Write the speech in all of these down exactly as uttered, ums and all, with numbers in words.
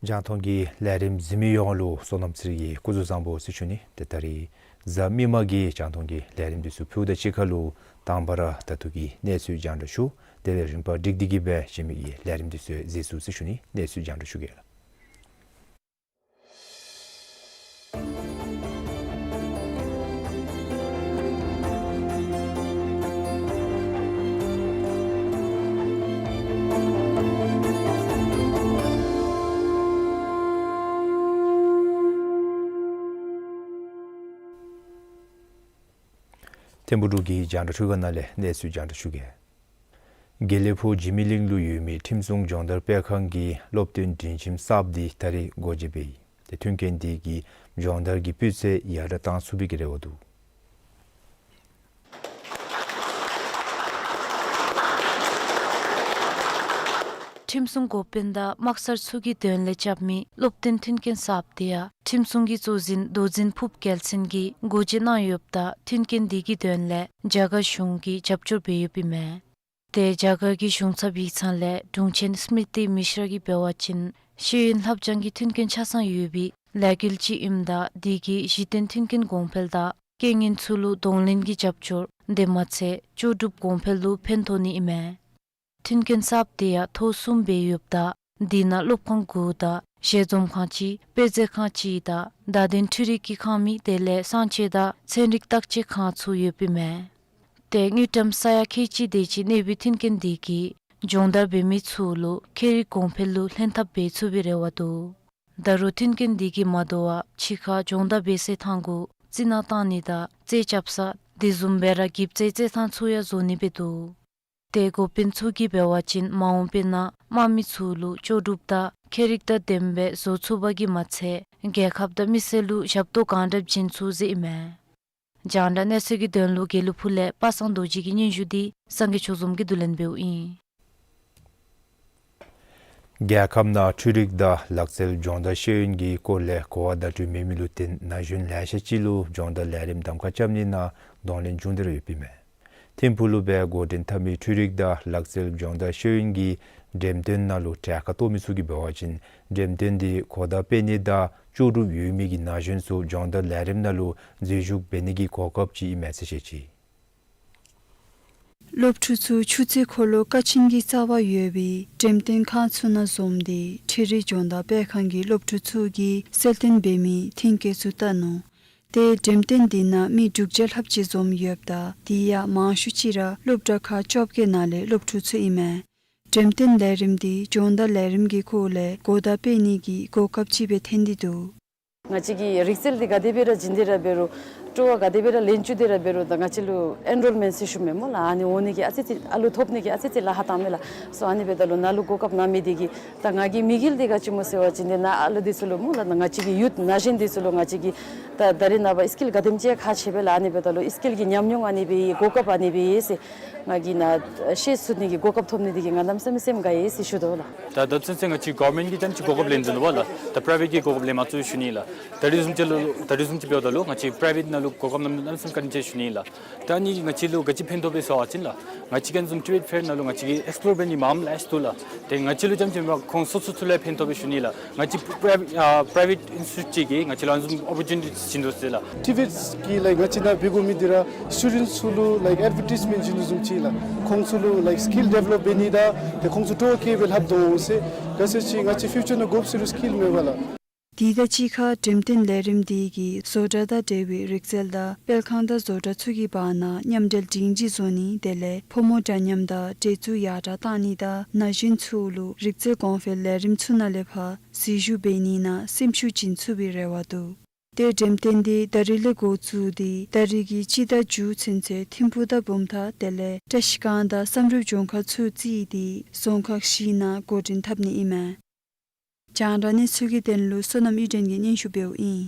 རྒྱང་མཐོང་གི་ལས་རིམ་གཟིགས་མི་ཡོངས་ལུ་བསོད་ནམས་ཚེ་རིང་གི་སྐུ་གཟུགས་བཟང་པོ་ཟེར་ཞུ་ནི། ཏེ་ད་རིས་གཟའ་མིག་དམར་གྱི་རྒྱང་མཐོང་གི་ལས་རིམ་འདི་ཚུ་ཕུལཝ་དང་གཅིག་ཁར་ལུ་དང་པ་ར་ད་ལྟོ་གི་གནས་ཚུལ་རྒྱང་བསྒྲགས་ཞུ། དེ་ལས་རིམ་པ་སྒྲིག་སྟེ་གི་སྦེ་གཞན་མི་གི་ལས་རིམ་འདི་ཚུ་གཟིགས་ཚུགས་ཟེར་ཞུ་ནི། གནས་ཚུལ་རྒྱང་བསྒྲགས་ཞུ་གེ་ལགས། ཐིམ་ཕུག་འབྲུག་གི་རྒྱང་བསྒྲགས་འཕྲུལ་ཁང་ནང་ལས་གནས་ཚུལ་རྒྱང་བསྒྲགས་ཞུ་གེ། དགེ་ལེགས་ཕུག་འཇིགས་མེད་གླིང་ལུ་ཡོད་མི་ཁྲིམས་སྲུང་སྦྱོང་བརྡར་སྤེལ་ཁང་གི་སློབ་སྟོན་སྒྲིང་ཁྱིམ་གསརཔ་འདི་ད་རིས་སྒོ་འབྱེད་འབད་ཡི། ཏེ་མཐུན་རྐྱེན་འདི་གིས་སྦྱོང་བརྡར་གྱི་སྤུས་ཚད་ཡར་དྲགས་བཏང་ཚུགས་པའི་གི་རེ་བ་འདུག། ཁྲིམས་སྲུང་འགོ་དཔོན་དང་དམག་སར་ཚུ་གི་དོན་ལས་རྐྱབ་མི་སློབ་སྟོན་མཐུན་རྐྱེན་གསརཔ་འདི་ཡང་ཁྲིམས་སྲུང་གི་གཙོ་འཛིན་མདོ་འཛིན་ཕུབ་རྒྱལ་མཚན་གྱིས་སྒོ་འབྱེད་གནང་ཡོདཔ་ད་མཐུན་རྐྱེན་འདི་གི་དོན་ལས་རྒྱ་གར་གཞུང་གིས་རྒྱབ་སྐྱོར་འབད་ཡོདཔ་ཨིན་མས། ཏེ་རྒྱ་གར་གྱི་གཞུང་ཚབ་ཡིག་ཚང་ལས་དྲུང་ཆེན་སྨྲི་ཏི་མི་ཤྲ་གིས་འབད་བ་ཅིན་ཤེས་ཡོན་ལྷབ་སྦྱང་གི་མཐུན་རྐྱེན་ཆ་ཚང་ཡོད་པའི་ལས་འགུལ་ཅིག་ཨིནམ་ད་འདི་གིས་གཞི་རྟེན་མཐུན་རྐྱེན་གོང་འཕེལ་དང་རྐྱེན་ངན་ཚུ་ལུ་གདོང་ལེན་གྱི་རྒྱབ་སྐྱོར་དེ་མ་ཚད་ལྕོགས་གྲུབ་གོང་འཕེལ་ལུ་ཕན་ཐོགས་ནི་ཨིན་མས། མཐུན་རྐྱེན་གསརཔ་དེ་ཡང་ཐོག་གསུམ་སྦེ་ཡོདཔ་ད་འདི་ནང་སློབ་ཁང་དགུ་དང་ཞལ་འཛོམས་ཁང་གཅིག་དཔེ་མཛོད་ཁང་གཅིག་དང་བརྡ་དོན་འཕྲུལ་རིག་གི་ཁང་མིག་དེ་ལས་གསང་སྤྱོད་དང་ཚན་རིག་བརྟག་དཔྱད་ཁང་ཚུ་ཡོདཔ་ཨིན་མས། ཏེ་དངུལ་ཀྲམ་ས་ཡ་ཁལ་གཅིག་དེ་ཅིག་གནས་པའི་མཐུན་རྐྱེན་འདི་གིས་སྦྱོང་བརྡར་འབད་མི་ཚུ་ལུ་ཁྱད་རིག་གོང་འཕེལ་ལུ་ལྷན་ཐབས་འབད་ཚུགས་པའི་རེ་བ་འདུག། ད་རུང་མཐུན་རྐྱེན་འདི་གིས་མ་དོ་བར་ཕྱི་ཁར་སྦྱོང་བརྡར་འབད་སའི་ཐང་གུ་རྩི་ནག་བཏང་ནི་དང་རྩེད་རྐྱབ་ས་དེ་བཟུམ་སྦེ་ར་འགྱིབ་རྩེ་རྩེད་ཐང་ཚུ་ཡང་བཟོ་ནི་སྦེ་འདུག། ཏེ་འགོ་དཔོན་ཚུ་གིས་འབད་བ་ཅིན་མ་འོངས་པའི་ནང་དམག་མི་ཚུ་ལུ་ལྕོགས་གྲུབ་དང་ཁྱད་རིག་དང་ལྡནམ་སྦེ་བཟོ་ཚུགས་པ་གིས་མ་ཚད་རྒྱལ་ཁབ་དང་མི་སེར་ལུ་ཞབས་ཏོག་གང་དྲགཔ་བྱིན་ཚུགས་ཟེར་ཨིན་མས། རྒྱང་བསྒྲགས་གནས་ཚུལ་གྱི་དོན་ལུ་དགེ་ལུ་ཕུ་ལས་པ་སངས་རྡོ་རྗེ་གི་སྙན་ཞུ་འདི་སངས་རྒྱས་ཆོས་འཛོམས་ཀྱིས་བསྡུ་ལེན་འབདཝ་ཨིན། རྒྱལ་ཁབ་ནང་འཕྲུལ་རིག་དང་ལག་རྩལ་སྦྱོང་བརྡར་ཤེས་ཡོན་གྱི་སྐོར་ལས་གོ་བ་བརྡ་སྤྲོད་མེད་མི་ལུ་བརྟེན་ན་གཞོན་ལེ་ཤ་ཅིག་ལུ་སྦྱོང་བརྡར་ལས་རིམ་གདམ་ཁ་རྐྱབ་ནི་ནང་གདོང་ལེན་བྱུང་སྟེ་ར་ཡོདཔ་ཨིན་མས། ཐིམ་ཕུག་ལུ་སྦེ་འགོ་འདྲེན་འཐབ་མི་འཕྲུལ་རིག་དང་ལག་རྩལ་སྦྱོང་བརྡར་ཤེས་ཡོན་གྱི་འགྲེམས་སྟོན་ནང་ལུ་གྲལ་ཁར་གཏོགས་མི་ཚུ་གིས་འབད་བ་ཅིན་འགྲེམས་སྟོན་འདི་གོ་བརྡ་སྤེལ་ནི་དང་ལྕོགས་གྲུབ་ཡོད་མི་གི་ན་གཞོན་ཚུ་སྦྱོང་བརྡར་ལས་རིམ་ནང་ལུ་འཛུལ་ཞུགས་འབད་ནི་གི་གོ་སྐབས་ཅིག་ཨིན་མས་ཟེར་བཤད་ཅི། སློབ་ཕྲུག་ཚུ་ཆུ་ཚོད་འཁོར་ལོ་ཀ་ཆེན་གྱི་རྩ་བར་ཡོད་པའི་འགྲེམས་སྟོན་ཁང་ཚུ་ནང་འཛོམས་ཏེ་འཕྲུལ་རིག་སྦྱོང་བརྡར་སྤེལ་ཁང་གི་སློབ་ཕྲུག་ཚུ་གིས་གསལ་སྟོན་འབད་མི་མཐུན་རྐྱེན་ཚུ་བལྟ་ནུག། ཏེ་འགྲེམས་སྟོན་འདི་ནང་མི་དྲུག་བརྒྱ་ལྷགཔ་ཅིག་འཛོམས་ཡོདཔ་ད་དེ་ཡང་མང་ཤོས་ཅིག་ར་སློབ་གྲྭ་ཁག་བཅོ་བརྒྱད་ནང་ལས་སློབ་ཕྲུག་ཚུ་ཨིན་མས། འགྲེམས་སྟོན་ལས་རིམ་འདི་སྦྱོང་བརྡར་ལས་རིམ་གྱི་སྐོར་ལས་གོ་བརྡ་སྤེལ་ནི་གི་གོ་སྐབས་ཅིག་སྦེ་ཐོན་ཏེ་འདུག། ང་བཅས་ཀྱི་རིག་རྩལ་འདི་ག་དེ་སྦེ་ར་བྱིན་ཏེ་ར་འབད་རུང་སྤྲོ་བ་ག་དེ་སྦེ་ར་ལེན་བཅུག་སྟེ་ར་འབད་རུང་ད་ང་བཅས་ལུ་ཨེན་རོལ་མེནཊ་ཟེར་ཞུཝ་མས་སྨོ་ལགས། ཨ་ནི་འོང་ནི་གི་ཨ་ཙི་ཙི་ཨ་ལུ་ཐོབ་ནི་གི་ཨ་ཙི་ཙི་ལཱ་ཁག་བཏངམ་མས་ལགས། སོ་ཨ་ནི་འབདཝ་ད་ལུ་ནཱ་ལུ་གོ་སྐབས་གནང་མི་འདི་གིས་ད་ང་གི་དམིགས་ཡུལ་འདི་ག་ཅི་སྨོ་ཟེར་བ་ཅིན་ཏེ་ནཱ་ཨ་ལུ་འདི་ཚུ་ལུ་སྨོ་ལགས་ང་བཅས་ཀྱི་ཡུཐ་ན་གཞོན་འདི་ཚུ་ལུ་ང་བཅས་ཀྱིས་ད་ད་རེས་ནངས་པ་སི་ཀིལ་ག་དེམ་ཅིག་ཁག་ཆེ་བས་ལགས། ཨ་ནི་འབདཝ་ད་ལུ་སི་ཀིལ་གྱི་ཉམས་མྱོང་ཨ་ནི་སྦེ་ཡོད། གོ་སྐབས་ཨ་ནི་སྦེ་ཡོད་ཟེར་ང་གིས་ནཱ་ཤེས་ཚུགས་ནི་གི་གོ་སྐབས་ཐོབ་ནི་འདི་གིས་ང་གནམ་མེད་ས་མེད་སེམས་དགའ་ཡི་ཟེར་ཞུ་དོ་ལགས། ད་ད་ཚུན་ཚོད་ང་བཅས་གོ་ཝར་མེནཊ་གིས་ད་ཅི་གོ་སྐབས་ལེན་དོ་བ་ལགས། ད་པ་རའི་ཝེཊ་ཀྱིས་གོ་སྐབས་ལེན་མ་ཚུགས་ཞུ་ནི་ལགས། ད་རེས་བཟུམ་ཅིག་ལུ་ད་རེས་བཟུམ་ཅིག་འབདཝ་ད་ལུ་ང་བཅས་པ་རའི་ཝེཊ་ནང་ལུ་གོ་སྐབས་གནམ་མེད་ས་མེད་བཀའ་དྲིན་ཆེ་ཞུ་ནི་ལགས། ད་ནི་ང་བཅས་ལུ་ག་ཅི་ཕན་ཐོགས་པས་ཟེར་བ་ཅིན་ལགས། ང་བཅས་ཀྱིས་བཟུམ་ཊེ་རེཌ་ཕེར་ནང་ལུ་ང་བཅས་ཀྱིས་ཨེགསི་པོར་འབད་ནི་མངམ་ལས་ཏེ་ལགས། ཏེ་ང་བཅས་ལུ་རྐྱངམ་ཅིག་མེན་པར་ཁོང་སོ་སོ་ཚུ་ལུ་ཕན་ཐོགས་པས་ཞུ་ནི་ལགས། ང་བཅས་པ་རའི་ཝེཊ་ཨ་པ་རའི་ཝེཊ་ཨིན་སི་ཊི་ཊུཊ་ཅིག་གིས་ང་བཅས་ལུ་ཨ་ནི་བཟུམ་ཨོ་པོར་ཅུ་ནི་ཊི་བྱིན་དོ་ཟེར་ལགས། ཊི་བི་ཨེཊ་ཀྱིས་ལའིཀ་ང་བཅས་ནཱ་འབད་དགོ་མི་འདི་ར་སི་ཊུ་ཌེནཊ་ཚུ་ལུ་ལའིཀ་ཨེཌ་བར་ཊའིཛ་མེནཊ་བྱིན་དོ་བཟུམ་ཅིག་ལགས། ཁོང་ཚུ་ལུ་ལའིཀ་སི་ཀིལ་ཌི་ཝེ་ལོབ་འབད་ནི་དང་ཏེ་ཁོང་ཚུ་སྤྲོ་བ་བསྐྱེད་སྦེ་ལྷབ་དོ་འོང་ཟེར། ག་ཅི་ཟེར་བ་ཅིན་ང་བཅས་ཕིའུ་ཅར་ནང་དགོཔ་ཟེར་རུང་སི་ཀིལ་མེན་པ་ལགས། དེ་དང་གཅིག་ཁར་འགྲེམས་སྟོན་ལས་རིམ་འདི་གིས་བཟོ་གྲྭ་དང་འབྲེལ་བའི་རིག་རྩལ་དང་དཔེ་ཁང་དང་བཟོ་གྲྭ་ཚུ་གི་བར་ན་མཉམ་འབྲེལ་སྒྲིང་ལྗིད་བཟོ་ནི་དེ་ལས་ཕོ་མོ་འདྲ་མཉམ་དང་འདྲེས་འཛུགས་ཡར་དྲག་གཏང་ནི་དང་ན་གཞོན་ཚུ་ལུ་རིག་རྩལ་གོང་འཕེལ་ལས་རིམ་ཚུ་ནང་ལས་ཕར་འཛུལ་ཞུགས་འབད་ནི་ནང་སེམས་ཤུགས་བྱིན་ཚུགས་པའི་རེ་བ་འདུག། ཏེ་འགྲེམས་སྟོན་འདི་ད་རིས་ལས་འགོ་བཙུགས་ཏེ་ད་རིས་ཀྱི་སྤྱི་ཟླ་མཇུག་ཚུན་ཚོད་ཐིམ་ཕུག་དང་བུམ་ཐང་དེ་ལས་བཀྲིས་སྒང་དང་བསམ་གྲུབ་ལྗོངས་མཁར་ཚུ་རྩིས་ཏེ་རྫོང་ཁག་བཞི་ནང་འགོ་འདྲེན་འཐབ་ནི་ཨིན་མས། རྒྱང་བསྒྲགས་གནས་ཚུལ་གྱི་དོན་ལུ་བསོད་ནམས་ཨིས་ཌེན་གྱིས་སྙན་ཞུ་འབདཝ་ཨིན།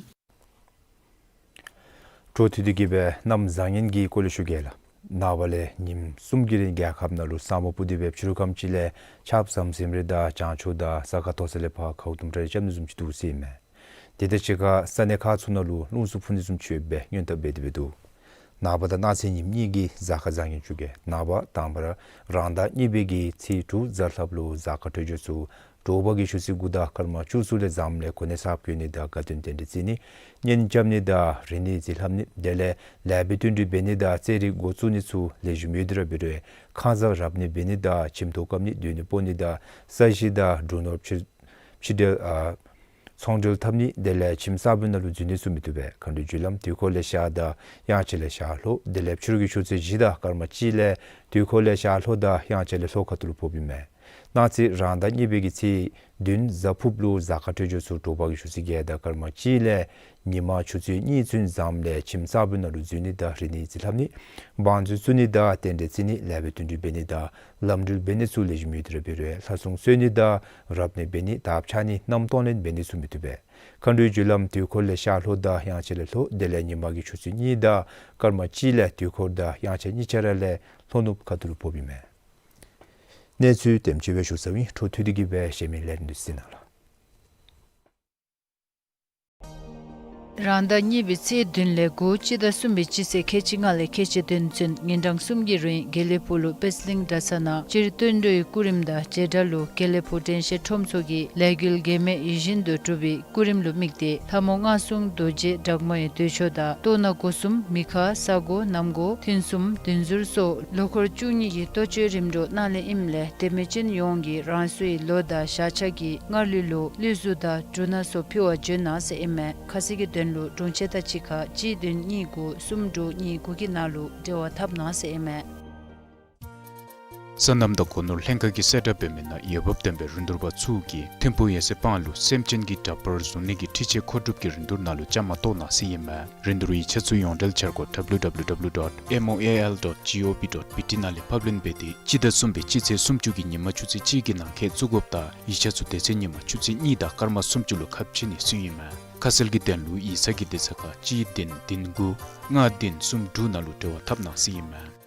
འཕྲོ་མཐུད་དེ་གིས་སྦེ་གནམ་བཟང་ངན་གྱི་སྐོར་ལས་ཞུ་གེ་ལགས། ནངས་པ་ལས་ཉིནམ་གསུམ་གྱི་རིང་རྒྱལ་ཁབ་ནང་ལུ་ས་སྨུག་སྤུབས་ཏེ་སྦེ་ཕྱི་རུ་ཁམས་ཅིག་ལས་ཆརཔ་ཟམ་ཟིམ་རེ་དང་བྱང་ཕྱོགས་དང་ས་ཁ་མཐོ་ས་ལས་ཕར་ཁཝ་ཏུམ་ཊ་རེ་རྐྱབ་ནི་བཟུམ་ཅིག་འདུག་ཟེར་ཨིན་མས། དེ་དང་གཅིག་ཁར་ས་གནས་ཁག་ཚུ་ནང་ལུ་རླུང་འཚུབ་འཕུ་ནི་བཟུམ་ཅིག་ཡོདཔ་སྦེ་སྔོན་དཔག་འབད་དེ་སྦེ་འདུག། ནངས་པ་དང་གནངས་ཚེ་ཉིནམ་གཉིས་ཀྱི་གཟའ་སྐར་བཟང་ངན་ཞུ་གེ། ནངས་པ་དང་པ་ར་རང་ཟླ་གཉིས་པའི་གི་ཚེས་དྲུག་གཟའ་ལྷགཔ་ལུ་གཟའ་སྐར་འཕྲོད་སྦྱོར་ཚུ་དྲོ་པ་གི་ཆུ་ཚོད་དགུ་དང་སྐར་མ་བཅུ་ཚུ་ལས་བཟངམ་ལས་གོ་གནས་གསརཔ་བསྐོ་ནི་དང་དགའ་སྟོན་རྟེན་འབྲེལ་བརྩི་ནི་གཉེན་རྐྱབ་ནི་དང་རིག་གནས་རྩིས་ལྷབ་ནི་དེ་ལས་ལེགས་པའི་བསྟུན་གྲོས་འབད་ནི་དང་རྩེད་རིགས་འགོ་བཙུགས་ནི་ཚུ་ལེགས་ཤོམ་ཡོད་དེ་ར་འབད་རུང་ཁང་གཟར་རབ་གནས་འབད་ནི་དང་ཁྱིམ་ཐོག་བཀབ་ནི་སྡོད་གནས་སྤོ་ནི་དང་ས་གཞི་དང་འབྲུ་ནོར་ཕྱིར་ཕྱིར་སྦྲེལ་ཨ་ཚོང་འབྲེལ་འཐབ་ནི་དེ་ལས་ཁྱིམ་གསར་པའི་ནང་ལུ་འཛུལ་ནི་ཚུ་མི་བཏུབ་པས། མཁའ་འགྲོའི་རྒྱུ་ལམ་དུས་འཁོར་ལས་ཤར་དང་དབྱངས་འཆར་ལས་ཤར་ལྷོ་དེ་ལས་ཕྱི་རུ་གི་ཆུ་ཚོད་བཞི་དང་སྐར་མ་གཅིག་ལས་དུས་འཁོར་ལས་ཤར་ལྷོ་དང་དབྱངས་འཆར་ལས་ལྷོ་ཁ་ཐུག་ལུ་ཕོགཔ་ཨིན་མས། གནངས་ཚེ་རང་ཟླ་གཉིས་པའི་གི་ཚེས་བདུན་གཟའ་ཕུརཔ་ལུ་གཟའ་སྐར་འཕྲོད་སྦྱོར་ཚུ་དྲོ་པ་གི་ཆུ་ཚོད་བརྒྱད་དང་སྐར་མ་གཅིག་ལས་ཉིན་མ་ཆུ་ཚོད་གཉིས་ཚུན་བཟངམ་ལས་ཁྱིམ་གསར་པའི་ནང་ལུ་འཛུལ་ནི་དང་རིག་གནས་རྩིས་ལྷབ་ནི་བང་མཛོད་བཙུགས་ནི་དང་རྟེན་འབྲེལ་བརྩི་ནི་ལེགས་པའི་བསྟུན་གྲོས་འབད་ནི་དང་ལམ་འགྲུལ་འབད་ནི་ཚུ་ལེགས་ཤོམ་ཡོད་དེ་ར་འབད་རུང་ལྷ་སྲུང་གསོལ་ནི་དང་རབ་གནས་འབད་ནི་དར་ཕྱར་ནི་གནམ་སྟོང་ལེན་འབད་ནི་ཚུ་མི་བཏུབ་པས། མཁའ་འགྲོའི་རྒྱུ་ལམ་དུས་འཁོར་ལས་ཤར་ལྷོ་དང་དབྱངས་འཆར་ལས་ལྷོ་དེ་ལས་ཉིན་མ་གི་ཆུ་ཚོད་གཉིས་དང་སྐར་མ་གཅིག་ལས་དུས་འཁོར་དང་དབྱངས་འཆར་གཉིས་ཆ་ར་ལས་ལྷོ་ནུབ་ཁ་ཐུག་ལུ་ཕོགཔ་ཨིན་མས། གནས་ཚུལ་དེམ་ཅིག་སྦེ་ཞུ་ཚརཝ་ཨིན། འཕྲོ་མཐུད་དེ་གིས་སྦེ་གཞན་མི་ལས་རིམ་འདི་གཟིགས་གནང་ལགས། རང་ཟླ་གཉིས་པའི་ཚེས་བདུན་ལས་འགོ་སྤྱི་ཟླ་གསུམ་པའི་སྤྱི་ཚེས་ཁལ་གཅིག་ལྔ་ལས་ཁལ་གཅིག་བདུན་ཚུན་ཉིན་གྲངས་གསུམ་གྱི་རིང་དགེ་ལེགས་ཕུག་ལུ་པད་གླིང་གྲྭ་ཚང་ནང་སྤྱིར་བསྟན་འགྲོའི་སྐུ་རིམ་དང་བྱེ་བྲག་ལུ་དགེ་ལེགས་ཕུག་དྲན་ཤེས་ཁྲོམ་ཚོགས་ཀྱི་ལས་འགུལ་གེགས་མེད་ཡིད་བཞིན་དུ་སྒྲུབ་པའི་སྐུ་རིམ་ལུ་དམིགས་ཏེ་ལྷ་མོ་མངའ་གསུང་རྡོ་རྗེ་སྦྲགས་མའི་འདོད་མཆོག་དང་གཏོར་ནག་སྒོ་གསུམ་མི་ཁ་ས་སྒོ་གནམ་སྒོ་ཐུན་གསུམ་བདུན་ཟུར་སོགས་ལོ་འཁོར་བཅུ་གཉིས་ཀྱི་གཏོ་བཅོས་རིམ་གྲོ་གནང་ལེ་ཨིནམ་ལས་དད་མོས་ཅན་ཡོངས་ཀྱིས་རང་སོའི་ལོ་དང་ཞག་ཆ་གི་སྔར་ལུས་ལུ་ལུས་གཟུགས་དང་འབྲུ་སྣ་ཚོགས་ཕུལ་བར་འབྱོན་གནང་ཟེར་ཨིན་མས། ཁ་གསལ་གྱི་དོན་ལུ་དྲུང་ཆེན་དང་གཅིག་ཁར་གཅིག་བདུན་གཉིས་དགུ་གསུམ་དྲུག་གཉིས་དགུ་གི་ནང་ལུ་འབྲེལ་བ་འཐབ་གནང་ཟེར་ཨིན་མས། སོ་ནམ་དང་སྒོ་ནོར་ལྷན་ཁག་གིས་གསལ་བསྒྲགས་འབད་མི་ནང་འོས་འབབ་ལྡན་པའི་རིན་བསྡུར་པ་ཚུ་གིས་ཐིམ་ཕུག་ཡེ་སེ་སྤང་ལུ་སེམས་ཅན་གྱི་འདྲ་པར་བཟོ་ནི་གི་འཕྲུལ་ཆས་མཁོ་སྒྲུབ་ཀྱི་རིན་བསྡུར་ནང་ལུ་བཅའ་མར་གཏོགས་གནང་ཟེར་ཨིན་མས། རིན་བསྡུར་ཡིག་ཆ་ཚུ་ཡོངས་འབྲེལ་འཆར་སྒོ་W W W dot M O A L dot G O V dot B T ནང་ལས་ཕབ་ལེན་འབད་དེ་སྤྱི་ཟླ་གསུམ་པའི་སྤྱི་ཚེས་སུམ་ཅུ་གི་ཉིན་མ་ཆུ་ཚོད་གཅིག་གི་ནང་འཁོད་བཙུགས་དགོཔ་དང་ཡིག་ཆ་ཚུ་དེ་ཚེ་ཉིན་མ་ཆུ་ཚོད་གཉིས་དང་སྐར་མ་སུམ་ཅུ་ལུ་ཁ་ཕྱེ་ནི་ཟེར་ཨིན་མས། ཁ་གསལ་གྱི་དོན་ལུ་ཡིག་ཚང་གི་དེ་ཚུ་ཁར་གཅིག་བདུན་བདུན་དགུ་ལྔ་བདུན་གསུམ་དྲུག་ནང་ལུ་འབྲེལ་བ་འཐབ་གནང་ཟེར་ཨིན་མས།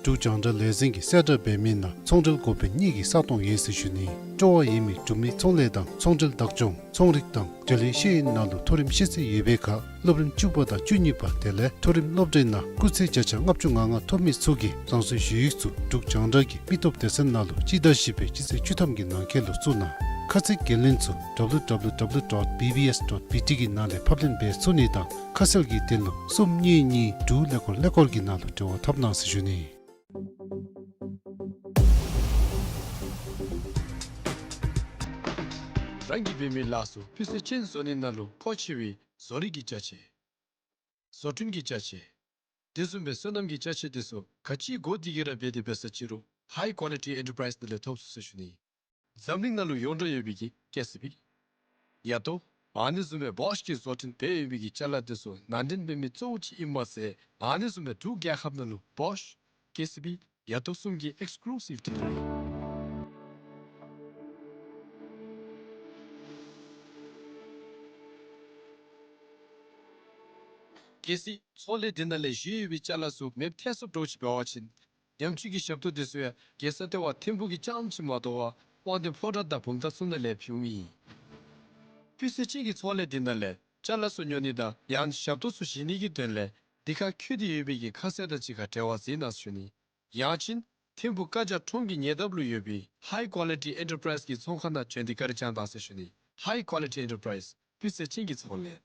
འབྲུག་རྒྱང་བསྒྲགས་ལས་འཛིན་གྱིས་གསལ་བསྒྲགས་འབད་མི་ནང་ཚོང་འབྲེལ་འགོ་དཔོན་གཉིས་ཀྱི་ས་སྟོང་ཡོད་ཟེར་ཞུ་ནི། སྤྲོ་བ་ཡོད་མི་འབྲུག་མི་ཚོང་ལས་དང་ཚོང་འབྲེལ་བདག་སྐྱོང་ཚོང་རིག་དང་འབྲེལ་ཡོད་ཤེས་ཡོན་ནང་ལུ་མཐོ་རིམ་ཤེས་ཚད་ཡོད་པའི་ཁར་སློབ་རིམ་བཅུ་པ་དང་བཅུ་གཉིས་པ་དེ་ལས་མཐོ་རིམ་སློབ་གྲྭའི་ནང་སྐུགས་ཚད་བརྒྱ་ཆ་ལྔ་བཅུ་ང་ལྔ་ཐོབ་མི་ཚུ་གིས་རང་སོའི་ཞུ་ཡིག་ཚུ་འབྲུག་རྒྱང་བསྒྲགས་ཀྱི་མི་སྟོབས་སྡེ་ཚན་ནང་ལུ་སྤྱི་ཟླ་བཞི་པའི་སྤྱི་ཚེས་བཅུ་ཐམ་གྱི་ནང་འཁོད་ལུ་བཙུགས་གནང་། ཁ་གསལ་འགན་ལེན་ཚུ་W W W dot B B S dot B T གི་ནང་ལས་ཕབ་ལེན་འབད་ཚུགས་ནི་དང་ཁ་གསལ་གྱི་དོན་ལུ་གསུམ་གཉིས་གཉིས་དྲུག་ཀླད་ཀོར་ཀླད་ཀོར་གྱི་ནང་ལུ་འབྲེལ་བ་འཐབ་གནང་ཟེར་ཞུ་ནི། རང་གིས་འབད་མི་ལཱ་ཚུ་སྤུས་ཚད་ཅན་བཟོ་ནི་ནང་ལུ་མཁོ་ཆེ་བའི་བཟོ་རིག་གི་ཅ་ཆས། བཟོ་སྐྲུན་གྱི་ཅ་ཆས། དེ་བཟུམ་སྦེ་སོ་ནམ་གྱི་ཅ་ཆས་དེ་ཚུ་ག་ཅི་དགོ་དེ་གིས་ར་འབད་དེ་འབད་ས་ཅི་རུང་High Quality Enterprise ནང་ལས་ཐོབ་ཚུགས་ཟེར་ཞུ་ནི། འཛམ་གླིང་ནང་ལུ་ཡོངས་གྲགས་ཡོད་པའི་གི་ཀེ་སི་བི། ཡ་ཏོ། ཨ་ནི་བཟུམ་སྦེ་བོཤ་གིས་བཟོ་སྐྲུན་འབད་ཡོད་པའི་གི་ཅ་ལ་དེ་ཚུ་ནང་འདྲེན་འབད་མི་གཙོ་བོ་ཅིག་ཨིན་མས་ཟེར། ཨ་ནི་བཟུམ་སྦེ་འབྲུག་རྒྱལ་ཁབ་ནང་ལུ་བོཤ་ཀེ་སི་བི་ཡ་ཏོ་གསུམ་གྱི་ཨེགསི་ཀུ་ལུ་སིབ་ཊི་རེད། གལ་སྲིད་ཚོང་ལས་འདི་ནང་ལས་བཞེས་ཡོད་པའི་ཅ་ལ་ཚུ་མེདཔ་ཐལ་སོངམ་འདྲཝ་ཅིག་འབད་བ་ཅིན་ཉམས་བཅོས་ཀྱི་ཞབས་ཏོག་དེ་ཚུ་ཡང་རྒྱལ་ས་ལྟེ་བ་ཐིམ་ཕུག་གི་རྐྱངམ་ཅིག་མ་གཏོགས་པ་དབང་འདུས་ཕོ་བྲང་དང་བུམ་ཐང་ཚུ་ནང་ལས་ཕུལཝ་མེད། སྤུས་ཚད་ཅན་གྱི་ཚོང་ལས་འདི་ནང་ལས་ཅ་ལ་ཚུ་ཉོ་ནི་དང་ཡང་ཞབས་ཏོག་ཚུ་བཞེས་ནི་གི་དོན་ལས་འདི་ཁར་འཁོད་དེ་ཡོད་པའི་གི་ཁ་གསལ་དང་གཅིག་ཁར་འབྲེལ་བ་མཛད་གནང་ཟེར་ཞུ་ནི། ཡང་ཅིན་ཐིམ་ཕུག་ཀ་ཇ་ཁྲོམ་གྱི་ཉེ་འདབས་ལུ་ཡོད་པའི་ཧའི་ཀོ་ལི་ཊི་ཨེན་ཊར་པ་རའིཛ་གི་ཚོང་ཁང་ནང་བྱོན་ཏེ་བཀའ་དྲིན་བསྐྱང་གནང་ཟེར་ཞུ་ནི། ཧའི་ཀོ་ལི་ཊི་ཨེན་ཊར་པ་རའིཛ། སྤུས་ཚད་ཅན་གྱི་ཚོང་ལས།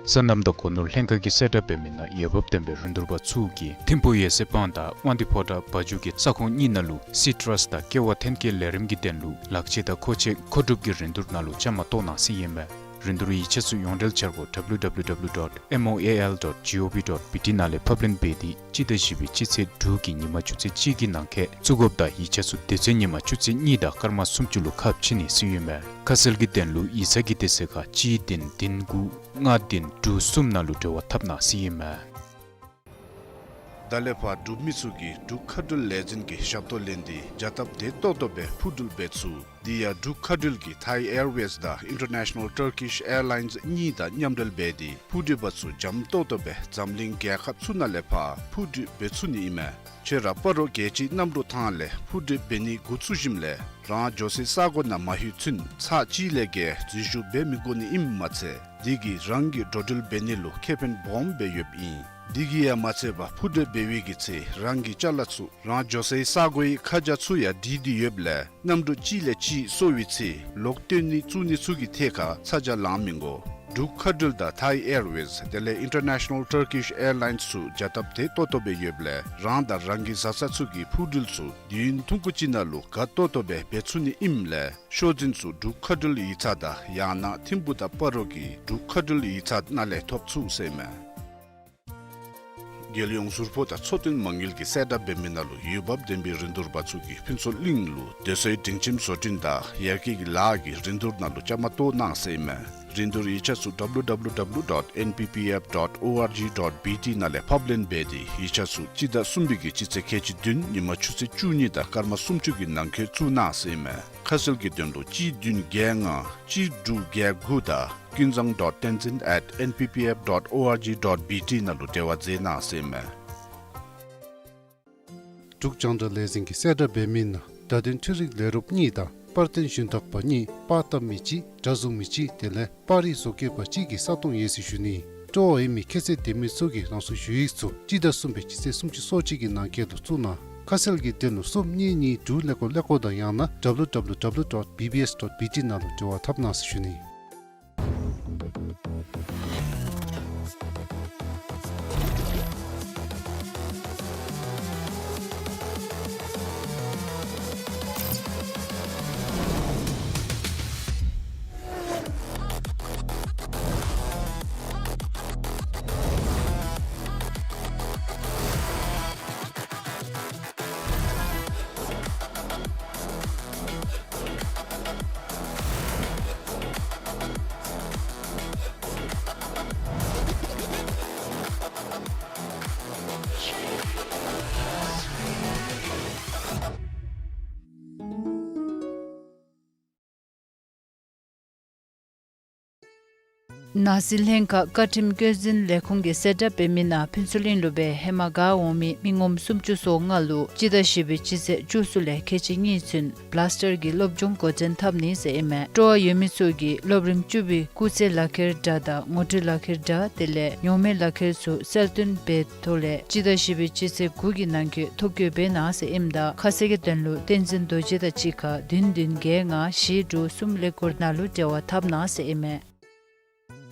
སོ་ནམ་དང་སྒོ་ནོར་ལྷན་ཁག་གིས་གསལ་བསྒྲགས་འབད་མི་ནང་འོས་འབབ་ལྡན་པའི་རིན་བསྡུར་པ་ཚུ་གིས་ཐིམ་ཕུག་ཡེ་ཤེས་སྤང་དང་དབང་འདུས་ཕོ་བྲང་བ་ཕྱུགས་ཀྱི་ས་ཁོངས་གཉིས་ནང་ལུ་སི་ཊ་རསི་དང་ཀེ་བ་ཐོན་སྐྱེད་ལས་རིམ་གྱི་དོན་ལུ་ལག་ཆས་དང་མཁོ་ཆས་མཁོ་སྒྲུབ་ཀྱི་རིན་བསྡུར་ནང་ལུ་བཅའ་མར་གཏོགས་གནང་ཟེར་ཨིན་མས། རིན་བསྡུར་ཡིག་ཆ་ཚུ་ཡོངས་འབྲེལ་འཆར་སྒོ་W W W dot M O A L dot G O V dot B T ནང་ལས་ཕབ་ལེན་འབད་དེ་སྤྱི་ཟླ་བཞི་པའི་སྤྱི་ཚེས་དྲུག་གི་ཉིན་མ་ཆུ་ཚོད་གཅིག་གི་ནང་འཁོད་བཙུགས་དགོཔ་དང་ཡིག་ཆ་ཚུ་དེ་ཚེ་ཉིན་མ་ཆུ་ཚོད་གཉིས་དང་སྐར་མ་སུམ་ཅུ་ལུ་ཁ་ཕྱེ་ནི་ཟེར་ཨིན་མས། ཁ་གསལ་གྱི་དོན་ལུ་ཡིག་ཚང་གི་དེ་ཚེ་ཁ་གཅིག་བདུན་བདུན་དགུ་ལྔ་བདུན་དྲུག་གསུམ་ནང་ལུ་འབྲེལ་བ་འཐབ་གནང་ཟེར་ཨིན་མས། ད་ལས་ཕར་འབྲུག་མི་ཚུ་གིས་འབྲུག་མཁའ་འགྲུལ་ལས་འཛིན་གྱི་ཞབས་ཏོག་ལེན་ཏེ་བྱ་སྟབས་བདེ་ཏོག་ཏོ་སྦེ་འཕུར་འགྲུལ་འབད་ཚུགས། དེ་ཡང་འབྲུག་མཁའ་འགྲུལ་གྱིས་Thai Airways དང་International Turkish Airlines གཉིས་དང་མཉམ་འབྲེལ་འབད་དེ་འཕུར་འགྲུལ་པ་ཚུ་འཇམ་ཏོག་ཏོ་སྦེ་འཛམ་གླིང་རྒྱལ་ཁབ་ཚུ་ནང་ལས་ཕར་འཕུར་འགྲུལ་འབད་ཚུགས་ནི་ཨིན་མས། ཁྱོད་ར་སྤ་རོ་རྒྱལ་སྤྱིའི་གནམ་གྲུ་ཐང་ལས་འཕུར་འགྲུལ་འབད་ནི་འགོ་བཙུགས་ཞིནམ་ལས་རང་འགྱོ་སའི་ས་གོ་ནང་མ་ལྷོད་ཚུན་ཚར་གཅིག་ལས་བརྒལ་འཛུལ་ཞུགས་འབད་མི་དགོ་ནི་ཨིནམ་མ་ཚད་དེ་གིས་རང་གི་འགྲོ་འགྲུལ་འབད་ནི་ལུ་ཁེ་ཕན་སྦོམ་སྦེ་ཡོདཔ་ཨིན། དེ་གིས་ཡང་མ་ཚད་པར་འཕུར་འགྲུལ་འབད་བའི་གི་ཚེ་རང་གི་ཅ་ལ་ཚུ་རང་འགྱོ་སའི་ས་གོའི་ཁ་བྱང་ཚུ་ཡང་བྲིས་ཏེ་ཡོདཔ་ལས་གནམ་གྲུ་གཅིག་ལས་གཅིག་སོར་བའི་ཚེ་ལོག་བཏོན་ནི་བཙུགས་ནི་ཚུ་གི་ཐད་ཁར་ཚ་གྱང་ལང་མི་དགོ། འབྲུག་མཁའ་འགྲུལ་དང་Thai Airways དེ་ལས་International Turkish Airlines ཚུ་བྱ་སྟབས་བདེ་ཏོག་ཏོ་སྦེ་ཡོདཔ་ལས་རང་དང་རང་གི་བཟའ་ཚང་ཚུ་གི་འཕུར་འགྲུལ་ཚུ་དུས་ཡུན་ཐུང་ཀུ་ཅིག་ནང་ལུ་དགའ་ཏོག་ཏོ་སྦེ་འབད་ཚུགས་ནི་ཨིནམ་ལས་ཤོག་འཛིན་ཚུ་འབྲུག་མཁའ་འགྲུལ་ཡིག་ཚང་དང་ཡང་ན་ཐིམ་ཕུག་དང་སྤ་རོ་གི་འབྲུག་མཁའ་འགྲུལ་ཡིག་ཚང་ནང་ལས་ཐོབ་ཚུགས་ཟེར་ཨིན་མས། རྒྱལ་ཡོངས་ཟུར་ཕོགས་དང་ཚོང་དོན་མ་དངུལ་གྱིས་གསལ་བསྒྲགས་འབད་མི་ནང་ལུ་འོས་འབབ་ལྡན་པའི་རིན་བསྡུར་པ་ཚུ་གིས་ཕུན་ཚོགས་གླིང་ལུ་སྡོད་སའི་སྒྲིང་ཁྱིམ་བཟོ་སྐྲུན་དང་ཡར་རྒྱས་ཀྱི་ལཱ་གི་རིན་བསྡུར་ནང་ལུ་བཅའ་མར་གཏོགས་གནང་ཟེར་ཨིན་མས། རིན་བསྡུར་ཡིག་ཆ་ཚུ་W W W dot N P P F dot O R G dot B T ནང་ལས་ཕབ་ལེན་འབད་དེ་ཡིག་ཆ་ཚུ་སྤྱི་ཟླ་གསུམ་པའི་གི་སྤྱི་ཚེས་ཁལ་གཅིག་བདུན་ཉིན་མ་ཆུ་ཚོད་བཅུ་གཉིས་དང་སྐར་མ་སུམ་ཅུ་གི་ནང་འཁོད་བཙུགས་གནང་ཟེར་ཨིན་མས། ཁ་གསལ་གྱི་དོན་ལུ་གཅིག་བདུན་བརྒྱད་ལྔ་གཅིག་དྲུག་བརྒྱད་དགུ་དང་ཀུན་བཟང་dot tenzin at N P P F dot O R G dot B T ནང་ལུ་འབྲེལ་བ་མཛད་གནང་ཟེར་ཨིན་མས། འབྲུག་རྒྱང་བསྒྲགས་ལས་འཛིན་གྱིས་གསལ་བསྒྲགས་འབད་མི་ནང་བརྡ་དོན་འཕྲུལ་རིག་ལས་རོགསཔ་གཉིས་དང་པར་སྟོན་ཞུན་དག་པ་གཉིས་པར་བཏབ་མི་གཅིག་འདྲ་བཟུང་མི་གཅིག་དེ་ལས་པར་རིས་བཟོ་བཀོད་པ་གཅིག་གི་ས་སྟོང་ཡོད་ཟེར་ཞུ་ནི། སྤྲོ་བ་ཡོད་མི་ཁྱད་ཚད་ལྡན་མི་ཚུ་གིས་རང་སོའི་ཞུ་ཡིག་ཚུ་སྤྱི་ཟླ་གསུམ་པའི་སྤྱི་ཚེས་སུམ་ཅུ་སོ་གཅིག་གི་ནང་འཁོད་དུ་བཙུགས་གནང་། ཁ་གསལ་གྱི་དོན་ལུ་གསུམ་གཉིས་གཉིས་དྲུག་ཀླད་ཀོར་ཀླད་ཀོར་དང་ཡང་ན་W W W dot B B S dot B T ནང་ལུ་འབྲེལ་བ་འཐབ་གནང་ཟེར་ཞུ་ནི། ནང་སྲིད་ལྷན་ཁག་བཀའ་ཁྲིམས་བཀོད་འཛིན་ལས་ཁུངས་ཀྱིས་གསལ་བསྒྲགས་འབད་མི་ནང་ཕུན་ཚོགས་གླིང་ལུ་སྦེ་ཧེ་མ་ག་འོང་མི་མི་ངོམ་སུམ་ཅུ་སོ་ལྔ་ལུ་སྤྱི་ཟླ་བཞི་པའི་སྤྱི་ཚེས་བཅུ་གསུམ་ལས་ཁལ་གཅིག་གཉིས་ཚུན་བླཱསི་ཊར་གྱི་སློབ་སྦྱོང་འགོ་འདྲེན་འཐབ་ནི་ཟེར་ཨིན་མས། སྤྲོ་བ་ཡོད་མི་ཚུ་གིས་སློབ་རིམ་བཅུ་པའི་སྐུགས་ཚད་ལག་ཁྱེར་དྲ་དང་ངོ་སྤྲོད་ལག་ཁྱེར་དྲ་དེ་ལས་ཉོག་མེད་ལག་ཁྱེར་ཚུ་གསལ་སྟོན་འབད་ཐོག་ལས་སྤྱི་ཟླ་བཞི་པའི་སྤྱི་ཚེས་དགུ་གི་ནང་འཁོད་ཐོ་བཀོད་འབད་གནང་ཟེར་ཨིནམ་ད་ཁ་གསལ་གྱི་དོན་ལུ་བསྟན་འཛིན་རྡོ་རྗེ་དང་གཅིག་ཁར་བདུན་བདུན་བརྒྱད་ལྔ་བཞི་དྲུག་གསུམ་ཀླད་ཀོར་ནང་ལུ་འབྲེལ་བ་འཐབ་གནང་ཟེར་ཨིན་མས།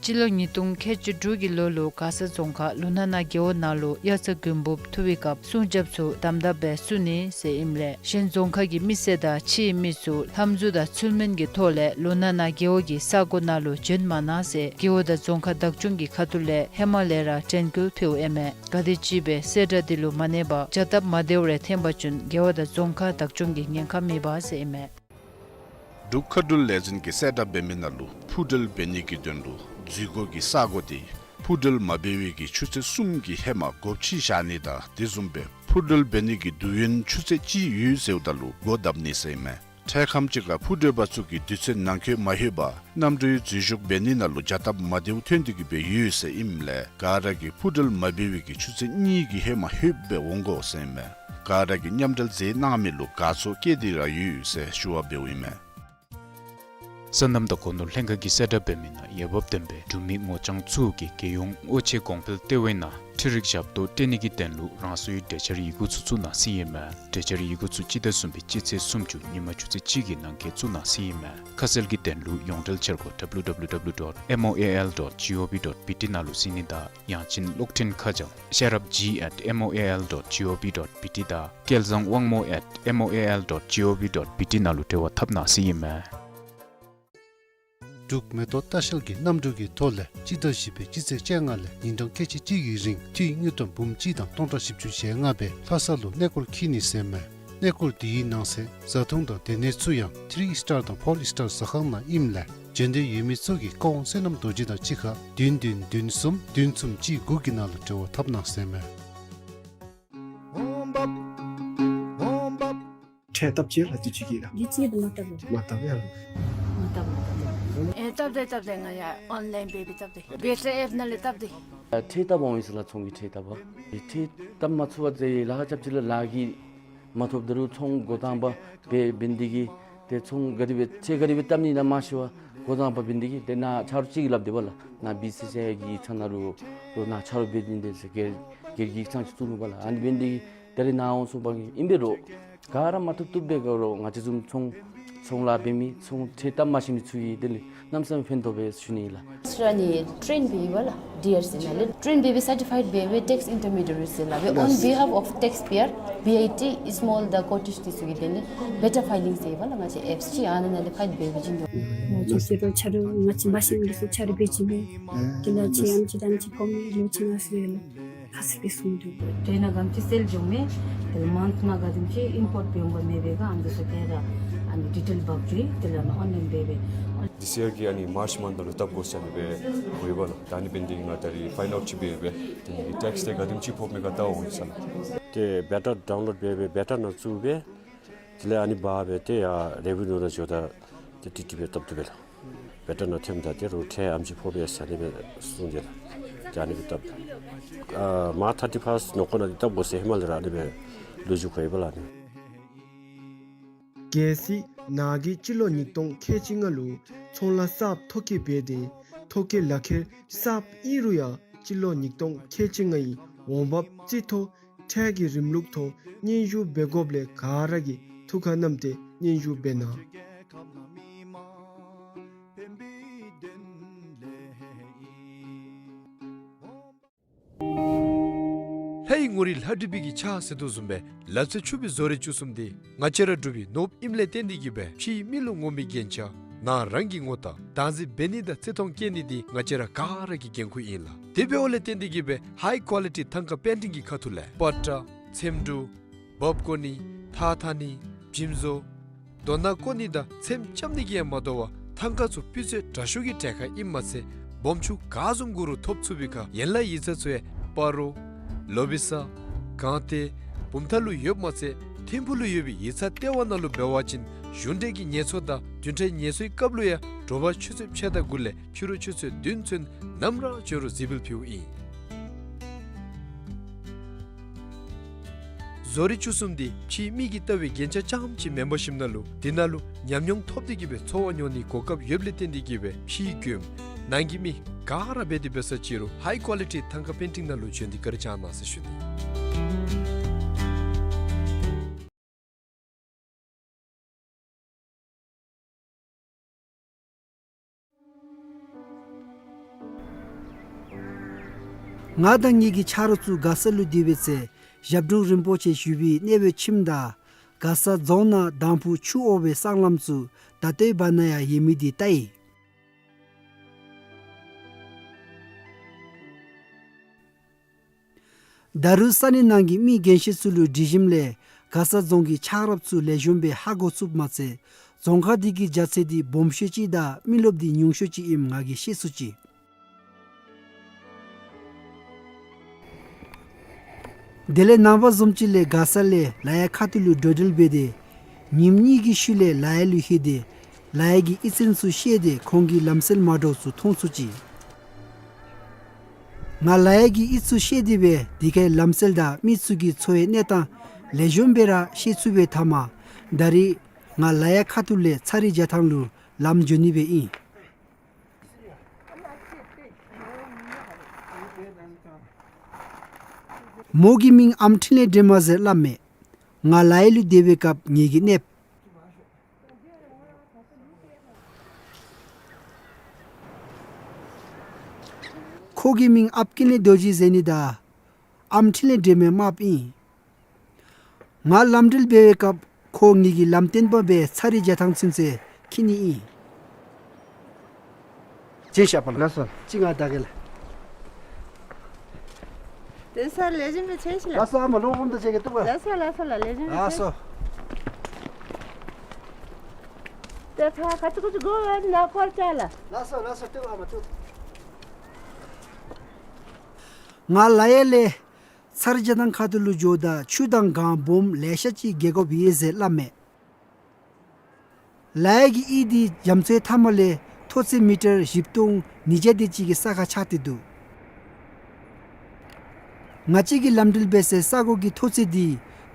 སྤྱི་ལོ་ཉིས་སྟོང་ཁལ་གཅིག་དྲུག་གི་ལོ་ལུ་མགར་ས་རྫོང་ཁག་ལུང་ནག་ན་རྒེད་འོག་ནང་ལུ་དབྱར་རྩྭ་དགུན་འབུབ་འཐུ་བའི་སྐབས་སྲུང་སྐྱོབ་ཚུ་དམ་དམ་སྦེ་བསུ་ནི་ཟེར་ཨིནམ་ལས་གཞན་རྫོང་ཁག་གི་མི་སེར་དང་ཕྱིའི་མི་ཚུ་ལྷམ་གཟུགས་དང་ཚུལ་མིན་གྱི་ཐོག་ལས་ལུང་ནག་ན་རྒེད་འོག་གི་ས་གོ་ནང་ལུ་བྱོན་མ་གནང་ཟེར་རྒེད་འོག་དང་རྫོང་ཁག་བདག་སྐྱོང་གི་ཁ་ཐུག་ལས་ཧེ་མ་ལས་ར་དྲན་སྐུལ་ཕུལཝ་ཨིན་མས། ག་དེམ་ཅིག་སྦེ་གསལ་བསྒྲགས་འདི་ལུ་མ་གནས་པར་བྱ་སྟབས་མ་བདེཝ་རེ་འཐོན་པ་ཅིན་རྒེད་འོག་དང་རྫོང་ཁག་བདག་སྐྱོང་གིས་ཉེན་ཁ་མེད་པ་ཟེར་ཨིན་མས། འབྲུག་མཁའ་འགྲུལ་ལས་འཛིན་གྱིས་གསལ་བསྒྲགས་འབད་མི་ནང་ལུ་འཕུར་འགྲུལ་འབད་ནི་གི་དོན་ལུ་འཛུལ་སྒོ་གི་ས་གོ་དེ་འཕུར་འགྲུལ་མ་འབད་བའི་གི་ཆུ་ཚོད་གསུམ་གྱི་ཧེ་མ་སྒོ་ཕྱེ་བཞག་ནི་དང་དེ་བཟུམ་སྦེ་འཕུར་འགྲུལ་འབད་ནི་གི་དུས་ཡུན་ཆུ་ཚོད་གཅིག་ཡོད་ཟེརཝ་ད་ལུ་སྒོ་བརྡབ་ནི་ཟེར་ཨིན་མས། འཕྲལ་ཁམས་ཅིག་ཁར་འཕུར་འགྲུལ་པ་ཚུ་གིས་དུས་ཚོད་ནང་འཁོད་མ་ལྷོད་པར་གནམ་གྲུའི་འཛུལ་ཞུགས་འབད་ནི་ནང་ལུ་བྱ་སྟབས་མ་བདེཝ་ཐོན་ཏེ་གི་སྦེ་ཡོད་ཟེར་ཨིནམ་ལས་ག་ར་གིས་འཕུར་འགྲུལ་མ་འབད་བའི་གི་ཆུ་ཚོད་གཉིས་ཀྱི་ཧེ་མ་ལྷོད་སྦེ་འོང་དགོ་ཟེར་ཨིན་མས། ག་ར་གིས་མཉམ་འབྲེལ་མཛད་གནང་མི་ལུ་དགའ་ཚོར་བསྐྱེད་དེ་ར་ཡོད་ཟེར་ཞུ་བ་འབདཝ་ཨིན་མས། སོ་ནམ་དང་སྒོ་ནོར་ལྷན་ཁག་གིས་གསལ་བསྒྲགས་འབད་མི་ནང་འོས་འབབ་ལྡན་པའི་འབྲུག་མི་ངོ་རྐྱང་ཚུ་གིས་རྒྱལ་ཡོངས་དབུ་ཆེ་གོང་འཕེལ་ལྟེ་བའི་ནང་འཕྲུལ་རིག་ཞབས་ཏོག་སྤྲོད་ནི་གི་དོན་ལུ་རང་སོའི་གྲོས་འཆར་ཡི་གུ་ཚུ་བཙུགས་གནང་ཟེར་ཨིན་མས། གྲོས་འཆར་ཡི་གུ་ཚུ་སྤྱི་ཟླ་གསུམ་པའི་སྤྱི་ཚེས་སུམ་ཅུ་ཉིན་མ་ཆུ་ཚོད་གཅིག་གི་ནང་འཁོད་བཙུགས་གནང་ཟེར་ཨིན་མས། ཁ་གསལ་གྱི་དོན་ལུ་ཡོངས་འབྲེལ་འཆར་སྒོ་W W W dot M O A L dot G O V dot B T ནང་ལུ་གཟིགས་ནི་དང་ཡང་ཅིན་གློག་འཕྲིན་ཁ་བྱང་ཤེས་རབ་G at M O A L dot G O V dot B T དང་སྐལ་བཟང་དབང་མོ་at M O A L dot G O V dot B T ནང་ལུ་འབྲེལ་བ་འཐབ་གནང་ཟེར་ཨིན་མས། འབྲུག་མེ་ཏོག་ལྟ་བཤལ་གྱིས་གནམ་གྲུ་གི་ཐོག་ལས་སྤྱི་ཟླ་བཞི་པའི་སྤྱི་ཚེས་བཅོ་ལྔ་ལས་ཉིན་གྲངས་ཁལ་གཅིག་གཅིག་གི་རིང་འཐུས་དངུལ་ཀྲམ་འབུམ་གཅིག་དང་སྟོང་ཕྲག་བཞི་བཅུ་ཞེ་ལྔ་སྦེ་ལྷ་ས་ལུ་གནས་སྐོར་འཁྱིད་ནི་ཟེར་ཨིན་མས། གནས་སྐོར་དེའི་ནང་གསེས་བཟའ་འཐུང་དང་སྡོད་གནས་ཚུ་ཡང་ཐི་རི་སི་ཊར་དང་ཕོར་སི་ཊར་ཟ་ཁང་ནང་ཨིནམ་ལས་འབྱོན་འདོད་ཡོད་མི་ཚུ་གིས་བཀའ་དབང་བསོད་ནམས་རྡོ་རྗེ་དང་གཅིག་ཁར་བདུན་བདུན་བདུན་གསུམ་བདུན་གསུམ་གཅིག་དགུ་གི་ནང་ལུ་འབྲེལ་བ་འཐབ་གནང་ཟེར་ཨིན་མས། ཁྲལ་བཏབ་ཅི་ལགས། དུས་ཅི་གི་ལགས། དུས་ཅི་དུ་མ་བཏབ་ལགས། མ་བཏབ་ཡ་ལགས། མ་བཏབ་མ་བཏབ། ཨེ་བཏབ་དེ་བཏབ་དེ་ང་ཡ་ཨོན་ལཱའིན་འབད་འབད་བཏབ་དེ་བེ་ཊ་ཨེཔ་ནང་ལས་བཏབ་དེ། ཁྲལ་བཏབ་འོང་ཡི་ཟེར་ལགས། ཚོང་གི་ཁྲལ་བཏབ་པ། ཁྲལ་བཏབ་མ་ཚུགས་པ་ཟེར་ལཱ་ཁག་རྐྱབ་ཅི་ལགས། ལཱ་གིས་མ་ཐོབ། ད་རུང་ཚོང་འགོ་དང་པ་འབད་འབད་ནི་དེ་གིས་ཏེ་ཚོང་ག་དེ་སྦེ་ཁྲལ་ག་དེ་སྦེ་བཏབ་ནི་ཨིན་ན་མ་ཤེས་པར་འགོ་དང་པ་འབད་ནི་དེ་གིས་ཏེ་ནཱ་ཆ་རོགས་ཅིག་གིས་སླབ་དེས་པ་ལགས། ནཱ་བི་སི་སི་ཨའི་གི་ཡིག་ཚང་ནང་ལུ་ལོག་ནཱ་ཆ་རོགས་འབད་ནི་དེ་ཟེར་སྒེར་སྒེར་གྱི་ཡིག་ཚང་ཅིག་བཙུགས་ནུག་པ་ལགས། ཨ་ནི་འབད་ནི་དེ་གིས་ད་རེས་ནཱ་འོང་སོང་པ་གིས་ཨིན་པས་རོགས། ག་ར་མ་ཐུབ་ཐུབ་སྦེ་ག་རོགས་ང་བཅས་བཟུམ་ཚོང་ཚོང་ལཱ་འབད་མི་ཚོང་ཁྲལ་བཏབ་མ་ཤེས་མི་ཚུ་གིས་དེ་ལས་གནམ་མེད་ས་མེད་ཕན་ཐོགས་པས་ཞུ་ནི་ཨིན་ལགས། སི་ཊར་ནི་ཊེན་འབད་བ་ལགས། ཌི་ཨར་སི་ནང་ལས་ཊེན་འབད་བའི་སར་ཊི་ཕའིཌ་འབད་བའི་ཊེགསི་ཨིན་ཊར་མི་ཌི་ཡེ་ཊི་ཟེར་སླབ་པའི་on behalf of taxpayer B I T small the cottage དེ་ཚུ་གི་དོན་ལས་བེ་ཊ་ཕའི་ལིང་ཟེར་བ་ལགས། ང་བཅས་ཨེཔསི་ཅིག་ཨ་ནི་ནང་ལས་ཕའིལ་འབད་བ་ཅིན་འདུག། ང་བཅས་ཟེར་རུང་ཆ་རོགས་ང་བཅས་མ་ཤེས་མི་ཚུ་ཆ་རོགས་འབད་བ་ཅིན་འདུག། དེ་ལས་ཅིག་ཨམ་ཅིག་དང་ཅིག་གོ་མི་ལོ་ཅིག་ང་ཟེར་ལགས། ཁ་གསལ་སྦེ་གསུངས་འདུག། ཊེན་ནང་ག་དེམ་ཅིག་སེལ་འགྱོ་མས། དེ་ལས་མཱནཐ་ནང་ག་དེམ་ཅིག་ཨིམ་པོརཊ་འབད་འོང་ག་མེད་པས་ག་ཨ་ནི་ཚུ་ཏེ་ར་ཨ་ནི་ཌི་ཊེལ་འབག་འགྱོ་ཡི། དེ་ལས་ཨོན་ལཱའིན་འབད་འབད། This year གི་ཨ་ནི་མཱརཅ་མཱནཐ་ལུ་བཏབ་དགོ་ཟེར་ཨ་ནི་སྦེ་འོང་ཡི་པ་ལགས། ད་ཨ་ནི་འབད་ནི་དེ་གིས་ང་ད་རིས་ཕའིནཌ་ཨའུཊ་ཅིག་འབད་འབད་དེ་ཊེགསི་དེ་ག་དེམ་ཅིག་ཕོགཔ་མས་ག་བལྟ་འོང་ཡི་ཟེར་ལགས། ཏེ་བེ་ཊ་ཌའུན་ལོཌ་འབད་འབད་བེ་ཊ་ནང་བཙུགས་འབད་དེ་ལས་ཨ་ནི་འབག་འབད་དེ་ཡར་རེ་བི་ནིའུ་ནང་འགྱོཝ་ད་ཏེ་ཏིག་ཏིག་སྦེ་བཏབ་བཏུབ་པས་ལགས། བེ་ཊ་ནང་ཐོནམ་ད་ཏེ་རོགས་ཁྲལ་ཨམ་ཅིག་ཕོག་པས་ཟེར་ཨ་ནི་སྦེ་གསུངས་ཏེ་ལགས། ཏེ་ཨ་ནི་སྦེ་བཏབ། ཨ་མཱརཅ་ཐར་ཊི་ཕཱསཊ་ནང་འཁོད་ནང་ཏེ་བཏབ་དགོ་ཟེར་ཧེ་མ་ལས་ར་ཨ་ནི་སྦེ་ལོ་རྒྱུས་གོ་ཡི་པ་ལགས་ཨ་ནི། གལ་སྲིད་ནཱ་གིས་སྤྱི་ལོ་ཉིས་སྟོང་ཁལ་གཅིག་ལྔ་ལུ་ཚོང་ལཱ་གསརཔ་ཐོ་བཀོད་འབད་དེ་ཐོ་བཀོད་ལག་ཁྱེར་གསརཔ་ཨིན་རུང་ཡང་སྤྱི་ལོ་ཉིས་སྟོང་ཁལ་གཅིག་ལྔའི་འོང་འབབ་རྩིས་ཐོ་ཁྲལ་གྱི་རིམ་ལུགས་ཐོག་སྙན་ཞུ་འབད་དགོཔ་ལས་ག་ར་གིས་ཐུགས་ཁར་བསྣམས་ཏེ་སྙན་ཞུ་འབད་གནང་། ལྷའི་ངོ་རིས་ལྷ་བྲིས་པའི་གི་ཕྱག་ཟེར་དོ་བཟུམ་སྦེ་ལ་རྩེ་ཆུ་སྦིས་བཟོ་རིག་བཅུ་གསུམ་འདི་ང་བཅས་ར་འབྲུག་པའི་ནོར་བུ་ཨིནམ་ལས་བརྟེན་ཏེ་གི་སྦེ་ཕྱིའི་མི་ལུ་ངོམ་པའི་རྒྱན་ཆ་ནཱ་རང་གིས་ངོ་བལྟ་བདག་འཛིན་འབད་ནི་དང་བརྩི་མཐོང་བསྐྱེད་ནི་འདི་ང་བཅས་ར་ག་ར་གི་འགན་ཁུར་ཨིན་ལགས། དེ་འབདཝ་ལས་བརྟེན་ཏེ་གི་སྦེ་ཧའི་ཀོ་ལི་ཊི་ཐང་ཀ་པེན་ཊིང་གི་ཁ་ཐུག་ལས་པ་ཏྲ་ཚེམ་དྲུབ་བབ་བརྐོ་ནི་ཐགས་འཐག་ནི་འཇིམ་བཟོ་རྡོ་ནག་བརྐོ་ནི་དང་ཚེམ་རྐྱབ་ནི་གིས་ཡང་མ་དོ་བར་ཐང་ཀ་ཚུ་སྤུས་ཚད་དྲག་ཤོས་ཀྱི་གྲལ་ཁར་ཨིནམ་མ་ཚད་སྦོམ་ཆུང་ག་བཟུམ་དགོ་རུང་ཐོབ་ཚུགས་པའི་ཁར་ཡན་ལག་ཡིག་ཚང་ཚུ་ཡང་སྤ་རོ་ལོ་བི་ས་གངས་ཏེ་བུམ་ཐང་ལུ་ཡོདཔ་མ་ཚད་ཐིམ་ཕུག་ལུ་ཡོད་པའི་ཡིག་ཚང་ལྟེ་བ་ནང་ལུ་འབད་བ་ཅིན་གཞུང་འབྲེལ་གྱི་ངལ་འཚོ་དང་བདུན་ཕྲག་ངལ་འཚོའི་སྐབས་ལུ་ཡང་དྲོ་པ་ཆུ་ཚོད་ཕྱེད་དང་དགུ་ལས་ཕྱི་རུ་ཆུ་ཚོད་བདུན་ཚུན་ནམ་ར་བྱོན་རུང་གཟིགས་འབུལ་ཕུལཝ་ཨིན། བཟོ་རིག་བཅུ་གསུམ་འདི་ཕྱིའི་མི་གིས་བལྟ་བའི་རྒྱན་ཆ་རྐྱངམ་ཅིག་མེན་པར་ཞིནམ་ན་ལུ་འདི་ནང་ལུ་ཉམས་མྱོང་ཐོབ་སྟེ་གི་སྦེ་འཚོ་བ་མྱོང་ནིའི་གོ་སྐབས་ཡོདཔ་ལས་བརྟེན་ཏེ་གི་སྦེ་ཕྱིའི་མགྱོནམ་ནང་གི་མི་ག་ར་འབད་དེ་འབད་ས་ཅིག་རུང་ཧའི་ཀོ་ལི་ཊི་ཐང་ཀ་པེན་ཊིང་ནང་ལུ་བྱོན་ཏེ་བཀའ་དྲིན་བསྐྱང་གནང་ཟེར་ཞུ་ནི། ང་དང་ངེའི་གི་ཆ་རོགས་ཚུ་མགར་ས་ལུ་སྡོད་པའི་ཚེ་ཞབས་དྲུང་རིན་པོ་ཆེ་བཞུགས་པའི་གནས་སྦེ་ཁྱིམ་དང་མགར་ས་རྫོང་ནང་དང་ཕུ་ཆུ་འོ་བའི་སྲང་ལམ་ཚུ་ད་ལྟོའི་བར་ན་ཡང་ཡོད་མི་འདི་བལྟ་ཡི། ད་རུང་ས་གནས་ནང་གི་མི་རྒན་ཤོས་ཚུ་ལུ་དྲི་ཞིནམ་ལས་མགར་ས་རྫོང་གི་ཆགས་རབས་ཚུ་ལེགས་ཤོམ་སྦེ་ཧ་གོ་ཚུགསཔ་མ་ཚད་ རྫོང་ཁག་འདི་གི་རྒྱ་ཚད་འདི་སྦོམ་ཤོས་ཅིག་དང་མི་རློབས་འདི་ཉུང་ཤོས་ཅིག་ཨིནམ་ང་གིས་ཤེས་ཚུགས་ཅི། དེ་ལས་ནངས་པ་བཟུམ་ཅིག་ལས་མགར་ས་ལས་ལ་ཡ་ཁ་ཐུག་ལུ་འགྲོ་འགྲུལ་འབད་དེ་ཉིནམ་གཉིས་ཀྱི་ཤུལ་ལས་ལ་ཡ་ལུ་ལྷོད་དེ་ལ་ཡ་གི་གཡུས་ཚན་ཚུ་བཤལ་ཏེ་ཁོང་གི་ལམ་སྲོལ་མ་འདྲཝ་ཚུ་མཐོང་ཚུགས་ཅི། ང་ལ་ཡ་གི་གཡུས་ཚུ་བཤལ་ཏེ་སྦེ་དེ་ཁའི་ལམ་སྲོལ་དང་མི་ཚུ་གི་འཚོ་བའི་གནས་སྟངས་ལེགས་ཤོམ་སྦེ་ར་ཤེས་ཚུགས་པའི་མཐའ་མ་ད་རིས་ང་ལ་ཡ་ཁ་ཐུག་ལས་ཚ་རི་རྒྱ་ཐང་ལུ་ལམ་འགྱོ་ནི་སྦེ་ཨིན། མོ་གི་མིང་ཨམ་འཕྲིན་ལས་སྒྲོལ་མ་ཟེར་སླབ་མས། ང་ལ་ཡ་ལུ་སྡོད་པའི་སྐབས་ངེ་གི་གནསཔ། ཁོ་གི་མིང་ཨཔ་ཀི་ནེ་རྡོ་རྗེ་ཟེར་ནི་དང་ཨམ་འཕྲིན་ལས་སྒྲོལ་མའི་རྨགཔ་ཨིན། ང་ལམ་འགྲུལ་འབད་བའི་སྐབས་ཁོ་ངེ་གི་ལམ་སྟོན་པ་སྦེ་ཚ་རི་རྒྱ་ཐང་ཚུན་ཚོད་འཁྱིད་ནི་ཨིན། ཅིག་ཤ་པ་ལ། ལགས་སོ། ཅིག་ང་བདའ་གེ་ལགས། དེ་སར་ལེགས་ཤོམ་སྦེ་འཚོལ་ཤིག་ལགས། ལགས་སོ། ཨ་མ་ལོ་ཧོམ་དུ་བྱེད་གེ་བཏུབ་ག། ལགས་སོ་ལགས་སོ་ལགས། ལེགས་ཤོམ་སྦེ་ལགས་སོ། འཚོལ། དེ་ཁ་ཁ་ཅིག་ཁ་ཅིག་དགོ་ན་སྐོར་བཅར་ལགས། ལགས་སོ་ལགས་སོ། བཏུབ་ཨ་མ་བཏུབ། ང་ལ་ཡ་ལས་ཚ་རི་རྒྱ་ཐང་ཁ་ཐུག་ལུ་འགྱོཝ་ད་ཆུ་དང་གངས་སྦོམ་ལེ་ཤ་ཅིག་བརྒལ་དགོཔ་ཡོད་ཟེར་སླབ་མས། ལ་ཡ་གི་གཡུས་འདི་རྒྱ་མཚོའི་མཐའ་མ་ལས་མཐོ་ཚད་མི་ཊར་བཞི་སྟོང་ཉིས་བརྒྱ་དེ་ཅིག་གི་ས་ཁར་ཆགས་ཏེ་འདུག། ང་བཅས་ཀྱིས་ལམ་འགྲུལ་འབད་སའི་ས་གོ་གི་མཐོ་ཚད་འདི་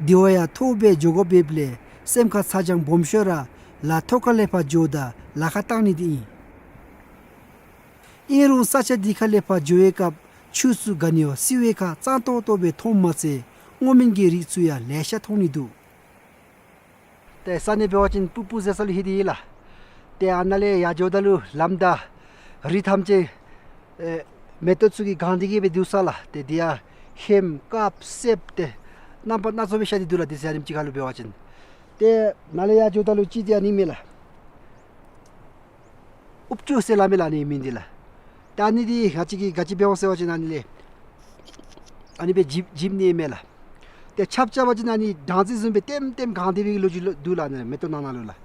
དེ་བ་ཡང་མཐོ་སྦེ་འགྱོ་དགོཔ་ཡོདཔ་ལས་སེམས་ཁར་ཚ་གྱང་སྦོམ་ཤོས་ར་ལ་མཐོ་ཁ་ལས་ཕར་འགྱོཝ་ད་ལ་ཁར་བཏང་ནི་འདི་ཨིན། ཨིན་རུང་ས་ཆ་འདི་ཁ་ལས་ཕར་འགྱོ་བའི་སྐབས་ཆུ་ཚུ་ག་ནི་བ་བསིལ་བའི་ཁར་གཙང་ཏོག་ཏོ་སྦེ་མཐོངམ་མ་ཚད་སྔོ་སྨན་གྱི་རིགས་ཚུ་ཡང་ལེ་ཤ་མཐོང་ནི་འདུག། ཏེ་ས་གནས་འབད་བ་ཅིན་སྤུ་སྤུ་ཟེར་ས་ལུ་ལྷོད་དེ་ཡོད་ལགས། ཏེ་ཨ་ནཱ་ལས་ཡར་འགྱོཝ་ད་ལུ་ལམ་དང་རི་ཐམས་ཅད་ཨེ་མེ་ཏོག་ཚུ་གིས་གང་སྟེ་གི་སྦེ་འདུག་ས་ལགས། ཏེ་དེ་ཡང་ཧེམ་དཀརཔོ་སེརཔོ་ཏེ་རྣམ་པ་སྣ་ཚོགས་སྦེ་ཤར་ཏེ་འདུག་ལགས། དེ་ཚེ་ཨ་ནེམ་ཅིག་ཁར་ལུ་འབད་བ་ཅིན། ཏེ་ནཱ་ལས་ཡར་འགྱོཝ་ད་ལུ་ཅིག་འདི་ཨ་ནི་མས་ལགས། ཨུབ་ཅུ་ཟེར་སླབ་མས་ལགས་ཨ་ནི་མིང་འདི་ལགས། ད་ཨ་ནི་འདི་ང་བཅས་ཀྱིས་ག་ཅི་འབད་འོང་ཟེར་བ་ཅིན་ཨ་ནི་ལས་ཨ་ནི་སྦེ་འཇིབ་འཇིབ་ནི་མས་ལགས། ཏེ་ཆརཔ་རྐྱབ་པ་ཅིན་ཨ་ནི་སྦྲང་རྩི་བཟུམ་སྦེ་ལྟེམ་ལྟེམ་གང་སྟེ་སྦེ་གི་ལོ་རྒྱུས་འདུག་ལགས། ཨ་ནི་མེ་ཏོག་ནང་ན་ལུ་ལགས།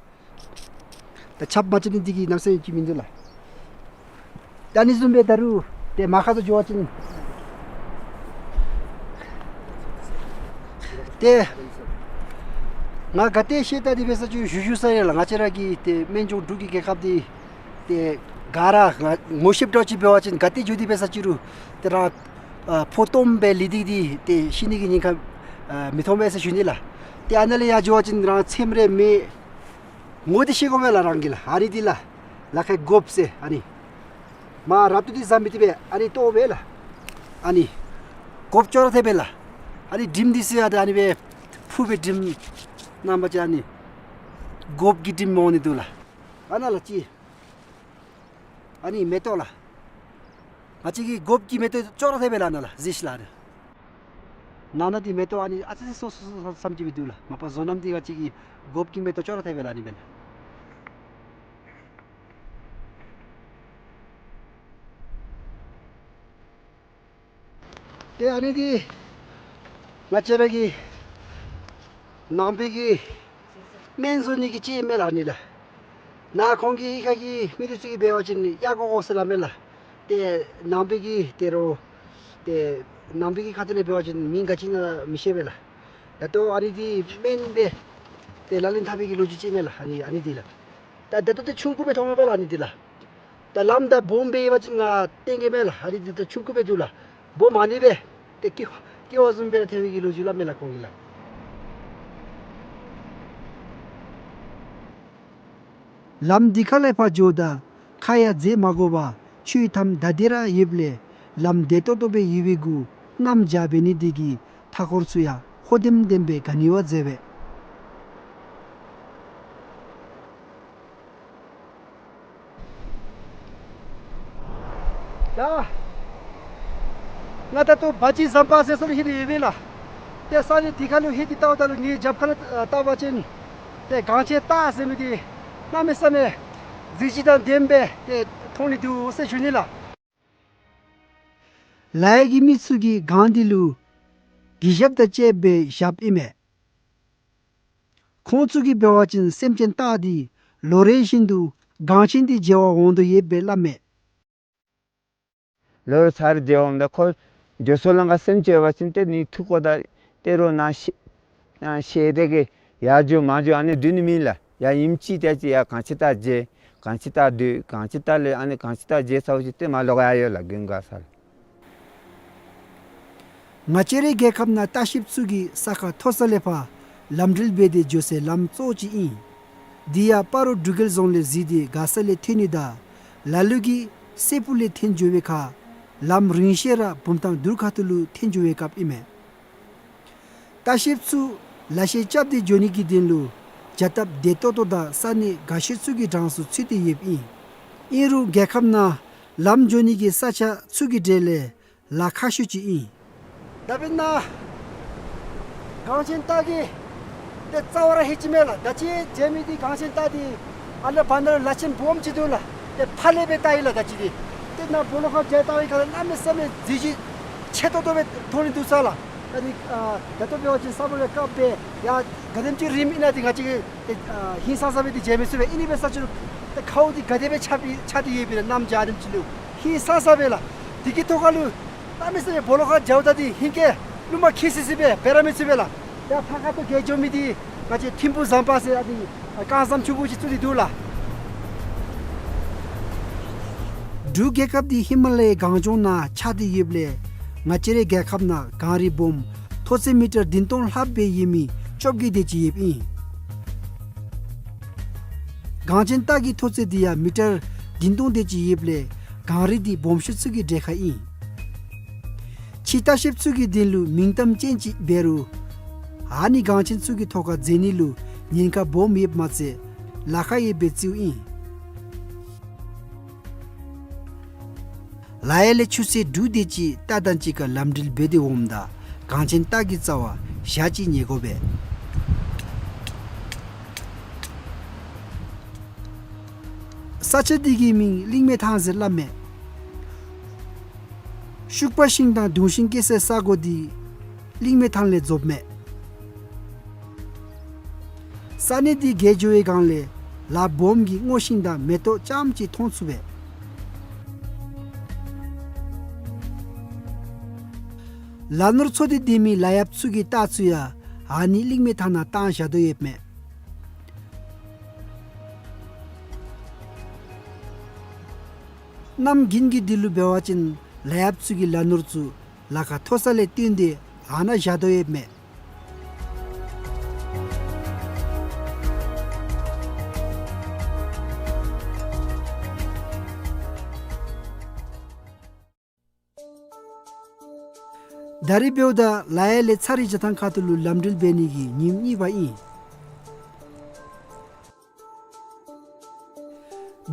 ད་ཆརཔ་མ་རྐྱབ་ནི་འདི་གིས་གནམ་མེད་ས་མེད་ཅིག་མིན་འདུག་ལགས། ད་ཨ་ནི་བཟུམ་སྦེ་ད་རུང་ཏེ་མར་ཁ་ཐུག་འགྱོ་བ་ཅིན་ཏེ་ང་ག་ཏེ་ཤེས་ད་འདི་འབད་ས་ཅིག་རུ་བཞུགས་བཞུགས་ས་ཡོད་ལགས། ང་བཅས་ར་གི་ཏེ་སྨན་ལྗོངས་འབྲུག་གི་རྒྱལ་ཁབ་འདི་ཏེ་ག་ར་ང་ངོ་ཤེསཔ་འདྲཝ་ཅིག་འབད་བ་ཅིན་ག་ཏེ་འགྱོ་སྟེ་འབད་ས་ཅིག་རུང་ཏེ་རང་ཨ་ཕོ་སྟོངམ་སྦེ་ལུས་ཏེ་གི་ཏེ་ཤི་ནི་གི་ཉེན་ཁ་ཨ་མི་མཐོང་པས་ཟེར་ཞུ་ནི་ལགས། ཏེ་ཨ་ནཱ་ལས་ཡར་འགྱོ་བ་ཅིན་རང་ཚེམས་རེ་མེད། ངོ་འདི་ཤེས་དགོ་པས་ལགས་རང་གིས་ལགས། ཨ་ནི་འདི་ལགས། ལ་ཁའི་སྒོགཔ་ཟེར་ཨ་ནི། མར་ར་ཏུ་འདི་ཟ་མི་བཏུབ་པས། ཨ་ནི་ལྟོ་བས་ལགས། ཨ་ནི་སྒོགཔ་ཅོག་ར་འཐདཔ་སྦེ་ལགས། ཨ་ནི་དྲིམ་འདི་ཟེར་ཡང་ཏེ་ཨ་ནི་སྦེ་ཕུ་སྦེ་དྲིམ་གནམ་མེད་ས་མེད་ཨ་ནི་སྒོགཔ་གི་དྲིམ་འོང་ནི་འདུག་ལགས། ཨ་ནཱ་ལགས་ཅིག། ཨ་ནི་མེ་ཏོག་ལགས། ང་བཅས་ཀྱི་སྒོགཔ་གི་མེ་ཏོག་ཅོག་ར་འཐདཔ་སྦེ་ལགས་ནཱ་ལགས། གཟིགས་ཤིག་ལགས། ནང་ན་འདི་མེ་ཏོག་ཨ་ནི་ཨ་ཙི་ཙི་སོ་སོ་སོ་སོ་བསམ་ཅིག་སྦེ་འདུག་ལགས། མ་པ་བཟོ་རྣམ་འདི་ང་བཅས་ཀྱི་སྒོགཔ་གི་མེ་ཏོག་ཅོག་ར་འཐདཔ་སྦེ་ལགས། ཨ་ནི་སྦེ་ལགས། ཏེ་ཨ་ནི་འདི་ང་བཅས་ར་གི་ནང་པའི་གི་སྨན་བཟོ་ནི་གི་ཅིག་མས་ལགས་ཨ་ནི་ལགས། ནཱ་ཁོང་གི་གཡུས་ཁ་གི་མི་འདི་ཚུ་གིས་འབད་བ་ཅིན་གཡག་གོག་གོག་ཟེར་སླབ་མས་ལགས། ཏེ་ནང་པའི་གི་ཏེ་རོགས་ཏེ་ནང་པའི་གི་ཁ་ཐུག་ལས་འབད་བ་ཅིན་མིང་ག་ཅི་ཨིན་ན་མི་ཤེས་པས་ལགས། ད་ལྟོ་ཨ་ནི་འདི་སྨན་སྦེ་ཏེ་ལག་ལེན་འཐབ་པའི་གི་ལོ་རྒྱུས་ཅིག་མས་ལགས། ཨ་ནི་ཨ་ནི་འདི་ལགས། ད་ད་ལྟོ་ཏེ་ཆུང་ཀུ་སྦེ་མཐོངམ་མས་ལགས་ཨ་ནི་འདི་ལགས། ད་ལམ་ད་སྦོམ་སྦེ་ཡོད་པ་ཅིན་ང་སྟོན་གེ་མས་ལགས། ཨ་ནི་འདི་ད་ཆུང་ཀུ་སྦེ་འདུག་ལགས། སྦོམ་ཨ་ནི་སྦེ་ཏེ་ཀེ་ཀེ་བ་བཟུམ་སྦེ་ར་འཐོན་པའི་གི་ལོ་རྒྱུས་སླབ་མས་ལགས་ཁོང་གིས་ལགས། ལམ་འདི་ཁ་ལས་ཕར་འགྱོཝ་ད་ཁ་ཡང་འཛེག་མ་དགོ་པར་ཆུའི་མཐའམ་བདའ་སྟེ་ར་ཡོདཔ་ལས་ལམ་བདེ་ཏོག་ཏོ་སྦེ་ཡོད་པའི་གུ་གནམ་བྱཱར་འབད་ནི་འདི་གིས་མཐའ་འཁོར་ཚུ་ཡང་ཧོ་ལྡེམ་ལྡེམ་སྦེ་ག་ནི་བ་མཛེས་པས། ཡ། ང་ད་ལྟོ་བ་ཅི་ཟམ་པ་ཟེར་ས་ལུ་ལྷོད་དེ་ཡོད་པས་ལགས། ཏེ་ས་གནས་འདི་ཁ་ལུ་ལྷོད་དེ་བལྟཝ་ད་ལུ་ངེའི་རྒྱབ་ཁ་ལུ་ཨ་བལྟ་བ་ཅིན་ཏེ་གངས་ཅན་སྟག་ཟེར་མི་འདི་གནམ་མེད་ས་མེད་གཟི་བརྗིད་དང་ལྡནམ་སྦེ་ཏེ་མཐོང་ནི་འདུག་ཟེར་ཞུ་ནི་ལགས། ལ་ཡ་གི་མི་ཚུ་གིས་གངས་འདི་ལུ་གུས་ཞབས་དང་བཅསཔ་སྦེ་བཞགཔ་ཨིན་མས། ཁོང་ཚུ་གིས་འབད་བ་ཅིན་སེམས་ཅན་སྟག་འདི་ ལོ་རེ་བཞིན་དུ་གངས་ཅན་འདི་མཇལ་བར་འོང་དོ་ཡོདཔ་སྦེ་སླབ་མས། ལོ་རེ་ཚར་མཇལ་འོངམ་ད་ཁོ་འགྱོ་སོང་ལས་ཁར་སེམས་ཅན་འབད་བ་ཅིན་ཏེ་ནི་ཐུག་དགོ་ད་ཏེ་རོགས་ནཱ་ཤེ་ནཱ་ཤེས་ཏེ་གི་ཡར་འགྱོ་མར་འགྱོ་ཨ་ནི་སྡོད་ནི་མེད་ལགས། ཡར་ཨིནམ་ཅིག་ཏེ་ཅིག་ཡར་གངས་ཅན་རྟ་མཇལ། གངས་ཅན་རྟ་སྡོད། གངས་ཅན་རྟ་ལས་ཨ་ནི་གངས་ཅན་རྟ་མཇལ་ཚརཝ་ཅིག་ཏེ་མར་ལོག་ཡར་ཡོད་ལགས་དགུན་ཁ་ས་ལུ། ང་བཅས་རའི་རྒྱལ་ཁབ་ནང་ལྟ་བཤལཔ་ཚུ་གིས་ས་ཁ་མཐོ་ས་ལས་ཕར་ལམ་འགྲུལ་འབད་དེ་འགྱོ་སའི་ལམ་གཙོ་བོ་ཅིག་ཨིན། འདི་ཡང་སྤ་རོ་འབྲུག་རྒྱལ་རྫོང་ལས་གཟིགས་ཏེ་མགར་ས་ལས་ཐོན་ནི་དང་ལ་ལུ་གིས་སྲས་སྤུ་ལས་འཐོན་འགྱོ་བའི་ཁར་ལམ་རིང་ཤོས་ར་བུམ་ཐང་དུར་ཁ་ཐུག་ལུ་འཐོན་འགྱོ་བའི་སྐབས་ཨིན་མས། ལྟ་བཤལཔ་ཚུ་ལ་ཤས་རྐྱབ་སྟེ་འགྱོ་ནི་གི་དོན་ལུ་རྒྱ་སྟབས་བདེ་ཏོག་ཏོ་དང་ས་གནས་དགའ་ཤོས་ཚུ་གི་གྲངས་སུ་ཚུད་དེ་ཡོདཔ་ཨིན། ཨིན་རུང་རྒྱལ་ཁབ་ནང་ལམ་འགྱོ་ནི་གི་ས་ཆ་ཚུ་གི་གྲས་ལས་ལ་ཁག་ཤོས་ཅིག་ཨིན། ད་དཔེར་ན་གངས་ཅན་རྟ་གི་ཏེ་རྩ་བ་ར་ལྷོད་ཅི་མས་ལགས། ད་ཅི་མཇལ་མི་འདི་གངས་ཅན་རྟ་འདི་ཨ་ནཱ་བར་ན་ལ་ཆེན་སྦོམ་ཅིག་འདུག་ལགས། ཏེ་ཕར་ལས་སྦེ་བལྟ་ཡི་ལགས། ད་ཅི་འདི་ཏེ་ནཱ་སྦོ་ལོགས་ཁར་མཇལ་བལྟ་བའི་ཁར་གནམ་མེད་ས་མེད་མཛེས་བཟོ་ཆེ་ཏོག་ཏོ་སྦེ་མཐོང་ནི་འདུག་ས་ལགས། ད་ནི་ཨ་ད་ལྟོ་འབད་བ་ཅིན་ས་སྦོམ་སྦེ་བཀབ་སྦེ་ཡར་ག་དེམ་ཅིག་རིངམ་ཨིན་ན་འདི་ང་བཅས་ཀྱིས་ཏེ་ཨ་ཧིང་སངས་ས་སྦེ་འདི་མཇལ་མི་ཚུགས་པས། ཨིན་ནི་སྦེ་ས་ཆུ་ཏེ་ཁཝ་འདི་ག་དེ་སྦེ་ཆགས་པའི་ཆགས་ཏེ་ཡོད་པའི་གནམ་བྱཱར་རིངམ་ཅིག་ལུ་ཧིང་སངས་ས་སྦེ་ལགས། དེ་གི་ཐོག་ཁ་ལུ་གནམ་མེད་ས་མེད་སྦོ་ལོགས་ཁར་མཇལཝ་ད་འདི་ཧིང་གི་རླུང་མ་ཁྱིལ་སི་སི་སྦེ་འབད་ར་མི་ཚུགས་པས་ལགས། ཡར་ཕར་ཁ་ཐུག་གི་འགྱོ་མི་འདི་ང་བཅས་ཐིམ་ཕུག་ཟམ་པ་ཟེར་ཨ་ནི་ཨ་རྐང་ཟམ་ཆུང་ཀུ་ཅིག་བཙུགས་ཏེ་འདུག་ལགས། འབྲུག་རྒྱལ་ཁབ་འདི་ཧི་མ་ལ་ཡའི་གངས་ལྗོངས་ནང་ཆགས་ཏེ་ཡོདཔ་ལས་ང་བཅས་རའི་རྒྱལ་ཁབ་ནང་གངས་རི་སྦོམ་མཐོ་ཚད་མི་ཊར་བདུན་སྟོང་ལྷགཔ་སྦེ་ཡོད་མི་བཅོ་བརྒྱད་དེ་ཅིག་ཡོདཔ་ཨིན། གངས་ཅན་རྟ་གི་མཐོ་ཚད་འདི་ཡང་མི་ཊར་བདུན་སྟོང་དེ་ཅིག་ཡོདཔ་ལས་གངས་རི་འདི་སྦོམ་ཤོས་ཚུ་གི་གྲས་ཁར་ཨིན། ཕྱི་ལྟ་བཤལཔ་ཚུ་གི་དོན་ལུ་མིང་གཏམ་ཅན་ཅིག་འབད་རུང་ཨ་ནི་གངས་ཅན་ཚུ་གི་ཐོག་ཁར་འཛེགས་ནི་ལུ་ཉེན་ཁ་སྦོམ་ཡོདཔ་མ་ཚད་ལཱ་ཁག་ཡོདཔ་སྦེ་བརྩིཝ་ཨིན། ལ་ཡ་ལས་ཆུ་ཚོད་དྲུག་དེ་ཅིག་རྟ་དང་གཅིག་ཁར་ལམ་འགྲུལ་འབད་དེ་འོངམ་ད་གངས་ཅན་རྟ་གི་རྩ་བར་ཞག་གཅིག་ཉལ་དགོ་པས། ས་ཆ་འདི་གི་མིང་གླིང་མེ་ཐང་ཟེར་སླབ་མས། ཤུག་པ་ཤིང་དང་དུང་ཤིང་སྐྱེ་སའི་ས་གོ་འདི་གླིང་མེ་ཐང་ལས་རྫོགསཔ་མས། ས་གནས་འདི་བརྒལ་འགྱོ་བའི་སྒང་ལས་ལ་སྦོམ་གྱི་སྔོ་ཤིང་དང་མེ་ཏོག་ཙམ་ཅིག་མཐོང་ཚུགས་པས། ལ་ནོར་འཚོ་སྟེ་སྡོད་མི་ལ་ཡབ་ཚུ་གི་རྟ་ཚུ་ཡང་ཨ་ནི་གླིང་མེ་ཐང་ནང་བཏང་བཞག་དོ་ཡོདཔ་མས། གནམ་དགུན་གྱི་དུས་ལུ་འབད་བ་ཅིན་ལ་ཡབ་ཚུ་གི་ལ་ནོར་ཚུ་ལ་ཁ་མཐོ་ས་ལས་བཏོན་ཏེ་ཨ་ནཱ་བཞག་དོ་ཡོདཔ་མས། ད་རིས་འབདཝ་ད་ལ་ཡ་ལས་ཚ་རི་རྒྱ་ཐང་ཁ་ཐུག་ལུ་ལམ་འགྲུལ་འབད་ནི་གི་ཉིནམ་གཉིས་པ་ཨིན།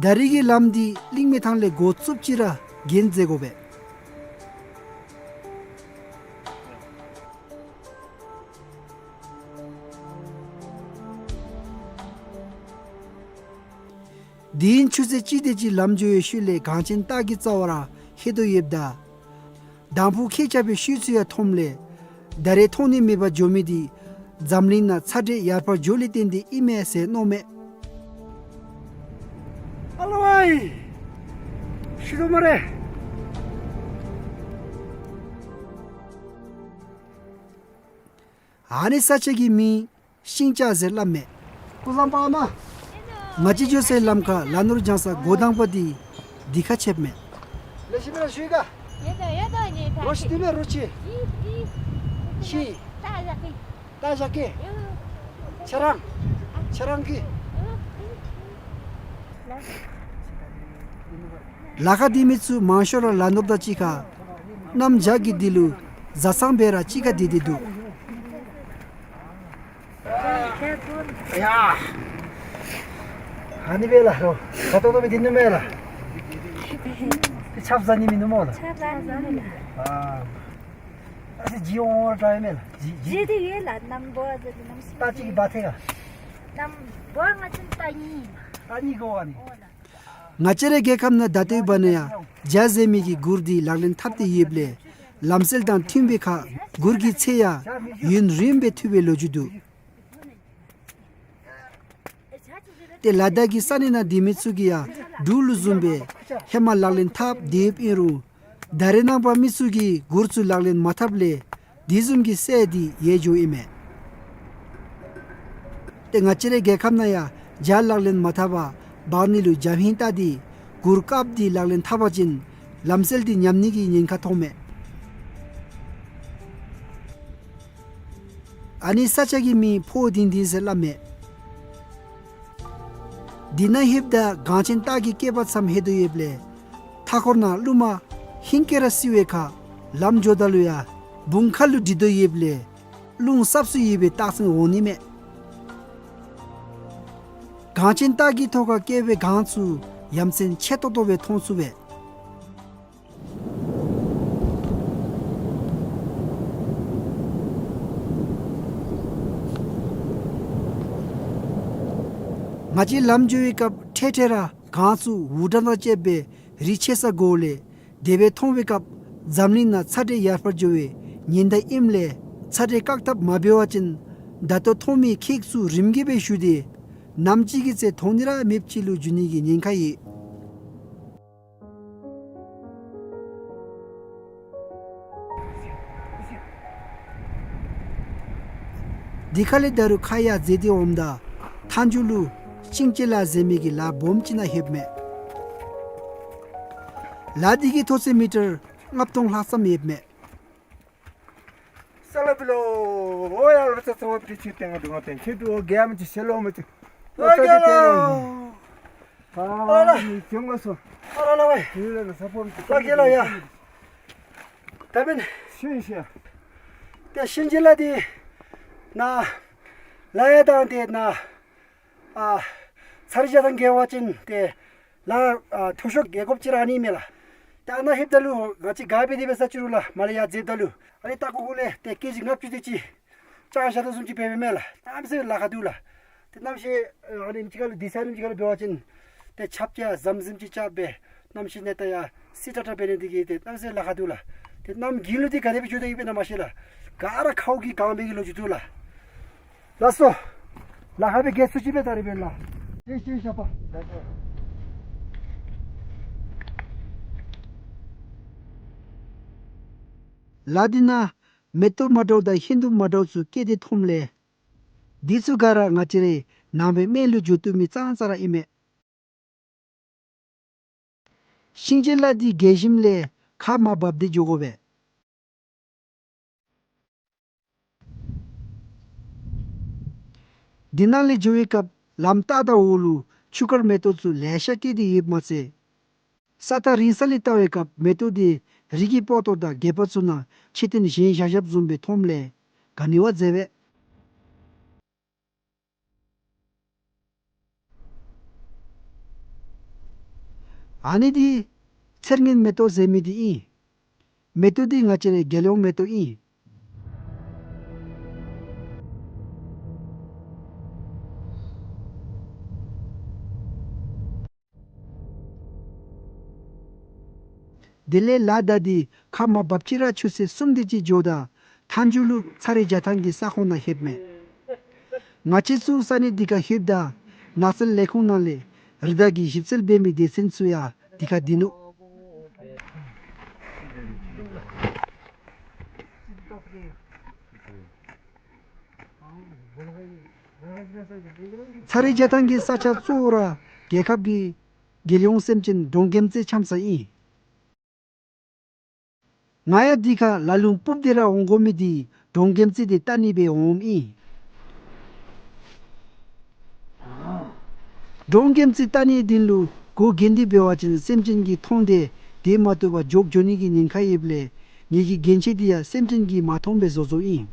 ད་རིས་ཀྱི་ལམ་འདི་གླིང་མེ་ཐང་ལས་འགོ་བཙུགསཔ་ཅིག་ར་གྱོན་མཛད་དགོ་པས། དེ་ཡང་ཆུ་ཚོད་གཅིག་དེ་ཅིག་ལམ་འགྱོ་བའི་ཤུལ་ལས་གངས་ཅན་རྟ་གི་རྩ་བར་ལྷོད་དོ་ཡོདཔ་ད་དང་ཕུ་ཁྱེག་རྐྱབ་པའི་ཤུལ་ཚུ་ཡང་མཐོངམ་ལས་ད་རེས་མཐོང་ནི་མེད་པར་འགྱོ་མི་འདི་འཛམ་གླིང་ནང་ཚ་དྲོད་ཡར་འཕར་འགྱོ་ལས་བརྟེན་ཏེ་ཨིན་མས་ཟེར་མནོཝ་མས། ཨ་ལོ་ཝའི། ཤི་དོ་སྨ་རེ། ཨ་ནི་ས་ཆ་གི་མིང་ཤིང་བྱ་ཟེར་སླབ་མས། སྐུ་གཟུགས་བཟང་པ་མ། ང་བཅས་འགྱོ་སའི་ལམ་ཁར་ལ་ནོར་བྱང་ས་འགོ་དང་པ་འདི་འདི་ཁར་ཆགསཔ་མས། ལེགས་ཤོམ་སྦེ་ར་བཞུགས་ག། ཡོད་དོ་ཡོད་དོ་ནི་ད། རོ་ཤི་དུས་མེད་རོ་ཆི། ཨི་ཨི། ཤི། ད་བཞག་གི། ད་བཞག་གི། ཡོད། ཁྱེད་རང་། ཁྱེད་རང་གིས། ལ་ཁར་སྡོད་མི་ཚུ་མང་ཤོས་ར་ལ་ནོར་དང་གཅིག་ཁར་གནམ་བྱཱར་གྱི་དུས་ལུ་བཟའ་ཚང་སྦེ་ར་གཅིག་ཁར་སྡོད་དེ་འདུག། ཡ། ཨ་ནི་སྦེ་ལགས་རོ། ཁ་ཏོག་ཏོ་སྦེ་སྡོད་ནི་མས་ལགས། ཏེ་ཆབ་བཟའ་ནི་མིན་ནུག་སྨོ་ལགས། ཆབ་བཟའ་ནི་མིན་ལགས། ཨ། ཨ་ཙི་ཇི་འོང་འོང་ར་འདྲ་ཡོད་མས་ལགས། ཇི་ཇི། ཇི་འདི་ཡོད་ལགས། གནམ་སྦོ་ཨ་ཙི་གནམ་སྲིན། རྟ་གཅིག་གིས་འབག་ཐེག་ག། གནམ་སྦོ་ང་བཅས་རྟ་གཉིས། རྟ་གཉིས་དགོ་ག་ནི། ཨོ་ལགས། ང་བཅས་རའི་རྒྱལ་ཁབ་ནང་ད་ལྟོའི་བར་ན་ཡང་བྱཱར་ཟེར་མི་གི་གུར་འདི་ལག་ལེན་འཐབ་སྟེ་ཡོདཔ་ལས་ལམ་སྲོལ་དང་མཐུན་པའི་ཁར་གུར་གྱི་ཚད་ཡང་ཡུན་རིངམོ་སྦེ་ཐུབ་པའི་ལོ་རྒྱུས་འདུག། ཏེ་ལ་དྭགས་ཀྱི་ས་གནས་ནང་སྡོད་མི་ཚུ་གིས་ཡང་འབྲུག་ལུ་བཟུམ་སྦེ་ཧེ་མ་ལག་ལེན་འཐབ་སྡོདཔ་ཨིན་རུང་ད་རེས་ནངས་པ་མི་ཚུ་གིས་གུར་ཚུ་ལག་ལེན་མ་འཐབ་ལས་དེ་བཟུམ་གྱི་སྲས་འདི་ཡལ་འགྱོཝ་ཨིན་མས། ཏེ་ང་བཅས་རའི་རྒྱལ་ཁབ་ནང་ཡང་ཇ་ལག་ལེན་མ་འཐབ་པར་འབག་ནི་ལུ་འཇམ་ཧིང་བལྟ་སྟེ་གུར་དཀརཔོ་འདི་ལག་ལེན་འཐབ་པ་ཅིན་ལམ་སྲོལ་འདི་ཉམས་ནི་གི་ཉེན་ཁ་མཐོང་མས། ཨ་ནི་ས་ཆ་གི་མིང་ཕོ་ལྡིང་ལྡིང་ཟེར་སླབ་མས། འདི་ནང་ལྷོདཔ་ད་གངས་ཅན་སྟག་གི་སྐྱེས་པ་ཙམ་ལྷོད་དོ་ཡོདཔ་ལས་མཐའ་འཁོར་ནང་རླུང་མ་ཧིང་སྐད་ར་བསིལ་བའི་ཁར་ལམ་འགྱོཝ་ད་ལུ་ཡང་བུང་ཁ་ལུ་འདྲིལ་དོ་ཡོདཔ་ལས་རླུང་སྲབ་སུ་ཡོད་པའི་རྟགས་མཚན་འོང་ནི་མས། གངས་ཅན་སྟག་གི་ཐོག་ཁར་སྐྱེ་བའི་གངས་ཚུ་ཡ་མཚན་ཆེ་ཏོག་ཏོ་སྦེ་མཐོང་ཚུགས་པས། ང་བཅས་ལམ་འགྱོ་བའི་སྐབས་འཕྲལ་འཕྲལ་ར་གངས་ཚུ་འུར་སྒྲ་དང་བཅསཔ་སྦེ་རི་ཆེ་ས་གོཝ་ལས་དེ་སྦེ་མཐོང་བའི་སྐབས་འཛམ་གླིང་ནང་ཚ་དྲོད་ཡར་འཕར་འགྱོ་བའི་ཉིན་ཟླ་ཨིནམ་ལས་ཚ་དྲོད་བཀག་ཐབས་མ་འབད་བ་ཅིན་ད་ལྟོ་མཐོང་མི་ཁྱེགས་ཚུ་རིམ་གྱིས་སྦེ་ཞུ་སྟེ་ནམ་ཅིག་གི་ཚེ་མཐོང་ནི་ར་མེདཔ་ཅིག་ལུ་འགྱུར་ནི་གི་ཉེན་ཁ་ཡོད། དེ་ཁ་ལས་ད་རུང་ཁ་ཡར་འཛེགས་ཏེ་འོངམ་ད་མཐའ་མཇུག་ལུ་ཤིང་བྱི་ལ་ཟེར་མི་གི་ལ་སྦོམ་ཅིག་ནང་ལྷོདཔ་མས། ལ་འདི་གི་མཐོ་ཚད་མི་ཊར་ལྔ་སྟོང་ལྷག་ཙམ་ཡོདཔ་མས། ས་ལ་བི་ལོ། ཨོ་ཡ་ལ་ཚ་ཚ་བ་པི་ཆི་ཏེང་དུང་ཏེང་ཆི་ཏུ་ཨོ་གེ་མ་ཅི་ཤེ་ལོ་མ་ཅི། ཨོ་གེ་ལོ། ཨ་ལ་ནི་ཅོང་ལ་སོ། ཨ་ལ་ལ་བའི། ཡུལ་ལ་ས་ཕོམ་ཅི། ཨོ་གེ་ལོ་ཡ། ད་བན། ཤིན་ཤ། ཏེ་ཤིན་ཅི་ལ་འདི་ནཱ་ལ་ཡ་དང་ཏེ་ནཱ་ཨ་ཚར་བཞག་དང་འགལ་བ་ཅིན་ཏེ་ལ་ཨ་མཐོ་ཤོས་རྒེད་འོགཔ་ཅིག་ར་ཨ་ནི་མས་ལགས། ཏེ་ཨ་ནཱ་ལྷོདཔ་ད་ལུ་ང་བཅས་ག་འབད་དེ་འབད་ས་ཅི་རུང་ལགས་མར་ལས་ཡར་འཛེགསཔ་ད་ལུ་ཨ་ནི་ལྟག་ཀོ་ཀོ་ལས་ཏེ་ཀེ་ཇི་ལྔ་བཅུ་དེ་ཅིག་ལྕང་ཤ་དང་བཟུམ་ཅིག་འབད་འབདཝ་མས་ལགས། གནམ་མེད་ས་མེད་ལཱ་ཁག་འདུག་ལགས། ཏེ་གནམ་གཤིས་ཨ་ནི་ཅིག་ཁར་ལུ་དེ་ས་ནི་ཅིག་ཁར་ལུ་འབད་བ་ཅིན་ཏེ་ཆརཔ་ཅིག་ཟམ་ཟིམ་ཅིག་རྐྱབ་སྦེ་གནམ་གཤིས་གནས་སྟངས་ཡང་སྲིད་ཏྲག་ཏྲ་འབད་ནི་འདི་གིས་ཏེ་གནམ་མེད་ས་མེད་ལཱ་ཁག་འདུག་ལགས། ཏེ་གནམ་དགུན་ལུ་འདི་ག་དེ་སྦེ་འགྱོ་དོ་ཡོདཔ་ཨིན་ན་མ་ཤེས་ལགས། ག་ར་ཁཝ་གིས་གང་བའི་གི་ལོ་རྒྱུས་འདུག་ལགས། ལགས་སོ། ལཱ་ཁག་སྦེ་གེ་སུ་ཅིག་སྦེ་ད་རེས་འབད་ལགས། ལགས་སོ། ལ་འདི་ནང་མེ་ཏོག་མ་འདྲཝ་དང་ཧིང་སྡུག་མ་འདྲཝ་ཚུ་སྐྱེས་ཏེ་འཐོནམ་ལས་འདི་ཚུ་ག་ར་ང་བཅས་རའི་ནང་པའི་སྨན་ལུ་འགྱོ་བཏུབ་མི་ཙང་ཙ་ར་ཨིན་མས། ཤིང་བྱི་ལ་འདི་རྒས་ཞིནམ་ལས་ཁ་མར་འབབ་སྟེ་འགྱོ་དགོ་པས། འདི་ནང་ལས་འགྱོ་བའི་སྐབས་ལམ་ལྟག་དང་འོག་ལུ་ཆུ་དཀར་མེ་ཏོག་ཚུ་ལེ་ཤ་སྐྱེས་ཏེ་ཡོདཔ་མ་ཚད་ས་མཐའ་རིང་ས་ལས་བལྟ་བའི་སྐབས་མེ་ཏོག་འདི་རི་གི་སྤོ་ཏོ་དང་སྒལ་པ་ཚུ་ནང་ཆད་ཐེངས་བཞེངས་བཞག་བཞགཔ་བཟུམ་སྦེ་མཐོངམ་ལས་ག་ནི་བ་མཛེས་པས། ཨ་ནི་འདི་ཚེར་ངན་མེ་ཏོག་ཟེར་མི་འདི་ཨིན། མེ་ཏོག་འདི་ང་བཅས་རའི་རྒྱལ་ཡོངས་མེ་ཏོག་ཨིན། དེ་ལས་ལ་དྭགས་འདི་ཁ་མར་འབབ་ཅི་ར་ཆུ་ཚོད་གསུམ་དེ་ཅིག་འགྱོཝ་ད་མཐའ་མཇུག་ལུ་ཚ་རེ་རྒྱ་ཐང་གི་ས་ཁོངས་ནང་ལྷོདཔ་མས། ང་བཅས་ཚུ་ས་གནས་འདི་ཁར་ལྷོདཔ་ད་ནགས་ཚལ་ལས་ཁུངས་ནང་ལས་རི་དྭགས་ཀྱི་ཞིབ་འཚོལ་འབད་མི་སྡེ་ཚན་ཚུ་ཡང་འདི་ཁར་སྡོད་ནུག། ཚ་རེ་རྒྱ་ཐང་གི་ས་ཆ་གཙོ་བོ་ར་རྒྱལ་ཁབ་ཀྱི་རྒྱལ་ཡོངས་སེམས་ཅན་འབྲོང་རྒྱལམ་རྩེ་འཁྱམས་ས་ཨིན། ང་ཡང་འདི་ཁར་ལ་ལུང་སྤུབས་ཏེ་ར་འོང་དགོ་མི་འདི་འབྲོང་རྒྱལམ་རྩེ་འདི་བལྟ་ནི་སྦེ་འོངམ་ཨིན། འབྲོང་རྒྱལམ་རྩེ་བལྟ་ནིའི་དོན་ལུ་སྒོ་བརྒྱན་ཏེ་འབད་བ་ཅིན་སེམས་ཅན་གྱིས་མཐོང་སྟེ་དེ་མ་བཏུབ་པར་འཇོག་འགྱོ་ནི་གི་ཉེན་ཁ་ཡོདཔ་ལས་ངེ་གི་རྒྱན་ཆ་འདི་ཡང་སེམས་ཅན་གྱིས་མ་མཐོང་པའི་བཟོ་བཟོཝ་ཨིན།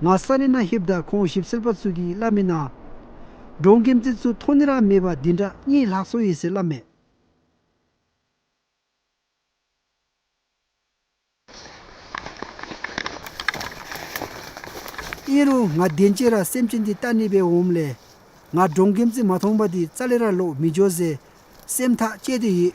ང་ས་གནས་ནང་ལྷོདཔ་ད་ཁོང་ཞིབ་འཚོལ་པ་ཚུ་གིས་སླབ་མི་ནང་འབྲོང་རྒྱལམ་རྩེ་ཚུ་མཐོང་ནི་ར་མེད་པར་བདུན་ཕྲག་གཉིས་ལྷག་སོ་ཡི་ཟེར་སླབ་མས། ཨིན་རུང་ང་དེམ་ཅིག་ར་སེམས་ཅན་འདི་བལྟ་ནི་སྦེ་འོངམ་ལས་ང་འབྲོང་རྒྱལམ་རྩེ་མ་མཐོང་པ་འདི་རྩ་ལས་ར་ལོག་མི་འགྱོ་ཟེར་སེམས་ཐག་བཅད་དེ་ཡོད།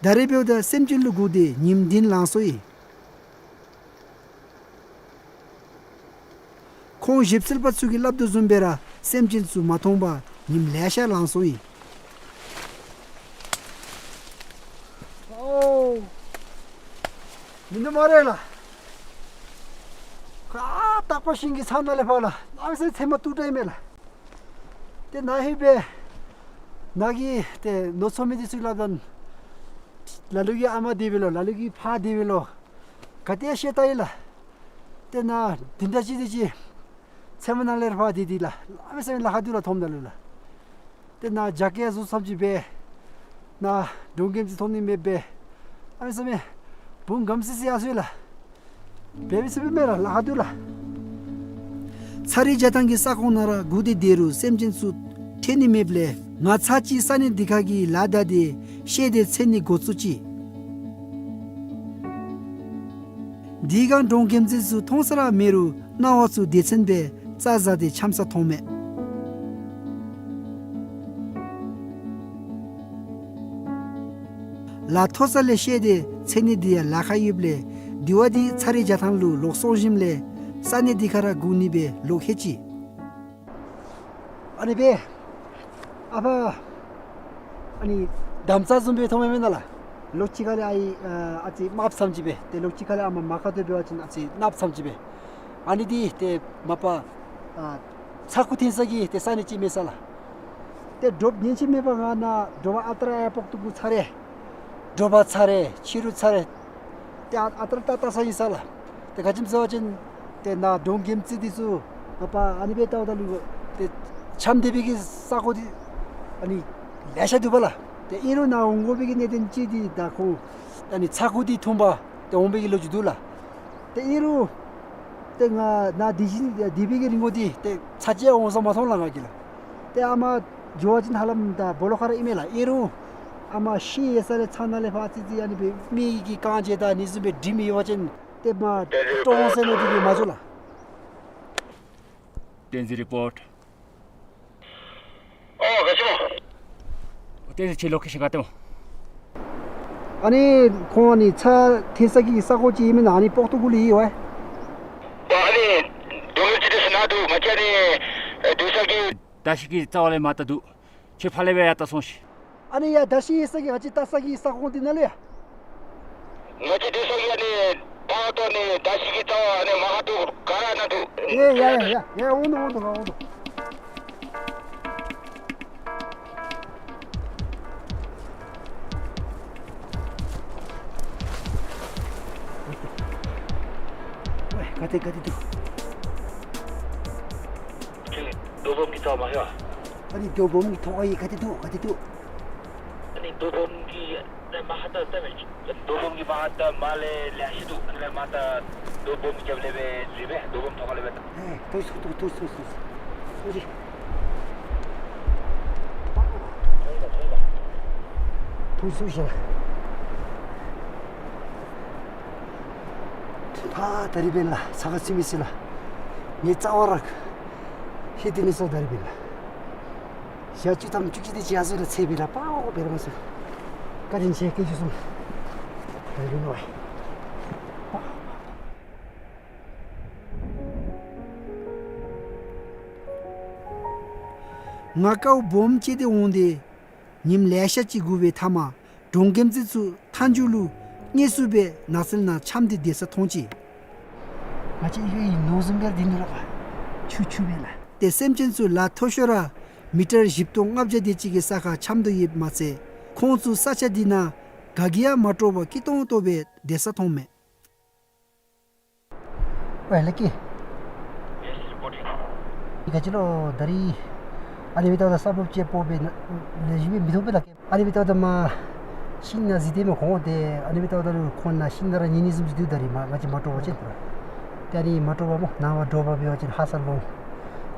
ད་རེས་འབདཝ་ད་སེམས་ཅན་ལུ་སྒུག་སྟེ་ཉིནམ་བདུན་ལང་སོ་ཡི། ཁོང་ཞིབ་འཚོལ་པ་ཚུ་གིས་སླབ་དོ་བཟུམ་སྦེ་ར་སེམས་ཅན་ཚུ་མ་མཐོང་པར་ཉིནམ་ལེ་ཤ་ལང་སོ་ཡི། ཨོ། མིན་འདུག་སྨ་རེ་ལགས། ཁ་ཨ་སྟག་པ་ཤིང་གི་ཚང་ནང་ལས་ཕར་ལགས། ཨ་ཙི་ཚེར་མ་སྟུག་དྲགས་ཨིན་མས་ལགས། ཏེ་ནཱ་ལྷོད་སྦེ་ནཱ་གི་ཏེ་ནོར་འཚོ་མི་འདི་ཚུ་སླབ་དོ་ན། ལ་ལུ་གི་ཨ་མ་དེ་སྦེ་ལོ། ལ་ལུ་གི་ཕ་དེ་སྦེ་ལོ། ག་ཏེ་ཤེས་ད་ཡི་ལགས། ཏེ་ནཱ་བདུན་ཕྲག་གཅིག་དེ་ཅིག་ཚེར་མ་ནང་ལས་ཕར་དེ་དེ་ལགས། གནམ་མེད་ས་མེད་ལཱ་ཁག་འདུག་ལགས་མཐོངམ་ད་ལུ་ལགས། ཏེ་ནཱ་རྒྱ་སྐྱེགས་བཟོ་བཟོཝ་ཅིག་སྦེ་ནཱ་འབྲོང་རྒན་ཅིག་མཐོང་ནི་མེདཔ་སྦེ། གནམ་མེད་ས་མེད་བུམོ་གམ་སི་སི་ཡར་སོ་ཡི་ལགས། འབད་མི་ཚུགས་པས་མེན་ལགས། ལཱ་ཁག་འདུག་ལགས། ཚ་རེག་རྒྱ་ཐང་གི་ས་ཁོངས་ནང་ར་སྒུག་སྟེ་སྡོད་རུང་སེམས་ཅན་ཚུ་འཕྲད་ནི་མེདཔ་ལས་ང་ཚར་གཅིག་ས་གནས་འདི་ཁར་གྱི་ལཱ་བདའ་སྟེ་བཤལ་ཏེ་འཚོལ་ནི་འགོ་བཙུགས་ཅི། དེ་སྒང་འབྲོང་རྒན་ཅིག་ཚུ་མཐོང་ས་ར་མེད་རུང་སྣང་བ་ཚུ་སྡེ་ཚན་སྦེ་རྩྭ་ཟ་སྟེ་འཁྱམས་ས་མཐོང་མས། ལཱ་མཐོ་ས་ལས་བཤལ་ཏེ་འཚོལ་ནི་འདི་ཡང་ལཱ་ཁག་ཡོདཔ་ལས་དེ་བ་འདི་ཚ་རེག་རྒྱ་ཐང་ལུ་ལོག་སོང་ཞིནམ་ལས་ས་གནས་འདི་ཁར་ར་སྒུག་ནི་སྦེ་ལོག་ལྷོད་ཅི། ཨ་ནི་སྦེ་ཨ་ཕར་ཨ་ནི་དམ་རྩྭ་བཟུམ་སྦེ་མཐོངམ་མེན་ན་ལགས། ལོགས་ཅིག་ཁ་ལས་ཨའི་ཨ་ཨ་ཙི་དམརཔོ་ཙམ་ཅིག་སྦེ་ཏེ་ལོགས་ཅིག་ཁ་ལས་ཨ་མ་མ་ཁ་ཏོ་འབད་བ་ཅིན་ཨ་ཙི་གནགཔོ་ཙམ་ཅིག་སྦེ། ཨ་ནི་འདི་ཏེ་མ་པ་ཨ་ཚ་ཁུ་འཐེན་ས་གི་ཏེ་ས་གནས་ཅིག་མས་ས་ལགས། ཏེ་དྲོཔ་ཉིནམ་གཅིག་མེད་པར་ང་ནཱ་དྲོ་པ་ཨ་རྟག་ར་ཡར་སྤོག་ཏོ་གུ་ཚར་རེ། དྲོ་པ་ཚར་རེ་ཕྱི་རུ་ཚར་རེ། ཏེ་ཨ་ཨ་རྟག་ར་ཏ་ཏ་ས་ཨིན་ས་ལགས། ཏེ་ག་ཅི་སྨོ་ཟེར་བ་ཅིན་ཏེ་ནཱ་འབྲོང་རྒན་ཅིག་འདི་ཚུ་མ་པ་ཨ་ནི་སྦེ་བལྟཝ་ད་ལུ་ཏེ་འཁྱམས་སྡོད་པའི་གི་ས་གོ་འདི་ཨ་ནི་ལེ་ཤ་འདུག་པ་ལགས། ཏེ་ཨིན་རུང་ནཱ་འོང་དགོ་པའི་གི་གནད་དོན་ཅིག་འདི་ད་ཁོང་ཨ་ནི་ཚ་ཁུ་འདི་འཐུང་པར་ཏེ་འོང་པའི་གི་ལོ་རྒྱུས་འདུག་ལགས། ཏེ་ཨིན་རུང་ཏེ་ང་ནཱ་དེ་བཞིན་དེ་སྦེ་གི་རིང་གོ་འདི་ཏེ་ཚར་གཅིག་འོང་ས་མ་མཐོང་ལགས་ང་གིས་ལགས། ཏེ་ཨ་མ་འགྱོ་བ་ཅིན་ཧ་ལམ་ད་སྦོ་ལོགས་ཁར་ཨིན་མས་ལགས། ཨིན་རུང་ཨ་མ་ཤི་ཡར་ས་ལས་ཚང་ནང་ལས་ཕར་ཙི་ཙི་ཨ་ནི་སྦེ་མི་གི་རྐང་རྗེས་དང་ཨ་ནི་བཟུམ་སྦེ་འགྲིམ་ཡོད་པ་ཅིན་ཏེ་མ་སྤྲོ་ཟེར་མི་འདི་གིས་མ་འགྱོ་ལགས། བསྟན་འཛིན་རི་པོརཊ། ཨོ་ག་ཅི་སྨོ། བསྟན་འཛིན་ཁྱོད་ལོ་ཀེ་ཤཱན་ག་ཏེ་སྨོ། ཨ་ནི་ཁོང་ཨ་ནི་ཚ་འཐེན་ས་གི་ས་གོ་ཅིག་ཨིན་མེན་ན། ཨ་ནི་སྤོག་ཏོ་གུ་ལུ་ཡོད་པས། ཨ་ནི་འབྲོང་རྒན་ཅིག་འདི་ཚུ་ནཱ་འདུག། ང་བཅས་ཨ་ནི་སྡོད་ས་གི་མདའ་ཤིང་གི་རྩ་བ་ལས་མར་བལྟ་འདུག། ཁྱོད་ཕར་ལས་སྦེ་ཡར་བལྟ་སོང་ཤིག། ཨ་ནི་ཡར་མདའ་ཤིང་ཡོད་ས་གི་ང་བཅས་བལྟ་ས་གི་ས་ཁོངས་འདི་ནང་ལུ་ཡ། ང་བཅས་སྡོད་ས་གི་ཨ་ནི་ད་ལྟོ་ནི་མདའ་ཤིང་གི་རྩ་བ་ཨ་ནི་མར་ཧ་ཏོ་ག་ར་ནཱ་འདུག། ཡ་ཡ་ཡ་ཡ་ཡ་འོང་དོ་འོང་དོ་འོང་དོ། ཝའི་ག་ཏེ་ག་ཏེ་འདུག། རྡོ་སྦོམ་གྱི་རྩ་བ་མ་ཤེས་པ། ཨ་ནི་རྡོ་སྦོམ་གྱི་ཐོག་ཁར་ག་ཏེ་འདུག་ག་ཏེ་འདུག། ཨ་ནི་རྡོ་སྦོམ་གྱི་ཨ་ནི་མར་ཧ་ཏོ་ལྟ་མས། རྡོ་སྦོམ་གྱི་མར་ཧ་ཏོ་མར་ལས་ལེ་ཤ་འདུག། ཨ་ནི་མར་ཧ་ཏོ་རྡོ་སྦོམ་གྱི་རྒྱབ་ལས་སྦེ་རེད་པས། རྡོ་སྦོམ་ཐོག་ཁ་ལས་སྦེ་ལྟ། ཨེ་ཐུག་སོང་ཐུག་སོང་ཐུག་སོང་ཐུག་སོང་། ཐུག་སོང་ཤིག། ཕར་ད་རིས་འབདན་ལགས་ཚ་ཁ་ཚུད་མི་ཚུ་ལགས། ངེའི་རྩ་བ་ར་ཧེ་ཏེ་ནི་སོ་ད་རིས་འབདན་ལགས། ཞག་བཅུ་ཐམ་བཅུ་གཅིག་དེ་ཅིག་ཡར་སོང་ལགས། ཚེ་འབད་ལགས། པའོ་འབད་ར་མ་སོང་། བཀའ་དྲིན་ཆེ་སྐྱེས་མཆོག་གསུམ། ད་རིས་འབདན་ཝའི། ང་དཀའཝ་སྦོམ་སྤྱད་དེ་འོང་སྟེ་ཉིནམ་ལེ་ཤ་ཅིག་སྒུག་པའི་མཐའ་མར་འབྲོང་རྒན་ཅིག་ཚུ་མཐའ་མཇུག་ལུ་དངོས་སུ་སྦེ་ནགས་ཚལ་ནང་འཁྱམས་ཏེ་སྡོད་ས་མཐོང་ཅི། ང་བཅས་ཡོད་ཡོད་ནོར་བཟུམ་སྦེ་སྡོད་ནུག་ལགས། ཕར་ཆུ་ཆུ་སྦེ་ལགས། ཏེ་སེམས་ཅན་ཚུ་ལཱ་མཐོ་ཤོས་ར་མི་ཊར་བཞི་སྟོང་ལྔ་བརྒྱ་དེ་ཅིག་གི་ས་ཁར་འཁྱམས་དོ་ཡོདཔ་མ་ཚད་ཁོང་ཚུ་ས་ཆ་འདི་ནང་ག་གིས་ཡང་མ་དཀྲོགས་པར་སྐྱིད་ཏོང་ཏོ་སྦེ་སྡོད་ས་མཐོང་མས། ཝའི་ལགས་ཀྱིས། Yes, reporting. ག་ཅི་ལོ་ད་རིས་ཨ་ནི་སྦེ་བལྟཝ་ད་ས་སྦོམ་ཅིག་སྤོ་སྦེ་ལེགས་ཤོམ་སྦེ་མི་མཐོང་པས་ལགས། ཨ་ནི་སྦེ་བལྟཝ་ད་མར་ཤིང་ནང་གཟིགས་ཏེ་མས། ཁོང་ཏེ་ཨ་ནི་སྦེ་བལྟཝ་ད་ལུ་ཁོང་ནཱ་ཤིང་ནང་ར་ཉལ་ནི་བཟུམ་ཅིག་འདུག། ད་རིས་མར་ང་བཅས་མ་དཀྲོགས་པ་ཅིན་ཏེ་ཨ་ནི་མ་དཀྲོགས་པ་སྨོ། ནངས་པ་དྲོ་པ་འབད་བ་ཅིན་ཧ་སག་ལོང་།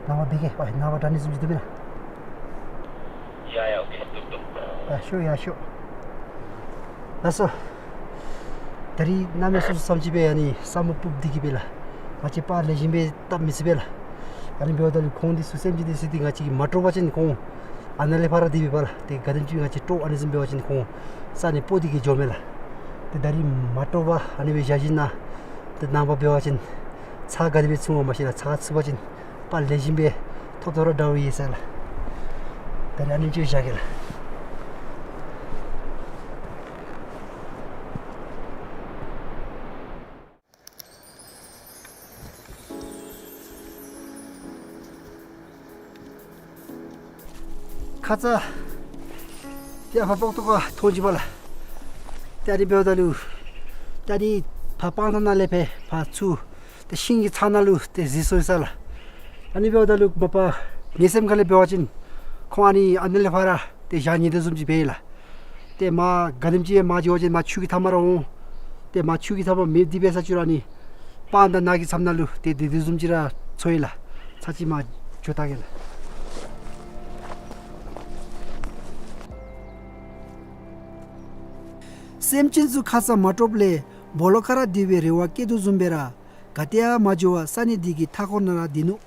ནངས་པ་འབད་གེ། ཝའི་ནངས་པ་དྲག་ནི་བཟུམ་ཅིག་འདུག་མེན་ན། ཡ་ཡ་ཨོ་ཁེ་འདུག་འདུག། ཡ་ཤོ་ཡ་ཤོ། ལགས་སོ། ད་རིས་གནམ་མེད་ས་མེད་ཙམ་ཅིག་སྦེ་ཨ་ནི་ས་སྨུག་སྤུབས་ཏེ་གི་སྦེ་ལགས། ང་བཅས་པར་ལེགས་ཤོམ་སྦེ་བཏབ་མི་ཚུགས་པས་ལགས། ཨ་ནི་འབདཝ་ད་ལུ་ཁོང་འདི་ཚུ་སེམས་ཅན་འདི་ཚུ་འདི་ང་བཅས་ཀྱིས་མ་དཀྲོགས་པ་ཅིན་ཁོང་ ཨ་ནཱ་ལས་ཕར་ར་དེ་སྦེ་འབད་ལགས། ཏེ་ག་དེམ་ཅིག་ང་བཅས་དྲོ་ཨ་ནི་བཟུམ་འབད་བ་ཅིན་ཁོང་ས་ནི་སྤོ་སྟེ་གིས་འགྱོཝ་མས་ལགས། ཏེ་ད་རིས་མ་དྲོ་པ་ཨ་ནི་སྦེ་བཞག་ཞིནམ་ལས་ཏེ་ནངས་པ་འབད་བ་ཅིན་ཚར་ག་དེ་སྦེ་ཚུདཔ་མ་ཤེས་ལགས། ཚར་ཚུད་པ་ཅིན་དཔའ་ལེགས་ཤོམ་སྦེ་ཐོབ་ཐོབ་ར་འདྲཝ་ཡོད་ས་ལགས། ད་རིས་ཨ་ནེམ་ཅིག་བཞག་གེ་ལགས། ཁ་ཙ་ཏེ་ཕར་སྤོག་ཏོ་ཁར་མཐོང་ཅི་པ་ལགས། ཏེ་ཨ་ནི་འབདཝ་ད་ལུ་ད་རིས་ཕར་སྤང་ཐང་ནང་ལས་ཕར་ཕར་ཚུར་ཏེ་ཤིང་གི་ཚང་ནང་ལུ་ཏེ་གཟིགས་སོང་ཡི་ས་ལགས། ཨ་ནི་འབདཝ་ད་ལུ་མ་པ་ངེའི་སེམས་ཁ་ལས་འབད་བ་ཅིན་ཁོང་ཨ་ནི་ཨ་ནི་ལས་ཕར་ར་ཏེ་བཞག་ནི་དོ་བཟུམ་ཅིག་འབད་ཡི་ལགས། ཏེ་མར་ག་དེམ་ཅིག་མར་འགྱོ་བ་ཅིན་མར་ཆུ་གི་མཐའ་མར་ར་འོང་། ཏེ་མར་ཆུ་གི་མཐའ་མར་མེདཔ་འདི་འབད་ས་ཅིག་ར་ཨ་ནི་སྤང་དང་ནགས་ཀྱི་མཚམས་ནང་ལུ་ཏེ་དེ་དེ་བཟུམ་ཅིག་ར་ཚོར་ཡི་ལགས། ཚར་ཅིག་མར་འགྱོ་བལྟ་གེ་ལགས། སེམས་ཅན་ཚུ་ཁ་ཙ་མ་དྲོཔ་ལས་སྦོ་ལོགས་ཁར་ར་སྡོད་པའི་རེ་བ་བསྐྱེད་དོ་བཟུམ་སྦེ་ར་ག་ཏེ་ཡང་མ་འགྱོ་བར་ས་གནས་འདི་གི་མཐའ་འཁོར་ནང་ར་སྡོད་ནུག།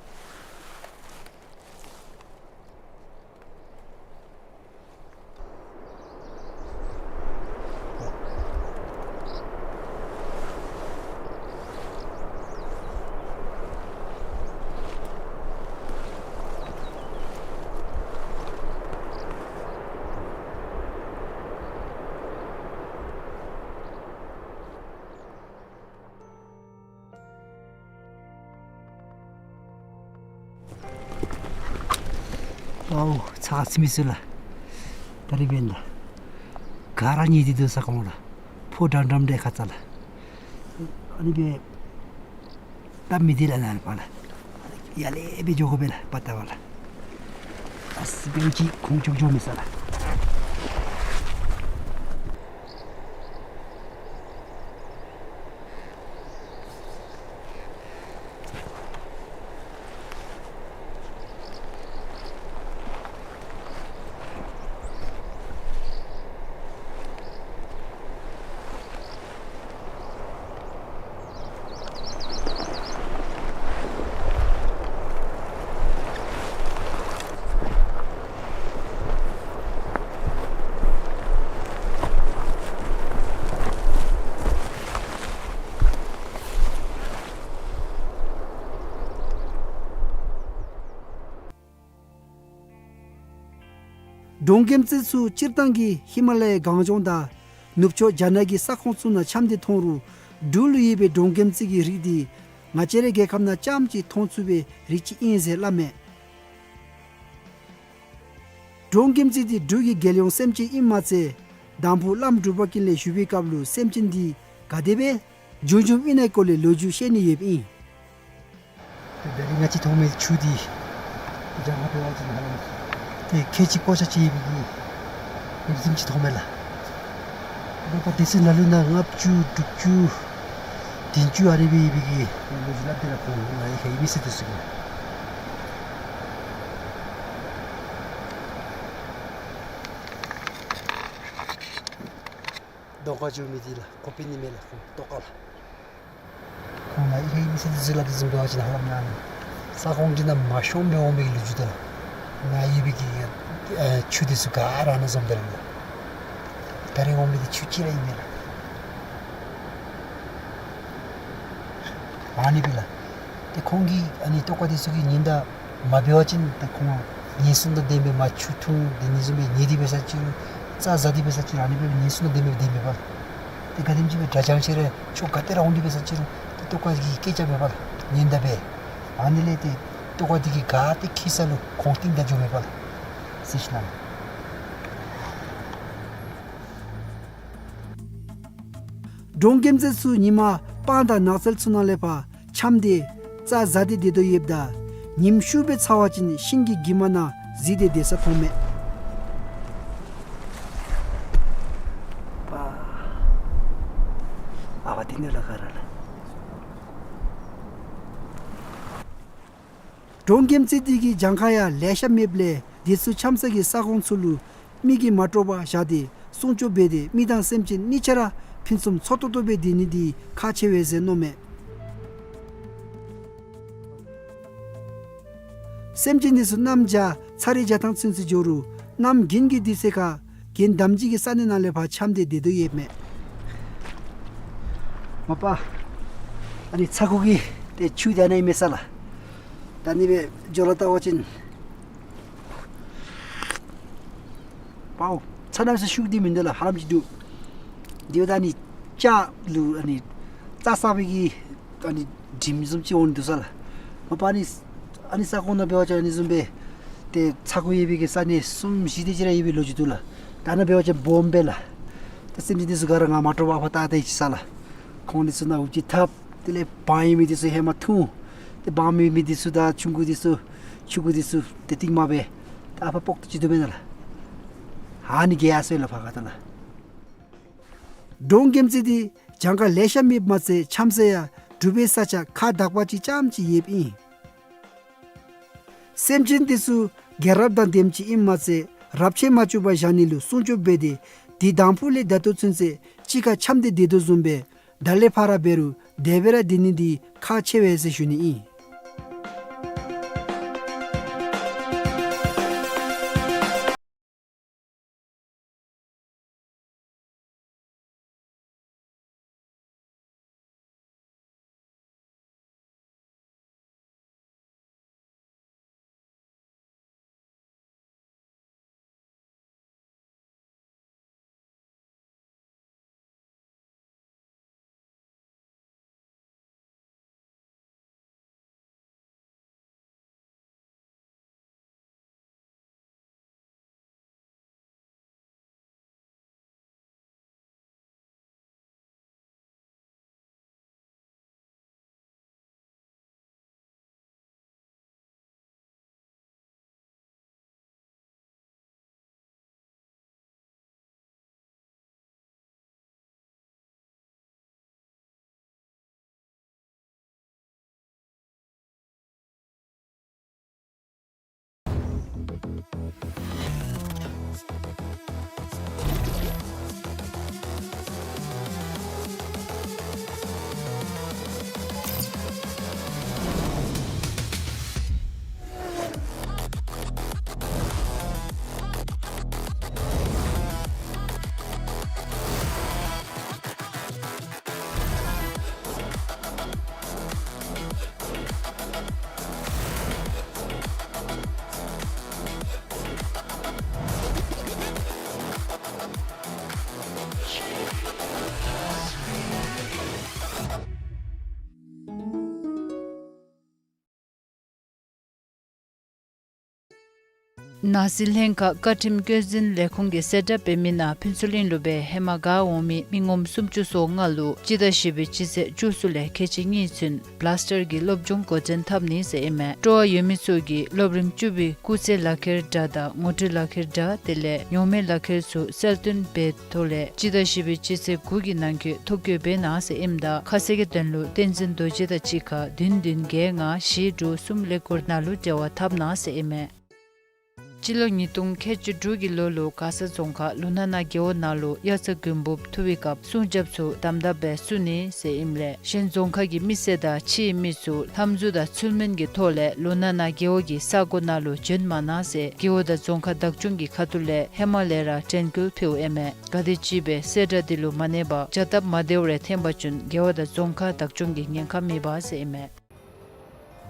ཨའུ་ཚ་ཚིམ་མི་ཚུ་ལགས། ད་རིས་འབདན་ད་ག་ར་ཉལ་ཏེ་སྡོད་ས་ཁོང་ལགས། ཕོ་འགྲམ་འགྲམ་འདི་ཁ་ཙ་ལགས། ཨ་ནི་སྦེ་སྟབས་མི་བདེ་ལགས་ནཱ་ཕར་ལགས། ཡར་ལས་སྦེ་འགྱོ་དགོ་པས་ལགས་པ་ད་པ་ལགས། ཨ་སི་བེང་ཅིག་ཁོང་ཅོག་འགྱོ་མི་ས་ལགས། འབྲོང་རྒྱལ་མཚན་ཚུ་སྤྱིར་བཏང་གི་ཧི་མ་ལ་ཡའི་གངས་ལྗོངས་དང་ནུབ་ཕྱོགས་རྒྱ་ནག་གི་ས་ཁོངས་ཚུ་ནང་འཁྱམས་ཏེ་མཐོང་རུང་འབྲུག་ལུ་ཡོད་པའི་འབྲོང་རྒྱལ་མཚན་གྱི་རིགས་འདི་ང་བཅས་རའི་རྒྱལ་ཁབ་ནང་རྐྱངམ་ཅིག་མཐོང་ཚུགས་པའི་རིགས་ཅིག་ཨིན་ཟེར་སླབ་མས། འབྲོང་རྒྱལ་མཚན་འདི་འབྲུག་གི་རྒྱལ་ཡོངས་སེམས་ཅན་ཨིནམ་མ་ཚད་དང་ཕུ་བླམ་འབྲུག་པ་ཀུན་ལེགས་བཞུགས་པའི་སྐབས་ལུ་སེམས་ཅན་འདི་ག་དེ་སྦེ་བྱུང་བྱུངམ་ཨིན་ནའི་སྐོར་ལས་ལོ་རྒྱུས་བཤད་ནི་ཡོདཔ་ཨིན། ཏེ་ད་རིས་ང་བཅས་མཐོང་མི་ཆུ་འདི་རྒྱང་ཁ་འབད་བ་ཅིན་ཧ་ལམ་ཏེ་ཁལ་གཅིག་ཀོ་ཆ་གཅིག་ཡོད་པའི་གི་ཡོདཔ་བཟུམ་ཅིག་མཐོང་མས་ལགས། ད་ལྟོ་དེ་ཚེ་ནང་ལུ་ནཱ་ལྔ་བཅུ་དྲུག་ཅུ་བདུན་ཅུ་ཨ་རེ་སྦེ་ཡོད་པའི་གི་ལོ་རྒྱུས་སླབ་སྟེ་ར་ཁོང་ང་ཡི་ཁ་ཡོད་མི་སེར་འདི་ཚུ་གིས། གདོང་ཁར་འགྱོ་མི་འདི་ལགས་ཁོ་དཔེ་ནི་མེད་ལགས། ཁོང་ལྟོ་ཁ་ལགས། ཁོང་ང་ཡི་ཁ་ཡོད་མི་སེར་འདི་ཚུ་སླབ་སྟེ་བཟུམ་འབད་བ་ཅིན་ཧ་ལམ་ནཱ་ས་ཁོངས་འདི་ནང་མ་ཤོངམ་སྦེ་འོང་མི་གི་ལོ་རྒྱུས་དང་ནཱ་ཡོད་པའི་གི་ཨེ་ཆུ་འདི་ཚུ་ག་ར་ནཱ་འཛོམས་ད་ལུ་ད་རིས་འོང་མི་འདི་ཆུ་ཅིག་ར་ཨིན་མས་ལགས། ཨ་ནི་སྦེ་ལགས། ཏེ་ཁོང་གི་ཨ་ནི་ལྟོ་ཁ་འདི་ཚུ་གི་ཉེན་བརྡ་མ་འབད་བ་ཅིན་ཏེ་ཁོང་ཉེན་སྲུང་དང་ལྡནམ་སྦེ་མར་ཆུ་འཐུང་སྡོད་ནི་བཟུམ་སྦེ་ཉལ་ཏེ་འབད་ས་ཅིག་རུང་རྩྭ་ཟ་སྟེ་འབད་ས་ཅིག་རུང་ཨ་ནི་སྦེ་ཉེན་སྲུང་དང་ལྡནམ་སྦེ་སྡོདཔ་མས་པ་ལགས། ཏེ་ག་དེམ་ཅིག་སྦེ་དྲག་ཅན་ཤེས་ར་ཕྱོགས་ག་ཏེ་ར་འོང་སྟེ་འབད་ས་ཅིག་རུང་ཏེ་ལྟོ་ཁ་གིས་སྐད་རྐྱབ་མས་པ་ལགས། ཉེན་བརྡ་འབད། ཨ་ནི་ལས་ཏེ་ལྟོ་ཁ་འདི་གིས་ག་ཏེ་འཁྱིད་ས་ལུ་ཁོང་རྟིང་བདའ་འགྱོཝ་མས་པ་ལགས། ཟེར་ཞུ་ནི་ལགས། འབྲོང་རྒྱལ་མཚན་ཚུ་ཉིན་མ་སྤང་དང་ནགས་ཚལ་ཚུ་ནང་ལས་ཕར་འཁྱམས་ཏེ་རྩྭ་ཟ་སྟེ་སྡོད་དོ་ཡོདཔ་ད་ཉིམ་ཤུགས་སྦེ་ཚ་བ་ཅིན་ཤིང་གི་གྱིབ་མ་ནང་གཟིགས་ཏེ་སྡོད་ས་མཐོང་མས། པ། ཨ་བ་འདི་ནི་ལ་ག་ར་ལགས། འབྲོང་རྒྱལ་མཚན་འདི་གི་གྱངས་ཁ་ཡང་ལེ་ཤ་མེདཔ་ལས་འདི་ཚུ་འཁྱམས་ས་གི་ས་ཁོངས་ཚུ་ལུ་མི་གིས་མ་དཀྲོགས་པར་བཞག་སྟེ་སྲུང་སྐྱོབ་འབད་དེ་མི་དང་སེམས་ཅན་གཉིས་ཆ་ར་ཕུན་སུམ་ཚོགས་ཏོག་ཏོ་སྦེ་སྡོད་ནི་འདི་ཁག་ཆེ་བས་ཟེར་མནོཝ་མས། སེམས་ཅན་འདི་ཚུ་གནམ་བྱཱར་ཚར་རེ་བྱ་ཐངས་ཚུན་ཚོད་འགྱོ་རུང་གནམ་དགུན་གྱི་དུས་ཚོད་ཁར་གྱེན་འདམ་གྱི་གི་ས་གནས་ནང་ལས་ཕར་འཁྱམས་ཏེ་སྡོད་དོ་ཡོདཔ་མས། མ་པ་ཨ་ནི་ཚ་ཁུ་གི་ཏེ་ཆུ་འདི་ཨ་ནི་ཨིན་མས་ས་ལགས། ད་ཨ་ནི་སྦེ་འགྱོ་ལ་བལྟ་བ་ཅིན་པའོ་ཚ་གནམ་ས་ཤུགས་འདི་མིན་འདུག་ལགས། ཧ་ལམ་ཅིག་འདུག། འདི་འབདཝ་ད་ཨ་ནི་ལྕགས་ལུ་ཨ་ནི་རྩྭ་ཟ་བའི་གི་ཨ་ནི་དྲིམ་བཟུམ་ཅིག་འོང་འདུག་ས་ལགས། མ་པ་ཨ་ནི་ཨ་ནི་ས་ཁོངས་ནང་འབད་བ་ཅིན་ཨ་ནི་བཟུམ་སྦེ་ཏེ་ཚ་ཁུ་ཡོད་པའི་གི་ས་གནས་གསུམ་བཞི་དེ་ཅིག་ར་ཡོད་པའི་ལོ་རྒྱུས་འདུག་ལགས། ད་ནཱ་འབད་བ་ཅིན་སྦོམ་སྦེ་ལགས། ད་སེམས་ཅན་འདི་ཚུ་ག་ར་ང་མ་དྲོ་པ་ཕར་བལྟ་བལྟ་ཡི་ཅི་ས་ལགས། ཁོང་འདི་ཚུ་ནཱ་འུ་ཅིག་འཐབ། དེ་ལས་བང་ཡོད་མི་འདི་ཚུ་ཧེ་མ་འཐུང་། ཏེ་བང་མེད་མི་འདི་ཚུ་དང་ཆུང་ཀུ་འདི་ཚུ་ཆུང་ཀུ་འདི་ཚུ་ཏེ་རྟིང་མ་སྦེ་ད་ཨ་ཕར་སྤོག་ཏོ་ཅིག་འདུག་མེན་ན་ལགས། ཨ་ནི་གེ་ཡ་སོ་ཡི་ལགས་ཕར་ཁ་ཐུག་ལགས། འབྲོང་རྒྱལམོ་རྩེ་འདི་གྱངས་ཁ་ལེ་ཤ་མེདཔ་མ་ཚད་འཁྱམས་ས་ཡང་གྲུབ་པའི་ས་ཆ་ཁག་དག་པ་ཅིག་རྐྱངམ་ཅིག་ཡོདཔ་ཨིན། སེམས་ཅན་འདི་ཚུ་རྒྱལ་རབས་དང་ལྡནམ་ཅིག་ཨིནམ་མ་ཚད་རབས་ཆད་མ་བཅུག་པར་བཞག་ནི་ལུ་སྲུང་སྐྱོབ་འབད་དེ་དེ་དང་ཕུ་ལས་ད་ལྟོ་ཚུན་ཚོད་གཅིག་ཁར་འཁྱམས་ཏེ་སྡོད་དོ་བཟུམ་སྦེ་ད་ལས་ཕར་ར་འབད་རུང་དེ་སྦེ་ར་སྡོད་ནི་འདི་ཁག་ཆེ་བས་ཟེར་ཞུ་ནི་ཨིན། ནང་སྲིད་ལྷན་ཁག་བཀའ་ཁྲིམས་བཀོད་འཛིན་ལས་ཁུངས་ཀྱིས་གསལ་བསྒྲགས་འབད་མི་ནང་ཕུན་ཚོགས་གླིང་ལུ་སྦེ་ཧེ་མ་ག་འོང་མི་མི་ངོམ་སུམ་ཅུ་སོ་ལྔ་ལུ་སྤྱི་ཟླ་བཞི་པའི་སྤྱི་ཚེས་བཅུ་གསུམ་ལས་ཁལ་གཅིག་གཉིས་ཚུན་བླཱསི་ཊར་གྱི་སློབ་སྦྱོང་འགོ་འདྲེན་འཐབ་ནི་ཟེར་ཨིན་མས། སྤྲོ་བ་ཡོད་མི་ཚུ་གིས་སློབ་རིམ་བཅུ་པའི་སྐུགས་ཚད་ལག་ཁྱེར་འདྲ་དང་ངོ་སྤྲོད་ལག་ཁྱེར་འདྲ་དེ་ལས་ཉོག་མེད་ལག་ཁྱེར་ཚུ་གསལ་སྟོན་འབད་ཐོག་ལས་སྤྱི་ཟླ་བཞི་པའི་སྤྱི་ཚེས་དགུ་གི་ནང་འཁོད་ཐོ་བཀོད་འབད་གནང་ཟེར་ཨིནམ་ད་ཁ་གསལ་གྱི་དོན་ལུ་བསྟན་འཛིན་རྡོ་རྗེ་དང་གཅིག་ཁར་བདུན་བདུན་བརྒྱད་ལྔ་བཞི་དྲུག་གསུམ་ཀླད་ཀོར་ནང་ལུ་འབྲེལ་བ་འཐབ་གནང་ཟེར་ཨིན་མས། སྤྱི་ལོ་ཉིས་སྟོང་ཁལ་གཅིག་དྲུག་གི་ལོ་ལུ་མགར་ས་རྫོང་ཁག་ལུ་ན་ན་རྒེད་འོག་ནང་ལུ་དབྱར་རྩྭ་དགུན་འབུབ་འཐུ་བའི་སྐབས་སྲུང་རྒྱབ་ཚུ་དམ་དམ་སྦེ་བསུ་ནི་ཟེར་ཨིནམ་ལས་གཞན་རྫོང་ཁག་གི་མི་སེར་དང་ཕྱིའི་མི་ཚུ་ལྷམ་གཟུགས་དང་ཚུལ་མིན་གྱི་ཐོག་ལས་ལུ་ན་ན་རྒེད་འོག་གི་ས་གོ་ནང་ལུ་འབྱོན་མ་གནང་ཟེར་རྒེད་འོག་དང་རྫོང་ཁག་བདག་སྐྱོང་གི་ཁ་ཐུག་ལས་ཧེ་མ་ལས་ར་དྲན་སྐུལ་ཕུལཝ་ཨིན་མས། ག་དེམ་ཅིག་སྦེ་གསལ་བསྒྲགས་འདི་ལུ་མ་གནས་པར་བྱ་སྟབས་མ་བདེཝ་རེ་འཐོན་པ་ཅིན་རྒེད་འོག་དང་རྫོང་ཁག་བདག་སྐྱོང་གིས་ཉེན་ཁ་མེད་པས་ཟེར་ཨིན་མས།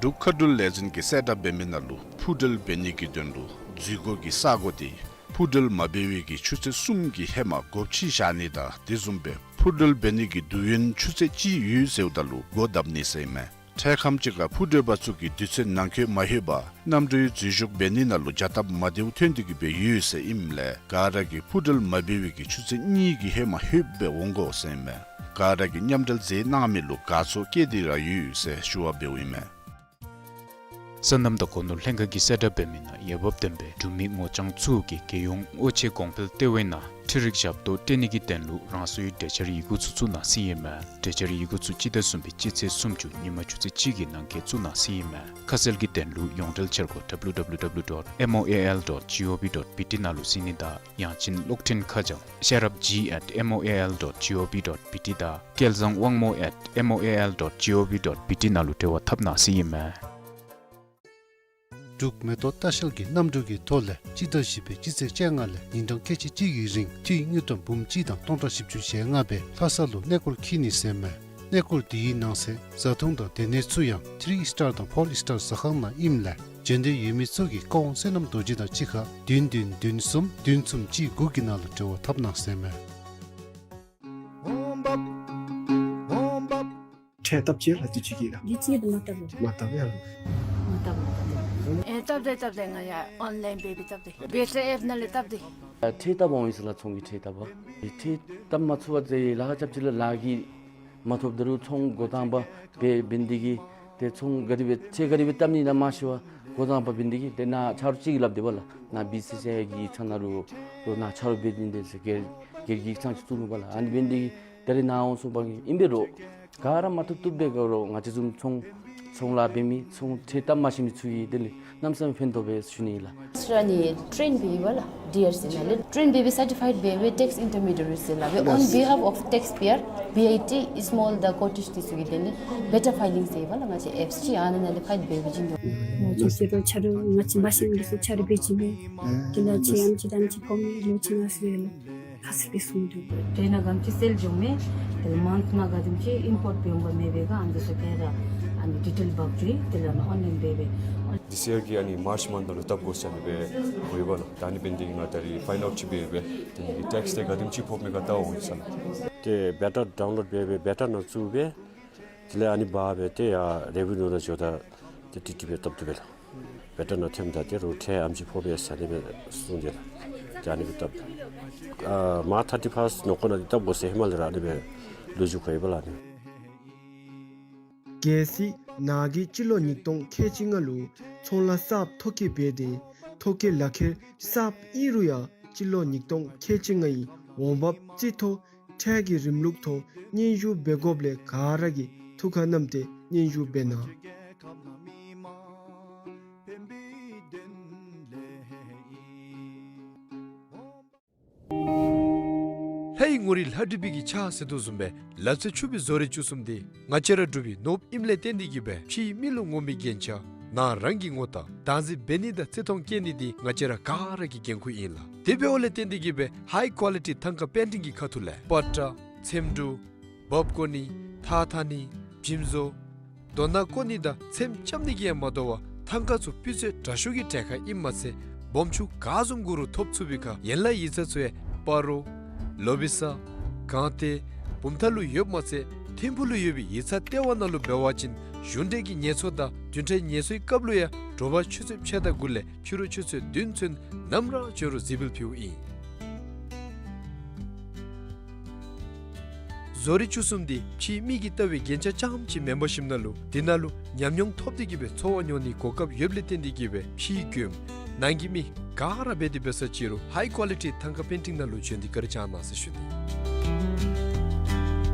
འབྲུག་མཁའ་འགྲུལ་ལས་འཛིན་གྱིས་གསལ་བསྒྲགས་འབད་མི་ནང་ལུ་འཕུར་འགྲུལ་འབད་ནི་གི་དོན་ལུ་འཛུལ་སྒོ་གི་ས་གོ་དེ་འཕུར་འགྲུལ་མ་འབད་བའི་གི་ཆུ་ཚོད་གསུམ་གྱི་ཧེ་མ་སྒོ་ཕྱེ་བཞག་ནི་དང་དེ་བཟུམ་སྦེ་འཕུར་འགྲུལ་འབད་ནི་གི་དུས་ཡུན་ཆུ་ཚོད་གཅིག་ཡོད་ཟེརཝ་ད་ལུ་སྒོ་བརྡབ་ནི་ཟེར་ཨིན་མས། འཕྲལ་ཁམས་ཅིག་ཁར་འཕུར་འགྲུལ་པ་ཚུ་གིས་དུས་ཚོད་ནང་འཁོད་མ་ལྷོད་པར་གནམ་གྲུའི་འཛུལ་ཞུགས་འབད་ནི་ནང་ལུ་བྱ་སྟབས་མ་བདེཝ་འཐོན་ཏེ་གི་སྦེ་ཡོད་ཟེར་ཨིནམ་ལས་ག་ར་གིས་འཕུར་འགྲུལ་མ་འབད་བའི་གི་ཆུ་ཚོད་གཉིས་ཀྱི་ཧེ་མ་ལྷོདཔ་སྦེ་འོང་དགོ་ཟེར་ཨིན་མས། ག་ར་གིས་མཉམ་འབྲེལ་མཛད་གནང་མི་ལུ་དགའ་ཚོར་བསྐྱེད་དེ་ར་ཡོད་ཟེར་ཞུ་བ་འབདཝ་ཨིན་མས། སོ་ནམ་དང་སྒོ་ནོར་ལྷན་ཁག་གིས་གསལ་བསྒྲགས་འབད་མི་ནང་འོས་འབབ་ལྡན་པའི་འབྲུག་མི་ངོ་རྐྱང་ཚུ་གིས་རྒྱལ་ཡོངས་དབུ་ཁྲིད་གོང་འཕེལ་ལྟེ་བའི་ནང་འཕྲུལ་རིག་ཞབས་ཏོག་སྤྲོད་ནི་གི་དོན་ལུ་རང་སོའི་གྲོས་འཆར་ཡི་གུ་ཚུ་བཙུགས་གནང་ཟེར་ཨིན་མས། གྲོས་འཆར་ཡི་གུ་ཚུ་སྤྱི་ཟླ་གསུམ་པའི་སྤྱི་ཚེས་སུམ་ཅུ་ཉིན་མ་ཆུ་ཚོད་གཅིག་གི་ནང་འཁོད་བཙུགས་གནང་ཟེར་ཨིན་མས། ཁ་གསལ་གྱི་དོན་ལུ་ཡོངས་འབྲེལ་འཆར་སྒོ་W W W dot M O A L dot G O V dot B T ནང་ལུ་གཟིགས་ནི་དང་ཡང་ཅིན་གློག་འཕྲིན་ཁ་བྱང་ཤེས་རབ་G at M O A L dot G O V dot B T དང་སྐལ་བཟང་དབང་མོ་at M O A L dot G O V dot B T ནང་ལུ་འབྲེལ་བ་འཐབ་གནང་ཟེར་ཨིན་མས། འབྲུག་མེ་ཏོག་ལྟ་བཤལ་གྱི་གནམ་གྲུ་གི་ཐོག་ལས་སྤྱི་ཟླ་བཞི་པའི་སྤྱི་ཚེས་བཅོ་ལྔ་ལས་ཉིན་གྲངས་ཁལ་གཅིག་གཅིག་གི་རིང་འཐུས་དངུལ་ཀྲམ་འབུམ་གཅིག་དང་སྟོང་ཕྲག་བཞི་བཅུ་ཞེ་ལྔ་སྦེ་ལྷ་ས་ལུ་གནས་སྐོར་འཁྱིད་ནི་ཟེར་མས། གནས་སྐོར་དེའི་ནང་གསེས་བཟའ་འཐུང་དང་སྡོད་གནས་ཚུ་ཡང་ཐི་རི་སི་ཊར་དང་ཕོར་སི་ཊར་ཟ་ཁང་ནང་ཨིནམ་ལས་འབྱོན་འདོད་ཡོད་མི་ཚུ་གིས་ཀ་ཝང་བསོད་ནམས་རྡོ་རྗེ་དང་གཅིག་ཁར་བདུན་བདུན་བདུན་གསུམ་བདུན་གསུམ་གཅིག་དགུ་གི་ནང་ལུ་འབྲེལ་བ་འཐབ་གནང་ཟེར་མས། ཁྲལ་བཏབ་ཅི་ལགས་དུས་ཅི་གི་ལགས། དུས་ཅི་གི་མ་བཏབ་ལགས། མ་བཏབ་ཡ་ལགས། མ་བཏབ་མ་བཏབ། ཨེ་བཏབ་དེ་བཏབ་དེ་ང་ཡ་ཨོན་ལཱའིན་འབད་འབད་བཏབ་དེ། བེ་ཊ་ཨེཔ་ནང་ལས་བཏབ་དེ། ཁྲལ་བཏབ་འོང་ཡི་ཟེར་ལགས། ཚོང་གི་ཁྲལ་བཏབ་པ། ཁྲལ་བཏབ་མ་ཚུགས་པ་ཟེར་ལཱ་ཁག་རྐྱབ་ཅི་ལགས། ལཱ་གི་མ་ཐོབ་ད་རུང་ཚོང་འགོ་དང་པ་འབད་འབད་ནི་དེ་གིས་ཏེ་ཚོང་ག་དེ་སྦེ་ཁྲལ་ག་དེ་སྦེ་བཏབ་ནི་ཨིན་ན་མ་ཤེས་པར་འགོ་དང་པ་འབད་ནི་དེ་གིས་ཏེ་ནཱ་ཆ་རོགས་ཅིག་གིས་སླབ་དེས་པ་ལགས། ནཱ་བི་སི་སི་ཨའི་གི་ཡིག་ཚང་ནང་ལུ་ལོག་ནཱ་ཆ་རོགས་འབད་ནི་དེ་ཟེར་སྒེར་སྒེར་གྱི་ཡིག་ཚང་ཅིག་བཙུགས་ནུག་པ་ལགས། ཨ་ནི་འབད་ནི་དེ་གིས་ད་རེས་ནཱ་འོང་སོང་པ་གིས་ཨིན་པས་རོགས། ག་ར་མ་ཐོབ་ཐོབ་འབད་དགོ་རོགས། ང་བཅས་བཟུམ་ཚོང་ཚོང་ལཱ་འབད་མི་ཚོང་ཁྲལ་བཏབ་མ་ཤེས་མི་ཚུ་གིས་དེ་ལས་གནམ་མེད་ས་མེད་ཕན་ཐོགས་པས་ཞུ་ནི་ལགས། ཨ་ནི་ཊེན་འབད་བ་ལགས། ཌི་ཨར་སི་ནང་ལས་ཊེན་འབད་བའི་སར་ཊི་ཕའིཌ་འབད་བའི་ཊེགསི་ཨིན་ཊར་མི་ཌི་ཡེ་ཊི་ཟེར་སླབ་པའི་on behalf of taxpayer B I T small the cottage འདི་ཚུ་གིས་དེ་ལས་བེ་ཊར་ཕའི་ལིང་ཟེར་བ་ལགས། ང་བཅས་ཨེཔསི་ཅིག་ཨ་ནཱ་ནང་ལས་ཕའིལ་འབད་བའི་བྱིན་འདུག། ང་བཅས་ཆ་རོགས་ང་བཅས་མ་ཤེས་མི་ཚུ་ཆ་རོགས་འབད་བྱིན་མས། དེ་ལས་ང་བཅས་ཨམ་ཆི་དང་ཨམ་ཆི་ཕོ་མི་ལོ་ཆེན་ང་ཚུ་ཡང་ལགས། ཁ་གསལ་སྦེ་གསུངས་འདུག། ཊེན་ནང་ག་དེམ་ཅིག་སེལ་འགྱོཝ་མས། དེ་ལས་མཱནཐ་ནང་ག་དེམ་ཅིག་ཨིམ་པོརཊ་འབད་འོང་ག་མེད་པའི་ག་ཨ་ནི་ཚུ་ག་ར་ཨ་ནི་ཌི་ཊེལ་འབག་འགྱོ་ཡི། དེ་ལས་ཨ་ནི་ཨོན་ལཱའིན་འབད་བའི། ཐིས་ཡར་གྱི་ཨ་ནི་མཱརཅ་མནཐ་ནང་ལུ་བཏབ་དགོ་ཟེར་ཨ་ནི་སྦེ་འོང་ཡི་པ་ལགས། ད་ཨ་ནི་འབད་ནི་དེ་གིས་ང་ད་རིས་ཕའིནཌ་ཨའུཊ་ཅིག་འབད་འབད་དེ་ཊེགསི་དེ་ག་དེམ་ཅིག་ཕོགཔ་མས་ག་བལྟ་འོང་ཡི་ཟེར་ལགས། ཏེ་བེ་ཊར་ཌའུན་ལོཌ་འབད་འབད་བེ་ཊར་ནང་བཙུགས་འབད། དེ་ལས་ཨ་ནི་འབག་སྦེ་ཏེ་ཡར་རེ་ཝི་ནིའུ་ནང་འགྱོཝ་ད་ཏེ་ཏིག་ཏིག་སྦེ་བཏབ་བཏུབ་པས་ལགས། བེ་ཊར་ནང་ཐོནམ་ད་ཏེ་རོགས་ཁྲལ་ཨམ་ཅིག་ཕོག་པས་ཟེར་ཨ་ནི་སྦེ་གསུངས་ཏེ་ལགས། ཏེ་ཨ་ནི་སྦེ་བཏབ། ཨ་མཱརཅ་ཐར་ཊི་ཕཱསཊ་ནང་འཁོད་ནང་འདི་བཏབ་དགོ་ཟེར་ཧེ་མ་ལས་ར་ཨ་ནི་སྦེ་ལོ་རྒྱུས་གོ་ཡི་པ་ལགས་ཨ་ནི། གལ་སྲིད་ནཱ་གིས་སྤྱི་ལོ་ཉིས་སྟོང་ཁལ་གཅིག་ལྔ་ལུ་ཚོང་ལཱ་གསརཔ་ཐོ་བཀོད་འབད་དེ་ཐོ་བཀོད་ལག་ཁྱེར་གསརཔ་ཨིན་རུང་ཡང་སྤྱི་ལོ་ཉིས་སྟོང་ཁལ་གཅིག་ལྔའི་འོང་འབབ་རྩིས་ཐོ་ཁྲལ་གྱི་རིམ་ལུགས་ཐོག་སྙན་ཞུ་འབད་དགོཔ་ལས་ག་ར་གིས་ཐུགས་ཁར་བསྣམས་ཏེ་སྙན་ཞུ་འབད་གནང་། ལྷའི་ངོ་རིས་ལྷ་བྲིས་པའི་གི་ཕྱག་ཟེར་དོ་བཟུམ་སྦེ་ལག་རྩལ་ཕྱུག་པའི་བཟོ་རིག་བཅུ་གསུམ་འདི་ང་བཅས་ར་འབྲུག་པའི་ནོར་བུ་ཨིནམ་ལས་བརྟེན་ཏེ་གིས་སྦེ་ཕྱིའི་མི་ལུ་ངོམ་པའི་རྒྱན་ཆ་ནཱ་རང་གི་ངོ་རྟགས་བདག་འཛིན་འབད་ནི་དང་བརྩི་མཐོང་བསྐྱེད་ནི་འདི་ང་བཅས་ར་ག་ར་གི་འགན་ཁུར་ཨིན་ལགས། དེ་འབདཝ་ལས་བརྟེན་ཏེ་གིས་སྦེ་ཧའི་ཀོ་ལི་ཊི་ཐང་ཀ་པེན་ཊིང་གི་ཁ་ཐུག་ལས་པ་ཏྲ་ཚེམ་དྲུབ་འབག་བཀོ་ནི་ཐགས་འཐག་ནི་འཇིམ་བཟོ་རྡོ་ནག་བཀོ་ནི་དང་ཚེམ་རྐྱབ་ནི་གིས་ཡང་མ་དོ་བར་ཐང་ཀ་ཚུ་སྤུས་ཚད་དྲག་ཤོས་ཀྱི་གྲལ་ཁར་ཨིནམ་མ་ཚད་སྦོམ་ཆུང་ག་བཟུམ་དགོ་རུང་ཐོབ་ཚུགས་པའི་ཁར་ཡན་ལག་ཡིག་ཚང་ཚུ་ཡང་སྤ་རོ་ལོ་བི་ས་སྒང་སྟེང་བུམ་ཐང་ལུ་ཡོདཔ་མ་ཚད་ཐིམ་ཕུག་ལུ་ཡོད་པའི་ཡིག་ཚང་ལྟེ་བ་ནང་ལུ་འབད་བ་ཅིན་གཞུང་འབྲེལ་གྱི་ངལ་གསོ་དང་བདུན་ཕྲག་ངལ་གསོའི་སྐབས་ལུ་ཡང་དྲོ་པ་ཆུ་ཚོད་ཕྱེད་དང་དགུ་ལས་ཕྱི་རུ་ཆུ་ཚོད་བདུན་ཚུན་ནམ་ར་བྱོན་རུང་གཟིགས་འབུལ་ཕུལཝ་ཨིན། བཟོ་རིག་བཅུ་གསུམ་འདི་ཕྱིའི་མི་གིས་བལྟ་བའི་རྒྱན་ཆ་རྐྱངམ་ཅིག་མེན་པར་ཞིནམ་ན་ལུ་འདི་ནང་ལུ་ཉམས་མྱོང་ཐོབ་སྟེ་གིས་སྦེ་འཚོ་བ་མྱོང་ནིའི་གོ་སྐབས་ཡོདཔ་ལས་བརྟེན་ཏེ་གིས་སྦེ་ཕྱིའི་མགྱོནམ་ནང་གི་མི་ག་ར་འབད་དེ་འབད་ས་ཅི་རུང་ཧའི་ཀོ་ལི་ཊི་ཐང་ཀ་པེན་ཊིང་ནང་ལུ་བྱོན་ཏེ་བཀའ་དྲིན་བསྐྱང་གནང་ཟེར་ཞུ་ནི།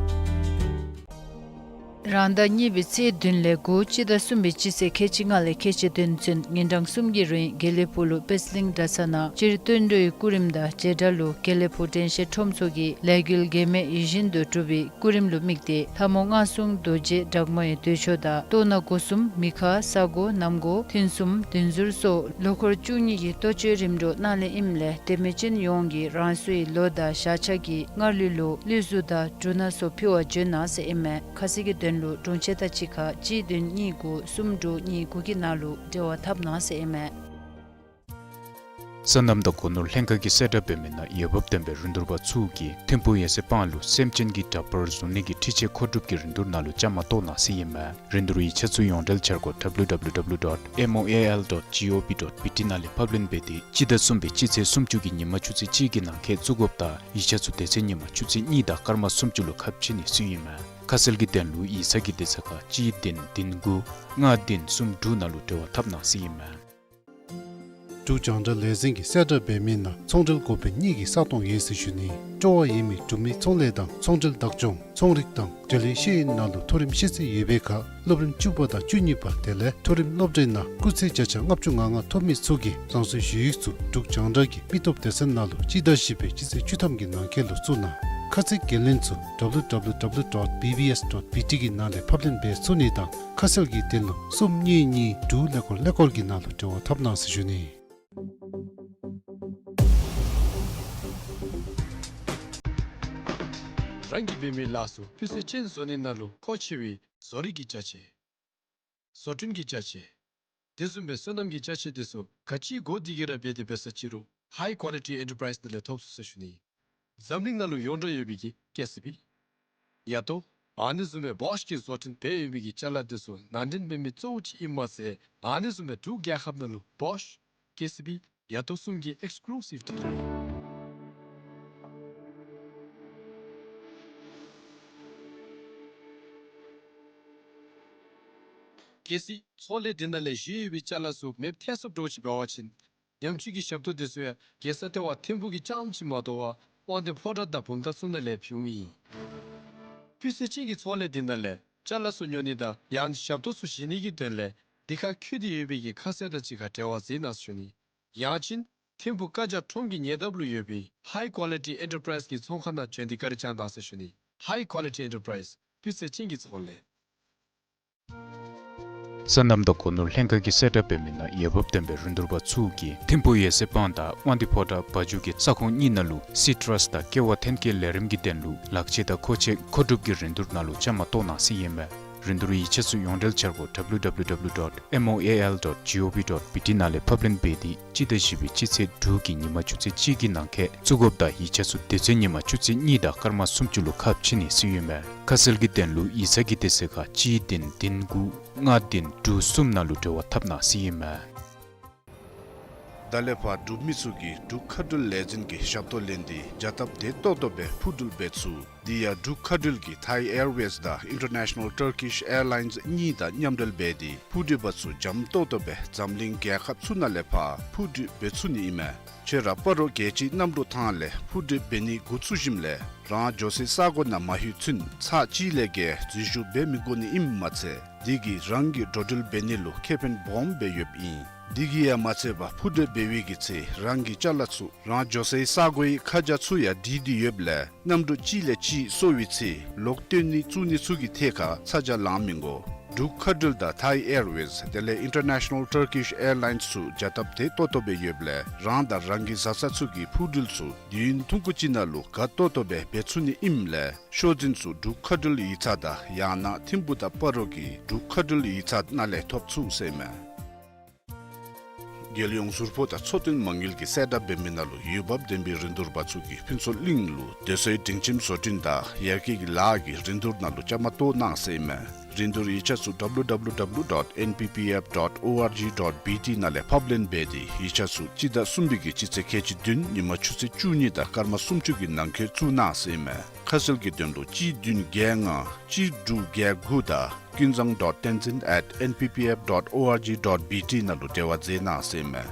རང་ཟླ་གཉིས་པའི་ཚེས་བདུན་ལས་འགོ་སྤྱི་ཟླ་གསུམ་པའི་སྤྱི་ཚེས་ཁལ་གཅིག་ལྔ་ལས་ཁལ་གཅིག་བདུན་ཚུན་ཉིན་གྲངས་གསུམ་གྱི་རིང་དགེ་ལེགས་ཕུག་ལུ་པད་གླིང་གྲྭ་ཚང་ནང་སྤྱིར་བསྟན་འགྲོའི་སྐུ་རིམ་དང་རྗེས་དྲན་ལུ་དགེ་ལེགས་ཕུག་དྲན་ཤེས་ཁྲོམ་ཚོགས་ཀྱིས་ལས་འགུལ་གེགས་མེད་ཡིད་བཞིན་དུ་སྒྲུབ་པའི་སྐུ་རིམ་ལུ་དམིགས་ཏེ་ལྷ་མོ་མངའ་གསུམ་རྡོ་རྗེ་བྲག་མོའི་མདོས་ཆོག་དང་གཏོར་ནག་སྒོ་གསུམ་མི་ཁ་ས་སྒོ་གནམ་སྒོ་ཐུན་གསུམ་བདུན་ཟུར་སོགས་ལོ་འཁོར་བཅུ་གཉིས་ཀྱི་གཏོ་བཅོས་རིམ་གྲོ་གནང་ལེ་ཨིནམ་ལས་དད་མོས་ཅན་ཡོངས་ཀྱིས་རང་སོའི་ལོ་དང་ཞག་ཆ་གི་སྔར་ལུས་ལུ་ལུས་གཟུགས་དང་འབྲུ་སྣ་ཚོགས་ཕུལ་བར་འབྱོན་གནང་ཟེར་ཨིན་མས། ཁ་གསལ་གྱི་དོན་ལུ་དྲུང་ཆེ་དང་གཅིག་ཁར་གཅིག་བདུན་གཉིས་དགུ་གསུམ་དྲུག་གཉིས་དགུ་གི་ནང་ལུ་འབྲེལ་བ་འཐབ་གནང་ཟེར་ཨིན་མས། སོ་ནམ་དང་སྒོ་ནོར་ལྷན་ཁག་གིས་གསལ་བསྒྲགས་འབད་མི་ནང་འོས་འབབ་ལྡན་པའི་རིན་བསྡུར་པ་ཚུ་གིས་ཐིམ་ཕུག་ཡ་སེ་སྤང་ལུ་སེམས་ཅན་གྱི་འདྲ་པར་བཟོ་ནི་གི་འཕྲུལ་ཆས་མཁོ་སྒྲུབ་ཀྱི་རིན་བསྡུར་ནང་ལུ་བཅའ་མར་གཏོགས་གནང་ཟེར་ཨིན་མས། རིན་བསྡུར་ཡིག་ཆ་ཚུ་ཡོངས་འབྲེལ་འཆར་སྒོ་W W W dot M O A L dot G O V dot B T ནང་ལས་ཕབ་ལེན་འབད་དེ་སྤྱི་ཟླ་གསུམ་པའི་སྤྱི་ཚེས་སུམ་ཅུ་གི་ཉིན་མ་ཆུ་ཚོད་གཅིག་གི་ནང་འཁོད་བཙུགས་དགོཔ་དང་ཡིག་ཆ་ཚུ་དེ་ཚེ་ཉིན་མ་ཆུ་ཚོད་གཉིས་དང་སྐར་མ་སུམ་ཅུ་ལུ་ཁ་ཕྱེ་ནི་ཟེར་ཨིན་མས། ཁ་གསལ་གྱི་དོན་ལུ་ཡིག་ཚང་གི་དེ་ཚུ་ཁར་གཅིག་བདུན་བདུན་དགུ་ལྔ་བདུན་གསུམ་དྲུག་ནང་ལུ་འབྲེལ་བ་འཐབ་གནང་ཟེར་ཨིན་མས། འབྲུག་རྒྱང་བསྒྲགས་ལས་འཛིན་གྱིས་གསལ་བསྒྲགས་འབད་མི་ནང་ཚོང་འབྲེལ་འགོ་དཔོན་གཉིས་ཀྱི་ས་སྟོང་ཡོད་ཟེར་ཞུ་ནི། སྤྲོ་བ་ཡོད་མི་འབྲུག་མི་ཚོང་ལས་དང་ཚོང་འབྲེལ་བདག་སྐྱོང་ཚོང་རིག་དང་འབྲེལ་ཡོད་ཤེས་ཡོན་ནང་ལུ་མཐོ་རིམ་ཤེས་ཚད་ཡོད་པའི་ཁར་སློབ་རིམ་བཅུ་པ་དང་བཅུ་གཉིས་པ་དེ་ལས་མཐོ་རིམ་སློབ་གྲྭའི་ནང་སྐུགས་ཚད་བརྒྱ་ཆ་ལྔ་བཅུ་ང་ལྔ་ཐོབ་མི་ཚུ་གིས་རང་སོའི་ཞུ་ཡིག་ཚུ་འབྲུག་རྒྱང་བསྒྲགས་ཀྱི་མི་སྟོབས་སྡེ་ཚན་ནང་ལུ་སྤྱི་ཟླ་བཞི་པའི་སྤྱི་ཚེས་བཅུ་ཐམ་གྱི་ནང་འཁོད་ལུ་བཙུགས་གནང་། ཁ་གསལ་འགན་ལེན་ཚུ་W W W dot B B S dot B T གི་ནང་ལས་ཕབ་ལེན་འབད་ཚུགས་ནི་དང་ཁ་གསལ་གྱི་དོན་ལུ་གསུམ་གཉིས་གཉིས་དྲུག་ཀླད་ཀོར་ཀླད་ཀོར་གྱི་ནང་ལུ་འབྲེལ་བ་འཐབ་གནང་ཟེར་ཞུ་ནི། རང་གིས་འབད་མི་ལཱ་ཚུ་སྤུས་ཚད་ཅན་བཟོ་ནི་ནང་ལུ་མཁོ་ཆེ་བའི་བཟོ་རིག་གི་ཅ་ཆས། བཟོ་སྐྲུན་གྱི་ཅ་ཆས། དེ་བཟུམ་སྦེ་སོ་ནམ་གྱི་ཅ་ཆས་དེ་ཚུ་ག་ཅི་དགོ་དེ་གི་ར་འབད་དེ་འབད་ས་ཅི་རུང་High Quality Enterprise ནང་ལས་ཐོབ་ཚུགས་ཟེར་ཞུ་ནི། འཛམ་གླིང་ནང་ལུ་ཡོངས་གྲགས་ཡོད་པའི་གི་ཀེ་སི་བི། ཡ་ཏོ། ཨ་ནི་བཟུམ་སྦེ་བོཤ་གིས་བཟོ་སྐྲུན་འབད་ཡོད་པའི་གི་ཅ་ལ་དེ་ཚུ་ནང་འདྲེན་འབད་མི་གཙོ་བོ་ཅིག་ཨིནམ་མ་ཚད་ཨ་ནི་བཟུམ་སྦེ་འབྲུག་རྒྱལ་ཁབ་ནང་ལུ་བོཤ་ཀེ་སི་བི་ཡ་ཏོ་གསུམ་གྱི་ཨེགསི་ཀུ་ལུ་སིབ་ཌི་ལར་ཨིན། གལ་སྲིད་ཚོང་ལས་འདི་ནང་ལས་བཞེས་ཡོད་པའི་ཅ་ལ་ཚུ་མེདཔ་ཐལ་སོངམ་འདྲཝ་ཅིག་འབད་བ་ཅིན་ཉམས་བཅོས་ཀྱི་ཞབས་ཏོག་དེ་ཚུ་ཡང་རྒྱལ་ས་ལྟེ་བ་ཐིམ་ཕུག་གི་རྐྱངམ་ཅིག་མ་དོ་བར་དབང་འདུས་ཕོ་བྲང་དང་བུམ་ཐང་ཚུ་ནང་ལས་ཕུལཝ་ཨིན། སྤུས་ཚད་ཅན་གྱི་ཚོང་ལས་འདི་ནང་ལས་ཅ་ལ་ཚུ་ཉོ་ནི་དང་ཡང་ཞབས་ཏོག་ཚུ་བཞེས་ནི་གི་དོན་ལས་འདི་ཁར་བཀོད་དེ་ཡོད་པའི་གི་ཁ་གསལ་དང་གཅིག་ཁར་འབྲེལ་བ་མཛད་གནང་ཟེར་ཞུ་ནི། ཡང་ཅིན་ཐིམ་ཕུག་ཀ་ཇ་ཁྲོམ་གྱི་ཉེ་འདབས་ལུ་ཡོད་པའི་High Quality Enterprise གི་ཚོང་ཁང་ནང་བྱོན་ཏེ་བཀའ་དྲིན་བསྐྱང་གནང་ཟེར་ཞུ་ནི། High Quality Enterprise སྤུས་ཚད་ཅན་གྱི་ཚོང་ལས། སོ་ནམ་དང་སྒོ་ནོར་ལྷན་ཁག་གིས་གསལ་བསྒྲགས་འབད་མི་ནང་འོས་འབབ་ལྡན་པའི་རིན་བསྡུར་པ་ཚུ་གིས་ཐིམ་ཕུག་ཡེ་ཤེས་སྤང་དང་དབང་འདུས་ཕོ་བྲང་བ་ཕྱུགས་ཀྱི་ས་ཁོངས་གཉིས་ནང་ལུ་སི་ཊྲཱས་དང་ཀེ་བ་ཐོན་སྐྱེད་ལས་རིམ་གྱི་དོན་ལུ་ལག་ཆས་དང་མཁོ་ཆས་མཁོ་སྒྲུབ་ཀྱི་རིན་བསྡུར་ནང་ལུ་བཅའ་མར་གཏོགས་གནང་ཟེར་ཨིན་མས། རིན་བསྡུར་ཡིག་ཆ་ཚུ་ཡོངས་འབྲེལ་འཆར་སྒོ་W W W dot M O A L dot G O V dot B T ནང་ལས་ཕབ་ལེན་འབད་དེ་སྤྱི་ཟླ་བཞི་པའི་སྤྱི་ཚེས་དྲུག་གི་ཉིན་མ་ཆུ་ཚོད་གཅིག་གི་ནང་འཁོད་བཙུགས་དགོཔ་དང་ཡིག་ཆ་ཚུ་དེ་ཚེ་ཉིན་མ་ཆུ་ཚོད་གཉིས་དང་སྐར་མ་སུམ་ཅུ་ལུ་ཁ་ཕྱེ་ནི་ཟེར་ཨིན་མས། ཁ་གསལ་གྱི་དོན་ལུ་ཡིག་ཚང་གི་དེ་ཚེ་ཁར་གཅིག་བདུན་བདུན་དགུ་ལྔ་བདུན་དྲུག་གསུམ་ནང་ལུ་འབྲེལ་བ་འཐབ་གནང་ཟེར་ཨིན་མས། ད་ལས་ཕར་འབྲུག་མི་ཚུ་གིས་འབྲུག་མཁའ་འགྲུལ་ལས་འཛིན་གྱི་ཞབས་ཏོག་ལེན་ཏེ་བྱ་སྟབས་བདེ་ཏོག་ཏོ་སྦེ་འཕུར་འགྲུལ་འབད་ཚུགས། དེ་ཡང་འབྲུག་མཁའ་འགྲུལ་གྱིས་Thai Airways དང་International Turkish Airlines གཉིས་དང་མཉམ་འབྲེལ་འབད་དེ་འཕུར་འགྲུལ་པ་ཚུ་འཇམ་ཏོག་ཏོ་སྦེ་འཛམ་གླིང་རྒྱལ་ཁབ་ཚུ་ནང་ལས་ཕར་འཕུར་འགྲུལ་འབད་ཚུགས་ནི་ཨིན་མས། ཁྱོད་ར་སྤ་རོ་རྒྱལ་སྤྱིའི་གནམ་གྲུ་ཐང་ལས་འཕུར་འགྲུལ་འབད་ནི་འགོ་བཙུགས་ཞིནམ་ལས་རང་འགྱོ་སའི་ས་གོ་ནང་མ་ལྷོད་ཚུན་ཚར་གཅིག་ལས་བརྒལ་འཛུལ་ཞུགས་འབད་མི་དགོ་ནི་ཨིནམ་མ་ཚད་དེ་གིས་རང་གི་འགྲོ་འགྲུལ་འབད་ནི་ལུ་ཁེ་ཕན་སྦོམ་སྦེ་ཡོདཔ་ཨིན། དེ་གིས་ཡང་མ་ཚད་པར་འཕུར་འགྲུལ་འབད་བའི་གི་ཚེ་རང་གི་ཅ་ལ་ཚུ་རང་འགྱོ་སའི་ས་གོའི་ཁ་བྱང་ཚུ་ཡང་བྲིས་ཏེ་ཡོདཔ་ལས་གནམ་གྲུ་གཅིག་ལས་གཅིག་སོར་བའི་ཚེ་ལོག་བཏོན་ནི་བཙུགས་ནི་ཚུ་གི་ཐད་ཁར་ཚ་གྱང་ལང་མི་དགོ། འབྲུག་མཁའ་འགྲུལ་དང་Thai Airways དེ་ལས་International Turkish Airlines ཚུ་བྱ་སྟབས་བདེ་ཏོག་ཏོ་སྦེ་ཡོདཔ་ལས་རང་དང་རང་གི་བཟའ་ཚང་ཚུ་གི་འཕུར་འགྲུལ་ཚུ་དུས་ཡུན་ཐུང་ཀུ་ཅིག་ནང་ལུ་དགའ་ཏོག་ཏོ་སྦེ་འབད་ཚུགས་ནི་ཨིནམ་ལས་ཤོག་འཛིན་ཚུ་འབྲུག་མཁའ་འགྲུལ་ཡིག་ཚང་དང་ཡང་ན་ཐིམ་ཕུག་དང་སྤ་རོ་གི་འབྲུག་མཁའ་འགྲུལ་ཡིག་ཚང་ནང་ལས་ཐོབ་ཚུགས་ཟེར་ཨིན་མས། རྒྱལ་ཡོངས་ཟུར་ཕོགས་དང་ཚོང་དོན་མ་དངུལ་གྱིས་གསལ་བསྒྲགས་འབད་མི་ནང་ལུ་འོས་འབབ་ལྡན་པའི་རིན་བསྡུར་པ་ཚུ་གིས་ཕུན་ཚོགས་གླིང་ལུ་སྡོད་སའི་སྒྲིང་ཁྱིམ་བཟོ་སྐྲུན་དང་ཡར་རྒྱས་ཀྱི་ལཱ་གི་རིན་བསྡུར་ནང་ལུ་བཅའ་མར་གཏོགས་གནང་ཟེར་ཨིན་མས། རིན་བསྡུར་ཡིག་ཆ་ཚུ་W W W dot N P P F dot O R G dot B T ནང་ལས་ཕབ་ལེན་འབད་དེ་ཡིག་ཆ་ཚུ་སྤྱི་ཟླ་གསུམ་པའི་གི་སྤྱི་ཚེས་ཁལ་གཅིག་བདུན་ཉིན་མ་ཆུ་ཚོད་བཅུ་གཉིས་དང་སྐར་མ་སུམ་ཅུ་གི་ནང་འཁོད་བཙུགས་གནང་ཟེར་ཨིན་མས། ཁ་གསལ་གྱི་དོན་ལུ་གཅིག་བདུན་བརྒྱད་ལྔ་གཅིག་དྲུག་བརྒྱད་དགུ་དང་ཀུན་བཟང་dot tenzin at N P P F dot O R G dot B T ནང་ལུ་འབྲེལ་བ་མཛད་གནང་ཟེར་ཨིན་མས།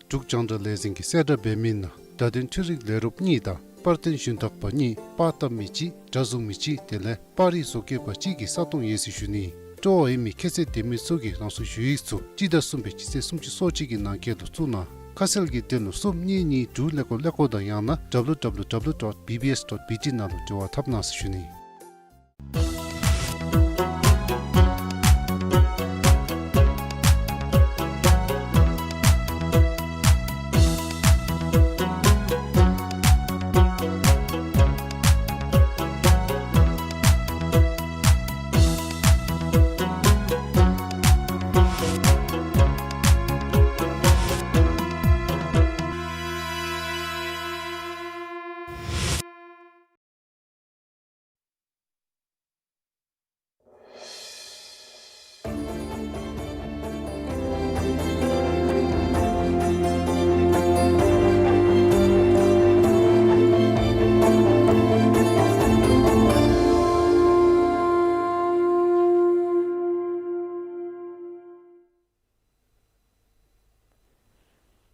འབྲུག་རྒྱང་བསྒྲགས་ལས་འཛིན་གྱིས་གསལ་བསྒྲགས་འབད་མི་ནང་བརྡ་དོན་འཕྲུལ་རིག་ལས་རོགསཔ་གཉིས་དང་པར་སྟོན་ཞུན་དག་པ་གཉིས་པར་བཏབ་མི་གཅིག་དྲ་བཟུང་མི་གཅིག་དེ་ལས་པར་རིས་བཟོ་བཀོད་པ་གཅིག་གི་ས་སྟོང་ཡོད་ཟེར་ཞུ་ནི། སྤྲོ་བ་ཡོད་མི་ཁྱད་ཚད་ལྡན་མི་ཚུ་གིས་རང་སོའི་ཞུ་ཡིག་ཚུ་སྤྱི་ཟླ་གསུམ་པའི་སྤྱི་ཚེས་སུམ་ཅུ་སོ་གཅིག་གི་ནང་འཁོད་དུ་བཙུགས་གནང་། ཁ་གསལ་གྱི་དོན་ལུ་གསུམ་གཉིས་གཉིས་དྲུག་ཀླད་ཀོར་ཀླད་ཀོར་དང་ཡང་ན་W W W dot B B S dot B T ནང་ལུ་འབྲེལ་བ་འཐབ་གནང་ཟེར་ཞུ་ནི།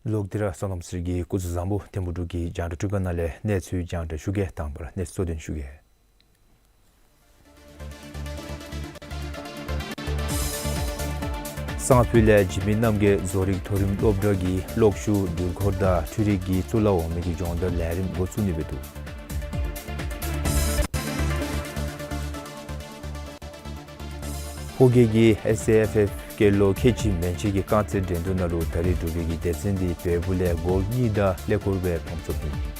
ལོག་སྟེ་ར་སོ་ནམ་ཟེར་གྱི་སྐུ་གཟུགས་བཟང་པོ་ཐིམ་ཕུག་འབྲུག་གི་རྒྱང་བསྒྲགས་འཕྲུལ་ཁང་ནང་ལས་གནས་ཚུལ་རྒྱང་བསྒྲགས་ཞུ་གེ། དང་པ་ར་གནས་ཚུལ་གཙོ་དོན་ཞུ་གེ། སང་ཕོད་ལས་འཇིགས་མེད་རྣམ་རྒྱལ་བཟོ་རིག་མཐོ་རིམ་སློབ་གྲྭ་གིས་གློག་ཤུགས་འགྲུལ་འཁོར་དང་འཕྲུལ་རིག་གི་གཙུག་ལག་འོག་མའི་གི་སྦྱོང་བརྡར་ལས་རིམ་འགོ་བཙུགས་ནི་སྦེ་འདུག། ཕོ་སྐྱེས་ཀྱི་ཨེས་ཨེ་ཨེཕ་ཨེཕ་སྐྱེས་ལོ་ཁལ་གཅིག་མན་ཆད་ཀྱི་རྐང་རྩེད་འགྲན་བསྡུར་ནང་ལུ་ད་རེས་འབྲུག་པའི་གི་སྡེ་ཚན་འདི་བལ་པོ་ལས་གོལ་གཉིས་དང་ཀླད་ཀོར་སྦེ་ཕམ་ཚུགས་ནུག།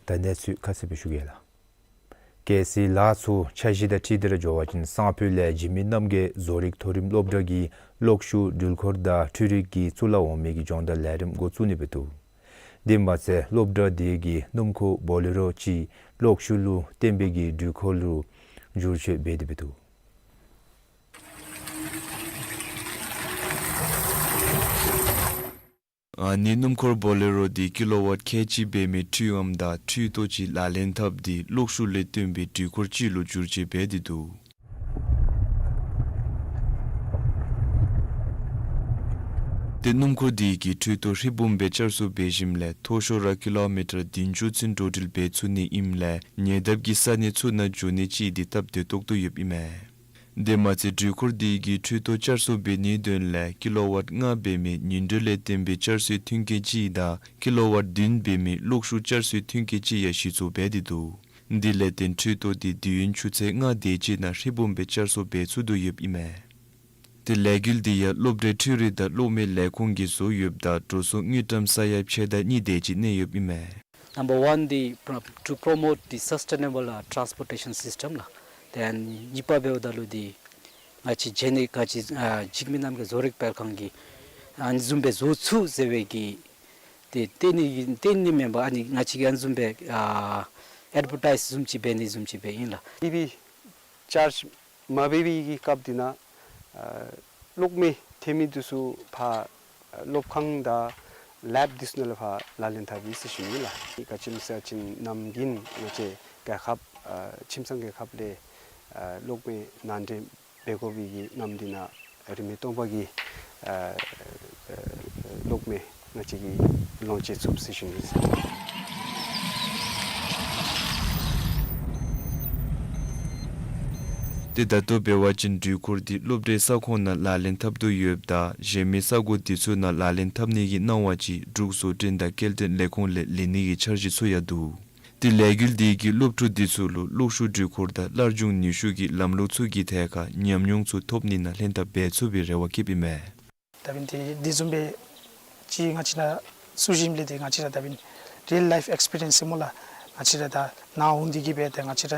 ད་གནས་ཚུལ་ཁ་གསལ་སྦེ་ཞུ་གེ་ལགས། གལ་སྲིད་ལཱ་ཚུ་འཆར་གཞི་དང་འཁྲིལ་ཏེ་ར་འགྱོ་བ་ཅིན་སང་ཕོད་ལས་འཇིགས་མེད་རྣམ་རྒྱལ་བཟོ་རིག་མཐོ་རིམ་སློབ་གྲྭ་གིས་གློག་ཤུགས་འགྲུལ་འཁོར་དང་འཕྲུལ་རིག་གི་གཙུག་ལག་འོག་མའི་གི་སྦྱོང་བརྡར་ལས་རིམ་འགོ་བཙུགས་ནི་སྦེ་འདུག། དེ་མ་ཚད་སློབ་གྲྭ་དེ་གིས་སྣུམ་འཁོར་བོ་ལེ་རོ་ཅིག་གློག་ཤུགས་ལུ་བརྟེན་པའི་གི་འགྲུལ་འཁོར་ལུ་བསྒྱུར་བཅོས་འབད་དེ་སྦེ་འདུག། ཨ་ནི་སྣུམ་འཁོར་བོ་ལེ་རོ་འདི་ཀི་ལོ་ཝཊ་ཁལ་གཅིག་འབད་མི་འཕྲུལ་ཨམ་དང་འཕྲུལ་ཏོ་ཅིག་ལག་ལེན་འཐབ་སྟེ་གློག་ཤུགས་ལས་བཏོན་པའི་འགྲུལ་འཁོར་ཅིག་ལུ་བསྒྱུར་བཅོས་འབད་དེ་འདུག། ཏེ་སྣུམ་འཁོར་འདི་གིས་འཕྲུལ་ཏོ་ཧྲིལ་བུམ་སྦེ་བསྐྱར་གསོ་འབད་ཞིནམ་ལས་མཐོ་ཤོས་ར་ཀི་ལོ་མི་ཊར་བདུན་ཅུ་ཚུན་འགྲོ་འགྲུལ་འབད་ཚུགས་ནི་ཨིནམ་ལས་ཉེ་འདབས་ཀྱི་ས་གནས་ཚུ་ནང་འགྱོ་ནི་ཅིག་འདི་སྟབས་བདེ་ཏོག་ཏོ་ཡོདཔ་ཨིན་མས། དེ་མ་ཚད་འགྲུལ་འཁོར་འདི་གིས་འཕྲུལ་ཏོ་བསྐྱར་གསོ་འབད་ནིའི་དོན་ལས་ཀི་ལོ་ཝཊ་ལྔ་འབད་མི་ཉིང་འགྲོས་ལས་བརྟེན་པའི་བསྐྱར་གསོའི་མཐུན་རྐྱེན་ཅིག་དང་ཀི་ལོ་ཝཊ་བདུན་འབད་མི་གློག་ཤུགས་བསྐྱར་གསོའི་མཐུན་རྐྱེན་ཅིག་ཡང་གཞི་བཙུགས་འབད་དེ་འདུག། འདི་ལས་བརྟེན་འཕྲུལ་ཏོ་འདི་དུས་ཡུན་ཆུ་ཚོད་ལྔ་དེ་ཅིག་ནང་ཧྲིལ་བུམ་སྦེ་བསྐྱར་གསོ་འབད་ཚུགས་དོ་ཡོདཔ་ཨིན་མས། ཏེ་ལས་འགུལ་འདི་ཡང་སློབ་གྲྭའི་འཕྲུལ་རིག་དང་གློག་མེ་ལས་ཁུངས་ཀྱིས་བཟོ་ཡོདཔ་ད་འགྲོ་སོང་དངུལ་ཀྲམ་ས་ཡ་ཕྱེད་དང་གཉིས་དེ་ཅིག་གནས་ཡོདཔ་ཨིན་མས། Number one, the pro- to promote the sustainable uh, transportation system ལགས། དེ་ཡང་གཉིས་པ་འབདཝ་ད་ལུ་འདི་ང་བཅས་རྗེས་ནས་ང་བཅས་ཨ་འཇིགས་མེད་རྣམ་རྒྱལ་བཟོ་རིག་སྤེལ་ཁང་གིས་ཨ་ནི་བཟུམ་སྦེ་བཟོ་ཚུགས་ཟེར་བའི་གི་ཏེ་གཏན་ནི་གཏན་ནི་མེན་པར་ཨ་ནི་ང་བཅས་ཀྱིས་ཨ་ནི་བཟུམ་སྦེ་ཨ་ཨེཌ་བར་ཊའིཛ་བཟུམ་ཅིག་འབད་ནི་བཟུམ་ཅིག་སྦེ་ཨིན་ལགས། ཨི་བི་ཅརཇ་མ་འབད་བའི་གི་སྐབས་འདི་ནང་ཨ་གློག་མེ་ཐོན་མི་འདི་ཚུ་ཕར་ཨ་སློབ་ཁང་དང་ལེབ་འདི་ཚུ་ནང་ལས་ཕར་ལག་ལེན་འཐབ་ཡི་ཟེར་ཞུ་ནི་ལགས། ག་ཅི་སྨོ་ཟེར་བ་ཅིན་ནམ་རྒྱུན་ང་བཅས་རྒྱལ་ཁབ་ཨ་ཁྱིམ་ཚང་རྒྱལ་ཁབ་ལས་ཨ་གློག་མེ་ནང་འདྲེན་འབད་དགོ་པའི་གི་ནམ་འདི་ནང་རིན་མེད་སྟོང་པ་གི་ཨ་ཨ་གློག་མེ་ང་བཅས་ཀྱིས་ལོངས་སྤྱོད་ཚུགས་ཟེར་ཞུ་ནི་ཟེར། ཏེ་ད་ལྟོ་འབད་བ་ཅིན་འགྲུལ་འཁོར་འདི་སློབ་གྲྭའི་ས་ཁོངས་ནང་ལག་ལེན་འཐབ་དོ་ཡོདཔ་ད་གཞན་མི་ས་གོ་འདི་ཚུ་ནང་ལག་ལེན་འཐབ་ནི་གི་གནང་བ་ཅིག་འབྲུག་བཟོ་སྐྲུན་དང་སྐྱེལ་འདྲེན་ལས་ཁུངས་ལས་ལེན་ནི་གི་འཆར་གཞི་ཚུ་ཡང་འདུག། ཏེ་ལས་འགུལ་འདི་གིས་སློབ་ཕྲུག་འདི་ཚུ་ལུ་གློག་ཤུགས་འགྲུལ་འཁོར་དང་སླར་འབྱུང་ནུས་ཤུགས་ཀྱི་ལམ་ལུགས་ཚུ་གི་ཐད་ཁར་ཉམས་མྱོང་ཚུ་ཐོབ་ནི་ནང་ལྷན་ཐབས་འབད་ཚུགས་པའི་རེ་བ་བསྐྱེདཔ་ཨིན་མས། ད་འབདན་འདི་འདི་བཟུམ་སྦེ་ཅིག་ང་བཅས་ནང་ཚུ་ཞིནམ་ལས་འདི་ང་བཅས་ར་ད་འབདན་རི་ཡལ་ལའིཕ་ཨེགསི་པི་རི་ཡེནསི་ཟེར་སྨོ་ལགས། ང་བཅས་ར་ད་ནཱ་འོང་སྟེ་གིས་སྦེ་ད་ང་བཅས་ར་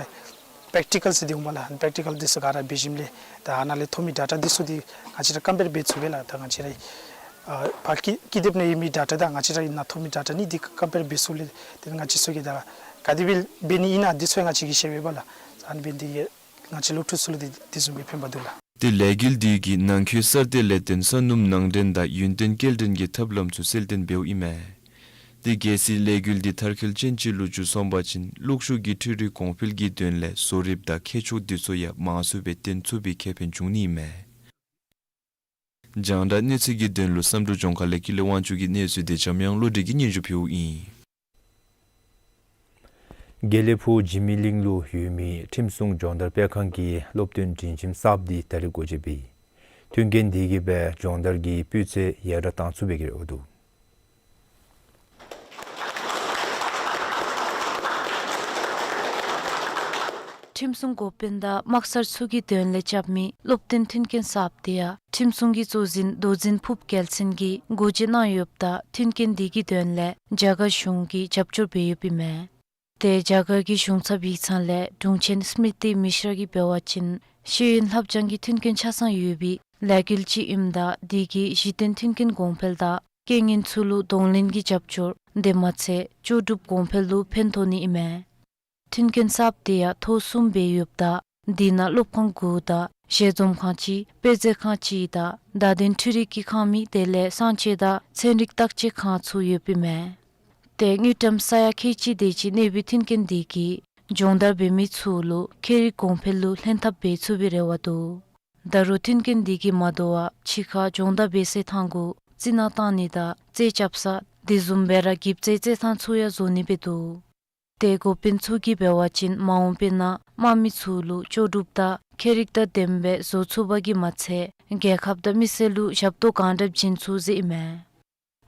པེརེག་ཊི་ཀཱལ་ཟེར་འདི་འོང་སྨོ་ལགས། པེརེག་ཊི་ཀཱལ་འདི་ཚུ་ག་ར་འབད་ཞིནམ་ལས་ད་ཨ་ནཱ་ལས་ཐོབ་མི་ཌེ་ཊ་འདི་ཚུ་འདི་ང་བཅས་ར་ཀམ་པེར་འབད་ཚུགས་པས་ལགས། ད་ང་བཅས་ར་ཨ་ཕར་ཀི་ཀི་དེབ་ནང་ཡོད་མི་ཌེ་ཊ་དང་ང་བཅས་ར་ནཱ་ཐོབ་མི་ཌེ་ཊ་གཉིས་འདི་ཀམ་པེར་འབད་ཚུགས་ལས་ཏེ་ང་བཅས་ཚུ་གིས་ད་ག་དེ་སྦེ་འབད་ནི་ཨིན་ན་འདི་ཚུ་ཡང་ང་བཅས་ཀྱིས་ཤེས་པས་ལགས། ཨ་ནི་འབདན་འདི་ང་བཅས་སློབ་ཕྲུག་ཚུ་ལུ་འདི་འདི་བཟུམ་སྦེ་ཕན་པ་འདུག་ལགས། ཏེ་ལས་འགུལ་འདི་གིས་ནང་འཁོད་གསར་གཏོད་ལས་བརྟེན་ས་སྣུམ་ནང་འདྲེན་དང་ཡུན་བརྟན་སྐྱེལ་འདྲེན་གྱི་ཐབས་ལམ་ཚུ་གསལ་སྟོན་འབདཝ་ཨིན་མས། ཏེ་གལ་སྲིད་ལས་འགུལ་འདི་མཐར་འཁྱོལ་ཅན་ཅིག་ལུ་འགྱུར་སོང་པ་ཅིན་གློག་ཤུགས་ཀྱི་འཕྲུལ་རིག་གོང་འཕེལ་གྱི་དོན་ལས་བཟོ་རིགཔ་དང་མཁས་མཆོག་འདི་ཚུ་ཡང་མང་སུ་སྦེ་བཏོན་ཚུགས་པའི་ཁེ་ཕན་འབྱུང་ནི་ཨིན་མས། རྒྱང་བསྒྲགས་གནས་ཚུལ་གྱི་དོན་ལུ་བསམ་གྲུབ་ལྗོངས་མཁར་ལས་ཀུན་ལེགས་དབང་ཕྱུག་གི་གནས་ཚུལ་འདི་འཇམ་དབྱངས་བློ་གྲོས་ཀྱིས་སྙན་ཞུ་ཕུལཝ་ཨིན། དགེ་ལེགས་ཕུག་འཇིགས་མེད་གླིང་ལུ་ཡོད་མི་ཁྲིམས་སྲུང་སྦྱོང་བརྡར་སྤེལ་ཁང་གི་སློབ་སྟོན་སྒྲིག་ཁྲིམས་གསརཔ་འདི་ད་རིས་སྒོ་འབྱེད་འབད་ཡི། མཐུན་རྐྱེན་འདི་གིས་སྦེ་སྦྱོང་བརྡར་གྱི་སྤུས་ཚད་ཡར་དྲག་གཏང་ཚུགས་པའི་གི་རེ་བ་འདུག། ཁྲིམས་སྲུང་འགོ་དཔོན་དང་དམག་སར་ཚུ་གི་དོན་ལས་རྐྱབ་མི་སློབ་སྟོན་མཐུན་རྐྱེན་གསརཔ་འདི་ཡང་ཁྲིམས་སྲུང་གི་གཙོ་འཛིན་མདོ་འཛིན་ཕུབ་རྒྱལ་མཚན་གྱིས་སྒོ་འབྱེད་གནང་ཡོདཔ་ད་མཐུན་རྐྱེན་འདི་གི་དོན་ལས་རྒྱ་གར་གཞུང་གིས་རྒྱབ་སྐྱོར་འབད་ཡོདཔ་ཨིན་མས། ཏེ་རྒྱ་གར་གྱི་གཞུང་ཚབ་ཡིག་ཚང་ལས་དྲུང་ཆེན་སྨྲི་ཏི་མི་ཤྲ་གིས་འབད་བ་ཅིན་ཤེས་ཡོན་ལྷབ་སྦྱང་གི་མཐུན་རྐྱེན་ཆ་ཚང་ཡོད་པའི་ལས་འགུལ་ཅིག་ཨིནམ་ད་འདི་གིས་གཞི་རྟེན་མཐུན་རྐྱེན་གོང་འཕེལ་དང་རྐྱེན་ངན་ཚུ་ལུ་གདོང་ལེན་གྱི་རྒྱབ་སྐྱོར་དེ་མ་ཚད་ལྕོགས་གྲུབ་གོང་འཕེལ་ལུ་ཕན་ཐོགས་ནི་ཨིན་མས། མཐུན་རྐྱེན་གསརཔ་འདི་ཡང་ཐོག་གསུམ་སྦེ་ཡོདཔ་ད་འདི་ནང་སློབ་ཁང་དགུ་དང་ཞལ་འཛོམས་ཁང་གཅིག་དཔེ་མཛོད་ཁང་གཅིག་དང་བརྡ་དོན་འཕྲུལ་རིག་གི་ཁང་མིག་དེ་ལས་གསང་སྤྱོད་དང་ཚན་རིག་བརྟག་དཔྱད་ཁང་ཚུ་ཡོདཔ་ཨིན་མས། ཏེ་དངུལ་ཀྲམ་ས་ཡ་ཁལ་གཅིག་དེ་ཅིག་གནས་པའི་མཐུན་རྐྱེན་འདི་གིས་སྦྱོང་བརྡར་འབད་མི་ཚུ་ལུ་ཁྱད་རིག་གོང་འཕེལ་ལུ་ལྷན་ཐབས་འབད་ཚུགས་པའི་རེ་བ་འདུག། ད་རུང་མཐུན་རྐྱེན་འདི་གིས་མ་དོ་བར་ཕྱི་ཁར་སྦྱོང་བརྡར་འབད་སའི་ཐང་གུ་རྩི་ནག་བཏང་ནི་དང་རྩེད་རྐྱབ་ས་དེ་བཟུམ་སྦེ་ར་འགྱིབ་རྩེ་རྩེད་ཐང་ཚུ་ཡང་བཟོ་ནི་སྦེ་འདུག། ཏེ་འགོ་དཔོན་ཚུ་གིས་འབད་བ་ཅིན་མ་འོངས་པའི་ནང་དམག་མི་ཚུ་ལུ་ལྕོགས་གྲུབ་དང་ཁྱད་རིག་དང་ལྡནམ་སྦེ་བཟོ་ཚུགས་པ་གིས་མ་ཚད་རྒྱལ་ཁབ་དང་མི་སེར་ལུ་ཞབས་ཏོག་གང་དྲག་བྱིན་ཚུགས་ཟེར་ཨིན་མས།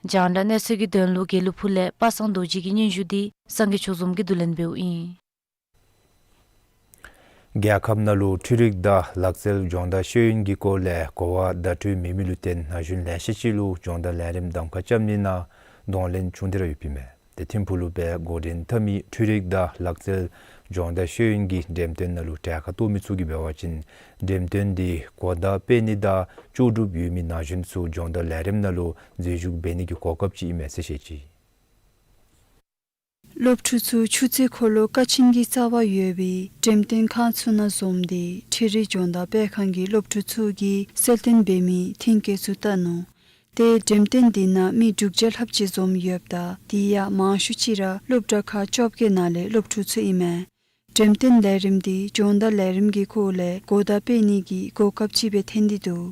རྒྱང་བསྒྲགས་གནས་ཚུལ་གྱི་དོན་ལུ་དགེ་ལུགས་ཕུ་ལས་པ་སངས་རྡོ་རྗེ་གི་སྙན་ཞུ་འདི་སངས་རྒྱས་ཆོས་འཛོམས་ཀྱིས་བསྡུ་ལེན་འབདཝ་ཨིན། རྒྱལ་ཁབ་ནང་ལུ་འཕྲུལ་རིག་དང་ལག་རྩལ་སྦྱོང་བརྡར་ཤེས་ཡོན་གྱི་སྐོར་ལས་གོ་བ་བརྡ་སྤྲོད་མེད་མི་ལུ་བརྟེན་ན་གཞོན་ལེ་ཤ་ཅིག་ལུ་སྦྱོང་བརྡར་ལས་རིམ་གདམ་ཁ་རྐྱབ་ནི་ནང་གདོང་ལེན་བྱུང་སྟེ་ར་ཡོདཔ་ཨིན་མས། ཏེ་ཐིམ་ཕུག་ལུ་སྦེ་འགོ་འདྲེན་འཐབ་མི་འཕྲུལ་རིག་དང་ལག་རྩལ་སྦྱོང་བརྡར་ཤེས་ཡོན་གྱི་འགྲེམས་སྟོན་ནང་ལུ་གྲལ་ཁར་གཏོགས་མི་ཚུ་གིས་འབད་བ་ཅིན་འགྲེམས་སྟོན་འདི་གོ་བརྡ་སྤེལ་ནི་དང་ལྕོགས་གྲུབ་ཡོད་མི་ན་གཞོན་ཚུ་སྦྱོང་བརྡར་ལས་རིམ་ནང་ལུ་འཛུལ་ཞུགས་འབད་ནི་གི་གོ་སྐབས་ཅིག་ཨིན་མས་ཟེར་བཤད་ཅི། སློབ་ཕྲུག་ཚུ་ཆུ་ཚོད་འཁོར་ལོ་ཀ་ཆེན་གྱི་རྩ་བར་ཡོད་པའི་འགྲེམས་སྟོན་ཁང་ཚུ་ནང་འཛོམས་ཏེ་འཕྲུལ་རིག་སྦྱོང་བརྡར་སྤེལ་ཁང་གི་སློབ་ཕྲུག་ཚུ་གིས་གསལ་སྟོན་འབད་མི་ཐོན་སྐྱེད་ཚུ་བལྟ་ནུག། ཏེ་འགྲེམས་སྟོན་འདི་ནང་མི་དྲུག་བརྒྱ་ལྷགཔ་ཅིག་འཛོམས་ཡོདཔ་ད་དེ་ཡང་མང་ཤོས་ཅིག་ར་སློབ་གྲྭ་ཁག་བཅོ་བརྒྱད་ནང་ལས་སློབ་ཕྲུག་ཚུ་ཨིན་མས། འགྲེམས་སྟོན་ལས་རིམ་འདི་སྦྱོང་བརྡར་ལས་རིམ་གྱི་སྐོར་ལས་གོ་བརྡ་སྤེལ་ནི་གི་གོ་སྐབས་ཅིག་སྦེ་ཐོན་ཏེ་འདུག།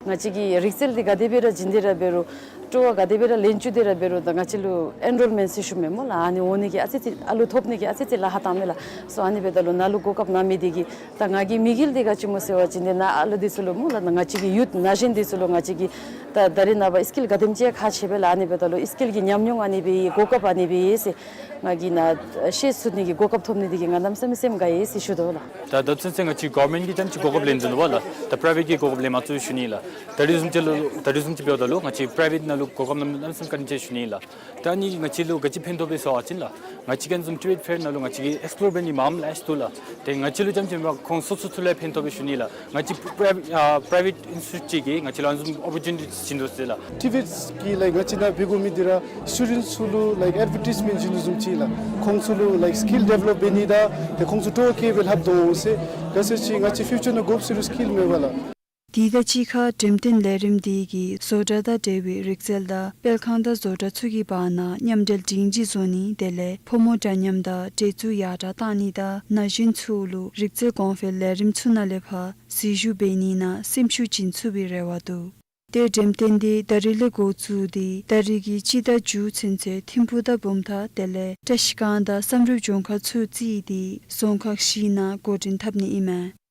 ང་བཅས་ཀྱི་རིག་རྩལ་འདི་ག་དེ་སྦེ་ར་བྱིན་ཏེ་ར་འབད་རུང་སྤྲོ་བ་ག་དེ་སྦེ་ར་ལེན་བཅུག་སྟེ་ར་འབད་རུང་ད་ང་བཅས་ལུ་ཨེན་རོལ་མེནཊ་ཟེར་ཞུཝ་མས་སྨོ་ལགས། ཨ་ནི་འོང་ནི་གི་ཨ་ཙི་ཙི་ཨ་ལུ་ཐོབ་ནི་གི་ཨ་ཙི་ཙི་ལཱ་ཁག་བཏངམ་མས་ལགས། སོ་ཨ་ནི་འབདཝ་ད་ལུ་ནཱ་ལུ་གོ་སྐབས་གནང་མི་འདི་གིས་ད་ང་གི་དམིགས་ཡུལ་འདི་ག་ཅི་སྨོ་ཟེར་བ་ཅིན་འདི་ནཱ་ཨ་ལུ་འདི་ཚུ་ལུ་སྨོ་ལགས་ང་བཅས་ཀྱི་ཡུཐ་ན་གཞོན་འདི་ཚུ་ལུ་ང་བཅས་ཀྱིས་ད་ད་རེས་ནངས་པ་སི་ཀིལ་ག་དེམ་ཅིག་ཁག་ཆེ་བས་ལགས། ཨ་ནི་འབདཝ་ད་ལུ་སི་ཀིལ་གྱི་ཉམས་མྱོང་ཨ་ནི་སྦེ་གོ་སྐབས་ཨ་ནི་སྦེ་ཟེར་ང་གིས་ནཱ་ཤེས་ཚུགས་ནི་གི་གོ་སྐབས་ཐོབ་ནི་འདི་གིས་ང་གནམ་མེད་ས་མེད་སེམས་དགའ་ཡི་ཟེར་ཞུ་དོ་ལགས། ད་ད་ཚུན་ཚོད་ང་བཅས་གོ་ཝརནམེནཊ་གིས་ཙམ་ཅིག་གོ་སྐབས་ལེན་དོ་ནུག་པ་ལགས། ད་པ་རའི་ཝེཊ་ཀྱིས་གོ་སྐབས་ལེན་མ་ཚུགས་ཞུ་ནི་ལགས། ད་རེས་བཟུམ་ཅིག་ལུ་ད་རེས་བཟུམ་ཅིག་འབདཝ་ད་ལུ་ང་བཅས་པ་རའི་ཝེཊ་ནང་ལུ་གོ་སྐབས་གནམ་མེད་ས་མེད་བཀའ་དྲིན་ཆེ་ཞུ་ནི་ལགས། ད་ཨ་ནི་ང་བཅས་ལུ་ག་ཅི་ཕན་ཐོགས་པས་ཟེར་བ་ཅིན་ལགས། ང་བཅས་ཀྱིས་བཟུམ་ཊེརེཌ་ཕེར་ནང་ལུ་ང་བཅས་ཀྱིས་ཨེགསི་པོལོར་འབད་ནི་མངམ་ལེ་ཤ་འདུག་ལགས། ཏེ་ང་བཅས་ལུ་ཙམ་ཅིག་མེན་པར་ཁོང་སོ་སོ་ཚུ་ལུ་ཕན་ཐོགས་པས་ཞུ་ནི་ལགས། ང་བཅས་པ་རའི་ཝེཊ་ཨ་པ་རའི་ཝེཊ་ཨིན་སི་ཊི་ཊུཊ་ཅིག་གིས་ང་བཅས་ལུ་ཨ་ནི་བཟུམ་ཨོ་པོར་ཅུ་ནི་ཊི་བྱིན་དོ་ཟེར་ལགས། ཊི་ཝི་ཨེསི་གིས་ལའིཀ་ང་བཅས་ནཱ་འབད་དགོ་མི་འདི་ར་སི་ཊུ་ཌེནཊ་ཚུ་ལུ་ལའིཀ་ཨེཌ་བར་ཊའིསི་མེནཊ་བྱིན་དོ་བཟུམ་ཅིག་ལགས། ཁོང་ཚུ་ལུ་ལའིཀ་སི་ཀིལ་ཌི་ཝེ་ལོབ་འབད་ནི་དང་ཏེ་ཁོང་ཚུ་སྤྲོ་བ་བསྐྱེད་སྦེ་ལྷབ་དོ་འོང་ཟེར། ག་ཅི་ཟེར་བ་ཅིན་ང་བཅས་ཕིའུ་ཅར་ནང་དགོཔ་ཟེར་རུང་སི་ཀིལ་མེན་པ་ལགས། དེ་དང་གཅིག་ཁར་འགྲེམས་སྟོན་ལས་རིམ་འདི་གིས་བཟོ་གྲྭ་དང་འབྲེལ་བའི་རིག་རྩལ་དང་སྤེལ་ཁང་དང་བཟོ་གྲྭ་ཚུ་གི་བར་ན་མཉམ་འབྲེལ་སྒྲིང་ལྗིད་བཟོ་ནི་དེ་ལས་ཕོ་མོ་འདྲ་མཉམ་དང་འདྲེས་འཛུགས་ཡར་དྲག་གཏང་ནི་དང་ན་གཞོན་ཚུ་ལུ་རིག་རྩལ་གོང་འཕེལ་ལས་རིམ་ཚུ་ནང་ལས་ཕར་འཛུལ་ཞུགས་འབད་ནི་ནང་སེམས་ཤུགས་བྱིན་ཚུགས་པའི་རེ་བ་འདུག། ཏེ་འགྲེམས་སྟོན་འདི་ད་རིས་ལས་འགོ་བཙུགས་ཏེ་ད་རིས་ཀྱི་སྤྱི་ཟླ་མཇུག་ཚུན་ཚོད་ཐིམ་ཕུག་དང་བུམ་ཐང་དེ་ལས་བཀྲ་ཤིས་སྒང་དང་བསམ་གྲུབ་ལྗོངས་མཁར་ཚུ་བརྩིས་ཏེ་རྫོང་ཁག་བཞི་ནང་འགོ་འདྲེན་འཐབ་ནི་ཨིན་མས།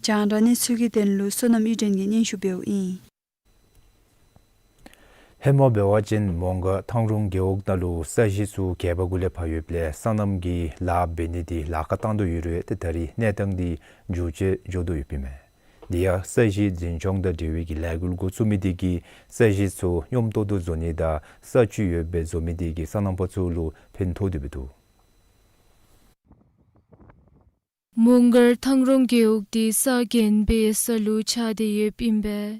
རྒྱང་བསྒྲགས་གནས་ཚུལ་གྱི་དོན་ལུ་བསོད་ནམས་ཨིས་ཌེན་གྱིས་སྙན་ཞུ་འབདཝ་ཨིན། ཧེ་མ་འབད་བ་ཅིན་མོང་སྒར་ཐང་རོང་རྒེད་འོག་ནང་ལུ་ས་གཞི་ཚུ་གད་པ་གུ་ལས་ཕབ་ཡོདཔ་ལས་སོ་ནམ་གྱི་ལཱ་འབད་ནི་འདི་ལཱ་ཁག་བཏང་དོ་ཡོད་རུང་ཏེ་ད་རིས་གནས་སྟངས་འདི་འགྱུར་བཅོས་འགྱོ་དོ་ཡོདཔ་ཨིན་མས། དེ་ཡང་ས་གཞི་འཛིན་སྐྱོང་དང་འབྲེལ་བའི་གི་ལས་འགུལ་འགོ་བཙུགས་མི་འདི་གིས་ས་གཞི་ཚུ་སྙོམས་ཏོག་ཏོ་བཟོ་ནི་དང་ས་བཅུད་ཡོདཔ་སྦེ་བཟོ་མི་འདི་གིས་སོ་ནམ་པ་ཚུ་ལུ་ཕན་ཐོགས་དོ་ཡོདཔ་འདུག། མོང་སྒར་ཐང་རོང་རྒེད་འོག་འདི་ས་རྒྱན་པའི་ས་ལུ་ཆགས་ཏེ་ཡོདཔ་ཨིན་པས།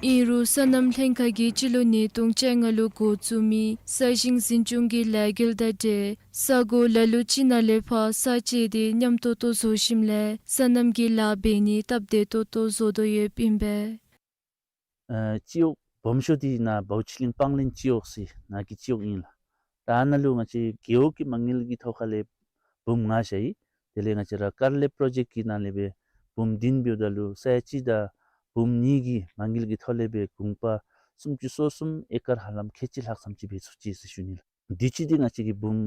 ཨིན་རུང་སོ་ནམ་ལྷན་ཁག་གིས་སྤྱི་ལོ་ཉིས་སྟོང་བཅོ་ལྔ་ལུ་འགོ་བཙུགས་མི་ས་ཞིང་འཛིན་སྐྱོང་གི་ལས་འགུལ་དང་འབྲེལ་ས་གོ་ལ་ལུ་ཅིག་ནང་ལས་ཕར་ས་བཅད་དེ་སྙོམས་ཏོག་ཏོ་བཟོ་ཞིནམ་ལས་སོ་ནམ་གྱི་ལཱ་འབད་ནི་སྟབས་བདེ་ཏོག་ཏོ་བཟོ་དོ་ཡོདཔ་ཨིན་པས། ཨ་སྤྱི་འོག་སྦོམ་ཤོས་འདི་ནཱ་བའོ་ཆི་གླིང་སྤང་གླིང་སྤྱི་འོག་ཟེར་ནཱ་གི་སྤྱི་འོག་ཨིན་ལགས། ད་ཨ་ནཱ་ལུ་ང་བཅས་རྒེད་འོག་གི་མ་དངུལ་གྱི་ཐོག་ཁ་ལས་འབུམ་ལྔ་བཞག་ཡི། དེ་ལས་ང་བཅས་ར་ཀར་ལེབ་པྲོ་ཇེཀཊ་ཀྱི་ནང་ལས་སྦེ་འབུམ་བདུན་འབདཝ་ད་ལུ་ས་ཡ་གཅིག་དང་འབུམ་གཉིས་ཀྱི་མ་དངུལ་གྱི་ཐོག་ལས་སྦེ་གུང་པ་སུམ་ཅུ་སོ་གསུམ་ཨེ་ཀར་ཧ་ལམ་ཁལ་གཅིག་ལྷག་ཙམ་ཅིག་འབད་ཚུགས་ཅི་ཟེར་ཞུ་ནི་ལགས། དུས་ཅི་འདི་ང་བཅས་ཀྱིས་འབུམ་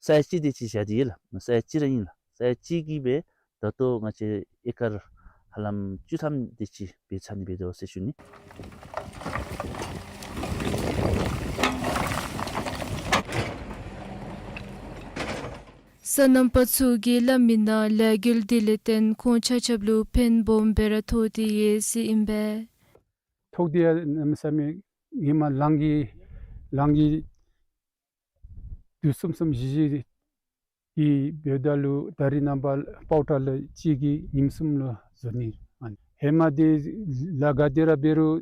ས་ཡ་གཅིག་དེ་ཅིག་བཞག་སྟེ་ཡོད་ལགས། ས་ཡ་གཅིག་ར་ཨིན་ལགས། ས་ཡ་གཅིག་གིས་སྦེ་ད་ལྟོ་ང་བཅས་ཨེ་ཀར་ཧ་ལམ་བཅུ་ཐམ་དེ་ཅིག་འབད་ཚར་ནི་འབད་དོ་ཟེར་ཞུ་ནི། སོ་ནམ་པ་ཚུ་གིས་སླབ་མི་ནང་ལས་འགུལ་འདི་ལས་བརྟེན་ཁོང་ཆ་ཁྱབ་ལུ་ཕན་སྦོམ་སྦེ་ར་ཐོགས་ཏེ་ཡོད་ཟེར་ཨིན་པས། ཐོགས་ཏེ་ཡོད་གནམ་མེད་ས་མེད་ཧེ་མ་ལང་གི་ལང་གི་དུས་གསུམ་གསུམ་བཞི་བཞི་གི་འབདཝ་ད་ལུ་ད་རིས་ནངས་པ་པའོ་ཊར་ལོ་གཅིག་གི་ཉིནམ་གསུམ་ལུ་བཟོ་ནི། ཧེ་མ་འདི་ལཱ་ག་དེ་ར་འབད་རུང་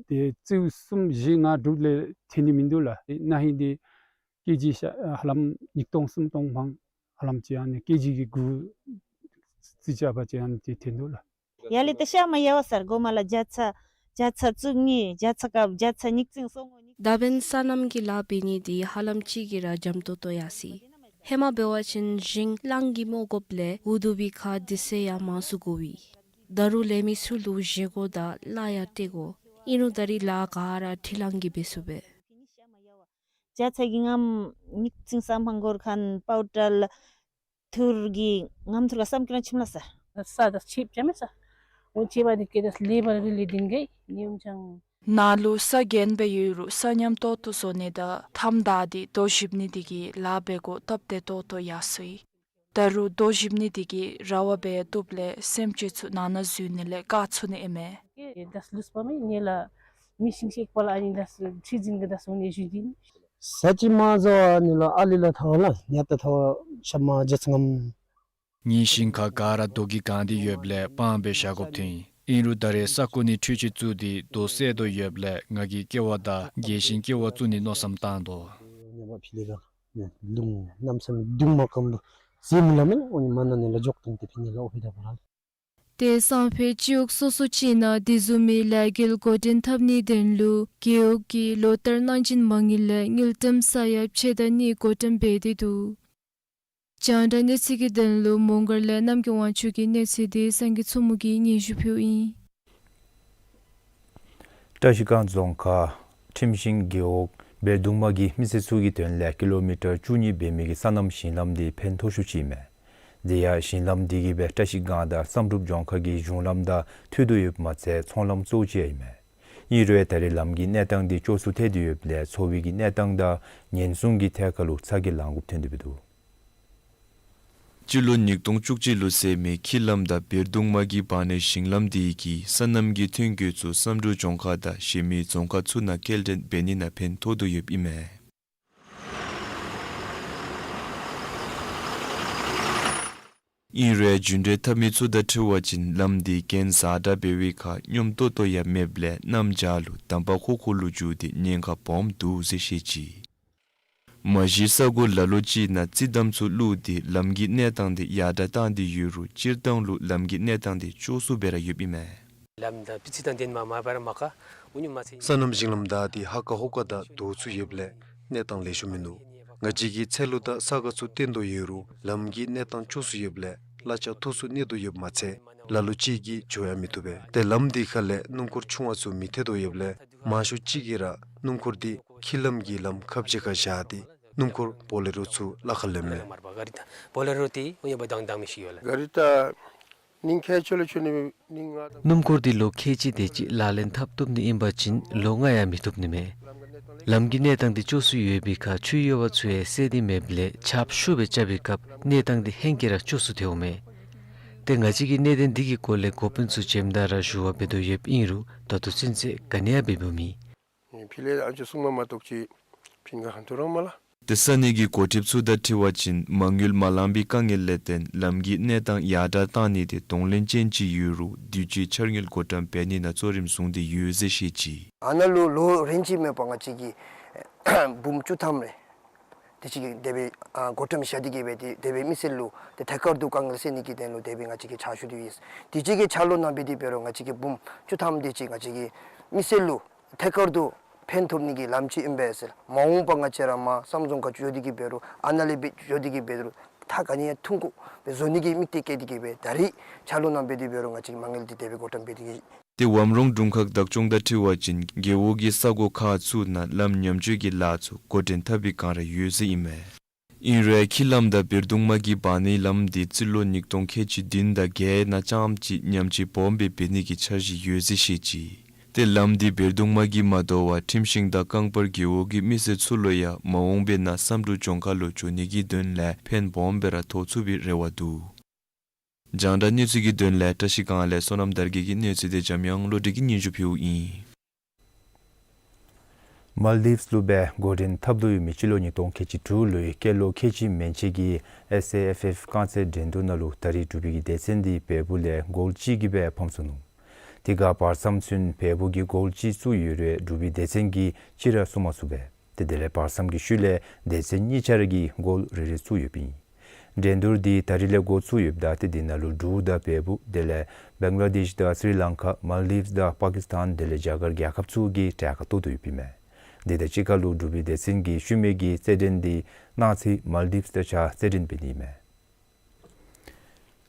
ཏེ་རྩིགཔ་གསུམ་བཞི་ལྔ་དྲུག་ལས་ཐོན་ནི་མིན་འདུག་ལགས། ན་ཧིང་འདི་ཀེ་ཇི་ཤ་ཧ་ལམ་ཉིས་སྟོང་སུམ་སྟོང་མང་ཧ་ལམ་ཅིག་ཨ་ནི་ཀེ་ཇི་གི་དགུ་རྩིས་རྐྱབ་པ་ཅིག་ཨ་ནི་ཅིག་ཐོན་འདུག་ལགས། ཡར་ལས་ཏེ་ཤ་མ་ཡལ་བར་སར་གོ་མ་ལ་བརྒྱ་ཆ་བརྒྱ་ཆ་བཅུ་གཉིས་བརྒྱ་ཆ་སྐབས་བརྒྱ་ཆ་ཉིས་བརྩེགས་སོ་ངོ་ནི། ད་འབདན་སོ་ནམ་གྱི་ལཱ་འབད་ནི་འདི་ཧ་ལམ་ཅིག་གིས་ར་འཇམ་ཏོང་ཏོ་ཡར་སོ་ཡི། ཧེ་མ་འབད་བ་ཅིན་ཞིང་གླང་གིས་རྨོ་དགོཔ་ལས་འུ་སྡུག་པའི་ཁར་དུས་ཚོད་ཡང་མང་སུ་འགོར་བས། ད་རུང་ལས་མི་ཚུ་ལུ་བཞེས་སྒོ་དང་གླ་ཡང་སྤྲོད་དགོ། ཨིན་རུང་ད་རིས་ལཱ་ག་ར་འཕྲུལ་གླང་གིས་འབད་ཚུགས་པས། ཇ་ཚ་གི་ངམ་ཉིག་ཙིང་ས་མང་གོར་ཁན་པའུ་ཌར་ལ་ཐུར་གྱི་ངམ་ཐུར་ག་སམ་ཀི་ར་ཆིམ་ལ་ས། ས་དང་ཆིབ་ཅ་མེ་ས། འོ་ཆིབ་པ་འདི་ཀེ་དེས་ལེ་བར་རི་ལི་དིན་གེ་ཉིམ་ཅང་། ནཱ་ལུ་ས་གྱེན་སྦེ་ཡོད་རུང་ས་ཉམས་ཏོག་ཏོ་བཟོ་ནི་དང་ཐམ་བདའ་སྟེ་རྡོ་བཞིབ་ནི་དེ་གིས་ལཱ་འབད་དགོཔ་སྟབས་བདེ་ཏོག་ཏོ་ཡར་སོ་ཡི། ད་རུང་རྡོ་བཞིབ་ནི་དེ་གིས་ར་བ་འབད་བཏུབ་ལས་སེམས་ཅན་ཚུ་ནང་ན་འཛུལ་ནི་ལས་བཀག་ཚུགས་ནི་ཨིན་མས། ཀེ་དེས་ལུས་པ་མེ་ཉེ་ལ་མི་ཤིང་ཤེག་པ་ལ་ཨ་ནི་དེས་ཁྲི་འཛིན་གི་དེས་འོང་ནི་ཞུ་དིན། ས་ཅིག་མ་བཟོ་བར་ནི་ལ་ཨ་ལི་ལ་ཐོ་ལ་ཉ་ཏ་ཐོ་ཤ་མ་ཇ་ཚ་ངམ། ཉིན་ཤིང་ཁ་ག་ར་རྡོ་གིས་གང་སྟེ་ཡོདཔ་ལས་སྤང་སྦེ་བཞག་དགོཔ་ཐོན་ཡི། ཨིན་རུང་ད་རེས་ས་ཁོ་ནི་འཕྲུལ་ཆས་བཙུགས་ཏེ་རྡོ་བསལ་དོ་ཡོདཔ་ལས་ང་གིས་ཀེ་བ་དང་རྒྱས་ཤིང་ཀེ་བ་བཙུགས་ནི་མནོ་བསམ་བཏང་དོ། ཉ་པ་ཕི་ལེ་ག་ལུང་གནམ་ས་མེད་དུང་མ་སྐམ་ལུ་ཟིམ་ལ་མེན་ཨོ་ནི་མ་ན་ནི་ལ་འཇོག་ཏང་ཏེ་ཕི་ནི་ལ་ཨོ་ཕི་ད་པ་ར། ཏེ་སང་ཕོད་སྤྱི་འོག་སོ་སོ་ཅིག་ནང་དེ་བཟུམ་མའི་ལས་འགུལ་འགོ་འདྲེན་འཐབ་ནིའི་དོན་ལུ་རྒེད་འོག་གིས་ལོ་ལྟར་གནང་སྦྱིན་མ་དངུལ་ལས་དངུལ་ཀྲམ་ས་ཡ་ཕྱེད་དང་གཉིས་བགོ་བཀྲམ་འབད་དེ་འདུག། རྒྱང་བསྒྲགས་གནས་ཚུལ་གྱི་དོན་ལུ་མོང་སྒར་ལས་རྣམ་རྒྱལ་དབང་ཕྱུག་གི་གནས་ཚུལ་དེ་སངས་རྒྱས་མཚོ་མོ་གིས་སྙན་ཞུ་ཕུལཝ་ཨིན། བཀྲ་ཤིས་སྒང་རྫོང་ཁག་ཁྲིམས་ཤིང་རྒེད་འོག་བེར་གདུང་མ་གིས་མི་སེར་ཚུ་གི་དོན་ལས་ཀི་ལོ་མི་ཊར་བཅུ་གཉིས་འབད་མི་གི་སོ་ནམ་ཞིང་ལམ་དེ་ཕན་ཐོགས་ཤོས་ཅིག་ཨིན་མས། དེ་ཡང་ཞིང་ལམ་དེ་གིས་སྦེ་བཀྲ་ཤིས་སྒང་དང་བསམ་གྲུབ་ལྗོངས་མཁར་གྱི་གཞུང་ལམ་དང་མཐུད་དོ་ཡོདཔ་མ་ཚད་ཚོང་ལམ་གཙོ་བོ་ཅིག་ཡང་ཨིན་མས། ཨིན་རུང་ད་རེས་ལམ་གྱི་གནས་སྟངས་དེ་སྐྱོ་སུ་ཐལ་ཏེ་ཡོདཔ་ལས་འཚོ་བའི་གི་གནས་སྟངས་དང་ཉེན་སྲུང་གི་ཐད་ཁར་ལུ་ཚ་གྱང་ལང་དགོཔ་ཐོན་ཏེ་འདུག། སྤྱི་ལོ་ཉིས་སྟོང་བཅུ་གཅིག་ལུ་བཟོ་མི་ཁྱི་ལམ་དང་བེར་གདུང་མ་གི་བར་ནའི་ཞིང་ལམ་དེ་གིས་སོ་ནམ་གྱི་ཐོན་སྐྱེད་ཚུ་བསམ་གྲུབ་ལྗོངས་མཁར་དང་གཞན་མི་རྫོང་ཁག་ཚུ་ནང་སྐྱེལ་འདྲེན་འབད་ནི་ནང་ཕན་ཐོགས་དོ་ཡོདཔ་ཨིན་མས། ཨིན་རུང་རྒྱུན་འགྲུལ་འཐབ་མི་ཚུ་དང་འཁྲིལ་བ་ཅིན་ལམ་དེ་གྱེན་ཟ་དྲགས་འབད་བའི་ཁར་སྙོམས་ཏོག་ཏོ་ཡང་མེདཔ་ལས་གནམ་བྱཱར་ལུ་དམ་པ་ཁོག་ཁོ་ལུ་འགྱོ་སྟེ་ཉེན་ཁ་སྦོམ་འདུག་ཟེར་བཤད་ཅི། མ་གཞི་ས་གོ་ལ་ལུ་ཅིག་ནང་རྩི་དམ་ཚུ་བླུགས་ཏེ་ལམ་གྱི་གནས་སྟངས་དེ་ཡར་དྲགས་བཏང་སྟེ་ཡོད་རུང་སྤྱིར་བཏང་ལུ་ལམ་གྱི་གནས་སྟངས་དེ་སྐྱོ་སུ་སྦེ་ར་ཡོདཔ་ཨིན་མས། ལམ་དང་པི་ཙི་དང་དེན་མ་མ་པ་ར་མ་ཀ་འུ་ཉུ་མ་ཚེ། སོ་ནམ་ཞིང་ལམ་དང་དེ་ཧ་ཀ་ཧོ་ཀ་དང་རྡོ་ཚུ་ཡོདཔ་ལས་གནས་སྟངས་ལེགས་ཤོམ་མིན་འདུག། ང་བཅས་ཀྱིས་ཚལ་ལུ་དང་ས་ཁ་ཚུ་བཏོན་དོ་ཡོད་རུང་ལམ་གྱི་གནས་སྟངས་སྐྱོ་སུ་ཡོདཔ་ལས་གླ་ཆ་མཐོ་སུ་གནས་དོ་ཡོདཔ་མ་ཚད་ལ་ལུ་ཅིག་གིས་འགྱོ་ཡང་མི་བཏུབ་པས། ཏེ་ལམ་དེ་ཁ་ལས་སྣུམ་འཁོར་ཆུང་བ་ཚུ་མི་ཐེག་དོ་ཡོདཔ་ལས་མང་ཤོས་ཅིག་གིས་ར་སྣུམ་འཁོར་དེ་ཁྱི་ལམ་གྱི་ལམ་ཁ་བྱེ་ཁར་བཞག་སྟེ་སྣུམ་འཁོར་བོ་ལེ་རོ་ཚུ་གླ་ཁར་ལེནམ་མས། མར་བ་ག་རི་ད་བོ་ལེ་རོ་དེ་འུ་ཉུ་བ་དང་དང་མི་ཤི་ཡོད་ལ། ག་རི་ད་ནིང་ཁལ་གཅིག་ལས་ཆུ་ནི་ནིང་ལྔ་དང་། སྣུམ་འཁོར་དེ་ལོ་ཁལ་གཅིག་དེ་ཅིག་ལག་ལེན་འཐབ་བཏུབ་ནི་ཨིན་པ་ཅིན་ལོ་ལྔ་ཡང་མི་བཏུབ་ནི་མས། ལམ་གྱི་གནས་སྟངས་དེ་སྐྱོ་སུ་ཡོད་པའི་ཁར་ཆུ་གཡོགཔ་ཚུ་ཡང་བསད་དེ་མེདཔ་ལས་ཆརཔ་ཤུགས་སྦེ་རྐྱབ་པའི་སྐབས་གནས་སྟངས་དེ་ཧེང་སྐལ་ར་སྐྱོ་སུ་ཐལཝ་མས། ཏེ་ང་བཅས་ཀྱིས་གནད་དོན་དེ་གི་སྐོར་ལས་འགོ་དཔོན་ཚུ་མཇལཝ་ད་ར་ཞུ་བ་འབད་དོ་ཡོདཔ་ཨིན་རུང་ད་ལྟོ་ཚུན་ཚོད་ག་ནི་ཡང་འབད་འབདཝ་མེད། ཕི་ལས་ཨ་ཅོ་སྲུང་མ་མ་གཏོགས་ཅིག་ཕིན་ག་ཧན་ཐུ་རང་མ་ལ། ཏེ་ས་གནས་ཀྱི་འགོ་ཁྲིདཔ་ཚུ་དང་འཁྲིལ་བ་ཅིན་མ་དངུལ་མ་ལང་པའི་དཀའ་ངལ་ལས་བརྟེན་ལམ་གྱི་གནས་སྟངས་ཡར་དྲགས་བཏང་ནི་དེ་གདོང་ལེན་ཅན་ཅིག་ཡོད་རུང་དུས་ཅི་འཆར་དངུལ་བགོ་བཀྲམ་འབད་ནི་ནང་གཙོ་རིམ་བཟུང་སྟེ་ཡོད་ཟེར་བཤད་ཅི། ཨ་ནཱ་ལུ་ལོ་རིམ་ཅིག་མེད་པར་ང་བཅས་ཀྱིས་འབུམ་བཅུ་ཐམ་རེ་དེ་ཅིག་གི་དེ་སྦེ་ཨ་བགོ་བཀྲམ་བཞག་སྟེ་གི་སྦེ་དེ་དེ་སྦེ་མི་སེར་ལུ་དེ་ཐད་ཀར་དུ་དཀའ་ངལ་སེལ་ནི་གི་དོན་ལུ་དེ་སྦེ་ང་བཅས་ཀྱིས་ཕྱག་ཞུ་སྟེ་ཡོད། དུས་ཅི་གི་འཆར་ལོ་ནང་འབད་དེ་འབད་རུང་ང་བཅས་ཀྱིས་འབུམ་བཅུ་ཐམ་དེ་ཅིག་ང་བཅས་ཀྱིས་མི་སེར་ལུ་ཐད་ཀར་དུ་ཕན་ཐོགས་ནི་གི་ལམ་ཅིག་ཨིན་པས་ཟེར། མ་འོངས་པ་ང་བཅས་ར་མར་བསམ་རྫོང་ཁ་འགྱོ་སྟེ་གི་འབད་རུང་ཨ་ནཱ་ལས་འབད་འགྱོ་སྟེ་གི་འབད་རུང་ད་ག་ནི་ཡང་ཐུང་ཀུ་སྦེ་བཟོ་ནི་གི་དམིགས་གཏད་བསྐྱེད་དེ་གི་སྦེ་ད་རིས་འཆར་ལོ་ནང་འབད་དེ་འབད་རུང་ང་བཅས་མ་དངུལ་འདི་དེ་སྦེ་བགོ་བཀྲམ་འབད་དེ་གི། ཏེ་ཝམ་རོང་དྲུང་ཁག་བདག་སྐྱོང་དང་འཁྲིལ་བ་ཅིན་རྒེད་འོག་གི་ས་གོ་ཁག་ཚུ་ནང་ལམ་ཉམས་བཅོས་ཀྱི་ལཱ་ཚུ་འགོ་འདྲེན་འཐབ་པའི་བསྒང་ར་ཡོད་ཟེར་ཨིན་མས། ཨིན་རུང་ཁྱི་ལམ་དང་བེར་གདུང་མ་གི་བར་ནའི་ལམ་དེ་རྩིས་ལོ་ཉིས་སྟོང་ཁལ་གཅིག་བདུན་དང་བརྒྱད་ནང་རྐྱངམ་ཅིག་ཉམས་བཅོས་སྦོམ་སྦེ་འབད་ནི་གི་འཆར་གཞི་ཡོད་ཟེར་བཤད་ཅི། ཏེ་ལམ་དེ་བེར་གདུང་མ་གིས་མ་དོ་བར་ཁྲིམས་ཤིང་དང་རྐང་སྤར་རྒེད་འོག་གི་མི་སེར་ཚུ་ལུ་ཡང་མ་འོངས་པའི་ནང་བསམ་གྲུབ་ལྗོངས་མཁར་ལུ་འགྱོ་ནི་གི་དོན་ལས་ཕན་སྦོམ་སྦེ་ར་ཐོགས་ཚུགས་པའི་རེ་བ་འདུག། རྒྱང་བསྒྲགས་གནས་ཚུལ་གྱི་དོན་ལས་བཀྲ་ཤིས་སྒང་ལས་བསོད་ནམས་དར་རྒྱས་ཀྱི་གནས་ཚུལ་དེ་འཇམ་དབྱངས་བློ་གྲོས་ཀྱིས་སྙན་ཞུ་ཕུལཝ་ཨིན། མཱལ་ཌིབས་ལུ་སྦེ་འགོ་འདྲེན་འཐབ་དོ་ཡོད་མི་སྤྱི་ལོ་ཉིས་སྟོང་ཁལ་གཅིག་དྲུག་ལོའི་སྐྱེས་ལོ་ཁལ་གཅིག་མན་ཆད་ཀྱི་ཨེས་ཨེ་ཨེཕ་ཨེཕ་རྐང་རྩེད་འགྲན་བསྡུར་ནང་ལུ་ད་རིས་འབྲུག་པའི་གི་སྡེ་ཚན་འདི་བལ་པོ་ལས་གོལ་གཅིག་གིས་སྦེ་ཕམ་སོ་ནུག། དེ་ཁར་བར་མཚམས་ཚུན་བལ་པོ་གིས་གོལ་གཅིག་བཙུགས་ཡོད་རུང་འབྲུག་པའི་སྡེ་ཚན་གྱིས་གཅིག་ར་བཙུགས་མ་ཚུགས་པས། ཏེ་དེ་ལས་བར་མཚམས་ཀྱི་ཤུལ་ལས་སྡེ་ཚན་གཉིས་ཆ་ར་གིས་གོལ་རེ་རེ་བཙུགས་ཡོདཔ་ཨིན། འགྲན་བསྡུར་འདི་ད་རིས་ལས་འགོ་བཙུགས་ཡོདཔ་ད་ཏེ་དེ་ནང་ལུ་འབྲུག་དང་བལ་པོ་དེ་ལས་བེང་ལ་དེཤ་དང་སི་རི་ལང་ཀ་མཱལ་ཌིབས་དང་པ་ཀིས་ཏཱན་དེ་ལས་རྒྱ་གར་རྒྱལ་ཁབ་ཚུ་གི་གྲལ་ཁར་གཏོགས་དོ་ཡོདཔ་ཨིན་མས། དེ་དང་གཅིག་ཁར་ལུ་འབྲུག་པའི་སྡེ་ཚན་གྱི་ཤུལ་མའི་གི་རྩེད་འགྲན་འདི་གནངས་ཚེ་མཱལ་ཌིབས་དང་གཅིག་ཁར་རྩེད་འགྲན་འབད་ནི་ཨིན་མས།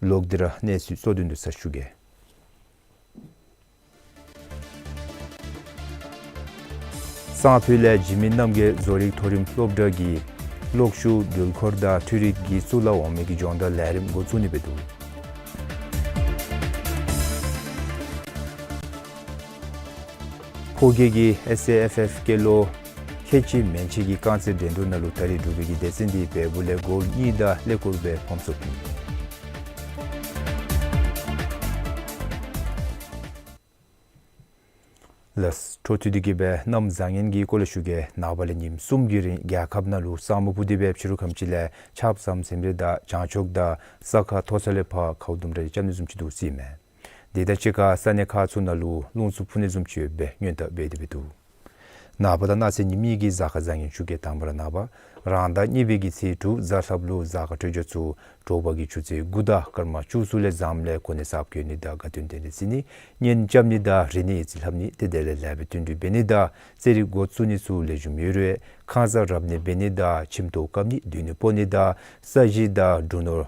ལོག་སྟེ་ར་གནས་ཚུལ་གཙོ་དོན་འདི་ཚར་ཞུ་གེ། སང་ཕོད་ལས་འཇིགས་མེད་རྣམ་རྒྱལ་བཟོ་རིག་མཐོ་རིམ་སློབ་གྲྭ་གིས་གློག་ཤུགས་འགྲུལ་འཁོར་དང་འཕྲུལ་རིག་གི་གཙུག་ལག་འོག་མའི་གི་སྦྱོང་བརྡར་ལས་རིམ་འགོ་བཙུགས་ནི་འབད་འདུག། ཕོ་སྐྱེས་ཀྱི་ཨེས་ཨེ་ཨེཕ་ཨེཕ་སྐྱེས་ལོ་ཁལ་གཅིག་མན་ཆད་ཀྱི་རྐང་རྩེད་འགྲན་བསྡུར་ནང་ལུ་ད་རིས་འབྲུག་པའི་གི་སྡེ་ཚན་འདི་བལ་པོ་ལས་གོལ་གཉིས་དང་ཀླད་ཀོར་སྦེ་ཕམ་སོང་ཡི། ལགས། འཕྲོ་མཐུད་དེ་གིས་སྦེ་གནམ་བཟང་ངན་གྱི་སྐོར་ལས་ཞུ་གེ། ནངས་པ་ལས་ཉིནམ་གསུམ་གྱི་རིང་རྒྱལ་ཁབ་ནང་ལུ་ས་སྨུག་སྤུབས་ཏེ་སྦེ་ཕྱི་རུ་ཁམས་ཅིག་ལས་ཆརཔ་ཟམ་ཟིམ་རེ་དང་བྱང་ཕྱོགས་དང་ས་ཁ་མཐོ་ས་ལས་ཕར་ཁཝ་ལྡུམ་རེ་རྐྱབ་ནི་བཟུམ་ཅིག་འདུག་ཟེར་ཨིན་མས། དེ་དང་གཅིག་ཁར་ས་གནས་ཁག་ཚུ་ནང་ལུ་རླུང་འཚུབ་འཕུ་ནི་བཟུམ་ཅིག་ཡོད་པའི་སྔོན་བརྡ་འབད་དེ་སྦེ་འདུག། ནངས་པ་དང་གནངས་ཚེ་ཉིནམ་གཉིས་ཀྱི་གཟའ་སྐར་བཟང་ངན་ཞུ་གེ། དང་པ་ར་ནངས་པ་རང་ཟླ་གཉིས་པའི་གི་ཚེས་དྲུག་གཟའ་ལྷགཔ་ལུ་གཟའ་སྐར་འཕྲོད་སྦྱོར་ཚུ་དྲོ་པ་གི་ཆུ་ཚོད་དགུ་དང་སྐར་མ་བཅུ་གསུམ་ལས་བཟངམ་ལས་གོ་གནས་གསརཔ་གྱོན་ནི་དང་དགའ་སྟོན་རྟེན་འབྲེལ་བརྩི་ནི་གཉེན་རྐྱབ་ནི་དང་རིག་གནས་ཡིག་རྩིས་ལྷབ་ནི་དེ་དེ་ལས་ལེགས་པའི་བསྟུན་གྲོས་འབད་ནི་དང་རྩེད་རིགས་འགོ་བཙུགས་ནི་ཚུ་ལེགས་ཤོམ་ཡོད་རུང་ཁང་གསར་རབ་གནས་འབད་ནི་དང་ཁྱིམ་ཐོག་བཀབ་ནི་སྡོད་གནས་སྤོ་ནི་དང་ས་གཞི་དང་འབྲུ་ནོར་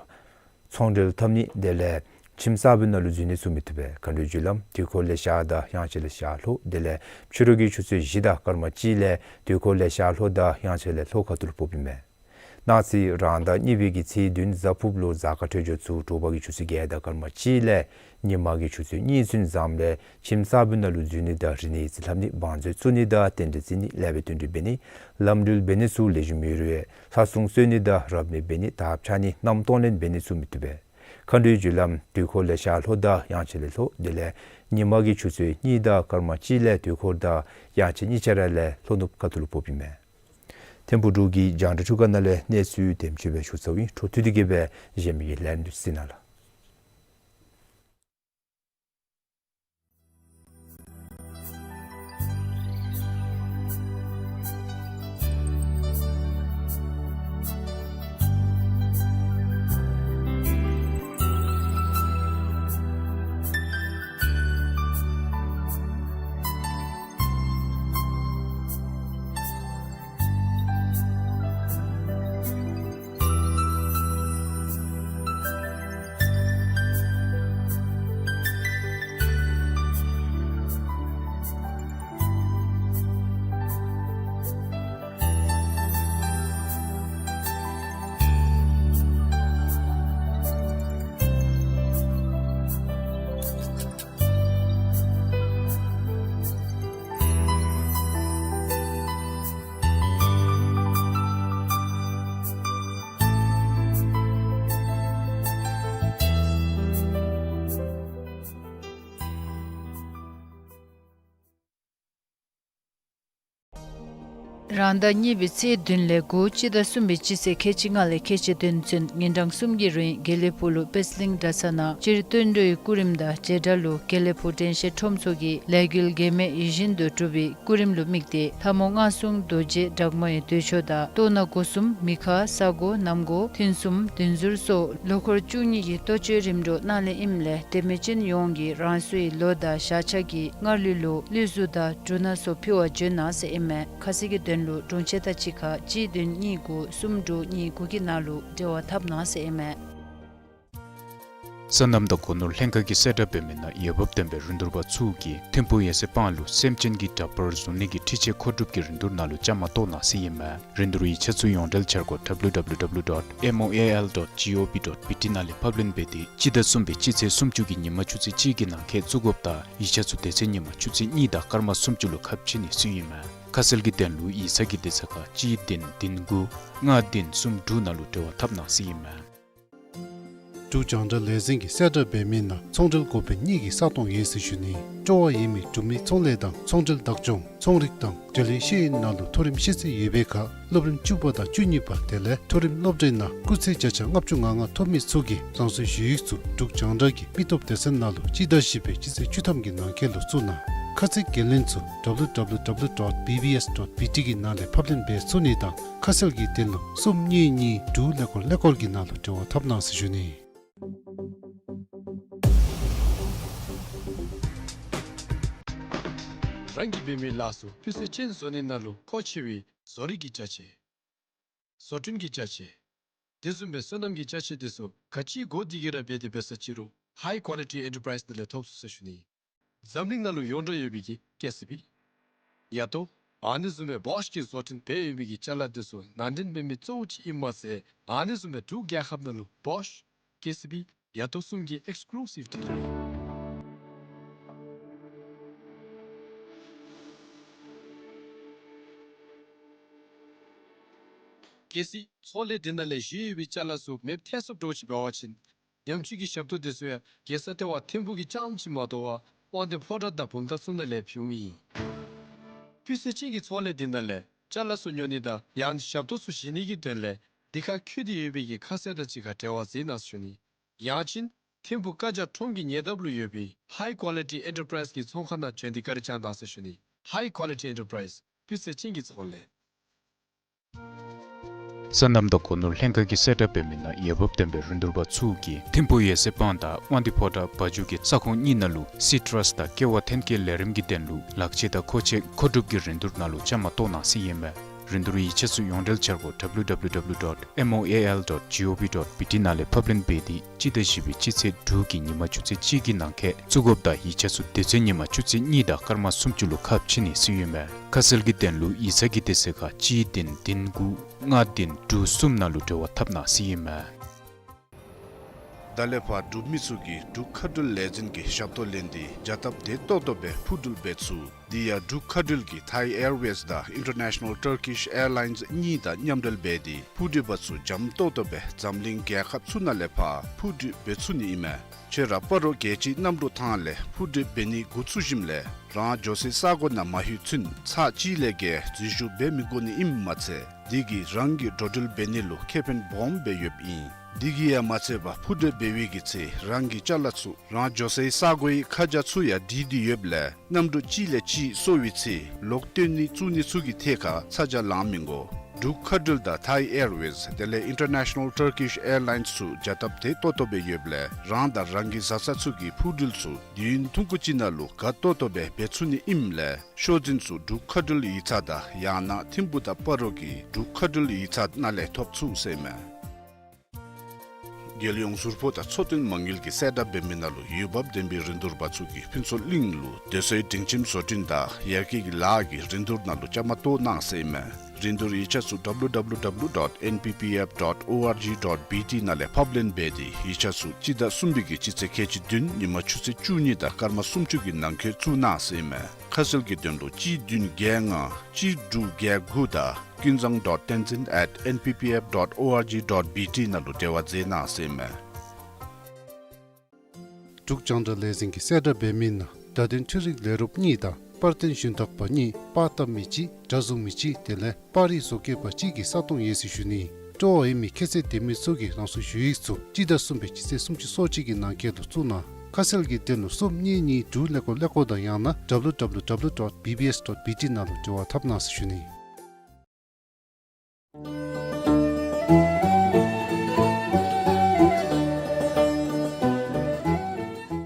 ཚོང་འབྲེལ་འཐབ་ནི་དེ་ལས་ཁྱིམ་གསརཔ་ནང་ལུ་འཛུལ་ནི་ཚུ་མི་བཏུབ་པས། མཁའ་འགྲོའི་རྒྱུ་ལམ་དུས་འཁོར་ལས་ཤར་དང་དབྱངས་འཆར་ལས་ཤར་ལྷོ་དེ་ལས་ཕྱི་རུ་གི་ཆུ་ཚོད་བཞི་དང་སྐར་མ་གཅིག་ལས་དུས་འཁོར་ལས་ཤར་ལྷོ་དང་དབྱངས་འཆར་ལས་ལྷོ་ཁ་ཐུག་ལུ་ཕོགཔ་ཨིན་མས། གནངས་ཚེ་རང་ཟླ་གཉིས་པའི་གི་ཚེས་བདུན་གཟའ་ཕུརཔ་ལུ་གཟའ་སྐར་འཕྲོད་སྦྱོར་ཚུ་དྲོ་པ་གི་ཆུ་ཚོད་བརྒྱད་དང་སྐར་མ་གཅིག་ལས་ཉིན་མ་གི་ཆུ་ཚོད་གཉིས་ཚུན་བཟངམ་ལས་ཁྱིམ་གསརཔ་ནང་ལུ་འཛུལ་ནི་དང་རིག་གནས་ཡིག་རྩིས་ལྷབ་ནི་བང་མཛོད་བཙུགས་ནི་དང་རྟེན་འབྲེལ་བརྩི་ནི་ལེགས་པའི་བསྟུན་གྲོས་འབད་ནི་ལམ་འགྲུལ་འབད་ནི་ཚུ་ལེགས་ཤོམ་ཡོད་རུང་ལྷ་སྲུང་གསོལ་ནི་དང་རབ་གནས་འབད་ནི་དར་འཕྱར་ནི་གནམ་གཏོང་ལེན་འབད་ནི་ཚུ་མི་བཏུབ་པས། མཁའ་འགྲོའི་རྒྱུ་ལམ་དུས་འཁོར་ལས་ཤར་ལྷོ་དང་དབྱངས་འཆར་ལས་ལྷོ་དེ་ལས་ཉིན་མ་གི་ཆུ་ཚོད་གཉིས་དང་སྐར་མ་གཅིག་ལས་དུས་འཁོར་དང་དབྱངས་འཆར་གཉིས་ཆ་ར་ལས་ལྷོ་ནུབ་ཁ་ཐུག་ལུ་ཕོགཔ་ཨིན་མས། ཐིམ་ཕུག་འབྲུག་གི་རྒྱང་བསྒྲགས་ཁྲུ་ཁ་ནང་ལས་གནས་ཚུལ་དེམ་ཅིག་སྦེ་ཞུ་ཚརཝ་ཨིན། འཕྲོ་མཐུད་དེ་གིས་སྦེ་གཞན་མི་གི་ལན་འདི་གཟིགས་གནང་ལགས། རང་ཟླ་གཉིས་པའི་ཚེས་བདུན་ལས་དགུ་སྤྱི་ཟླ་གསུམ་པའི་སྤྱི་ཚེས་ཁལ་གཅིག་ལྔ་ལས་ཁལ་གཅིག་བདུན་ཚུན་ཉིན་གྲངས་གསུམ་གྱི་རིང་དགེ་ལེགས་ཕུག་ལུ་པད་གླིང་གྲྭ་ཚང་ནང་སྤྱིར་བསྟུན་འགྲོའི་སྐུ་རིམ་དང་བྱེ་བྲག་ལུ་དགེ་ལེགས་ཕུག་དྲན་ཤེས་ཁྲོམ་ཚོགས་ཀྱི་ལས་འགུལ་གེགས་མེད་ཡིད་བཞིན་དུ་འགྲུབ་པའི་སྐུ་རིམ་ལུ་དམིགས་ཏེ་ལྷ་མོ་སྔགས་སྲུང་རྡོ་རྗེ་སྦྲགས་མའི་མདོས་ཆོག་དང་གཏོར་ནག་སྒོ་གསུམ་མི་ཁ་ས་སྒོ་གནམ་སྒོ་ཐུན་གསུམ་བདུན་ཟུར་སོགས་ལོ་འཁོར་བཅུ་གཉིས་ཀྱི་གཏོར་མཆོད་རིམ་གྲོ་གནང་ལེ་ཨིནམ་ལས་འབྲེལ་མི་ཅན་ཡོངས་ཀྱིས་རང་སོའི་ལོ་དང་ཞག་ཆ་གི་སྔར་ལུས་ལུ་ལུས་གཟུགས་དང་འབྲུ་སྣ་ཚོགས་ཕུལ་བར་འབྱོན་གནང་ཟེར་ཨིན་མས། ཁ་གསལ་གྱི་དོན་ལུ་དྲུང་ཆེ་དང་གཅིག་ཁར་གཅིག་བདུན་གཉིས་དགུ་གསུམ་དྲུག་གཉིས་དགུ་གི་ནང་ལུ་འབྲེལ་བ་འཐབ་གནང་ཟེར་ཨིན་མས། སོ་ནམ་དང་སྒོ་ནོར་ལྷན་ཁག་གིས་གསལ་བསྒྲགས་འབད་མི་ནང་འོས་འབབ་ལྡན་པའི་རིན་བསྡུར་པ་ཚུ་གིས་ཐིམ་ཕུག་ཡེ་སེ་སྤང་ལུ་སེམས་ཅན་གྱི་འདྲ་པར་བཟོ་ནི་གི་འཕྲུལ་ཆས་མཁོ་སྒྲུབ་ཀྱི་རིན་བསྡུར་ནང་ལུ་བཅའ་མར་གཏོགས་གནང་ཟེར་ཨིན་མས། རིན་བསྡུར་ཡིག་ཆ་ཚུ་ཡོངས་འབྲེལ་འཆར་སྒོ་W W W dot M O A L dot G O V dot B T ནང་ལས་ཕབ་ལེན་འབད་དེ་སྤྱི་ཟླ་གསུམ་པའི་སྤྱི་ཚེས་སུམ་ཅུ་གི་ཉིན་མ་ཆུ་ཚོད་གཅིག་གི་ནང་འཁོད་བཙུགས་དགོཔ་དང་ཡིག་ཆ་ཚུ་དེ་ཚེ་ཉིན་མ་ཆུ་ཚོད་གཉིས་དང་སྐར་མ་སུམ་ཅུ་ལུ་ཁ་ཕྱེ་ནི་ཟེར་ཨིན་མས། ཁ་གསལ་གྱི་དོན་ལུ་ཡིག་ཚང་གི་དེ་ཚེ་ཁར་གཅིག་བདུན་བདུན་དགུ་ལྔ་བདུན་གསུམ་དྲུག་ནང་ལུ་འབྲེལ་བ་འཐབ་གནང་ཟེར་ཨིན་མས། འབྲུག་རྒྱང་བསྒྲགས་ལས་འཛིན་གྱིས་གསལ་བསྒྲགས་འབད་མི་ནང་ཚོང་འབྲེལ་འགོ་དཔོན་གཉིས་ཀྱི་ས་སྟོང་ཡོད་ཟེར་ཞུ་ནི། སྤྲོ་བ་ཡོད་མི་འབྲུག་མི་ཚོང་ལས་དང་ཚོང་འབྲེལ་བདག་སྐྱོང་ཚོང་རིག་དང་འབྲེལ་ཡོད་ཤེས་ཡོན་ནང་ལུ་མཐོ་རིམ་ཤེས་ཚད་ཡོད་པའི་ཁར་སློབ་རིམ་བཅུ་པ་དང་བཅུ་གཉིས་པ་དེ་ལས་མཐོ་རིམ་སློབ་གྲྭའི་ནང་སྐུགས་ཚད་བརྒྱ་ཆ་ལྔ་བཅུ་ང་ལྔ་ཐོབ་མི་ཚུ་གིས་རང་སོའི་ཞུ་ཡིག་ཚུ་འབྲུག་རྒྱང་བསྒྲགས་ཀྱི་མི་སྟོབས་སྡེ་ཚན་ནང་ལུ་སྤྱི་ཟླ་བཞི་པའི་སྤྱི་ཚེས་བཅུ་ཐམ་གྱི་ནང་འཁོད་ལུ་བཙུགས་གནང་། ཁ་གསལ་འགན་ལེན་ཚུ་W W W dot B B S dot B T གི་ནང་ལས་ཕབ་ལེན་འབད་ཚུགས་ནི་དང་ཁ་གསལ་གྱི་དོན་ལུ་གསུམ་གཉིས་གཉིས་དྲུག་ཀླད་ཀོར་ཀླད་ཀོར་གྱི་ནང་ལུ་འབྲེལ་བ་འཐབ་གནང་ཟེར་ཞུ་ནི། རང་གིས་འབད་མི་ལཱ་ཚུ་སྤུས་ཚད་ཅན་བཟོ་ནི་ནང་ལུ་མཁོ་ཆེ་བའི་བཟོ་རིག་གི་ཅ་ཆས། བཟོ་སྐྲུན་གྱི་ཅ་ཆས། དེ་བཟུམ་སྦེ་སོ་ནམ་གྱི་ཅ་ཆས་དེ་ཚུ་ག་ཅི་དགོ་དེ་གི་ར་འབད་དེ་འབད་ས་ཅི་རུང་High Quality Enterprise ནང་ལས་ཐོབ་ཚུགས་ཟེར་ཞུ་ནི། འཛམ་གླིང་ནང་ལུ་ཡོངས་གྲགས་ཡོད་པའི་གི་ཀེ་སི་བི། ཡ་ཏོ། ཨ་ནི་བཟུམ་སྦེ་བོཤ་གི་བཟོ་སྐྲུན་འབད་ཡོད་མི་གི་ཅ་ལ་འདི་ཚུ་ནང་འདྲེན་འབད་མི་གཙོ་བོ་ཅིག་ཨིནམ་མ་ཚད་ཨ་ནི་བཟུམ་སྦེ་འབྲུག་རྒྱལ་ཁབ་ནང་ལུ་བོཤ་ཀེ་སི་བི་ཡ་དོ་གསུམ་གྱི་ཨེགསི་ཀུ་ལུ་སིབ་ཏེ་ཨིན། གལ་སྲིད་ཚོང་ལས་འདི་ནང་ལས་བཞེས་ཡོད་པའི་ཅ་ལ་ཚུ་མེདཔ་ཐལ་སོངམ་འདྲཝ་ཅིག་འབད་བ་ཅིན་ཉམས་བཅོས་ཀྱི་ཞབས་ཏོག་འདི་ཚུ་ཡང་རྒྱལ་ས་ལྟེ་བ་ཐིམ་ཕུག་གི་རྐྱངམ་ཅིག་མ་གཏོགས་པར་དབང་འདུས་ཕོ་བྲང་དང་བུམ་ཐང་ཚུ་ནང་ལས་ཕུལཝ་ཨིན། སྤུས་ཚད་ཅན་གྱི་ཚོང་ལས་འདི་ནང་ལས་ཅ་ལ་ཚུ་ཉོ་ནི་དང་ཡང་ཞབས་ཏོག་ཚུ་བཞེས་ནི་གི་དོན་ལས་འདི་ཁར་འཁོད་དེ་ཡོད་པའི་གི་ཁ་གསལ་དང་གཅིག་ཁར་འབྲེལ་བ་མཛད་གནང་ཟེར་ཞུ་ནི། ཡང་ཅིན་ཐིམ་ཕུག་ཀ་ཇ་ཁྲོམ་གྱི་ཉེ་འདབས་ལུ་ཡོད་པའི་ཧའི་ཀོ་ལི་ཊི་ཨེན་ཊར་པ་རའིཛ་གི་ཚོང་ཁང་ནང་བྱོན་ཏེ་བཀའ་དྲིན་བསྐྱང་གནང་ཟེར་ཞུ་ནི། ཧའི་ཀོ་ལི་ཊི་ཨེན་ཊར་པ་རའིཛ་སྤུས་ཚད་ཅན་གྱི་ཚོང་ལས། སོ་ནམ་དང་སྒོ་ནོར་ལྷན་ཁག་གིས་གསལ་བསྒྲགས་འབད་མི་ནང་འོས་འབབ་ལྡན་པའི་རིན་བསྡུར་པ་ཚུ་གིས་ཐིམ་ཕུག་ཡེ་ཤེས་སྤང་དང་དབང་འདུས་ཕོ་བྲང་བ་ཕྱུགས་ཀྱི་ས་ཁོངས་གཉིས་ནང་ལུ་སི་ཊ་རསི་དང་ཀེ་བ་ཐོན་སྐྱེད་ལས་རིམ་གྱི་དོན་ལུ་ལག་ཆས་དང་མཁོ་ཆས་མཁོ་སྒྲུབ་ཀྱི་རིན་བསྡུར་ནང་ལུ་བཅའ་མར་གཏོགས་གནང་ཟེར་ཨིན་མས། རིན་བསྡུར་ཡིག་ཆ་ཚུ་ཡོངས་འབྲེལ་འཆར་སྒོ་W W W dot M O A L dot G O V dot B T ནང་ལས་ཕབ་ལེན་འབད་དེ་སྤྱི་ཟླ་བཞི་པའི་སྤྱི་ཚེས་དྲུག་གི་ཉིན་མ་ཆུ་ཚོད་གཅིག་གི་ནང་འཁོད་བཙུགས་དགོཔ་དང་ཡིག་ཆ་ཚུ་དེ་ཚེ་ཉིན་མ་ཆུ་ཚོད་གཉིས་དང་སྐར་མ་སུམ་ཅུ་ལུ་ཁ་ཕྱེ་ནི་ཟེར་ཨིན་མས། ཁ་གསལ་གྱི་དོན་ལུ་ཡིག་ཚང་གི་དེ་ཚེ་ཁ་གཅིག་བདུན་བདུན་དགུ་ལྔ་བདུན་དྲུག་གསུམ་ནང་ལུ་འབྲེལ་བ་འཐབ་གནང་ཟེར་ཨིན་མས། ད་ལས་ཕར་འབྲུག་མི་ཚུ་གིས་འབྲུག་མཁའ་འགྲུལ་ལས་འཛིན་གྱི་ཞབས་ཏོག་ལེན་ཏེ་བྱ་སྟབས་བདེ་ཏོག་ཏོ་སྦེ་འཕུར་འགྲུལ་འབད་ཚུགས། དེ་ཡང་འབྲུག་མཁའ་འགྲུལ་གྱིས་ཐའི་ཨེར་ཝེསི་དང་ཨིན་ཊར་ནེ་ཤ་ནཱལ་ཊར་ཀིཤ་ཨེར་ལའིནསི་གཉིས་དང་མཉམ་འབྲེལ་འབད་དེ་འཕུར་འགྲུལ་པ་ཚུ་འཇམ་ཏོག་ཏོ་སྦེ་འཛམ་གླིང་རྒྱལ་ཁབ་ཚུ་ནང་ལས་ཕར་འཕུར་འགྲུལ་འབད་ཚུགས་ནི་ཨིན་མས། ཁྱོད་ར་སྤ་རོ་རྒྱལ་སྤྱིའི་གནམ་གྲུ་ཐང་ལས་འཕུར་འགྲུལ་འབད་ནི་འགོ་བཙུགས་ཞིནམ་ལས་རང་འགྱོ་སའི་ས་གོ་ནང་མ་ལྷོད་ཚུན་ཚར་གཅིག་ལས་བརྒལ་འཛུལ་ཞུགས་འབད་མི་དགོ་ནི་ཨིནམ་མ་ཚད་དེ་གིས་རང་གི་འགྲོ་འགྲུལ་འབད་ནི་ལུ་ཁེ་ཕན་སྦོམ་སྦེ་ཡོདཔ་ཨིན། དེ་གིས་ཡང་མ་ཚད་པར་འཕུར་འགྲུལ་འབད་བའི་གི་ཚེ་རང་གི་ཅ་ལ་ཚུ་རང་འགྱོ་སའི་ས་གོའི་ཁ་བྱང་ཚུ་ཡང་བྲིས་ཏེ་ཡོདཔ་ལས་གནམ་གྲུ་གཅིག་ལས་གཅིག་སོར་བའི་ཚེ་ལོག་བཏོན་ནི་བཙུགས་ནི་ཚུ་གི་ཐད་ཁར་ཚ་གྱང་ལང་མི་དགོ། འབྲུག་མཁའ་འགྲུལ་དང་ཐའི་ཨེར་ཝེསི་དེ་ལས་ཨིན་ཊར་ནེ་ཤ་ནཱལ་ཊར་ཀིཤ་ཨེར་ལའིནསི་ཚུ་བྱ་སྟབས་བདེ་ཏོག་ཏོ་སྦེ་ཡོདཔ་ལས་རང་དང་རང་གི་བཟའ་ཚང་ཚུ་གི་འཕུར་འགྲུལ་ཚུ་དུས་ཡུན་ཐུང་ཀུ་ཅིག་ནང་ལུ་དགའ་ཏོག་ཏོ་སྦེ་འབད་ཚུགས་ནི་ཨིནམ་ལས་ཤོག་འཛིན་ཚུ་འབྲུག་མཁའ་འགྲུལ་ཡིག་ཚང་དང་ཡང་ན་ཐིམ་ཕུག་དང་སྤ་རོ་གི་འབྲུག་མཁའ་འགྲུལ་ཡིག་ཚང་ནང་ལས་ཐོབ་ཚུགས་ཟེར་ཨིན་མས། རྒྱལ་ཡོངས་ཟུར་ཕོགས་དང་ཚོང་དོན་མ་དངུལ་གྱིས་གསལ་བསྒྲགས་འབད་མི་ནང་ལུ་འོས་འབབ་ལྡན་པའི་རིན་བསྡུར་པ་ཚུ་གིས་ཕུན་ཚོགས་གླིང་ལུ་སྡོད་སའི་སྒྲིང་ཁྱིམ་བཟོ་སྐྲུན་དང་ཡར་རྒྱས་ཀྱི་ལཱ་གི་རིན་བསྡུར་ནང་ལུ་བཅའ་མར་གཏོགས་གནང་ཟེར་ཨིན་མས། རིན་བསྡུར་ཡིག་ཆ་ཚུ་W W W dot N P P F dot O R G dot B T ནང་ལས་ཕབ་ལེན་འབད་དེ་ཡིག་ཆ་ཚུ་སྤྱི་ཟླ་གསུམ་པའི་གི་སྤྱི་ཚེས་ཁལ་གཅིག་བདུན་ཉིན་མ་ཆུ་ཚོད་བཅུ་གཉིས་དང་སྐར་མ་སུམ་ཅུ་གི་ནང་འཁོད་བཙུགས་གནང་ཟེར་ཨིན་མས། ཁ་གསལ་གྱི་དོན་ལུ་གཅིག་བདུན་བརྒྱད་ལྔ་གཅིག་དྲུག་བརྒྱད་དགུ་དང་ཀུན་བཟང་dot tenzin at N P P F dot O R G dot B T ནང་ལུ་འབྲེལ་བ་མཛད་གནང་ཟེར་ཨིན་མས། འབྲུག་རྒྱང་བསྒྲགས་ལས་འཛིན་གྱིས་གསལ་བསྒྲགས་འབད་མི་ནང་བརྡ་དོན་འཕྲུལ་རིག་ལས་རོགསཔ་གཉིས་དང་པར་སྟོན་ཞུན་དག་པ་གཉིས་པར་བཏབ་མི་གཅིག་སྒྲ་བཟུང་མི་གཅིག་དེ་ལས་པར་རིས་བཟོ་བཀོད་པ་གཅིག་གི་ས་སྟོང་ཡོད་ཟེར་ཞུ་ནི། སྤྲོ་བ་ཡོད་མི་ཁྱད་ཚད་ལྡན་མི་ཚུ་གིས་རང་སོའི་ཞུ་ཡིག་ཚུ་སྤྱི་ཟླ་གསུམ་པའི་སྤྱི་ཚེས་སུམ་ཅུ་སོ་གཅིག་གི་ནང་འཁོད་དུ་བཙུགས་གནང་། ཁ་གསལ་གྱི་དོན་ལུ་གསུམ་གཉིས་གཉིས་དྲུག་ཀླད་ཀོར་ཀླད་ཀོར་དང་ཡང་ན་W W W dot B B S dot B T ནང་ལུ་འབྲེལ་བ་འཐབ་གནང་ཟེར་ཞུ་ནི།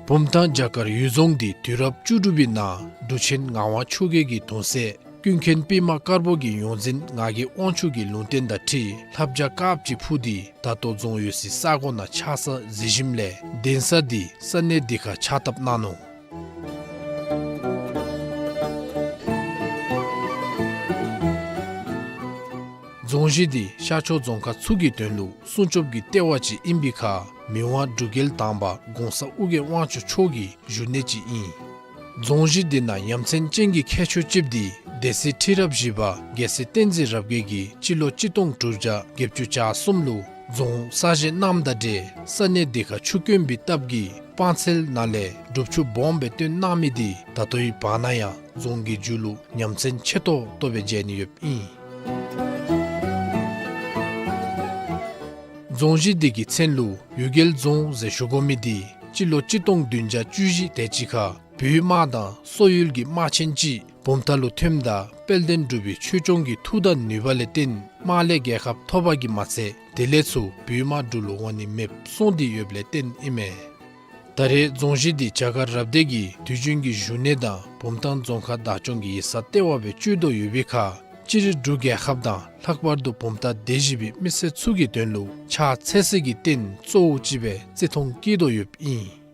བུམ་ཐང་བྱ་དཀར་ཡུལ་རྫོང་འདི་དུས་རབས་བཅུ་དྲུག་པའི་ནང་འབྲུག་ཆེན་ངག་དབང་ཆོས་རྒྱལ་གྱི་གདུང་སྲས་ཀུན་མཁྱེན་པདྨ་དཀར་པོ་གི་ཡོངས་འཛིན་ངག་གི་དབང་ཕྱུག་གི་ལུང་བསྟན་དང་འཁྲིལ་ལྷ་བྱ་དཀརཔོ་ཅིག་འཕུར་ཏེ་ད་ལྟོ་རྫོང་ཡོད་སའི་ས་གོ་ནང་ཆགས་ས་གཟིགས་ཞིནམ་ལས་གདན་ས་འདི་ས་གནས་འདི་ཁར་ཕྱག་བཏབ་གནང་ནུག། རྫོང་གཞི་འདི་ཤར་ཕྱོགས་རྫོང་ཁག་ཚུ་གི་དོན་ལུ་སྲུང་སྐྱོབ་ཀྱི་ལྟེ་བ་ཅིག་ཨིན་པའི་ཁར་མི་དབང་འབྲུག་རྒྱལ་དང་པ་གོང་ས་ཨོ་རྒྱན་དབང་ཕྱུག་མཆོག་གི་བཞུགས་གནས་ཅིག་ཨིན། རྫོང་གཞི་འདི་ནང་ཡ་མཚན་ཅན་གྱི་ཁྱད་ཆོས་ཅིག་འདི་སྡེ་སྲིད་ཁྲི་རབས་བཞི་པ་རྒྱལ་སྲས་བསྟན་འཛིན་རབ་རྒྱས་ཀྱིས་སྤྱི་ལོ་གཅིག་སྟོང་དྲུག་བརྒྱ་བརྒྱད་ཅུ་གྱ་གསུམ་ལུ་རྫོང་གསར་བཞེངས་གནངམ་དང་འབྲེལ་ས་གནས་འདི་ཁར་ཆུ་དཀོན་པའི་སྟབས་ཀྱིས་སྤང་ཚལ་ནང་ལས་སྒྲུབ་ཆུ་སྦོམ་སྦེ་བཏོན་གནང་མི་འདི་ད་ལྟོའི་བར་ན་ཡང་རྫོང་གི་མཇུག་ལུ་ཡ་མཚན་ཆེ་ཏོག་ཏོ་སྦེ་མཇལ་ནི་ཡོདཔ་ཨིན། རྫོང་གཞི་འདི་གི་མཚན་ལུ་གཡུལ་རྒྱལ་རྫོང་ཟེར་ཞུ་དགོ་མི་འདི་སྤྱི་ལོ་གཅིག་སྟོང་བདུན་བརྒྱ་བཅུ་བཞི་དེ་ཅིག་ཁར་བོད་དམག་དང་སོག་ཡུལ་གྱི་དམག་ཆེན་ཅིག་བུམ་ཐང་ལུ་ཐོནམ་ད་དཔལ་ལྡན་འབྲུག་པའི་ཆོས་སྐྱོང་གི་མཐུ་དང་ནུས་པ་ལས་བརྟེན་དམག་ལས་རྒྱལ་ཁ་ཐོབ་པ་གིས་མ་ཚད་དེ་ལས་ཚུར་བོད་དམག་འབྲུག་ལུ་འོང་ནི་མེདཔ་སོང་སྟེ་ཡོདཔ་ལས་བརྟེན་ཨིན་མས། ད་རེས་རྫོང་གཞི་འདི་བྱ་དཀར་རབ་སྡེ་གི་དུས་རྒྱུན་གྱི་བཞུགས་གནས་དང་བུམ་ཐང་རྫོང་ཁག་བདག་སྐྱོང་གི་ཡིག་ཚང་ལྟེ་བ་སྦེ་སྤྱོད་དོ་ཡོད་པའི་ཁར་སྤྱིར་འབྲུག་རྒྱལ་ཁབ་དང་ལྷག་པར་དུ་བུམ་ཐང་སྡེ་བཞི་པའི་མི་སེར་ཚུ་གི་དོན་ལུ་ཕྱག་འཚལ་སའི་གི་རྟེན་གཙོ་བོ་ཅིག་སྦེ་བརྩི་མཐོང་བསྐྱེད་དོ་ཡོདཔ་ཨིན།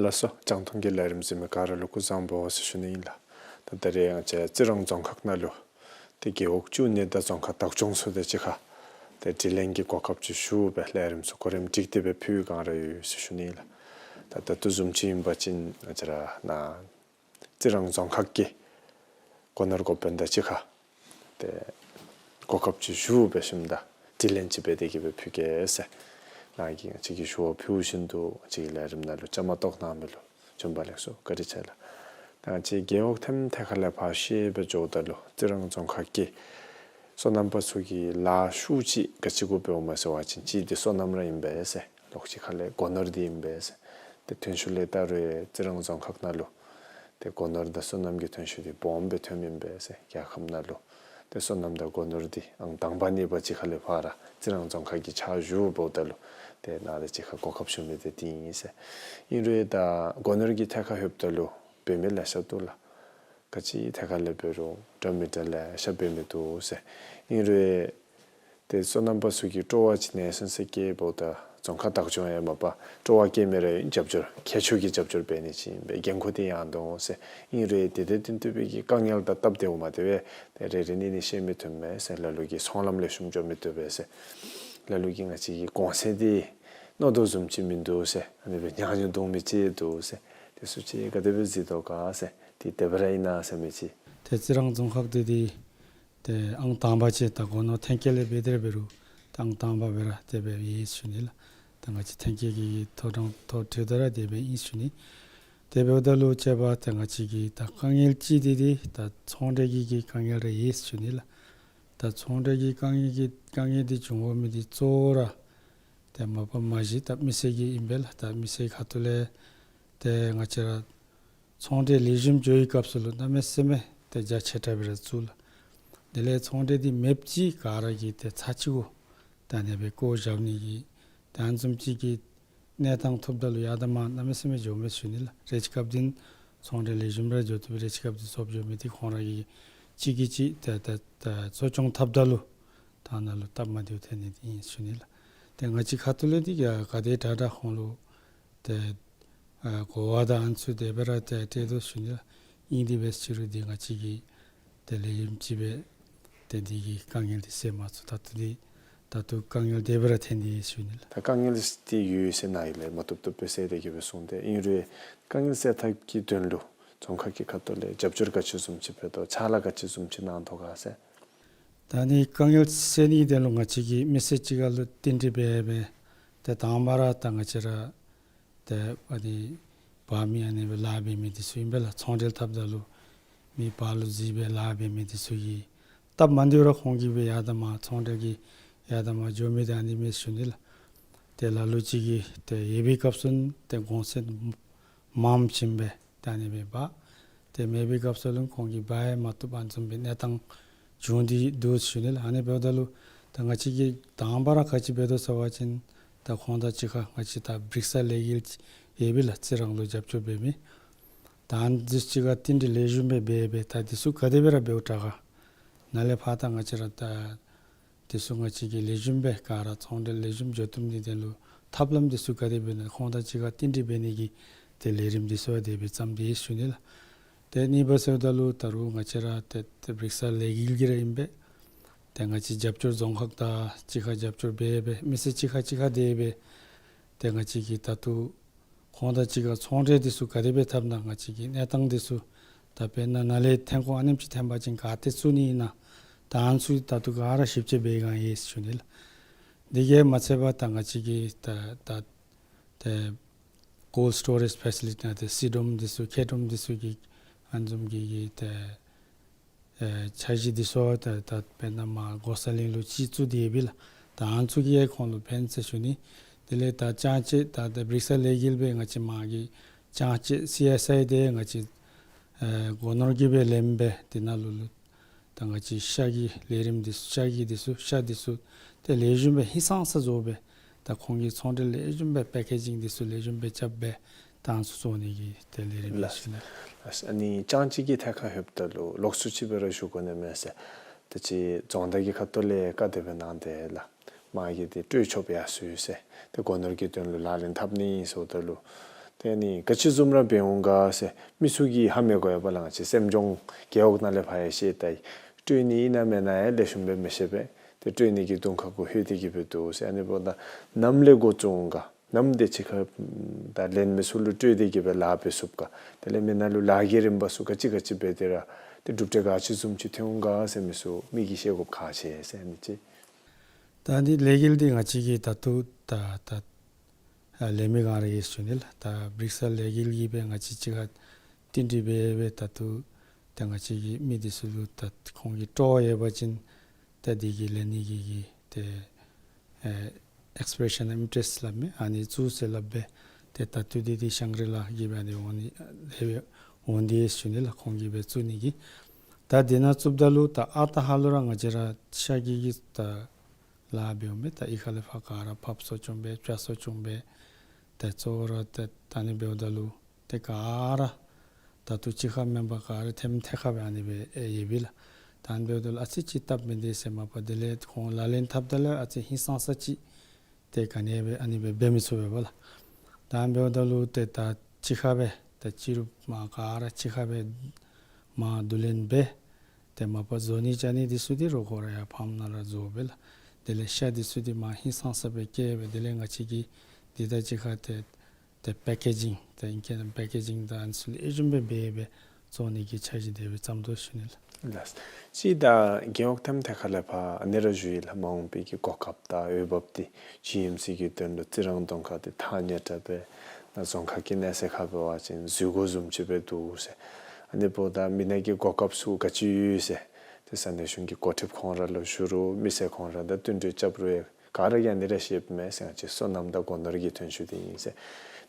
ལགས་སོ། རྒྱང་མཐོང་གི་ལས་རིམ་གཟིགས་མི་ག་ར་ལུ་སྐུ་གཟུགས་བཟང་པོ་ཟེར་ཞུ་ནི་ཨིན་ལགས། ད་ད་རེས་ང་བཅས་རྩི་རང་རྫོང་ཁག་ནང་ལུ་ཏེ་རྒེད་འོག་བཅུ་གཉིས་དང་རྫོང་ཁག་བདག་སྐྱོང་ཚུ་དང་གཅིག་ཁར་ཏེ་དྲི་ལན་གྱི་གོ་སྐབས་ཅིག་ཞུ་སྦེ་ལས་རིམ་ཚུ་གོ་རིམ་སྒྲིག་སྟེ་སྦེ་ཕུལ་བའི་བསྒང་ར་ཡོད་ཟེར་ཞུ་ནི་ཨིན་ལགས། ད་ད་ལྟོ་བཟུམ་ཅིག་ཨིན་པ་ཅིན་ང་བཅས་ར་ནཱ་རྩི་རང་རྫོང་ཁག་གི་སྒོ་ནོར་འགོ་དཔོན་དང་གཅིག་ཁར་ཏེ་གོ་སྐབས་ཅིག་ཞུ་སྦེ་ཞིནམ་ད་དྲི་ལན་ཅིག་འབད་དེ་གི་སྦེ་ཕུལ་གེ་ཟེར། ནཱ་གིས་ང་བཅས་ཀྱིས་ཞུ་བ་ཕུལ་བཞིན་དུ་ང་བཅས་ཀྱི་ལས་རིམ་ནང་ལུ་བཅའ་མར་གཏོགས་གནང་མི་ལུ་བྱོན་པ་ལེགས་སོ། བཀའ་དྲིན་ཆེ་ལགས། ད་ང་བཅས་རྒེད་འོག་ཐེམ་ཐད་ཁ་ལས་ཕར་བཤད་སྦེ་འགྱོཝ་ད་ལུ་རྩི་རང་རྫོང་ཁག་གི་སོ་ནམ་པ་ཚུ་གི་ལཱ་ཤུགས་ཅིག་ག་ཅི་གུ་འབདཝ་སྨོ་ཟེར་བ་ཅིན་གཅིག་འདི་སོ་ནམ་ར་ཨིན་པས་ཟེར། ལོགས་གཅིག་ཁ་ལས་སྒོ་ནོར་འདི་ཨིན་པས་ཟེར། ཏེ་ཐོན་ཤུགས་ལས་བལྟ་རུང་རྩི་རང་རྫོང་ཁག་ནང་ལུ་ཏེ་སྒོ་ནོར་དང་སོ་ནམ་གྱི་ཐོན་ཤུགས་འདི་སྦོམ་སྦེ་ཐོནམ་ཨིན་པས་ཟེར། རྒྱལ་ཁབ་ནང་ལུ་ཏེ་སོ་ནམ་དང་སྒོ་ནོར་འདི་ཨང་དང་པ་གཉིས་པ་གཅིག་ཁ་ལས་ཕར་རྩི་རང་རྫོང་ཁག་གི་ཕྱག་ཞུ་འབདཝ་ད་ལུ་ཏེ་ནཱ་དང་གཅིག་ཁར་གོ་སྐབས་ཞུ་མི་འདི་འདི་ཨིན་ཟེར། ཨིན་རུང་ད་སྒོ་ནོར་གྱི་ཐད་ཁར་ལྷོདཔ་ད་ལུ་འབད་མི་ལེ་ཤ་འདུག་ལགས། ག་ཅི་ཐད་ཁ་ལས་འབད་རུང་འདྲ་མི་འདྲ་ལེ་ཤ་འབད་མི་འདུག་ཟེར། ཨིན་རུང་ཏེ་སོ་ནམ་པ་ཚུ་གིས་སྤྲོ་བ་ཅིག་གནས་སོང་ཟེར་སྐྱེལཝ་ད་རྫོང་ཁག་བདག་སྐྱོང་ཡང་མ་པ་སྤྲོ་བ་སྐྱེ་མི་ར་རྒྱབ་སྐྱོར་ཁྱད་ཆོས་ཀྱི་རྒྱབ་སྐྱོར་འབད་ནི་ཅིག་ཨིན་པས། འགན་ཁུར་འདི་ཡང་འདུག་ཟེར། ཨིན་རུང་ཏེ་དེ་དང་བསྟུན་པའི་གི་དཀའ་ངལ་དང་སྟབས་བདེཝ་མ་བདེཝ་ཏེ་རེ་རེ་ནི་ནི་བཤད་མི་བཏུབ་མས་ཟེར། ལ་ལུ་གིས་ཚོང་ལམ་ལེགས་ཤོམ་འགྱོ་མི་བཏུབ་པས་ཟེར། ལ་ལུ་གིས་ང་བཅས་ཀྱི་གོང་ཚད་འདི་མནོ་དོ་བཟུམ་ཅིག་མིན་འདུག་ཟེར། ཨ་ནི་སྦེ་ཉག་ཉོག་འདུག་མི་ཅིག་འདུག་ཟེར། དེ་ཚུ་ཅིག་ག་དེ་སྦེ་གཟིགས་དོ་ག་ཟེར། ཏེ་དེ་སྦེ་ར་ཨིན་ན་ཟེར་མི་ཅིག། ཏེ་རྩི་རང་རྫོང་ཁག་འདི་འདི་ཏེ་ཨང་དང་པ་ཅིག་ད་སྒོ་ནོར་འཐེན་འཁྱེར་ལས་འབད་དེ་ར་འབད་རུང་ད་ཨང་དང་པ་སྦེ་ར་དེ་སྦེ་ཡོད་ཟེར་ཞུ་ནི་ལགས། ད་ང་བཅས་འཐེན་འཁྱེར་གྱི་ཐོ་རངས་ཐོ་བཀོད་དེ་ར་དེ་སྦེ་ཨིན་ཟེར་ཞུ་ནི། དེ་འབདཝ་ད་ལུ་ཅིག་འབད་ད་ང་བཅས་ཀྱི་ད་དཀའ་ངལ་གཅིག་འདི་འདི་ད་ཚོང་འབྲེལ་གྱི་གི་དཀའ་ངལ་ར་ཡོད་ཟེར་ཞུ་ནི་ལགས། ད་ཚོང་འབྲེལ་གྱི་དཀའ་ངལ་གྱི་དཀའ་ངལ་འདི་བྱུང་བ་མི་འདི་གཙོ་བོ་ར་ཏེ་མ་པ་མ་གཞི་ད་མི་སེར་གྱི་ཨིན་པས་ལགས། ད་མི་སེར་ཁ་ཐུག་ལས་ཏེ་ང་བཅས་ར་ཚོང་འབྲེལ་ལེགས་ཤོམ་འགྱོ་བའི་སྐབས་སུ་ལུ་གནམ་མེད་ས་མེད་ཏེ་རྒྱ་ཆེ་དྲགས་སྦེ་ར་བཙུགས་ལགས། དེ་ལས་ཚོང་འབྲེལ་འདི་མེདཔ་ཅིག་ག་ར་གིས་ཏེ་ཚར་གཅིག་གུ་ད་ཨ་ནི་སྦེ་བཀོ་བཞག་ནི་གི་ད་ཨ་ནི་བཟུམ་ཅིག་གི་གནས་སྟངས་ཐོབ་ད་ལུ་ཡར་དང་མར་གནམ་མེད་ས་མེད་འགྱོཝ་མས་ཟེར་ཞུ་ནི་ལགས། རེ་ཅིག་སྐབས་འདི་ཚོང་འབྲེལ་ལེགས་ཤོམ་ར་འགྱོ་བཏུབ། རེ་ཅིག་སྐབས་འདི་ཚུབ་འགྱོ་མི་འདི་ཁོང་ར་གིས་གཅིག་གིས་གཅིག་ཏེ་ཏེ་ཏེ་འཚོ་སྐྱོང་འཐབ་ད་ལུ་ད་ནཱ་ལུ་སྟབས་མ་བདེཝ་ཐོན་ནི་འདི་ཨིན་ཟེར་ཞུ་ནི་ལགས། ཏེ་ང་བཅས་ཁ་ཐུག་ལས་འདི་ག་ག་དེ་དྲག་དྲག་ཁོང་ལུ་ཏེ་ཨ་གོ་བ་དང་ཨ་ནི་ཚུ་དེ་སྦེ་ར་ཏེ་སྤྲོད་དོ་ཟེར་ཞུ་ནི་ལགས། ཨིན་དེ་སྦེ་ཟེར་རུང་འདི་ང་བཅས་ཀྱིས་ཏེ་ལས་རིམ་ཅིག་སྦེ་ཏེ་འདི་གི་དཀའ་ངལ་འདི་སེལ་མ་ཚུགས། ད་ལྟོ་འདི་ད་ལྟོ་དཀའ་ངལ་དེ་སྦེ་ར་ཐོན་ཏེ་ཡོད་ཟེར་ཞུ་ནི་ལགས། ད་དཀའ་ངལ་འདི་ཡོད་ཟེར་ནཱ་ལས་མ་བཏུབ་བཏུབ་སྦེ་སེལ་ཏེ་གི་སྦེ་གསུངས་ཏེ། ཨིན་རུང་དཀའ་ངལ་སེལ་ཐབས་ཀྱི་དོན་ལུ་རྫོང་ཁག་གི་ཁ་ཐུག་ལས་རྒྱབ་སྐྱོར་ག་ཅི་བཟུམ་ཅིག་འབད་དོ། ཕྱག་ལཱ་ག་ཅི་བཟུམ་ཅིག་གནང་དོ་ག་ཟེར། ད་ཨ་ནི་དཀའ་ངལ་སེལ་ནི་དོན་ལུ་ང་བཅས་ཀྱིས་མི་སེར་གཅིག་ཁར་ལུ་བསྟུན་གྲོས་འབད་འབད་ཏེ་དང་པ་ར་ད་ང་བཅས་ར་ཏེ་ཨ་ནི་བར་མི་ཨ་ནི་སྦེ་ལཱ་འབད་མི་འདི་ཚུ་ཨིན་པས་ལགས། ཚོང་འབྲེལ་འཐབ་ད་ལུ་མི་བར་ལུ་འཛུལ་སྦེ་ལཱ་འབད་མི་འདི་ཚུ་གིས་སྟབས་མ་བདེཝ་ར་ཁོང་གིས་སྦེ་ཡར་དང་མར་ཚོང་འབྲེལ་གྱི་ཡར་དང་མར་འགྱོ་མི་འདི་ཨ་ནི་མས་ཟེར་ཞུ་ནི་ལགས། ཏེ་ལ་ལུ་ཅིག་གིས་ཏེ་ཡོད་པའི་སྐབས་སུ་ཏེ་གོང་ཚད་མངམ་བྱིན་སྦེ་ད་ཨ་ནི་སྦེ་འབག། ཏེ་མེད་པའི་སྐབས་སུ་ལུ་ཁོང་གིས་འབག་ཡང་མ་བཏུབ་ཨ་ནི་བཟུམ་སྦེ་གནས་སྟངས་བྱུང་སྟེ་འདུག་ཟེར་ཞུ་ནི་ལགས། ཨ་ནི་འབདཝ་ད་ལུ་ད་ང་བཅས་ཀྱིས་དང་པ་ར་ག་ཅི་འབད་དོ་ཟེར་བ་ཅིན་ད་ཁོང་དང་གཅིག་ཁར་ང་བཅས་ད་བྲིག་ས་ལས་འགུལ་ཡོད་པས་ལགས། རྩི་རང་ལུ་རྒྱབ་སྐྱོར་འབད་མི་ད་ཨ་ནི་འདི་ཚུ་གཅིག་ཁར་བསྟུན་གྲོས་ལེགས་ཤོམ་སྦེ་འབད་འབད་ད་འདི་ཚུ་ག་དེ་སྦེ་ར་འབདཝ་དྲག་ག་ནཱ་ལས་ཕར་ད་ང་བཅས་ར་ད་འདི་ཚུ་ང་བཅས་ཀྱིས་ལེགས་ཤོམ་སྦེ་ག་ར་ཚོང་འབྲེལ་ལེགས་ཤོམ་འགྱོ་བཏུབ་ནི་དོན་ལུ་ཐབས་ལམ་འདི་ཚུ་ག་དེ་སྦེ་ཨིན་ན་ཁོང་དང་གཅིག་ཁར་བསྟུན་གྲོས་འབད་ནི་གི་ཏེ་ལས་རིམ་འདི་ཚུ་དེ་སྦེ་བརྩམས་ཏེ་ཡོད་ཟེར་ཞུ་ནི་ལགས། ཏེ་གཉིས་པ་ཟེརཝ་ད་ལུ་ད་རུང་ང་བཅས་ར་ཏེ་ཏེ་བྲིག་ས་ལས་འགུལ་གྱི་ར་ཨིན་པས། ཏེ་ང་བཅས་རྒྱབ་སྐྱོར་རྫོང་ཁག་དང་གཅིག་ཁར་རྒྱབ་སྐྱོར་འབད་འབད་མི་སེར་གཅིག་ཁར་གཅིག་ཁར་དེ་སྦེ་ཏེ་ང་བཅས་ཀྱིས་ད་ལྟོ་ཁོང་དང་གཅིག་ཁར་ཚོང་འབྲེལ་འདི་ཚུ་ག་དེ་སྦེ་འཐབ་ན་ང་བཅས་ཀྱི་གནས་སྟངས་འདི་ཚུ་ད་དཔེར་ན་ནཱ་ལས་ཐོན་ཁུངས་ཨ་ནེམ་ཅིག་ཐོན་པ་ཅིན་ག་ཏེ་བཙུགས་ནི་ཨིན་ན་ད་ཨ་ནི་ཚུ་ད་ལྟོ་ག་ར་ཞིབ་དཔྱད་འབད་བའི་བསྒང་ཡོད་ཟེར་ཞུ་ནི་ལགས། འདི་གིས་མ་ཚད་པར་ད་ང་བཅས་ཀྱིས་ད་ད་ཏེ་cold storage facility ནང་ཏེ་བསིལ་སྒྲོམ་འདི་ཚུ་ཁྱི་སྒྲོམ་འདི་ཚུ་གི་ཨ་ནི་བཟུམ་གྱི་གི་ཏེ་ཨེ་འཆར་གཞི་འདི་ཚུ་ད་ད་དཔེར་ན་མར་སྒོ་གསར་གླིང་ལུ་ཅིག་བཙུགས་ཏེ་ཡོད་པས་ལགས། ད་ཨ་ནི་ཚུ་གིས་ཡང་ཁོང་ལུ་ཕན་ཟེར་ཞུ་ནི། དེ་ལས་ད་ཅང་ཅེ་ད་ད་བྲིག་ས་ལས་འགུལ་སྦེ་ང་བཅས་མར་གྱི་ཅང་ཅེ་སི་ཨེསི་ཨའི་འདི་ང་བཅས་ཨེ་སྒོ་ནོར་གྱི་སྦེ་ལེནམ་སྦེ་དེ་ནང་ལུ་ལུ་ད་ང་བཅས་ཤ་གི་ལས་རིམ་འདི་ཚུ་ཤ་གི་འདི་ཚུ་ཤ་འདི་ཚུ་ཏེ་ལེགས་ཤོམ་སྦེ་ཧིང་སངས་ས་བཟོ་སྦེ་ད་ཁོང་གི་ཚོང་འབྲེལ་ལེགས་ཤོམ་སྦེ་པེ་ཀེ་ཇིང་འདི་ཚུ་ལེགས་ཤོམ་སྦེ་རྐྱབ་སྦེ་ད་ཨ་ནི་ཚུ་བཟོ་ནི་གི་ཏེ་ལས་རིམ་ཨིན་ཟེར་ཞུ་ནི། ལགས། ཨ་ནི་ཅང་ཅེ་གི་ཐད་ཁར་ལྷོདཔ་ད་ལུ་ལོགས་སུ་ཅིག་སྦེ་ར་ཞུ་དགོ་ནི་མས་ཟེར། ད་ཅི་རྫོང་བདག་གི་ཁ་ཐུག་ལས་བཀའ་དེ་སྦེ་གནང་སྟེ་ལགས། མར་གྱི་འདི་སྤྲོད་ཆོགཔ་ཡར་སོང་ཡི་ཟེར། ཏེ་སྒོ་ནོར་གྱི་དོན་ལུ་ལག་ལེན་འཐབ་ནི་ཨིན་ཟེརཝ་ད་ལུ་ ཏེ་ཨ་ནི་ག་ཅི་བཟུམ་ར་འབད་འོང་ག་ཟེར་མི་ཚུ་གིས་ཧ་མི་གོ་བས་པ་ལགས། ང་བཅས་སེམས་ལྗོངས་རྒེད་འོག་ནང་ལས་ཕར་ཡང་ཤེས་ད་ཡི། སྤྲོད་ནི་ཨིན་ན་མེན་ན་ཡང་ལེགས་ཤོམ་སྦེ་མི་ཤེས་པས། ཏེ་སྤྲོད་ནི་གི་དུང་ཁ་གུ་ལྷོད་དེ་གི་སྦེ་འདུག་ཟེར། ཨ་ནི་འབདཝ་ད་ནམ་ལས་འགོ་བཙུགས་འོང་ག། ནམ་དེ་ཅིག་ཁར་ད་ལེན་མི་ཚུ་ལུ་སྤྲོད་དེ་གི་སྦེ་ལཱ་འབད་ཚུགས་ག། དེ་ལས་མི་ནང་ལུ་ལཱ་གི་རིམ་པ་ཚུ་ག་ཅི་ག་ཅི་འབད་དེ་ར་ཏེ་གྲུབ་འབྲས་ག་ཅི་བཟུམ་ཅིག་ཐོན་འོང་ག་ཟེར་མི་ཚུ་མི་གིས་ཤེས་དགོཔ་ཁག་ཆེ་ཟེར་ཨ་ནི་ཅིག། ད་ཨ་ནི་ལས་འགུལ་འདི་ང་བཅས་ཀྱིས་ད་ལྟོ་ད་ད་ཨ་ལས་མི་ག་ར་གིས་ཞུ་ནི་ལགས། ད་བྲིག་སཱལ་ལས་འགུལ་གྱིས་སྦེ་ང་བཅས་གཅིག་ཁར་བསྟུན་གྲོས་འབད་སྦེ་ད་ལྟོ་ད་ང་བཅས་ཀྱི་མི་འདི་ཚུ་ལུ་ད་ཁོང་གི་སྤྲོ་བ་ཡོད་པ་ཅིན་ད་འདི་གི་ལེན་ནི་གི་གི་ཏེ་ཨེ་expression of interest སླབ་མི་ཨ་ནི་བཙུགས་ཟེར་སླབ་སྦེ་ཏེ་ད་ལྟོ་འདི་འདི་ཤང་རི་ལ་གིས་སྦེ་ཨ་ནི་འོང་ནི་ཨེ་འོང་སྟེ་ཞུ་ནི་ལགས། ཁོང་གིས་སྦེ་བཙུགས་ནི་གི། ད་འདི་ནང་བཙུགསཔ་ད་ལུ་ད་ཨ་རྟག་ཧ་ལུགས་ར་ང་བཅས་ར་ཤར་གྱི་གི་ད་ལཱ་འབདཝ་མས། ད་གཡུས་ཁ་ལས་ཕར་ག་ར་ཕར་གསོ་སྐྱོང་འབད་བྱ་གསོ་སྐྱོང་འབད་ཏེ་གཙོ་བོ་ར་ཏེ་ད་ཨ་ནི་འབདཝ་ད་ལུ་ཏེ་ག་ར་ད་ལྟོ་གཅིག་ཁར་མེན་པར་ག་ར་ཐེམ་ཐད་ཁར་སྦེ་ཨ་ནི་སྦེ་ཨེ་ཡོད་པས་ལགས། ད་ཨ་ནི་འབདཝ་ད་ལུ་ཨ་ཙི་ཅིག་སྟབས་མི་བདེ་ཟེར་མ་པ་དེ་ལས་ཁོང་ལག་ལེན་འཐབ་ད་ལུ་ཨ་ཙི་ཧིང་སངས་ས་ཅིག་ཏེ་ག་ནི་སྦེ་ཨ་ནི་སྦེ་འབད་མི་ཚུགས་པས་པ་ལགས། ད་ཨ་ནི་འབདཝ་ད་ལུ་ཏེ་ད་གཅིག་ཁར་སྦེ་ད་སྤྱི་རུབ་མར་ག་ར་གཅིག་ཁར་སྦེ་མར་བསྡུ་ལེན་འབད་ཏེ་མ་པ་བཟོ་ནི་བྱ་ནི་འདི་ཚུ་འདི་རོགས་ཁོ་ར་ཡར་ཕཱམ་ནང་ར་བཟོ་སྦེ་ལགས། དེ་ལས་ཤ་འདི་ཚུ་འདི་མར་ཧིང་སངས་ས་སྦེ་བསྐྱལ་སྦེ་དེ་ལས་ང་བཅས་ཀྱིས་འདི་དང་གཅིག་ཁར་ཏེ་ཏེ་པེ་ཀེ་ཇིང་ཏེ་ཨིང་སྐད་ནང་པེ་ཀེ་ཇིང་དང་ཨ་ནི་ཚུ་ལེགས་ཤོམ་སྦེ་འབད་སྦེ་བཙོང་ནི་གི་འཆར་གཞི་དེ་སྦེ་བརྩམས་དོ་ཞུ་ནི་ལགས། ལགས། ཅིག་ད་རྒེད་འོག་ཐེམ་ཐད་ཁ་ལས་ཕར་ཨ་ནི་ར་ཞུ་ཡི་ལགས། མ་འོངས་པའི་གི་གོ་སྐབས་དང་འོས་འབབ་འདི་ཇི་ཨེམ་སི་གི་དོན་ལུ་རྩི་རང་རྫོང་ཁག་འདི་ཐག་ཉེ་དྲགས་སྦེ་ནཱ་རྫོང་ཁག་གི་གནས་ཚད་ཁར་འབད་བ་ཅིན་འཛུལ་དགོཔ་བཟུམ་ཅིག་སྦེ་འདུག་ཟེར། ཨ་ནི་འབདཝ་ད་མི་ནང་གི་གོ་སྐབས་ཚུ་ག་ཅི་ཡོད་ཟེར་ཏེ་ས་གནས་གཞུང་གི་འགོ་ཁྲིདཔ་ཁོང་ར་ལུ་ཞུ་རུང་མི་སེར་ཁོང་ར་དང་བསྟུན་གྲོས་རྐྱབ་རུང་ཡང་ག་ར་གིས་ཨ་ནི་ར་བཤདཔ་མས་ཟེར། ང་བཅས་སོ་ནམ་དང་སྒོ་ནོར་གྱི་ཐོན་ཤུགས་འདི་ཨིན་ཟེར།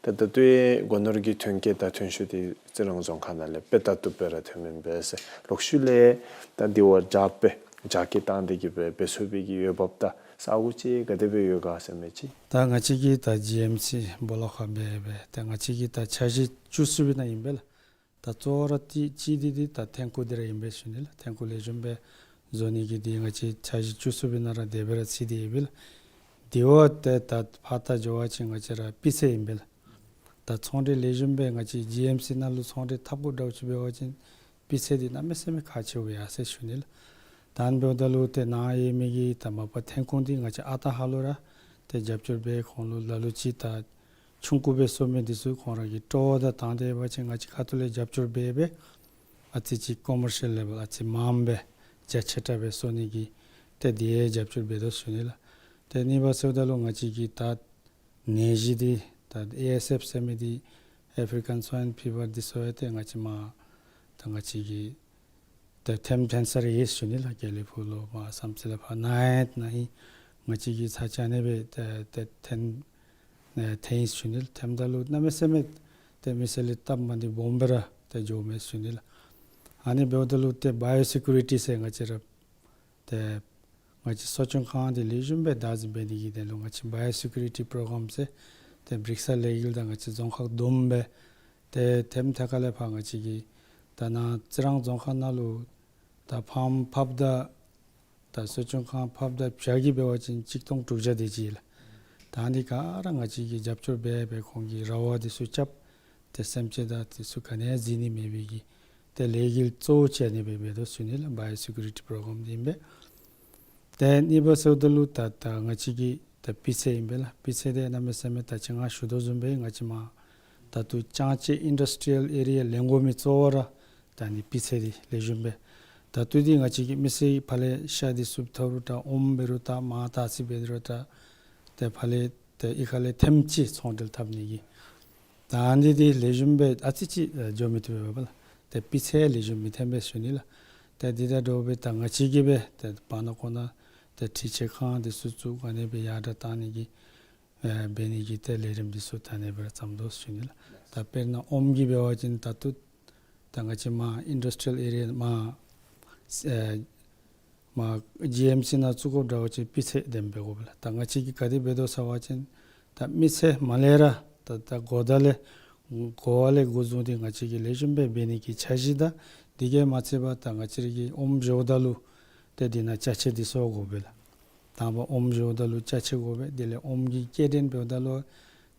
ད་ད་ལྟོའི་སྒོ་ནོར་གྱི་ཐོན་སྐྱེད་དང་ཐོན་ཤུགས་འདི་རྩི་རང་རྫོང་ཁག་ནང་ལས་དཔེ་ལྟ་བཏུབ་སྦེ་ར་ཐོནམ་ཨིན་པས་ཟེར། ལོག་ཤུལ་ལས་ད་འདི་བ་རྒྱབ་སྦེ་རྒྱ་སྐྱེད་བཏང་སྟེ་གི་སྦེ་འབད་ཚུགས་པའི་གི་འོས་འབབ་དང་ས་གོ་ཅིག་ག་དེ་སྦེ་ཡོད་ག་ཟེར་མི་ཅིག། ད་ང་བཅས་ཀྱིས་ད་ཇི་ཨེམ་སི་སྦོ་ལོགས་ཁར་འབད་སྦེ་ད་ང་བཅས་ཀྱིས་ད་འཆར་གཞི་བཅུ་གསུམ་པའི་ནང་ཨིན་པས་ལགས། ད་གཙོ་བོ་ར་ཏེ་གཅིག་འདི་འདི་ད་ཐོན་ཁུངས་འདི་ར་ཨིན་པས་ཞུ་ནི་ལགས། ཐོན་ཁུངས་ལེགས་ཤོམ་སྦེ་བཟོ་ནི་གི་འདི་ང་བཅས་འཆར་གཞི་བཅུ་གསུམ་པའི་ནང་ར་དེ་སྦེ་ར་ཚུད་དེ་ཡོད་པས་ལགས། དེ་བ་ཏེ་ད་ཕར་ད་འགྱོ་བ་ཅིན་ང་བཅས་ར་སྤུས་ཚད་ཨིན་པས་ལགས། ད་ཚོང་འབྲེལ་ལེགས་ཤོམ་སྦེ་ང་བཅས་ཇི་ཨེམ་སི་ནང་ལུ་ཚོང་འབྲེལ་འཐབ་དགོཔ་འདྲཝ་ཅིག་འབད་བ་ཅིན་སྤུས་ཚད་འདི་གནམ་མེད་ས་མེད་ཁག་ཆེཝ་ཡོད་ཟེར་ཞུ་ནི་ལགས། ད་ཨ་ནི་འབདཝ་ད་ལུ་ཏེ་ནཱ་ཡོད་མི་གི་ད་མ་པ་ཐོན་ཁུངས་འདི་ང་བཅས་ཨ་རྟག་ཧ་ལུགས་ར་ཏེ་རྒྱབ་སྐྱོར་འབད་ཁོང་ལུ་ལ་ལུ་ཅིག་ད་ཆུང་ཀུ་སྦེ་གསོ་མི་འདི་ཚུ་ཁོང་ར་གི་སྤྲོ་བ་དང་དང་འདོད་ཡོད་པ་ཅིན་ང་བཅས་ཁ་ཐུག་ལས་རྒྱབ་སྐྱོར་འབད་སྦེ་ཨ་ཙི་ཅིག་ཀོ་མར་ཤལ་ལེ་བཱལ་ཨ་ཙི་མངམ་སྦེ་རྒྱ་ཆེ་དྲགས་སྦེ་གསོ་ནི་གི་ཏེ་དེ་ཡང་རྒྱབ་སྐྱོར་འབད་དོ་ཞུ་ནི་ལགས། ཏེ་གཉིས་པ་ཟེརཝ་ད་ལུ་ང་བཅས་ཀྱི་ད་ནད་གཞི་འདི་ད་ཨེ་ཨེས་ཨེཕ་ཟེར་མི་འདི་ཨེ་ཕི་རི་ཀཱན་སྭའིན་ཕི་བར་འདི་ཚུ་ཡང་ཏེ་ང་བཅས་མར་ད་ང་བཅས་ཀྱི་ད་ཐོནམ་ཐོན་ས་ར་ཡོད་ཞུ་ནི་ལགས། དགེ་ལེགས་ཕུག་ལུ་མར་བསམ་རྩེ་ལས་ཕར་ནཱ་ཡང་ནཱ་ཨིན་ང་བཅས་ཀྱི་ས་ཆ་ནང་སྦེ་ད་ད་ཐོན་ཨེ་ཐོན་ཡི་ཞུ་ནི་ལགས། ཐོནམ་ད་ལུ་གནམ་མེད་ས་མེད་ཏེ་མི་སེར་ལས་སྟབས་མ་བདེཝ་སྦོམ་སྦེ་ར་ཏེ་འགྱོཝ་མས་ཞུ་ནི་ལགས། ཨ་ནི་འབདཝ་ད་ལུ་ཏེ་བ་ཡོ་སི་ཀུ་རི་ཊི་ཟེར་ང་བཅས་ར་ཏེ་ང་བཅས་གསོ་སྐྱོང་ཁང་འདི་ལེགས་ཤོམ་སྦེ་བདག་འཛིན་འབད་ནི་གི་དོན་ལུ་ང་བཅས་བ་ཡོ་སི་ཀུ་རི་ཊི་པྲོ་གརམ་ཟེར་ཏེ་བྲིག་སཱལ་ལས་འགུལ་དང་ང་བཅས་རྫོང་ཁག་བསྡོམས་སྦེ་ཏེ་ཐོནམ་ཐད་ཁ་ལས་ཕར་ང་བཅས་ཀྱི་ད་ནཱ་རྩི་རང་རྫོང་ཁག་ནང་ལུ་ད་ཕཱམ་ཕབ་ད་ད་གསོ་སྐྱོང་ཁང་ཕབ་ད་བྱ་གི་འབད་བ་ཅིན་གཅིག་སྟོང་དྲུག་བརྒྱ་དེ་ཅིག་ལགས། ད་འདི་ག་ར་ང་བཅས་ཀྱིས་རྒྱབ་སྐྱོར་འབད་སྦེ་ཁོང་གི་ར་བ་འདི་ཚུ་རྐྱབ་ཏེ་སེམས་ཅན་དང་འདི་ཚུ་ག་ནི་ཡང་འཛིང་ནི་མེད་པའི་གི་ཏེ་ལས་འགུལ་གཙོ་བོ་ཅིག་ཨ་ནི་སྦེ་འབད་དོ་ཞུ་ནི་ལགས། བ་ཡོ་སི་ཀུ་རི་ཊི་པྲོ་གརམ་འདི་ཨིན་པས། ཏེ་གཉིས་པ་ཟེརཝ་ད་ལུ་ད་ད་ང་བཅས་ཀྱི་ད་སྤུས་ཚད་ཨིན་པས་ལགས། སྤུས་ཚད་འདི་གནམ་མེད་ས་མེད་ད་ཅི་ང་ཞུ་དོ་བཟུམ་སྦེ་ང་བཅས་མར་ད་ལྟོ་ཅང་ཅེ་ཨིན་ཌསི་ཊི་རི་ཡལ་ཨེ་རི་ཡ་ལེན་དགོ་མི་གཙོ་བོ་ར་ད་ཨ་ནི་སྤུས་ཚད་འདི་ལེགས་ཤོམ་སྦེ། ད་ལྟོ་འདི་ང་བཅས་ཀྱི་མི་སེར་ཕར་ལས་ཤ་འདི་ཚུ་འཐོན་རུང་ད་ཨོམ་འབད་རུང་ད་མར་དར་ཚི་འབད་རུང་ད་ཏེ་ཕར་ལས་ཏེ་གཡུས་ཁ་ལས་ཐེམ་ཅིག་ཚོང་འབྲེལ་འཐབ་ནི་གི་ད་ཨ་ནི་འདི་ལེགས་ཤོམ་སྦེ་ཨ་ཙི་ཅིག་ཨེ་འགྱོ་མི་བཏུབ་པས་པ་ལགས། ཏེ་སྤུས་ཚད་ལེགས་ཤོམ་མི་ཐོན་པས་ཞུ་ནི་ལགས། ཏེ་འདི་དང་འདྲཝ་སྦེ་ད་ང་བཅས་ཀྱིས་སྦེ་ཏེ་བར་ན་ཁོ་ན་ཏེ་འཕྲུལ་ཆས་ཁང་འདི་ཚུ་བཙུགས་ཨ་ནི་སྦེ་ཡར་དྲག་བཏང་ནི་གི་ཨེ་འབད་ནི་གི་ཏེ་ལས་རིམ་འདི་ཚུ་ད་ཨ་ནི་སྦེ་ར་བརྩམ་དོ་ཞུ་ནི་ལགས། ད་དཔེར་ན་ཨོམ་གྱི་འབད་བ་ཅིན་ད་ལྟོ་ད་ང་བཅས་མར་ཨིན་ཌསི་ཊི་རི་ཡལ་ཨེ་རི་ཡ་མར་ཨེ་མར་ཇི་ཨེམ་སི་ནང་བཙུགས་དགོཔ་འདྲཝ་ཅིན་སྤུས་ཚད་ལྡནམ་འབད་དགོ་པས་ལགས། ད་ང་བཅས་ཀྱིས་ག་དེ་འབད་དོ་ཟེར་བ་ཅིན་ད་མི་ཚེ་མ་ལས་ར་ད་ད་འགོ་ད་ལས་འགོ་བ་ལས་འགོ་བཟུང་སྟེ་ང་བཅས་ཀྱིས་ལེགས་ཤོམ་སྦེ་འབད་ནི་གི་འཆར་གཞི་དང་འདི་གིས་མ་ཚད་པར་ད་ང་བཅས་ར་གི་ཨོམ་བཞོཝ་ད་ལུ་ཏེ་འདི་ནང་ཅ་ཆས་འདི་ཚུ་དགོ་པས་ལགས། དང་པ་ཨོམ་བཞོཝ་ད་ལུ་ཅ་ཆས་དགོ་པས། དེ་ལས་ཨོམ་གྱི་སྐྱེལ་འདྲེན་འབདཝ་ད་ལུ་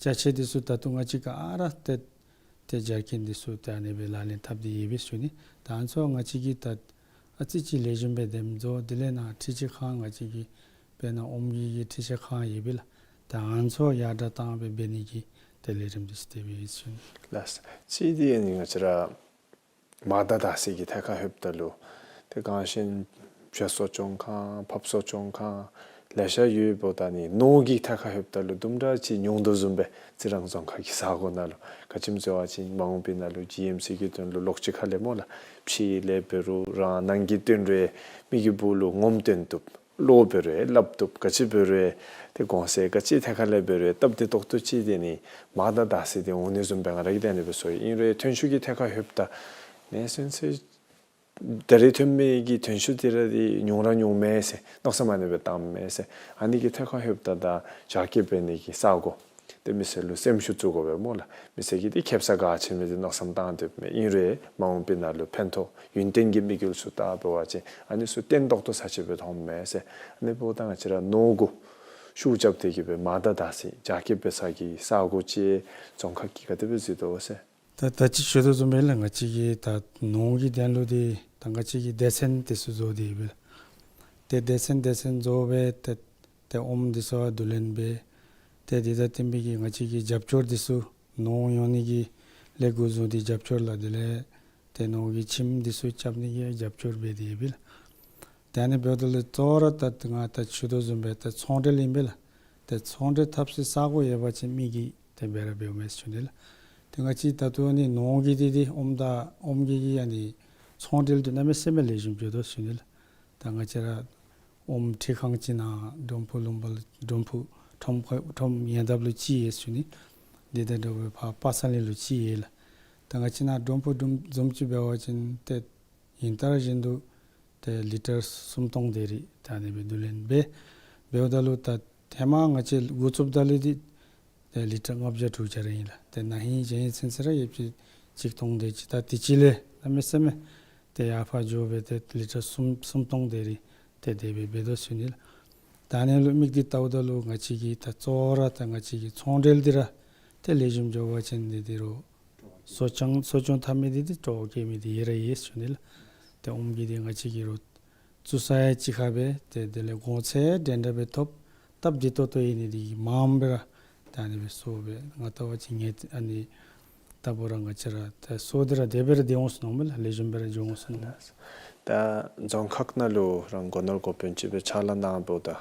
ཅ་ཆས་འདི་ཚུ་ད་ལྟོ་ང་བཅས་ག་ར་ཏེ་ཏེ་འབྱར་སྐྱི་འདི་ཚུ་ཏེ་ཨ་ནི་སྦེ་ལག་ལེན་འཐབ་སྟེ་ཡོད་པས་ཞུ་ནི། ད་ཨ་ནི་ཚུ་ང་བཅས་ཀྱིས་ད་ཨ་ཙི་ཅིག་ལེགས་ཤོམ་སྦེ་འདེམས་བཟོ། དེ་ལས་ནཱ་འཕྲུལ་ཆས་ཁང་ང་བཅས་ཀྱི་དཔེར་ན་ཨོམ་གྱི་གི་འཕྲུལ་ཆས་ཁང་ཡོད་པས་ལགས། ད་ཨ་ནི་ཚུ་ཡར་དྲག་བཏང་སྦེ་འབད་ནི་གི་ཏེ་ལས་རིམ་འདི་ཚུ་དེ་སྦེ་ཡོད་ཞུ་ནི། ལགས། གཅིག་འདི་ཨ་ནི་ང་བཅས་ར་མར་དང་དར་ཚིལ་གྱི་ཐད་ཁར་ལྷོདཔ་ད་ལུ་ཏེ་ག་ཅི་བྱ་གསོ་སྐྱོང་ཁང་ཕགཔ་གསོ་སྐྱོང་ཁང་ལེ་ཤ་ཡོདཔ་ད་ནི་ནོར་གྱི་ཐད་ཁར་ལྷོདཔ་ད་ལུ་དུམ་གྲ་ཅིག་ཉུང་དོ་བཟུམ་སྦེ་རྩི་རང་རྫོང་ཁག་གི་ས་གོ་ནང་ལུ་ག་ཅི་སྨོ་ཟེར་བ་ཅིན་མ་འོངས་པའི་ནང་ལུ་ཇི་ཨེམ་སི་གི་དོན་ལུ་ལོགས་གཅིག་ཁ་ལས་སྨོ་ལགས་ཕྱི་ལས་འབད་རུང་རང་ནང་གི་དོན་ལུ་མི་གི་སྦུག་ལུ་ངོམ་སྟོན་བཏུབ། བློ་འབད་རུང་སླབ་བཏུབ། ག་ཅི་འབད་རུང་ཏེ་གོང་ཚད་ག་ཅི་ཐད་ཁར་ལས་འབད་རུང་སྟབས་བདེ་ཏོག་ཏོ་ཅིག་དེ་ནི་མར་དང་དར་ཚིལ་དེ་འོང་ནི་བཟུམ་སྦེ་ང་ར་གིས་དེ་ནི་སྦེ་ཞུ་ཡི། ཨིན་རུང་ཐོན་ཤུགས་ཀྱི་ཐད་ཁར་ལྷོདཔ་ད་ནི་སོ་སོའི་ད་རེས་ཐོན་མི་གི་ཐོན་ཤུགས་དེ་ར་དེ་ཉུང་ར་ཉུང་མས་ཟེར་མནོ་བསམ་ཨ་ནི་སྦེ་བཏངམ་མས་ཟེར། ཨ་ནི་གི་ཐད་ཁར་ལྷོདཔ་ད་ད་བྱ་སྐྱེད་འབད་ནི་གི་ས་གོ་ཏེ་མི་སེར་ལུ་སེམས་ཤུགས་བཙུགས་དགོ་པས་སྨོ་ལགས། མི་སེར་གྱིས་ཏེ་ཁེ་སང་ག་ཅི་མས་ཏེ་མནོ་བསམ་བཏང་སྡོདཔ་མས། ཨིན་རུང་མ་འོངས་པའི་ནང་ལུ་ཕན་ཐོགས་ཡུན་བརྟན་གྱི་དམིགས་ཡུལ་ཚུ་བལྟ་བ་ཅིན་ཨ་ནི་ཚུ་བརྟན་ཏོག་ཏོ་ས་ཅིག་སྦེ་མཐོངམ་མས་ཟེར། ཨ་ནི་འབདཝ་ད་ང་བཅས་ར་ནོར་གུ་ཤུགས་རྐྱབ་སྟེ་གི་སྦེ་མར་དང་དར་ཚིལ་བྱ་སྐྱེད་འབད་ས་གི་ས་གོ་ཅིག་རྫོང་ཁག་གིས་ག་དེ་སྦེ་བཟོ་དོ་ཟེར། ད་ད་ཅི་ཞུ་དོ་བཟུམ་སྦེ་ལགས་ང་བཅས་ཀྱིས་ད་ནོར་གྱི་དོན་ལུ་འདི་ད་ང་བཅས་ཀྱིས་སྡེ་ཚན་དེ་ཚུ་བཟོ་སྟེ་ཡོད་པས་ལགས། ཏེ་སྡེ་ཚན་སྡེ་ཚན་བཟོ་སྦེ་ཏེ་ཏེ་ཨོམ་འདི་ཚུ་བསྡུ་ལེན་འབད། ཏེ་དེ་དང་བསྟུན་པའི་གི་ང་བཅས་ཀྱིས་རྒྱབ་སྐྱོར་འདི་ཚུ་ནོར་ཡོང་ནི་གི་ལས་འགོ་བཟུང་སྟེ་རྒྱབ་སྐྱོར་ལགས། དེ་ལས་ཏེ་ནོར་གྱི་ཁྱིམ་འདི་ཚུ་རྐྱབ་ནི་གི་རྒྱབ་སྐྱོར་འབད་དེ་ཡོད་པས་ལགས། ཏེ་ཨ་ནི་འབདཝ་ད་ལུ་གཙོ་བོ་ར་ད་ང་ད་ཞུ་དོ་བཟུམ་སྦེ་ད་ཚོང་འབྲེལ་ཨིན་པས་ལགས། ཏེ་ཚོང་འབྲེལ་འཐབ་སའི་ས་གོ་ཡོད་པ་ཅིན་མི་གིས་ཏེ་འབད་ར་འབདཝ་མས་ཞུ་ནི་ལགས། ཏེ་ང་བཅས་ད་ལྟོ་ཨ་ནི་ནོར་གྱི་འདི་འདི་ཨོམ་དང་ཨོམ་གྱི་གི་ཨ་ནི་ཚོང་འབྲེལ་འདི་གནམ་མེད་ས་མེད་ལེགས་ཤོམ་འགྱོ་དོ་ཞུ་ནི་ལགས། ད་ང་བཅས་ར་ཨོམ་འཕྲུལ་ཁང་ཅིག་ནཱ་འབྲོམ་ཕུག་ལུང་པ་ལུ་འབྲོམ་ཕུག་ཁྲོམ་ཁ་ཁྲོམ་ཉེ་འདབས་ལུ་གཅིག་ཡོད་ཞུ་ནི། དེ་དང་འདྲཝ་སྦེ་ཕར་པ་སངས་གླིང་ལུ་གཅིག་ཡོད་ལགས། ད་ང་བཅས་ནཱ་འབྲོམ་ཕུག་འབྲོམ་བཟུམ་ཅིག་འབད་བ་ཅིན་ཏེ་ཉིན་ལྟར་བཞིན་དུ་ཏེ་ལི་ཊར་སུམ་སྟོང་དེ་རེ་ད་ཨ་ནི་སྦེ་བསྡུ་ལེན་འབད། འབདཝ་ད་ལུ་ད་ཧེ་མ་ང་བཅས་འགོ་བཙུགསཔ་ད་ལུ་འདི་ཏེ་ལི་ཊར་ལྔ་བརྒྱ་དྲུག་བརྒྱ་ར་ཨིན་ལགས། ཏེ་ན་ཧིང་གཞེས་ཧིང་ཚུན་ཚོད་ར་ཡོདཔ་ཅིག་གཅིག་སྟོང་དེ་ཅིག། ད་དུས་ཅི་ལས་གནམ་མེད་ས་མེད་ཏེ་ཡར་འཕར་འགྱོ་སྦེ་ཏེ་ལི་ཊར་སུམ་སུམ་སྟོང་དེ་རེ་ཏེ་དེ་སྦེ་འབད་དོ་ཞུ་ནི་ལགས། ད་ཨ་ནི་ལུ་དམིགས་ཏེ་བལྟཝ་ད་ལུ་ང་བཅས་ཀྱིས་ད་གཙོ་བོ་ར་ད་ང་བཅས་ཀྱི་ཚོང་འབྲེལ་འདི་ར་ཏེ་ལེགས་ཤོམ་འགྱོ་བ་ཅིན་འདི་འདི་རུ་གསོ་སྐྱོང་གསོ་སྐྱོང་འཐབ་མི་འདི་འདི་སྤྲོ་བ་བསྐྱེད་མི་འདི་ཡོད་ར་ཡོད་ཞུ་ནི་ལགས། ཏེ་ཨོམ་གྱི་འདི་ང་བཅས་ཀྱིས་རུ་བཙུགས་ས་ཡང་གཅིག་ཁར་སྦེ་ཏེ་དེ་ལས་གོང་ཚད་འདྲན་འདྲ་སྦེ་ཐོབ། སྟབས་བདེ་ཏོག་ཏོ་ཨིན་ནི་འདི་གིས་མངམ་སྦེ་ར་ད་ཨ་ནི་སྦེ་གསོ་སྦེ་ང་བལྟ་བ་ཅིན་ངེས་ཨ་ནི་ད་འབད་རུང་ང་བཅས་ར་ད་གསོ་སྟེ་ར་དེ་སྦེ་ར་སྡོད་འོང་ཟེར་མནོཝ་མས་ལགས། ལེགས་ཤོམ་སྦེ་ར་འགྱོ་འོང་ཟེར་མནོཝ་མས། ད་རྫོང་ཁག་ནང་ལུ་རང་སྒོ་ནོར་འགོ་དཔོན་ཅིག་སྦེ་ཕྱག་ལཱ་གནངམ་ད་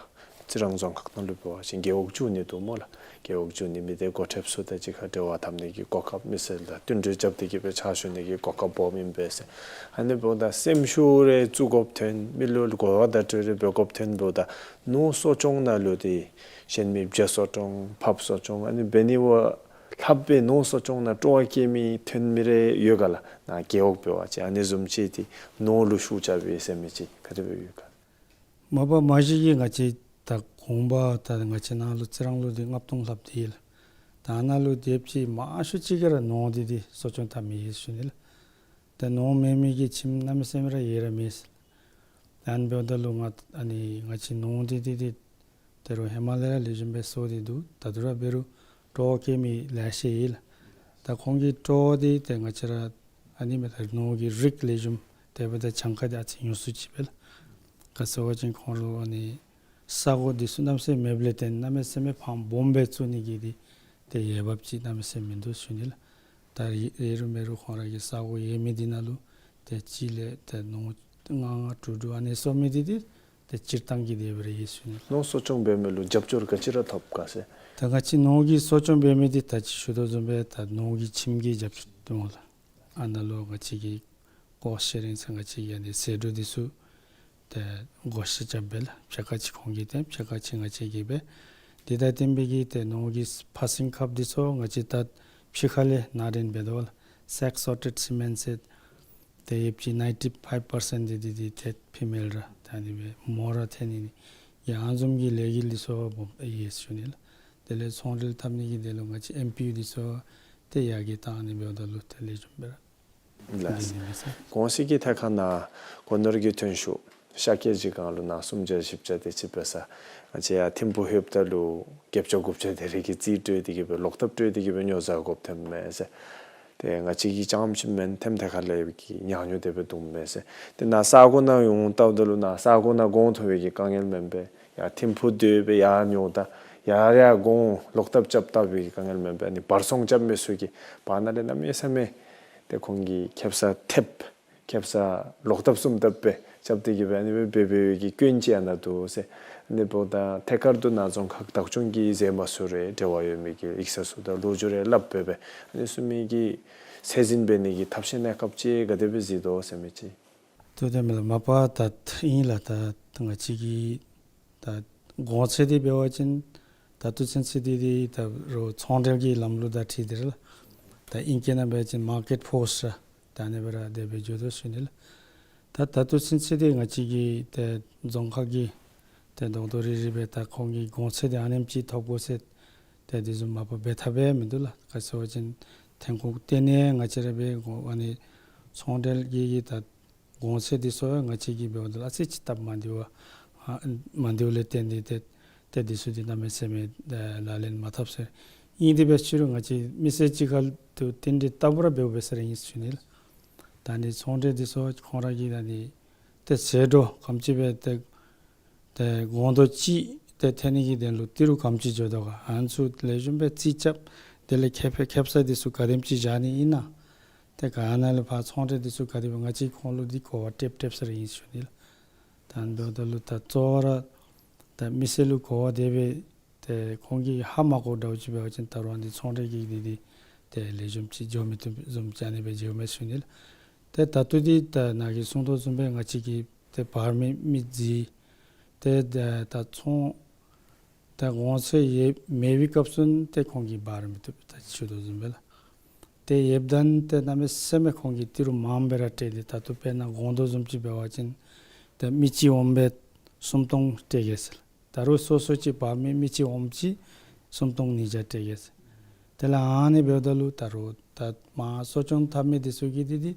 རྩི་རང་རྫོང་ཁག་ནང་ལུ་འབད་བ་ཅིན་རྒེད་འོག་བཅུ་གཉིས་འདུག་སྨོ་ལགས། རྒེད་འོག་བཅུ་གཉིས་མི་སྡེ་འགོ་ཁྲིདཔ་ཚུ་དང་གཅིག་ཁར་འབྲེལ་བ་འཐབ་ནི་གི་གོ་སྐབས་མི་སེར་དང་བསྟུན་གྲོས་རྐྱབ་སྟེ་གི་སྦེ་ཕྱག་ཞུ་ནི་གི་གོ་སྐབས་སྦོམ་ཨིན་པས་ཟེར། ཨ་ནི་འབདཝ་ད་སེམས་ཤུགས་རེ་བཙུགས་དགོཔ་ཐོན་མི་ལུ་གོ་བ་བརྡ་སྤྲོད་རེ་འབད་དགོཔ་ཐོན་འབདཝ་ད་ནོར་གསོ་སྐྱོང་ནང་ལུ་ཏེ་གཞན་མི་བྱ་གསོ་སྐྱོང་ཕགཔ་གསོ་སྐྱོང་ཨ་ནི་འབད་ནི་བ་ལྷགཔ་སྦེ་ནོར་གསོ་སྐྱོང་ནང་སྤྲོ་བ་བསྐྱེད་མི་ཐོན་མི་རེ་ཡོད་ག་ལགས། ནཱ་རྒེད་འོག་འབད་བ་ཅིན་ཨ་ནི་བཟུམ་ཅིག་ཏེ་ནོར་ལུ་ཤུགས་རྐྱབ་པའི་ཟེར་མི་ཅིག་ག་དེ་སྦེ་ཡོད་ག། མ་པ་མ་གཞི་གིས་ང་བཅས་ད་གོང་པ་ད་ང་བཅས་ནཱ་ལུ་རྩི་རང་ལུ་འདི་ལྔ་སྟོང་ལྷགཔ་འདི་ཡོད་ལགས། ད་ནཱ་ལུ་སྡོདཔ་ཅིག་མང་ཤོས་ཅིག་གིས་ར་ནོར་འདི་འདི་གསོ་སྐྱོང་འཐབ་མི་ཡོད་ཞུ་ནི་ལགས། ད་ནོར་མེད་མི་གི་ཁྱིམ་གནམ་མེད་ས་མེད་ར་ཡོད་ར་མས་ཟེར། ཨ་ནི་འབདཝ་ད་ལུ་ང་ཨ་ནི་ང་བཅས་ནོར་འདི་འདི་འདི་ད་རུང་ཧེ་མ་ལས་ར་ལེགས་ཤོམ་སྦེ་གསོ་སྟེ་འདུག། ད་ལྟོ་ར་འབད་རུང་སྤྲོ་བ་བསྐྱེད་མི་ལེ་ཤ་ཡོད་ལགས། ད་ཁོང་གི་སྤྲོ་བ་འདི་ཏེ་ང་བཅས་ར་ཨ་ནི་མས། ད་ནོར་གྱི་རིགས་ལེགས་ཤོམ་དེ་འབདཝ་ད་གྱངས་ཁ་འདི་ཨ་ཙི་ཉུང་སུ་ཅིག་སྦེ་ལགས། ག་ཟེར་བ་ཅིན་ཁོང་ལུ་ཨ་ནི་ས་གོ་འདི་ཚུ་གནམ་མེད་ས་མེད་མེདཔ་ལས་བརྟེན་གནམ་མེད་ས་མེད་ཕངམ་སྦོམ་སྦེ་བཙུགས་ནི་གི་འདི་ཏེ་འོས་འབབ་ཅིག་གནམ་མེད་ས་མེད་མིན་འདུག་ཞུ་ནི་ལགས། ད་ཡོད་རུང་མེད་རུང་ཁོང་ར་གི་ས་གོ་ཡོད་མི་འདི་ནང་ལུ་ཏེ་གཅིག་ལས་ཏེ་ནོར་ལྔ་ལྔ་དྲུག་དྲུག་ཨ་ནི་གསོ་མི་འདི་འདི་ཏེ་སྤྱིར་བཏང་གི་དེ་སྦེ་ར་ཡོད་ཞུ་ནི་ལགས། ནོར་གསོ་སྐྱོང་འབད་མི་ལུ་རྒྱབ་སྐྱོར་ག་ཅི་ར་ཐོབ་ག་ཟེར། ད་ང་བཅས་ནོར་གྱི་གསོ་སྐྱོང་འབད་མི་འདི་ད་ཅི་ཞུ་དོ་བཟུམ་སྦེ་ད་ནོར་གྱི་ཁྱིམ་གྱི་རྒྱབ་སྐྱོར་འདུག་སྨོ་ལགས། ཨ་ནཱ་ལུ་ང་བཅས་ཀྱིས་ཀོསཊ་ཤེ་རིང་ཟེར་ང་བཅས་ཀྱིས་ཨ་ནི་ཟད་འགྲོ་འདི་ཚུ་ཏེ་བགོ་བཤའ་རྐྱབ་སྦེ་ལགས། ཕྱེད་ཀ་ཅིག་ཁོང་གིས་ཏེ་ཕྱེད་ཀ་ཅིག་ང་བཅས་ཀྱིས་འབད། དེ་དང་བསྟུན་པའི་གི་ཏེ་ནོར་གྱི་ཕར་ཚུན་ཁབ་འདི་ཚུ་ང་བཅས་ད་ཕྱི་ཁ་ལས་ནང་འདྲེན་འབད་དོ་ལགས། སེཀ་སོར་ཊེཌ་སི་མེནཊ་ཟེར། ཏེ་ཡོདཔ་ཅིག་ནའིན་ཊི་ཕའིབ་པར་སེནཊ་འདི་འདི་འདི་ཏེ་ཕི་མེལ་ར་ད་ཨ་ནི་སྦེ་མོ་ར་ཐོན་ནི་ནི་ཡང་ཨ་ནི་བཟུམ་གྱི་ལས་འགུལ་འདི་ཚུ་སྦོམ་ཡོད་ཞུ་ནི་ལགས། དེ་ལས་ཚོང་འབྲེལ་འཐབ་ནི་གི་དེ་ལུ་ང་བཅས་ཨེམ་པི་ཡུ་འདི་ཚུ་ཏེ་ཡར་རྒྱས་བཏང་ནི་འབདཝ་ད་ལུ་ཏེ་ལེགས་ཤོམ་སྦེ་ར་ལགས། འདི་ཨིན་མས་ཟེར། གོང་ཚད་ཀྱི་ཐད་ཁར་ནཱ་སྒོ་ནོར་གྱི་ཐོན་ཤུགས་ ཤཱཀྱ་གཞིས་སྒང་ལུ་ནང་སུམ་བརྒྱ་བཞི་བརྒྱ་དེ་ཅིག་འབད་ས། ང་བཅས་ཡར་ཐིམ་ཕུག་ལྷོདཔ་ད་ལུ་བརྒྱད་བརྒྱ་དགུ་བརྒྱ་དེ་རེ་གིས་རྩིས་སྤྲོད་དེ་གིས་སྦེ་ལོག་ཐབས་སྤྲོད་དེ་གིས་སྦེ་ཉོ་བཟའ་དགོཔ་ཐོནམ་མས་ཟེར། ཏེ་ང་བཅས་ཀྱིས་རྐྱངམ་ཅིག་མེན་ཐེམ་ཐེ་ཁ་ལས་ཀྱི་ཉག་ཉོག་དེ་སྦེ་འདུག་མས་ཟེར། ཏེ་ནཱ་ས་གོ་ནང་ཡོང་བལྟཝ་ད་ལུ་ནཱ་ས་གོ་ནང་གོང་མཐོ་བའི་གི་དཀའ་ངལ་མེན་པས། ཡར་ཐིམ་ཕུག་སྡོད་སྦེ་ཡར་ཉོཝ་ད་ཡར་ཡར་གོང་ལོག་ཐབས་རྐྱབ་བལྟ་བའི་གི་དཀའ་ངལ་མེན་པས། ཨ་ནི་བར་སོང་རྐྱབ་མི་ཚུ་གིས་བར་ན་ལས་གནམ་མེད་ས་མེད་ཏེ་ཁོང་གིས་ཁེབ་ས་ཐེབས་ཁེབ་ས་ལོག་ཐབས་སུམ་ཐབས་སྦེ་རྐྱབ་སྟེ་གིས་སྦེ་ཨ་ནི་སྦེ་འབད་བའི་གི་སྐྱོན་ཅིག་ཨ་ནཱ་འདུག་ཟེར། ཨ་ནི་འབདཝ་ད་ཐད་ཀར་དུ་ནཱ་རྫོང་ཁག་བདག་སྐྱོང་གིས་མཛད་མ་ཚུགས་རུང་འབྲེལ་བ་ཡོད་མི་གི་ཡིག་ཚང་ཚུ་དང་ལོ་རྒྱུས་རེ་སླབ་སྦེ་སྦེ་ཨ་ནི་ཚུ་མི་གི་ཚད་འཛིན་འབད་ནི་གི་ཐབས་ཤེས་གནས་སྐབས་ཅིག་ག་དེ་སྦེ་གཟིགས་དོ་ཟེར་མི་ཅིག། ཏེ་དེ་མེན་ལགས། མ་པ་ད་ཨིན་ལགས། ད་ང་བཅས་ཀྱི་ད་གོང་ཚད་འདི་འབད་བ་ཅིན་ད་ལྟོ་ཚུན་ཚོད་འདི་འདི་ད་རོགས་ཚོང་འབྲེལ་གྱི་ལམ་ལུགས་དང་འཁྲིལ་ཏེ་ར་ལགས། ད་ཨིང་སྐད་ནང་འབད་བ་ཅིན་མར་ཀེཊ་ཕོརསི་ར་ད་ཨ་ནི་སྦེ་ར་དེ་སྦེ་འགྱོ་དོ་ཟེར་ཞུ་ནི་ལགས། ད་ད་ལྟོ་ཚུན་ཚོད་འདི་ང་བཅས་ཀྱི་ཏེ་རྫོང་ཁག་གི་ཏེ་རྡོག་རྡོག་རིལ་རིལ་སྦེ་ད་ཁོང་གི་གོང་ཚད་འདི་ཨ་ནེམ་ཅིག་ཐོབ་དགོ་ཟེར་ཏེ་དེ་བཟུམ་མ་པ་འབད་ཐབས་ཡང་མིན་འདུག་ལགས། ག་ཅི་ཟེར་བ་ཅིན་ཐོན་ཁུངས་གཏན་ནས་ང་བཅས་ར་འབད་དགོ། ཨ་ནི་ཚོང་འབྲེལ་གྱི་གི་ད་གོང་ཚད་འདི་ཚུ་ཡང་ང་བཅས་ཀྱིས་འབདཝ་ད་ལུ་ཨ་ཙི་ཅིག་སྟབས་མ་བདེཝ་ཨ་མ་བདེཝ་ལས་བརྟེན་ཏེ་ཏེ་ཏེ་འདི་ཚུ་འདི་གནམ་མེད་ས་མེད་ཨེ་ལག་ལེན་མ་འཐབ་ཟེར། ཨིན་དེ་འབད་ཞུ་རུང་ང་བཅས་མི་སེར་གཅིག་ཁར་དུ་རྟེན་འབྲེལ་ལྟ་བུ་ར་འབདཝ་འབད་ས་ར་ཨིན་ཟེར་ཞུ་ནི་ལགས། ད་ཨ་ནི་ཚོང་འབྲེལ་འདི་ཚུ་ཁོང་ར་གིས་ད་ཨ་ནི་ཏེ་ཟད་འགྲོ་ག་དེམ་ཅིག་སྦེ་ཏེ་ཏེ་སྒོང་རྡོག་གཅིག་ཏེ་འཐོན་ནི་གི་དོན་ལུ་ཏི་རུ་ག་དེམ་ཅིག་འགྱོ་དོ་ག། ཨ་ནི་ཚུ་ལེགས་ཤོམ་སྦེ་རྩིས་རྐྱབ། དེ་ལས་ཁེབ་ཁེབ་ས་འདི་ཚུ་ག་དེམ་ཅིག་བཞག་ནི་ཨིན་ན། ཏེ་ག་ནང་ལས་ཕར་ཚོང་འབྲེལ་འདི་ཚུ་ག་དེ་སྦེ་ང་བཅས་ཁོང་ལུ་འདི་གོ་བ་སྤྲོད་སྤྲོདཔ་ས་ར་ཨིན་ཟེར་ཞུ་ནི་ལགས། ད་ཨ་ནི་འབདཝ་ད་ལུ་ད་གཙོ་བོ་ར་ད་མི་སེར་ལུ་གོ་བ་དེ་སྦེ་ཏེ་ཁོང་གིས་ཧ་མ་གོཝ་འདྲཝ་ཅིག་འབད་བ་ཅིན་ད་རུང་ཨ་ནི་ཚོང་འབྲེལ་གྱི་འདི་འདི་ཏེ་ལེགས་ཤོམ་ཅིག་འགྱོ་མི་བཏུབ་བཟུམ་ཅིག་ཨ་ནི་སྦེ་འགྱོཝ་མས་ཟེར་ཞུ་ནི་ལགས། ཏེ་ད་ལྟོ་འདི་ད་ནཱ་གིས་གསུང་དོ་བཟུམ་སྦེ་ང་བཅས་ཀྱིས་ཏེ་འབག་མི་མི་རྫི་ཏེ་ད་ད་ཚོང་ད་གོང་ཚད་ཡོད་མེད་པའི་སྐབས་སུ་ཏེ་ཁོང་གིས་འབག་ར་མི་བཏུབ། ད་ཞུ་དོ་བཟུམ་སྦེ་ལགས། ཏེ་ཡོདཔ་ད་ཏེ་གནམ་མེད་ས་མེད་ཁོང་གིས་ཏི་རུ་མངམ་སྦེ་ར་སྤྲོད་དེ། ད་ལྟོ་དཔེར་ན་སྒོང་རྡོག་བཟུམ་ཅིག་འབད་བ་ཅིན་ཏེ་མི་གཅིག་འོངམ་སྦེ་སུམ་སྟོང་སྤྲོད་གེ་ཟེར། ད་རུང་སོ་སོ་ཅིག་འབག་མི་མི་གཅིག་འོངམ་ཅིག་སུམ་སྟོང་ཉིས་བརྒྱ་སྤྲོད་གེ་ཟེར། དེ་ལས་ཨ་ནི་འབདཝ་ད་ལུ་ད་རུང་ད་མར་གསོ་སྐྱོང་འཐབ་མི་འདི་ཚུ་གིས་འདི་འདི་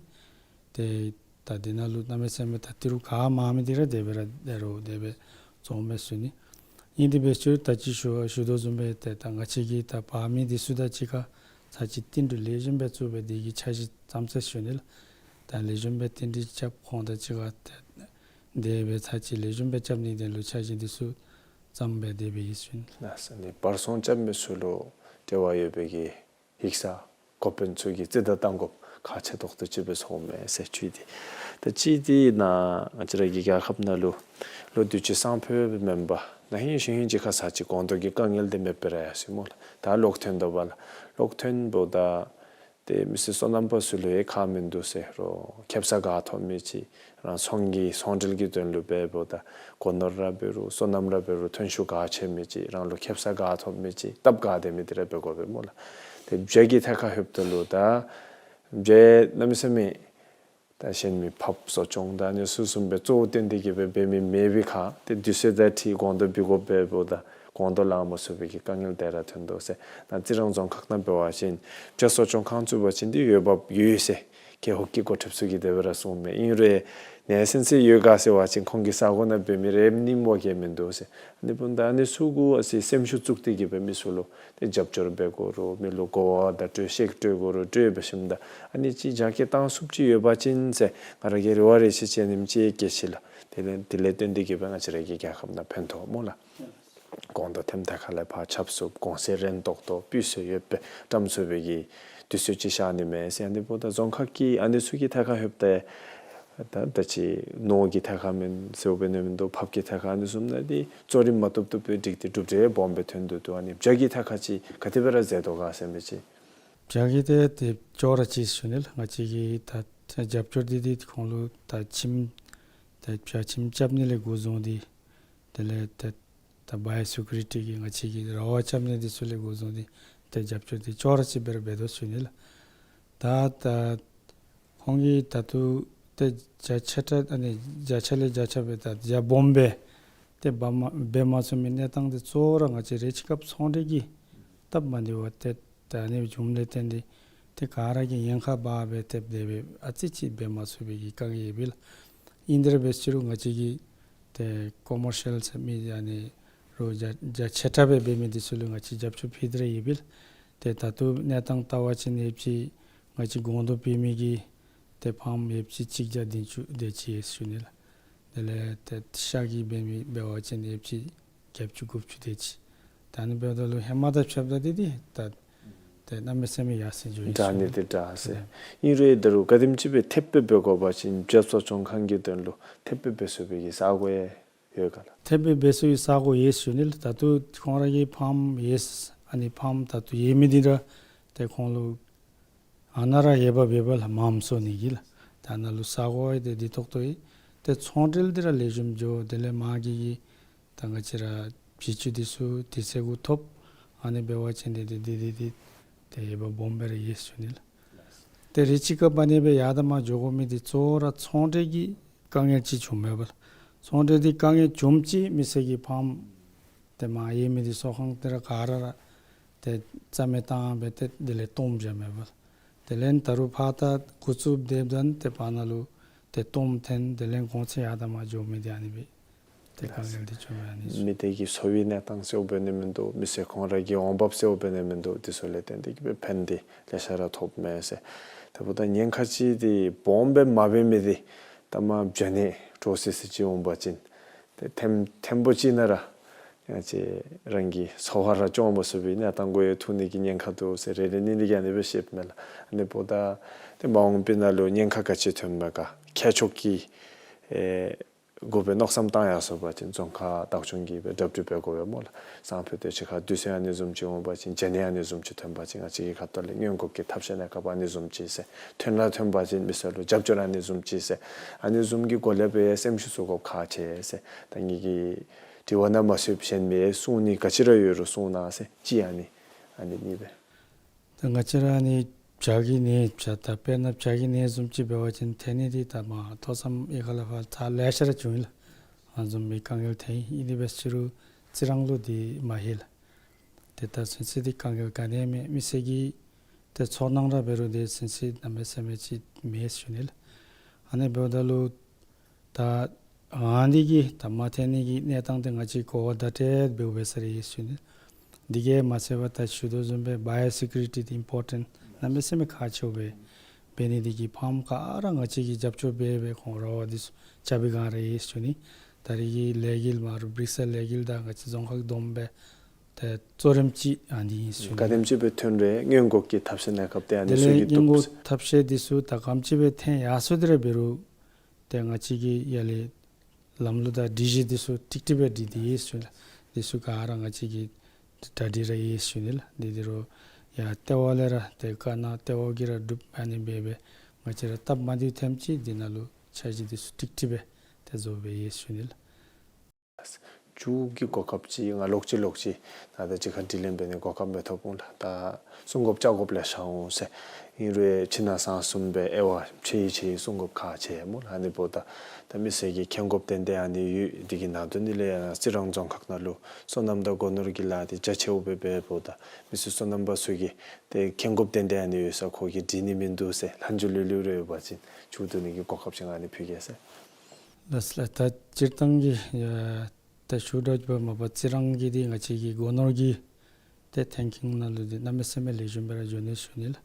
ཏེ་ད་འདི་ནང་ལུ་གནམ་མེད་ས་མེད་ད་ཏི་རུ་ག་མངམ་མི་འདི་ར་དེ་སྦེ་ར་ད་རུང་དེ་སྦེ་བཙོང་མས་ཟེར་ཞུ་ནི། ཨིན་དེ་འབད་ཞུ་ད་ཅི་ཞུ་ཞུ་དོ་བཟུམ་སྦེ་ཏེ་ད་ང་བཅས་ཀྱིས་ད་འབག་མི་འདི་ཚུ་དང་གཅིག་ཁར་ཚར་གཅིག་བསྟུན་གྲོས་ལེགས་ཤོམ་སྦེ་བཙུགས་སྦེ་དེ་གི་འཆར་གཞི་བརྩམ་ཟེར་ཞུ་ནི་ལགས། ད་ལེགས་ཤོམ་སྦེ་བསྟུན་གྲོས་རྐྱབ་ཁོང་དང་གཅིག་ཁར་ཏེ་དེ་སྦེ་ཚར་གཅིག་ལེགས་ཤོམ་སྦེ་རྐྱབ་ནིའི་དོན་ལུ་འཆར་གཞི་འདི་ཚུ་བརྩམས་སྦེ་དེ་སྦེ་ཨིན་ཟེར་ཞུ་ནི་ལགས། ལགས་སོ། ཨ་ནི་བར་སོང་རྐྱབ་མི་ཚུ་ལུ་འབྲེལ་བ་ཡོད་པའི་གི་ཡིག་ཚང་འགོ་དཔོན་ཚུ་གིས་རྩིས་བརྡ་བཏང་དགོཔ་ཁག་ཆེ་ཏོག་ཏོ་ཅིག་སྦེ་ཚོརཝ་མས་ཟེར་ཞུ་ཡི། ཏེ་ད་ཅི་འདི་ནཱ་ང་བཅས་ར་གི་རྒྱལ་ཁབ་ནང་ལུ་ལོ་དུས་ཅི་སང་ཕོད་སྦེ་མེན་པར་ན་ཧིང་གཞེས་ཧིང་ཅིག་ཁར་ཚར་གཅིག་སྒོང་རྡོག་གི་དཀའ་ངལ་འདི་མེདཔ་སྦེ་ར་ཡར་སོ་ཡི་སྨོ་ལགས། ད་གློག་ཐོན་དོ་བ་ལགས། གློག་ཐོན་འབདཝ་ད་ཏེ་མི་སེར་སོ་ནམ་པ་ཚུ་ལུ་ཡང་ཁག་མིན་འདུག་ཟེར། རོགས་ཁེབ་ས་ག་ཐོབ་མི་ཅིག་རང་ཚོང་གི་ཚོང་འབྲེལ་གྱི་དོན་ལུ་འབདཝ་ད་སྒོ་ནོར་ར་འབད་རུང་སོ་ནམ་ར་འབད་རུང་ཐོན་ཤུགས་ག་ཆེ་མི་ཅིག་རང་ལུ་ཁེབ་ས་ག་ཐོབ་མི་ཅིག་སྟབས་ག་བདེ་མི་འདི་ར་འབད་དགོ་པས་སྨོ་ལགས། ཏེ་བྱ་གི་ཐད་ཁར་ལྷོདཔ་ད་ལུ་ད་བྱ་གནམ་མེད་ས་མེད་ད་གཞན་མི་ཕགཔ་གསོ་སྐྱོང་ད་ཨ་ནི་ཚུ་བཟུམ་སྦེ་གཙོ་བོ་བཏོན་ཏེ་གིས་སྦེ་འབད་མི་མེད་པའི་ཁར་ཏེ་དུས་ཚོད་དང་འཁྲིལ་སྒོང་རྡོག་འབག་དགོཔ་འབདཝ་ད་སྒོང་རྡོག་ལང་མ་ཚུགས་པའི་གི་དཀའ་ངལ་དེ་ར་ཐོན་དོ་ཟེར། ད་རྩི་རང་རྫོང་ཁག་ནང་འབད་བ་ཅིན་བྱ་གསོ་སྐྱོང་ཁང་བཙུགས་པ་ཅིན་འདི་འོས་འབབ་ཡོད་ཟེར་རྒེད་འོག་གི་འགོ་ཁྲིདཔ་ཚུ་གིས་དེ་སྦེ་ར་གསུངམ་མས། ཨིན་རུང་ནེ་སེམས་སི་ཡོད་ག་ཟེར་བ་ཅིན་ཁོང་གི་ས་གོ་ནང་འབད་མི་རེ་ནི་མོ་གེ་མིན་འདུག་ཟེར། ཨ་ནི་འབདཝ་ད་ཨ་ནི་ཚུ་གུ་ཨ་ཙི་སེམས་ཤུགས་བཙུགས་ཏེ་གིས་སྦེ་མི་ཚུ་ལུ་ཏེ་རྒྱབ་སྐྱོར་འབད་དགོ་རུང་མི་ལུ་གོ་བ་དང་སྤྲོ་བཤད་སྤྲོད་དགོ་རུང་སྤྲོད་འབད་ཞིནམ་ད་ཨ་ནི་ཅིག་རྒྱ་སྐྱེད་བཏང་ཚུགསཔ་ཅིག་ཡོད་པ་ཅིན་ཟེར་ང་ར་གི་རེ་བ་རེ་ཆེ་ཆེ་ཨ་ནེམ་ཅིག་བསྐྱེད་ཅི་ལགས། དེ་ལས་དེ་ལས་བརྟེན་ཏེ་གིས་སྦེ་ང་བཅས་ར་གི་རྒྱལ་ཁབ་ནང་ཕན་ཐོགས་སྨོ་ལགས། སྒོང་རྡོག་ཐེམ་ཐ་ཁ་ལས་ཕར་ཁྱབ་ཚུགསཔ་གོང་ཚད་རན་ཏོག་ཏོ་སྤུས་ཚད་ཡོདཔ་སྦེ་བཀྲམ་ཚུགས་པའི་གི་དུས་ཚོད་ཅིག་ཤར་ནི་མས་ཟེར། ཨ་ནི་འབདཝ་ད་རྫོང་ཁག་གི་ཨ་ནི་ཚུ་གི་ཐད་ཁར་ལྷོདཔ་ད་ད་ད་ཅི་ནོར་གྱི་ཐད་ཁར་མེན་ཟེརཝ་འབད་ནི་མིན་འདུག། ཕགཔ་གི་ཐད་ཁར་ཨ་ནི་བཟུམ་ནང་འདི་གཙོ་རིམ་མ་བཏུབ་བཏུབ་སྦེ་སྒྲིག་སྟེ་གྲུབ་འབྲས་སྦོམ་སྦེ་ཐོན་དོ་འདུག། ཨ་ནི་བྱ་གི་ཐད་ཁར་ཅིག་ག་དེ་སྦེ་ར་མཛད་དོ་ག་ཟེར་མི་ཅིག། བྱ་གི་ཏེ་ཏེ་ཅོག་ར་གཅིག་ཞུ་ནི་ལགས། ང་བཅས་ཀྱིས་ད་རྒྱབ་སྐྱོར་འདི་འདི་ཁོང་ལུ་ད་ཁྱིམ་ད་བྱ་ཁྱིམ་རྐྱབ་ནི་ལས་འགོ་བཟུང་སྟེ་དེ་ལས་ཏེ་ད་བའི་སི་ཀུ་རི་ཊི་གི་ང་བཅས་ཀྱི་ར་བ་རྐྱབ་ནི་འདི་ཚུ་ལས་འགོ་བཟུང་སྟེ་ཏེ་རྒྱབ་སྐྱོར་འདི་ཅོག་ར་གཅིག་སྦེ་ར་འབད་དོ་ཟེར་ཞུ་ནི་ལགས། ད་ད་ཁོང་གིས་ད་ལྟོ་ཏེ་བྱ་ཆེ་དྲགས་ཨ་ནི་བྱ་ཆེ་ལས་བྱ་ཆེ་སྦེ་ད་བྱ་སྦོམ་སྦེ་ཏེ་འབག་མ་འབད་མ་ཚུགས་མི་གནས་སྟངས་འདི་གཙོ་བོ་ར་ང་བཅས་རེ་ཅིག་སྐབས་ཚོང་འབྲེལ་གྱི་སྟབས་མ་བདེཝ་ཏེ་ད་ཨ་ནི་བྱུངམ་ལས་བརྟེན་ཏེ་ཏེ་ག་ར་གིས་ཉེན་ཁ་འབག་སྦེ་ཏེ་དེ་སྦེ་ཨ་ཙི་ཅིག་འབད་མ་ཚུགས་པའི་གི་དཀའ་ངལ་ཡོད་པས་ལགས། ཨིན་དེ་ར་འབད་ཟེར་རུང་ང་བཅས་ཀྱིས་ཏེ་ཀོ་མར་ཤལ་ཟེར་མི་ཨ་ནི་རོགས་རྒྱ་རྒྱ་ཆེ་དྲགས་སྦེ་འབད་མི་འདི་ཚུ་ལུ་ང་བཅས་རྒྱབ་སྐྱོར་ཕུལ་ཏེ་ར་ཡོད་པས་ལགས། ཏེ་ད་ལྟོ་གནས་སྟངས་བལྟ་བ་ཅིན་ཡོདཔ་ཅིག་ང་བཅས་སྒོང་རྡོག་འབད་མི་གི་ཏེ་ཕཱམ་ཡོདཔ་ཅིག་གཅིག་བརྒྱ་བདུན་ཅུ་དེ་ཅིག་ཡོད་ཟེར་ཞུ་ནི་ལགས། དེ་ལས་ཏེ་ཤ་གི་འབད་མི་འབད་བ་ཅིན་ཡོདཔ་ཅིག་བརྒྱད་ཅུ་དགུ་བཅུ་དེ་ཅིག། ད་ཨ་ནི་འབདཝ་ད་ལུ་ཧེ་མ་དང་ཕྱདཔ་ད་འདི་འདི་ད་ཏེ་གནམ་མེད་ས་མེད་ཡར་སེང་འགྱོ་ཡི་འདྲ་ཟེར་ནི་ཞུ་ནི། འདི་འདྲ་ཟེར། ཨིན་རུང་ད་རུང་ག་དེམ་ཅིག་སྦེ་ཐེབས་སྦེ་འབད་དགོ་པ་ཅིན་བྱ་གསོ་སྐྱོང་ཁང་གི་དོན་ལུ་ཐེབས་སྦེ་འབད་ཚུགས་པའི་གི་ས་གོ་ཡང་ཡོད་ག་ལགས། ཐེབས་སྦེ་འབད་ཚུགས་པའི་ས་གོ་ཡོད་ཟེར་ཞུ་ནི་ལགས། ད་ལྟོ་ཁོང་ར་གི་ཕཱམ་ཡོད། ཨ་ནི་ཕཱམ་ད་ལྟོ་ཡོད་མི་འདི་ར་ཏེ་ཁོང་ལུ་ཨ་ནཱ་ར་ཡོདཔ་འབདཝ་ལས་མངམ་བཟོ་ནི་གི་ལགས། ད་ཨ་ནཱ་ལུ་ས་གོ་ཡང་ཏེ་བདེ་ཏོག་ཏོ་ཡོད། ཏེ་ཚོང་འབྲེལ་འདི་ར་ལེགས་ཤོམ་འགྱོ། དེ་ལས་མ་གི་གི་ད་ང་བཅས་ར་བྱི་ཅུང་འདི་ཚུ་དུས་ཚོད་གུ་ཐོབ། ཨ་ནི་འབད་བ་ཅིན་འདི་འདི་འདི་འདི་འདི་ཏེ་ཡོདཔ་སྦོམ་སྦེ་ར་ཡོད་ཟེར་ཞུ་ནི་ལགས། ཏེ་རེ་ཅིག་ཁར་ཨ་ནི་སྦེ་ཡར་དང་མར་འགྱོ་དགོ་མི་འདི་གཙོ་བོ་ར་ཚོང་འབྲེལ་གྱི་དཀའ་ངལ་ཅིག་བྱུངམ་མས་པ་ལགས། ཚོང་འབྲེལ་འདི་དཀའ་ངལ་བྱུངམ་ཅིག་མི་སེར་གྱི་ཕཱམ་ཏེ་མར་ཡོད་མི་འདི་གསོ་ཁང་འདི་ར་ག་ར་ར་ཏེ་རྩ་མེད་བཏང་སྦེ་ཏེ་དེ་ལས་སྟོངམ་འགྱོཝ་མས་པ་ལགས། དེ་ལས་ད་རུང་ཕར་ད་འགོ་བཙུགས་སྡོདཔ་ད་ཏེ་ཕར་ནང་ལུ་ཏེ་སྟོངམ་ཐོན། དེ་ལས་གོང་ཚད་ཡར་དང་མར་འགྱོ་མི་འདི་ཨ་ནི་སྦེ་ཏེ་དཀའ་ངལ་འདི་བྱུངམ་མས། ཨ་ནི་མི་སྡེ་གི་འཚོ་བའི་གནས་སྟངས་གསལ་པོ་འབད་ནི་མིན་འདུག། མི་སེར་ཁོང་ར་གི་འོང་འབབ་གསལ་པོ་འབད་ནི་མིན་འདུག། དེ་ཚུ་ལས་བརྟེན་ཏེ་གིས་སྦེ་ཕན་འདི་ལེ་ཤ་ར་ཐོབ་མས་ཟེར། དེ་འབདཝ་ད་ཉེན་ཁ་ཅིག་འདི་སྦོམ་སྦེ་མ་འབད་མི་འདི་ད་མར་བྱ་ནི་འདྲོག་སི་སི་ཅིག་འོང་པ་ཅིན་ཏེ་ཐེམ་ཐེམ་པོ་ཅིག་ནང་ར་ང་བཅས་རང་གི་འཚོ་བ་ར་སྐྱོང་མ་ཚུགས་པའི་གནས་སྟངས་གུ་ཡང་ཐུག་ནི་གི་ཉེན་ཁ་འདུག་ཟེར་རེ་རེ་གཉིས་གཉིས་ཀྱིས་ཨ་ནི་སྦེ་བཤདཔ་མས་ལགས། ཨ་ནི་འབདཝ་ད་ཏེ་མ་འོངས་པའི་ནང་ལུ་ཉེན་ཁ་ག་ཅི་ཐོན་མས་ག་ཁྱད་ཆོས་ཀྱི་ཨེ་དགོ་པའི་མནོ་བསམ་བཏང་ཡར་སོང་པ་ཅིན་རྫོང་ཁག་བདག་སྐྱོང་གིས་སྦེ་གྲ་སྒྲིག་འབད་དགོ་པས་སྨོ་ལགས། སང་ཕོད་དེ་ཅིག་ཁར་དུས་ཚོད་ཨ་ནི་བཟུམ་ཅིག་འོང་པ་ཅིན་བྱ་ནི་ཨ་ནི་བཟུམ་ཅིག་ཐོན་པ་ཅིན་ང་བཅས་ཀྱི་ཁ་ཐུག་ལས་སྔོན་འགོག་གི་ཐབས་ཤེས་གནས་སྐབས་ཨ་ནི་བཟུམ་ཅིག་ཟེར། ཐོན་ར་ཐོན་པ་ཅིན་མི་སེར་ལུ་རྒྱབ་སྐྱོར་ཨ་ནི་བཟུམ་ཅིག་ཟེར། ཨ་ནི་བཟུམ་གྱི་སྒོ་ལས་སྦེ་སེམས་ཤུགས་བཙུགས་དགོཔ་ཁག་ཆེ་ཟེར། ད་ངེ་གི་དྲི་བ་ནང་མ་ཚུད་པར་གཞན་མི་གསུང་ནི་ག་ཅི་ར་ཡོད་རུང་གསུང་གནང་ཟེར། གཅིག་ཨ་ནི་ཨ་ནི་གཉིས་སྦེ། ད་ང་བཅས་ར་ཨ་ནི་བྱ་གི་ནད་བྱ་ད་དཔེར་ན་བྱ་གི་ནད་བཟུམ་ཅིག་འབད་བ་ཅིན་ཐོན་ནི་འདི་ད་མར་ཐོག་མཚམས་གཡུས་ཁ་ལས་ཕར་ད་ལེ་ཤ་ར་བྱུང་ཡི་ལགས། ཨ་ནི་བཟུམ་མའི་དཀའ་ངལ་ཐོན་ཡི། ཨིན་དེ་འབད་ཟེར་རུང་རྩི་རང་ལུ་འདི་མ་ལྷོད་ལགས། ཏེ་ད་ཚུན་ཚོད་འདི་དཀའ་ངལ་ག་ནི་ཡང་མེད། མི་སེར་གྱི་ཏེ་ཚོར་སྣང་ར་འབད་རུང་ཏེ་ཚུན་ཚོད་གནམ་མེད་ས་མེད་ཅིག་མེད་ཟེར་ཞུ་ནི་ལགས། ཨ་ནི་འབདཝ་ད་ལུ་ད་ཨ་ནི་གི་ད་མ་ཐོན་ནི་གི་གནས་སྟངས་འདི་ང་བཅས་གོ་བ་བརྡ་སྤྲོད་འབདཝ་འབད་ས་ར་ཡོད་ཟེར་ཞུ་ནི། འདི་གིས་མ་ཚད་པར་ད་ཞུ་དོ་བཟུམ་སྦེ་བཱ་ཡོ་སི་ཀིའུ་རི་ཊི་འདི་ཨིམ་པོར་ཊེནཊ་གནམ་མེད་ས་མེད་ཁག་ཆེཝ་སྦེ་འབད་ནི་འདི་གིས་ཕཱམ་ག་ར་ང་བཅས་ཀྱིས་རྒྱབ་སྐྱོར་འབད་སྦེ་ཁོང་ར་བ་འདི་ཚུ་རྐྱབ་པའི་བསྒང་ར་ཡོད་ཟེར་ཞུ་ནི། ད་རེས་ཀྱི་ལས་འགུལ་མ་རུ་བིར་སལ་ལས་འགུལ་དང་ང་བཅས་རྫོང་ཁག་བསྡོམས་སྦེ་ཏེ་གཙོ་རིམ་ཅིག་ཨ་ནི་ཨིན་ཟེར་ཞུ་ནི། ག་དེམ་ཅིག་སྦེ་ཐོན་རུང་སྔོན་འགོག་གི་ཐབས་ཤེས་གནས་སྐབས་འདི་ཨ་ནི་དེ་ཚུ་ལས་གི་སྔོན་འགོག་བཏུབ་ཐབས་ཤེས་འདི་ཚུ་ད་ག་དེམ་ཅིག་སྦེ་ཐོན་ཡར་སོང་སྟེ་ར་འབད་རུང་ཏེ་ང་བཅས་ཀྱིས་ཡར་ལས་ལམ་ལུགས་དང་སྒྲིག་གཞི་འདི་ཚུ་ཀྲིག་ཀྲི་སྦེ་སྒྲིག་སྟེ་ཡོད་ཟེར་ཞུ་ནི་ལགས། འདི་ཚུ་ག་ར་ང་བཅས་ཀྱིས་གྲ་སྒྲིག་ར་ཡོད་ཟེར་ཞུ་ནི་ལགས། འདི་འདི་རུང་ཡར་ལྟེ་བ་ལས་ར་ཏེ་ག་ནི་ལྟེ་བ་གིས་ར་སྒྲུབ་ཨ་ནི་སྦེ་སྦེ་ང་བཅས་ར་སྟབས་མ་བདེཝ་ཐོནམ་ཅིག་འདི་ནང་ལུ་འཆར་གཞི་འདི་ཚུ་ཀྲིག་ཀྲི་སྦེ་ཏེ་བཟོ་སྦེ་ཡོད་ཟེར་ཞུ་ནི་ལགས། མཇུག་གི་གོ་སྐབས་ཅིག་ང་ལོག་ཅི་ལོག་ཅི་ད་ལྟོ་ཅིག་ཁར་དྲི་ལན་འབད་ནི་གོ་སྐབས་མི་ཐོབ་འོང་ལགས། ད་སྲུང་སྐྱོབ་རྐྱབ་དགོཔ་ལེ་ཤ་འོང་ཟེར། ཨིན་རུང་ཕྱི་ནང་གསང་གསུམ་སྦེ་དབྱེ་བ་ཕྱེ་ཕྱེ་སྲུང་སྐྱོབ་ཁག་ཆེ་སྨོ་ལགས། ཨ་ནི་འབདཝ་ད་ད་མི་སེར་གྱིས་མཁྱེན་དགོཔ་ཏན་ཏན་ཨ་ནི་ཡོད། འདི་གི་ནང་དོན་འདི་ལས་ཡང་རྩི་རང་རྫོང་ཁག་ནང་ལུ་སོ་ནམ་དང་སྒོ་ནོར་གྱི་ལཱ་འདི་རྒྱ་ཆེཝ་སྦེ་འབདཝ་ད་མི་སེར་སོ་ནམ་པ་ཚུ་གིས་ཏེ་མཁྱེན་དགོཔ་ཏན་ཏན་ཨ་ནི་ཡོད་ས་ཁོ་གིས་འདྲི་ནི་མིན་འདུག་ཟེར་ལན་འཇུ་ལུ་ལུ་རེ་ཡོད་པ་ཅིན་མཇུག་བསྡུ་ནི་གི་གོ་སྐབས་ཅིག་ང་ཨ་ནི་ཕུལ་གེ་ཟེར། ལགས་ལགས། ད་སྤྱིར་བཏང་གི་ཡ་ད་ཞུ་དོ་བཟུམ་མ་པ་རྩི་རང་གི་འདི་ང་བཅས་ཀྱི་སྒོ་ནོར་གྱི་ཏེ་ཐོན་ཁུངས་ནང་ལུ་འདི་གནམ་མེད་ས་མེད་ལེགས་ཤོམ་སྦེ་ར་འགྱོ་ནི་ཟེར་ཞུ་ནི་ལགས།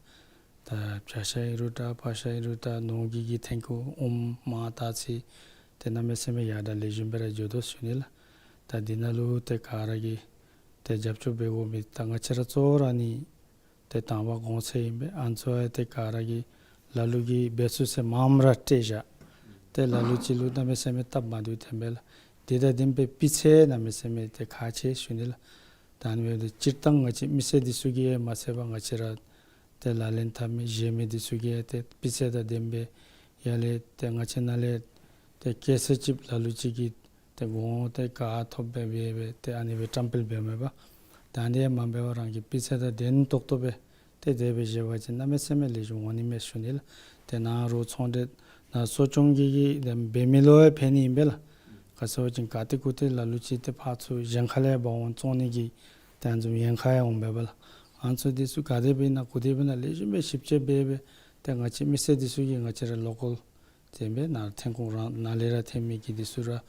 ད་བྱ་ཤ་ཨིན་རུང་འདྲ་ཕག་ཤ་ཨིན་རུང་འདྲ་ནོར་གྱི་གི་ཐོན་ཁུངས་ཨུམ་མར་ད་ཚི་ཏེ་གནམ་མེད་ས་མེད་ཡར་དྲག་ལེགས་ཤོམ་སྦེ་ར་འགྱོ་དོ་ཟེར་ཞུ་ནི་ལགས། ད་འདི་ནང་ལུ་ཏེ་ག་ར་གིས་ཏེ་རྒྱབ་སྐྱོར་འབད་དགོ་མི་ད་ང་བཅས་ར་གཙོ་བོ་ར་ཨ་ནི་ཏེ་དང་པ་གོང་ཚད་ཨིན་པས། ཨ་ནི་ཚུ་ཡང་ཏེ་ག་ར་གིས་ལ་ལུ་གིས་འབད་ཚུགས་ཚད་མངམ་ར་སྤྲོད་བཞག། ཏེ་ལ་ལུ་ཅིག་ལུ་གནམ་མེད་ས་མེད་སྟབས་མ་བདེཝ་ཐོན་པས་ལགས། དེ་དང་ལྡནམ་སྦེ་སྤུས་ཚད་གནམ་མེད་ས་མེད་ཏེ་ཁག་ཆེ་ཞུ་ནི་ལགས། ད་ཨ་ནི་འབདཝ་ད་སྤྱིར་བཏང་ང་བཅས་མི་སེར་འདི་ཚུ་གིས་མ་ཚད་པར་ང་བཅས་ར་ཏེ་ལག་ལེན་འཐབ་མི་བཞེས་མི་འདི་ཚུ་གིས་ཏེ་སྤུས་ཚད་དང་ལྡནམ་སྦེ་ཡར་ལས་ཏེ་ང་བཅས་ནང་ལས་ཏེ་གལ་སྲིད་ཅིག་ལ་ལུ་ཅིག་གིས་ཏེ་གོང་ཏེ་ག་ཐོབ་སྦེ་འབད་སྦེ་ཏེ་ཨ་ནི་སྦེ་བཀྲམ་སྤེལ་འབད་མི་འབད། ད་འདི་མ་འབད་བར་རང་གི་སྤུས་ཚད་དང་ལྡན་ཏོག་ཏོ་སྦེ་ཏེ་དེ་སྦེ་བཞེས་པ་ཅིན་གནམ་མེད་ས་མེད་ལེགས་ཤོམ་འོང་ནི་མས་ཞུ་ནི་ལགས། ཏེ་ནཱ་རོགས་ཚོང་འབྲེལ་ནཱ་གསོ་སྐྱོང་གི་གི་ཏེ་འབད་མི་ལུ་ཡང་ཕན་ནི་ཨིན་པས་ལགས། ག་ཅི་ཟེར་བ་ཅིན་ག་ཏེ་གུ་ཏེ་ལ་ལུ་ཅིག་ཏེ་ཕར་ཚུར་གཞན་ཁ་ལས་འབག་འོང་བཙོང་ནི་གི་ཏེ་ཨ་ནི་བཟུམ་ཡན་ཁ་ཡང་འོང་པས་ལགས། ཨ་ནི་ཚུ་འདི་ཚུ་ག་དེ་སྦེ་ཨིན་ན་ག་དེ་སྦེ་ཨིན་ན་ལེགས་ཤོམ་སྦེ་ཞིབ་དཔྱད་འབད་སྦེ་ཏེ་ང་བཅས་མི་སེར་འདི་ཚུ་གིས་ང་བཅས་ར་ལོ་ཀཱལ་ དེ་སྦེ་ནཱ་ཐོན་ཁུངས་རང་ནཱ་ལས་ར་ཐོན་མི་གི་འདི་ཚུ་ར་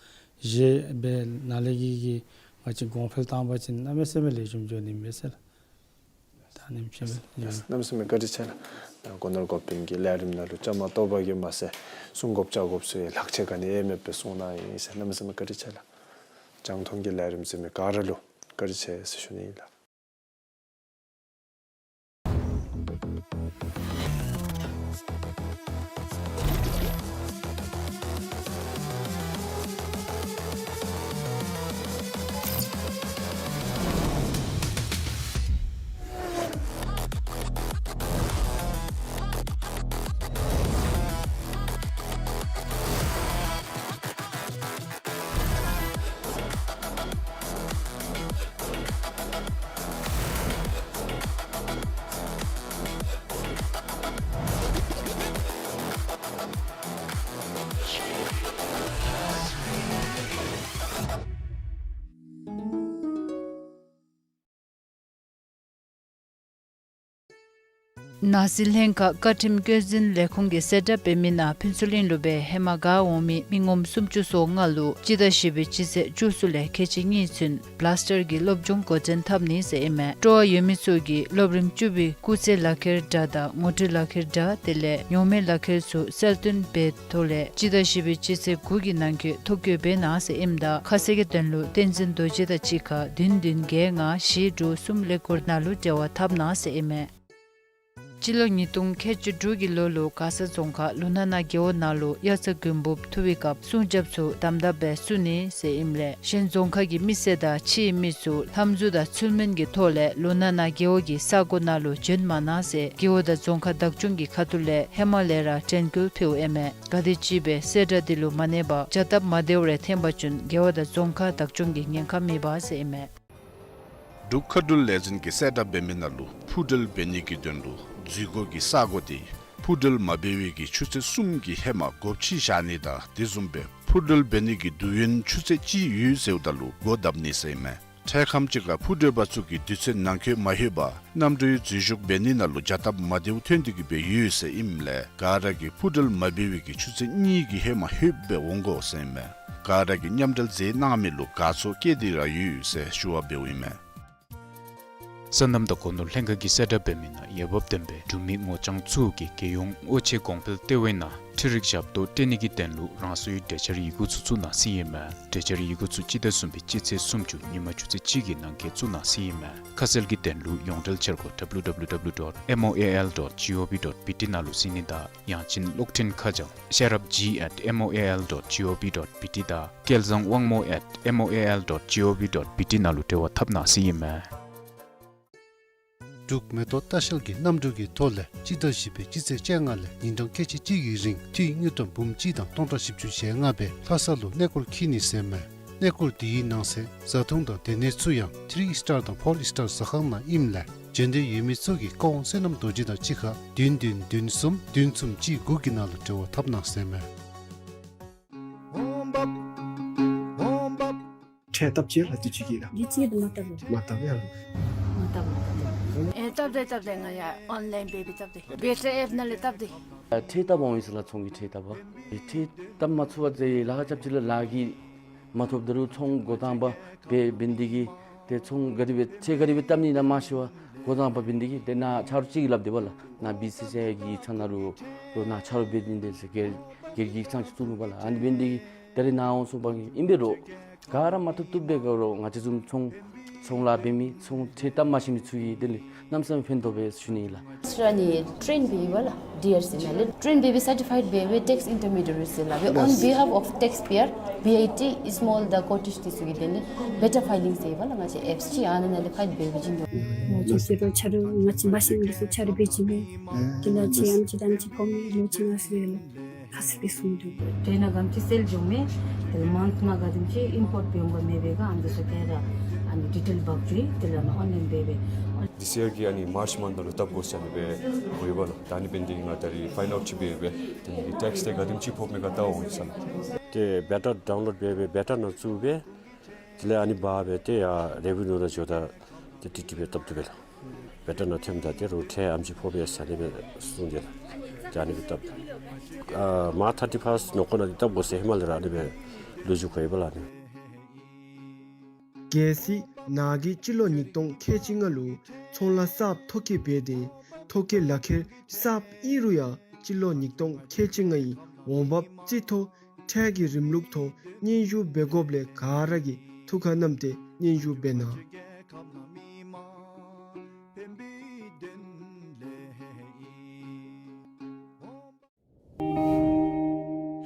བཞེས་སྦེ་ནཱ་ལས་ཀྱི་གི་ང་བཅས་གོང་འཕེལ་བཏང་པ་ཅིན་གནམ་མེད་ས་མེད་ལེགས་ཤོམ་འགྱོ་ནི་མས་ཟེར་ལགས། ད་ཨ་ནེམ་ཅིག་སྦེ། གནམ་མེད་ས་མེད་བཀའ་དྲིན་ཆེ་ལགས། སྒོ་ནོར་འགོ་དཔོན་གྱི་ལས་རིམ་ནང་ལུ་བཅའ་མར་གཏོགས་པ་གིས་མ་ཚད་གསུང་དགོཔ་བཅར་དགོཔ་ཚུ་ཡང་ལྷག་ཆད་ག་ནི་ཡང་མེདཔ་སྦེ་གསུངས་གནང་ཡི་ཟེར། གནམ་མེད་ས་མེད་བཀའ་དྲིན་ཆེ་ལགས། རྒྱང་མཐོང་གི་ལས་རིམ་གཟིགས་མི་ག་ར་ལུ་བཀའ་དྲིན་ཆེ་ཟེར་ཞུ་ནི་ཨིན་ལགས། ནང་སྲིད་ལྷན་ཁག་བཀའ་ཁྲིམས་བཀོད་འཛིན་ལས་ཁུངས་ཀྱིས་གསལ་བསྒྲགས་འབད་མི་ནང་ཕུན་ཚོགས་གླིང་ལུ་སྦེ་ཧེ་མ་ག་འོང་མི་མི་ངོམ་སུམ་ཅུ་སོ་ལྔ་ལུ་སྤྱི་ཟླ་བཞི་པའི་སྤྱི་ཚེས་བཅུ་གསུམ་ལས་ཁལ་གཅིག་གཉིས་ཚུན་བླཱས་ཊར་གྱི་སློབ་སྦྱོང་འགོ་འདྲེན་འཐབ་ནི་ཟེར་ཨིན་མས། སྤྲོ་བ་ཡོད་མི་ཚུ་གིས་སློབ་རིམ་བཅུ་པའི་སྐུགས་ཚད་ལག་ཁྱེར་འདྲ་དང་ངོ་སྤྲོད་ལག་ཁྱེར་འདྲ་དེ་ལས་ཉོག་མེད་ལག་ཁྱེར་ཚུ་གསལ་སྟོན་འབད་ཐོག་ལས་སྤྱི་ཟླ་བཞི་པའི་སྤྱི་ཚེས་དགུ་གི་ནང་འཁོད་ཐོ་བཀོད་འབད་གནང་ཟེར་ཨིནམ་ད་ཁ་གསལ་གྱི་དོན་ལུ་བསྟན་འཛིན་རྡོ་རྗེ་དང་གཅིག་ཁར་བདུན་བདུན་བརྒྱད་ལྔ་བཞི་དྲུག་གསུམ་ཀླད་ཀོར་ནང་ལུ་འབྲེལ་བ་འཐབ་གནང་ཟེར་ཨིན་མས། སྤྱི་ལོ་ཉིས་སྟོང་ཁལ་གཅིག་དྲུག་གི་ལོ་ལུ་མགར་ས་རྫོང་ཁག་ལུ་ན་ན་རྒེད་འོག་ནང་ལུ་དབྱར་རྩྭ་དགུན་འབུབ་འཐུ་བའི་སྐབས་སྲུང་སྐྱོབ་ཚུ་དམ་དམ་སྦེ་བཙུགས་ནི་ཟེར་ཨིནམ་ལས་གཞན་རྫོང་ཁག་གི་མི་སེར་དང་ཕྱིའི་མི་ཚུ་ལྷམ་གཟུགས་དང་ཚུལ་མིན་གྱི་ཐོག་ལས་ལུ་ན་ན་རྒེད་འོག་གི་ས་སྒོ་ནང་ལུ་འབྱོན་མ་གནང་ཟེར་རྒེད་འོག་དང་རྫོང་ཁག་བདག་སྐྱོང་གི་ཁ་ཐུག་ལས་ཧེ་མ་ལས་ར་དྲན་སྐུལ་ཕུལཝ་ཨིན་མས། ག་དེམ་ཅིག་སྦེ་གསལ་བསྒྲགས་འདི་ལུ་མ་གནས་པར་བྱ་སྟབས་མ་བདེཝ་རེ་འཐོན་པ་ཅིན་རྒེད་འོག་དང་རྫོང་ཁག་བདག་སྐྱོང་གིས་ཉེན་ཁ་མི་འབག་ཟེར་ཨིན་མས། འབྲུག་མཁའ་འགྲུལ་ལས་འཛིན་གྱིས་གསལ་བསྒྲགས་འབད་མི་ནང་ལུ་འཕུར་འགྲུལ་འབད་ནི་གི་དོན་ལུ་འཛུལ་སྒོ་གི་ས་སྒོ་དེ་འཕུར་འགྲུལ་མ་འབད་བའི་གི་ཆུ་ཚོད་གསུམ་གྱི་ཧེ་མ་སྒོ་ཕྱེ་བཞག་ནི་དང་དེ་བཟུམ་སྦེ་འཕུར་འགྲུལ་འབད་ནི་གི་དུས་ཡུན་ཆུ་ཚོད་གཅིག་ཡོད་ཟེརཝ་ད་ལུ་སྒོ་བརྡབ་ནི་ཟེར་ཨིན་མས། འཕྲལ་ཁམས་ཅིག་ཁར་འཕུར་འགྲུལ་པ་ཚུ་གིས་དུས་ཚོད་ནང་འཁོད་མ་ལྷོད་པར་གནམ་གྲུའི་འཛུལ་ཞུགས་འབད་ནི་ནང་ལུ་བྱ་སྟབས་མ་བདེཝ་ཐོན་ཏེ་གི་སྦེ་ཡོད་ཟེར་ཨིནམ་ལས་ག་ར་གིས་འཕུར་འགྲུལ་མ་འབད་བའི་གི་ཆུ་ཚོད་གཉིས་ཀྱི་ཧེ་མ་ལྷོད་སྦེ་འོང་དགོ་ཟེར་ཨིན་མས། ག་ར་གིས་མཉམ་འབྲེལ་མཛད་གནང་མི་ལུ་དགའ་ཚོར་བསྐྱེད་དེ་ར་ཡོད་ཟེར་ཞུ་བ་འབདཝ་ཨིན་མས། སོ་ནམ་དང་སྒོ་ནོར་ལྷན་ཁག་གིས་གསལ་བསྒྲགས་འབད་མི་ནང་འོས་འབབ་ལྡན་པའི་འབྲུག་མི་ངོ་རྐྱང་ཚུ་གིས་རྒྱལ་ཡོངས་དབུ་ཆེ་གོང་འཕེལ་ལྟེ་བའི་ནང་འཕྲུལ་རིག་ཞབས་ཏོག་སྤྲོད་ནི་གི་དོན་ལུ་རང་སོའི་གྲོས་འཆར་ཡི་གུ་ཚུ་བཙུགས་གནང་ཟེར་ཨིན་མས། གྲོས་འཆར་ཡི་གུ་ཚུ་སྤྱི་ཟླ་གསུམ་པའི་སྤྱི་ཚེས་སུམ་ཅུ་ཉིན་མ་ཆུ་ཚོད་གཅིག་གི་ནང་འཁོད་བཙུགས་གནང་ཟེར་ཨིན་མས། ཁ་གསལ་གྱི་དོན་ལུ་ཡོངས་འབྲེལ་འཆར་སྒོ་W W W dot M O A L dot G O V dot B T ནང་ལུ་གཟིགས་ནི་དང་ཡང་ཅིན་གློག་འཕྲིན་ཁ་བྱང་ཤེས་རབ་G at M O A L dot G O V dot B T དང་སྐལ་བཟང་དབང་མོ་at M O A L dot G O V dot B T ནང་ལུ་འབྲེལ་བ་འཐབ་གནང་ཟེར་ཨིན་མས། འབྲུག་མེ་ཏོག་ལྟ་བཤལ་གྱི་གནམ་གྲུ་གི་ཐོག་ལས་སྤྱི་ཟླ་བཞི་པའི་སྤྱི་ཚེས་བཅོ་ལྔ་ལས་ཉིན་གྲངས་ཁལ་གཅིག་གཅིག་གི་རིང་འཐུས་དངུལ་ཀྲམ་འབུམ་གཅིག་དང་སྟོང་ཕྲག་བཞི་བཅུ་ཞེ་ལྔ་སྦེ་ལྷ་ས་ལུ་གནས་སྐོར་འཁྱིད་ནི་ཟེར་ཨིན་མས། གནས་སྐོར་དེའི་ནང་གསེས་བཟའ་འཐུང་དང་སྡོད་གནས་ཚུ་ཡང་ཐི་རི་སི་ཊར་དང་ཕོར་སི་ཊར་ཟ་ཁང་ནང་ཨིནམ་ལས་འབྱོན་འདོད་ཡོད་མི་ཚུ་གིས་བཀའ་དབང་བསོད་ནམས་རྡོ་རྗེ་དང་གཅིག་ཁར་བདུན་བདུན་བདུན་གསུམ་བདུན་གསུམ་གཅིག་དགུ་གི་ནང་ལུ་འབྲེལ་བ་འཐབ་གནང་ཟེར་ཨིན་མས། ཁྲལ་བཏབ་ཅི་ལགས་དུས་ཅི་གི་ལགས། དུས་ཅི་གི་མ་བཏབ་ལགས། མ་བཏབ་ཡ་ལགས། མ་བཏབ་མ་བཏབ། ཨེ་བཏབ་དེ་བཏབ་དེ་ང་ཡ་ཨོན་ལའིན་འབད་བའི་བཏབ་དེ་བེ་ཊ་ཨེཔ་ནང་ལས་བཏབ་དེ། ཁྲལ་བཏབ་འོང་ཡི་ཟེར་ལགས་ཚོང་གི་ཁྲལ་བཏབ་པ། ཁྲལ་བཏབ་མ་ཚུགས་པ་ཟེར་ལཱ་ཁག་རྐྱབ་ཅི་ལགས་ལཱ་གིས་མ་ཐོབ་ད་རུང་ཚོང་འགོ་དང་པ་འབད་འབད་ནི་དེ་གིས་ཏེ་ཚོང་ག་དེ་སྦེ་ཁྲལ་ག་དེ་སྦེ་བཏབ་ནི་ཨིན་ན་མ་ཤེས་པར་འགོ་དང་པ་འབད་ནི་དེ་གིས་ཏེ་ནཱ་ཆ་རོགས་ཅིག་གིས་སླབ་དེས་པ་ལགས། ནཱ་བི་སི་སི་ཨའི་གི་ཡིག་ཚང་ནང་ལུ་ལོག་ནཱ་ཆ་རོགས་འབད་ནི་དེ་ཟེར་སྒེར་སྒེར་གྱི་ཡིག་ཚང་ཅིག་བཙུགས་ནུག་པ་ལགས། ཨ་ནི་འབད་ནི་དེ་གིས་ད་རེས་ནཱ་འོང་སོང་པ་གིས་ཨིན་པས་རོགས། ག་ར་མ་ཐུབ་ཐུབ་སྦེ་ག་རོགས་ང་བཅས་བཟུམ་ཚོང་ཚོང་ལཱ་འབད་མི་ཚོང་ཁྲལ་བཏབ་མ་ཤེས་མི་ཚུ་གིས་དེ་ལས་གནམ་མེད་ས་མེད་ཕན་ཐོགས་པས་ཞུ་ནི་ཨིན་ལགས། ཨིསི་ཊར་ནི་ཊེན་འབད་ཡི་པ་ལགས། ཌི་ཨར་སི་ནང་ལས་ཊེན་འབད་བའི་སར་ཊི་ཕའིཌ་འབད་བའི་ཊེགསི་ཨིན་ཊར་མི་ཌི་ཡེ་རི་ཟེར་སླབ་པས། On behalf of taxpayer, B I T, small the cottage དེ་ཚུ་གི་དེ་ལས་བེ་ཊར་ཕའི་ལིང་ཟེར་ཡི་པ་ལགས། ང་བཅས་ཨེཔསི་ཅིག་ཨ་ནཱ་ནང་ལས་ཕའིལ་འབད་འབད་བྱིན་དོ། ང་བཅས་ཟེར་རུང་ཆ་རོགས་ང་བཅས་མ་ཤེས་མི་ཚུ་ཆ་རོགས་འབད་བྱིན་མས། དེ་ལས་ང་བཅས་ཨམ་ཅིག་དང་ཨམ་ཅིག་ཕོག་མི་ལོ་ཅིག་ནང་ཟེར་ལགས། ཁ་གསལ་སྦེ་གསུངས་འདུག། ཊེན་ནང་ག་དེམ་ཅིག་སེལ་འགྱོཝ་མས། དེ་ལས་མཱནཐ་ནང་ག་དེམ་ཅིག་ཨིམ་པོརཊ་འབད་འོང་པ་མེད་པས་ག་ཨ་ནི་ཚུ་ག་ར་ཨ་ནི་ཌི་ཊེལ་འབག་འགྱོ་ཡི། དེ་ལས་ཨོན་ལའིན་འབད་བས། This year གི་ཨ་ནི་མཱརཅ་མཱནཐ་ནང་ལུ་བཏབ་དགོ་ཟེར་ཨ་ནི་སྦེ་འོང་ཡི་པ་ལགས། ད་ཨ་ནི་འབད་ནི་དེ་གིས་ང་ད་རིས་ཕའིལ་ཨའུཊ་ཅིག་འབད་འབད་དེ་ནི་ཊེགསི་དེ་ག་དེམ་ཅིག་ཕོགཔ་མས་ག་བལྟ་འོང་ཡི་ཟེར་ལགས། ཏེ་བེ་ཊར་ཌའུན་ལོཌ་འབད་འབད་བེ་ཊར་ནང་བཙུགས་འབད་དེ་ལས་ཨ་ནི་འབག་འབད་དེ་ཡར་རེ་བེ་ནིའུ་ནང་འགྱོཝ་ད་ཏེ་ཏིག་ཏིག་སྦེ་བཏབ་དོ་པས་ལགས། བེ་ཊར་ནང་ཐོནམ་ད་ཏེ་རོགས་ཁྲལ་ཨ་ནེམ་ཅིག་ཕོག་པས་ཟེར་ཨ་ནི་སྦེ་གསུངས་ཏེ་ལགས། ཨ་ནི་སྦེ་བཏབ། ཨ་མར་ཐར་ཊི་ཕཱསཊ་ནང་འཁོད་ནང་འདི་བཏབ་དགོ་ཟེར་ཧེ་མ་ལས་ར་ཨ་ནི་སྦེ་ལོ་རྒྱུས་གོ་ཡི་པ་ལགས་ཨ་ནི། གལ་སྲིད་ནཱ་གིས་སྤྱི་ལོ་ཉིས་སྟོང་ཁལ་གཅིག་ལྔ་ལུ་ཚོང་ལཱ་གསརཔ་ཐོ་བཀོད་འབད་དེ་ཐོ་བཀོད་ལག་ཁྱེར་གསརཔ་ཨིན་རུང་ཡང་སྤྱི་ལོ་ཉིས་སྟོང་ཁལ་གཅིག་ལྔའི་འོང་འབབ་རྩིས་ཐོ་ཁྲལ་གྱི་རིམ་ལུགས་ཐོག་སྙན་ཞུ་འབད་དགོཔ་ལས་ག་ར་གིས་ཐུགས་ཁར་བསྣམས་ཏེ་སྙན་ཞུ་འབད་གནང་།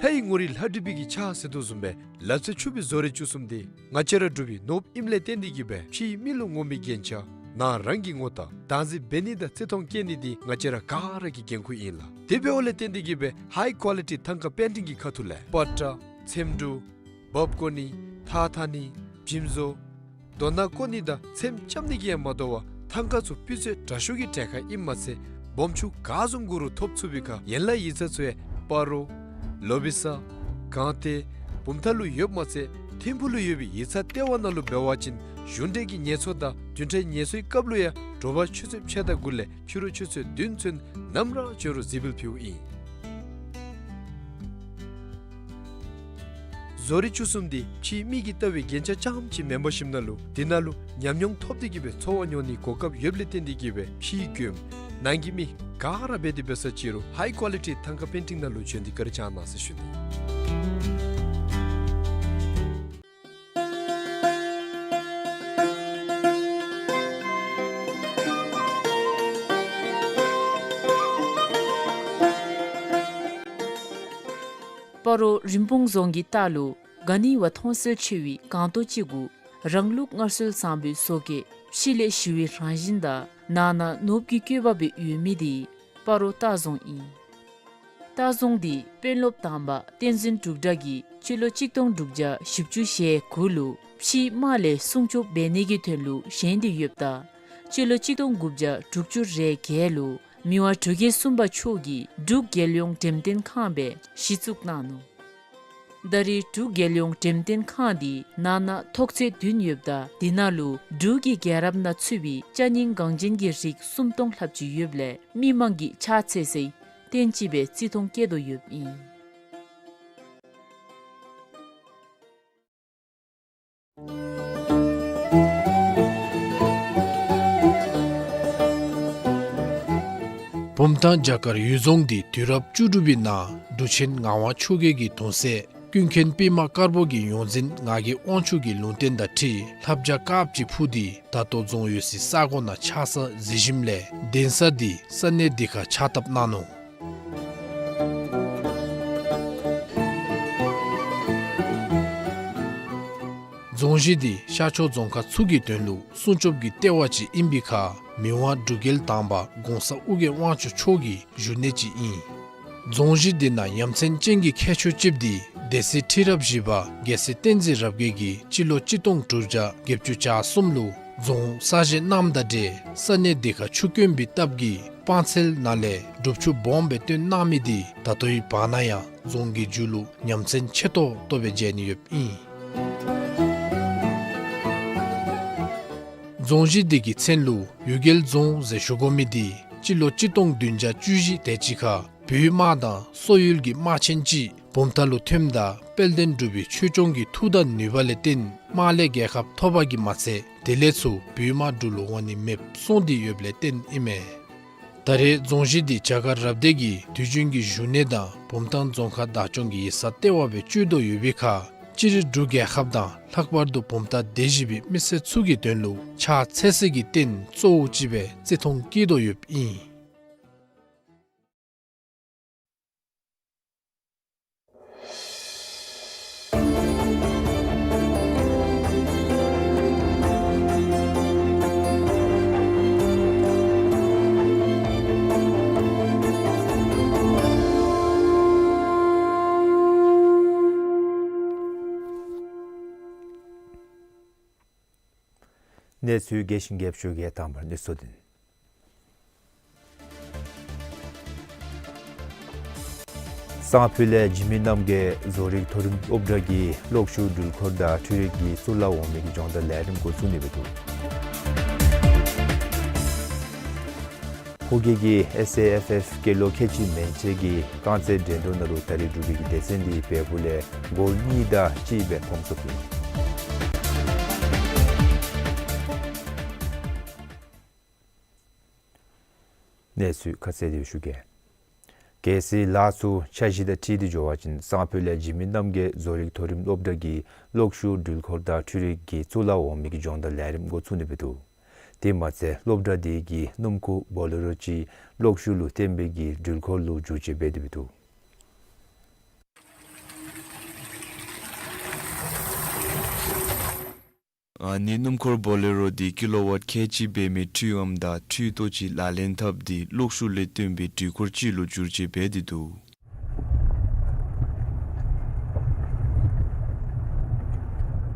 ལྷའི་ངོ་རིས་ལྷ་བྲིས་པའི་གི་ཕྱག་ཟེར་དོ་བཟུམ་སྦེ་ལག་རྩལ་ཕྱུག་པའི་བཟོ་རིག་བཅུ་གསུམ་འདི་ང་བཅས་ར་འབྲུག་པའི་ནོར་བུ་ཨིནམ་ལས་བརྟེན་ཏེ་གིས་སྦེ་ཕྱིའི་མི་ལུ་ངོམ་པའི་རྒྱན་ཆ་ནཱ་རང་གི་ངོ་རྟགས་བདག་འཛིན་འབད་ནི་དང་བརྩི་མཐོང་བསྐྱེད་ནི་འདི་ང་བཅས་ར་ག་ར་གི་འགན་ཁུར་ཨིན་ལགས། དེ་འབདཝ་ལས་བརྟེན་ཏེ་གིས་སྦེ་ཧའི་ཀོ་ལི་ཊི་ཐང་ཀ་པེན་ཊིང་གི་ཁ་ཐུག་ལས་པ་ཏྲ་ཚེམ་དྲུབ་འབག་བཀོ་ནི་ཐགས་འཐག་ནི་འཇིམ་བཟོ་རྡོ་ནག་བརྐོ་ནི་དང་ཚེམ་རྐྱབ་ནི་གིས་ཡང་མ་དོ་བར་ཐང་ཀ་ཚུ་སྤུས་ཚད་དྲག་ཤོས་ཀྱི་གྲལ་ཁར་ཨིནམ་མ་ཚད་སྦོམ་ཆུང་ག་བཟུམ་དགོ་རུང་ཐོབ་ཚུགས་པའི་ཁར་ཡན་ལག་ཡིག་ཚང་ཚུ་ཡང་སྤ་རོ་ལོ་བི་ས་སྒང་སྟེང་བུམ་ཐང་ལུ་ཡོདཔ་མ་ཚད་ཐིམ་ཕུག་ལུ་ཡོད་པའི་ཡིག་ཚང་ལྟེ་བ་ནང་ལུ་འབད་བ་ཅིན་གཞུང་འབྲེལ་གྱི་ཉེས་ཚབས་དང་བདུན་ཕྲག་ངལ་གསོའི་སྐབས་ལུ་ཡང་དྲོ་པ་ཆུ་ཚོད་ཕྱེད་དང་དགུ་ལས་ཕྱི་རུ་ཆུ་ཚོད་བདུན་ཚུན་ནམ་ར་བྱོན་རུང་གཟིགས་འབུལ་ཕུལཝ་ཨིན། བཟོ་རིག་བཅུ་གསུམ་འདི་ཕྱིའི་མི་གིས་བལྟ་བའི་རྒྱན་ཆ་རྐྱངམ་ཅིག་མེན་པར་ཞིནམ་ན་ལུ་འདི་ནང་ལུ་ཉམས་མྱོང་ཐོབ་སྟེ་གིས་སྦེ་འཚོ་བ་མྱོང་ནིའི་གོ་སྐབས་ཡོདཔ་ལས་བརྟེན་ཏེ་གིས་སྦེ་ཕྱིའི་མགྱོནམ་ནང་གི་མི་ག་ར་འབད་དེ་འབད་ས་ཅི་རུང་ཧའི་ཀོ་ལི་ཊི་ཐང་ཀ་པེན་ཊིང་ནང་ལུ་བྱོན་ཏེ་བཀའ་དྲིན་བསྐྱང་གནང་ཟེར་ཞུ་ནི། སྤ་རོ་རིན་སྤུངས་རྫོང་གི་ལྟག་ལུ་ག་ནི་བ་མཐོང་གསལ་ཆེ་བའི་སྒང་ཏོག་ཅིག་གུ་རང་ལུགས་སྔར་སྲོལ་བཟང་པོའི་བཟོ་བཀོད་ཕྱི་ལས་ཞི་བའི་རང་བཞིན་དང་ནང་ན་ནོར་བུ་གི་བཀོད་པ་སྦེ་ཡོད་མི་འདི་སྤ་རོ་ལྟ་རྫོང་ཨིན། ལྟ་རྫོང་འདི་དཔོན་སློབ་དང་པ་བསྟན་འཛིན་འབྲུག་གྲགས་ཀྱིས་སྤྱི་ལོ་གཅིག་སྟོང་དྲུག་བརྒྱ་བཞི་བཅུ་ཞེ་དགུ་ལུ་ཕྱིའི་དམག་ལས་སྲུང་སྐྱོབ་འབད་ནི་གི་དོན་ལུ་བཞེངས་ཏེ་ཡོདཔ་ད་སྤྱི་ལོ་གཅིག་སྟོང་དགུ་བརྒྱ་དྲུག་ཅུ་རེ་བརྒྱད་ལུ་མི་དབང་འབྲུག་རྒྱལ་གསུམ་པ་མཆོག་གིས་འབྲུག་རྒྱལ་ཡོངས་འགྲེམས་སྟོན་ཁང་སྦེ་གཞི་བཙུགས་གནང་ནུག། ད་རེས་འབྲུག་རྒྱལ་ཡོངས་འགྲེམས་སྟོན་ཁང་འདི་ནང་ན་ཐོག་ཚད་བདུན་ཡོདཔ་ད་འདི་ནང་ལུ་འབྲུག་གི་རྒྱལ་རབས་ནང་ཚུད་པའི་ཅ་རྙིང་འགངས་ཅན་གྱི་རིགས་སུམ་སྟོང་ལྷགཔ་ཅིག་ཡོདཔ་ལས་མི་མང་གིས་ཕྱག་འཚལ་སའི་རྟེན་ཅིག་སྦེ་བརྩི་མཐོང་བསྐྱེད་དོ་ཡོདཔ་ཨིན། བུམ་ཐང་བྱ་དཀར་གཡུལ་རྫོང་འདི་དུས་རབས་བཅུ་དྲུག་པའི་ནང་འབྲུག་ཆེན་ངག་དབང་ཆོས་རྒྱལ་གྱི་གདུང་སྲས་ཀུན་མཁྱེན་པདྨ་དཀར་པོ་གིས་ཡོངས་འཛིན་ངག་གི་དབང་ཕྱུག་གི་ལུང་བསྟན་དང་འཁྲིལ་ལྷ་བྱ་དཀརཔོ་ཅིག་འཕུར་ཏེ་ད་ལྟོ་རྫོང་ཡོད་སའི་ས་གོ་ནང་ཆགས་ས་གཟིགས་ཞིནམ་ལས་གདན་ས་འདི་ས་གནས་འདི་ཁར་ཕྱག་བཏབ་གནང་ནུག། རྫོང་གཞི་འདི་ཤར་ཕྱོགས་རྫོང་ཁག་ཚུ་གི་དོན་ལུ་སྲུང་སྐྱོབ་ཀྱི་ལྟེ་བ་ཅིག་ཨིན་པའི་ཁར་མི་དབང་འབྲུག་རྒྱལ་དང་པ་གོང་ས་ཨོ་རྒྱན་དབང་ཕྱུག་མཆོག་གི་བཞུགས་གནས་ཅིག་ཨིན། རྫོང་གཞི་འདི་ནང་ཡ་མཚན་ཅན་གྱི་ཁྱད་ཆོས་ཅིག་འདི་སྡེ་སྲིད་ཁྲི་རབས་བཞི་པ་རྒྱལ་སྲས་བསྟན་འཛིན་རབ་རྒྱས་ཀྱིས་སྤྱི་ལོ་གཅིག་སྟོང་དྲུག་བརྒྱ་བརྒྱད་ཅུ་གྱ་གསུམ་ལུ་རྫོང་གསར་བཞེངས་གནངམ་དང་འབྲེལ་ས་གནས་འདི་ཁར་ཆུ་དཀོན་པའི་སྟབས་ཀྱིས་སྤང་ཚལ་ནང་ལས་སྒྲུབ་ཆུ་སྦོམ་སྦེ་བཏོན་གནང་མི་འདི་ད་ལྟོའི་བར་ན་ཡང་རྫོང་གི་མཇུག་ལུ་ཡ་མཚན་ཆེ་ཏོག་ཏོ་སྦེ་མཇལ་ནི་ཡོདཔ་ཨིན། རྫོང་གཞི་འདི་གི་མཚན་ལུ་གཡུལ་རྒྱལ་རྫོང་ཟེར་ཞུ་དགོ་མི་འདི་སྤྱི་ལོ་གཅིག་སྟོང་བདུན་བརྒྱ་བཅུ་བཞི་དེ་ཅིག་ཁར་བོད་དམག་དང་སོག་ཡུལ་གྱི་དམག་ཆེན་ཅིག་བུམ་ཐང་ལུ་ཐོནམ་ད་དཔལ་ལྡན་འབྲུག་པའི་ཆོས་སྐྱོང་གི་མཐུ་དང་ནུས་པ་ལས་བརྟེན་དམག་ལས་རྒྱལ་ཁ་ཐོབ་པ་གིས་མ་ཚད་དེ་ལས་ཚུར་བོད་དམག་འབྲུག་ལུ་འོང་ནི་མེདཔ་སོང་སྟེ་ཡོདཔ་ལས་བརྟེན་ཨིན་མས། ད་རེས་རྫོང་གཞི་འདི་བྱ་དཀར་རབ་སྡེ་གི་དུས་རྒྱུན་གྱི་བཞུགས་གནས་དང་བུམ་ཐང་རྫོང་ཁག་བདག་སྐྱོང་གི་ཡིག་ཚང་ལྟེ་བ་སྦེ་སྤྱོད་དོ་ཡོད་པའི་ཁར་སྤྱིར་འབྲུག་རྒྱལ་ཁབ་དང་ལྷག་པར་དུ་བུམ་ཐང་སྡེ་བཞི་པའི་མི་སེར་ཚུ་གི་དོན་ལུ་ཕྱག་འཚལ་ས་གི་རྟེན་གཙོ་བོ་ཅིག་སྦེ་བརྩི་མཐོང་བསྐྱེད་དོ་ཡོདཔ་ཨིན། གནས་ཚུལ་རྒྱས་ཤིང་རྒྱས་ཤོས་ཀྱི་དང་པ་གནས་ཚུལ་འདི་ཨིན། སང་ཕོད་ལས་འཇིགས་མེད་རྣམ་རྒྱལ་བཟོ་རིག་མཐོ་རིམ་སློབ་གྲྭ་གི་གློག་ཤུགས་འགྲུལ་འཁོར་དང་འཕྲུལ་རིག་གི་གཙུག་ལག་འོག་མའི་གི་སྦྱོང་བརྡར་ལས་རིམ་འགོ་བཙུགས་ནི་སྦེ་འདུག། ཕོ་སྐྱེས་ཀྱི་ཨེསི་ཨེཕ་ཨེཕ་སྐྱེས་ལོ་ཁལ་གཅིག་མན་ཆད་ཀྱི་རྐང་རྩེད་འགྲན་བསྡུར་ནང་ལུ་ད་རིས་འབྲུག་པའི་གི་སྡེ་ཚན་འདི་བལ་པོ་ལས་གོལ་གཉིས་དང་གཅིག་སྦེ་ཕངས་སོཔ་ཨིན། གནས་ཚུལ་ཁ་གསལ་དེ་ཞུ་གེ། གལ་སྲིད་ལཱ་ཚུ་འཆར་གཞི་དང་འཁྲིལ་ཏེ་འགྱོ་བ་ཅིན་སང་ཕོད་ལས་འཇིགས་མེད་རྣམ་རྒྱལ་བཟོ་རིག་མཐོ་རིམ་སློབ་གྲྭ་གིས་གློག་ཤུགས་འགྲུལ་འཁོར་དང་འཕྲུལ་རིག་གི་གཙུག་ལག་འོག་མའི་གི་སྦྱོང་བརྡར་ལས་རིམ་འགོ་བཙུགས་ནི་འབད་འདུག། དེ་མ་ཚད་སློབ་གྲྭ་དེ་གིས་སྣུམ་འཁོར་བོ་ལེ་རོ་ཅིག་གློག་ཤུགས་ལུ་བརྟེན་པའི་གི་འགྲུལ་འཁོར་ལུ་བསྒྱུར་བཅོས་འབད་དེ་འབད་འདུག། ཨ་ནི་སྣུམ་འཁོར་བོ་ལེ་རོ་དེ་ཀི་ལོ་ཝཊ་ཁལ་གཅིག་འབད་མི་འཕྲུལ་ཨམ་དང་འཕྲུལ་ཏོ་ཅིག་ལག་ལེན་འཐབ་སྟེ་གློག་ཤུགས་ལས་བཏོན་པའི་འགྲུལ་འཁོར་ཅིག་ལུ་བསྒྱུར་བཅོས་འབད་དེ་འདུག།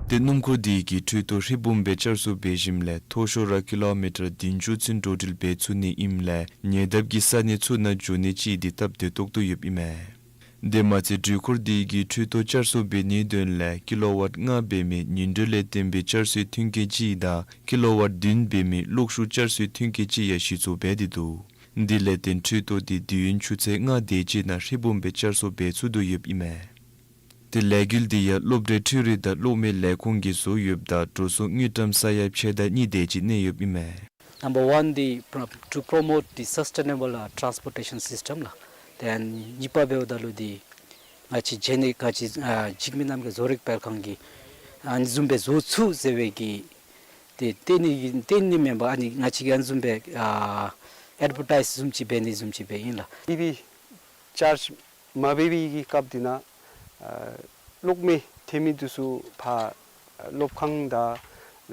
ཏེ་སྣུམ་འཁོར་དེ་གིས་འཕྲུལ་ཏོ་ཧྲིལ་བུམ་སྦེ་བཅར་གསོ་འབད་ཞིནམ་ལས་མཐོ་ཤོས་ར་ཀི་ལོ་མི་ཊར་བདུན་ཅུ་ཚུན་འགྲོ་འགྲུལ་འབད་ཚུགས་ནི་ཨིནམ་ལས་ཉེ་འདབས་ཀྱི་ས་གནས་ཚུ་ནང་འགྱོ་ནི་ཅིག་དེ་སྟབས་བདེ་ཏོག་ཏོ་ཡོདཔ་ཨིན་མས། དེ་མ་ཚད་འགྲུལ་འཁོར་དེ་གིས་འཕྲུལ་ཏོ་བཅར་གསོ་འབད་ནིའི་དོན་ལས་ཀི་ལོ་ཝཊ་ལྔ་འབད་མི་ཉིང་འགྲོས་ལས་བརྟེན་པའི་བཅར་གསོའི་མཐུན་རྐྱེན་ཅིག་དང་ཀི་ལོ་ཝཊ་བདུན་འབད་མི་གློག་ཤུགས་བཅར་གསོའི་མཐུན་རྐྱེན་ཅིག་ཡང་གཞི་བཙུགས་འབད་དེ་འདུག། དེ་ལས་བརྟེན་འཕྲུལ་ཏོ་དེ་དུས་ཡུན་ཆུ་ཚོད་ལྔ་དེ་ཅིག་ནང་ཧྲིལ་བུམ་སྦེ་བཅར་གསོ་འབད་ཚུགས་དོ་ཡོདཔ་ཨིན་མས། ཏེ་ལས་འགུལ་དེ་ཡང་སློབ་གྲྭའི་འཕྲུལ་རིག་དང་གློག་མེ་ལས་ཁུངས་ཀྱིས་བཟོ་ཡོདཔ་ད་འགྲོ་སོང་དངུལ་ཀྲམ་ས་ཡ་ཕྱེད་དང་གཉིས་དེ་ཅིག་གནས་ཡོདཔ་ཨིན་མས། Number one, the pro- to promote the sustainable uh, transportation system ལགས། དེ་ཡང་གཉིས་པ་འབདཝ་ད་ལུ་འདི་ང་བཅས་རྗེས་ནས་ང་བཅས་ཨ་འཇིགས་མེད་རྣམ་རྒྱལ་བཟོ་རིག་སྤེལ་ཁང་གིས་ཨ་ནི་བཟུམ་སྦེ་བཟོ་ཚུགས་ཟེར་བའི་གི་ཏེ་གཏན་ནི་གཏན་ནི་མེན་པར་ཨ་ནི་ང་བཅས་ཀྱིས་ཨ་ནི་བཟུམ་སྦེ་ཨ་ཨེཌ་བར་ཊའིཛ་བཟུམ་ཅིག་འབད་ནི་བཟུམ་ཅིག་སྦེ་ཨིན་ལགས། ཨི་བི་ཅཱརཇ་མ་འབད་བའི་གི་སྐབས་འདི་ནང་ཨ་གློག་མེ་ཐོན་མི་འདི་ཚུ་ཕར་སློབ་ཁང་དང་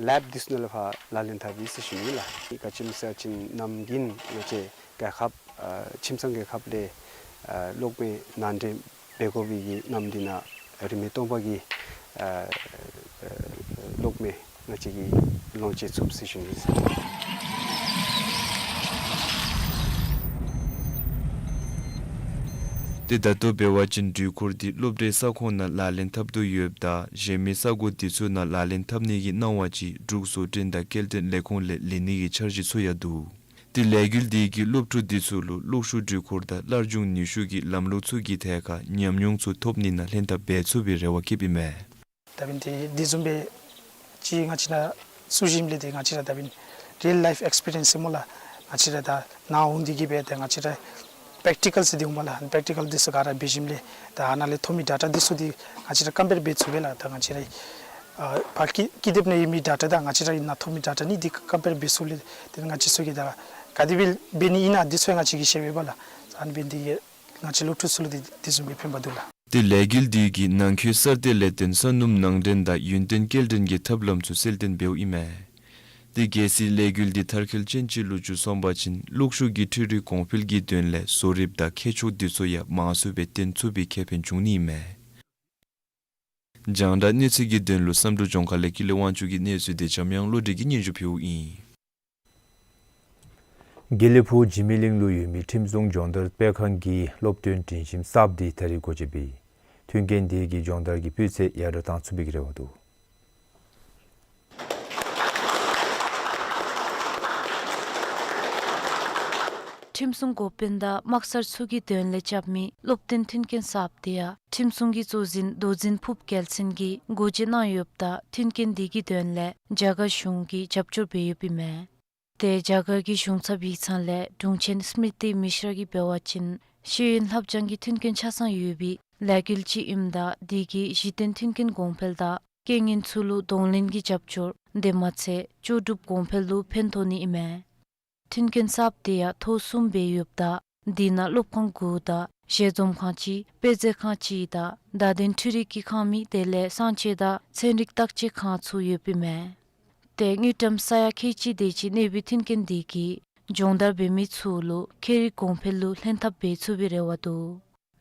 ལེབ་འདི་ཚུ་ནང་ལས་ཕར་ལག་ལེན་འཐབ་ཡི་ཟེར་ཞུ་ནི་ལགས། ག་ཅི་སྨོ་ཟེར་བ་ཅིན་ནམ་རྒྱུན་ང་བཅས་རྒྱལ་ཁབ་ཨ་ཁྱིམ་ཚང་རྒྱལ་ཁབ་ལས་ཨ་གློག་མེ་ནང་འདྲེན་འབད་དགོ་པའི་གི་ནམ་འདི་ནང་རིན་མེད་སྟོང་པ་གི་ཨ་ཨ་གློག་མེ་ང་བཅས་ཀྱིས་ལོངས་སྤྱོད་ཚུགས་ཟེར་ཞུ་ནི་ཟེར། ཏེ་ད་ལྟོ་འབད་བ་ཅིན་འགྲུལ་འཁོར་འདི་སློབ་གྲྭའི་ས་ཁོངས་ནང་ལག་ལེན་འཐབ་དོ་ཡོདཔ་ད་གཞན་མི་ས་གོ་འདི་ཚུ་ནང་ལག་ལེན་འཐབ་ནི་གི་གནང་བ་ཅིག་འབྲུག་བཟོ་སྐྲུན་དང་སྐྱེལ་འདྲེན་ལས་ཁུངས་ལས་ལེན་ནི་གི་འཆར་གཞི་ཚུ་ཡང་འདུག། ཏེ་ལས་འགུལ་འདི་གིས་སློབ་ཕྲུག་འདི་ཚུ་ལུ་གློག་ཤུགས་འགྲུལ་འཁོར་དང་སླར་འབྱུང་ནུས་ཤུགས་ཀྱི་ལམ་ལུགས་ཚུ་གི་ཐད་ཁར་ཉམས་མྱོང་ཚུ་ཐོབ་ནི་ནང་ལྷན་ཐབས་འབད་ཚུགས་པའི་རེ་བ་བསྐྱེདཔ་ཨིན་མས། ད་འབདན་འདི་འདི་བཟུམ་སྦེ་ཅིག་ང་བཅས་ནང་ཚུད་ཞིནམ་ལས་ཏེ་ང་བཅས་ར་ད་འབདན་རི་ཡལ་ལའིཕ་ཨེགསི་པི་རི་ཡནསི་ཟེར་སྨོ་ལགས། ང་བཅས་ར་ད་ནཱ་འོང་སྟེ་གིས་སྦེ་ཏེ་ང་བཅས་ར་པེརེག་ཊི་ཀཱལ་ཟེར་འདི་འོང་སྨོ་ལགས། པེརེག་ཊི་ཀཱལ་འདི་ཚུ་ག་ར་འབད་ཞིནམ་ལས་ད་ཨ་ནཱ་ལས་ཐོབ་མི་ཌེ་ཊ་འདི་ཚུ་འདི་ང་བཅས་ར་ཀམ་པེར་འབད་ཚུགས་པས་ལགས། ད་ང་བཅས་ར་ཨ་ཕར་ཀི་ཀི་དེབ་ནང་ཡོད་མི་ཌེ་ཊ་དང་ང་བཅས་ར་ནཱ་ཐོབ་མི་ཌེ་ཊ་གཉིས་འདི་ཀམ་པེར་འབད་ཚུགས་ལས་ཏེ་ང་བཅས་ཚུ་གིས་ད་ག་དེ་སྦེ་འབད་ནི་ཨིན་ན་འདི་ཚུ་ཡང་ང་བཅས་ཀྱིས་ཤེས་པས་ལགས། ཨ་ནི་འབདན་འདི་ང་བཅས་སློབ་ཕྲུག་ཚུ་ལུ་འདི་འདི་བཟུམ་སྦེ་ཕན་པ་འདུག་ལགས། ཏེ་ལས་འགུལ་འདི་གིས་ནང་འཁོད་གསར་གཏོད་ལས་བརྟེན་ས་སྣུམ་ནང་འདྲེན་དང་ཡུན་བརྟན་སྐྱེལ་འདྲེན་གྱི་ཐབས་ལམ་ཚུ་གསལ་སྟོན་འབདཝ་ཨིན་མས། ཏེ་གལ་སྲིད་ལས་འགུལ་འདི་མཐར་འཁྱོལ་ཅན་ཅིག་ལུ་འགྱུར་སོང་པ་ཅིན་གློག་ཤུགས་ཀྱི་འཕྲུལ་རིག་གོང་འཕེལ་གྱི་དོན་ལས་བཟོ་རིགཔ་དང་མཁས་མཆོག་འདི་ཚུ་ཡང་མང་སུ་སྦེ་བཏོན་ཚུགས་པའི་ཁེ་ཕན་འབྱུང་ནི་ཨིན་མས། རྒྱང་བསྒྲགས་གནས་ཚུལ་གྱི་དོན་ལུ་བསམ་གྲུབ་ལྗོངས་མཁར་ལས་ཀུན་ལེགས་དབང་ཕྱུག་གི་གནས་ཚུལ་དེ་འཇམ་དབྱངས་བློ་གྲོས་ཀྱིས་སྙན་ཞུ་ཕུལཝ་ཨིན། དགེ་ལེགས་ཕུག་འཇིགས་མེད་གླིང་ལུ་ཡོད་མི་ཁྲིམས་སྲུང་སྦྱོང་བརྡར་སྤེལ་ཁང་གི་སློབ་སྟོན་སྒྲིང་ཞིམ་གསརཔ་དེ་ད་རིས་སྒོ་ཕྱེ་ཕུལ་ཡི། མཐུན་རྐྱེན་དེ་གིས་སྦྱོང་བརྡར་གྱི་སྤུས་ཚད་ཡར་དྲགས་གཏང་ཚུགས་པའི་རེ་བ་འདུག། ཁྲིམས་སྲུང་འགོ་དཔོན་དང་དམག་སར་ཚུ་གི་དོན་ལས་རྐྱབ་མི་སློབ་སྟོན་མཐུན་རྐྱེན་གསརཔ་དེ་ཡང་ཁྲིམས་སྲུང་གི་གཙོ་འཛིན་མདོ་འཛིན་ཕུབ་རྒྱལ་མཚན་གྱིས་སྒོ་འབྱེད་གནང་ཡོདཔ་ད་མཐུན་རྐྱེན་དེ་གི་དོན་ལས་རྒྱ་གར་གཞུང་གིས་རྒྱབ་སྐྱོར་འབད་ཡོདཔ་ཨིན་མས། ཏེ་རྒྱ་གར་གྱི་གཞུང་ཚབ་ཡིག་ཚང་ལས་དྲུང་ཆེན་སྨྲི་ཏི་མི་ཤྲ་གིས་འབད་བ་ཅིན་ཤེས་ཡོན་ལྷབ་སྦྱང་གི་མཐུན་རྐྱེན་ཆ་ཚང་ཡོད་པའི་ལས་འགུལ་ཅིག་ཨིནམ་ད་དེ་གིས་གཞི་རྟེན་མཐུན་རྐྱེན་གོང་འཕེལ་དང་རྐྱེན་ངན་ཚུ་ལུ་གདོང་ལེན་གྱི་རྒྱབ་སྐྱོར་དེ་མ་ཚད་ལྕོགས་གྲུབ་གོང་འཕེལ་ལུ་ཕན་ཐོགས་ནི་ཨིན་མས། མཐུན་རྐྱེན་གསརཔ་དེ་ཡང་ཐོག་གསུམ་སྦེ་ཡོདཔ་ད་དེ་ནང་སློབ་ཁང་དགུ་དང་ཞལ་འཛོམས་ཁང་གཅིག་དཔེ་མཛོད་ཁང་གཅིག་དང་བརྡ་དོན་འཕྲུལ་རིག་གི་ཁང་མིག་དེ་ལས་གསང་སྤྱོད་དང་ཚན་རིག་བརྟག་དཔྱད་ཁང་ཚུ་ཡོདཔ་ཨིན་མས། ཏེ་དངུལ་ཀྲམ་ས་ཡ་ཁལ་གཅིག་དེ་ཅིག་གནས་པའི་མཐུན་རྐྱེན་དེ་གིས་སྦྱོང་བརྡར་འབད་མི་ཚུ་ལུ་ཁྱད་རིག་གོང་འཕེལ་ལུ་ལྷན་ཐབས་འབད་ཚུགས་པའི་རེ་བ་འདུག།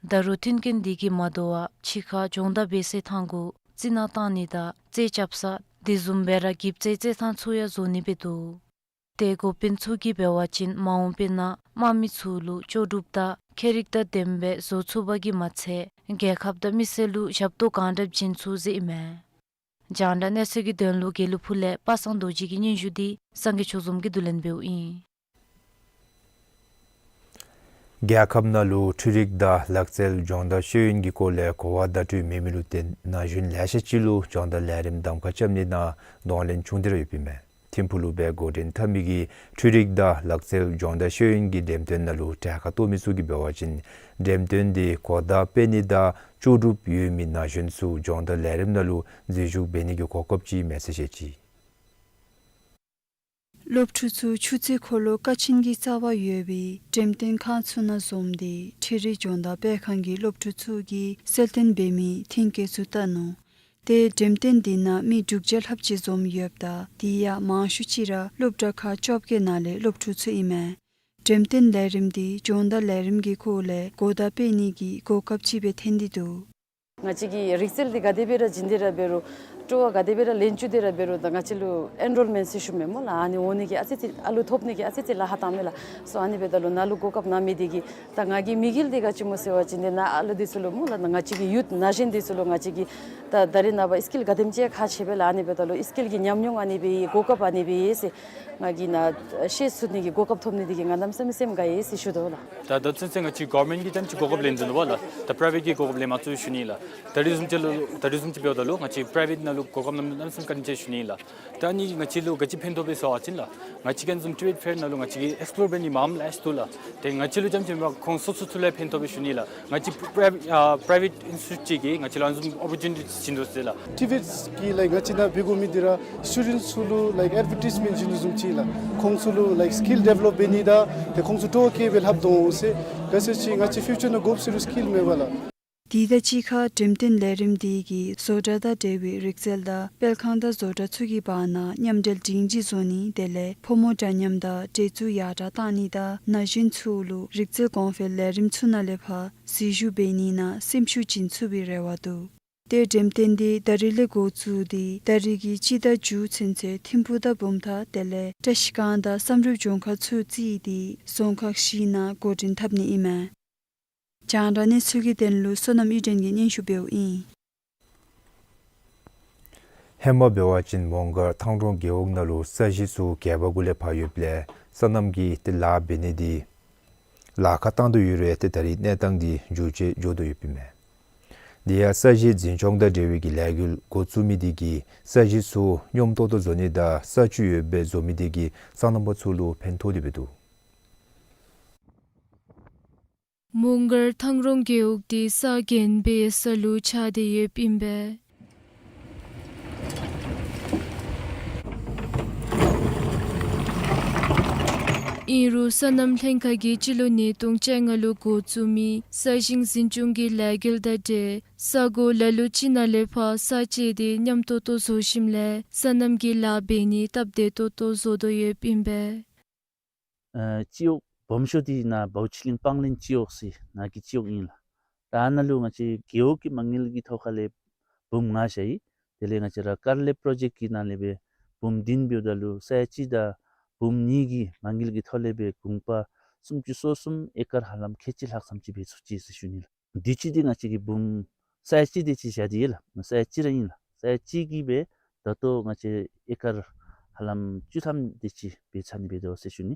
ད་རུང་མཐུན་རྐྱེན་དེ་གིས་མ་དོ་བར་ཕྱི་ཁར་སྦྱོང་བརྡར་འབད་སའི་ཐང་གུ་རྩི་ནག་བཏང་ནི་དང་རྩལ་རྐྱབ་ས་དེ་བཟུམ་སྦེ་ར་འགྱིབ་རྩལ་རྩེད་ཐང་ཚུ་ཡང་བཟོ་ནི་སྦེ་འདུག། ཏེ་འགོ་དཔོན་ཚུ་གིས་འབད་བ་ཅིན་མ་འོངས་པའི་ནང་དམག་མི་ཚུ་ལུ་ལྕོགས་གྲུབ་དང་ཁྱད་རིག་དང་ལྡནམ་སྦེ་བཟོ་ཚུགས་པ་གིས་མ་ཚད་རྒྱལ་ཁབ་དང་མི་སེར་ལུ་ཞབས་ཏོག་གང་དྲགཔ་བྱིན་ཚུགས་ཟེར་ཨིན་མས། རྒྱང་བསྒྲགས་གནས་ཚུལ་གྱི་དོན་ལུ་དགེ་ལེགས་ཕུག་ལས་པ་སངས་རྡོ་རྗེ་གི་སྙན་ཞུ་འདི་སངས་རྒྱས་ཆོས་འཛོམས་ཀྱིས་བསྡུ་ལེན་འབདཝ་ཨིན། རྒྱལ་ཁབ་ནང་ལུ་འཕྲུལ་རིག་དང་ལག་རྩལ་སྦྱོང་བརྡར་ཤེས་ཡོན་གྱི་སྐོར་ལས་གོ་བ་བརྡ་སྤྲོད་མེད་མི་ལུ་བརྟེན་ན་གཞོན་ལེ་ཤ་ཅིག་ལུ་སྦྱོང་བརྡར་ལས་རིམ་གདམ་ཁ་རྐྱབ་ནི་ནང་གདོང་ལེན་བྱུང་སྟེ་ར་ཡོདཔ་ཨིན་མས། ཐིམ་ཕུག་ལུ་སྦེ་འགོ་འདྲེན་འཐབ་མི་གི་འཕྲུལ་རིག་དང་ལག་རྩལ་སྦྱོང་བརྡར་ཤེས་ཡོན་གྱི་འགྲེམས་སྟོན་ནང་ལུ་གྲལ་ཁར་གཏོགས་མི་ཚུ་གིས་འབད་བ་ཅིན་འགྲེམས་སྟོན་དེ་གོ་བརྡ་སྤེལ་ནི་དང་ལྕོགས་གྲུབ་ཡོད་མི་ན་གཞོན་ཚུ་སྦྱོང་བརྡར་ལས་རིམ་ནང་ལུ་འཛུལ་ཞུགས་འབད་ནི་གི་གོ་སྐབས་ཅིག་མེད་ཟེར་བཤད་ཅི། སློབ་ཕྲུག་ཚུ་ཆུ་ཚོད་འཁོར་ལོ་ཀ་ཆེན་གྱི་རྩ་བར་ཡོད་པའི་འགྲེམས་སྟོན་ཁང་ཚུ་ནང་འཛོམས་ཏེ་འཕྲུལ་རིག་སྦྱོང་བརྡར་སྤེལ་ཁང་གི་སློབ་ཕྲུག་ཚུ་གིས་གསལ་སྟོན་འབད་མི་མཐུན་རྐྱེན་ཚུ་བལྟ་ནུག། ཏེ་འགྲེམས་སྟོན་དེ་ནང་མི་དྲུག་བརྒྱ་ལྷགཔ་ཅིག་འཛོམས་ཡོདཔ་ད་དེ་ཡང་མང་ཤོས་ཅིག་ར་སློབ་གྲྭ་ཁག་བཅོ་བརྒྱད་ནང་ལས་སློབ་ཕྲུག་ཚུ་ཨིན་མས། འགྲེམས་སྟོན་ལས་རིམ་དེ་སྦྱོང་བརྡར་ལས་རིམ་གྱི་སྐོར་ལས་གོ་བརྡ་སྤེལ་ནི་གི་གོ་སྐབས་ཅིག་སྦེ་ཐོན་ཏེ་འདུག། ང་བཅས་ཀྱི་རིག་རྩལ་འདི་ག་དེ་སྦེ་ར་སྦྱིན་ཏེ་ར་འབད་རུང་སྤྲོ་བ་ག་དེ་སྦེ་ར་ལེན་བཅུག་སྟེ་ར་འབད་རུང་ད་ང་བཅས་ལུ་ཨེན་རོལ་མེནཊ་ཟེར་ཞུཝ་མས་སྨོ་ལགས། ཨ་ནི་འོང་ནི་གི་ཨ་ཙི་ཙི་ཨ་ལུ་ཐོབ་ནི་གི་ཨ་ཙི་ཙི་ལཱ་ཁག་བཏངམ་མས་ལགས། སོ་ཨ་ནི་འབདཝ་ད་ལུ་ནཱ་ལུ་གོ་སྐབས་གནང་མི་འདི་གིས་ད་ང་གི་དམིགས་ཡུལ་འདི་ག་ཅི་སྨོ་ཟེར་བ་ཅིན་འདི་ནཱ་ཨ་ལུ་འདི་ཚུ་ལུ་སྨོ་ལགས་ང་བཅས་ཀྱི་ཡུཐ་ན་གཞོན་འདི་ཚུ་ལུ་ང་བཅས་ཀྱིས་ད་ད་རེས་ནངས་པ་སི་ཀིལ་ག་དེམ་ཅིག་ཁག་ཆེ་བས་ལགས། ཨ་ནི་འབདཝ་ད་ལུ་སི་ཀིལ་གྱི་ཉམས་མྱོང་ཨ་ནི་སྦེ་ཡོད་གོ་སྐབས་ཨ་ནི་སྦེ་ཡོད་ཟེར་ང་གིས་ནཱ་ཤེས་ཚུགས་ནི་གི་གོ་སྐབས་ཐོབ་ནི་འདི་གིས་ང་གནམ་མེད་ས་མེད་སེམས་དགའ་ཡི་ཟེར་ཞུ་དོ་ལགས། ད་ད་ཚུན་ཚོད་ང་བཅས་གོ་ཝར་མེནཊ་གིས་ཙམ་ཅིག་གོ་སྐབས་ལེན་དོ་ལགས། ད་པ་རའི་ཝེཊ་ཀྱིས་གོ་སྐབས་ལེན་མ་ཚུགས་ཞུ་ནི་ལགས། ད་རེས་བཟུམ་ཅིག་ལུ་ད་རེས་བཟུམ་ཅིག་འབདཝ་ད་ལུ་ང་བཅས་པ་རའི་ཝེཊ་ནང་ལུ་གོ་སྐབས་གནམ་མེད་ས་མེད་བཀའ་དྲིན་ཆེ་ཞུ་ནི་ལགས། ད་ཨ་ནི་ང་བཅས་ལུ་ག་ཅི་ཕན་ཐོགས་པས་ཟེར་བ་ཅིན་ལགས། ང་བཅས་ཀྱིས་ཨ་ནི་བཟུམ་ཊེ་རེཌ་ཕེར་ནང་ལུ་ང་བཅས་ཀྱིས་ཨེགསི་པོར་འབད་ནི་མངམ་ལེ་ཤ་འདུག་ལགས། ཏེ་ང་བཅས་ལུ་ཙམ་ཅིག་མེན་པར་ཁོང་སོ་སོ་ཚུ་ལུ་ཡང་ཕན་ཐོགས་པས་ཞུ་ནི་ལགས། ང་བཅས་པ་རའི་ཝེཊ་ཨ་པ་རའི་ཝེཊ་ཨིན་སི་ཊི་ཊུཊ་ཅིག་གིས་ང་བཅས་ལུ་ཨ་ནི་བཟུམ་ཨོ་པོར་ཊུ་ནི་ཊི་བྱིན་དོ་ཟེར་ལགས། ཊི་བི་ཨེསི་གིས་ལའིཀ་ང་བཅས་ནཱ་འབད་དགོ་མི་འདི་ར་སི་ཊུ་ཌེནཊ་ཚུ་ལུ་ལའིཀ་ཨེཌ་ཝར་ཊའིཛ་མེནཊ་བྱིན་དོ་བཟུམ་ཅིག་ལགས། ཁོང་ཚུ་ལུ་ལའིཀ་སི་ཀིལ་ཌི་ཝེ་ལོབ་འབད་ནི་དང་ཏེ་ཁོང་ཚུ་སྤྲོ་བ་བསྐྱེད་སྦེ་ལྷབ་དོ་འོང་ཟེར། ག་ཅི་ཟེར་བ་ཅིན་ང་བཅས་ཕིའུ་ཅར་ནང་དགོཔ་ཟེར་རུང་སི་ཀིལ་མེན་པ་ལགས། དེ་དང་གཅིག་ཁར་འགྲེམས་སྟོན་ལས་རིམ་དེ་གིས་བཟོ་གྲྭ་དང་འབྲེལ་བའི་རིག་རྩལ་དང་དཔེ་ཁང་དང་བཟོ་གྲྭ་ཚུ་གི་བར་ན་མཉམ་འབྲེལ་སྒྲིང་སྒྲིང་བཟོ་ནི་དེ་ལས་ཕོ་མོ་འདྲ་མཉམ་དང་འབྲེལ་འཛུགས་ཡར་དྲག་གཏང་ནི་དང་ན་གཞོན་ཚུ་ལུ་རིག་རྩལ་གོང་འཕེལ་ལས་རིམ་ཚུ་ནང་ལས་ཕར་འཛུལ་ཞུགས་འབད་ནི་ནང་སེམས་ཤུགས་བྱིན་ཚུགས་པའི་རེ་བ་འདུག། ཏེ་འགྲེམས་སྟོན་དེ་ད་རིས་ལས་འགོ་བཙུགས་ཏེ་ད་རིས་ཀྱི་སྤྱི་ཟླ་མཇུག་ཚུན་ཚོད་ཐིམ་ཕུག་དང་བུམ་ཐང་དེ་ལས་བཀྲིས་སྒང་དང་བསམ་གྲུབ་ལྗོངས་མཁར་ཚུ་བརྩིས་ཏེ་རྫོང་ཁག་བཞི་ནང་འགོ་འདྲེན་འཐབ་ནི་ཨིན་མས། རྒྱང་བསྒྲགས་གནས་ཚུལ་གྱི་དོན་ལུ་བསོད་ནམས་ཨིས་ཌེན་གྱིས་སྙན་ཞུ་འབདཝ་ཨིན། ཧེ་མ་འབད་བ་ཅིན་མོང་སྒར་ཐང་རོང་རྒེད་འོག་ནང་ལུ་ས་གཞི་ཚུ་གྱལ་པ་གུ་ལས་ཕར་ཡོདཔ་ལས་སོ་ནམ་གྱི་ཏེ་ལཱ་འབད་ནི་འདི་ལཱ་ཁག་བཏང་དོ་ཡོད་རུང་ཏེ་ད་རིས་གནས་སྟངས་འདི་འགྱུར་བཅོས་འགྱོ་དོ་ཡོདཔ་ཨིན་མས། དེ་ཡང་ས་གཞི་འཛིན་སྐྱོང་དང་འབྲེལ་བའི་གི་ལས་འགུལ་འགོ་བཙུགས་མི་འདི་གིས་ས་གཞི་ཚུ་སྙོམས་ཏོག་ཏོ་བཟོ་ནི་དང་ས་བཅུད་ཡོད་པའི་བཟོ་མི་འདི་གིས་སོ་ནམ་པ་ཚུ་ལུ་ཕན་ཐོགས་ཏེ་འབད་འདུག། མོང་སྒར་ཐང་རོང་རྒེད་འོག་འདི་ས་རྒྱན་པའི་ས་ལུ་ཆགས་ཏེ་ཡོདཔ་ཨིན་པས། ཨིན་རུང་སོ་ནམ་ལྷན་ཁག་གིས་སྤྱི་ལོ་ཉིས་སྟོང་བཅོ་ལྔ་ལུ་འགོ་བཙུགས་མི་ས་ཞིང་འཛིན་སྐྱོང་གི་ལས་འགུལ་དང་འབྲེལ་ས་གོ་ལ་ལུ་ཅིག་ནང་ལས་ཕར་ས་བཅད་དེ་སྙོམས་ཏོག་ཏོ་བཟོ་ཞིནམ་ལས་སོ་ནམ་གྱི་ལཱ་འབད་ནི་སྟབས་བདེ་ཏོག་ཏོ་བཟོ་དོ་ཡོདཔ་ཨིན་པས། ཨ་སྤྱི་འོག་སྦོམ་ཤོས་འདི་ནཱ་བའོ་ཆི་གླིང་སྤང་གླིང་སྤྱི་འོག་ཟེར་ནཱ་གི་སྤྱི་འོག་ཨིན་ལགས། ད་ཨ་ནཱ་ལུ་ང་བཅས་རྒེད་འོག་གི་མ་དངུལ་གྱི་ཐོག་ཁ་ལས་འབུམ་ལྔ་བཞག་ཡི། དེ་ལས་ང་བཅས་ར་ཀར་ལེབ་པྲོ་ཇེཀཊ་ཀྱི་ནང་ལས་སྦེ་འབུམ་བདུན་འབདཝ་ད་ལུ་ས་ཡ་གཅིག་དང་འབུམ་གཉིས་ཀྱི་མ་དངུལ་གྱི་ཐོག་ལས་སྦེ་གུང་པ་སུམ་ཅུ་སོ་གསུམ་ཨེ་ཀར་ཧ་ལམ་ཁལ་གཅིག་ལྷག་ཙམ་ཅིག་འབད་ཚུགས་ཅི་ཟེར་ཞུ་ནི་ལགས། དུས་ཅི་འདི་ང་བཅས་ཀྱིས་འབུམ་ས་ཡ་གཅིག་དེ་ཅིག་བཞག་སྟེ་ཡོད་ལགས། ས་ཡ་གཅིག་ར་ཨིན་ལགས། ས་ཡ་གཅིག་གིས་སྦེ་ད་ལྟོ་ང་བཅས་ཨེ་ཀར་ཧ་ལམ་བཅུ་ཐམ་དེ་ཅིག་འབད་ཚར་ནི་འབད་དོ་ཟེར་ཞུ་ནི།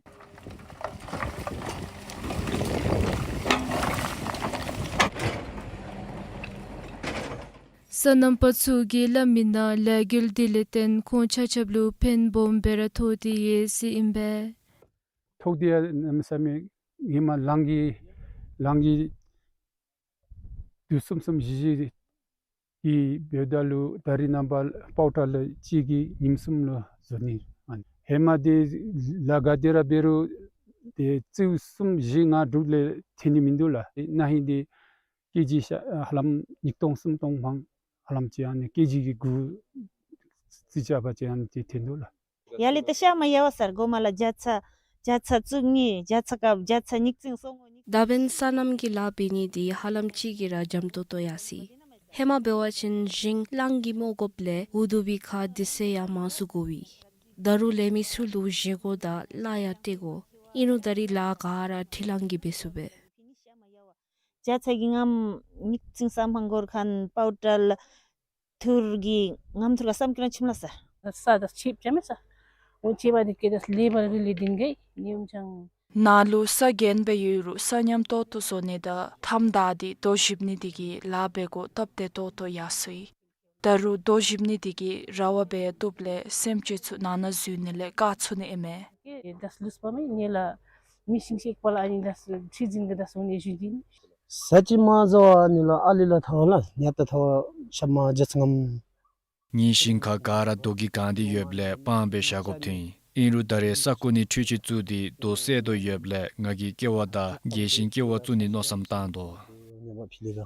སོ་ནམ་པ་ཚུ་གིས་སླབ་མི་ནང་ལས་འགུལ་འདི་ལས་བརྟེན་ཁོང་ཆ་ཁྱབ་ལུ་ཕན་སྦོམ་སྦེ་ར་ཐོགས་ཏེ་ཡོད་ཟེར་ཨིན་པས། ཐོགས་ཏེ་ཡོད་གནམ་མེད་ས་མེད་ཧེ་མ་ལང་གི་ལང་གི་དུས་གསུམ་གསུམ་བཞི་བཞི་གི་འབདཝ་ད་ལུ་ད་རིས་ནངས་པ་པའུ་ཌར་ལ་གཅིག་གིས་ཉིནམ་གསུམ་ལུ་བཟོ་ནི། ཧེ་མ་དེ་ལཱ་ག་དེ་ར་འབད་རུང་དེ་ཙིའུ་གསུམ་བཞི་ལྔ་དྲུག་ལས་ཐོན་ནི་མིན་འདུག་ལགས། ན་ཧིང་དེ་ཀེ་ཇི་ཤ་ཧ་ལམ་ཉིས་སྟོང་སུམ་སྟོང་མང་ཧ་ལམ་ཅིག་ཨ་ནི་ཀེ་ཇི་གི་དགུ་རྩིས་རྐྱབ་པ་ཅིན་ཨ་ནི་ཅིག་ཐོན་འདུག་ལགས། ཡར་ལས་ཏེ་ཤ་མ་ཡལ་བས་སར་གོ་མ་ལ་བརྒྱ་ཆ་བརྒྱ་ཆ་བཅུ་གཉིས་བརྒྱ་ཆ་ཀ་བརྒྱ་ཆ་ཉིས་བརྩེགས་སོ་ངོ་ཉིས། ད་འབདན་སོ་ནམ་གྱི་ལཱ་འབད་ནི་འདི་ཧ་ལམ་ཅིག་གིས་ར་འཇམ་ཏོང་ཏོ་ཡར་སོ་ཡི། ཧེ་མ་འབད་བ་ཅིན་ཞིང་ལང་གི་རྨོ་དགོཔ་ལས་འུ་སྡུག་པའི་ཁར་དུས་ཚོད་ཡང་མང་སུ་འགོར་བས། ད་རུང་ལས་མི་ཚུ་ལུ་བཞེས་སྒོ་དང་གླ་ཡང་སྤྲོད་དགོ། ཨིན་རུང་ད་རིས་ལཱ་ག་ར་ཁྲི་ལང་གིས་འབད་ཚུགས་པས། བརྒྱ་ཆ་གི་ལྔ་ཉིས་བརྩེགས་ས་མང་འགོར་ཁན་པའུ་ཌར་ཐུར་གྱི་ལྔ་ཐུར་ག་སམ་ཀི་རང་ཁྱིམ་ལ་ས། ས་ད་ཆིབ་ཅ་མེ་ས། འོང་ཅི་བ་འདི་ཀེ་དེ་ལེ་བར་རི་ལེ་དིན་གེ་ཉིམ་ཅང་། ནཱ་ལུ་ས་རྒྱན་སྦེ་ཡོད་རུང་ས་ཉམས་ཏོག་ཏོ་བཟོ་ནི་དང་ཐམ་བདའ་སྟེ་རྡོ་བཞིབ་ནི་དེ་གིས་ལཱ་འབད་དགོཔ་སྟབས་བདེ་ཏོག་ཏོ་ཡར་སོ་ཡི། ད་རུང་རྡོ་བཞིབ་ནི་དེ་གིས་ར་བ་འབད་བཏུབ་ལས་སེམས་ཅན་ཚུ་ནང་ན་འཛུལ་ནི་ལས་བཀག་ཚུགས་ནི་ཨིན་མས། ཀེ་དེ་ལུས་པ་མེན་ནི་ལགས། མི་ཤིང་ཤེག་པ་ལ་ཨ་ནི་དེ་ཁྲི་འཛིན་གྱི་དེ་སོང་ནི་ཞུ་དིན། ས་ཅིག་མ་བཟོ་བར་ནི་ལགས་ཨ་ལི་ལགས་ཐོག་ལགས་ཉ་ཏ་ཐོག་ཤ་མ་རྒྱ་ཚང་ངམ། ཉིན་ཤིང་ཁ་ག་ར་རྡོ་གིས་གང་སྟེ་ཡོདཔ་ལས་སྤང་སྦེ་བཞག་དགོཔ་ཐོན་ཡི། ཨིན་རུང་ད་རེས་ས་ཁོངས་ནི་འཕྲུལ་ཆས་བཙུགས་ཏེ་རྡོ་བསལ་དོ་ཡོདཔ་ལས་ང་གིས་ཀེ་བ་དང་རྒྱས་ཤིང་ཀེ་བ་བཙུགས་ནི་མནོ་བསམ་བཏང་དོ། ཉ་པ་ཕི་ལེ་ར་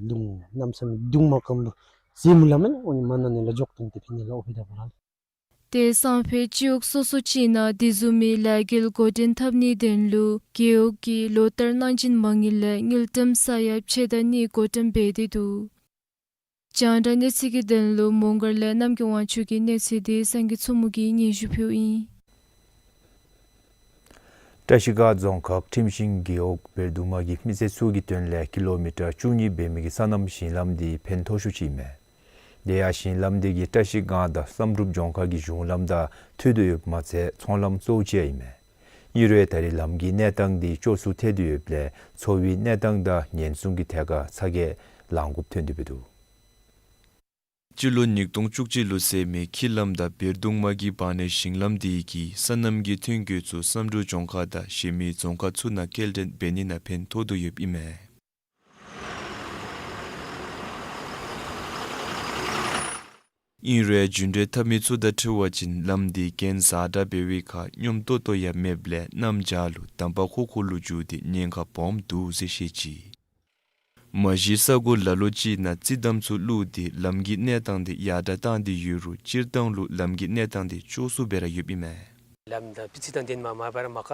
ལུང་གནམ་མེད་ས་མེད་གདུང་མ་ཀམ་ལུ་ཟེ་མུ་ལ་མེན་ཨོ་ནི་མ་ན་ནི་ལགས་འཇོག་ཏུང་ཏེ་ཕི་ནི་ལགས་ཨོ་ཕི་ད་པ་ར། ཏེ་སང་ཕོད་སྤྱི་འོག་སོ་སོ་ཅིག་ནང་དེ་བཟུམ་མའི་ལས་འགུལ་འགོ་འདྲེན་འཐབ་ནིའི་དོན་ལུ་རྒེད་འོག་གིས་ལོ་ལྟར་གནང་སྦྱིན་མ་དངུལ་ལས་དངུལ་ཀྲམ་ས་ཡ་ཕྱེད་དང་གཉིས་འགོ་འདྲེན་འབད་དེ་འདུག། རྒྱང་བསྒྲགས་གནས་ཚུལ་གྱི་དོན་ལུ་མོང་སྒར་ལས་རྣམ་རྒྱལ་དབང་ཕྱུག་གི་གནས་ཚུལ་འདི་སངས་རྒྱས་མཚོ་མོ་གིས་སྙན་ཞུ་ཕུལཝ་ཨིན། བཀྲ་ཤིས་སྒང་རྫོང་ཁག་ཁྲིམས་ཤིང་རྒེད་འོག་བེར་གདུང་མ་གི་མི་སེར་ཚུ་གི་དོན་ལས་ཀི་ལོ་མི་ཊར་བཅུ་གཉིས་འབད་མི་གི་སོ་ནམ་ཞིང་ལམ་འདི་ཕན་ཐོགས་ཤོས་ཅིག་ཨིན་མས། དེ་ཡང་ཞིང་ལམ་འདི་གིས་བཀྲ་ཤིས་སྒང་དང་བསམ་གྲུབ་ལྗོངས་མཁར་གྱི་གཞུང་ལམ་དང་མཐུད་དེ་ཡོདཔ་མ་ཚད་ཚོང་ལམ་གཙོ་བོ་ཅིག་ཡང་ཨིན་མས། ཨིན་རུང་ད་རེས་ལམ་གྱི་གནས་སྟངས་འདི་སྐྱོ་སུ་ཐལ་དོ་ཡོདཔ་ལས་འཚོ་བའི་གནས་སྟངས་དང་ཉེན་སྲུང་གི་ཐད་ཁར་ཚ་གྱང་ལང་དགོཔ་ཐོན་དོ་ཡོདཔ་འདུག། སྤྱི་ལོ་ཉིས་སྟོང་བཅུ་གཅིག་ལུ་བསལ་མི་ཁྱི་ལམ་དང་བེར་གདུང་མ་གི་བར་ནའི་ཞིང་ལམ་འདི་གིས་སོ་ནམ་གྱི་ཐོན་སྐྱེད་ཚུ་བསམ་གྲུབ་ལྗོངས་མཁར་དང་གཞན་མི་རྫོང་ཁག་ཚུ་ནང་སྐྱེལ་འདྲེན་འབད་ནི་ནང་ཕན་ཐོགས་དོ་ཡོདཔ་ཨིན་མས། ཨིན་རུང་རྒྱུན་འགྲུལ་འཐབ་མི་ཚུ་དང་འཁྲིལ་བ་ཅིན་ལམ་འདི་གྱེན་ཟ་དྲགས་འབད་བའི་ཁར་སྙོམས་ཏོག་ཏོ་ཡང་མེདཔ་ལས་གནམ་བྱཱར་ལུ་འདམ་པ་ཁུག་ཁུག་ལུ་འགྱུར་ཏེ་ཉེན་ཁ་སྦོམ་འདུག་ཟེར་བཤད་ཅི། མ་གཞི་ས་གོ་ལ་ལུ་ཅིག་ནང་རྩི་འདམ་ཚུ་བླུགས་ཏེ་ལམ་གྱི་གནས་སྟངས་འདི་ཡར་དྲགས་བཏང་སྟེ་ཡོད་རུང་སྤྱིར་བཏང་ལུ་ལམ་གྱི་གནས་སྟངས་འདི་སྐྱོ་སུ་སྦེ་ར་ཡོདཔ་ཨིན་མས། ལམ་དང་པི་ཚི་དང་དེ་མ་མ་པ་ར་མ་ཀ་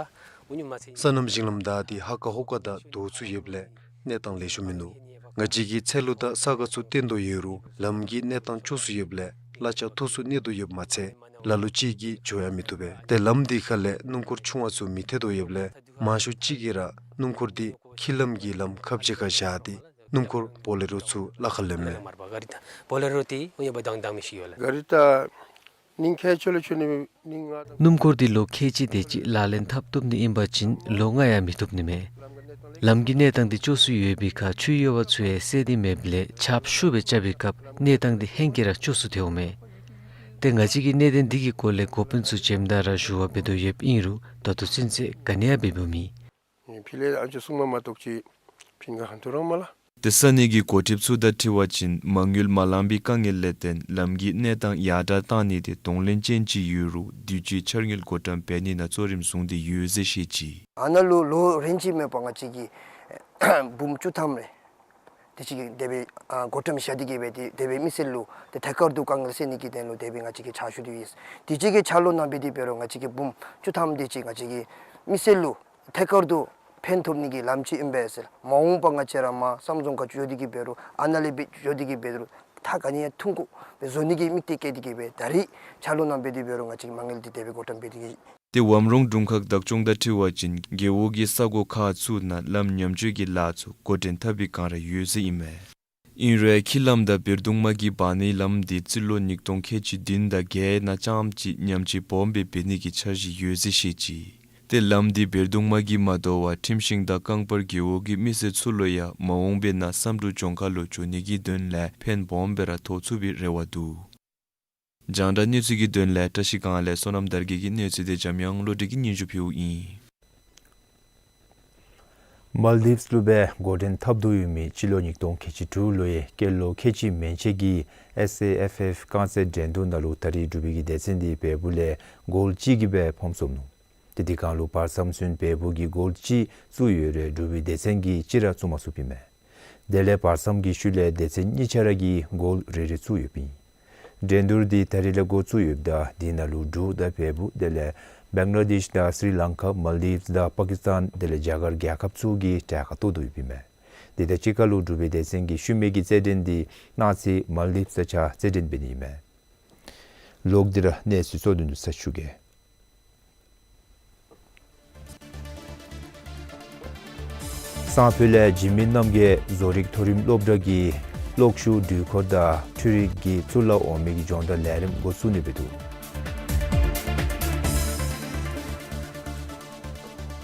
འུ་ཉུ་མ་ཚེ། སོ་ནམ་ཞིང་ལམ་བདའ་སྟེ་ཧ་ཀ་ཧུ་ཀ་དང་རྡོ་ཚུ་ཡོདཔ་ལས་གནས་སྟངས་ལེགས་ཤོམ་མིན་འདུག། ང་བཅས་ཀྱིས་ཚལ་ལུ་དང་ས་ཁར་ཚུ་བཏོན་དོ་ཡོད་རུང་ལམ་གྱི་གནས་སྟངས་སྐྱོ་སུ་ཡོདཔ་ལས་གླ་ཆ་མཐོ་སུ་གནས་དོ་ཡོདཔ་མ་ཚད་ལ་ལུ་ཅིག་གིས་འགྱོ་ཡང་མི་བཏུབ་པས། ཏེ་ལམ་འདི་ཁ་ལས་སྣུམ་འཁོར་ཆུང་བ་ཚུ་མི་ཐལ་དོ་ཡོདཔ་ལས་མང་ཤོས་ཅིག་གིས་ར་སྣུམ་འཁོར་འདི་ཁྱི་ལམ་གྱི་ལམ་ཁ་ཕྱེད་ཁར་བཞག་སྟེ་སྣུམ་འཁོར་བོ་ལེ་རོ་ཚུ་གླ་ཁར་ལེནམ་མས། མར་བ་ག་རི་ད་བོ་ལེ་རོ་དེ་འུ་ཉུ་བ་དང་དང་མི་ཤེས་ཡོད་ལགས། ག་རི་ད་ནིང་ཁྱད་ཆོས་ལས་ཆོས་ནི་ནིང་ང་དང་། སྣུམ་འཁོར་འདི་ལོ་ཁལ་གཅིག་དེ་ཅིག་ལག་ལེན་འཐབ་བཏུབ་ནི་ཨིན་པ་ཅིན་ལོ་ལྔ་ཡང་མི་བཏུབ་ནི་མས། ལམ་གྱི་གནས་སྟངས་འདི་སྐྱོ་སུ་ཡོད་པའི་ཁར་ཆུ་གཡུར་བ་ཚུ་ཡང་བསལ་ཏེ་མེདཔ་ལས་ཆརཔ་ཤུགས་སྦེ་རྐྱབ་པའི་སྐབས་གནས་སྟངས་འདི་ཧེང་སྐལ་ར་སྐྱོ་སུ་ཐལཝ་མས། ཏེ་ང་བཅས་ཀྱིས་གནད་དོན་འདི་གི་སྐོར་ལས་འགོ་དཔོན་ཚུ་བྱོནམ་ད་ར་ཞུ་བ་འབད་དོ་ཡོདཔ་ཨིན་རུང་ད་ལྟོ་ཚུན་ཚོད་ག་ནི་ཡང་འབད་འབདཝ་མེད། ཕི་ལས་ཨ་ཅོ་སྲུང་མ་མ་གཏོགས་ཅིག་ཕིང་ག་ཧན་ཐུ་རང་མ་ལགས། ཏེ་ས་གནས་ཀྱི་འགོ་ཁྲིདཔ་ཚུ་དང་འཁྲིལ་བ་ཅིན་མ་དངུལ་མ་ལང་པའི་དཀའ་ངལ་ལས་བརྟེན་ལམ་གྱི་གནས་སྟངས་ཡར་དྲགས་བཏང་ནི་དེ་གདོང་ལེན་ཅན་ཅིག་ཡོད་རུང་དུས་ཅི་འཆར་དངུལ་བགོ་བཀྲམ་འབད་ནི་ནང་གཙོ་རིམ་བཟུང་སྟེ་ཡོད་ཟེར་བཤད་ཅི། ཨ་ནཱ་ལུ་ལོ་རིམ་ཅིག་མེད་པར་ང་བཅས་ཀྱིས་འབུམ་བཅུ་ཐམ་རེ་དེ་ཅིག་གི་དེ་སྦེ་ཨ་བགོ་བཀྲམ་བཞག་སྟེ་གི་སྦེ་དེ་དེ་སྦེ་མི་སེར་ལུ་དེ་ཐད་ཀར་དུ་དཀའ་ངལ་སེལ་ནི་གི་དོན་ལུ་དེ་སྦེ་ང་བཅས་ཀྱིས་ཕྱག་ཞུ་སྟེ་ཡོད། དུས་ཅི་གི་འཆར་ལོ་ནང་འབད་དེ་འབད་རུང་ང་བཅས་ཀྱིས་འབུམ་བཅུ་ཐམ་དེ་ཅིག་ང་བཅས་ཀྱིས་མི་སེར་ལུ་ཐད་ཀར་དུ་ཕན་ཐོགས་ནི་གི་ལམ་ཅིག་ཨིན་པས་ཟེར། མ་འོངས་པ་ང་བཅས་ར་མར་བསམ་རྫོང་ཁ་འགྱོ་སྟེ་གི་འབད་རུང་ཨ་ནཱ་ལས་འགྱོ་སྟེ་གི་འབད་རུང་ད་ག་ནི་ཡང་ཐུང་ཀུ་སྦེ་བཟོ་ནི་གི་དམིགས་གཏད་བསྐྱེད་དེ་གི་སྦེ་ད་རིས་འཆར་ལོ་ནང་འབད་དེ་འབད་རུང་ང་བཅས་ཀྱིས་མ་དངུལ་འདི་དེ་སྦེ་བགོ་བཀྲམ་འབད་དེ་གི། ཏེ་ཝམ་རོང་དྲུང་ཁག་བདག་སྐྱོང་དང་འཁྲིལ་བ་ཅིན་རྒེད་འོག་གི་ས་གོ་ཁག་ཚུ་ནང་ལམ་ཉམས་བཅོས་ཀྱི་ལཱ་ཚུ་འགོ་འདྲེན་འཐབ་པའི་བསྒང་ར་ཡོད་ཟེར་ཨིན་མས། ཨིན་རུང་ཁྱི་ལམ་དང་བེར་གདུང་མ་གི་བར་ནའི་ལམ་འདི་རྩིས་ལོ་ཉིས་སྟོང་ཁལ་གཅིག་བདུན་དང་བརྒྱད་ནང་རྐྱངམ་ཅིག་ཉམས་བཅོས་སྦོམ་སྦེ་འབད་ནི་གི་འཆར་གཞི་ཡོད་ཟེར་བཤད་ཅི། ཏེ་ལམ་འདི་བེར་གདུང་མ་གིས་མ་དོ་བར་ཁྲིམས་ཤིང་དང་རྐང་སྤར་རྒེད་འོག་གི་མི་སེར་ཚུ་ལུ་ཡང་མ་འོངས་པའི་ནང་བསམ་གྲུབ་ལྗོངས་མཁར་ལུ་འགྱོ་ནི་གི་དོན་ལས་ཕན་སྦོམ་སྦེ་ར་ཐོགས་ཚུགས་པའི་རེ་བ་འདུག། རྒྱང་བསྒྲགས་གནས་ཚུལ་གྱི་དོན་ལས་བཀྲ་ཤིས་སྒང་ལས་བསོད་ནམས་དར་རྒྱས་ཀྱི་གནས་ཚུལ་དེ་འཇམ་དབྱངས་བློ་གྲོས་ཀྱིས་སྙན་ཞུ་ཕུལཝ་ཨིན། མཱལ་དིབས་ལུ་སྦེ་འགོ་འདྲེན་འཐབ་དོ་ཡོད་མི་སྤྱི་ལོ་ཉིས་སྟོང་ཁལ་གཅིག་དྲུག་ལོའི་སྐྱེས་ལོ་ཁལ་གཅིག་མན་ཆད་ཀྱི་ཨེསི་ཨེ་ཨེཕ་ཨེཕ་རྐང་རྩེད་འགྲན་བསྡུར་ནང་ལུ་ད་རིས་འབྲུག་པའི་གི་སྡེ་ཚན་འདི་བལ་པོ་ལས་གོལ་གཅིག་གིས་སྦེ་ཕམ་སོངམ་ནུག། ཏེ་དེ་སྒང་ལུ་བར་མཚམས་ཚུན་བལ་པོ་གིས་གོལ་གཅིག་བཙུགས་ཡོད་རུང་འབྲུག་པའི་སྡེ་ཚན་གྱིས་གཅིག་ར་བཙུགས་མ་ཚུགསཔ་ཨིན་མས། དེ་ལས་བར་མཚམས་ཀྱི་ཤུལ་ལས་སྡེ་ཚན་གཉིས་ཆ་ར་གིས་གོལ་རེ་རེ་བཙུགས་ཡོདཔ་ཨིན། འགྲན་བསྡུར་འདི་ད་རིས་ལས་འགོ་བཙུགས་ཡོདཔ་ད་དེ་ནང་ལུ་འབྲུག་དང་བལ་པོ་དེ་ལས་བེང་ལ་དེཤ་དང་སི་རི་ལང་ཀ་མཱལ་དིབས་དང་པ་ཀིསི་ཏཱན་དེ་ལས་རྒྱ་གར་རྒྱལ་ཁབ་ཚུ་གིས་གྲལ་ཁར་གཏོགས་དོ་ཡོདཔ་ཨིན་མས། དེ་དང་གཅིག་ཁར་ལུ་འབྲུག་པའི་སྡེ་ཚན་གྱི་ཤུལ་མའི་གི་རྩེད་འགྲན་འདི་གནངས་ཚེ་མཱལ་དིབས་ས་ཆ་རྩེད་འགྲན་འབད་ནི་ཨིན་མས། ལོག་སྟེ་ར་གནས་ཚུལ་གཙོ་དོན་ཚུ་ཞུ་གེ། སང་ཕོད་ལས་འཇིགས་མེད་རྣམ་རྒྱལ་བཟོ་རིག་མཐོ་རིམ་སློབ་གྲྭ་གིས་གློག་ཤུགས་འགྲུལ་འཁོར་དང་འཕྲུལ་རིག་གི་གཙུག་ལག་འོག་མའི་གི་སྦྱོང་བརྡར་ལས་རིམ་འགོ་བཙུགས་ནི་འབད་འདུག།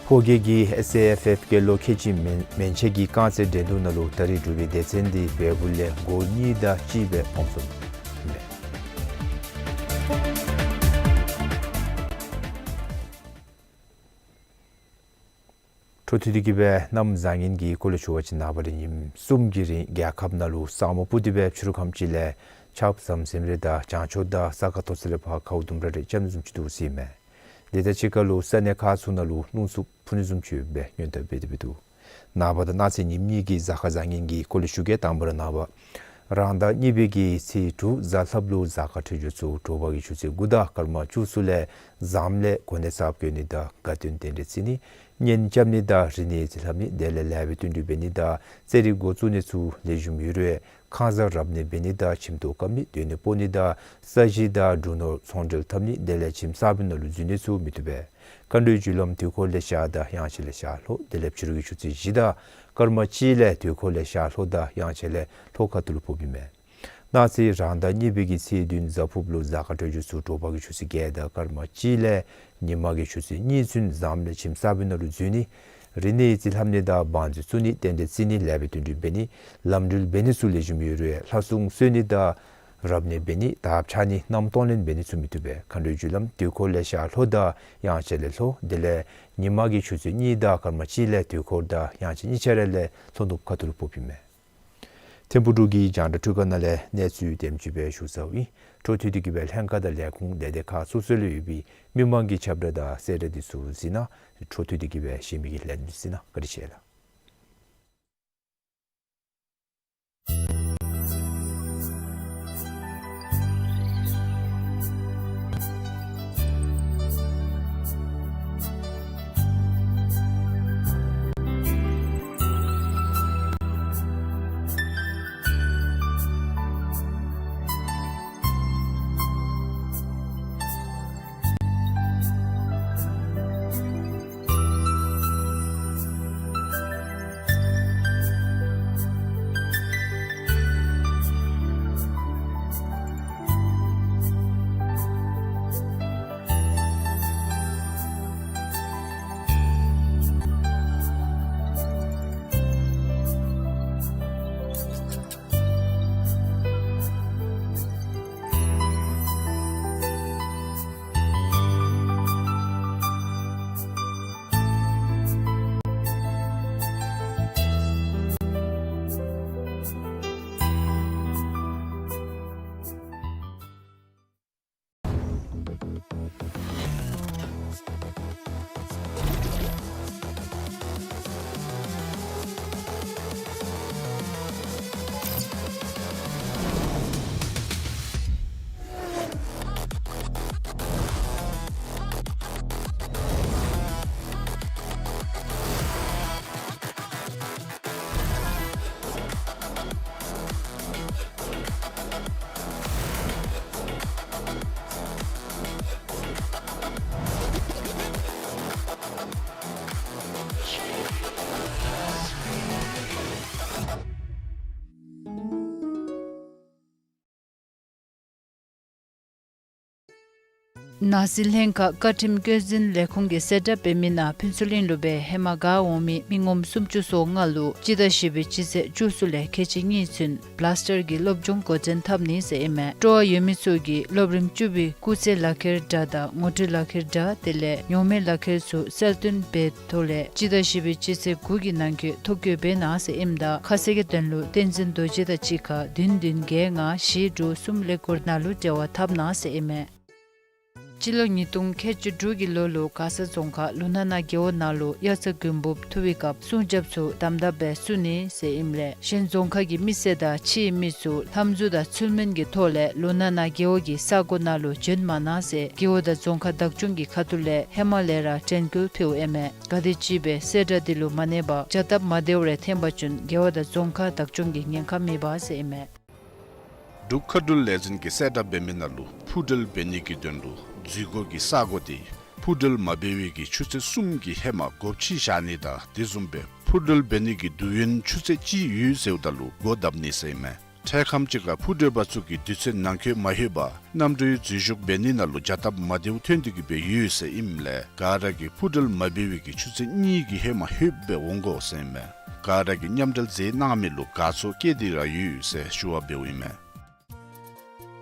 ཕོ་སྐྱེས་ཀྱི་ཨེསི་ཨེ་ཨེཕ་ཨེཕ་སྐྱེས་ལོ་ཁལ་གཅིག་མན་མན་ཆད་ཀྱི་རྐང་རྩེད་འགྲན་བསྡུར་ནང་ལུ་ད་རིས་འབྲུག་པའི་སྡེ་ཚན་འདི་བལ་པོ་ལས་གོལ་གཉིས་དང་གཅིག་སྦེ་དབང་བཟུང་ཡི། འཕྲོ་མཐུད་དེ་གི་སྦེ་གནམ་བཟང་ངན་གྱི་སྐོར་ལས་ཞུ་བ་ཅིན་ནངས་པ་ར་ཉིནམ་གསུམ་གྱི་རིང་རྒྱལ་ཁབ་ནང་ལུ་ས་སྨུག་སྤུབས་ཏེ་སྦེ་ཕྱི་རུ་ཁམས་ཅིག་ལས་ཆརཔ་ཟམ་ཟིམ་རེ་དང་བྱང་ཕྱོགས་དང་ས་ཁ་མཐོ་ས་ལས་ཕར་ཁཝ་ལྡུམ་ར་རེ་རྐྱབ་ནི་བཟུམ་ཅིག་འདུག་ཟེར་ཨིན་མས། དེ་དང་གཅིག་ཁར་ལུ་ས་གནས་ཁག་ཚུ་ནང་ལུ་རླུང་འཚུབ་འཕུ་ནི་བཟུམ་ཅིག་སྦེ་སྔོན་དཔག་འབད་དེ་སྦེ་འདུག། ནངས་པ་དང་གནངས་ཚེ་ཉིནམ་གཉིས་ཀྱི་གཟའ་སྐར་བཟང་ངན་གྱི་སྐོར་ལས་ཞུ་གེ། དང་པ་ར་ནངས་པ་རང་ཟླ་གཉིས་པའི་གི་ཚེས་དྲུག་གཟའ་ལྷགཔ་ལུ་གཟའ་སྐར་འཕྲོད་སྦྱོར་ཚུ་དྲོ་པ་གི་ཆུ་ཚོད་དགུ་དང་སྐར་མ་བཅུ་ཚུ་ལས་ཟམ་ལས་གོ་གནས་གསརཔ་བཀོད་ནི་དང་དགའ་སྟོན་རྟེན་འབྲེལ་བརྩི་ནི། གཉེན་རྐྱབ་ནི་དང་རིག་གནས་རྩིས་ལྷབ་ནི་དེ་ལས་ལེགས་པའི་བསྟུན་གྲོས་འབད་ནི་དང་རྩེད་རིགས་འགོ་བཙུགས་ནི་ཚུ་ལེགས་ཤོམ་ཡོད་རུང་ཁང་གསར་རབ་གནས་འབད་ནི་དང་ཁྱིམ་ཐོག་བཀབ་ནི་སྡོད་གནས་སྤོ་ནི་དང་ས་གཞི་དང་འབྲུ་ནོར་ཚོང་འབྲེལ་འཐབ་ནི་དེ་ལས་ཁྱིམ་གསར་པའི་ནང་ལུ་འཛུལ་ནི་ཚུ་མི་བཏུབ་པས། མཁའ་འགྲོའི་རྒྱུ་ལམ་དུས་འཁོར་ལས་ཤར་དང་དབྱངས་འཆར་ལས་ཤར་ལྷོ་དེ་ལས་ཕྱི་རུ་གི་ཆུ་ཚོད་བཞི་དང་སྐར་མ་གཅིག་ལས་དུས་འཁོར་ལས་ཤར་ལྷོ་དང་དབྱངས་འཆར་ལས་ལྷོ་ཁ་ཐུག་ལུ་ཕོགཔ་ཨིན་མས། གནངས་ཚེ་རང་ཟླ་གཉིས་པའི་གི་ཚེས་བདུན་གཟའ་ཕུརཔ་ལུ་གཟའ་སྐར་འཕྲོད་སྦྱོར་ཚུ་དྲོ་པ་གི་ཆུ་ཚོད་བརྒྱད་དང་སྐར་མ་གཅིག་ལས་ཉིན་མ་གི་ཆུ་ཚོད་གཉིས་ཚུན་ཟམ་ལས་ཁྱིམ་གསར་པའི་ནང་ལུ་འཛུལ་ནི། རིག་གནས་རྩིས་ལྷབ་ནི་དང་བང་མཛོད་བཙུགས་ནི་རྟེན་འབྲེལ་བརྩི་ནི་ལེགས་པའི་བསྟུན་གྲོས་འབད་ནི། ལམ་འགྲུལ་འབད་ནི་ཚུ་ལེགས་ཤོམ་ཡོད་རུང་ལྷ་སྲུང་གསོལ་ནི་དང་རབ་གནས་འབད་ནི་དར་ཕྱར་ནི་གནམ་སྟོང་ལེན་འབད་ནི་ཚུ་མི་བཏུབ་པས། མཁའ་འགྲོའི་རྒྱུ་ལམ་དུས་འཁོར་ལས་ཤར་ལྷོ་དང་དབྱངས་འཆར་ལས་ལྷོ་དེ་ལས་ཉིན་མ་གི་ཆུ་ཚོད་གཉིས་དང་སྐར་མ་གཅིག་ལས་དུས་འཁོར་དང་དབྱངས་འཆར་གཉིས་ཆ་ར་ལས་ལྷོ་ནུབ་ཁ་ཐུག་ལུ་ཕོགཔ་ཨིན་མས། ཐིམ་ཕུག་འབྲུག་གི་རྒྱང་བསྒྲགས་འཕྲུལ་ཁང་ནང་ལས་གནས་ཚུལ་དེམ་ཅིག་སྦེ་ཞུ་ཚརཝ་ཨིན། འཕྲོ་མཐུད་དེ་གི་སྦེ་ལྷན་ཁག་དང་ལས་ཁུངས་དེ་དེ་ཁག་སོ་སོ་ལུ་ཡོད་པའི་མི་མང་གི་ཁྱབ་བསྒྲགས་དང་གསལ་བསྒྲགས་འདི་ཚུ་གཟིགས་གནང་། འཕྲོ་མཐུད་དེ་གི་སྦེ་གཞན་མི་གི་ལན་འདི་གཟིགས་གནང་། བཀའ་དྲིན་ཆེ་ལགས། ནང་སྲིད་ལྷན་ཁག་བཀའ་ཁྲིམས་བཀོད་འཛིན་ལས་ཁུངས་ཀྱིས་གསལ་བསྒྲགས་འབད་མི་ནང་ཕུན་ཚོགས་གླིང་ལུ་སྦེ་ཧེ་མ་ག་འོང་མི་མི་ངོམ་སུམ་ཅུ་སོ་ལྔ་ལུ་སྤྱི་ཟླ་བཞི་པའི་སྤྱི་ཚེས་བཅུ་གསུམ་ལས་ཁལ་གཅིག་གཉིས་ཚུན་བླ་སྟར་གྱི་སློབ་སྦྱོང་འགོ་འདྲེན་འཐབ་ནི་ཟེར་ཨིན་མས། སྤྲོ་བ་ཡོད་མི་ཚུ་གིས་སློབ་རིམ་བཅུ་པའི་སྐུགས་ཚད་ལག་ཁྱེར་འདྲ་དང་ངོ་སྤྲོད་ལག་ཁྱེར་འདྲ་དེ་ལས་ཉོག་མེད་ལག་ཁྱེར་ཚུ་གསལ་སྟོན་འབད་ཐོག་ལས་སྤྱི་ཟླ་བཞི་པའི་སྤྱི་ཚེས་དགུ་གི་ནང་འཁོད་ཐོ་བཀོད་འབད་གནང་ཟེར་ཨིནམ་ད་ཁ་གསལ་གྱི་དོན་ལུ་བསྟན་འཛིན་རྡོ་རྗེ་དང་གཅིག་ཁར་བདུན་བདུན་བརྒྱད་ལྔ་བཞི་དྲུག་གསུམ་ཀླད་ཀོར་ནང་ལུ་འབྲེལ་བ་འཐབ་གནང་ཟེར་ཨིན་མས། སྤྱི་ལོ་ཉིས་སྟོང་ཁལ་གཅིག་དྲུག་གི་ལོ་ལུ་མགར་ས་རྫོང་ཁག་ལུང་ནག་ན་རྒེད་འོག་ནང་ལུ་དབྱར་རྩྭ་དགུན་འབུབ་འཐུ་བའི་སྐབས་སྲུང་སྐྱོབ་ཚུ་དམ་དམ་སྦེ་བསུ་ནི་ཟེར་ཨིནམ་ལས་གཞན་རྫོང་ཁག་གི་མི་སེར་དང་ཕྱིའི་མི་ཚུ་ལྷམ་གཟུགས་དང་ཚུལ་མིན་གྱི་ཐོག་ལས་ལུང་ནག་ན་རྒེད་འོག་གི་ས་གོ་ནང་ལུ་བྱོན་མ་གནང་ཟེར་རྒེད་འོག་དང་རྫོང་ཁག་བདག་སྐྱོང་གི་ཁ་ཐུག་ལས་ཧེ་མ་ལས་ར་དྲན་སྐུལ་ཕུལཝ་ཨིན་མས། ག་དེམ་ཅིག་སྦེ་གསལ་བསྒྲགས་འདི་ལུ་མ་གནས་པར་བྱ་སྟབས་མ་བདེཝ་རེ་འཐོན་པ་ཅིན་རྒེད་འོག་དང་རྫོང་ཁག་བདག་སྐྱོང་གིས་ཉེན་ཁ་མེད་པ་ཟེར་ཨིན་མས། འབྲུག་མཁའ་འགྲུལ་ལས་འཛིན་གྱིས་གསལ་བསྒྲགས་འབད་མི་ནང་ལུ་འཕུར་འགྲུལ་འབད་ནི་གི་དོན་ལུ་འཛུལ་སྒོ་གི་ས་གོ་དེ་འཕུར་འགྲུལ་མ་འབད་བའི་གི་ཆུ་ཚོད་གསུམ་གྱི་ཧེ་མ་སྒོ་ཕྱེ་བཞག་ནི་དང་དེ་བཟུམ་སྦེ་འཕུར་འགྲུལ་འབད་ནི་གི་དུས་ཡུན་ཆུ་ཚོད་གཅིག་ཡོད་ཟེརཝ་ད་ལུ་སྒོ་བརྡབ་ནི་ཟེར་ཨིན་མས། འཕྲལ་ཁམས་ཅིག་ཁར་འཕུར་མགྲོན་པ་ཚུ་གིས་དུས་ཚོད་ནང་འཁོད་མ་ལྷོད་པར་གནམ་གྲུའི་འཛུལ་ཞུགས་འབད་ནི་ནང་ལུ་བྱ་སྟབས་མ་བདེཝ་ཐོན་ཏེ་གི་སྦེ་ཡོད་ཟེར་ཨིནམ་ལས་ག་ར་གིས་འཕུར་མགྲོན་མ་འབད་བའི་གི་ཆུ་ཚོད་གཉིས་ཀྱི་ཧེ་མ་ལྷོད་སྦེ་འོང་དགོ་ཟེར་ཨིན་མས། ག་ར་གིས་མཉམ་འབྲེལ་མཛད་གནང་མི་ལུ་དགའ་ཚོར་བསྐྱེད་དེ་ར་ཡོད་ཟེར་ཞུ་བ་འབདཝ་ཨིན་མས།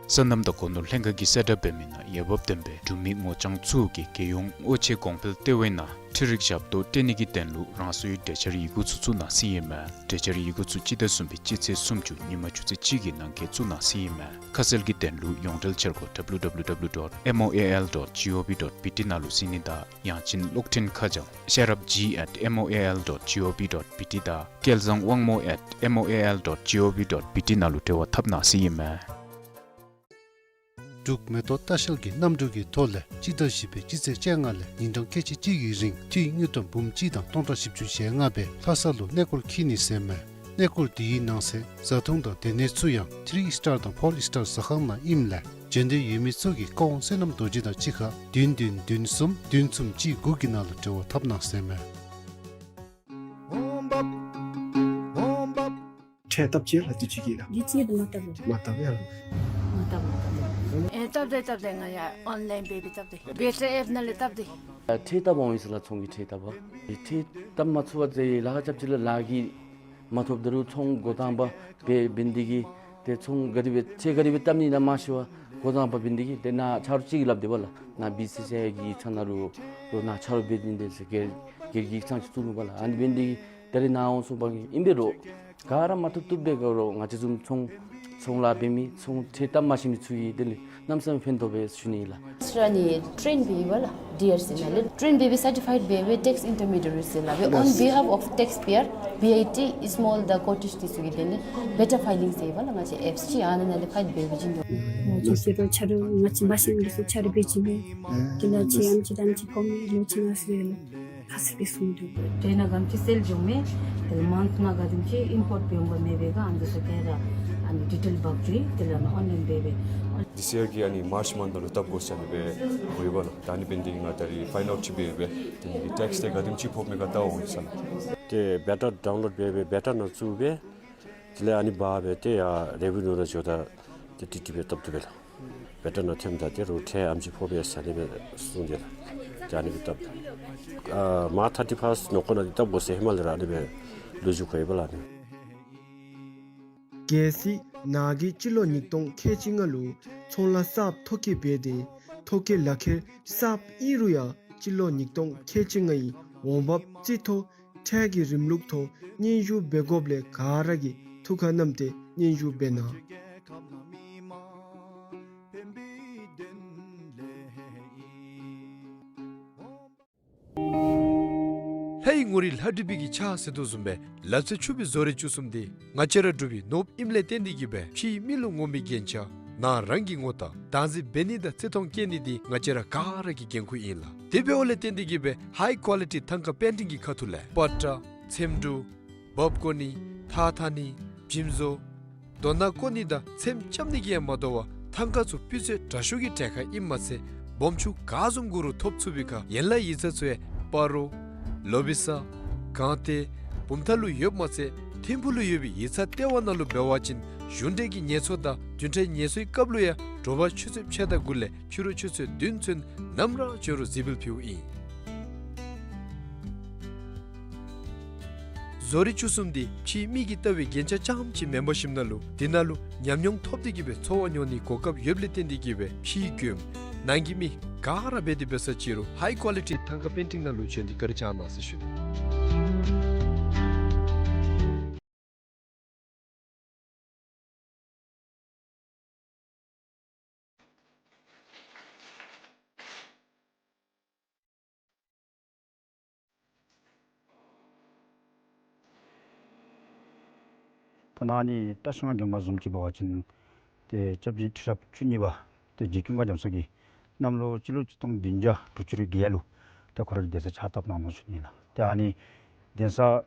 སོ་ནམ་དང་སྒོ་ནོར་ལྷན་ཁག་གིས་གསལ་བསྒྲགས་འབད་མི་ནང་འོས་འབབ་ལྡན་པའི་འབྲུག་མི་ངོ་རྐྱང་ཚུ་གིས་རྒྱལ་ཡོངས་དབུ་ཁྲིད་གོང་འཕེལ་ལྟེ་བའི་ནང་འཕྲུལ་རིག་ཞབས་ཏོག་སྤྲོད་ནི་གི་དོན་ལུ་རང་སོའི་གྲོས་འཆར་ཡི་གུ་ཚུ་བཙུགས་གནང་ཟེར་ཨིན་མས། གྲོས་འཆར་ཡི་གུ་ཚུ་སྤྱི་ཟླ་གསུམ་པའི་སྤྱི་ཚེས་སུམ་ཅུ་ཉིན་མ་ཆུ་ཚོད་གཅིག་གི་ནང་འཁོད་བཙུགས་གནང་ཟེར་ཨིན་མས། ཁ་གསལ་གྱི་དོན་ལུ་ཡོངས་འབྲེལ་འཆར་སྒོ་W W W dot M O A L dot G O V dot B T ནང་ལུ་གཟིགས་ནི་དང་ཡང་ཅིན་གློག་འཕྲིན་ཁ་བྱང་ཤེས་རབ་G at M O A L dot G O V dot B T དང་སྐལ་བཟང་དབང་མོ་at M O A L dot G O V dot B T ནང་ལུ་འབྲེལ་བ་འཐབ་གནང་ཟེར་ཨིན་མས། འབྲུག་མེ་ཏོག་ལྟ་བཤལ་གྱི་གནམ་གྲུ་གི་ཐོག་ལས་སྤྱི་ཟླ་བཞི་པའི་སྤྱི་ཚེས་བཅོ་ལྔ་ལས་ཉིན་གྲངས་ཁལ་གཅིག་གཅིག་གི་རིང་འཐུས་དངུལ་ཀྲམ་འབུམ་གཅིག་དང་སྟོང་ཕྲག་བཞི་བཅུ་ཞེ་ལྔ་སྦེ་ལྷ་ས་ལུ་གནས་སྐོར་འཁྱིད་ནི་ཟེར་མས། གནས་སྐོར་དེའི་ནང་གསེས་བཟའ་འཐུང་དང་སྡོད་གནས་ཚུ་ཡང་ཐིརི་ཨིསི་ཊར་དང་ཕོར་ཨིསི་ཊར་ཟ་ཁང་ནང་ཨིནམ་ལས་འབྱོན་འདོད་ཡོད་མི་ཚུ་གིས་བཀའ་དབང་བསོད་ནམས་རྡོ་རྗེ་དང་གཅིག་ཁར་བདུན་བདུན་བདུན་གསུམ་བདུན་གསུམ་གཅིག་དགུ་གི་ནང་ལུ་འབྲེལ་བ་འཐབ་གནང་ཟེར་མས། ཁྲལ་བཏབ་ཅི་ལགས་དུས་ཅི་གི་ལགས། དུས་ཅི་དུ་མ་བཏབ་ལགས། མ་བཏབ་ཡ་ལགས། མ་བཏབ་མ་བཏབ། ཨེ་བཏབ་དེ་བཏབ་དེ་ང་ཡ་ཨོན་ལཱའིན་སྦེ་སྦེ་བཏབ་དེ་བེ་ཊ་ཨེཔ་ནང་ལས་བཏབ་དེ། ཁྲལ་བཏབ་འོང་ཡི་ཟེར་ལགས། ཚོང་གི་ཁྲལ་བཏབ་པ། ཁྲལ་བཏབ་མ་ཚུགས་པར་ཟེར་ལཱ་ཁག་རྐྱབ་ཅི་ལགས། ལཱ་གི་མ་ཐོབ་ད་རུང་ཚོང་འགོ་དང་པ་འབད་འབད་ནི་དེ་གིས་ཏེ་ཚོང་ག་དེ་སྦེ་ཁྲལ་ག་དེ་སྦེ་བཏབ་ནི་ཨིན་ན་མ་ཤེས་པར་འགོ་དང་པ་འབད་ནི་དེ་གིས་ཏེ་ནཱ་ཆ་རོགས་ཅིག་གིས་སླབ་དེས་པ་ལགས། ནཱ་བི་སི་སི་ཨའི་གི་ཡིག་ཚང་ནང་ལུ་ལོག་ནཱ་ཆ་རོགས་འབད་ནི་དེ་ཟེར་སྒེར་སྒེར་གྱི་ཡིག་ཚང་ཅིག་བཙུགས་ནུག་པ་ལགས། ཨ་ནི་འབད་ནི་དེ་གིས་ད་རེས་ནཱ་འོང་སོང་པ་གིས་ཨིན་པས་རོགས། ག་ར་མ་ཐོབ་ཐོབ་སྦེ་ག་རོགས་ང་བཅས་བཟུམ་ཚོང་ཚོང་ལཱ་འབད་མི་ཚོང་ཁྲལ་བཏབ་མ་ཤེས་མི་ཚུ་གིས་དེ་ལས་གནམ་མེད་ས་མེད་ཕན་ཐོགས་པས་ཞུ་ནི་ཨིན་ལགས། ཁྱོད་ར་ནི་ཊེན་འབད་ཡི་པ་ལགས། ཌི་ཨར་སི་ནང་ལས་ཊེན་འབད་སྦེ་སར་ཊི་ཕའིཌ་འབད་སྦེ་ཊེགསི་ཨིན་ཊར་མི་ཌི་ཡེ་རི་ཟེར་སླབ་པས། On behalf of taxpayer, B I T, small, the cottage འདི་ཚུ་གི་དོན་ལས་བེ་ཊར་ཕའི་ལིང་ཟེར་ཡོད་པ་ལགས། ང་བཅས་ཨེཔསི་ཅིག་ཨ་ནཱ་ནང་ལས་ཕའིལ་འབད་འབད་བྱིན་དོ། ང་བཅས་ཟེར་རུང་ཆ་རོགས་ང་བཅས་མ་ཤེས་མི་འདི་ཚུ་ཆ་རོགས་འབད་བྱིན་མས། དེ་ལས་ཁྱོད་ཨམ་ཅིག་དང་ཨམ་ཅིག་ཕོག་མི་ལོ་ཅིག་ནང་ཟེར་ལགས། ཁ་གསལ་སྦེ་གསུངས་དོ། ཊེན་ནང་ག་དེམ་ཅིག་སེལ་འགྱོཝ་མས། དེ་ལས་མནཐ་ནང་ག་དེམ་ཅིག་ཨིམ་པོརཊ་འབད་འོང་ག་མེད་པས་ག་ཨ་ནི་ཚུ་ག་ར་ཨ་ནི་ཌི་ཊེལ་འབག་སྟེ་དེ་ལས་ཨ་ནི་ཨོན་ལཱའིན་འབད་སྦེ། This year གི་ཨ་ནི་མཱརཅ་མནཐ་ནང་ལུ་བཏབ་དགོ་ཟེར་ཨ་ནི་སྦེ་འབོ་ཡི་པ་ལགས། ད་ཨ་ནི་འབད་ནི་དེ་གིས་ང་ད་རིས་ཕའིན་ཨའུཊ་ཅིག་འབད་སྦེ་དེ་གི་ཊེགསི་དེ་ག་དེམ་ཅིག་ཕོག་མས་ག་བལྟ་འོང་ཡི་ཟེར་ལགས། ཏེ་བེ་ཊར་ཌའུན་ལོཌ་འབད་སྦེ་བེ་ཊར་ནང་བཙུགས་སྦེ་དེ་ལས་ཨ་ནི་འབག་སྦེ་ཏེ་ཡར་རེ་ཝི་ནིའུ་ནང་འགྱོཝ་ད་ཏེ་ཏི་ཏི་སྦེ་བཏབ་བཏུབ་པས་ལགས། བེ་ཊར་ནང་ཐོནམ་ད་ཏེ་རོགས་ཁྲལ་ཨེམ་ཅིག་ཕོག་པས་ཟེར་ཨ་ནི་སྦེ་གསུངས་ཏེ་ལགས། ཏེ་ཨ་ནི་སྦེ་བཏབ། ཨ་མཱརཅ་ཐར་ཊི་ཕཱསཊ་ནང་འཁོད་ནང་འདི་བཏབ་དགོ་ཟེར་ཧེ་མ་ལས་ར་ཨ་ནི་སྦེ་ལོ་རྒྱུས་གོ་ཡི་པ་ལགས་ཨ་ནི། གལ་སྲིད་ནཱ་གིས་སྤྱི་ལོ་ཉིས་སྟོང་ཁལ་གཅིག་ལྔ་ལུ་ཚོང་ལཱ་གསརཔ་ཐོ་བཀོད་འབད་དེ་ཐོ་བཀོད་ལག་ཁྱེར་གསརཔ་ཨིན་རུང་ཡང་སྤྱི་ལོ་ཉིས་སྟོང་ཁལ་གཅིག་ལྔའི་འོང་འབབ་རྩིས་ཐོ་ཁྲལ་གྱི་རིམ་ལུགས་ཐོག་སྙན་ཞུ་འབད་དགོཔ་ལས་ག་ར་གིས་ཐུགས་ཁར་བསྣམས་ཏེ་སྙན་ཞུ་འབད་གནང་། ལྷའི་ངོ་རིས་ལྷ་བྲིས་པའི་གི་ཕྱག་ཟེར་དོ་བཟུམ་སྦེ་ལ་རྩེ་ཕྱུག་པའི་བཟོ་རིག་བཅུ་གསུམ་འདི་ང་བཅས་ར་འབྲུག་པའི་ནོར་བུ་ཨིནམ་ལས་བརྟེན་ཏེ་གི་སྦེ་ཕྱིའི་མི་ལུ་ངོམ་པའི་རྒྱན་ཆ་ནང་རང་གི་ངོ་རྟགས་བདག་འཛིན་འབད་ནི་དང་བརྩི་མཐོང་བསྐྱེད་ནི་འདི་ང་བཅས་ར་ག་ར་གི་འགན་ཁུར་ཨིན་ལགས། དེ་འབདཝ་ལས་བརྟེན་ཏེ་གི་སྦེ་ཧའི་ཀོ་ལི་ཊི་ཐང་ཀ་པེན་ཊིང་གི་ཁ་ཐུག་ལས་པ་ཏྲ་ཚེམ་དྲུབ་འབག་བརྐོ་ནི་ཐགས་འཐག་ནི་འཇིམ་བཟོ་རྡོ་ནག་བརྐོ་ནི་དང་ཚེམ་རྐྱབ་ནི་གིས་ཡང་མ་དོ་བར་ཐང་ཀ་ཚུ་སྤུས་ཚད་དྲག་ཤོས་ཀྱི་གྲལ་ཁར་ཨིནམ་མ་ཚད་སྦོམ་ཆུང་ག་བཟུམ་དགོ་རུང་ཐོབ་ཚུགས་པའི་ཁར་ཡན་ལག་ཡིག་ཚང་ཚུ་ཡང་སྤ་རོ་ལོ་བི་ས་སྒང་སྟེང་བུམ་ཐང་ལུ་ཡོདཔ་མ་ཚད་ཐིམ་ཕུག་ལུ་ཡོད་པའི་ཡིག་ཚང་ལྟེ་བ་ནང་ལུ་འབད་བ་ཅིན་གཞུང་འབྲེལ་གྱི་ངལ་གསོ་དང་རྒྱུན་ཕྲན་ངལ་གསོའི་སྐབས་ལུ་ཡང་དྲོ་པ་ཆུ་ཚོད་ཕྱེད་དང་དགུ་ལས་ཕྱི་རུ་ཆུ་ཚོད་བདུན་ཚུན་ནམ་ར་འབྱོན་རུང་གཟིགས་འབུལ་ཕུལཝ་ཨིན། བཟོ་རིག་བཅུ་གསུམ་འདི་ཕྱིའི་མི་གིས་བལྟ་བའི་རྒྱན་ཆ་རྐྱངམ་ཅིག་མེན་པར་ཞིནམ་ན་ལུ་འདི་ནང་ལུ་ཉམས་མྱོང་ཐོབ་སྟེ་གི་སྦེ་འཚོ་བ་མྱོང་ནིའི་གོ་སྐབས་ཡོདཔ་ལས་བརྟེན་ཏེ་གི་སྦེ་ཕྱིའི་མགྱོནམ་ནང་གི་མི་ག་ར་འབད་དེ་འབད་ས་ཅིག་རུང་ཧའི་ཀོ་ལི་ཊི་ཐང་ཀ་པེན་ཊིང་ནང་ལུ་བྱོན་ཏེ་བཀའ་དྲིན་བསྐྱང་གནང་ཟེར་ཞུ་ནི། ད་ནཱ་ནི་ཏ་ཤང་གྱོན་མ་བཟུམ་ཅིག་འབད་བ་ཅིན་ཏེ་སྐྱབས་རྗེ་ཁྲི་རབས་བཅུ་གཉིས་པ་ཏེ་རྗེ་ཀུན་དགའ་རྒྱ་མཚོ་གིས་གནམ་ལོ་སྤྱི་ལོ་ཆིག་སྟོང་བདུན་བརྒྱ་དྲུག་ཅུ་རེ་བརྒྱད་ལུ་ཏེ་ཁོ་ར་གིས་གདན་ས་ཕྱག་བཏབ་གནང་ནུག་ཞུ་ནི་ལགས། ཏེ་ཨ་ནི་གདན་ས་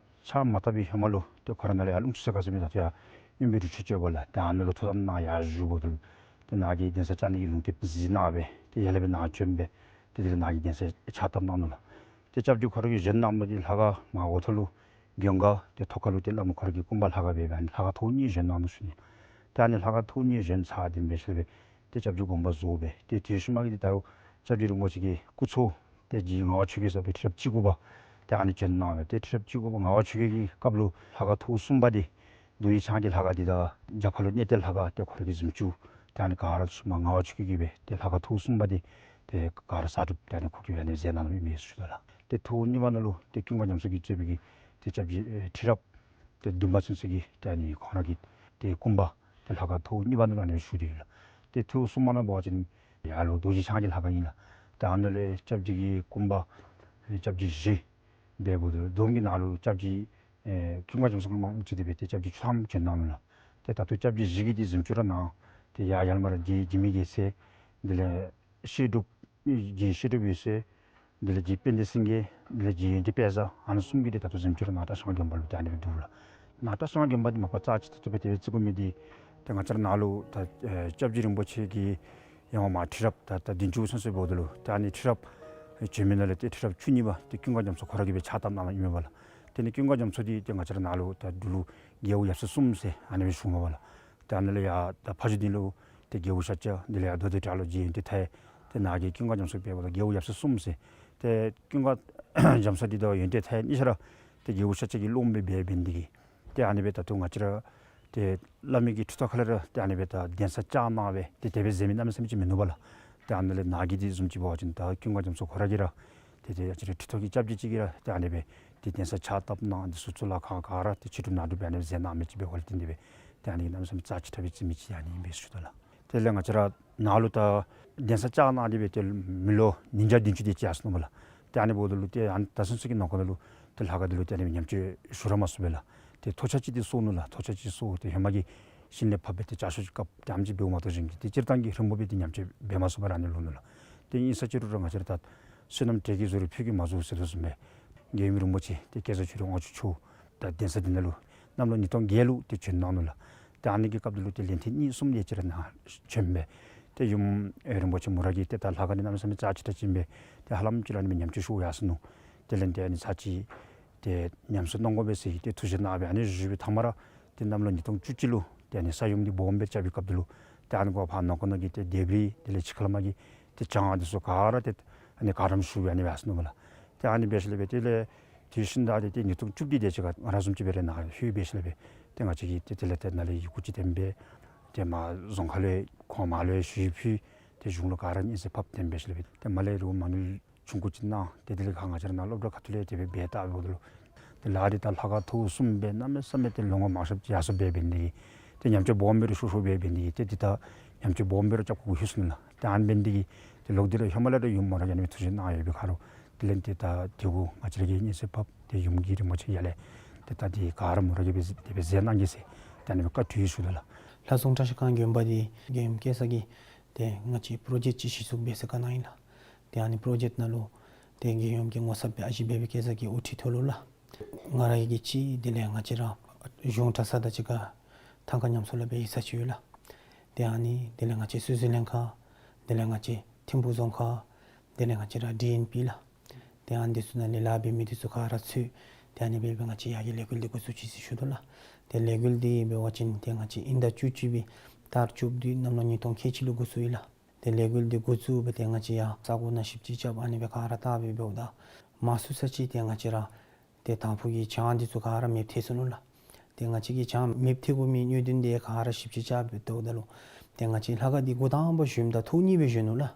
ཕྱག་མ་བཏབ་པའི་ཧེ་མ་ལུ་ཏེ་ཁོ་ར་ནཱ་ལས་ཡར་ལུང་ཚུ་ཟེར་ག་ཟེར་མི་ད་ཏེ་ཡར་ཨིན་པའི་རུ་ཆུ་སྤྱོད་པ་ལགས། ཏེ་ཨ་ནཱ་ལུ་ཐུགས་དམ་ནང་ཡར་བཞུགས་པ་ད་ལུ་ཏེ་ནཱ་གི་གདན་ས་བཅག་ནི་གི་ལུང་བསྟན་གཟིགས་གནང་སྦེ་ཏེ་ཡར་ལས་སྦེ་ནཱ་བྱོན་སྦེ་ཏེ་དེ་ལས་ནཱ་གི་གདན་ས་ཕྱག་བཏབ་གནང་ནུག་ལགས། ཏེ་སྐྱབས་རྗེ་ཁོ་ར་གིས་བཞེངས་གནང་མི་འདི་ལྷ་ཁང་མར་འོག་ཐོག་ལུ་མགོན་ཁང་ཏེ་ཐོག་ཁ་ལུ་ཏེ་བླམ་ཁོ་ར་གི་སྐུ་འབག་ལྷ་ཁང་སྦེ་སྦེ་ཨ་ནི་ལྷ་ཁང་ཐོག་གཉིས་བཞེངས་གནང་ནུག་ཞུ་ནི། ཏེ་ཨ་ནི་ལྷ་ཁང་ཐོག་གཉིས་བཞེངས་ཚར་ཏེ་འབད་ཞིནམ་ལས་ཏེ་སྐྱབས་རྗེ་དགོངས་པ་རྫོགས་སྦེ་ཏེ་དེ་ཤུལ་མ་གི་ཏེ་ད་རུང་སྐྱབས་རྗེ་རིན་པོ་ཆེ་གི་སྐུ་ཚབ་ཏེ་རྗེ་ངག་དབང་ཆོས་རྒྱལ་ཟེར་བའི་ཁྲི་རབས་གཅིག་དགུ་པ་ཏེ་ཨ་ནི་བྱོན་གནང་སྦེ་ཏེ་ཁྲི་རབས་གཅིག་དགུ་པ་ངག་དབང་ཆོས་རྒྱལ་གྱི་སྐབས་ལུ་ལྷ་ཁང་ཐོག་གསུམ་པ་འདི་རྡོ་རྗེ་འཆང་གི་ལྷ་ཁང་འདི་དང་རྒྱབ་ཁ་ལུ་གནས་བརྟན་ལྷ་ཁང་ཏེ་ཁོ་ར་གིས་བཟུམ་ཅིག་ཏེ་ཨ་ནི་ག་ར་ཚུ་མ་ངག་དབང་ཆོས་རྒྱལ་གྱིས་སྦེ་ཏེ་ལྷ་ཁང་ཐོག་གསུམ་པ་འདི་ཏེ་ག་ར་གསར་སྒྲུབ་ཏེ་ཨ་ནི་ཁོ་གིས་ཨ་ནི་མཛད་གནང་ནུག་ཨིན་མས་ཞུ་དོ་ལགས། ཏེ་ཐོག་གཉིས་པ་ནང་ལུ་ཏེ་ཀུན་དགའ་རྒྱ་མཚོ་གིས་གཙོས་པའི་གི་ཏེ་སྐྱབས་རྗེ་ཨེ་ཁྲི་རབས་ཏེ་བདུན་པ་ཚུན་ཚོད་ཀྱི་ཏེ་ཨ་ནི་ཁོང་ར་གི་ཏེ་སྐུ་འབག་ཏེ་ལྷ་ཁང་ཐོག་གཉིས་པ་ནང་ལུ་ཨ་ནི་བཞུགས་ཏེ་ཡོད་ལགས། ཏེ་ཐོག་གསུམ་པ་ནང་འབད་བ་ཅིན་ཡར་ལུ་རྡོ་རྗེ་འཆང་གི་ལྷ་ཁང་ཨིན་ལགས། ཏེ་ཨ་ནཱ་ལས་སྐྱབས་རྗེ་གི་སྐུ་འབག་སྐྱབས་རྗེ་བཞི་འབདཝ་ད་ལུ་བསྡོམས་ཀྱི་ནང་ལུ་སྐྱབས་རྗེ་ཨེ་ཀུན་དགའ་རྒྱ་མཚོ་གིས་དབུ་ཁྲིད་དེ་སྦེ་ཏེ་སྐྱབས་རྗེ་བཅུ་ཐམ་བྱོན་གནང་ནུག་ལགས། ཏེ་ད་ལྟོ་སྐྱབས་རྗེ་བཞི་གི་འདི་བཟུམ་ཅིག་ར་ནཱ་ཏེ་ཡར་ཡར་མར་རྒྱལ་འཇིགས་མེད་རྒྱལ་མཚན་དེ་ལས་བཤད་སྒྲུབ་རྒྱལ་བཤད་སྒྲུབ་འོད་གསལ་དེ་ལས་རྗེ་དཔལ་ལྡན་སེང་གེ་དེ་ལས་རྗེ་ཡོན་ཏན་དཔལ་བཟང་ཨ་ནི་གསུམ་གྱིས་ཏེ་ད་ལྟོ་བཟུམ་ཅིག་ར་ནཱ་གྲྭ་ཚང་དགོན་པ་ལུ་ཏེ་ཨ་ནི་སྦེ་འདུག་ལགས། ནཱ་གྲྭ་ཚང་དགོན་པ་འདི་མ་པ་རྩ་ཆེ་ཏོག་ཏོ་སྦེ་དེ་སྦེ་བརྩི་དགོ་མི་འདི་ཏེ་ང་བཅས་ར་ནཱ་ལུ་ད་ཨེ་སྐྱབས་རྗེ་རིན་པོ་ཆེ་གི་ཡང་མ་ཁྲི་རབས་ད་ད་བདུན་ཅུ་ཚུན་ཚོད་འབདཝ་ད་ལུ་ཏེ་ཨ་ནི་ཁྲི་རབས་བྱོན་མི་ནང་ལས་ཏེ་ཁྲི་རབས་བཅུ་གཉིས་པ་ཏེ་ཀུན་དགའ་རྒྱ་མཚོ་ཁོ་ར་གིས་སྦེ་ཕྱག་བཏབ་གནང་ནི་ཨིན་མས་ལགས། དེ་ལས་ཀུན་དགའ་རྒྱ་མཚོ་འདི་ཏེ་ང་བཅས་ར་ནཱ་ལུ་ད་འབྲུག་ལུ་རྒྱལ་པོ་ཡབ་སྲས་གསུམ་ཟེར་ཨ་ནི་སྦེ་ཞུཝ་མས་ལགས། ཏེ་ཨ་ནཱ་ལས་ཡར་ད་ཕ་ཇོ་སྡིངས་ལུ་ཏེ་རྒྱལ་པོ་ཤཱཀྱ་དེ་ལས་ཡར་མདོ་སྟོད་གྲགས་ལུ་རྗེ་ཡོན་ཏན་ཐར། ཏེ་ནཱ་གི་ཀུན་དགའ་རྒྱ་མཚོ་འབདཝ་ད་རྒྱལ་པོ་ཡབ་སྲས་གསུམ་ཟེར། ཏེ་ཀུན་དགའ་རྒྱ་མཚོ་འདི་དང་ཡོན་ཏན་ཐར་གཉིས་ཆ་ར་ཏེ་རྒྱལ་པོ་ཤཱཀྱ་གི་སློབ་མ་སྦེ་འབད་འབད་ནི་དེ་གིས་ཏེ་ཨ་ནི་སྦེ་ད་ལྟོ་ང་བཅས་ར་ཏེ་བླ་མའི་གི་ཁྲི་ཐོག་ཁ་ལས་ར་ཏེ་ཨ་ནི་སྦེ་ད་གདན་ས་བཅགས་གནང་སྦེ་ཏེ་དེ་སྦེ་མཛད་མི་གནམ་མེད་ས་མེད་ཅིག་མིན་ནུག་པ་ལགས། ཏེ་ཨ་ནཱ་ལས་ནཱ་གི་འདི་བཟུམ་ཅིག་འབད་བ་ཅིན་ད་ཀུན་དགའ་རྒྱ་མཚོ་ཁོ་ར་གིས་ར་ཏེ་ཏེ་ང་བཅས་ར་ཁྲི་ཐོག་གི་སྐྱབས་རྗེ་ཅིག་གིས་ར་ཏེ་ཨ་ནི་སྦེ་ཏེ་གདན་ས་ཕྱག་བཏབ་གནང་འདི་ཚུ་གཙུག་ལག་ཁང་ག་ར་ཏེ་ཕྱི་སྒྲུབ་ནང་སྒྲུབ་སྦེ་ཨ་ནི་སྦེ་མཛད་གནང་མི་ཅིག་འབད་བ་ལས་བརྟེན་ཏེ་སྦེ་ཏེ་ཨ་ནི་གནམ་མེད་ས་མེད་རྩ་ཆེ་དྲགས་སྦེ་བརྩི་མི་ཅིག་ཨ་ནི་ཨིན་པས་ཞུ་དོ་ལགས། དེ་ལས་ང་བཅས་ར་ནཱ་ལུ་ད་གདན་ས་བཅགས་གནང་སྟེ་སྦེ་ཏེ་མི་ལོ་ཉིས་བརྒྱ་བདུན་ཅུ་དེ་ཅིག་ཡར་སོ་ནུག་པ་ལགས། ཏེ་ཨ་ནི་འབདཝ་ད་ལུ་ཏེ་ཨ་ནི་ད་ཚུན་ཚོད་ཀྱི་ནང་འཁོད་ནང་ལུ་ཏེ་ལྷ་ཁང་འདི་ལུ་ཏེ་ཨ་ནི་ཉམས་བཅོས་ཞུ་ར་མ་ཚུགས་པས་ལགས། ཏེ་ཐོག་ཆ་ཅིག་ཏེ་གསོ་ནུག་ལགས། ཐོག་ཆ་ཅིག་གསོ་ཏེ་ཧེ་མ་གི་ཤིང་ལས་ཕབ་སྦེ་ཏེ་ལྕགས་ཤོག་ཅིག་བཀབ་སྟེ་ཨ་ནེམ་ཅིག་འབདཝ་མ་གཏོགས་གཞན་གྱི་ཏེ་སྤྱིར་བཏང་གི་རིམ་པ་སྦེ་ཏེ་ཉམས་བཅོས་འབད་མ་ཚུགས་པར་ཨ་ནི་ལུས་ནུག་ལགས། ཏེ་ཨིན་ས་ཅི་རུང་ར་ང་བཅས་ར་ད་བསོད་ནམས་གྲལ་གྱི་བཟོ་རུང་ཕུད་ཀྱིས་མ་བཟོད་ཟེར་དོ་བཟུམ་སྦེ་རྒྱལ་ཡུམ་རིན་པོ་ཆེ་ཏེ་སྐལ་བཟང་ཆོས་སྒྲོན་དབང་ཕྱུག་མཆོག་ད་གདན་ས་འདི་ནང་ལུ་གནམ་ལོ་ཉིས་སྟོང་བརྒྱད་ལུ་ཏེ་བྱོན་གནང་ནུག་ལགས། ཏེ་ཨ་ནི་གི་སྐབས་འདི་ལུ་ཏེ་ལན་ཐེངས་གཉིས་གསུམ་དེ་ཅིག་ར་ནཱ་བྱོན་སྦེ་ཏེ་ཡུམ་ཨེ་རིན་པོ་ཆེ་མོ་ར་གིས་ཏེ་ད་ལྷ་ཁང་འདི་གནམ་མེད་ས་མེད་རྩ་ཆེ་དྲགས་ཅིག་ཨིན་པས། ཏེ་ཧ་ལམ་ཅིག་ར་ཨ་ནི་སྦེ་ཉམས་བཅོས་ཞུ་ཡར་སོ་ནུག། དེ་ལས་ཏེ་ཨ་ནི་ཚར་གཅིག་ཏེ་ཉམས་གསོ་གནང་དགོ་པས་ཟེར་ཏེ་ཐུགས་བཞེད་གནང་སྦེ་ཨ་ནི་བཞུགས་པའི་མཐའ་མ་ར་ཏེ་གནམ་ལོ་ཉིས་སྟོང་བཅུ་གཅིག་ལུ་ཏེ་ཨ་ནི་ས་ཡོམ་འདི་སྦོམ་སྦེ་རྐྱབ་པའི་སྐབས་འདི་ལུ་ཏེ་ཨ་ནི་གུ་ཕར་ནང་འཁོད་ནང་གི་ཏེ་ལྡེབས་རིས་དེ་ལས་ཕྱི་ཁ་ལས་མར་གྱི་ཏེ་གྱང་འདི་ཚུ་ག་ར་ཏེ་ཨ་ནི་ག་རམ་ཞུ་སྦེ་ཨ་ནི་སྦེ་ཡར་སོ་ནུག་པ་ལགས། ཏེ་ཨ་ནི་འབད་ཞིནམ་ལས་སྦེ་དེ་ལས་དེ་བཞིན་ད་ཏེ་ཏེ་ཉིས་སྟོང་བཅུ་བདུན་དེ་ཅིག་ཁར་ང་ར་བཟུམ་ཅིག་སྦེ་ར་ནཱ་ལྷོད་སྦེ་ཞིནམ་ལས་སྦེ་ཏེ་ང་བཅས་ཀྱིས་ཏེ་དེ་ལས་ཏེ་ནཱ་ལས་ཡི་གུ་ཅིག་བཏོན་སྦེ་ཏེ་མར་རྫོང་ཁ་ལུ་ཁོང་མར་ལུ་ཞུ་ཡིག་ཕུལ། ཏེ་གཞུང་ལུ་ག་ར་སྙན་སེང་ཕབ་སྟེ་འབད་ཞིནམ་ལས་སྦེ་ཏེ་མར་ལས་རུང་མ་དངུལ་ཆུང་ཀུ་ཅིག་གནང་། ཏེ་དེ་ལས་ཁར་ང་བཅས་ར་ནཱ་སློབ་གྲྭ་ཁ་ཐུག་ལས་དེ་སྦེ་འབད་བལྟ་འབདཝ་ད་ལུ་ཏེ་ལཱ་འདི་ད་ལྷ་ཁང་ཐོག་གསུམ་སྦེ་གནམ་མེད་ས་མེད་ཏེ་ལོང་བ་མང་ཤོས་ཅིག་ཡར་སོ་སྦེ་འབད་ནི་དེ་གིས་ཏེ་ཉམས་བཅོས་སྦོམ་སྦེ་ར་ཤོར་ཤོརཝ་སྦེ་འབད་ནི་དེ་གིས་ཏེ་འདི་ད་ཉམས་བཅོས་སྦོམ་སྦེ་ར་རྐྱབ་དགོཔ་ལྷོད་སོ་ནུག་ལགས། ཏེ་ཨ་ནི་འབད་ནི་དེ་གིས་ཏེ་ལོག་སྟེ་ར་ཧེ་མ་ལས་ར་ཡུམ་མོ་ར་གིས་ཨ་ནི་སྦེ་ཐུགས་བཞེད་གནང་ཡོད་པའི་ཁར་ལུ་དེ་ལས་ཏེ་ད་དེ་གུ་ང་བཅས་ར་གིས་སྙན་སེང་ཕབ་སྟེ་ཡུམ་གྱིས་རིན་པོ་ཆེ་ཡར་ལས་ཏེ་ད་འདི་ག་ར་མོ་ར་གིས་སྦེ་དེ་སྦེ་མཛད་གནང་གེ་ཟེར་ཏེ་ཨ་ནི་སྦེ་བཀའ་གྲོས་ཞུ་དོ་ལགས། ལྷ་སྲུང་བཀྲ་ཤིས་སྒང་དགོན་པ་འདི་རྒྱལ་ཡུམ་སྐལ་བཟང་གིས་ཏེ་ང་བཅས་པྲོ་ཇེཀཊ་ཅིག་གཞི་བཙུགས་འབད་ཟེར་བཀའ་གནང་ཡི་ལགས། ཏེ་ཨ་ནི་པྲོ་ཇེཀཊ་ནང་ལུ་ཏེ་རྒྱལ་ཡུམ་གྱི་ངོ་ཚབ་སྦེ་ཨ་ཞེ་སྦེ་སྦེ་སྐལ་བཟང་གིས་དབུ་ཁྲིད་ཐོག་ལུ་ལགས། ང་ར་གིས་གཅིག་དེ་ལས་ང་བཅས་ར་གཞུང་གྲྭ་ཚང་དང་གཅིག་ཁར་ཐང་ཀ་ཉམས་གསོ་ལུ་སྦེ་ཡིག་ཚང་ཅིག་ཡོད་ལགས། ཏེ་ཨ་ནི་དེ་ལས་ང་བཅས་སུད་སི་ལན་ཁ་དེ་ལས་ང་བཅས་ཐིམ་ཕུག་རྫོང་ཁག་དེ་ལས་ང་བཅས་ར་ཌི་ཨེན་པི་ལགས། ཏེ་ཨ་ནི་འདི་ཚུ་ནང་ལས་ལཱ་འབད་མི་འདི་ཚུ་ག་ར་ཚུད་ཏེ་ཨ་ནི་སྦེ་སྦེ་ང་བཅས་ཡར་གྱི་ལས་འགུལ་འདི་འགོ་བཙུགས་ཅི་ཟེར་ཞུ་དོ་ལགས། ཏེ་ལས་འགུལ་འདི་འབད་བ་ཅིན་ཏེ་ང་བཅས་དབྱིན་ཟླ་བཅུ་གཅིག་པའི་ཏ་རིག་བཅུ་བདུན་གནམ་ལོ་ཉིས་སྟོང་ཁལ་གཅིག་ལུ་འགོ་བཙུགས་ཡི་ལགས། ཏེ་ལས་འགུལ་འདི་འགོ་བཙུགས་སྦེ་ཏེ་ང་བཅས་ཡར་ས་གོ་ནང་ཞིབ་དཔྱད་རྐྱབ་ཨ་ནི་སྦེ་ག་ར་བལྟ་སྦེ་འབདཝ་ད་མང་སུ་ས་ཅིག་ཏེ་ང་བཅས་ར་ཏེ་དང་ཕུ་གི་གྱང་འདི་ཚུ་ག་ར་མེདཔ་ཐལ་སོ་ནུག་ལགས། ཏེ་ང་བཅས་ཀྱིས་གྱང་མེདཔ་ཐལ་དགོ་མི་གནད་དོན་འདི་ག་ར་ཞིབ་དཔྱད་རྐྱབ་སྦེ་བལྟཝ་ད་ལུ་ཏེ་ང་བཅས་ལྷ་ཁང་འདི་འགོ་དང་པ་བཞེངསམ་ད་ཐོག་གཉིས་སྦེ་བཞེངས་ནུག་ལགས།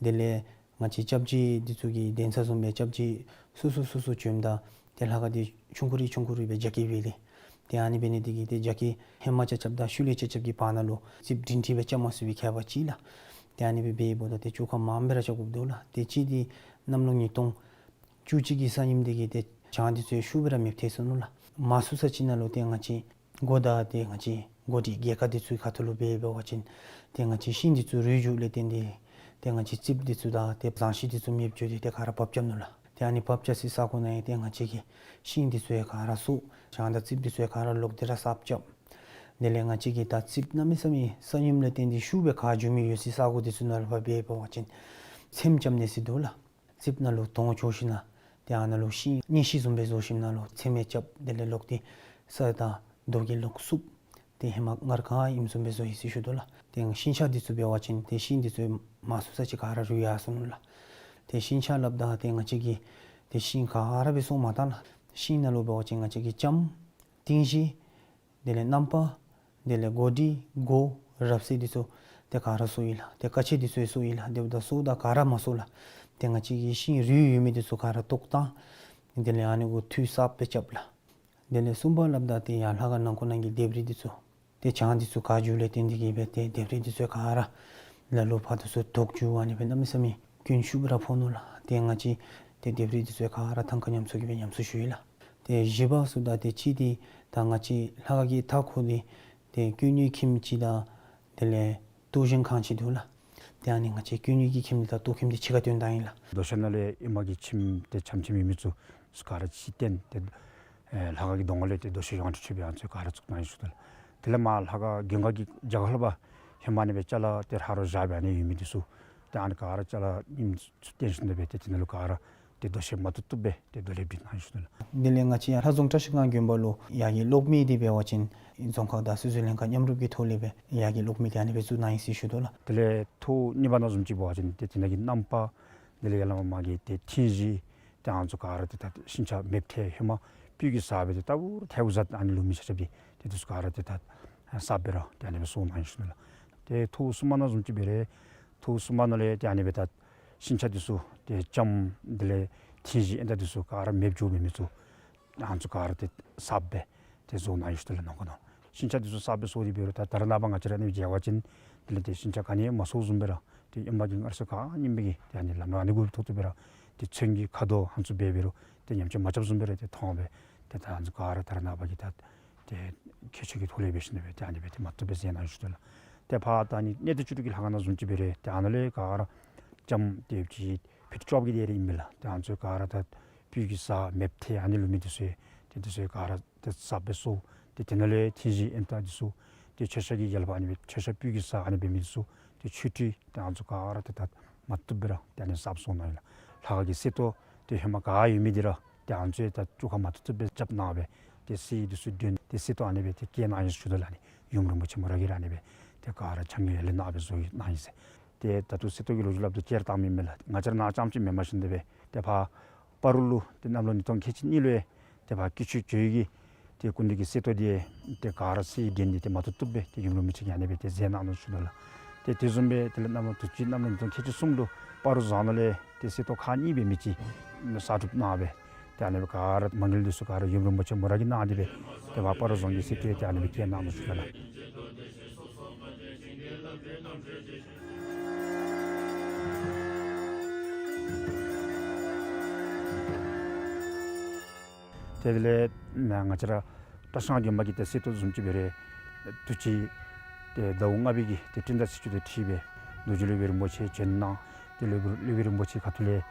དེ་ལས་ང་བཅས་སྐྱབས་རྗེ་འདི་ཚུ་གི་གདན་ས་བཟུམ་སྦེ་སྐྱབས་རྗེ་སོ་སོ་སོ་སོ་བྱོནམ་ད་ཏེ་ལྷ་ཁང་འདི་ཆུང་ཀུ་རེ་ཆུང་ཀུ་རེ་སྦེ་རྒྱ་སྐྱེད་འབད་ལས། ཏེ་ཨ་ནི་འབད་ནི་དེ་གིས་ཏེ་རྒྱ་སྐྱེད་ཧེ་མ་རྐྱབ་རྐྱབ་དང་ཤུལ་ལས་རྐྱབ་རྐྱབ་ཀྱི་བར་ན་ལུ་རྩིགཔ་སྒྲིང་སྒྲི་སྦེ་རྐྱབ་མ་ཚུགས་པའི་ཁྱད་པར་ཅིག་ལགས། ཏེ་ཨ་ནི་སྦེ་འབདཝ་ད་ཏེ་བཅོ་ཁ་མངམ་སྦེ་ར་རྐྱབ་དགོཔ་འདུག་ལགས། ཏེ་གཅིག་འདི་གནམ་ལོ་ཉིས་སྟོང་བཅུ་གཅིག་གི་ས་ཡོམ་འདི་གིས་ཏེ་གྱང་འདི་ཚུ་ཤུགས་སྦེ་ར་མེདཔ་ཐལ་སོ་ནུག་ལགས། མང་སུ་ས་ཅིག་ནང་ལུ་ཏེ་ང་བཅས་སྒོ་དང་ཏེ་ང་བཅས་སྒོ་སྒྲིག་རྒྱལ་ཁ་འདི་ཚུ་ཁ་ཐུག་ལུ་འབད་འབད་བ་ཅིན་ཏེ་ང་བཅས་ཤིང་འདི་ཚུ་རུལ་འགྱོཝ་ལས་བརྟེན་ཏེ་ཏེ་ང་བཅས་རྩིགཔ་འདི་ཚུ་དང་ཏེ་ཟངས་ཤིང་འདི་ཚུ་མེདཔ་འགྱོ་སྟེ་ཏེ་ག་ར་བབས་རྐྱབ་ནུག་ལགས། ཏེ་ཨ་ནི་བབས་རྐྱབ་སའི་ས་གོ་ནང་ཡང་ཏེ་ང་བཅས་ཀྱིས་ཤིང་འདི་ཚུ་ཡང་ག་ར་བསུབ། གྱང་དང་རྩིགཔ་འདི་ཚུ་ཡང་ག་ར་ལོག་སྟེ་ར་གསརཔ་རྐྱབ། དེ་ལས་ང་བཅས་ཀྱིས་ད་རྩིགཔ་གནམ་མེད་ས་མེད་ས་ཡོམ་ལས་བརྟེན་ཏེ་ཤུགས་སྦེ་ག་འགྱོ་མི་ཡོད་སའི་ས་གོ་འདི་ཚུ་ནང་ལུ་ཕར་འབད་འབད་བ་ཅིན་ཚེམ་རྐྱབ་ནི་ཟེར་འདུག་ལགས། རྩིགཔ་ནང་ལུ་དོང་བཅོ་ཞིནམ་ལས་ཏེ་ཨ་ནཱ་ལུ་ཤིང་གཉེན་ཤིང་བཟུམ་སྦེ་བཟོ་ཞིནམ་ལས་ཚེམ་ཡང་རྐྱབ། དེ་ལས་ལོག་སྟེ་ས་དང་རྡོ་གིས་ལོག་བསུབ། ཏེ་ཧེ་མ་སྔར་ག་ཨིནམ་བཟུམ་སྦེ་བཟོ་ཡི་ཟེར་ཞུ་དོ་ལགས། ཏེ་ཤིང་ཆ་འདི་ཚུ་འབད་བ་ཅིན་ཏེ་ཤིང་འདི་ཚུ་མ་སོ་ས་ཅིག་ག་ར་རུལ་ཡར་སོ་ནུག་ལགས། ཏེ་ཤིང་ཆ་སླབ་ད་ཏེ་ང་བཅས་ཀྱིས་ཏེ་ཤིང་ག་ར་སྦེ་སོར་མ་བཏང་ལགས། ཤིང་ནང་ལུ་འབད་བ་ཅིན་ང་བཅས་ཀྱིས་ལྕམ་ཏིང་གཞི་དེ་ལས་རྣམ་པ་དེ་ལས་གོ་དྲི་གོ་རབ་གསལ་འདི་ཚུ་ཏེ་ག་ར་སོར་ཡི་ལགས། ཏེ་ཀ་ཆས་འདི་ཚུ་སོར་ཡི་ལགས། དེ་འབདཝ་ད་སོརཝ་ད་ག་ར་མ་སོར་ལགས། ཏེ་ང་བཅས་ཀྱིས་ཤིང་རུལ་ཡོད་མི་འདི་ཚུ་ག་ར་བཏོག་བཏང་། དེ་ལས་ཨ་ནི་གུ་འཐུ་གསརཔ་སྦེ་རྐྱབ་ལགས། དེ་ལས་གསུམ་པ་སླབ་ད་ཏེ་ཡར་ལྷ་ཁང་ནང་ཁོག་ནང་གི་ལྡེབས་རིས་འདི་ཚུ་ཏེ་གྱང་འདི་ཚུ་ག་འགྱོཝ་ལས་བརྟེན་ཏེ་གིས་སྦེ་ཏེ་ལྡེབས་རིས་འདི་ཚུ་ག་ར་ལ་ལུ་ཕར་འདི་ཚུ་དོག་འགྱོ། ཨ་ནི་སྦེ་གནམ་མེད་ས་མེད་སྐྱོན་ཤུགས་ར་ཕོག་ནུག་ལགས། ཏེ་ང་བཅས་ཏེ་ལྡེབས་རིས་འདི་ཚུ་ག་ར་ཐང་ཀ་ཉམས་གསོ་གི་སྦེ་ཉམས་གསོ་ཞུ་ཡི་ལགས། ཏེ་བཞི་པ་ཟེརཝ་ད་ཏེ་གཅིག་འདི་ད་ང་བཅས་ལྷ་ཁང་གི་མཐའ་འཁོར་འདི་ཏེ་ཀུན་ནུའི་ཁྱིམ་ཅིག་དང་དེ་ལས་གཏོར་གཞོང་ཁང་ཅིག་འདུག་ལགས། ཏེ་ཨ་ནི་ང་བཅས་ཀུན་ནུའི་གི་ཁྱིམ་འདི་དང་གཏོར་ཁྱིམ་འདི་གཅིག་ཁར་བཏོན་བཏང་ཡི་ལགས། རྡོ་གཞལ་ནང་ལས་ཨེ་མ་གི་ཁྱིམ་ཏེ་ཆམ་ཆམ་ཡོད་མི་ཚུ་ག་ར་ཕྱིར་བཏོན་ཏེ་ཨེ་ལྷ་ཁང་གི་གདོང་ཁ་ལས་ཏེ་རྡོ་གཞལ་ཡོངས་གྲགས་ཆོས་པའི་ཨ་ནི་ཚུ་ག་ར་བཙུགས་གནང་ཡི་ཟེར་ཞུ་དོ་ལགས། དེ་ལས་མར་ལྷ་ཁང་གདོང་ཁ་གི་རྒྱབ་ཁ་ལུ་ཕར་ཧེ་མ་ཨ་ནི་སྦེ་ཅ་ལ་ཏེ་ཕར་རོ་བཞག་སྦེ་ཨ་ནི་ཡོད་མི་འདི་ཚུ་ཏེ་ཨ་ནི་ག་ར་ཅ་ལ་ཉིམ་ཚུ་བཏོན་ཞིནམ་ད་སྦེ་ཏེ་དེ་ནང་ལུ་ག་ར་ཏེ་རྡོ་གཞལ་མ་བཏུབ་བཏུབ་སྦེ་ཏེ་རྡོ་ལེབ་སྒྲིག་གནང་ཡི་ཟེར་ཞུ་དོ་ལགས། དེ་ལས་ང་བཅས་ཡར་ལྷ་རྫོང་བཀྲ་ཤིས་སྒང་དགོན་པ་ལུ་ཡར་གྱི་གློག་མེ་འདི་འབད་བ་ཅིན་རྫོང་ཁག་དང་སོ་སོའི་ལྷན་ཁག་མཉམ་རུབ་ཀྱི་ཐོག་ལས་སྦེ་ཡར་གྱི་གློག་མེ་འདི་ཨ་ནི་སྦེ་བཙུགས་གནང་ཡི་ཟེར་ཞུ་དོ་ལགས། དེ་ལས་ཐོག་གཉིས་པ་ནང་བཟུམ་ཅིག་འབད་བ་ཅིན་ཏེ་དེ་ནང་གི་རྣམ་པ་དེ་ལས་ཡར་ལས་མར་མར་གྱི་ཏེ་ཐིང་གཞི་ཏེ་ཨ་ནི་ཚུ་ག་ར་ཏེ་ད་ཤིང་ཆ་མེདཔ་ཐལ་ཧེ་མ་སྤོས་ཀྱིས་བསགས་སྦེ་ཏེ་ལྟ་བུར་ཐལཝ་བཟོ་ཨ་ནི་ལུ་མི་ཆ་ཁྱབ་ཀྱིས་ཏེ་འདི་ཚུ་ག་ར་ཏེ་ད་གསརཔ་སྦེ་ར་ཏེ་ཨ་ནི་སྦེ་བཟོ་གནང་ཡི་ཟེར་ཞུ་དོ་ལགས། ཏེ་ཐོག་གསུམ་པ་ནང་བཟུམ་ཅིག་འབད་རུང་ཐོག་གསུམ་པ་ནང་ལས་ཏེ་ཨ་ནི་སྦེ་ད་ཤིང་ཆ་འདི་ཚུ་ཏེ་ལྕམ་དེ་ལས་ཐིང་གཞི་ཨེ་ད་འདི་ཚུ་ག་ར་མེདཔ་འགྱོ་མི་མི་ཚུ་ཨ་ནི་ཚུ་ག་ར་ཏེ་གསརཔ་སྦེ་ཏེ་བཟོ་གནང་ཡི་ཟེར་ཞུ་དོ་ལགས། ནང་ཁོག་ནང་ཤིང་ཆ་འདི་ཚུ་གསརཔ་སྦེ་བཟོ་སྟེ་འབད་རུང་ད་ད་རེས་ནངས་པ་ང་བཅས་ར་ཨ་ནི་མཇལ་བ་ཅིན་དེ་ལས་ཏེ་ཤིང་ཆ་ག་ནི་ཡང་མ་སོརཝ་བཟུམ་སྦེ་ར་ཏེ་ཨེ་མ་གི་སྔར་སྲོལ་ག་ནི་མེད་པའི་གི་ཏེ་ཨ་ནི་ལམ་ར་ཨ་ནི་གུ་ཐོག་ཏུ་འབད་ར་ཏེ་ཚོན་གྱི་ཁ་དོག་ཨ་ནི་ཚུ་འབད་འབད་རུང་ཏེ་ཉམས་ཆག་མ་རྐྱབ་བཟུམ་སྦེ་ར་ཏེ་མཐོང་སྦེ་ཏེ་ད་ཨ་ནི་ཚུ་ག་ར་ད་རེས་ནངས་པ་གི་ད་ཏེ་ཁྱད་ཆོས་ཀྱི་ཐོག་ལས་འབད་ཞིནམ་ད་སྦེ་ཏེ་ཨ་ནི་སྦེ་ཏེ་མ་བཏུབ་སྦེ་མཛད་གནང་ཡི་ཟེར་ཞུ་དོ་ལགས། ཏེ་ཕར་ད་ཨ་ནི་གནས་བརྟན་བཅུ་དྲུག་གི་ལྷ་ཁང་ནང་བཟུམ་ཅིག་འབད་རུང་ཏེ་ཨ་ནཱ་ལས་ག་ར་ལྕམ་ཏེ་ཅིག་ཕུད་བཅོ་བརྒྱད་དེ་ར་ཨིན་མས་ལགས། ཏེ་ཨ་ནི་ཚུ་ག་ར་ད་སྤོས་ཀྱིས་བསགས་མེདཔ་ཐལ་ཨ་ནི་ལུ་མི་འདི་ཚུ་ཏེ་འདི་ཚུ་ག་ར་ཏེ་གསརཔ་སྦེ་བཟོ། ཏེ་དེ་ནང་ལས་ཐིང་གཞི་ཨེ་ད་འདི་ཚུ་ཏེ་མཆོད་བཤམ་གྱི་ཡལ་པ་ཨ་ནི་སྦེ་མཆོད་བཤམ་སྤོས་ཀྱིས་བསགས་ཨ་ནི་འབད་མི་འདི་ཚུ་ཏེ་ཆོས་ཁྲི་ཏེ་ཨ་ནི་ཚུ་ག་ར་ཏེ་ད་མ་བཏུབ་སྦེ་ར་ཏེ་ཨ་ནི་གསརཔ་བཟོ་གནང་ཡི་ལགས། ལྷ་ཁང་གི་གསེར་ཏོག་ཏེ་ཧེ་མ་ག་ཡོད་མི་འདི་ར་ཏེ་ཨ་ནི་ཚུ་ད་བཅོ་ཁ་མ་བཏུབ་བཏུབ་སྦེ་རྐྱབ་གནང་སྦེ་ཏེ་གསེར་འདི་ཚུ་བཏོན་ཏེ་གསེར་ཏོག་ཨ་ནི་སྦེ་ཏེ་བཀལ་གནང་ཡི་ཟེར་ཞུ་དོ་ལགས། ཨ་ནི་ཡུམ་རིན་པོ་ཆེ་མོ་ར་གིས་ར་ཨ་ནི་སྦེ་ཏེ་ག་ར་ཆ་ངེས་ལས་གནང་སྦེ་བཟོ་གནང་ཡི་ཟེར། ཏེ་ད་ལྟོ་གསེར་ཏོག་གི་ལོ་རྒྱུས་སླབ་དོ་བཅད་བཏང་མི་མེན་ལགས། ང་བཅས་ར་ནཱ་རྐྱངམ་ཅིག་མེན་པར་ཞིནམ་ད་སྦེ་ཏེ་ཕར་སྤ་རོ་ལུ་ཏེ་གནམ་ལོ་ཉིས་སྟོང་ཁལ་གཅིག་གཉིས་ལུ་ཏེ་ཕར་སྐྱིད་ཆུ་ཇོ་བོ་གི་ཏེ་སྐུ་མདུན་གྱི་གསེར་ཏོག་འདི་ཏེ་ག་ར་གསེར་བརྒྱན་ཏེ་ཏེ་མ་བཏུབ་བཏུབ་སྦེ་ཏེ་ཡུམ་རིན་པོ་ཆེ་གིས་ཨ་ནི་སྦེ་ཏེ་མཛད་གནང་ནུག་ཞུ་དོ་ལགས། ཏེ་དེ་བཟུམ་སྦེ་དེ་ལས་གནམ་ལོ་དུས་ཅི་གནམ་ལོ་ཉིས་སྟོང་ཁལ་གཅིག་གསུམ་ལུ་སྤ་རོ་རྫོང་ནང་ལས་ཏེ་གསེར་ཏོག་ཁག་གཉིས་སྦེ་མི་ཅིག་གསར་སྒྲུབ་གནང་སྦེ་ཏེ་ཨ་ནི་སྦེ་ག་ར་མ་དངུལ་འདི་ཚུ་ག་ར་ཡུམ་རིན་པོ་ཆེ་མོ་ར་གིས་གནང་སྟེ་སྦེ་ཏེ་ཕར་སྤ་རོ་རྫོང་གི་གསེར་ཏོག་ཏེ་ཨ་ནི་སྦེ་བཀལ་གནང་ནུག་ཞུ་དོ་ལགས། ཏེ་དེ་ལས་ང་བཅས་ར་བཀྲ་ཤིས་སྒང་དགོན་པ་གི་ཏེ་གསེར་ཏོག་བཟུམ་ཅིག་འབད་རུང་དུས་ཅི་ཏེ་ཟླཝ་ལྔ་པའི་གི་ཏེ་སྤྲིན་ཟླ་ཚེས་བཅུ་དང་འཁྲིལ་སྦེ་རྡོ་རྗེ་སློབ་དཔོན་རིན་པོ་ཆེ་བྱོན་གནང་། ཏེ་སློབ་དཔོན་རིན་པོ་ཆེ་ཁ་ཐུག་ལས་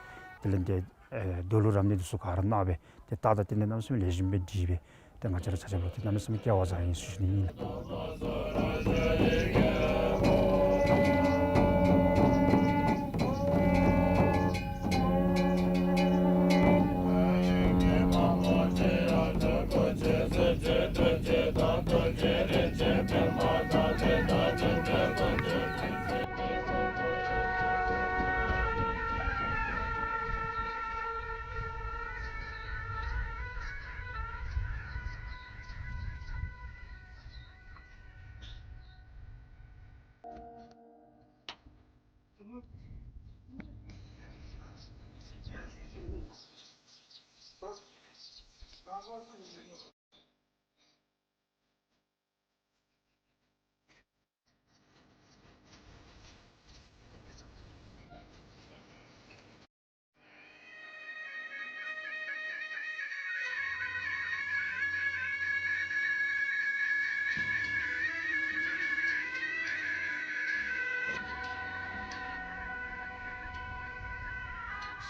དེ་ལས་ཏེ་ཨེ་རྡོ་ལུ་རབ་གནས་འདི་ཚུ་ག་ར་གནང་སྦེ་ཏེ་ད་ད་ཏེ་གནས་གནམ་མེད་ས་མེད་ལེགས་ཤོམ་སྦེ་སྒྲིག་སྦེ་ཏེ་ང་བཅས་ར་ཆ་ཁྱབ་ལུ་ཏེ་གནམ་མེད་ས་མེད་སྐལ་བ་བཟང་ཡི་ཟེར་ཞུ་ནི་ཨིན་ལགས།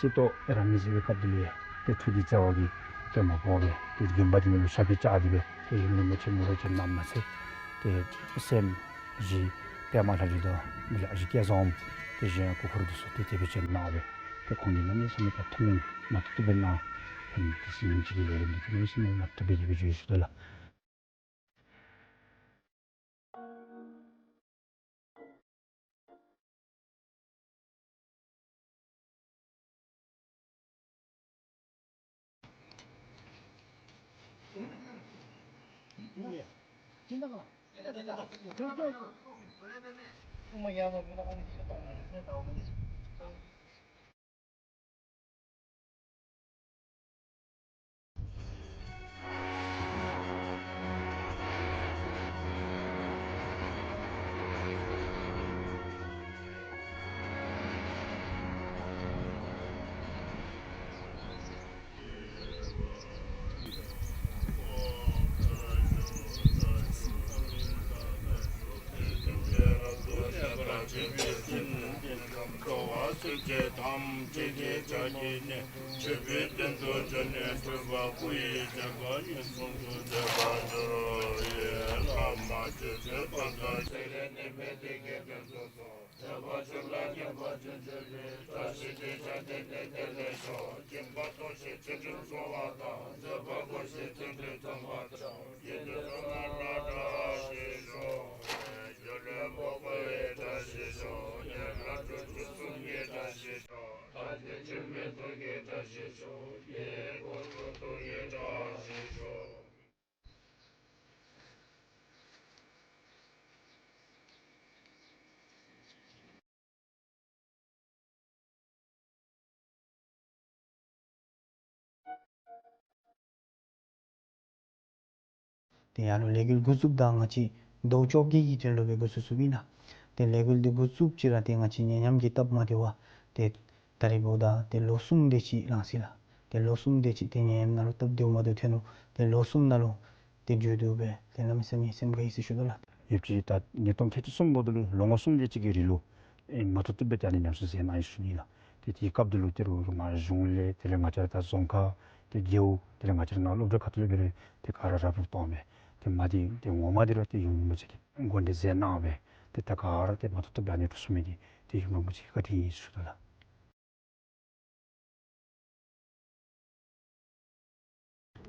གསེར་ཏོག་རབ་གནས་མཛད་པའི་སྐབས་དེ་ལས་ཏེ་ཐུགས་ཀྱི་བརྩེ་བ་གིས་ཏེ་མ་འབོར་བར་ཏེ་དགོན་པ་འདི་ནང་ལུ་ཞབས་པད་བཅགས་ཏེ་སྦེ་ཏེ་ཡུམ་རིན་པོ་ཆེ་མོ་ར་བྱོན་གནངམ་མ་ཚད་ཏེ་སྲསམོ་གཞི་པདྨ་ལྷ་རི་དང་དེ་ལས་ཨ་ཞེ་སྐལ་བཟང་དེ་བཞིན་སྐུ་འཁོར་འདི་ཚུ་ཏེ་དེ་སྦེ་བྱོན་གནང་སྦེ་ཏེ་ཁོང་གིས་གནམ་མེད་ས་མེད་ད་ཐུགས་སྨོན་མ་བཏུབ་བཏུབ་སྦེ་གནང་། ཏེ་ཨ་ནི་ཏེ་ཟིན་བྲིས་ཀྱི་ལས་རིམ་འདི་གནམ་མེད་ས་མེད་མ་བཏུབ་བཏུབ་སྦེ་ཞུ་དོ་ལགས། ཏེ་ཡར་ལུ་ལས་འགུལ་འགོ་བཙུགསཔ་ད་ང་བཅས་ཟླཝ་བཅོ་བརྒྱད་ཀྱི་དོན་ལུ་སྦེ་འགོ་བཙུགས་བཙུགསཔ་ཨིན་ལགས། ཏེ་ལས་འགུལ་འདི་འགོ་བཙུགསཔ་ཅིག་ར་ཏེ་ང་བཅས་ཉེ་མཉམ་གྱི་སྟབས་མ་བདེཝ་ཏེ་ད་རིས་འབདཝ་ད་ཏེ་ལོ་གསུམ་དེ་ཅིག་ལང་ཅི་ལགས། ཏེ་ལོ་གསུམ་དེ་ཅིག་ཏེ་ཉེ་མཉམ་ནང་ལུ་སྟབས་བདེཝ་མ་བདེཝ་ཐོན་ནུག། ཏེ་ལོ་གསུམ་ནང་ལུ་ཏེ་འགྱོ་དོ་སྦེ་ཏེ་གནམ་མེད་ས་མེད་སེམས་དགའ་ཡི་ཟེར་ཞུ་དོ་ལགས། ཡོདཔ་ཅིག་ད་ཉིས་སྟོང་ཁལ་གཅིག་གསུམ་འབདཝ་ད་ལུ་ལོ་ངོ་གསུམ་དེ་ཅིག་གི་རིང་ལུ་ཨེ་མ་ཐུབ་ཐུབ་སྦེ་ཏེ་ཨ་ནི་ཉམས་གསོ་མཛད་གནང་ཡི་ཟེར་ཞུ་ནི་ལགས། ཏེ་དེའི་སྐབས་དེ་ལུ་ཏེ་རུང་རུང་ང་གཞུང་ལས་དེ་ལས་ང་བཅས་ར་ད་རྫོང་ཁག་ཏེ་རྒེད་འོག་དེ་ལས་ང་བཅས་ར་ནཱ་སློབ་གྲྭ་ཁ་ཐུག་ལས་འབད་རུང་ཏེ་ག་ར་ར་སྤྲོད་གཏང་སྦེ་ཏེ་མ་དེ་ཏེ་ངོ་མ་དེ་ར་ཏེ་ཡུམ་རིན་པོ་ཆེ་གིས་འགོ་འདྲེན་མཛད་གནང་སྦེ་ཏེ་ད་ག་ར་ཏེ་མ་ཐུབ་ཐུབ་སྦེ་ཨ་ནི་འགྲུབ་ཚུགས་མི་དེ་ཏེ་ཡུམ་རིན་པོ་ཆེ་གི་བཀའ་དྲིན་ཨིན་ཟེར་ཞུ་དོ་ལགས།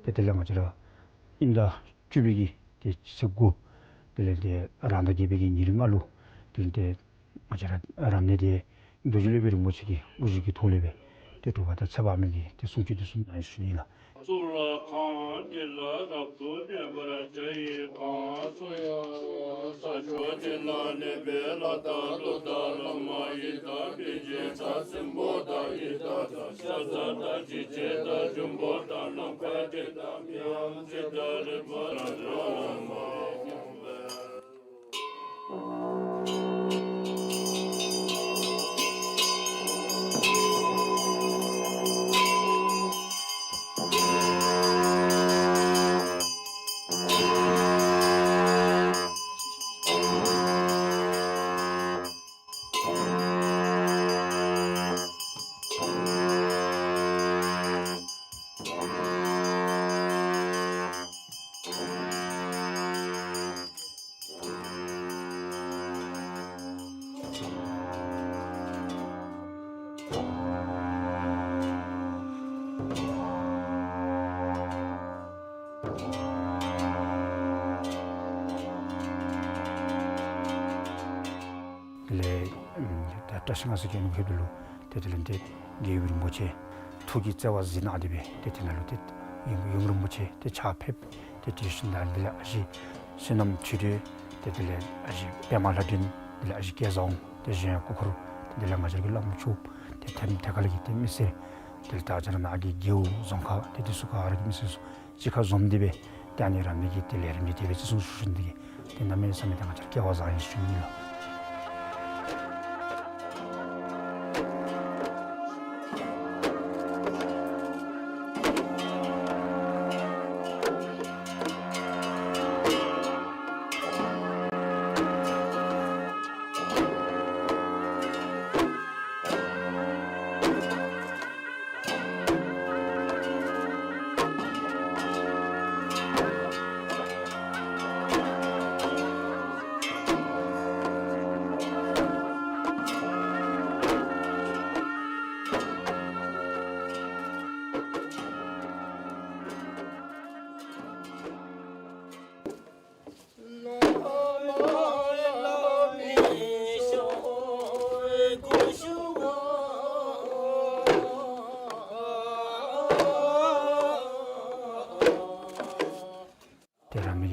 ཏེ་དེ་ལས་ང་བཅས་ར་དབྱིན་ཟླ་བཅུ་པའི་གི་ཏེ་ཚེས་དགུ་དེ་ལས་ཏེ་རང་ཟླ་བརྒྱད་པའི་གི་ཉེར་ལྔ་ལུ་དེ་ལས་ཏེ་ང་བཅས་ར་རབ་གནས་དེ་རྡོ་རྗེ་སློབ་དཔོན་རིན་པོ་ཆེ་གི་དབུ་བཞུགས་ཀྱི་ཐོག་ལས་སྦེ་ཏེ་གྲུབ་པ་དང་ཚེ་དཔག་མེད་ཀྱི་ཏེ་གསུང་ཆོག་དེ་ཚུ་གནང་ཡི་ཟེར་ཞུ་ནི་ལགས། གཙུག་ལག་ཁང་འདི་ལ་རབ་ཏུ་གནས་པར་བྱ་ཡི། གང་སུ་ཡང་ས་ཕྱོགས་འདི་ན་གནས་པའི་ལྷ་དང་ཀླུ་དང་ལྷ་མོ་ཡི་དམ་པའི་རྗེ་དང་སྲིན་པོ་དང་ཡི་དྭགས་དང་ཤ་ཟ་དང་འཇིགས་བྱེད་དང་འབྱུང་པོ་དང་ནམ་མཁའ་དེ་དང་མིའམ་ཅི་དང་རིག་པ་དང་ལྷ་མོ་ཡི་དམ་པའི། དེ་ལས་ད་བཀྲ་ཤིས་སྔགས་སི་གི་ནང་ཁེ་དེ་ལུ་ཏེ་དེ་ལས་ཏེ་རྒྱལ་བའི་རིན་པོ་ཆེ་ཐུགས་ཀྱི་བརྩེ་བ་གཟིགས་གནང་སྟེ་སྦེ་ཏེ་དེ་ནང་ལུ་ཏེ་ཡུམ་ཡུམ་རིན་པོ་ཆེ་ཏེ་ཕྱག་ཕེབས་ཏེ་དེ་བཞིན་དུ་དེ་ལས་ཨ་ཞེ་བསོད་ནམས་ཆོས་སྒྲོན་ཏེ་དེ་ལས་ཨ་ཞེ་པདྨ་ལྷ་སྒྲོན་དེ་ལས་ཨ་ཞེ་སྐལ་བཟང་དབང་ཏེ་གཞན་སྐུ་འཁོར་ཏེ་དེ་ལས་ང་བཅས་ཀྱི་བླམ་ཆོསཔ་ཏེ་ཐེམ་ཐེ་ཁ་ལས་ཀྱི་ཏེ་མི་སེར་དེ་ལས་ད་ང་བཅས་ར་ནཱ་གི་རྒེད་འོག་རྫོང་ཁག་ཏེ་དེ་ཚུ་ག་ར་གི་མི་སེར་ཚུ་གཅིག་ཁར་འཛོམས་ཏེ་སྦེ་ཏེ་ཨ་ནི་རབ་གནས་ཀྱི་ཏེ་ལས་རིམ་འདི་དེ་སྦེ་བརྩི་སྲུང་ཞུ་ནི་དེ་གིས་ཏེ་གནམ་མེད་ས་མེད་ཏེ་ང་བཅས་ར་སྐལ་བ་བཟང་ཡི་ཟེར་ཞུ་ནི་ལགས།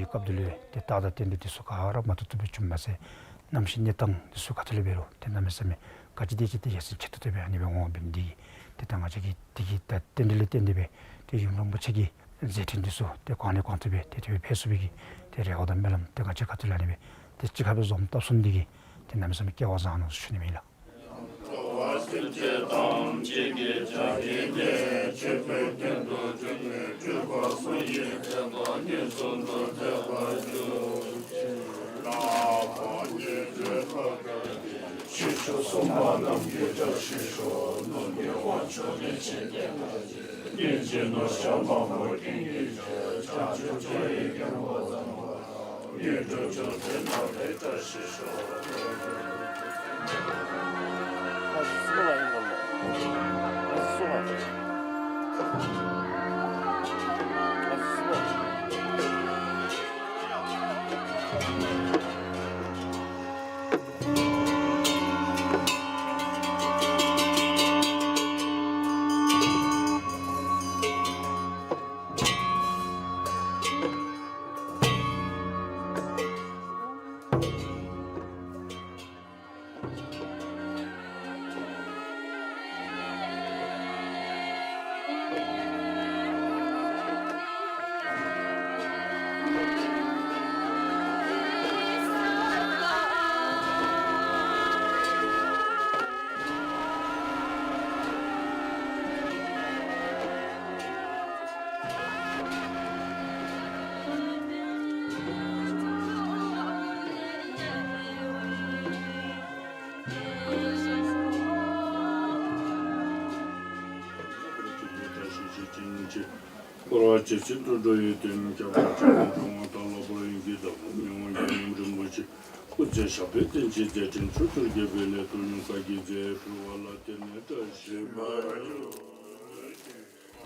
སྐབས་དེ་ལུ་ཏེ་རྟགས་དང་རྟེན་འབྲེལ་འདི་ཚུ་ག་ར་མ་ཐུབ་ཐུབ་སྦེ་བྱུངམ་མ་ཚད་གནམ་གཤིས་གནས་སྟངས་འདི་ཚུ་ག་ཏེ་ལས་འབད་རུང་ཏེ་གནམ་མེད་ས་མེད་ག་ཅི་དེ་ཅིག་ཏེ་ཡ་མཚན་ཆེ་ཏོག་ཏོ་སྦེ་ཨ་ནི་སྦེ་འོང་བ་འབད་ནི་འདི་གིས་ཏེ་ད་ང་བཅས་ཀྱིས་དེ་གི་ད་རྟེན་འབྲེལ་ལས་བརྟེན་ཏེ་སྦེ་ཏེ་ཡུམ་རིན་པོ་ཆེ་གི་མཛད་འཕྲིན་འདི་ཚུ་ཏེ་གོང་ནས་གོང་དུ་སྦེ་ཏེ་དེ་སྦེ་འཕེལ་ཚུགས་པའི་གི་ཏེ་རེ་བ་དང་སྨོན་ལམ་ཏེ་ང་བཅས་ཁ་ཐུག་ལས་ཨ་ནི་སྦེ་ཏེ་གཅིག་ཁར་སྦེ་འཛོམས་བཏབ་ཚུགས་ནི་འདི་གིས་ཏེ་གནམ་མེད་ས་མེད་སྐལ་བ་བཟང་ནུག་ཟེར་ཞུ་ནི་ཨིན་ལགས།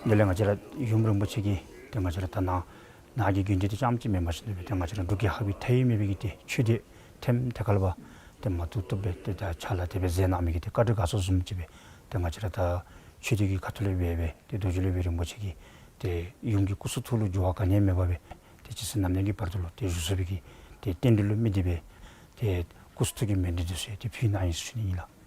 དེ་ལས་ང་བཅས་ར་ཡུམ་རིན་པོ་ཆེ་གིས་ཏེ་ང་བཅས་ར་ད་ནཱ་ནཱ་གི་དགོན་སྡེ་འདི་རྐྱངམ་གཅིག་མེན་པར་ཞིནམ་ལས་ཏེ་ང་བཅས་ར་འབྲུག་རྒྱལ་ཁབ་ཀྱི་མཐའ་དབུས་མེད་པའི་གི་ཏེ་ཆོས་སྡེ་ཐེམ་ཐེ་ཁ་ལས་ཕར་ཏེ་མ་ཐུབ་ཐུབ་སྦེ་ཏེ་ད་ཕྱག་ལཱ་དེ་སྦེ་མཛད་གནང་མི་གི་ཏེ་བཀའ་དྲིན་དགའ་ཚོར་བཟུམ་ཅིག་སྦེ་ཏེ་ང་བཅས་ར་ད་ཆོས་སྡེ་གི་ཁ་ཐུག་ལས་འབད་སྦེ་ཏེ་རྡོ་རྗེ་སློབ་དཔོན་རིན་པོ་ཆེ་གི་ཏེ་ཡུམ་གྱི་སྐུ་གསུང་ཐུགས་ལུ་འགྱུར་བ་ག་ནི་ཡང་མེད་པར་སྦེ་ཏེ་ཇི་སྲིད་ནམ་ཡང་གི་བར་དུ་ལུ་ཏེ་བཞུགས་ཚུགས་པའི་གི་ཏེ་རྟེན་འབྲེལ་ལུ་དམིགས་ཏེ་སྦེ་ཏེ་སྐུ་གསུང་ཐུགས་ཀྱི་མཎྜལ་འདི་ཚུ་ཏེ་ཕུལ་གནང་ཡི་ཟེར་ཞུ་ནི་ཨིན་ལགས།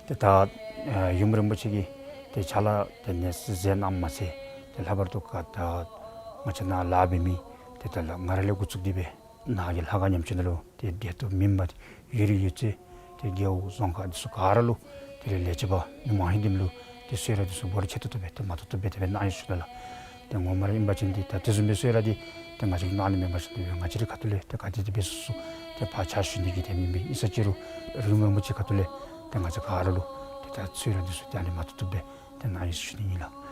ཏེ་ད་ཡུམ་རིན་པོ་ཆེ་གིས་ཏེ་ཕྱག་ལཱ་དེ་ནི་མཛད་གནངམ་མ་ཚད་ཏེ་ལྷག་པར་དུ་ག་ད་ང་བཅས་ནཱ་ལཱ་འབད་མི་ཏེ་ད་ལགས་ང་ར་ལས་འགོ་བཙུགས་ཏེ་སྦེ་ནཱ་གི་ལྷ་ཁང་ཉམས་བཅོས་ནང་ལུ་ཏེ་བདེ་སྟོབས་སྨིན་པ་ཡོད་རིགས་ཡོད་ཚད་ཏེ་རྒེད་འོག་རྫོང་ཁག་འདི་ཚུ་ག་ར་ལུ་དེ་ལས་ལས་བྱེདཔ་མི་མང་ཧིང་འདི་ལུ་ཏེ་གསོལ་རས་འདི་ཚུ་འབོར་ཆེ་ཏོག་ཏོ་སྦེ་ཏེ་མ་ཐུབ་ཐུབ་སྦེ་དེ་སྦེ་གནང་ཡི་ཟེར་ཞུ་ནི་ལགས། ཏེ་ངོ་མ་ར་ཨིན་པ་ཅིན་ཏེ་ད་དེ་བཟུམ་སྦེ་གསོལ་རས་འདི་ཏེ་ང་བཅས་ཀྱིས་གནང་ནི་མེན་པར་ཞིནམ་ལས་ང་བཅས་རའི་ཁ་ཐུག་ལས་ཏེ་ག་དེ་དེ་སྦེ་སོ་སོ་ཏེ་ཕར་ཕྱག་ཞུ་ནི་གི་དེ་མེན་པས། ཨིན་ས་ཅི་རུང་ཡུམ་རིན་པོ་ཆེ་ཁ་ཐུག་ལས་ཏེ་ང་བཅས་ག་ར་ལུ་ཏེ་ད་གསོལ་རས་འདི་ཚུ་ཏེ་ཨ་ནི་མ་ཐུབ་ཐུབ་སྦེ་ཏེ་གནང་ཡི་ཟེར་ཞུ་ནི་ཨིན་ལགས།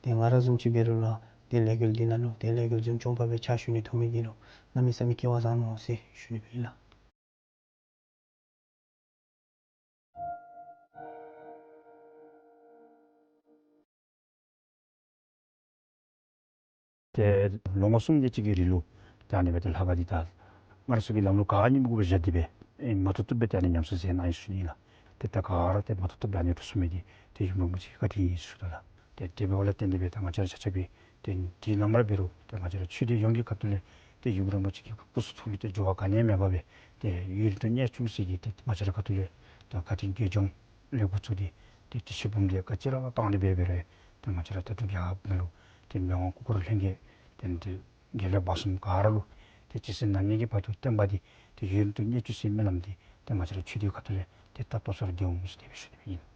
ཏེ་ང་ར་བཟུམ་ཅིག་འབད་རུང་ར་ཏེ་ལས་འགུལ་འདི་ནང་ལུ་ཏེ་ལས་འགུལ་འཛིན་སྐྱོང་པ་སྦེ་ཕྱག་ཞུ་ནི་ཐོབ་མི་འདི་ལུ་གནམ་མེད་ས་མེད་སྐལ་བ་བཟང་ནུག་ཟེར་ཞུ་ནི་སྦེ་ཨིན་ལགས། ཏེ་ལོ་ངོ་གསུམ་དེ་ཅིག་གི་རིང་ལུ་ཏེ་ཨ་ནི་སྦེ་ཏེ་ལྷ་ཁང་འདི་ད་སྔར་སྲོལ་གྱི་ལམ་ལུགས་ག་ནི་མི་དགོ་པར་བཞག་སྟེ་སྦེ་ཨེ་མ་བཏུབ་བཏུབ་སྦེ་ཏེ་ཨ་ནི་ཉམས་གསོ་མཛད་གནང་ཡི་ཟེར་ཞུ་ནི་ལགས། ཏེ་ད་ག་ར་ཏེ་མ་བཏུབ་བཏུབ་སྦེ་ཨ་ནི་འགྲོ་ཚུགས་མི་འདི་ཏེ་ཡུམ་རིན་པོ་ཆེ་གི་བཀའ་དྲིན་ཨིན་ཟེར་ཞུ་དོ་ལགས། ཏེ་དེ་འབདཝ་ལས་བརྟེན་ཏེ་སྦེ་ད་ང་བཅས་ར་ཆ་ཁྱབ་ཀྱིས་ཏེ་དེ་ནང་མར་འབད་རུང་ཏེ་ང་བཅས་ར་ཆོས་སྡེ་ཡོངས་ཀྱི་ཁ་ཐུག་ལས་ཏེ་ཡུམ་རིན་པོ་ཆེ་གི་སྐུ་གསུང་ཐུགས་ཀྱི་ཏེ་འགྱུར་བ་ག་ནི་ཡང་མེད་པར་སྦེ་ཏེ་ཡུན་རིང་དུ་གནས་བཅུག་ཟེར་གྱི་ཏེ་ང་བཅས་ར་ཁ་ཐུག་ལས་ད་བཀའ་དྲིན་དགེ་སྦྱོང་ལས་འགོ་བཙུགས་ཏེ་ཏེ་དྲི་ཆབ་འབུམ་སྡེ་ག་ཅི་ར་བཏང་སྟེ་སྦེ་འབད་རུང་ཏེ་ང་བཅས་ར་ད་ལྟོ་རྒྱལ་ཁབ་ནང་ལུ་ཏེ་མི་དབང་སྐུ་འཁོར་ལྷན་རྒྱས་ཏེ་ཏེ་དགེ་ལེགས་སྦ་གསུམ་ག་ར་ལུ་ཏེ་ཇི་སྲིད་ནམ་ཡིན་གྱི་བར་དུ་བསྟན་པ་འདི་ཏེ་ཡུན་རིང་དུ་གནས་བཅུག་ཟེར་སྨོན་ལམ་འདི་ཏེ་ང་བཅས་ར་ཆོས་སྡེ་ཁ་ཐུག་ལས་ཏེ་ད་ལྟོ་ཚུ་ར་འདེཝ་འོང་ཟེར་དེ་སྦེ་ཞུ་ནི་ཨིན།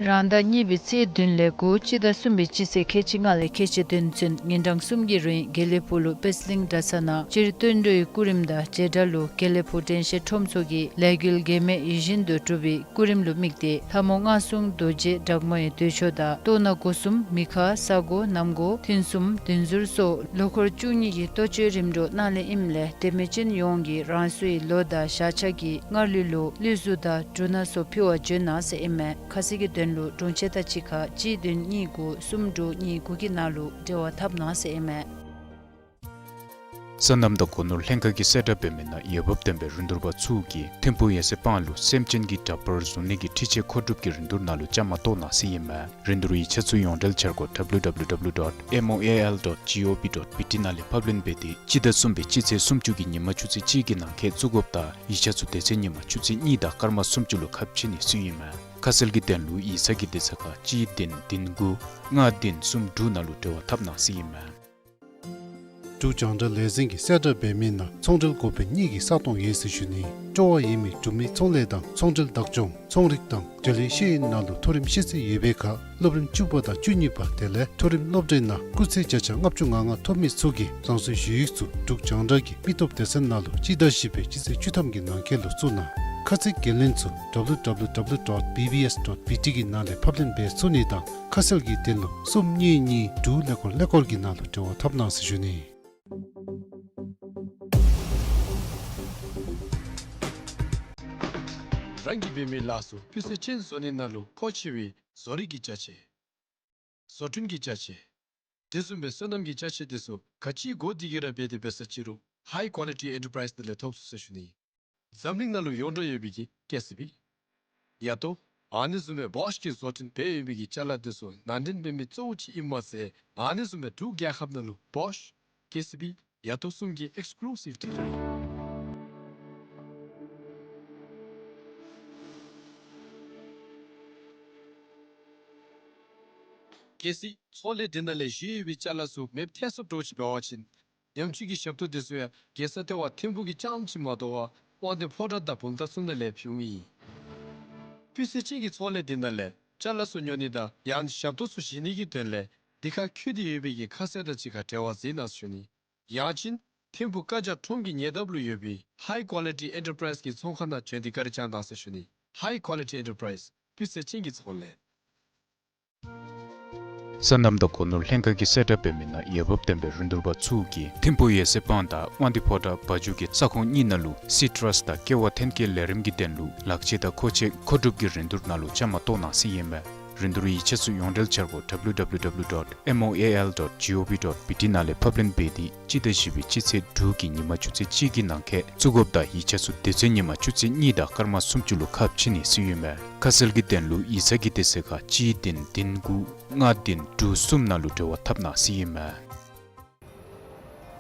རང་ཟླ་གཉིས་པའི་ཚེས་བདུན་ལས་དགུ་སྤྱི་ཟླ་གསུམ་པའི་སྤྱི་ཚེས་ཁལ་གཅིག་ལྔ་ལས་ཁལ་གཅིག་བདུན་ཚུན་ཉིན་གྲངས་གསུམ་གྱི་རིང་དགེ་ལེགས་ཕུག་ལུ་པད་གླིང་གྲྭ་ཚང་ནང་སྤྱིར་བསྟུན་གྲོས་སྐུ་རིམ་དང་བྱེ་བྲག་ལུ་དགེ་ལེགས་ཕུག་དྲན་ཤེས་ཁྲོམ་ཚོགས་ཀྱི་ལས་འགུལ་གེགས་མེད་ཡིད་བཞིན་དུ་གྲུབ་པའི་སྐུ་རིམ་ལུ་དམིགས་ཏེ་ལྷ་མོ་མངའ་གསུང་རྡོ་རྗེ་སྦྲགས་མོ་ཡི་མདོས་ཆོག་དང་གཏོར་ནག་སྒོ་གསུམ་མི་ཁ་ས་སྒོ་གནམ་སྒོ་ཐུན་གསུམ་བདུན་ཟུར་སོགས་ལོ་འཁོར་བཅུ་གཉིས་ཀྱི་གཏོར་མཆོད་རིམ་གྲོ་གནང་ལེ་ཨིནམ་ལས་འབྲེལ་མེད་ཅན་ཡོངས་ཀྱིས་རང་སོའི་ལོ་དང་ཞག་ཆ་གི་སྔར་ལུས་ལུ་ལུས་གཟུགས་དང་འབྲུ་སྣ་ཚུ་ཕུལ་བར་བྱོན་གནང་ཟེར་ཨིན་མས། ཁ་གསལ་གྱི་དོན་ལུ་དྲུང་ཆེ་དང་གཅིག་ཁར་གཅིག་བདུན་གཉིས་དགུ་གསུམ་དྲུག་གཉིས་དགུ་གི་ནང་ལུ་འབྲེལ་བ་འཐབ་གནང་ཟེར་ཨིན་མས། སོ་ནམ་དང་སྒོ་ནོར་ལྷན་ཁག་གིས་གསལ་བསྒྲགས་འབད་མི་ནང་འོས་འབབ་ལྡན་པའི་རིན་བསྡུར་པ་ཚུ་གིས་ཐིམ་ཕུག་ཡེ་ཤེས་སྤང་ལུ་སེམས་ཅན་གྱི་འདྲ་པར་བཟོ་ནི་གི་འཕྲུལ་ཆས་མཁོ་སྒྲུབ་ཀྱི་རིན་བསྡུར་ནང་ལུ་བཅའ་མར་གཏོགས་གནང་ཟེར་ཨིན་མས། རིན་བསྡུར་ཡིག་ཆ་ཚུ་ཡོངས་འབྲེལ་འཆར་སྒོ་W W W dot M O A L dot G O V dot B T ནང་ལས་ཕབ་ལེན་འབད་དེ་སྤྱི་ཟླ་གསུམ་པའི་སྤྱི་ཚེས་སུམ་ཅུ་གི་ཉིན་མ་ཆུ་ཚོད་གཅིག་གི་ནང་འཁོད་བཙུགས་དགོཔ་དང་ཡིག་ཆ་ཚུ་དེ་ཚེ་ཉིན་མ་ཆུ་ཚོད་གཉིས་དང་སྐར་མ་སུམ་ཅུ་ལུ་ཁ་ཕྱེ་ནི་ཟེར་ཨིན་མས། ཁ་གསལ་གྱི་དོན་ལུ་ཡིག་ཚང་གི་དེ་ཚེ་ཁར་གཅིག་བདུན་བདུན་དགུ་ལྔ་བདུན་གསུམ་དྲུག་ནང་ལུ་འབྲེལ་བ་འཐབ་གནང་ཟེར་ཨིན་མས། འབྲུག་རྒྱང་བསྒྲགས་ལས་འཛིན་གྱིས་གསལ་བསྒྲགས་འབད་མི་ནང་ཚོང་འབྲེལ་འགོ་དཔོན་གཉིས་ཀྱི་ས་སྟོང་ཡོད་ཟེར་ཞུ་ནི། སྤྲོ་བ་ཡོད་མི་འབྲུག་མི་ཚོང་ལས་དང་ཚོང་འབྲེལ་བདག་སྐྱོང་ཚོང་རིག་དང་འབྲེལ་ཡོད་ཤེས་ཡོན་ནང་ལུ་མཐོ་རིམ་ཤེས་ཚད་ཡོད་པའི་ཁར་སློབ་རིམ་བཅུ་པ་དང་བཅུ་གཉིས་པ་དེ་ལས་མཐོ་རིམ་སློབ་གྲྭའི་ནང་སྐུགས་ཚད་བརྒྱ་ཆ་ལྔ་བཅུ་ང་ལྔ་ཐོབ་མི་ཚུ་གིས་རང་སོའི་ཞུ་ཡིག་ཚུ་འབྲུག་རྒྱང་བསྒྲགས་ཀྱི་མི་སྟོབས་སྡེ་ཚན་ནང་ལུ་སྤྱི་ཟླ་བཞི་པའི་སྤྱི་ཚེས་བཅུ་ཐམ་གྱི་ནང་འཁོད་ལུ་བཙུགས་གནང་། ཁ་གསལ་འགན་ལེན་ཚུ་W W W dot B B S dot B T གི་ནང་ལས་ཕབ་ལེན་འབད་ཚུགས་ནི་དང་ཁ་གསལ་གྱི་དོན་ལུ་གསུམ་གཉིས་གཉིས་དྲུག་ཀླད་ཀོར་ཀླད་ཀོར་གྱི་ནང་ལུ་འབྲེལ་བ་འཐབ་གནང་ཟེར་ཞུ་ནི། རང་གིས་འབད་མི་ལཱ་ཚུ་སྤུས་ཚད་ཅན་བཟོ་ནི་ནང་ལུ་མཁོ་ཆེ་བའི་བཟོ་རིག་གི་ཅ་ཆས། བཟོ་སྐྲུན་གྱི་ཅ་ཆས། དེ་བཟུམ་སྦེ་སོ་ནམ་གྱི་ཅ་ཆས་དེ་ཚུ་ག་ཅི་དགོ་དེ་གིས་ར་འབད་དེ་འབད་ས་ཅི་རུང་High Quality Enterprise ནང་ལས་ཐོབ་ཚུགས་ཟེར་ཞུ་ནི། འཛམ་གླིང་ནང་ལུ་ཡོངས་གྲགས་ཡོད་པའི་གི་ཀེ་སི་བི། ཡ་ཏོ། ཨ་ནི་བཟུམ་སྦེ་བོཤ་གིས་བཟོ་སྐྲུན་འབད་ཡོད་པའི་གི་ཅ་ལ་དེ་ཚུ་ནང་འདྲེན་འབད་མི་གཙོ་བོ་ཅིག་ཨིནམ་མ་ཚད་ཨ་ནི་བཟུམ་སྦེ་འབྲུག་རྒྱལ་ཁབ་ནང་ལུ་བོཤ་ཀེ་སི་བི་ཡ་ཏོ་གསུམ་གྱི་ཨེགསི་ཀུ་ལུ་སིབ་ཌིལ་ལར་ཨིན། གལ་སྲིད་ཚོང་ལས་འདི་ནང་ལས་བཞེས་ཡོད་པའི་ཅ་ལ་ཚུ་མེདཔ་ཐལ་སོངམ་འདྲཝ་ཅིག་འབད་བ་ཅིན་ཉམས་བཅོས་ཀྱི་ཞབས་ཏོག་དེ་ཚུ་ཡང་རྒྱལ་ས་ལྟེ་བ་ཐིམ་ཕུག་གི་རྐྱངམ་ཅིག་མ་དོ་བར་དབང་འདུས་ཕོ་བྲང་དང་བུམ་ཐང་ཚུ་ནང་ལས་ཕུལ་ནི་ཨིན། སྤུས་ཚད་ཅན་གྱི་ཚོང་ལས་འདི་ནང་ལས་ཅ་ལ་ཚུ་ཉོ་ནི་དང་ཡང་ན་ཞབས་ཏོག་ཚུ་བཞེས་ནི་གི་དོན་ལས་འདི་ཁར་འཁོད་དེ་ཡོད་པའི་གི་ཁ་གསལ་དང་གཅིག་ཁར་འབྲེལ་བ་མཛད་གནང་ཟེར་ཞུ་ནི། ཡང་ཅིན་ཐིམ་ཕུག་བཀའ་རྒྱ་ཁྲོམ་གྱི་ཉེ་འདབས་ལུ་ཡོད་པའི་High Quality Enterprise གི་ཚོང་ཁང་ནང་བྱོན་ཏེ་བཀའ་དྲིན་བསྐྱང་གནང་ཟེར་ཞུ་ནི། High Quality Enterprise སྤུས་ཚད་ཅན་གྱི་ཚོང་ལས། སོ་ནམ་དང་སྒོ་ནོར་ལྷན་ཁག་གིས་གསལ་བསྒྲགས་འབད་མི་ནང་འོས་འབབ་ལྡན་པའི་རིན་བསྡུར་པ་ཚུ་གིས་ཐིམ་ཕུག་ཡེ་ཤེས་སྤང་དང་དབང་འདུས་ཕོ་བྲང་བ་འཇུག་གི་ས་ཁོངས་གཉིས་ནང་ལུ་སི་ཊ་རསི་དང་ཀེ་བ་ཐོན་སྐྱེད་ལས་རིམ་གྱི་དོན་ལུ་ལག་ཆས་དང་མཁོ་ཆས་མཁོ་སྒྲུབ་ཀྱི་རིན་བསྡུར་ནང་ལུ་བཅའ་མར་གཏོགས་གནང་ཟེར་ཨིན་མས། རིན་བསྡུར་ཡིག་ཆ་ཚུ་ཡོངས་འབྲེལ་འཆར་སྒོ་W W W dot M O A L dot G O V dot B T ནང་ལས་ཕབ་ལེན་འབད་དེ་སྤྱི་ཟླ་བཞི་པའི་སྤྱི་ཚེས་དྲུག་གི་ཉིན་མ་ཆུ་ཚོད་གཅིག་གི་ནང་འཁོད་བཙུགས་དགོཔ་དང་ཡིག་ཆ་ཚུ་དེ་ཚེ་ཉིན་མ་ཆུ་ཚོད་གཉིས་དང་སྐར་མ་སུམ་ཅུ་ལུ་ཁ་ཕྱེ་ནི་ཟེར་ཨིན་མས། ཁ་གསལ་གྱི་དོན་ལུ་ཡིག་ཚང་གི་དེ་ཚེ་ཁར་གཅིག་བདུན་བདུན་དགུ་ལྔ་བདུན་དྲུག་གསུམ་ནང་ལུ་འབྲེལ་བ་འཐབ་གནང་ཟེར་ཨིན་མས།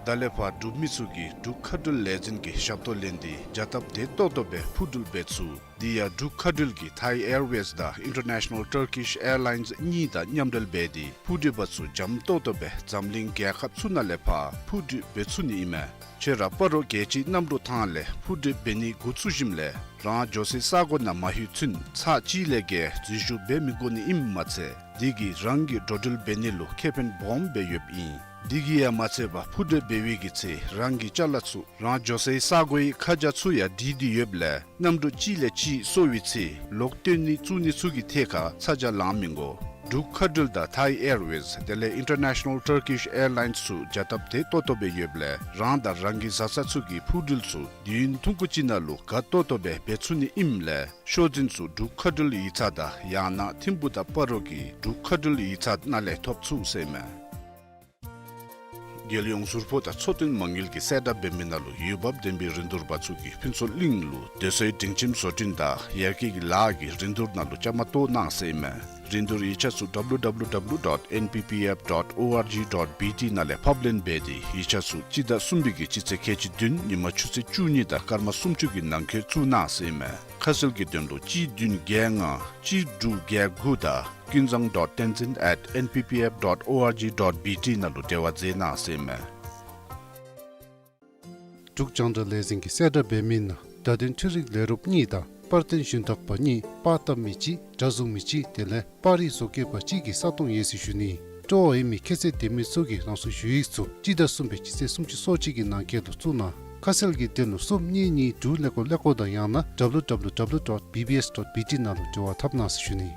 ད་ལས་ཕར་འབྲུག་མི་ཚུ་གིས་འབྲུག་མཁའ་འགྲུལ་ལས་འཛིན་གྱི་ཞབས་ཏོག་ལེན་ཏེ་བྱ་སྟབས་བདེ་ཏོག་ཏོ་སྦེ་འཕུར་འགྲུལ་འབད་ཚུགས། དེ་ཡང་འབྲུག་མཁའ་འགྲུལ་གྱིས་Thai Airways དང་International Turkish Airlines གཉིས་དང་མཉམ་འབྲེལ་འབད་དེ་འཕུར་འགྲུལ་པ་ཚུ་འཇམ་ཏོག་ཏོ་སྦེ་འཛམ་གླིང་རྒྱལ་ཁབ་ཚུ་ནང་ལས་ཕར་འཕུར་འགྲུལ་འབད་ཚུགས་ནི་ཨིན་མས། ཁྱོད་ར་སྤ་རོ་རྒྱལ་སྤྱིའི་གནམ་གྲུ་ཐང་ལས་འཕུར་འགྲུལ་འབད་ནི་འགོ་བཙུགས་ཞིནམ་ལས་རང་འགྱོ་སའི་ས་གོ་ནང་མ་ལྷོད་ཚུན་ཚར་གཅིག་ལས་བརྒལ་འཛུལ་ཞུགས་འབད་མི་དགོ་ནི་ཨིནམ་མ་ཚད་དེ་གིས་རང་གི་འགྲོ་འགྲུལ་འབད་ནི་ལུ་ཁེ་ཕན་སྦོམ་སྦེ་ཡོདཔ་ཨིན། དེ་གིས་ཡང་མ་ཚད་པར་འཕུར་འགྲུལ་འབད་བའི་གི་ཚེ་རང་གི་ཅ་ལ་ཚུ་རང་འགྱོ་སའི་ས་གོའི་ཁ་བྱང་ཚུ་ཡང་བྲིས་ཏེ་ཡོདཔ་ལས་གནམ་གྲུ་གཅིག་ལས་གཅིག་སོར་བའི་ཚེ་ལོག་བཏོན་ནི་བཙུགས་ནི་ཚུ་གི་ཐད་ཁར་ཚ་གྱང་ལང་མི་དགོ། འབྲུག་མཁའ་འགྲུལ་དང་Thai Airways དེ་ལས་International Turkish Airlines ཚུ་བྱ་སྟབས་བདེ་ཏོག་ཏོ་སྦེ་ཡོདཔ་ལས་རང་དང་རང་གི་བཟའ་ཚང་ཚུ་གིས་འཕུར་འགྲུལ་ཚུ་དུས་ཡུན་ཐུང་ཀུ་ཅིག་ནང་ལུ་དགའ་ཏོག་ཏོ་སྦེ་འབད་ཚུགས་ནི་ཨིནམ་ལས་ཤོག་འཛིན་ཚུ་འབྲུག་མཁའ་འགྲུལ་ཡིག་ཚང་དང་ཡང་ན་ཐིམ་ཕུག་དང་སྤ་རོ་གི་འབྲུག་མཁའ་འགྲུལ་ཡིག་ཚང་ནང་ལས་ཐོབ་ཚུགས་ཟེར་ཨིན་མས། རྒྱལ་ཡོངས་ཟུར་ཕོགས་དང་འཚོ་རྟེན་མ་དངུལ་གྱིས་གསལ་བསྒྲགས་འབད་མི་ནང་ལུ་འོས་འབབ་ལྡན་པའི་རིན་བསྡུར་པ་ཚུ་གིས་ཕུན་ཚོགས་གླིང་ལུ་སྡོད་སའི་སྒྲིང་ཁྱིམ་བཟོ་སྐྲུན་དང་ཡར་རྒྱས་ཀྱི་ལཱ་གི་རིན་བསྡུར་ནང་ལུ་བཅའ་མར་གཏོགས་གནང་ཟེར་ཨིན་མས། རིན་བསྡུར་ཡིག་ཆ་ཚུ་W W W dot N P P F dot O R G dot B T ནང་ལས་ཕབ་ལེན་འབད་དེ་ཡིག་ཆ་ཚུ་སྤྱི་ཟླ་གསུམ་པའི་གི་སྤྱི་ཚེས་ཁལ་གཅིག་བདུན་ཉིན་མ་ཆུ་ཚོད་བཅུ་གཉིས་དང་སྐར་མ་སུམ་ཅུ་གི་ནང་འཁོད་བཙུགས་གནང་ཟེར་ཨིན་མས། ཁ་གསལ་གྱི་དོན་ལུ་གཅིག་བདུན་བརྒྱད་ལྔ་གཅིག་དྲུག་བརྒྱད་དགུ་དང་ཀུན་བཟང་dot tenzin at N P P F dot O R G dot B T ནང་ལུ་འབྲེལ་བ་མཛད་གནང་ཟེར་ཨིན་མས། འབྲུག་རྒྱང་བསྒྲགས་ལས་འཛིན་གྱིས་གསལ་བསྒྲགས་འབད་མི་ནང་བརྡ་དོན་འཕྲུལ་རིག་ལས་རོགསཔ་གཉིས་དང་པར་སྟོན་ཞུན་དག་པ་གཉིས་པར་བཏབ་མི་གཅིག་སྒྲ་བཟུང་མི་གཅིག་དེ་ལས་པར་རིས་བཟོ་བཀོད་པ་གཅིག་གི་ས་སྟོང་ཡོད་ཟེར་ཞུ་ནི། སྤྲོ་བ་ཡོད་མི་ཁྱད་ཚད་ལྡན་མི་ཚུ་གིས་རང་སོའི་ཞུ་ཡིག་ཚུ་སྤྱི་ཟླ་གསུམ་པའི་སྤྱི་ཚེས་སུམ་ཅུ་སོ་གཅིག་གི་ནང་འཁོད་དུ་བཙུགས་གནང་། ཁ་གསལ་གྱི་དོན་ལུ་གསུམ་གཉིས་གཉིས་དྲུག་ཀླད་ཀོར་ཀླད་ཀོར་དང་ཡང་ན་W W W dot B B S dot B T ནང་ལུ་འབྲེལ་བ་འཐབ་གནང་ཟེར་ཞུ་ནི།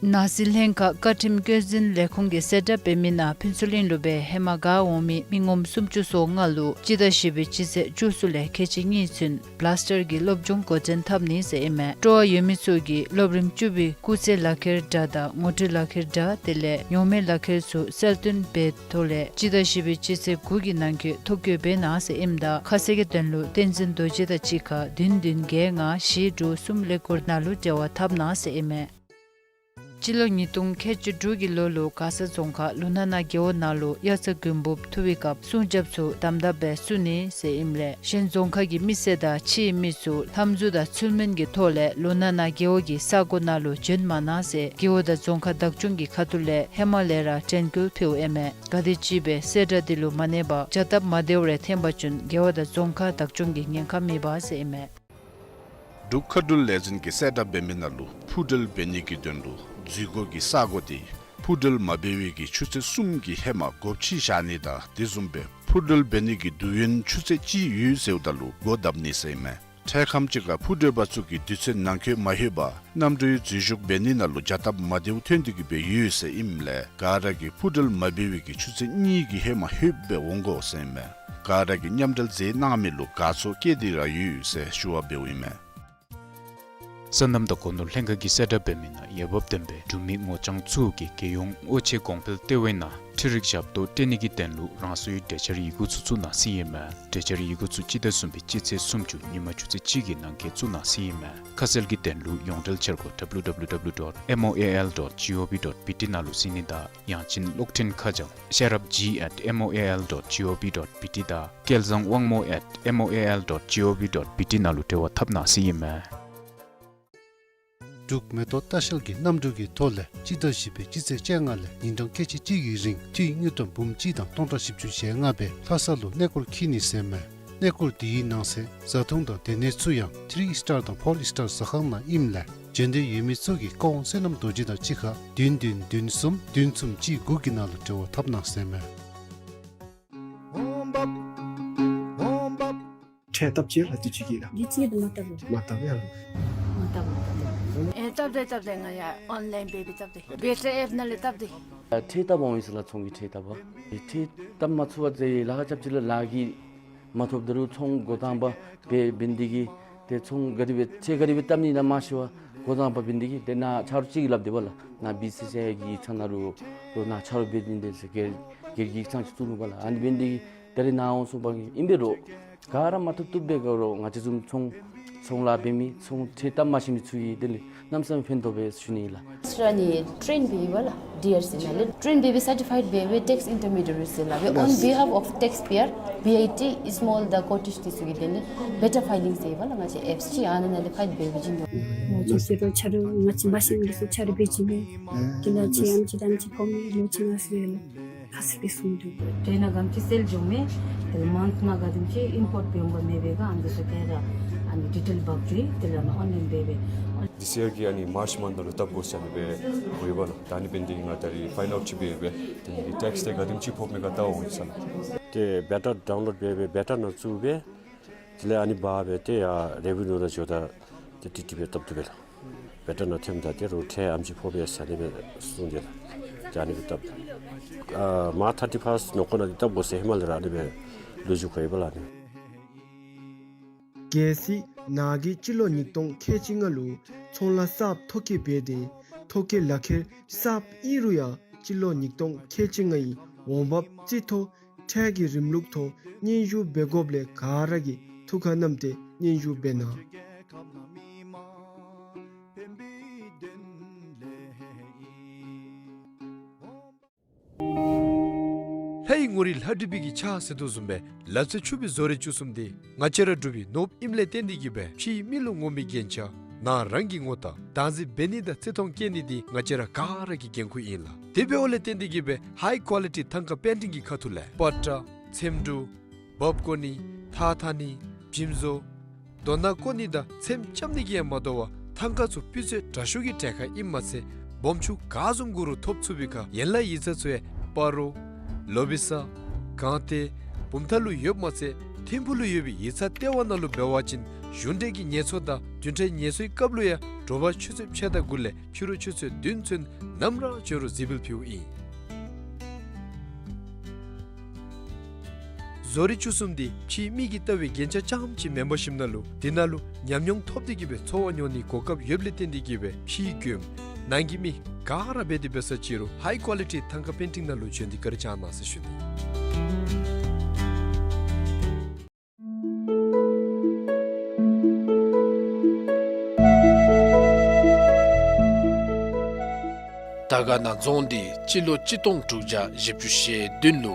ནང་སྲིད་ལྷན་ཁག་བཀའ་ཁྲིམས་བཀོད་འཛིན་ལས་ཁུངས་ཀྱིས་གསལ་བསྒྲགས་འབད་མི་ནང་ཕུན་ཚོགས་གླིང་ལུ་སྦེ་ཧེ་མ་ག་འོང་མི་མི་ངོམ་སུམ་ཅུ་སོ་ལྔ་ལུ་སྤྱི་ཟླ་བཞི་པའི་སྤྱི་ཚེས་བཅུ་གསུམ་ལས་ཁལ་གཅིག་གཉིས་ཚུན་བླཱས་ཊར་གྱི་སློབ་སྦྱོང་འགོ་འདྲེན་འཐབ་ནི་ཟེར་ཨིན་མས། སྤྲོ་བ་ཡོད་མི་ཚུ་གིས་སློབ་རིམ་བཅུ་པའི་སྐུགས་ཚད་ལག་ཁྱེར་འདྲ་དང་ངོ་སྤྲོད་ལག་ཁྱེར་འདྲ་དེ་ལས་ཉོག་མེད་ལག་ཁྱེར་ཚུ་གསལ་སྟོན་འབད་ཐོག་ལས་སྤྱི་ཟླ་བཞི་པའི་སྤྱི་ཚེས་དགུ་གི་ནང་འཁོད་ཐོ་བཀོད་འབད་གནང་ཟེར་ཨིནམ་ད་ཁ་གསལ་གྱི་དོན་ལུ་བསྟན་འཛིན་རྡོ་རྗེ་དང་གཅིག་ཁར་བདུན་བདུན་བརྒྱད་ལྔ་བཞི་དྲུག་གསུམ་ཀླད་ཀོར་ནང་ལུ་འབྲེལ་བ་འཐབ་གནང་ཟེར་ཨིན་མས། སྤྱི་ལོ་ཉིས་སྟོང་ཁལ་གཅིག་དྲུག་གི་ལོ་ལུ་མགར་ས་རྫོང་ཁག་ལུང་ནག་ན་རྒེད་འོག་ནང་ལུ་དབྱར་རྩྭ་དགུན་འབུབ་འཐུ་བའི་སྐབས་སྲུང་སྐྱོབ་ཚུ་དམ་དམ་སྦེ་བསུ་ནི་ཟེར་ཨིནམ་ལས་གཞན་རྫོང་ཁག་གི་མི་སེར་དང་ཕྱིའི་མི་ཚུ་ལྷམ་གཟུགས་དང་ཚུལ་མིན་གྱི་ཐོག་ལས་ལུང་ནག་ན་རྒེད་འོག་གི་ས་གོ་ནང་ལུ་བྱོན་མ་གནང་ཟེར་རྒེད་འོག་དང་རྫོང་ཁག་བདག་སྐྱོང་གི་ཁ་ཐུག་ལས་ཧེ་མ་ལས་ར་དྲན་སྐུལ་ཕུལཝ་ཨིན་མས། ག་དེམ་ཅིག་སྦེ་གསལ་བསྒྲགས་འདི་ལུ་མ་གནས་པར་བྱ་སྟབས་མ་བདེཝ་རེ་འཐོན་པ་ཅིན་རྒེད་འོག་དང་རྫོང་ཁག་བདག་སྐྱོང་གིས་ཉེན་ཁ་མེད་པ་ཟེར་ཨིན་མས། འབྲུག་མཁའ་འགྲུལ་ལས་འཛིན་གྱིས་གསལ་བསྒྲགས་འབད་མི་ནང་ལུ་འཕུར་འགྲུལ་འབད་ནི་གི་དོན་ལུ་འཛུལ་སྒོ་གི་ས་གོ་དེ་འཕུར་འགྲུལ་མ་འབད་བའི་གི་ཆུ་ཚོད་གསུམ་གྱི་ཧེ་མ་སྒོ་ཕྱེ་བཞག་ནི་དང་དེ་བཟུམ་སྦེ་འཕུར་འགྲུལ་འབད་ནི་གི་དུས་ཡུན་ཆུ་ཚོད་གཅིག་ཡོད་ཟེརཝ་ད་ལུ་སྒོ་བརྡབ་ནི་ཟེར་ཨིན་མས། འཕྲལ་ཁམས་ཅིག་ཁར་འཕུར་འགྲུལ་པ་ཚུ་གིས་དུས་ཚོད་ནང་འཁོད་མ་ལྷོད་པར་གནམ་གྲུའི་འཛུལ་ཞུགས་འབད་ནི་ནང་ལུ་བྱ་སྟབས་མ་བདེཝ་འཐོན་ཏེ་གི་སྦེ་ཡོད་ཟེར་ཨིནམ་ལས་ག་ར་གིས་འཕུར་འགྲུལ་མ་འབད་བའི་གི་ཆུ་ཚོད་གཉིས་ཀྱི་ཧེ་མ་ལྷོད་སྦེ་འོང་དགོ་ཟེར་ཨིན་མས། ག་ར་གིས་མཉམ་འབྲེལ་མཛད་གནང་མི་ལུ་དགའ་ཚོར་བསྐྱེད་དེ་ར་ཡོད་ཟེར་ཞུ་བ་འབདཝ་ཨིན་མས། སོ་ནམ་དང་སྒོ་ནོར་ལྷན་ཁག་གིས་གསལ་བསྒྲགས་འབད་མི་ནང་འོས་འབབ་ལྡན་པའི་འབྲུག་མི་ངོ་རྐྱང་ཚུ་གིས་རྒྱལ་ཡོངས་དབུ་ཁྲིད་གོང་འཕེལ་ལྟེ་བའི་ནང་འཕྲུལ་རིག་ཞབས་ཏོག་སྤྲོད་ནི་གི་དོན་ལུ་རང་སོའི་གྲོས་འཆར་ཡི་གུ་ཚུ་བཙུགས་གནང་ཟེར་ཨིན་མས། གྲོས་འཆར་ཡི་གུ་ཚུ་སྤྱི་ཟླ་གསུམ་པའི་སྤྱི་ཚེས་སུམ་ཅུ་ཉིན་མ་ཆུ་ཚོད་གཅིག་གི་ནང་འཁོད་བཙུགས་གནང་ཟེར་ཨིན་མས། ཁ་གསལ་གྱི་དོན་ལུ་ཡོངས་འབྲེལ་འཆར་སྒོ་W W W dot M O A L dot G O V dot B T ནང་ལུ་གཟིགས་ནི་དང་ཡང་ཅིན་གློག་འཕྲིན་ཁ་བྱང་ཤེས་རབ་G at M O A L dot G O V dot B T དང་སྐལ་བཟང་དབང་མོ་at M O A L dot G O V dot B T ནང་ལུ་འབྲེལ་བ་འཐབ་གནང་ཟེར་ཨིན་མས། འབྲུག་མེ་ཏོག་ལྟ་བཤལ་གྱིས་གནམ་གྲུ་གི་ཐོག་ལས་སྤྱི་ཟླ་བཞི་པའི་སྤྱི་ཚེས་བཅོ་ལྔ་ལས་ཉིན་གྲངས་ཁལ་གཅིག་གཅིག་གི་རིང་ཁྲི་དངུལ་ཀྲམ་འབུམ་གཅིག་དང་སྟོང་ཕྲག་བཞི་བཅུ་ཞེ་ལྔ་སྦེ་ལྷ་ས་ལུ་གནས་སྐོར་འཁྱིད་ནི་ཟེར་མས། གནས་སྐོར་དེའི་ནང་གསེས་བཟའ་འཐུང་དང་སྡོད་གནས་ཚུ་ཡང་ཐིརི་ཨིསི་ཊར་དང་ཕོར་ཨིསི་ཊར་ཟ་ཁང་ནང་ཨིནམ་ལས་འབྱོན་འདོད་ཡོད་མི་ཚུ་གིས་བཀའ་དབང་བསོད་ནམས་རྡོ་རྗེ་དང་གཅིག་ཁར་བདུན་བདུན་བདུན་གསུམ་བདུན་གསུམ་གཅིག་དགུ་གི་ནང་ལུ་འབྲེལ་བ་འཐབ་གནང་ཟེར་མས། ཁྲལ་བཏབ་ཅི་ལགས་དུས་ཅི་གི་ལགས། དུས་ཅི་གི་མ་བཏབ་ལགས། མ་བཏབ་ཡ་ལགས། མ་བཏབ་མ་བཏབ། ཨེ་བཏབ་དེ་བཏབ་དེ་ང་ཡ་ཨོན་ལཱའིན་འབད་འབད་བཏབ་དེ་བེ་ཊ་ཨེཔ་ནང་ལས་བཏབ་དེ། ཁྲལ་བཏབ་འོང་ཡི་ཟེར་ལགས་ཚོང་གི་ཁྲལ་བཏབ་པ། ཁྲལ་བཏབ་མ་ཚུགས་པ་ཟེར་ལཱ་ཁག་རྐྱབ་ཅི་ལགས། ལཱ་གིས་མ་ཐོབ་ད་རུང་ཚོང་འགོ་དང་པ་འབད་འབད་ནི་དེ་གིས་ཏེ་ཚོང་ག་དེ་སྦེ་ཁྲལ་ག་དེ་སྦེ་བཏབ་ནི་ཨིན་ན་མ་ཤེས་པར་འགོ་དང་པ་འབད་ནི་དེ་གིས་ཏེ་ནཱ་ཆ་རོགས་ཅིག་གིས་སླབ་དེས་པ་ལགས། ནཱ་བི་སི་སི་ཨའི་གི་ཡིག་ཚང་ནང་ལུ་ལོག་ནཱ་ཆ་རོགས་འབད་ནི་དེ་ཟེར་སྒེར་སྒེར་གྱི་ཡིག་ཚང་ཅིག་བཙུགས་ནུག་པ་ལགས། ཨ་ནི་འབད་ནི་དེ་གིས་ད་རེས་ནཱ་འོང་སོང་པ་གིས་ཨིན་པས་རོགས། ག་ར་མ་ཐུབ་ཐུབ་སྦེ་ག་ར་ང་བཅས་བཟུམ་ཚོང་ཚོང་ལཱ་འབད་མི་ཚོང་ཁྲལ་བཏབ་མ་ཤེས་མི་ཚུ་གིས་དེ་ལས་གནམ་མེད་ས་མེད་ཕན་ཐོགས་པས་ཞུ་ནི་ཨིན་ལགས། ཁྱོད་ར་ནི་ཊེན་འབད་ཡི་པ་ལགས། ཌི་ཨར་སི་ནང་ལས་ཊེན་འབད་འབད་སར་ཊི་ཕའིཌ་འབད་འབད་ཊེགསི་ཨིན་ཊར་མི་ཌི་ཡེ་ཊི་ཟེར་ལགས། འབད་on behalf of taxpayer, B I T, small the cottage འདི་ཚུ་གི་དེ་ལས་བེ་ཊ་ཕའི་ལིང་ཟེར་ཡི་པ་ལགས། ང་བཅས་ཨེཔ་སི་ཨ་ནཱ་ནང་ལས་ཕའིལ་འབད་འབད་བྱིན་དོ། ང་བཅས་ཟེར་རུང་ཆ་རོགས་ང་བཅས་མ་ཤེས་མི་ཚུ་ཆ་རོགས་འབད་བྱིན་མས། དེ་ལས་ཁྱོད་ཨམ་ཅིག་དང་ཨམ་ཅིག་ཕོག་མི་ལོ་གཅིག་ནང་ཟེར་ལགས། ཁ་གསལ་སྦེ་གསུངས་དོ། ཊེན་ནང་ག་དེམ་ཅིག་སེལ་འགྱོཝ་མས། དེ་ལས་མཱནཐ་ནང་ག་དེམ་ཅིག་ཨིམ་པོརཊ་འབདཝ་མས་པ་ག་ཨ་ནི་ཚུ་ག་ར་ཨ་ནི་ཌི་ཊེལ་འབག་སྟེ་དེ་ལས་ཨོན་ལཱའིན་འབད་འབད། This year གི་ཨ་ནི་མཱརཅ་མཱནཐ་ནང་ལུ་བཏབ་དགོ་ཟེར་ཨ་ནི་སྦེ་གོ་ཡི་པ་ལགས། ད་ཨ་ནི་འབད་ནི་དེ་གིས་ང་ད་རིས་ཕའིནཌ་ཨའུཊ་ཅིག་འབད་འབད་དེ་གི་ཊེགསི་དེ་ག་དེམ་ཅིག་ཕོགཔ་མས་ག་བལྟ་འོང་ཡི་ཟེར་ལགས། ཏེ་བེ་ཊ་ཌའུན་ལོཌ་འབད་འབད་བེ་ཊ་ནང་བཙུགས་འབད། དེ་ལས་ཨ་ནི་འབག་འབད་དེ་ཡར་རེ་བི་ནིའུ་ནང་འགྱོཝ་ད་ཏེ་ཏིག་ཏིག་སྦེ་བཏབ་བཏུབ་པས་ལགས། བེ་ཊ་ནང་ཐོནམ་ད་ཏེ་རོགས་ཁྲལ་ཨམ་ཅིག་ཕོག་པས་ཟེར་ཨ་ནི་སྦེ་གསུངས་ཏེ་ལགས། ཏེ་ཨ་ནི་སྦེ་བཏབ། ཨ་མཱརཅ་ཐར་ཊི་ཕཱསཊ་ནང་འཁོད་ནང་འདི་བཏབ་དགོ་ཟེར་ཧེ་མ་ལས་ར་ཨ་ནི་སྦེ་ལོ་རྒྱུས་གོ་ཡི་པ་ལགས་ཨ་ནི། གལ་སྲིད་ནཱ་གིས་སྤྱི་ལོ་ཉིས་སྟོང་ཁལ་གཅིག་ལྔ་ལུ་ཚོང་ལཱ་གསརཔ་ཐོ་བཀོད་འབད་དེ་ཐོ་བཀོད་ལག་ཁྱེར་གསརཔ་ཨིན་རུང་ཡང་སྤྱི་ལོ་ཉིས་སྟོང་ཁལ་གཅིག་ལྔའི་འོང་འབབ་རྩིས་ཐོ་ཁྲལ་གྱི་རིམ་ལུགས་ཐོག་སྙན་ཞུ་འབད་དགོཔ་ལས་ག་ར་གིས་ཐུགས་ཁར་བསྣམས་ཏེ་སྙན་ཞུ་འབད་གནང་། ལྷའི་ངོ་རིས་ལྷ་བྲིས་པའི་གི་ཕྱག་ཟེར་དོ་བཟུམ་སྦེ་ལག་རྩལ་ཕྱུག་པའི་བཟོ་རིག་བཅུ་གསུམ་འདི་ང་བཅས་ར་འབྲུག་པའི་ནོར་བུ་ཨིནམ་ལས་བརྟེན་ཏེ་གིས་སྦེ་ཕྱིའི་མི་ལུ་ངོམ་པའི་རྒྱན་ཆ་ནཱ་རང་གིས་ངོ་རྟགས་བདག་འཛིན་འབད་ནི་དང་བརྩི་མཐོང་བསྐྱེད་ནི་འདི་ང་བཅས་ར་ག་ར་གི་འགན་ཁུར་ཨིན་ལགས། དེ་འབདཝ་ལས་བརྟེན་ཏེ་གིས་སྦེ་ཧའི་ཀོ་ལི་ཊི་ཐང་ཀ་པེན་ཊིང་གི་ཁ་ཐུག་ལས་པ་ཏྲ་ཚེམ་དྲུབ་འབག་བཀོ་ནི་ཐགས་འཐག་ནི་བྱིམ་བཟོ་རྡོ་ནག་བཀོ་ནི་དང་ཚེམ་རྐྱབ་ནི་གིས་ཡང་མ་དོ་བར་ཐང་ཀ་ཚུ་སྤུས་ཚད་དྲག་ཤོས་ཀྱི་གྲལ་ཁར་ཨིནམ་མ་ཚད་སྦོམ་ཆུང་ག་བཟུམ་དགོ་རུང་ཐོབ་ཚུགས་པའི་ཁར་ཡན་ལག་ཡིག་ཚང་ཚུ་ཡང་སྤ་རོ་ལོ་བི་ས་སྒང་སྟེང་བུམ་ཐང་ལུ་ཡོདཔ་མ་ཚད་ཐིམ་ཕུག་ལུ་ཡོད་པའི་ཡིག་ཚང་ལྟེ་བ་ནང་ལུ་འབད་བ་ཅིན་གཞུང་འབྲེལ་གྱི་ངལ་གསོ་དང་བདུན་ཕྲག་ངལ་གསོའི་སྐབས་ལུ་ཡང་དྲོ་པ་ཆུ་ཚོད་ཕྱེད་དང་དགུ་ལས་ཕྱི་རུ་ཆུ་ཚོད་བདུན་ཚུན་ནམ་ར་འབྱོན་རུང་གཟིགས་འབུལ་ཕུལཝ་ཨིན། བཟོ་རིག་བཅུ་གསུམ་འདི་ཕྱིའི་མི་གིས་བལྟ་བའི་རྒྱན་ཆ་རྐྱངམ་ཅིག་མེན་པར་ཞིནམ་ན་ལུ་འདི་ནང་ལུ་ཉམས་མྱོང་ཐོབ་སྟེ་གིས་སྦེ་འཚོ་བ་མྱོང་ནིའི་གོ་སྐབས་ཡོདཔ་ལས་བརྟེན་ཏེ་གིས་སྦེ་ཕྱིའི་མགྱོནམ་ནང་གི་མི་ག་ར་འབད་དེ་འབད་ས་ཅི་རུང་ཧའི་ཀོ་ལི་ཊི་ཐང་ཀ་པེན་ཊིང་ནང་ལུ་བྱོན་ཏེ་བཀའ་དྲིན་བསྐྱང་གནང་ཟེར་ཞུ་ནི། དར་དཀར་ན་རྫོང་འདི་སྤྱི་ལོ་གཅིག་སྟོང་དྲུག་བརྒྱ་བཞི་བཅུ་ཞེ་བདུན་ལུ་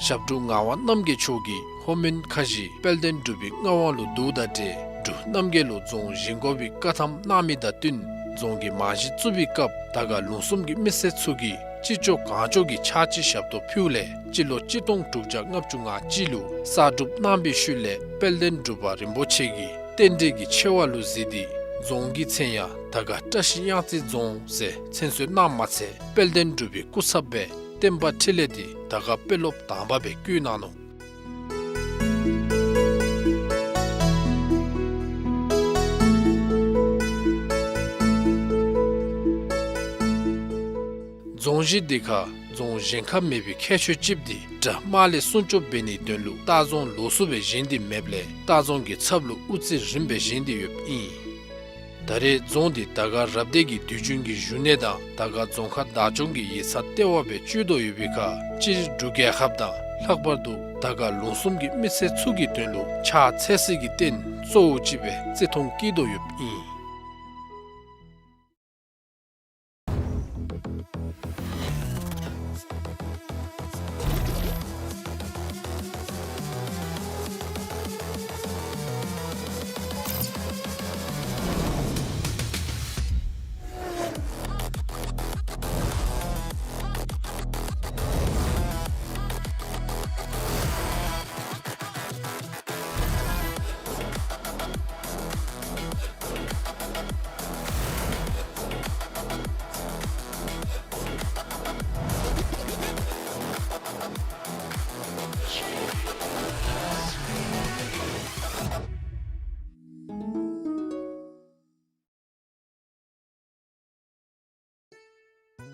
ཞབས་དྲུང་ངག་དབང་རྣམ་རྒྱལ་མཆོག་གིས་ལྷོ་མོན་ཁ་བཞི་དཔལ་ལྡན་འབྲུག་པའི་མངའ་དབང་ལུ་བསྡུཝ་དང་འབྲེལ་འབྲུག་རྣམ་རྒྱལ་ལུ་རྫོང་བཞེངས་དགོ་པའི་བཀའ་ཐམ་གནང་མི་དང་བསྟུན་རྫོང་གི་རྨང་གཞི་བཙུགས་པའི་སྐབས་དར་དཀར་ལུང་གསུམ་གྱི་མི་སེར་ཚུ་གིས་ཅི་ལྕོགས་གང་ལྕོགས་ཀྱི་ཕྱག་ཕྱི་ཞབས་ཏོག་ཕུལཝ་ལས་སྤྱི་ལོ་གཅིག་སྟོང་དྲུག་བརྒྱ་ལྔ་བཅུ་ང་གཅིག་ལུ་གསར་སྒྲུབ་གནང་བའི་ཤུལ་ལས་དཔལ་ལྡན་འབྲུག་པ་རིན་པོ་ཆེ་གིས་རྟེན་འབྲེལ་གྱི་ཆེ་བ་ལུ་གཟིགས་ཏེ་རྫོང་གི་མཚན་ཡང་དར་དཀར་བཀྲ་ཤིས་གཡང་རྩེ་རྫོང་ཟེར་མཚན་གསོལ་གནངམ་མ་ཚད་དཔལ་ལྡན་འབྲུག་པའི་སྐུ་ཚབ་སྦེ་བསྟན་པ་འཕྲིན་ལས་འདི་དར་དཀར་དཔོན་སློབ་དང་པ་སྦེ་བསྐོ་གནང་ནུག། རྫོང་གཞི་འདི་ཁར་རྫོང་བཞེངས་ཁ་མེད་པའི་ཁྱད་ཆོས་ཅིག་འདི་དགྲ་དམག་ལས་སྲུང་སྐྱོབ་འབད་ནིའི་དོན་ལུ་ལྟ་རྫོང་ལོགས་སུ་སྦེ་བཞེངས་ཏེ་མེདཔ་ལས་ལྟ་རྫོང་གི་ཚབ་ལུ་དབུ་རྩེ་རིངམ་སྦེ་བཞེངས་ཏེ་ཡོདཔ་ཨིན། ད་རེས་རྫོང་འདི་དར་དཀར་རབ་སྡེ་གི་དུས་རྒྱུན་གྱི་བཞུགས་གནས་དང་དར་དཀར་རྫོང་ཁག་བདག་སྐྱོང་གི་ཡིག་ཚང་ལྟེ་བ་སྦེ་སྤྱོད་དོ་ཡོད་པའི་ཁར་སྤྱིར་འབྲུག་རྒྱལ་ཁབ་དང་ལྷག་པར་དུ་དར་དཀར་ལུང་གསུམ་གྱི་མི་སེར་ཚུ་གི་དོན་ལུ་ཕྱག་འཚལ་སའི་རྟེན་གཙོ་བོ་ཅིག་སྦེ་བརྩི་མཐོང་བསྐྱེད་དོ་ཡོདཔ་ཨིན།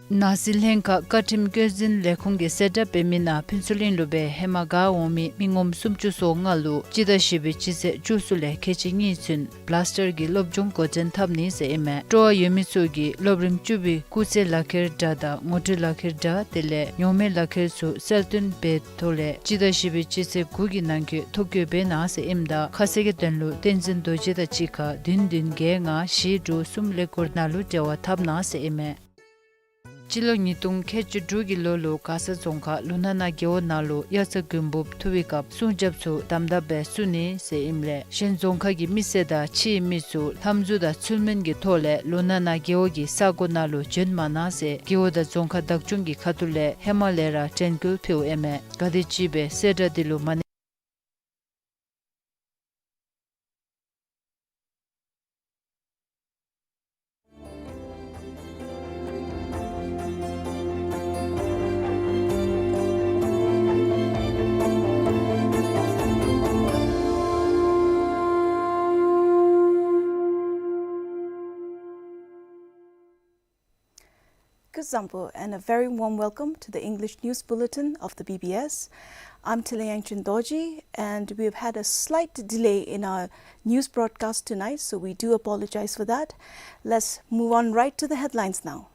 ནང་སྲིད་ལྷན་ཁག་བཀའ་ཁྲིམས་བཀོད་འཛིན་ལས་ཁུངས་ཀྱིས་གསལ་བསྒྲགས་འབད་མི་ནང་ཕུན་ཚོགས་གླིང་ལུ་སྦེ་ཧེ་མ་ག་འོང་མི་མི་ངོམ་སུམ་ཅུ་སོ་ལྔ་ལུ་སྤྱི་ཟླ་བཞི་པའི་སྤྱི་ཚེས་བཅུ་གསུམ་ལས་ཁལ་གཅིག་གཉིས་ཚུན་བླཱས་ཊར་གྱི་སློབ་སྦྱོང་འགོ་འདྲེན་འཐབ་ནི་ཟེར་ཨིན་མས། སྤྲོ་བ་ཡོད་མི་ཚུ་གིས་སློབ་རིམ་བཅུ་པའི་སྐུགས་ཚད་ལག་ཁྱེར་འདྲ་དང་ངོ་སྤྲོད་ལག་ཁྱེར་འདྲ་དེ་ལས་ཉོག་མེད་ལག་ཁྱེར་ཚུ་གསལ་སྟོན་འབད་ཐོག་ལས་སྤྱི་ཟླ་བཞི་པའི་སྤྱི་ཚེས་དགུ་གི་ནང་འཁོད་ཐོ་བཀོད་འབད་གནང་ཟེར་ཨིནམ་ད་ཁ་གསལ་གྱི་དོན་ལུ་བསྟན་འཛིན་རྡོ་རྗེ་དང་གཅིག་ཁར་བདུན་བདུན་བརྒྱད་ལྔ་བཞི་དྲུག་གསུམ་ཀླད་ཀོར་ནང་ལུ་འབྲེལ་བ་འཐབ་གནང་ཟེར་ཨིན་མས། སྤྱི་ལོ་ཉིས་སྟོང་ཁལ་གཅིག་དྲུག་གི་ལོ་ལུ་མགར་ས་རྫོང་ཁག་ལུང་ནག་ན་རྒེད་འོག་ནང་ལུ་དབྱར་རྩྭ་དགུན་འབུབ་འཐུ་བའི་སྐབས་སྲུང་སྐྱོབ་ཚུ་དམ་དམ་སྦེ་བསུ་ནི་ཟེར་ཨིནམ་ལས་གཞན་རྫོང་ཁག་གི་མི་སེར་དང་ཕྱིའི་མི་ཚུ་ལྷམ་གཟུགས་དང་ཚུལ་མིན་གྱི་ཐོག་ལས་ལུང་ནག་ན་རྒེད་འོག་གི་ས་གོ་ནང་ལུ་བྱོན་མ་གནང་ཟེར་རྒེད་འོག་དང་རྫོང་ཁག་བདག་སྐྱོང་གི་ཁ་ཐུག་ལས་ཧེ་མ་ལས་ར་དྲན་སྐུལ་ཕུལཝ་ཨིན་མས། ག་དེ་ཅིག་སྦེ་གསལ་བསྒྲགས་འདི་ལུ་མ་གནས། Kuzuzangpo, and a very warm welcome to the English News Bulletin of the B B S. I'm Tilayangchen Dorji, and we've had a slight delay in our news broadcast tonight, so we do apologize for that. Let's move on right to the headlines now.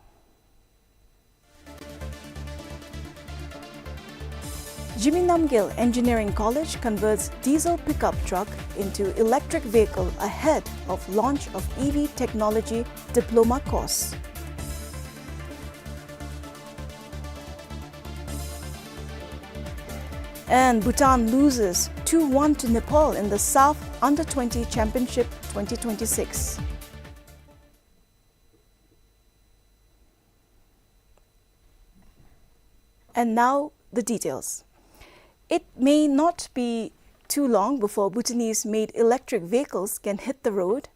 Jigme Namgyel Engineering College converts diesel pickup truck into electric vehicle ahead of launch of E V technology diploma course. And Bhutan loses two one to Nepal in the SAFF Under twenty Championship twenty twenty-six. And now, the details. It may not be too long before Bhutanese-made electric vehicles can hit the road.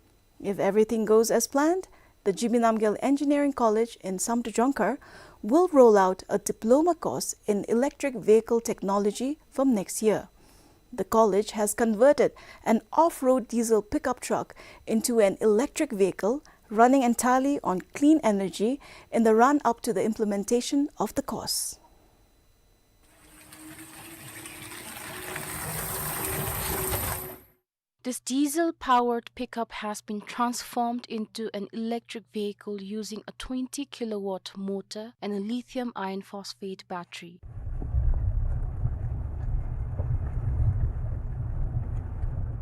If everything goes as planned, the Jigme Namgyel Engineering College in Samdrup Jongkhar will roll out a diploma course in electric vehicle technology from next year. The college has converted an off-road diesel pickup truck into an electric vehicle running entirely on clean energy in the run-up to the implementation of the course. This diesel-powered pickup has been transformed into an electric vehicle using a twenty kilowatt motor and a lithium iron phosphate battery.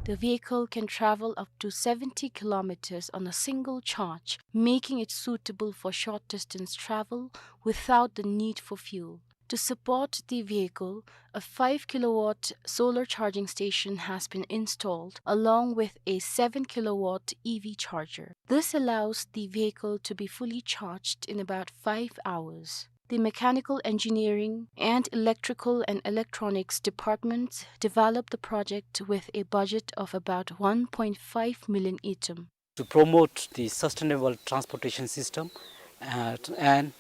The vehicle can travel up to seventy kilometers on a single charge, making it suitable for short distance travel without the need for fuel. To support the vehicle, a five kilowatt solar charging station has been installed, along with a seven kilowatt E V charger. This allows the vehicle to be fully charged in about five hours. The Mechanical Engineering and Electrical and Electronics departments developed the project with a budget of about one point five million ngultrum. To promote the sustainable transportation system, uh, and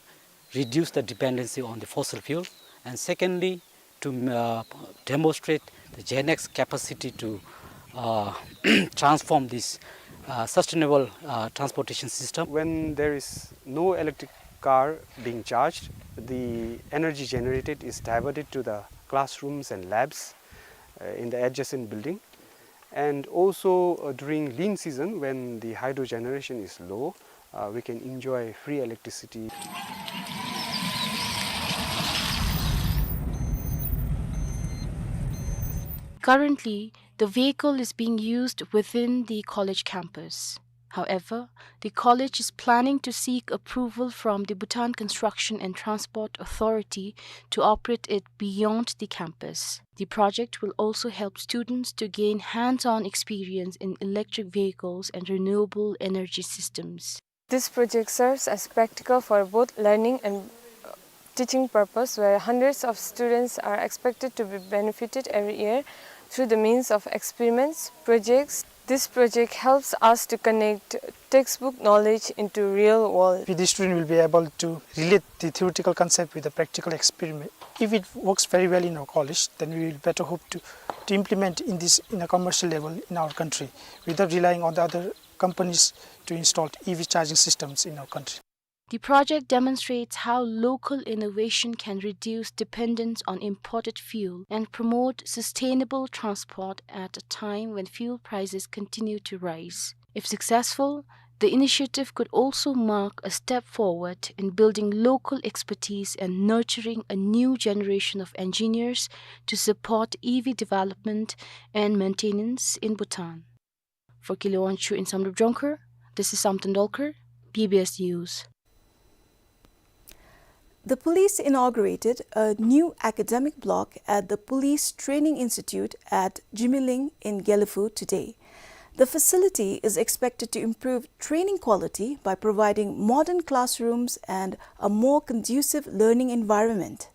reduce the dependency on the fossil fuel, and secondly, to, uh, demonstrate the Genex capacity to, uh, transform this, uh, sustainable, uh, transportation system. When there is no electric car being charged, the energy generated is diverted to the classrooms and labs, uh, in the adjacent building. And also, uh, during lean season, when the hydro generation is low, uh, we can enjoy free electricity. Currently, the vehicle is being used within the college campus. However, the college is planning to seek approval from the Bhutan Construction and Transport Authority to operate it beyond the campus. The project will also help students to gain hands-on experience in electric vehicles and renewable energy systems. This project serves as practical for both learning and, uh, teaching purpose, where hundreds of students are expected to be benefited every year through the means of experiments, projects. This project helps us to connect textbook knowledge into real world. The student will be able to relate the theoretical concept with the practical experiment. If it works very well in our college, then we will better hope to, to implement in this, in a commercial level in our country, without relying on the other companies to install E V charging systems in our country. The project demonstrates how local innovation can reduce dependence on imported fuel and promote sustainable transport at a time when fuel prices continue to rise. If successful, the initiative could also mark a step forward in building local expertise and nurturing a new generation of engineers to support E V development and maintenance in Bhutan. For Kile Wangchuk in Samdrup Jongkhar, this is Samten Dolkar, B B S News. The police inaugurated a new academic block at the Police Training Institute at Jimileng in Gelephu today. The facility is expected to improve training quality by providing modern classrooms and a more conducive learning environment.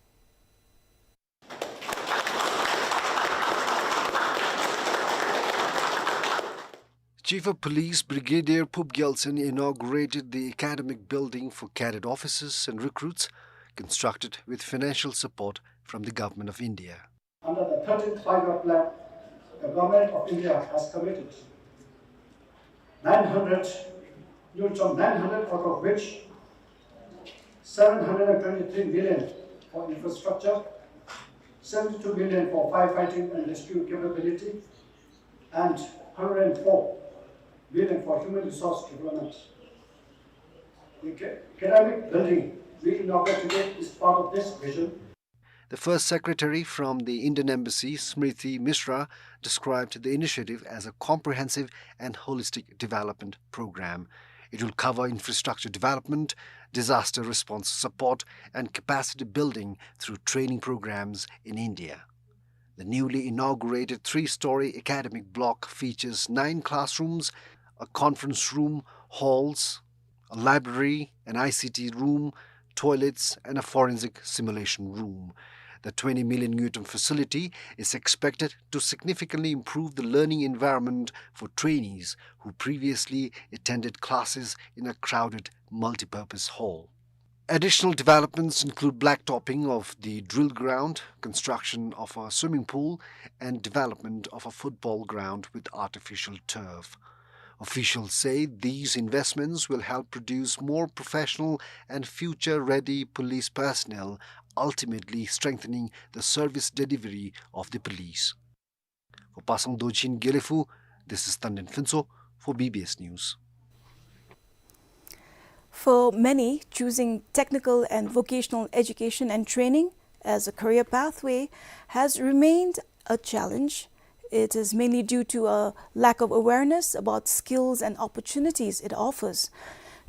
Chief of Police Brigadier Phup Gyaltshen inaugurated the academic building for cadet officers and recruits, constructed with financial support from the Government of India. Under the thirteenth Five-Year Plan, the Government of India has committed nine hundred, न्यूनतम nine hundred, out of which seven hundred and twenty-three million for infrastructure, seventy-two million for firefighting and rescue capability, and hundred and four million for human resource development. The ca-, academic building we inaugurate today is part of this vision. The first secretary from the Indian Embassy, Smriti Mishra, described the initiative as a comprehensive and holistic development program. It will cover infrastructure development, disaster response support, and capacity building through training programs in India. The newly inaugurated three-story academic block features nine classrooms, a conference room, halls, a library, an I C T room, toilets, and a forensic simulation room. The twenty million ngultrum facility is expected to significantly improve the learning environment for trainees who previously attended classes in a crowded multipurpose hall. Additional developments include blacktopping of the drill ground, construction of a swimming pool, and development of a football ground with artificial turf. Officials say these investments will help produce more professional and future-ready police personnel, ultimately strengthening the service delivery of the police. For Pasang Dorji in Gelephu, this is Tanden Phuntsho for B B S News. For many, choosing technical and vocational education and training as a career pathway has remained a challenge. It is mainly due to a lack of awareness about skills and opportunities it offers.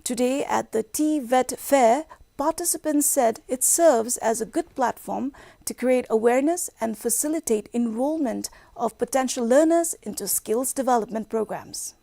Today, at the TVET Fair, participants said it serves as a good platform to create awareness and facilitate enrollment of potential learners into skills development programs.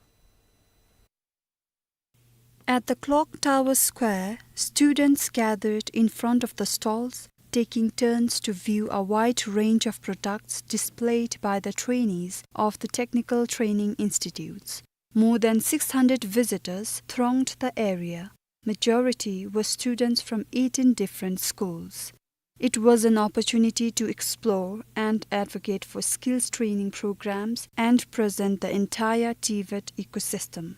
At the Clock Tower Square, students gathered in front of the stalls, taking turns to view a wide range of products displayed by the trainees of the technical training institutes. More than six hundred visitors thronged the area. Majority were students from eighteen different schools. It was an opportunity to explore and advocate for skills training programs and present the entire TVET ecosystem.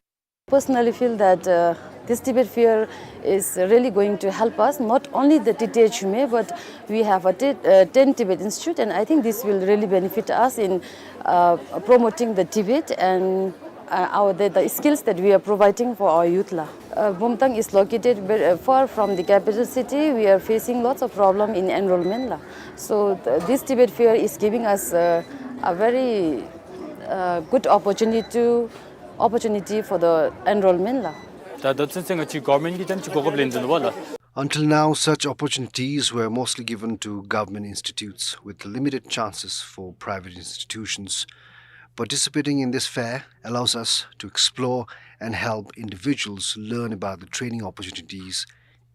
Personally feel that, uh, this TVET fair is really going to help us, not only the T T H M A, but we have a T-, uh, ten TVET Institute, and I think this will really benefit us in, uh, promoting the TVET and, uh, our, the, the skills that we are providing for our youth la. Uh, Bumthang is located very, uh, far from the capital city. We are facing lots of problem in enrollment la. So th-, this TVET fair is giving us, uh, a very, uh, good opportunity to opportunity for the enrollment la. ད་ད་ཚུན་ཚོད་ང་བཅས་government གིས་ད་ཅི་གོ་སྐབས་ལེན་དོ་བ་ལ། Until now, such opportunities were mostly given to government institutes, with limited chances for private institutions. Participating in this fair allows us to explore and help individuals learn about the training opportunities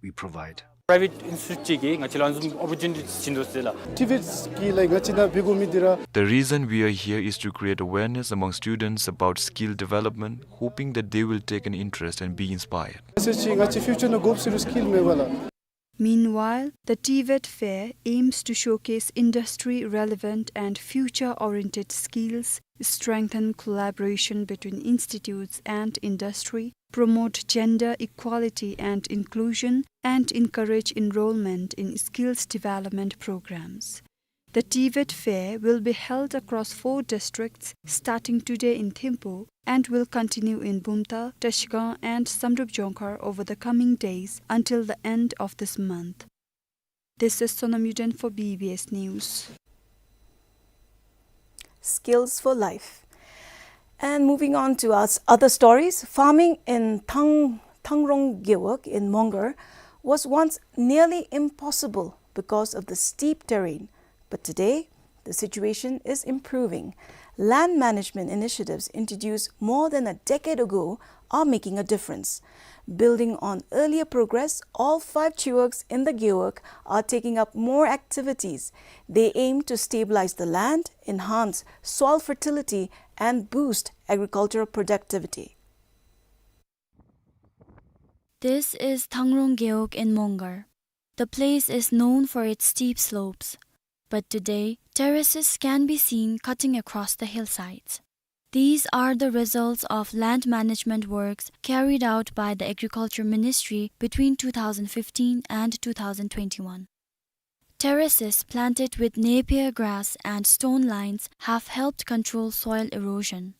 we provide. Private institute ཅིག་གིས་ང་བཅས་ལུ་ཨ་ནི་བཟུམ་opportunity་བྱིན་དོ་ཟེར་ལགས། TVET ཀྱིས་ལགས་ང་བཅས་ནང་འབད་དགོ་མི་འདི་ར། The reason we are here is to create awareness among students about skill development, hoping that they will take an interest and be inspired. ང་བཅས་ཀྱི་ང་བཅས་future ནང་དགོཔ་ཟེར་རུང་skill་མེད་པ་ལགས། Meanwhile, the TVET fair aims to showcase industry-relevant and future-oriented skills, strengthen collaboration between institutes and industry, promote gender equality and inclusion, and encourage enrollment in skills development programs. The TVET fair will be held across four districts, starting today in Thimphu, and will continue in Bumthang, Trashigang, and Samdrup Jongkhar over the coming days until the end of this month. This is Sonam Yuden for B B S News. Skills for life. And moving on to our s-, other stories, farming in Thang-, Thangrong Gewog in Mongar was once nearly impossible because of the steep terrain. But today, the situation is improving. Land management initiatives introduced more than a decade ago are making a difference. Building on earlier progress, all five chiwogs in the gewog are taking up more activities. They aim to stabilize the land, enhance soil fertility, and boost agricultural productivity. This is Thangrong Gewog in Mongar. The place is known for its steep slopes, but today, terraces can be seen cutting across the hillsides. These are the results of land management works carried out by the Agriculture Ministry between two thousand fifteen and two thousand twenty-one. Terraces planted with Napier grass and stone lines have helped control soil erosion.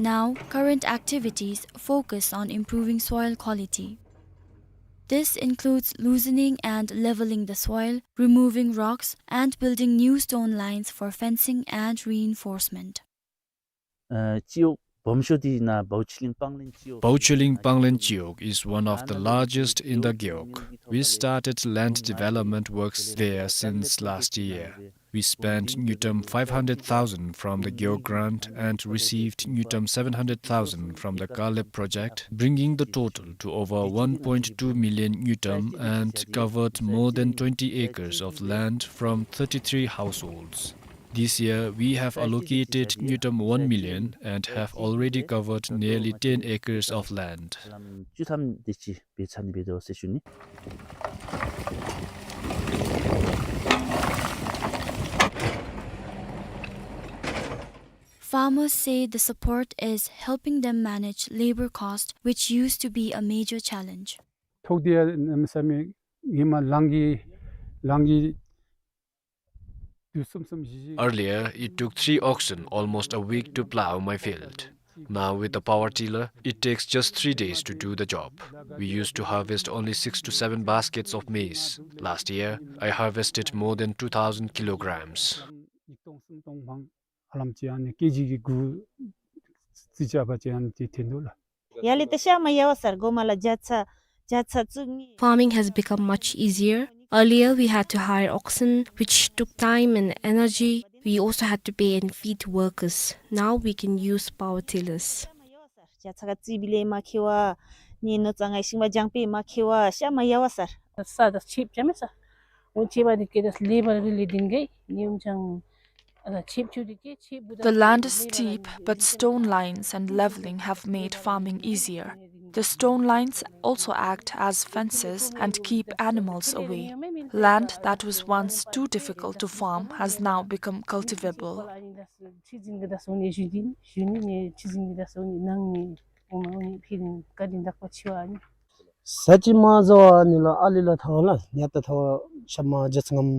Now, current activities focus on improving soil quality. This includes loosening and leveling the soil, removing rocks, and building new stone lines for fencing and reinforcement. ཨ་ཅིའུ་བོམ་ཤོ་དི་ན་བའུ་ཆི་ལིང་པང་ལེན་ཅིའུ། Bauchiling Panglen Chiwog is one of the largest in the Gewog. We started land development works there since last year. We spent ngultrum five hundred thousand from the Gewog grant and received ngultrum seven hundred thousand from the Kalep project, bringing the total to over one point two million ngultrum and covered more than twenty acres of land from thirty-three households. This year, we have allocated ngultrum one million and have already covered nearly ten acres of land. ལམ་བཅུ་ཐམ་དེ་ཅིག་འབད་ཚར་ནི་འབད་དོ་ཟེར་ཞུ་ནི། Farmers say the support is helping them manage labor cost, which used to be a major challenge. ཐོག་དེ་ནམ་ས་མེད་ཉི་མ་ལང་གི་ལང་གི། Earlier, it took three oxen almost a week to plow my field. Now, with the power tiller, it takes just three days to do the job. We used to harvest only six to seven baskets of maize. Last year, I harvested more than two thousand kilograms. ཨ་ལམ་ཅིག་ཨ་ནི་ཀེ་ཇི་གི་དགུ་རྩིས་རྐྱབ་པ་ཅིན་ཨ་ནི་ཅིག་ཐོན་དོ་ལགས། ཡར་ལས་ཏེ་ཤ་མ་ཡལ་བ་སར་གོ་མ་ལ་བརྒྱ་ཚར་བརྒྱ་ཚར་བཙུགས་ནི། Farming has become much easier. Earlier, we had to hire oxen, which took time and energy. We also had to pay and feed workers. Now we can use power tillers. བརྒྱ་ཚར་ག་རྩིས་འབད་ལས་མ་ཁེལ་བ། ནི་ནོར་རྩ་ངན་ཤིང་པ་ལྗང་པའི་མ་ཁེལ་བ་ཤ་མ་ཡལ་བ་སར། ས་དང་ཆིབས་ཅ་མེད་ས། འོ་ཆིབས་པ་འདི་ཀེ་དེ་ལེ་བར་གི་ལས་དིན་གེ་ནི་འོ་ཅང་ཨ་ཆིབས་ཆུ་འདི་ཀེ་ཆིབས་བུ་ད། The land is steep, but stone lines and leveling have made farming easier. The stone lines also act as fences and keep animals away. Land that was once too difficult to farm has now become cultivable. ཁྲི་འཛིན་གྱི་ད་སོང་ནས་ཞུ་འདི་ཞུ་ནི་ནས་ཁྲི་འཛིན་གྱི་ད་སོང་ནས་ནང་ནས་འོ་མ་འོ་ནི་ཕི་ནི་བཀའ་དྲིན་བདག་པོ་ཆེ་བ་ནི། ས་ཅིག་མ་བཟོ་བ་ནི་ལ་ཨ་ལི་ལ་ཐ་བ་ལ་ཉ་ཏ་ཐ་བ་ཤ་མ་རྒྱ་ཚང་ངམ་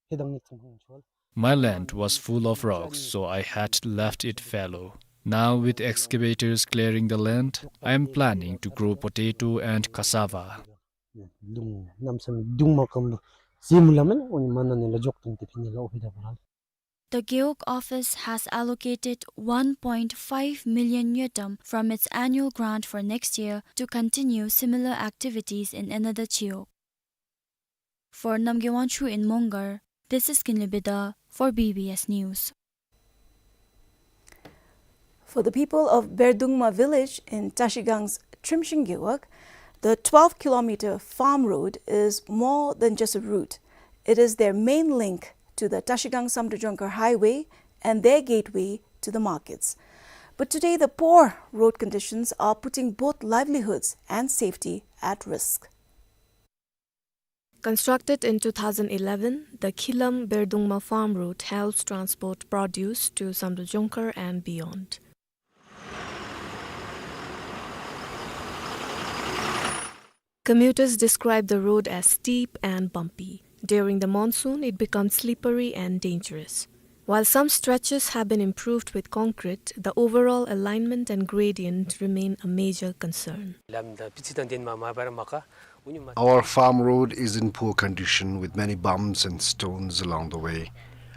ཧེ་དང་ནི་ཚང་ཁང་ཆོལ། My land was full of rocks, so I had left it fallow. Now, with excavators clearing the land, I am planning to grow potato and cassava. ལུང་གནམ་ས་མེད་གདུང་མ་སྐམ་པོ་ཟེ་མུ་ལ་མེན་འོ་ནི་མ་ན་ནི་ལ་འཇོག་སྟེ་ཕི་ནི་ལ་འོ་ཕི་ད་པ་ལ། The Gewog office has allocated one point five million ngultrum from its annual grant for next year to continue similar activities in another Chiwog. For Namgay Wangchuk in Mongar, this is Kinley Bida for B B S News. For the people of Berdungma village in Trashigang's Trimshing Gewog, the twelve kilometer farm road is more than just a route. It is their main link to the Trashigang Samdrup Jongkhar highway and their gateway to the markets. But today, the poor road conditions are putting both livelihoods and safety at risk. Constructed in two thousand eleven, the Khilam-Berdungma farm road helps transport produce to Samdrup Jongkhar and beyond. Commuters describe the road as steep and bumpy. During the monsoon, it becomes slippery and dangerous. While some stretches have been improved with concrete, the overall alignment and gradient remain a major concern. ལམ་དང་པི་ཙི་དང་ལྡན་མ་མ་པར་མ་ཀ། Our farm road is in poor condition with many bumps and stones along the way.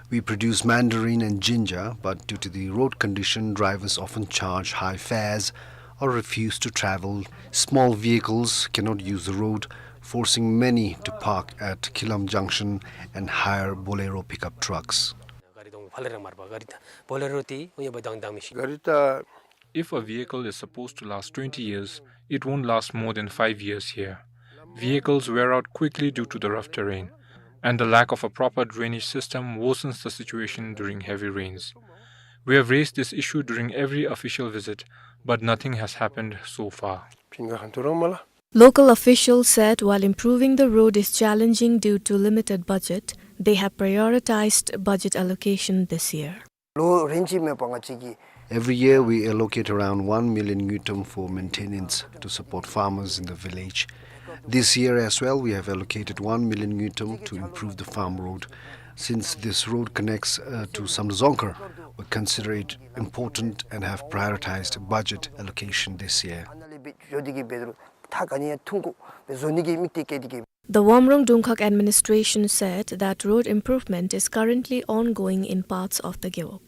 We produce mandarin and ginger, but due to the road condition, drivers often charge high fares or refuse to travel. Small vehicles cannot use the road, forcing many to park at Khilam Junction and hire Bolero pickup trucks. If a vehicle is supposed to last twenty years, it won't last more than five years here. Vehicles wear out quickly due to the rough terrain, and the lack of a proper drainage system worsens the situation during heavy rains. We have raised this issue during every official visit, but nothing has happened so far. Local officials said while improving the road is challenging due to limited budget, they have prioritized budget allocation this year. ལོ་རིམ་གྱིས་མེད་པ་ང་བཅས་ཀྱིས། Every year we allocate around one million ngultrum for maintenance to support farmers in the village. This year as well, we have allocated one million ngultrum to improve the farm road. Since this road connects, uh, to Samdrup Jongkhar, we consider it important and have prioritized budget allocation this year. The Wamrung Dungkhag administration said that road improvement is currently ongoing in parts of the Gewog.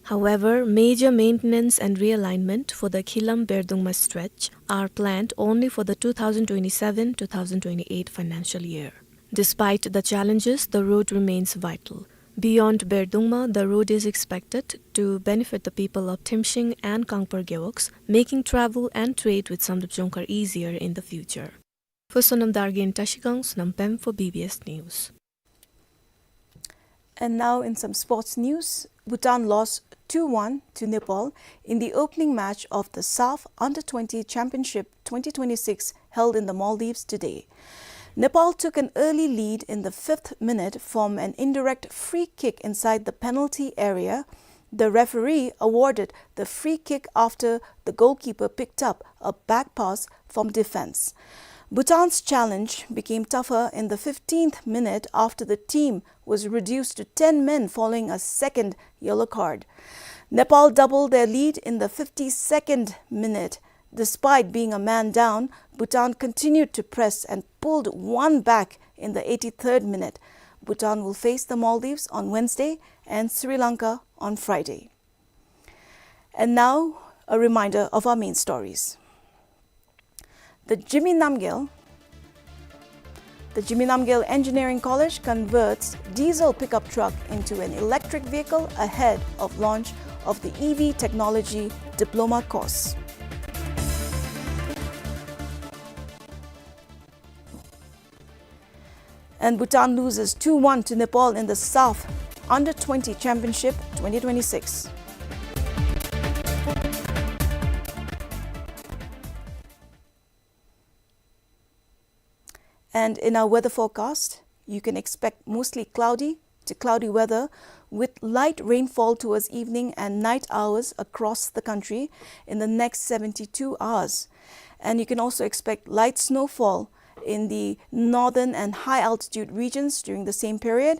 However, major maintenance and realignment for the Khilam-Berdungma stretch are planned only for the two thousand twenty-seven two thousand twenty-eight financial year. Despite the challenges, the road remains vital. Beyond Berdungma, the road is expected to benefit the people of Thimshing and Kangpar Gewogs, making travel and trade with Samdrup Jongkhar easier in the future. For Sonam Dargin Tashigang, Sonam Pem for B B S News. And now in some sports news, Bhutan lost two one to Nepal in the opening match of the SAFF Under twenty Championship twenty twenty-six held in the Maldives today. Nepal took an early lead in the fifth minute from an indirect free kick inside the penalty area. The referee awarded the free kick after the goalkeeper picked up a back pass from defense. Bhutan's challenge became tougher in the fifteenth minute after the team was reduced to ten men following a second yellow card. Nepal doubled their lead in the fifty-second minute. Despite being a man down, Bhutan continued to press and pulled one back in the eighty-third minute. Bhutan will face the Maldives on Wednesday and Sri Lanka on Friday. And now, a reminder of our main stories. The Jigme Namgyel, the Jigme Namgyel Engineering College converts diesel pickup truck into an electric vehicle ahead of launch of the E V technology diploma course. And Bhutan loses two one to Nepal in the SAFF Under twenty Championship twenty twenty-six. And in our weather forecast, you can expect mostly cloudy to cloudy weather with light rainfall towards evening and night hours across the country in the next seventy-two hours. And you can also expect light snowfall in the northern and high altitude regions during the same period.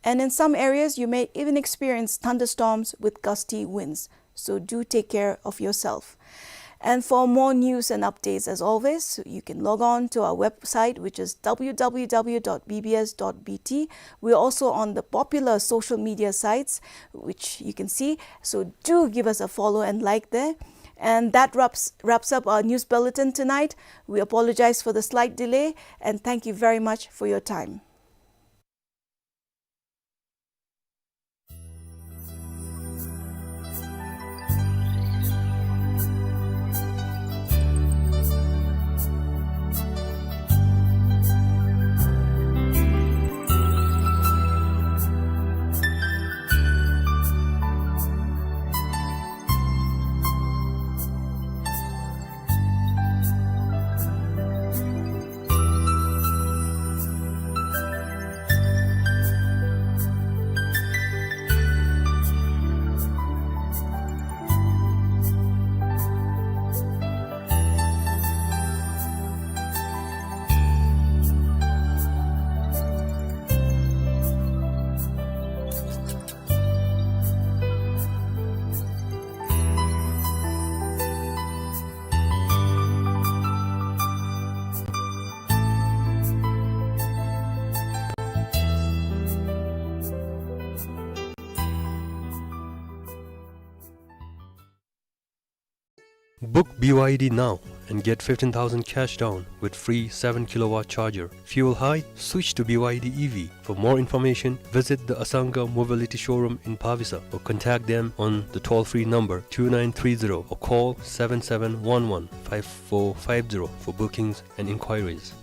And in some areas, you may even experience thunderstorms with gusty winds. So do take care of yourself. And for more news and updates, as always, you can log on to our website, which is W W W dot B B S dot B T. We're also on the popular social media sites, which you can see. So do give us a follow and like there. And that wraps, wraps up our news bulletin tonight. We apologize for the slight delay, and thank you very much for your time. Book B Y D now and get fifteen thousand cash down with free seven kilowatt charger. Fuel high? Switch to B Y D E V. For more information, visit the Asanga Mobility Showroom in Pavisa or contact them on the toll-free number two nine three zero or call seven seven one one five four five zero for bookings and inquiries.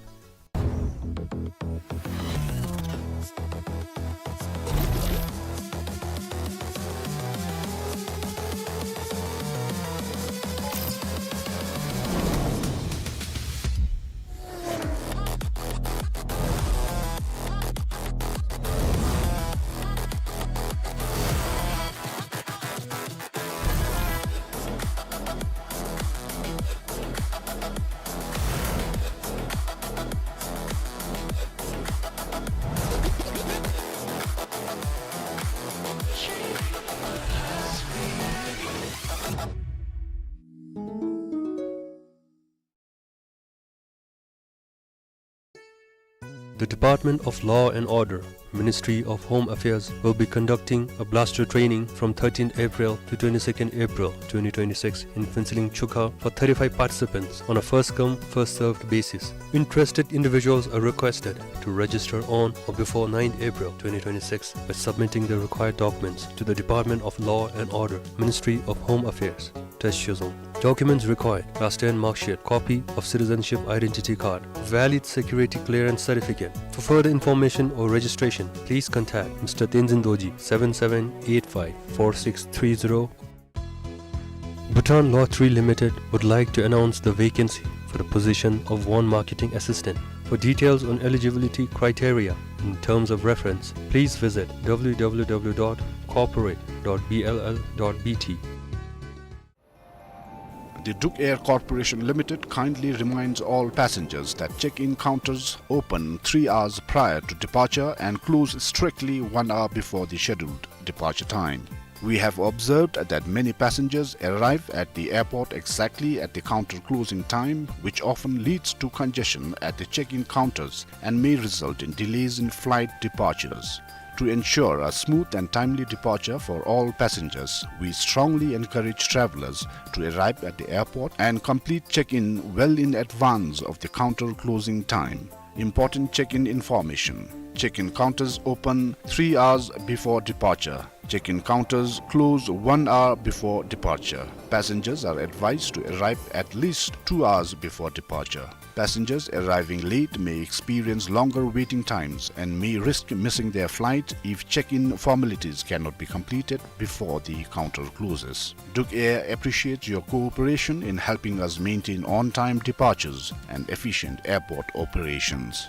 The Department of Law and Order, Ministry of Home Affairs, will be conducting a blaster training from thirteenth April to twenty-second April twenty twenty-six in Phuentsholing Chukha for thirty-five participants on a first-come, first-served basis. Interested individuals are requested to register on or before ninth April twenty twenty-six by submitting the required documents to the Department of Law and Order, Ministry of Home Affairs. Test Shozong. Documents required: class ten mark sheet, copy of citizenship identity card, valid security clearance certificate. For further information or registration, please contact Mister Tenzin Dorji, seven seven eight five four six three zero. Bhutan Lottery Limited would like to announce the vacancy for the position of one marketing assistant. For details on eligibility criteria and terms of reference, please visit W W W dot corporate dot B L L dot B T. The Duk Air Corporation Limited kindly reminds all passengers that check-in counters open three hours prior to departure and close strictly one hour before the scheduled departure time. We have observed that many passengers arrive at the airport exactly at the counter closing time, which often leads to congestion at the check-in counters and may result in delays in flight departures. To ensure a smooth and timely departure for all passengers, we strongly encourage travelers to arrive at the airport and complete check-in well in advance of the counter closing time. Important check-in information. Check-in counters open three hours before departure. Check-in counters close one hour before departure. Passengers are advised to arrive at least two hours before departure. Passengers arriving late may experience longer waiting times and may risk missing their flight if check-in formalities cannot be completed before the counter closes. Duk Air appreciates your cooperation in helping us maintain on-time departures and efficient airport operations.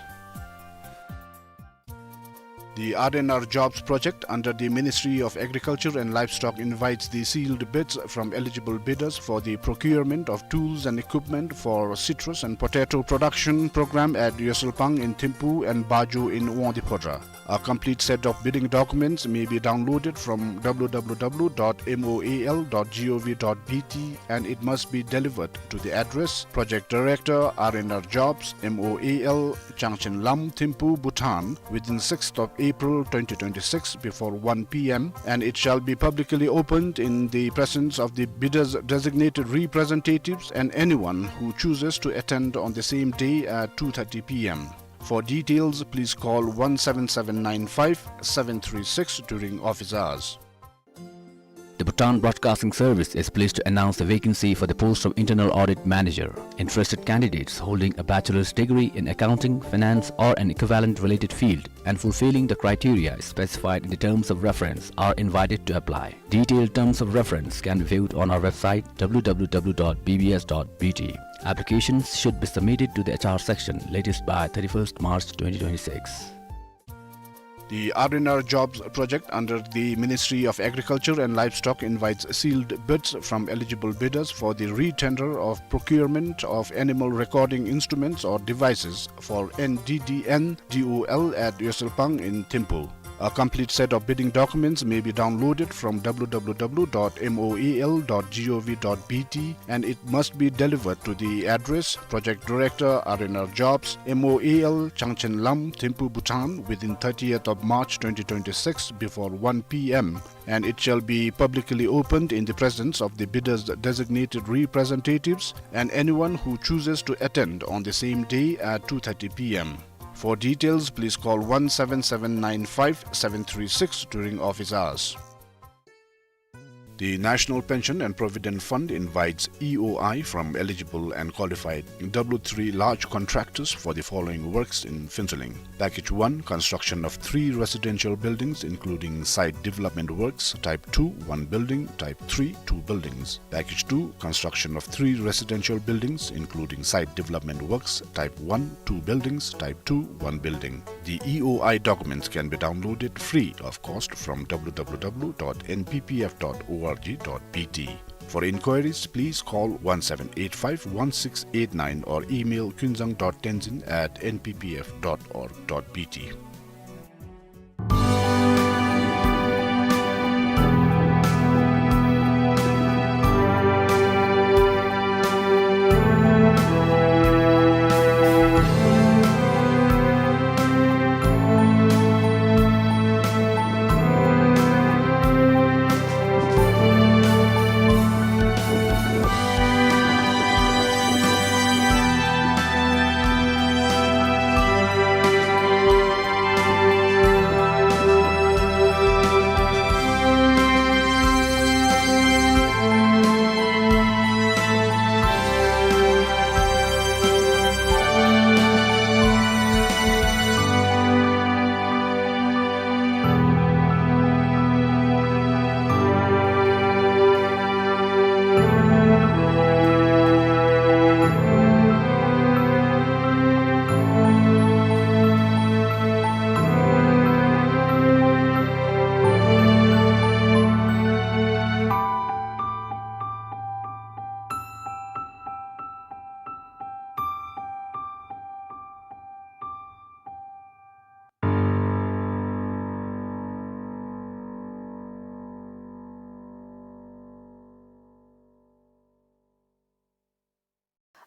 The R and R Jobs Project under the Ministry of Agriculture and Livestock invites the sealed bids from eligible bidders for the procurement of tools and equipment for citrus and potato production program at Yoselpang in Thimphu and Bajo in Wangdue Phodrang. A complete set of bidding documents may be downloaded from W W W dot M O A L dot G O V dot B T, and it must be delivered to the address: Project Director, R and R Jobs, M O A L, Changchen Lam, Thimphu, Bhutan, within sixth of April twenty twenty-six before one P M, and it shall be publicly opened in the presence of the bidders' designated representatives and anyone who chooses to attend on the same day at two thirty P M. For details, please call one seven seven nine five seven three six during office hours. The Bhutan Broadcasting Service is pleased to announce the vacancy for the post of Internal Audit Manager. Interested candidates holding a bachelor's degree in accounting, finance, or an equivalent related field and fulfilling the criteria specified in the terms of reference are invited to apply. Detailed terms of reference can be viewed on our website, W W W dot B B S dot B T. Applications should be submitted to the H R section latest by thirty-first March twenty twenty-six. The R and R Jobs Project under the Ministry of Agriculture and Livestock invites sealed bids from eligible bidders for the re-tender of procurement of animal recording instruments or devices for N D D N D O L at Yoselpang in Thimphu. A complete set of bidding documents may be downloaded from W W W dot M O A L dot G O V dot B T, and it must be delivered to the address: Project Director, R and R Jobs, M O A L, Changchen Lam, Thimphu, Bhutan, within thirtieth of March twenty twenty-six before one P M, and it shall be publicly opened in the presence of the bidders' designated representatives and anyone who chooses to attend on the same day at two thirty P M. For details, please call one seven seven nine five seven three six during office hours. The National Pension and Provident Fund invites E O I from eligible and qualified W three large contractors for the following works in Phuentsholing. Package one, construction of three residential buildings, including site development works, type two, one building, type three, two buildings. Package two, construction of three residential buildings, including site development works, type one, two buildings, type two, one building. The E O I documents can be downloaded free of cost from W W W dot N P P F dot O R G dot B T. For inquiries, please call one seven eight five one six eight nine or email kunzang dot tenzin at N P P F dot org dot B T.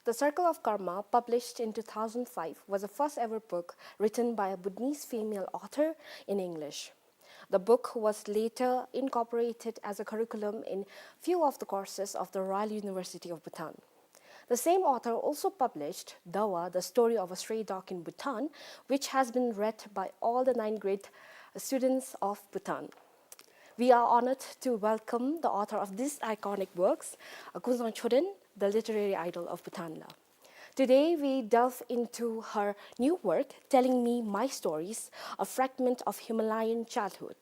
The Circle of Karma, published in two thousand five, was the first ever book written by a Bhutanese female author in English. The book was later incorporated as a curriculum in few of the courses of the Royal University of Bhutan. The same author also published Dawa, The Story of a Stray Dog in Bhutan, which has been read by all the ninth grade students of Bhutan. We are honored to welcome the author of these iconic works, uh, Kunzang Choden, the literary idol of Bhutan la. Today, we delve into her new work, Telling Me My Stories, a fragment of Himalayan childhood.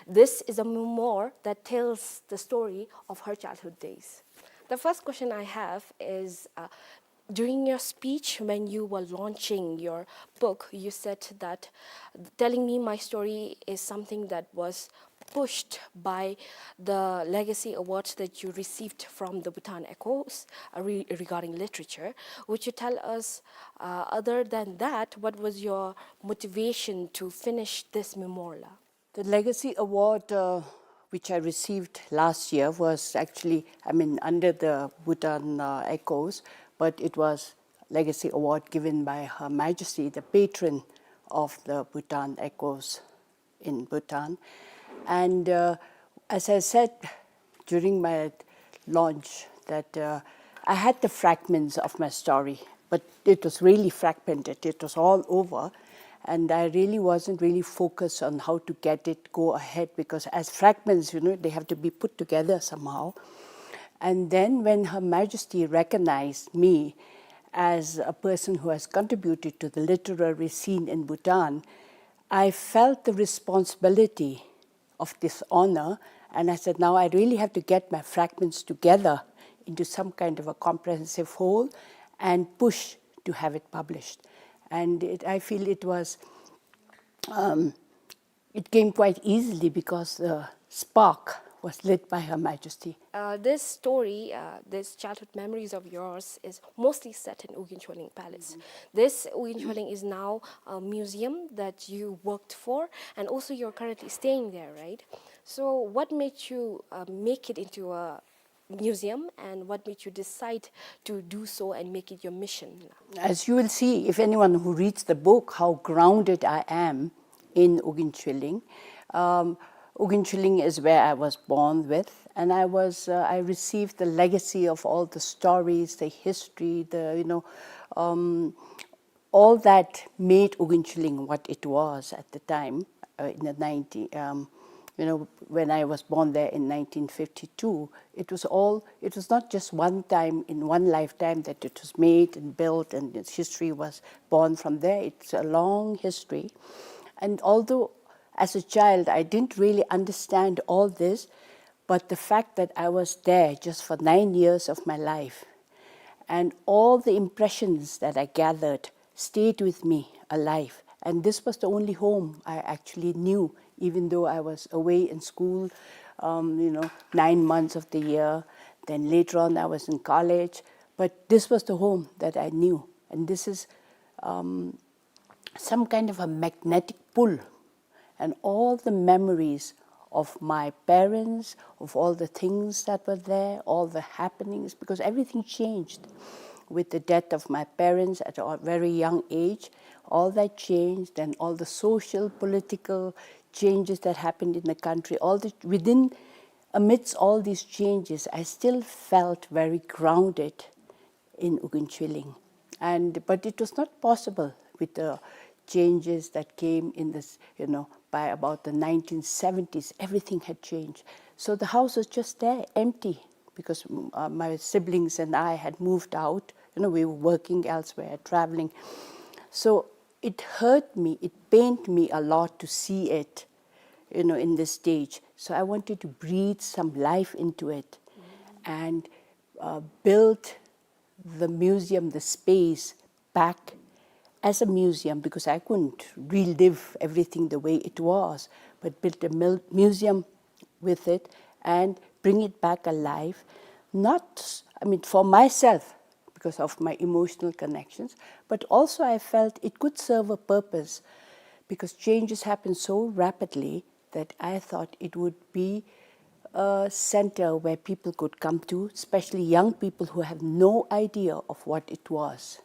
This is a memoir that tells the story of her childhood days. The first question I have is, uh, during your speech, when you were launching your book, you said that Telling Me My Story is something that was pushed by the Legacy Award that you received from the Bhutan Echoes, uh, re-, regarding literature. Would you tell us, uh, other than that, what was your motivation to finish this memoir la? The Legacy Award, uh, which I received last year, was actually, I mean, under the Bhutan, uh, Echoes, but it was Legacy Award given by Her Majesty, the patron of the Bhutan Echoes in Bhutan. And, uh, as I said during my launch, that, uh, I had the fragments of my story, but it was really fragmented. It was all over, and I really wasn't really focused on how to get it go ahead, because as fragments, you know, they have to be put together somehow. And then when Her Majesty recognized me as a person who has contributed to the literary scene in Bhutan, I felt the responsibility of this honor, and I said, "Now I really have to get my fragments together into some kind of a comprehensive whole and push to have it published." And it, I feel it was, um, it came quite easily because the spark was lit by Her Majesty. Uh, this story, uh, this childhood memories of yours is mostly set in Ugyen Choleng Palace. This Ugyen Choleng is now a museum that you worked for, and also you're currently staying there, right? So what made you, uh, make it into a museum, and what made you decide to do so and make it your mission? As you will see, if anyone who reads the book, how grounded I am in Ugyen Choleng. Um, Ugyen Choleng is where I was born with, and I was, uh, I received the legacy of all the stories, the history, the, you know, um, all that made Ugyen Choleng what it was at the time, uh, in the nineteen, um, you know, when I was born there in nineteen fifty-two. It was all, it was not just one time in one lifetime that it was made and built and its history was born from there. It's a long history. And although as a child I didn't really understand all this, but the fact that I was there just for nine years of my life, and all the impressions that I gathered stayed with me alive. And this was the only home I actually knew, even though I was away in school, um, you know, nine months of the year. Then later on, I was in college. But this was the home that I knew. And this is, um, some kind of a magnetic pull, and all the memories of my parents, of all the things that were there, all the happenings, because everything changed with the death of my parents at a very young age. All that changed, and all the social, political changes that happened in the country, all the, within, amidst all these changes, I still felt very grounded in Ugyen Choleng. And, but it was not possible with the changes that came in this, you know, by about the nineteen seventies, everything had changed. So the house was just there, empty, because, mm, uh, my siblings and I had moved out. You know, we were working elsewhere, traveling. So it hurt me, it pained me a lot to see it, you know, in this stage. So I wanted to breathe some life into it and, uh, build the museum, the space, back as a museum, because I couldn't relive everything the way it was, but build a mil-, museum with it and bring it back alive. Not, I mean, for myself, because of my emotional connections, but also I felt it could serve a purpose, because changes happen so rapidly that I thought it would be a center where people could come to, especially young people who have no idea of what it was,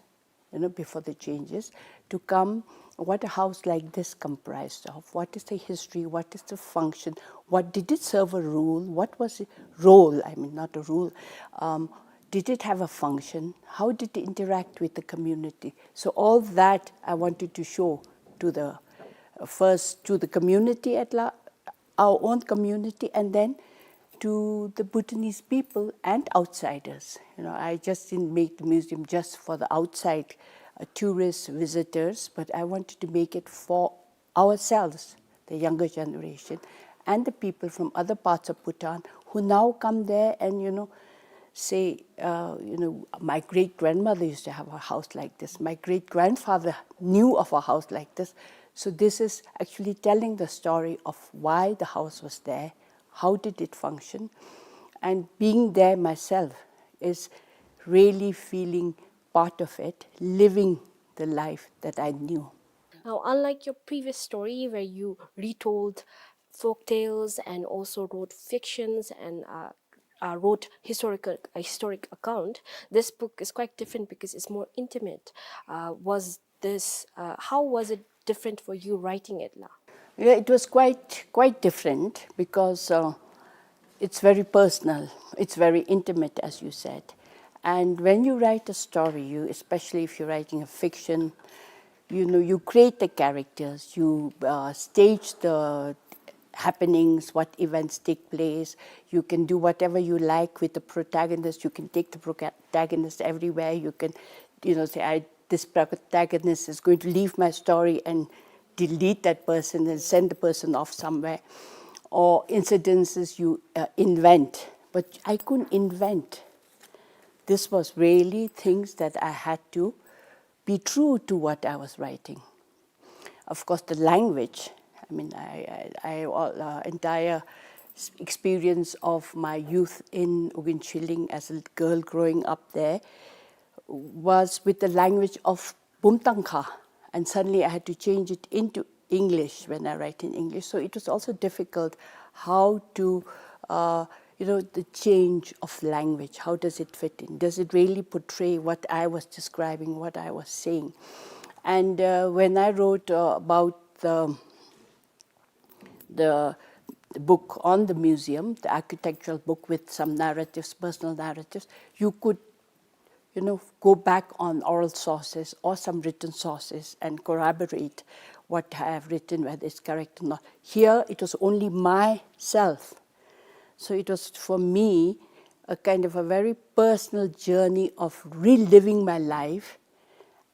you know, before the changes, to come, what a house like this comprised of, what is the history, what is the function, what did it serve a role, what was the role, I mean, not a rule, um, did it have a function, how did it interact with the community? So all that I wanted to show to the, uh, first to the community at la-, our own community, and then to the Bhutanese people and outsiders. You know, I just didn't make the museum just for the outside, uh, tourists, visitors, but I wanted to make it for ourselves, the younger generation, and the people from other parts of Bhutan who now come there and, you know, say, uh, you know, "My great-grandmother used to have a house like this. My great-grandfather knew of a house like this." So this is actually telling the story of why the house was there, how did it function, and being there myself is really feeling part of it, living the life that I knew. Now, unlike your previous story where you retold folk tales and also wrote fictions and, uh, uh, wrote historical, a historic account, this book is quite different because it's more intimate. Uh, was this, uh, how was it different for you writing it la? Yeah, it was quite, quite different because, uh, it's very personal, it's very intimate, as you said. And when you write a story, you, especially if you're writing a fiction, you know, you create the characters, you, uh, stage the happenings, what events take place. You can do whatever you like with the protagonist. You can take the protagonist everywhere. You can, you know, say, "I, this protagonist is going to leave my story and delete that person and send the person off somewhere." Or incidences you, uh, invent. But I couldn't invent. This was really things that I had to be true to what I was writing. Of course, the language, I mean, I, I, I, all, uh, entire experience of my youth in Uginchilling as a girl growing up there was with the language of Bumtangkha, and suddenly I had to change it into English when I write in English. So it was also difficult how to, uh, you know, the change of language. How does it fit in? Does it really portray what I was describing, what I was saying? And uh, when I wrote uh, about the the book on the museum, the architectural book with some narratives, personal narratives, you could, you know, go back on oral sources or some written sources and corroborate what I have written, whether it's correct or not. Here, it was only myself. So it was for me a kind of a very personal journey of reliving my life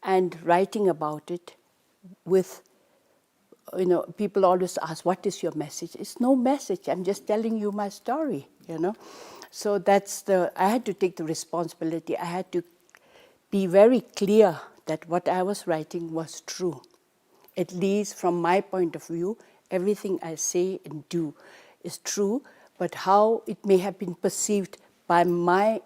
and writing about it with, you know, people always ask, "What is your message?" It's no message. I'm just telling you my story, you know. So that's the, I had to take the responsibility. I had to be very clear that what I was writing was true. At least from my point of view, everything I say and do is true, but how it may have been perceived by my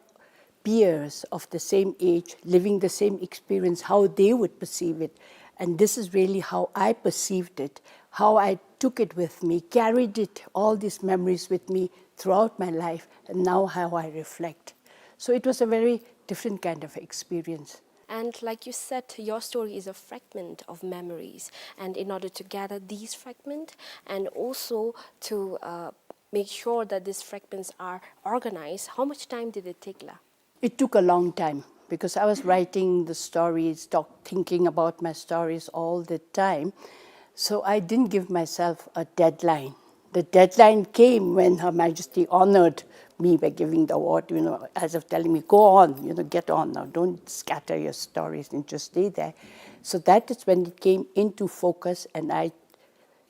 peers of the same age, living the same experience, how they would perceive it. And this is really how I perceived it, how I took it with me, carried it, all these memories with me throughout my life, and now how I reflect. So it was a very different kind of experience. And like you said, your story is a fragment of memories. And in order to gather these fragments and also to uh, make sure that these fragments are organized, how much time did it take, la? It took a long time because I was writing the stories, talk, thinking about my stories all the time. So I didn't give myself a deadline. The deadline came when Her Majesty honored me by giving the award, you know, as of telling me, "Go on, you know, get on now. Don't scatter your stories and just stay there." So that is when it came into focus, and I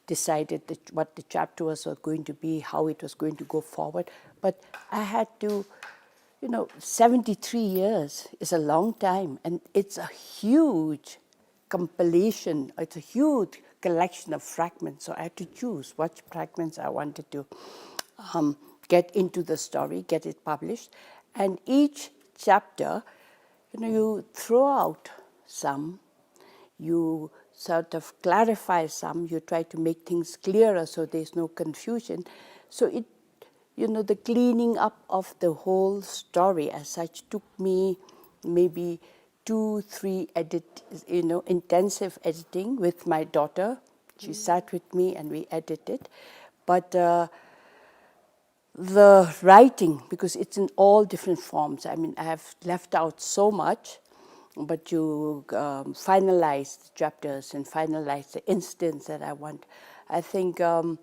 decided that what the chapter was going to be, how it was going to go forward. But I had to, you know, seventy-three years is a long time, and it's a huge compilation, it's a huge collection of fragments. So I had to choose what fragments I wanted to um, get into the story, get it published. And each chapter, you know, you throw out some, you sort of clarify some, you try to make things clearer so there's no confusion. So it, you know, the cleaning up of the whole story as such took me maybe two, three edit, you know, intensive editing with my daughter. She sat with me and we edited. But uh, the writing, because it's in all different forms. I mean, I have left out so much, but you um, finalize the chapters and finalize the incidents that I want. I think, um,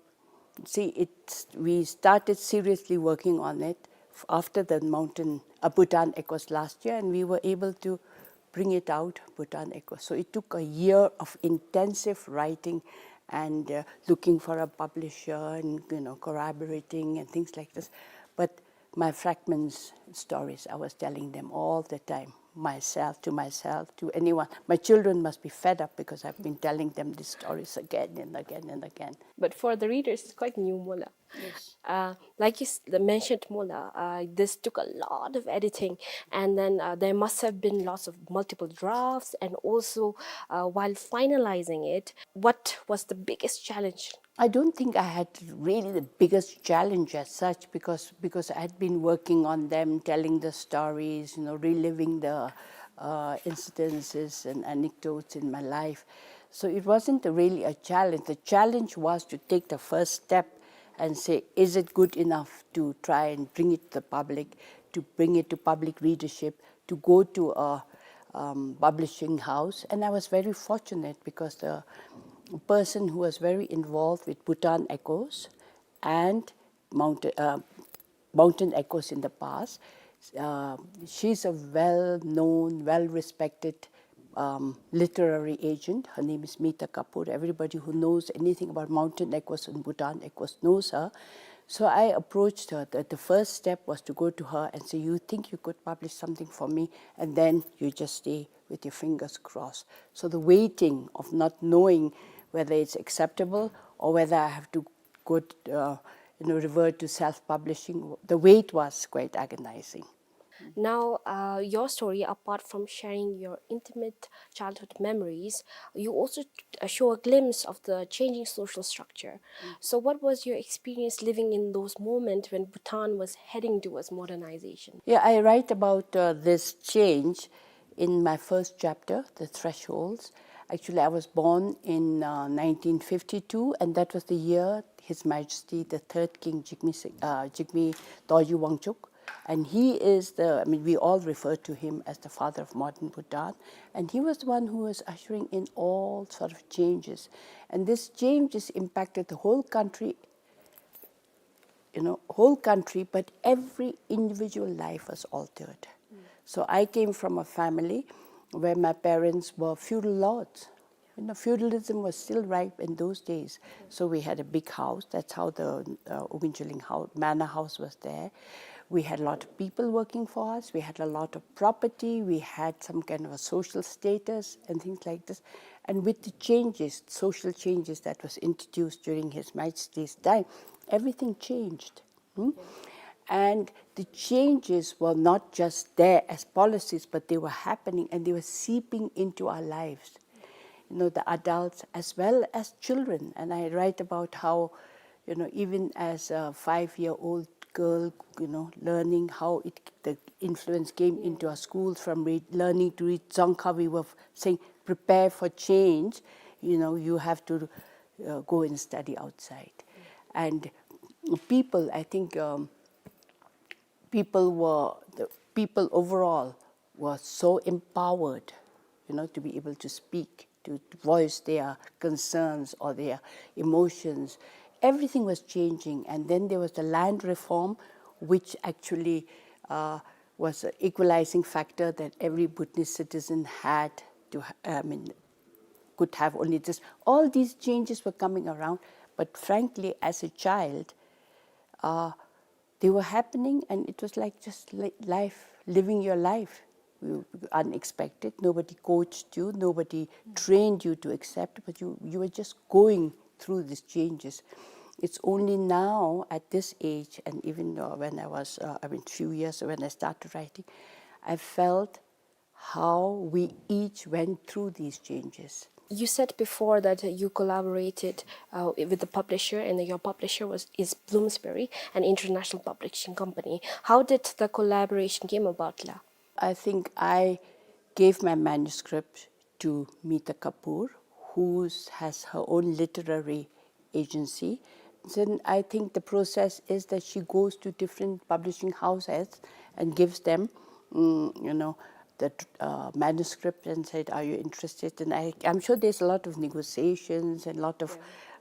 see, it, we started seriously working on it f- after the mountain, uh, Bhutan Echoes last year, and we were able to bring it out, Bhutan Echoes. So it took a year of intensive writing and uh, looking for a publisher and, you know, collaborating and things like this. But my fragments stories, I was telling them all the time, myself, to myself, to anyone. My children must be fed up because I've been telling them these stories again and again and again. But for the readers, it's quite new, Mola. Yes. Uh, like you s- the mentioned, Mola, uh, this took a lot of editing, and then uh, there must have been lots of multiple drafts, and also uh, while finalizing it, what was the biggest challenge? I don't think I had really the biggest challenge as such because because I had been working on them, telling the stories, you know, reliving the uh, incidences and anecdotes in my life. So it wasn't really a challenge. The challenge was to take the first step and say, is it good enough to try and bring it to the public, to bring it to public readership, to go to a um, publishing house? And I was very fortunate because the person who was very involved with Bhutan Echoes and Mountain, uh, Mountain Echoes in the past. Uh, she's a well-known, well-respected um, literary agent. Her name is Mita Kapoor. Everybody who knows anything about Mountain Echoes and Bhutan Echoes knows her. So I approached her. The, the first step was to go to her and say, "You think you could publish something for me?" And then you just stay with your fingers crossed. So the waiting of not knowing whether it's acceptable or whether I have to go uh, you know, revert to self-publishing, the wait was quite agonizing. Now, uh, your story, apart from sharing your intimate childhood memories, you also, uh, show a glimpse of the changing social structure. So, what was your experience living in those moments when Bhutan was heading towards modernization? Yeah, I write about, uh, this change in my first chapter, The Thresholds. Actually, I was born in, uh, nineteen fifty-two, and that was the year His Majesty the Third King Jigme, uh, Jigme Dorji Wangchuck, and he is the, I mean, we all refer to him as the father of modern Bhutan, and he was the one who was ushering in all sort of changes. And this changes impacted the whole country, you know, whole country, but every individual life was altered. So I came from a family where my parents were feudal lords. You know, feudalism was still ripe in those days. So we had a big house. That's how the, uh, Ogunchulling house, manor house was there. We had a lot of people working for us. We had a lot of property. We had some kind of a social status and things like this. And with the changes, social changes that was introduced during His Majesty's time, everything changed. Hmm? And the changes were not just there as policies, but they were happening and they were seeping into our lives. You know, the adults as well as children. And I write about how, you know, even as a five-year-old girl, you know, learning how it, the influence came into our schools from read, learning to read Dzongkha, we were saying, "Prepare for change." You know, you have to, uh, go and study outside. And people, I think, um, people were, the people overall were so empowered, you know, to be able to speak, to voice their concerns or their emotions. Everything was changing, and then there was the land reform, which actually, uh, was an equalizing factor that every Bhutanese citizen had to ha-, I mean, could have only this. All these changes were coming around, but frankly, as a child, uh, they were happening, and it was like just li-, life, living your life. You, unexpected, nobody coached you, nobody trained you to accept, but you, you were just going through these changes. It's only now, at this age, and even, uh, when I was, uh, I mean, few years when I started writing, I felt how we each went through these changes. You said before that you collaborated, uh, with the publisher, and your publisher was, is Bloomsbury, an international publishing company. How did the collaboration came about, la? I think I gave my manuscript to Meeta Kapoor, who has her own literary agency. Then I think the process is that she goes to different publishing houses and gives them, mm, you know, the, uh, manuscript and said, "Are you interested?" And I, I'm sure there's a lot of negotiations and lot of,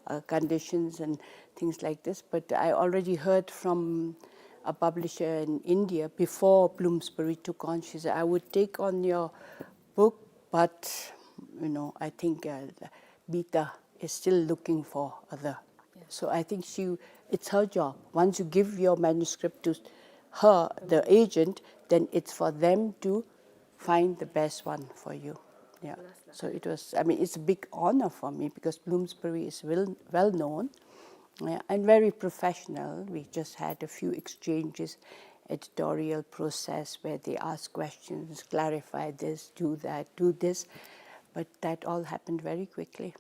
uh, conditions and things like this. But I already heard from a publisher in India before Bloomsbury took on. She said, "I would take on your book, but, you know, I think, uh, Meeta is still looking for other." So I think she, it's her job. Once you give your manuscript to her, the agent, then it's for them to find the best one for you. Yeah. So it was, I mean, it's a big honor for me because Bloomsbury is well, well known, uh, and very professional. We just had a few exchanges, editorial process where they ask questions, clarify this, do that, do this. But that all happened very quickly.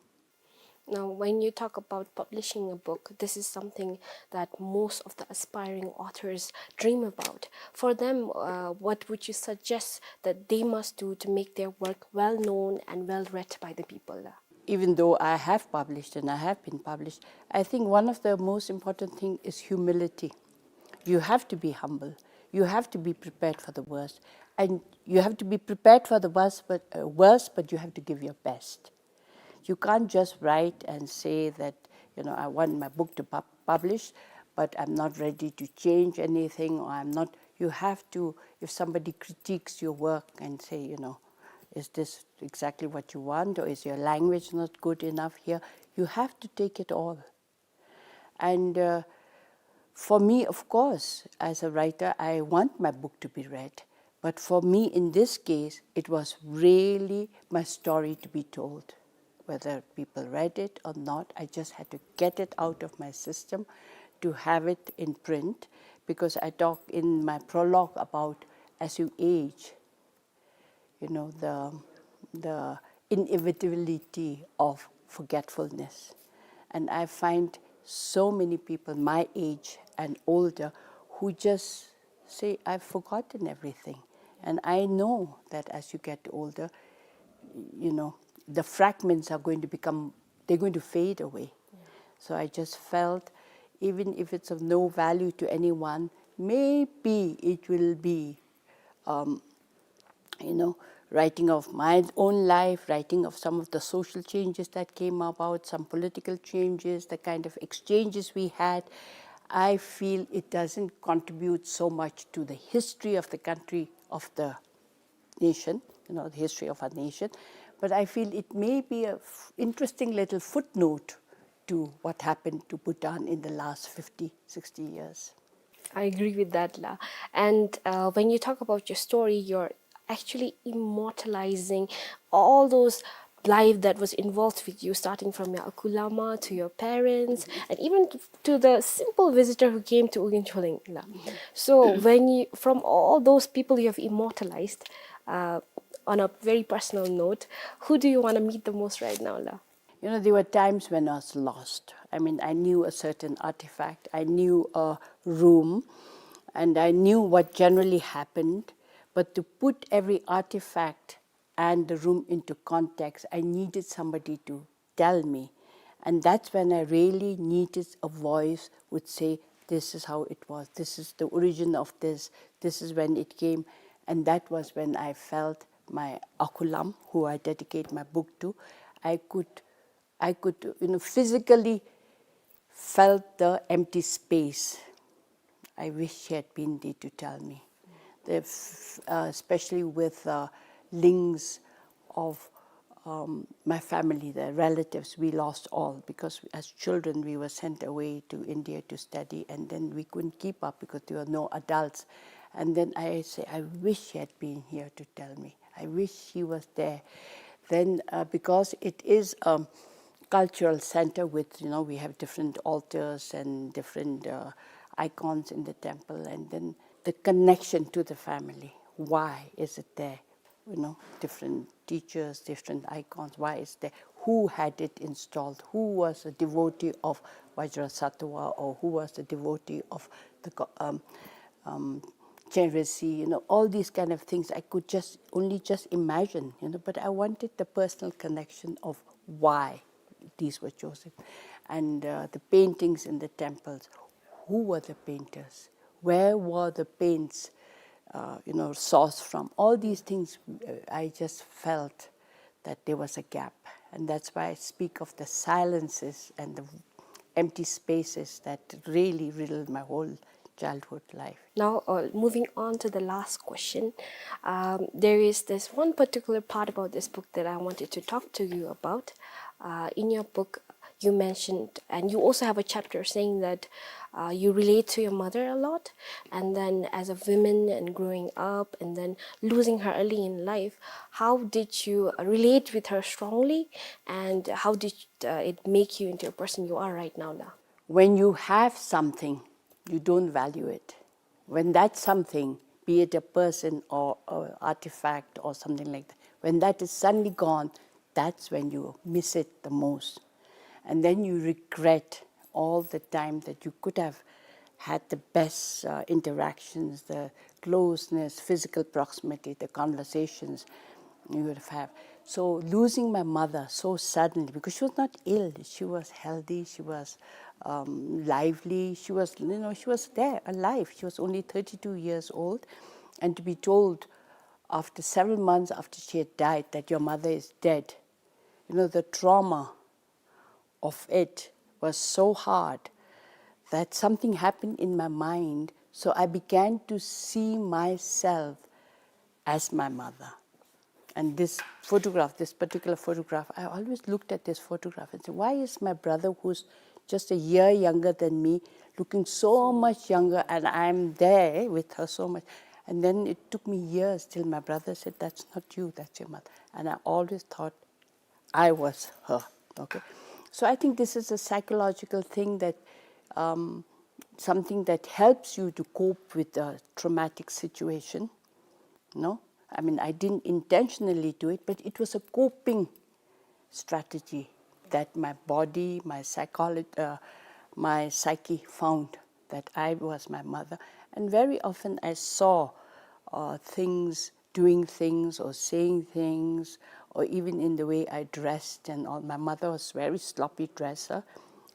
Now, when you talk about publishing a book, this is something that most of the aspiring authors dream about. For them, uh, what would you suggest that they must do to make their work well known and well read by the people? Even though I have published and I have been published, I think one of the most important thing is humility. You have to be humble. You have to be prepared for the worst. And you have to be prepared for the worst, but, uh, worst, but you have to give your best. You can't just write and say that, you know, "I want my book to pub-, publish, but I'm not ready to change anything," or "I'm not," you have to, if somebody critiques your work and say, you know, "Is this exactly what you want, or is your language not good enough here?" You have to take it all. And, uh, for me, of course, as a writer, I want my book to be read. But for me, in this case, it was really my story to be told. Whether people read it or not, I just had to get it out of my system to have it in print, because I talk in my prologue about as you age, you know, the, the inevitability of forgetfulness. And I find so many people my age and older who just say, "I've forgotten everything." And I know that as you get older, you know, the fragments are going to become, they're going to fade away. So I just felt, even if it's of no value to anyone, maybe it will be, um, you know, writing of my own life, writing of some of the social changes that came about, some political changes, the kind of exchanges we had. I feel it doesn't contribute so much to the history of the country, of the nation, you know, the history of our nation. But I feel it may be a f-, interesting little footnote to what happened to Bhutan in the last fifty, sixty years. I agree with that, La. And, uh, when you talk about your story, you're actually immortalizing all those life that was involved with you, starting from your Akulama to your parents, and even to the simple visitor who came to Ugin Choleng, La. So when you, from all those people you have immortalized, uh, on a very personal note, who do you wanna meet the most right now, La? You know, there were times when I was lost. I mean, I knew a certain artifact, I knew a room, and I knew what generally happened. But to put every artifact and the room into context, I needed somebody to tell me. And that's when I really needed a voice would say, "This is how it was, this is the origin of this, this is when it came." And that was when I felt my Akulam, who I dedicate my book to, I could, I could, you know, physically felt the empty space. I wish she had been there to tell me. The f-, uh, especially with, uh, links of, um, my family, the relatives, we lost all because as children we were sent away to India to study, and then we couldn't keep up because there were no adults. And then I say, "I wish she had been here to tell me. I wish she was there." Then, uh, because it is a cultural center with, you know, we have different altars and different, uh, icons in the temple, and then the connection to the family. Why is it there? You know, different teachers, different icons. Why is there? Who had it installed? Who was a devotee of Vajrasattva, or who was a devotee of the go-, um, um, Chenrezig? You know, all these kind of things I could just, only just imagine, you know, but I wanted the personal connection of why these were chosen. And, uh, the paintings in the temples, who were the painters? Where were the paints, uh, you know, sourced from? All these things, uh, I just felt that there was a gap. And that's why I speak of the silences and the empty spaces that really riddled my whole childhood life. Now, uh, moving on to the last question, um, there is this one particular part about this book that I wanted to talk to you about. Uh, in your book, you mentioned, and you also have a chapter saying that, uh, you relate to your mother a lot, and then as a woman and growing up, and then losing her early in life, how did you, uh, relate with her strongly, and how did, uh, it make you into a person you are right now, La? When you have something, you don't value it. When that something, be it a person or, or artifact or something like that, when that is suddenly gone, that's when you miss it the most. And then you regret all the time that you could have had the best, uh, interactions, the closeness, physical proximity, the conversations you would have. So losing my mother so suddenly, because she was not ill, she was healthy, she was, um, lively, she was, you know, she was there, alive. She was only thirty-two years old, and to be told after several months after she had died that your mother is dead, you know, the trauma of it was so hard that something happened in my mind. So I began to see myself as my mother. And this photograph, this particular photograph, I always looked at this photograph and said, "Why is my brother, who's just a year younger than me, looking so much younger, and I'm there with her so much?" And then it took me years till my brother said, "That's not you, that's your mother." And I always thought I was her. Okay. So I think this is a psychological thing that, um, something that helps you to cope with a traumatic situation. No, I mean, I didn't intentionally do it, but it was a coping strategy that my body, my psychology, uh, my psyche found that I was my mother. And very often I saw uh, things, doing things or saying things, or even in the way I dressed and all. My mother was very sloppy dresser,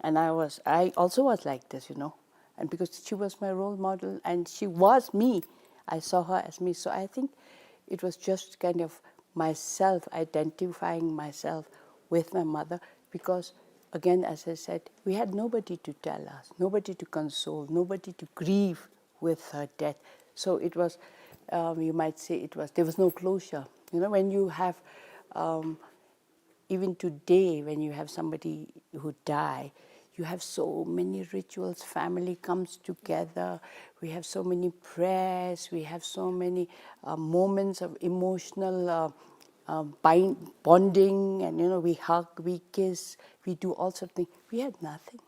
and I was, I also was like this, you know. And because she was my role model and she was me, I saw her as me. So I think it was just kind of myself identifying myself with my mother, because again, as I said, we had nobody to tell us, nobody to console, nobody to grieve with her death. So it was, um, you might say, it was, there was no closure. You know, when you have, um, even today, when you have somebody who die, you have so many rituals. Family comes together. We have so many prayers. We have so many uh, moments of emotional uh, uh, bind, bonding, and, you know, we hug, we kiss, we do all sorts of things. We had nothing.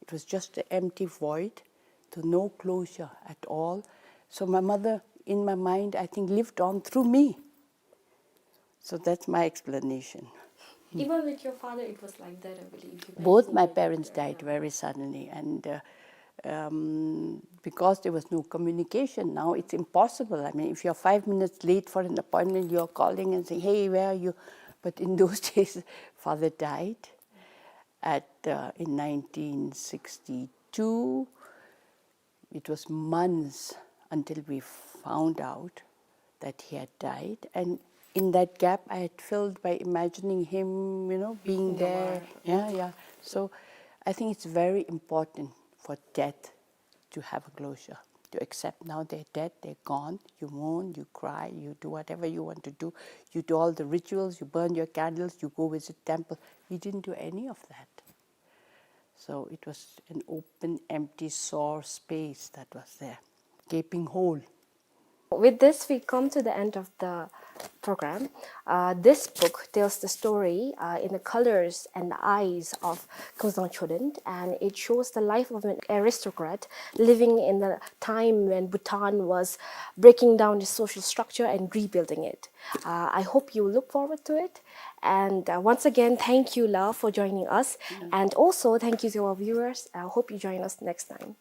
It was just an empty void, so no closure at all. So my mother, in my mind, I think, lived on through me. So that's my explanation. Even with your father, it was like that, I believe. Both my parents died very suddenly, and uh, um, because there was no communication, now it's impossible. I mean, if you're five minutes late for an appointment, you're calling and saying, "Hey, where are you?" But in those days, father died at uh, in nineteen sixty-two. It was months until we found out that he had died. And in that gap, I had filled by imagining him, you know, being there. Yeah, yeah. So I think it's very important for death to have a closure, to accept now they're dead, they're gone. You mourn, you cry, you do whatever you want to do. You do all the rituals, you burn your candles, you go visit temple. We didn't do any of that. So it was an open, empty, sore space that was there, gaping hole. With this, we come to the end of the program. Uh, this book tells the story uh, in the colors and the eyes of Kangzang Choden, and it shows the life of an aristocrat living in the time when Bhutan was breaking down its social structure and rebuilding it. Uh, I hope you look forward to it. And uh, once again, thank you, Lal, for joining us. And also, thank you to our viewers. I hope you join us next time.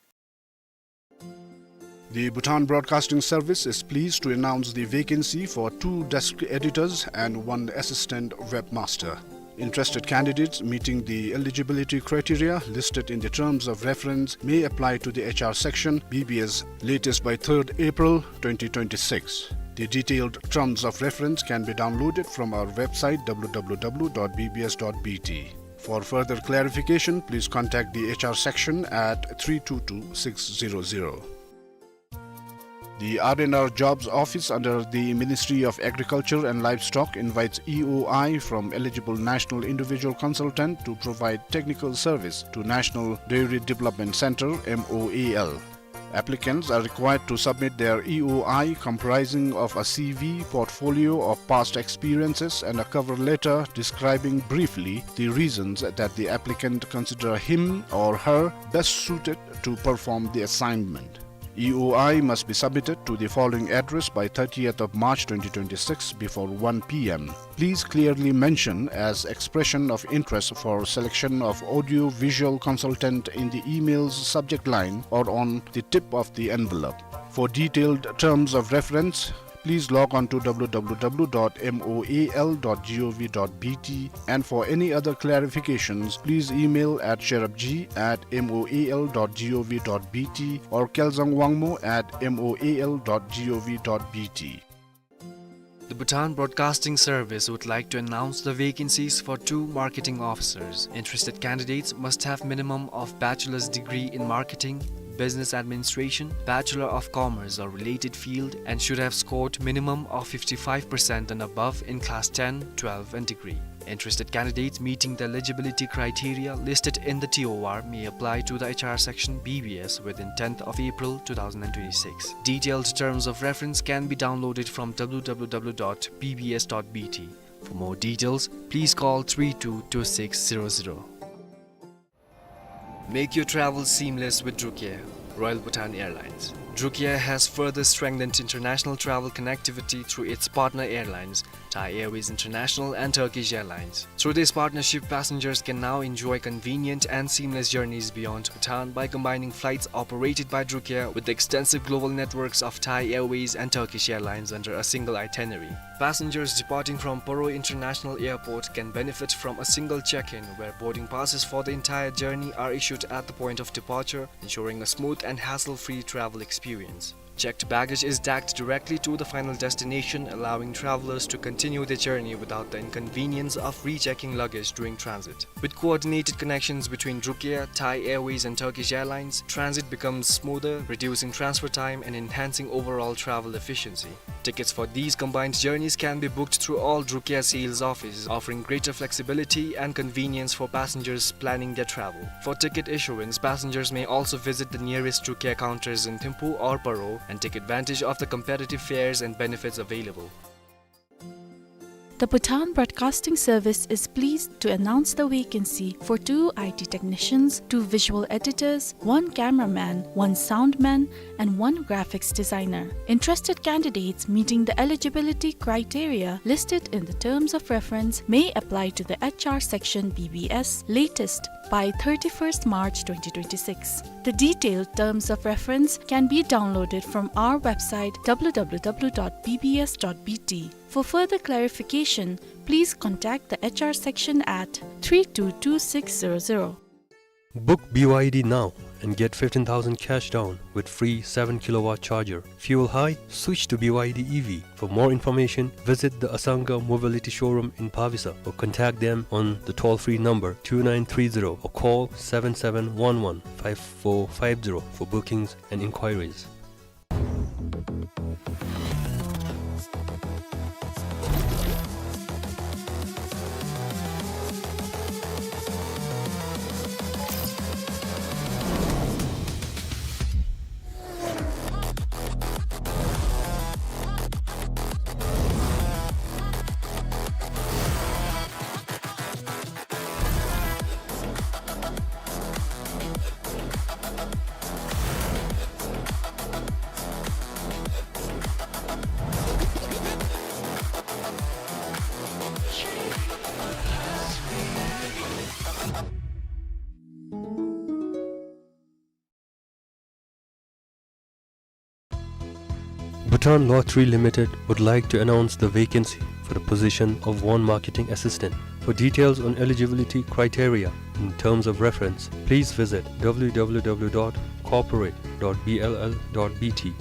The Bhutan Broadcasting Service is pleased to announce the vacancy for two desk editors and one assistant webmaster. Interested candidates meeting the eligibility criteria listed in the terms of reference may apply to the H R section, B B S, latest by third April twenty twenty-six. The detailed terms of reference can be downloaded from our website, W W W dot B B S dot B T. For further clarification, please contact the H R section at three two two six zero zero. The R and R Jobs Office under the Ministry of Agriculture and Livestock invites E O I from eligible National Individual Consultant to provide technical service to National Dairy Development Centre, M O A L. Applicants are required to submit their E O I comprising of a C V, portfolio of past experiences and a cover letter describing briefly the reasons that the applicant consider him or her best suited to perform the assignment. E O I must be submitted to the following address by thirtieth of March twenty twenty-six before one P M. Please clearly mention as expression of interest for selection of audio-visual consultant in the email's subject line or on the tip of the envelope. For detailed terms of reference, please log on to W W W dot M O A L dot gov dot B T, and for any other clarifications, please email at sherabji at M O A L dot gov dot B T or Kelzang Wangmo at M O A L dot gov dot B T. The Bhutan Broadcasting Service would like to announce the vacancies for two marketing officers. Interested candidates must have minimum of bachelor's degree in marketing, business administration, Bachelor of Commerce or related field, and should have scored minimum of fifty-five percent and above in class ten, twelve and degree. Interested candidates meeting the eligibility criteria listed in the T O R may apply to the H R section B B S within tenth of April two thousand twenty-six. Detailed terms of reference can be downloaded from W W W dot B B S dot B T. For more details, please call three two two six zero zero. Make your travel seamless with Drukair. Royal Bhutan Airlines. Druk Air has further strengthened international travel connectivity through its partner airlines, Thai Airways International and Turkish Airlines. Through this partnership, passengers can now enjoy convenient and seamless journeys beyond Bhutan by combining flights operated by Druk Air with the extensive global networks of Thai Airways and Turkish Airlines under a single itinerary. Passengers departing from Paro International Airport can benefit from a single check-in, where boarding passes for the entire journey are issued at the point of departure, ensuring a smooth and hassle-free travel experience. Checked baggage is tagged directly to the final destination, allowing travelers to continue their journey without the inconvenience of rechecking luggage during transit. With coordinated connections between Druk Air, Thai Airways, and Turkish Airlines, transit becomes smoother, reducing transfer time and enhancing overall travel efficiency. Tickets for these combined journeys can be booked through all Druk Air sales offices, offering greater flexibility and convenience for passengers planning their travel. For ticket issuance, passengers may also visit the nearest Druk Air counters in Thimphu or Paro and take advantage of the competitive fares and benefits available. The Bhutan Broadcasting Service is pleased to announce the vacancy for two I T technicians, two visual editors, one cameraman, one soundman, and one graphics designer. Interested candidates meeting the eligibility criteria listed in the terms of reference may apply to the H R section B B S latest by thirty-first March twenty twenty-six. The detailed terms of reference can be downloaded from our website, W W W dot B B S dot B T. For further clarification, please contact the H R section at three two two six zero zero. Book B Y D now and get fifteen thousand cash down with free seven kilowatt charger. Fuel high? Switch to B Y D E V. For more information, visit the Asanga Mobility Showroom in Pavisa or contact them on the toll-free number two nine three zero or call seven seven one one five four five zero for bookings and inquiries. Bhutan Lottery Limited would like to announce the vacancy for the position of one marketing assistant. For details on eligibility criteria and terms of reference, please visit W W W dot corporate dot B L L dot B T.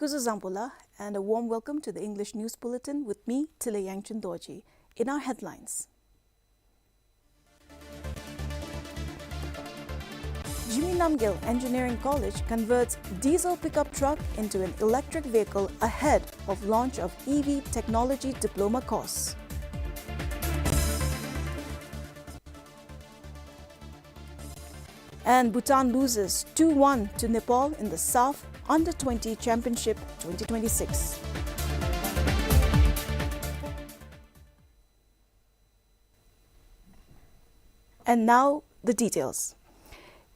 Kuzuzangpo la, and a warm welcome to the English News Bulletin with me, Tila Yangchun Dorji. In our headlines, Jigme Namgyel Engineering College converts diesel pickup truck into an electric vehicle ahead of launch of E V technology diploma course. And Bhutan loses two one to Nepal in the SAFF Under twenty Championship twenty twenty-six. And now, the details.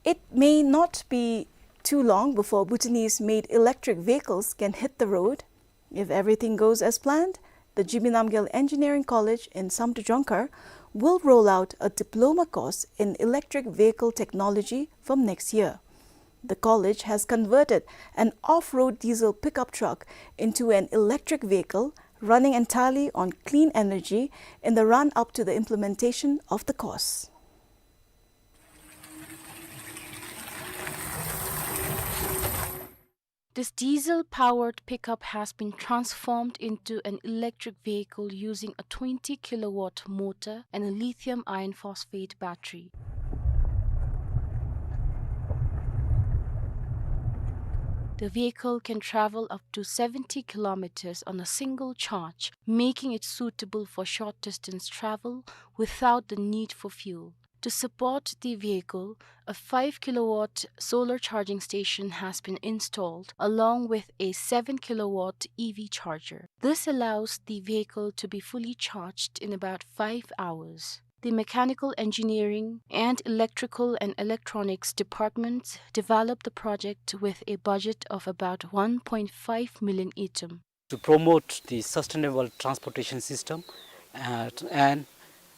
It may not be too long before Bhutanese-made electric vehicles can hit the road. If everything goes as planned, the Jigme Namgyel Engineering College in Samdrup Jongkhar will roll out a diploma course in electric vehicle technology from next year. The college has converted an off-road diesel pickup truck into an electric vehicle running entirely on clean energy in the run-up to the implementation of the course. This diesel-powered pickup has been transformed into an electric vehicle using a twenty kilowatt motor and a lithium iron phosphate battery. The vehicle can travel up to seventy kilometers on a single charge, making it suitable for short-distance travel without the need for fuel. To support the vehicle, a five kilowatt solar charging station has been installed, along with a seven kilowatt E V charger. This allows the vehicle to be fully charged in about five hours. The Mechanical Engineering and Electrical and Electronics departments developed the project with a budget of about one point five million ngultrum. To promote the sustainable transportation system, uh, and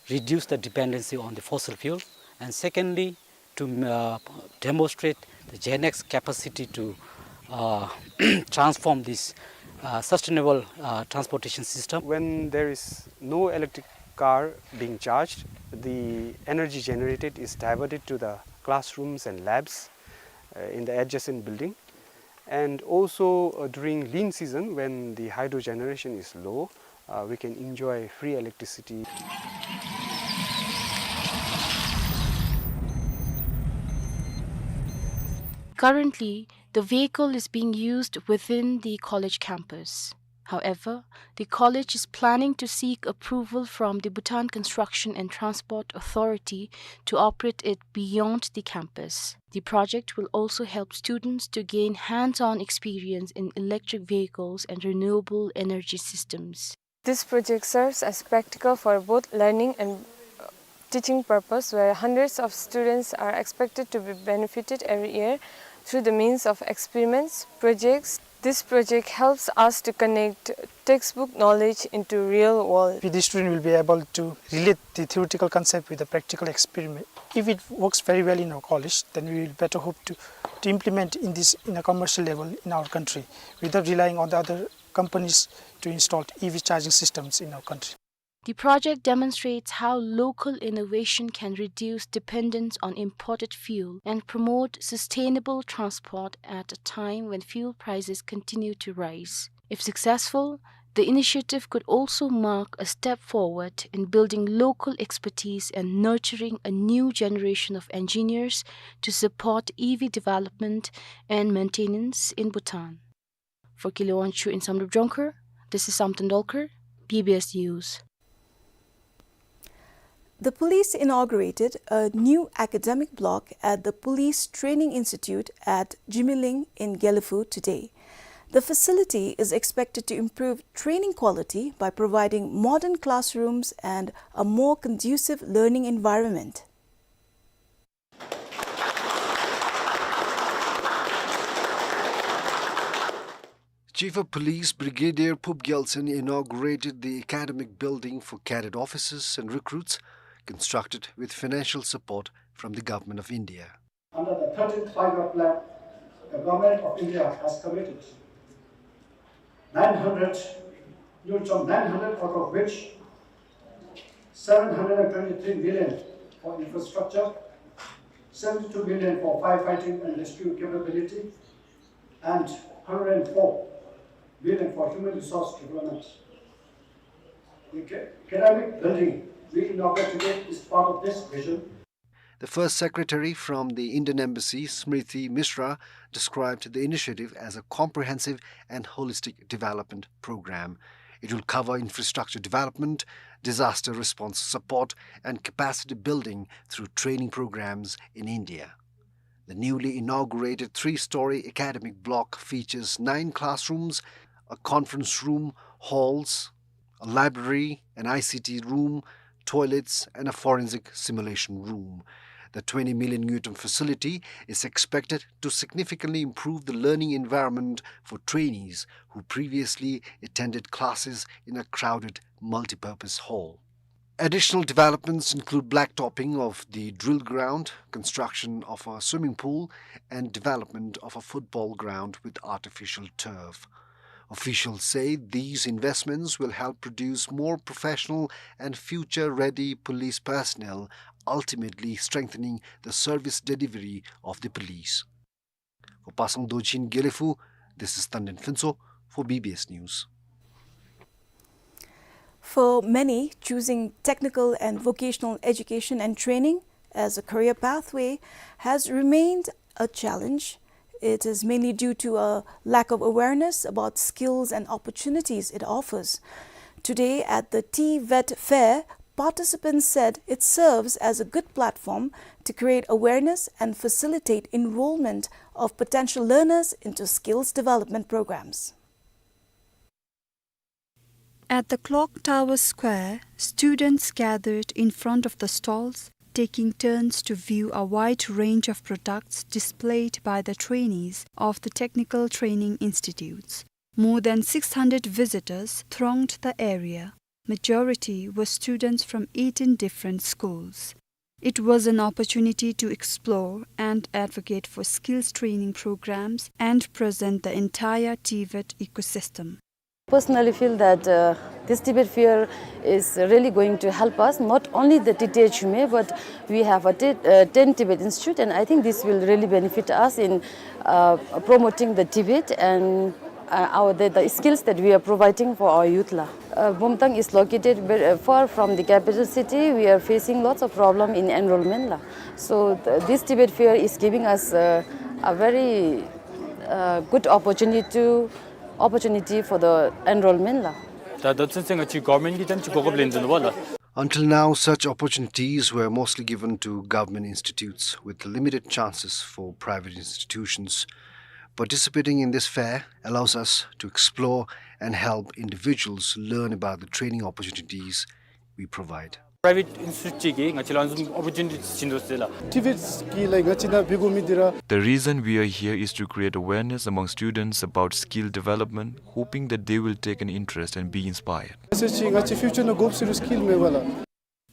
reduce the dependency on the fossil fuel, and secondly, to, uh, demonstrate the Gen X capacity to, uh, transform this, uh, sustainable, uh, transportation system. When there is no electric car being charged, the energy generated is diverted to the classrooms and labs, uh, in the adjacent building. And also, uh, during lean season, when the hydro generation is low, uh, we can enjoy free electricity. Currently, the vehicle is being used within the college campus. However, the college is planning to seek approval from the Bhutan Construction and Transport Authority to operate it beyond the campus. The project will also help students to gain hands-on experience in electric vehicles and renewable energy systems. This project serves as practical for both learning and, uh, teaching purpose, where hundreds of students are expected to be benefited every year through the means of experiments, projects. This project helps us to connect textbook knowledge into real world. The student will be able to relate the theoretical concept with the practical experiment. If it works very well in our college, then we will better hope to, to implement in this, in a commercial level in our country, without relying on the other companies to install E V charging systems in our country. The project demonstrates how local innovation can reduce dependence on imported fuel and promote sustainable transport at a time when fuel prices continue to rise. If successful, the initiative could also mark a step forward in building local expertise and nurturing a new generation of engineers to support E V development and maintenance in Bhutan. For Kile Wangchuk in Samdrup Jongkhar, this is Samten Dolkar, B B S News. The police inaugurated a new academic block at the Police Training Institute at Jigmeling in Gelephu today. The facility is expected to improve training quality by providing modern classrooms and a more conducive learning environment. Chief of Police Brigadier Phup Gyaltshen inaugurated the academic building for cadet officers and recruits, constructed with financial support from the Government of India. Under the thirteenth Five-Year Plan, the Government of India has committed nine hundred, ngultrum nine hundred, out of which seven hundred and twenty-three million for infrastructure, seventy-two million for firefighting and rescue capability, and hundred and four million for human resource development. The ca-, academic building we inaugurate today is part of this vision. The first secretary from the Indian Embassy, Smriti Mishra, described the initiative as a comprehensive and holistic development program. It will cover infrastructure development, disaster response support, and capacity building through training programs in India. The newly inaugurated three-story academic block features nine classrooms, a conference room, halls, a library, an I C T room, toilets, and a forensic simulation room. The twenty million ngultrum facility is expected to significantly improve the learning environment for trainees who previously attended classes in a crowded multipurpose hall. Additional developments include blacktopping of the drill ground, construction of a swimming pool, and development of a football ground with artificial turf. Officials say these investments will help produce more professional and future-ready police personnel, ultimately strengthening the service delivery of the police. For Pasang Dorjin Gelephu, this is Tanden Phuntsho for B B S News. For many, choosing technical and vocational education and training as a career pathway has remained a challenge. It is mainly due to a lack of awareness about skills and opportunities it offers. Today, at the TVET Fair, participants said it serves as a good platform to create awareness and facilitate enrollment of potential learners into skills development programs. At the Clock Tower Square, students gathered in front of the stalls, taking turns to view a wide range of products displayed by the trainees of the technical training institutes. More than six hundred visitors thronged the area. Majority were students from eighteen different schools. It was an opportunity to explore and advocate for skills training programs and present the entire TVET ecosystem. Personally feel that, uh, this TVET fair is really going to help us, not only the T T H M A, but we have a T-, uh, ten TVET Institute, and I think this will really benefit us in, uh, promoting the TVET and, uh, our, the, the skills that we are providing for our youth la. Uh, Bumthang is located very, uh, far from the capital city. We are facing lots of problem in enrollment la. So th-, this TVET fair is giving us, uh, a very, uh, good opportunity to, opportunity for the enrollment la. ད་ད་ཚུན་ཚོད་ང་བཅས་གོ་ཝར་མེནཊ་གིས་ཀྱང་ཅིག་གོ་སྐབས་ལེན་དོ་ནུག་པ་ལགས། Until now, such opportunities were mostly given to government institutes, with limited chances for private institutions. Participating in this fair allows us to explore and help individuals learn about the training opportunities we provide. པ་རའི་ཝེཊ་ཨིན་སི་ཊི་ཊུཊ་ཅིག་གིས་ང་བཅས་ལུ་ཨ་ནི་བཟུམ་ཨོ་པོར་ཅུ་ནི་ཊི་བྱིན་དོ་ཟེར་ལགས། ཊི་ཝེཊ་ཀྱིས་ལགས་ང་བཅས་ནཱ་འབད་དགོ་མི་འདི་ར། The reason we are here is to create awareness among students about skill development, hoping that they will take an interest and be inspired. ང་བཅས་ཀྱིས་ང་བཅས་ཕིའུ་ཅར་ནང་དགོཔ་ཟེར་རུང་སི་ཀིལ་མེན་པ་ལགས།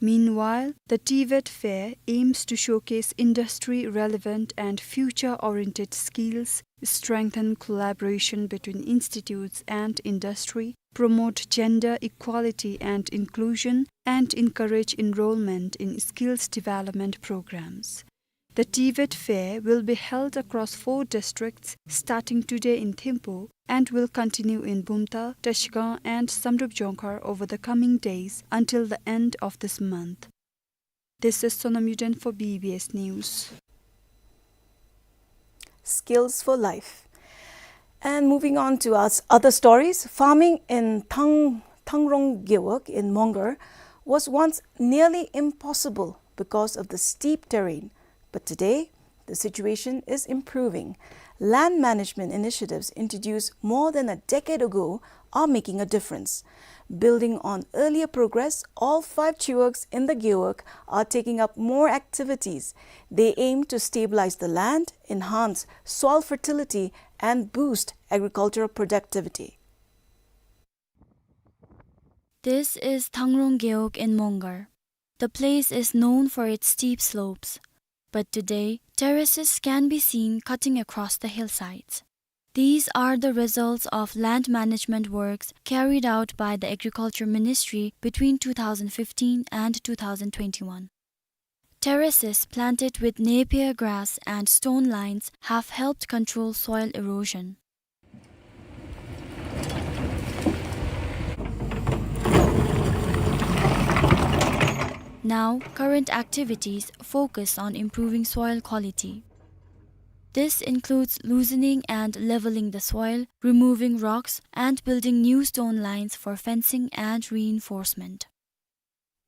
Meanwhile, the TVET Fair aims to showcase industry-relevant and future-oriented skills, strengthen collaboration between institutes and industry, promote gender equality and inclusion, and encourage enrollment in skills development programs. The TVET Fair will be held across four districts, starting today in Thimphu, and will continue in Bumthang, Trashigang, and Samdrup Jongkhar over the coming days until the end of this month. This is Sonam Yuden for B B S News. Skills for life. And moving on to our s-, other stories, farming in Thang-, Thangrong Gewog in Mongar was once nearly impossible because of the steep terrain. But today, the situation is improving. Land management initiatives introduced more than a decade ago are making a difference. Building on earlier progress, all five chiwogs in the gewog are taking up more activities. They aim to stabilize the land, enhance soil fertility, and boost agricultural productivity. This is Thangrong Gewog in Mongar. The place is known for its steep slopes, but today, terraces can be seen cutting across the hillsides. These are the results of land management works carried out by the Agriculture Ministry between two thousand fifteen and two thousand twenty-one. Terraces planted with napier grass and stone lines have helped control soil erosion. Now, current activities focus on improving soil quality. This includes loosening and leveling the soil, removing rocks, and building new stone lines for fencing and reinforcement.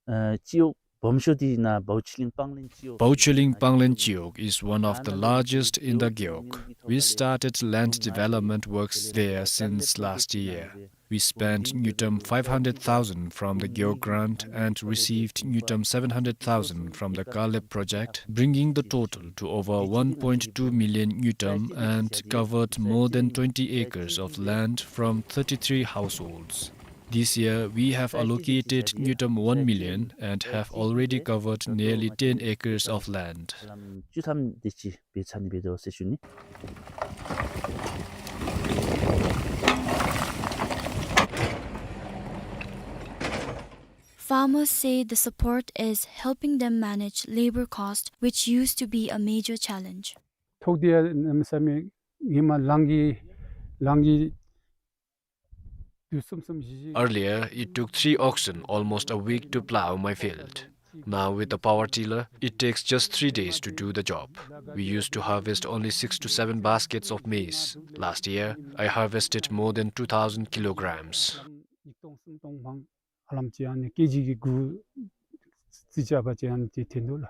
ཨ་སྤྱི་འོག་སྦོམ་ཤོས་འདི་ནཱ་བའོ་ཆི་ལིང་སྤང་ལེན་སྤྱི་འོག། Baochiling Panglen Chiwog is one of the largest in the Gewog. We started land development works there since last year. We spent ngultrum five hundred thousand from the Gewog grant and received ngultrum seven hundred thousand from the Kalep project, bringing the total to over one point two million ngultrum and covered more than twenty acres of land from thirty-three households. This year, we have allocated ngultrum one million and have already covered nearly ten acres of land. ཨ་ལམ་བཅུ་ཐམ་དེ་ཅིག་འབད་ཚར་ནི་འབད་དོ་ཟེར་ཞུ་ནི། Farmers say the support is helping them manage labor cost, which used to be a major challenge. ཐོག་དེ་ཡང་གནམ་མེད་ས་མེད་ཧེ་མ་ལང་གི་ལང་གི་དུས་གསུམ་གསུམ་བཞི་བཞི། Earlier, it took three oxen almost a week to plow my field. Now, with the power tiller, it takes just three days to do the job. We used to harvest only six to seven baskets of maize. Last year, I harvested more than two thousand kilograms. ཉིས་སྟོང་སུམ་སྟོང་མང་ཨ་ལམ་ཅིག་ཨ་ནི་ཀེ་ཇི་གི་དགུ་རྩིས་རྐྱབ་པ་ཅིག་ཨ་ནི་ཅིག་ཐོན་འདུག་ལགས།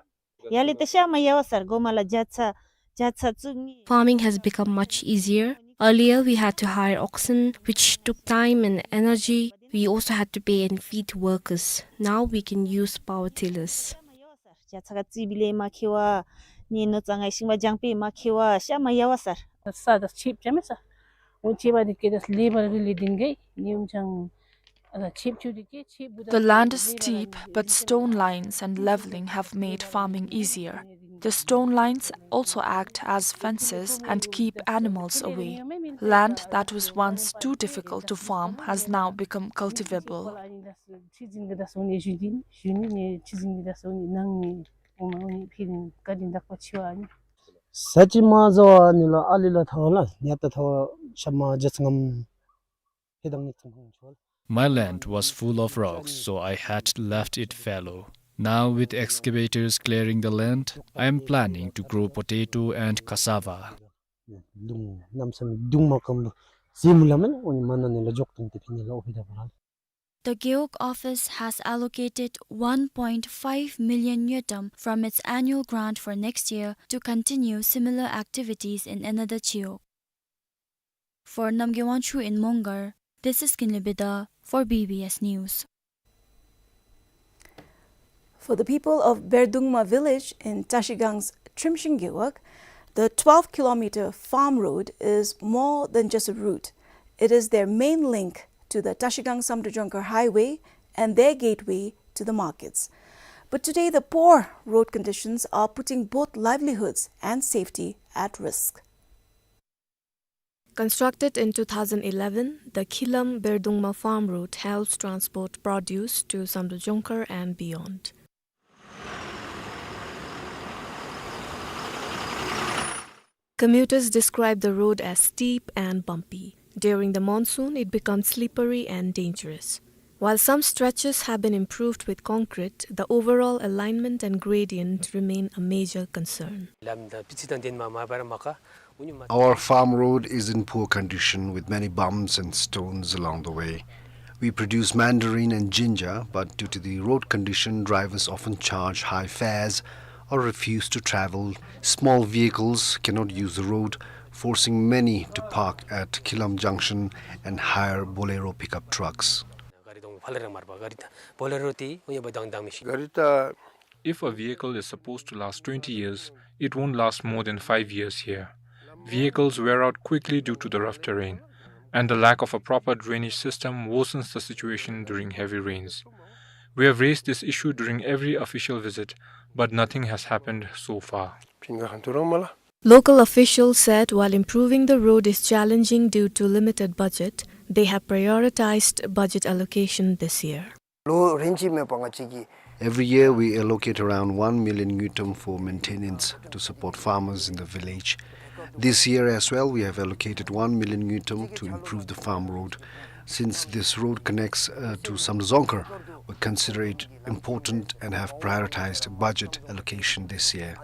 ཡར་ལས་ཏེ་ཤ་མ་ཡལ་བ་སར་གོ་མ་ལ་ཇ་ཚ་ཇ་ཚ་བཙུགས་ནི། Farming has become much easier. Earlier, we had to hire oxen, which took time and energy. We also had to pay and feed workers. Now we can use power tillers. ཇ་ཚ་ག་རྩིས་འབད་ལས་མ་ཁེལ་བ། ནི་ནོར་རྩ་ངན་ཤིང་པ་ལྗང་པའི་མ་ཁེལ་བ་ཤ་མ་ཡལ་བ་སར། ས་དང་ཆིབས་ཅ་མེད་ས། འོ་ཆིབས་པ་འདི་ཀེ་དེ་ལེ་བར་གི་ལེ་ལྡིང་གི་ནི་འོ་ཅང་། The land is steep, but stone lines and leveling have made farming easier. The stone lines also act as fences and keep animals away. Land that was once too difficult to farm has now become cultivable. ས་ཅིག་མ་ཟ་བ་ནི་ལགས་ཨ་ལི་ལགས་ཐ་བ་ལགས་ཉ་ཏ་ཐ་བ་ཤ་མ་ཇ་ཚ་ངམ་ཧེ་དང་ཉིག་ཚང་ཁང་ཆོལ། My land was full of rocks, so I had left it fallow. Now, with excavators clearing the land, I am planning to grow potato and cassava. ལུང་གནམ་ས་མེད་གདུང་མ་སྐམ་པོ་ཟེ་མུ་ལ་མེན་ཨོ་ནི་མ་ན་ནི་ལགས་འཇོག་ཏུང་ཏེ་ཕི་ནི་ལགས་ཨོ་ཕི་ད་པ་ར། The Gewog office has allocated one point five million ngultrum from its annual grant for next year to continue similar activities in another Chiwog. For Namgay Wangchuk in Mongar, this is Kinley Bida for B B S News. For the people of Berdungma village in Trashigang's Trimshing Gewog, the twelve kilometer farm road is more than just a route. It is their main link to the Trashigang Samdrup Jongkhar highway and their gateway to the markets. But today, the poor road conditions are putting both livelihoods and safety at risk. Constructed in two thousand eleven, the Khilam Berdungma farm route helps transport produce to Samdrup Jongkhar and beyond. Commuters describe the road as steep and bumpy. During the monsoon, it becomes slippery and dangerous. While some stretches have been improved with concrete, the overall alignment and gradient remain a major concern. Our farm road is in poor condition with many bumps and stones along the way. We produce mandarin and ginger, but due to the road condition, drivers often charge high fares or refuse to travel. Small vehicles cannot use the road, forcing many to park at Khilam Junction and hire Bolero pickup trucks. If a vehicle is supposed to last twenty years, it won't last more than five years here. Vehicles wear out quickly due to the rough terrain, and the lack of a proper drainage system worsens the situation during heavy rains. We have raised this issue during every official visit, but nothing has happened so far. Local officials said while improving the road is challenging due to limited budget, they have prioritized budget allocation this year. Every year we allocate around one million ngultrum for maintenance to support farmers in the village. This year as well, we have allocated one million ngultrum to improve the farm road. Since this road connects, uh, to Samdrup Dzongkhar, we consider it important and have prioritized budget allocation this year.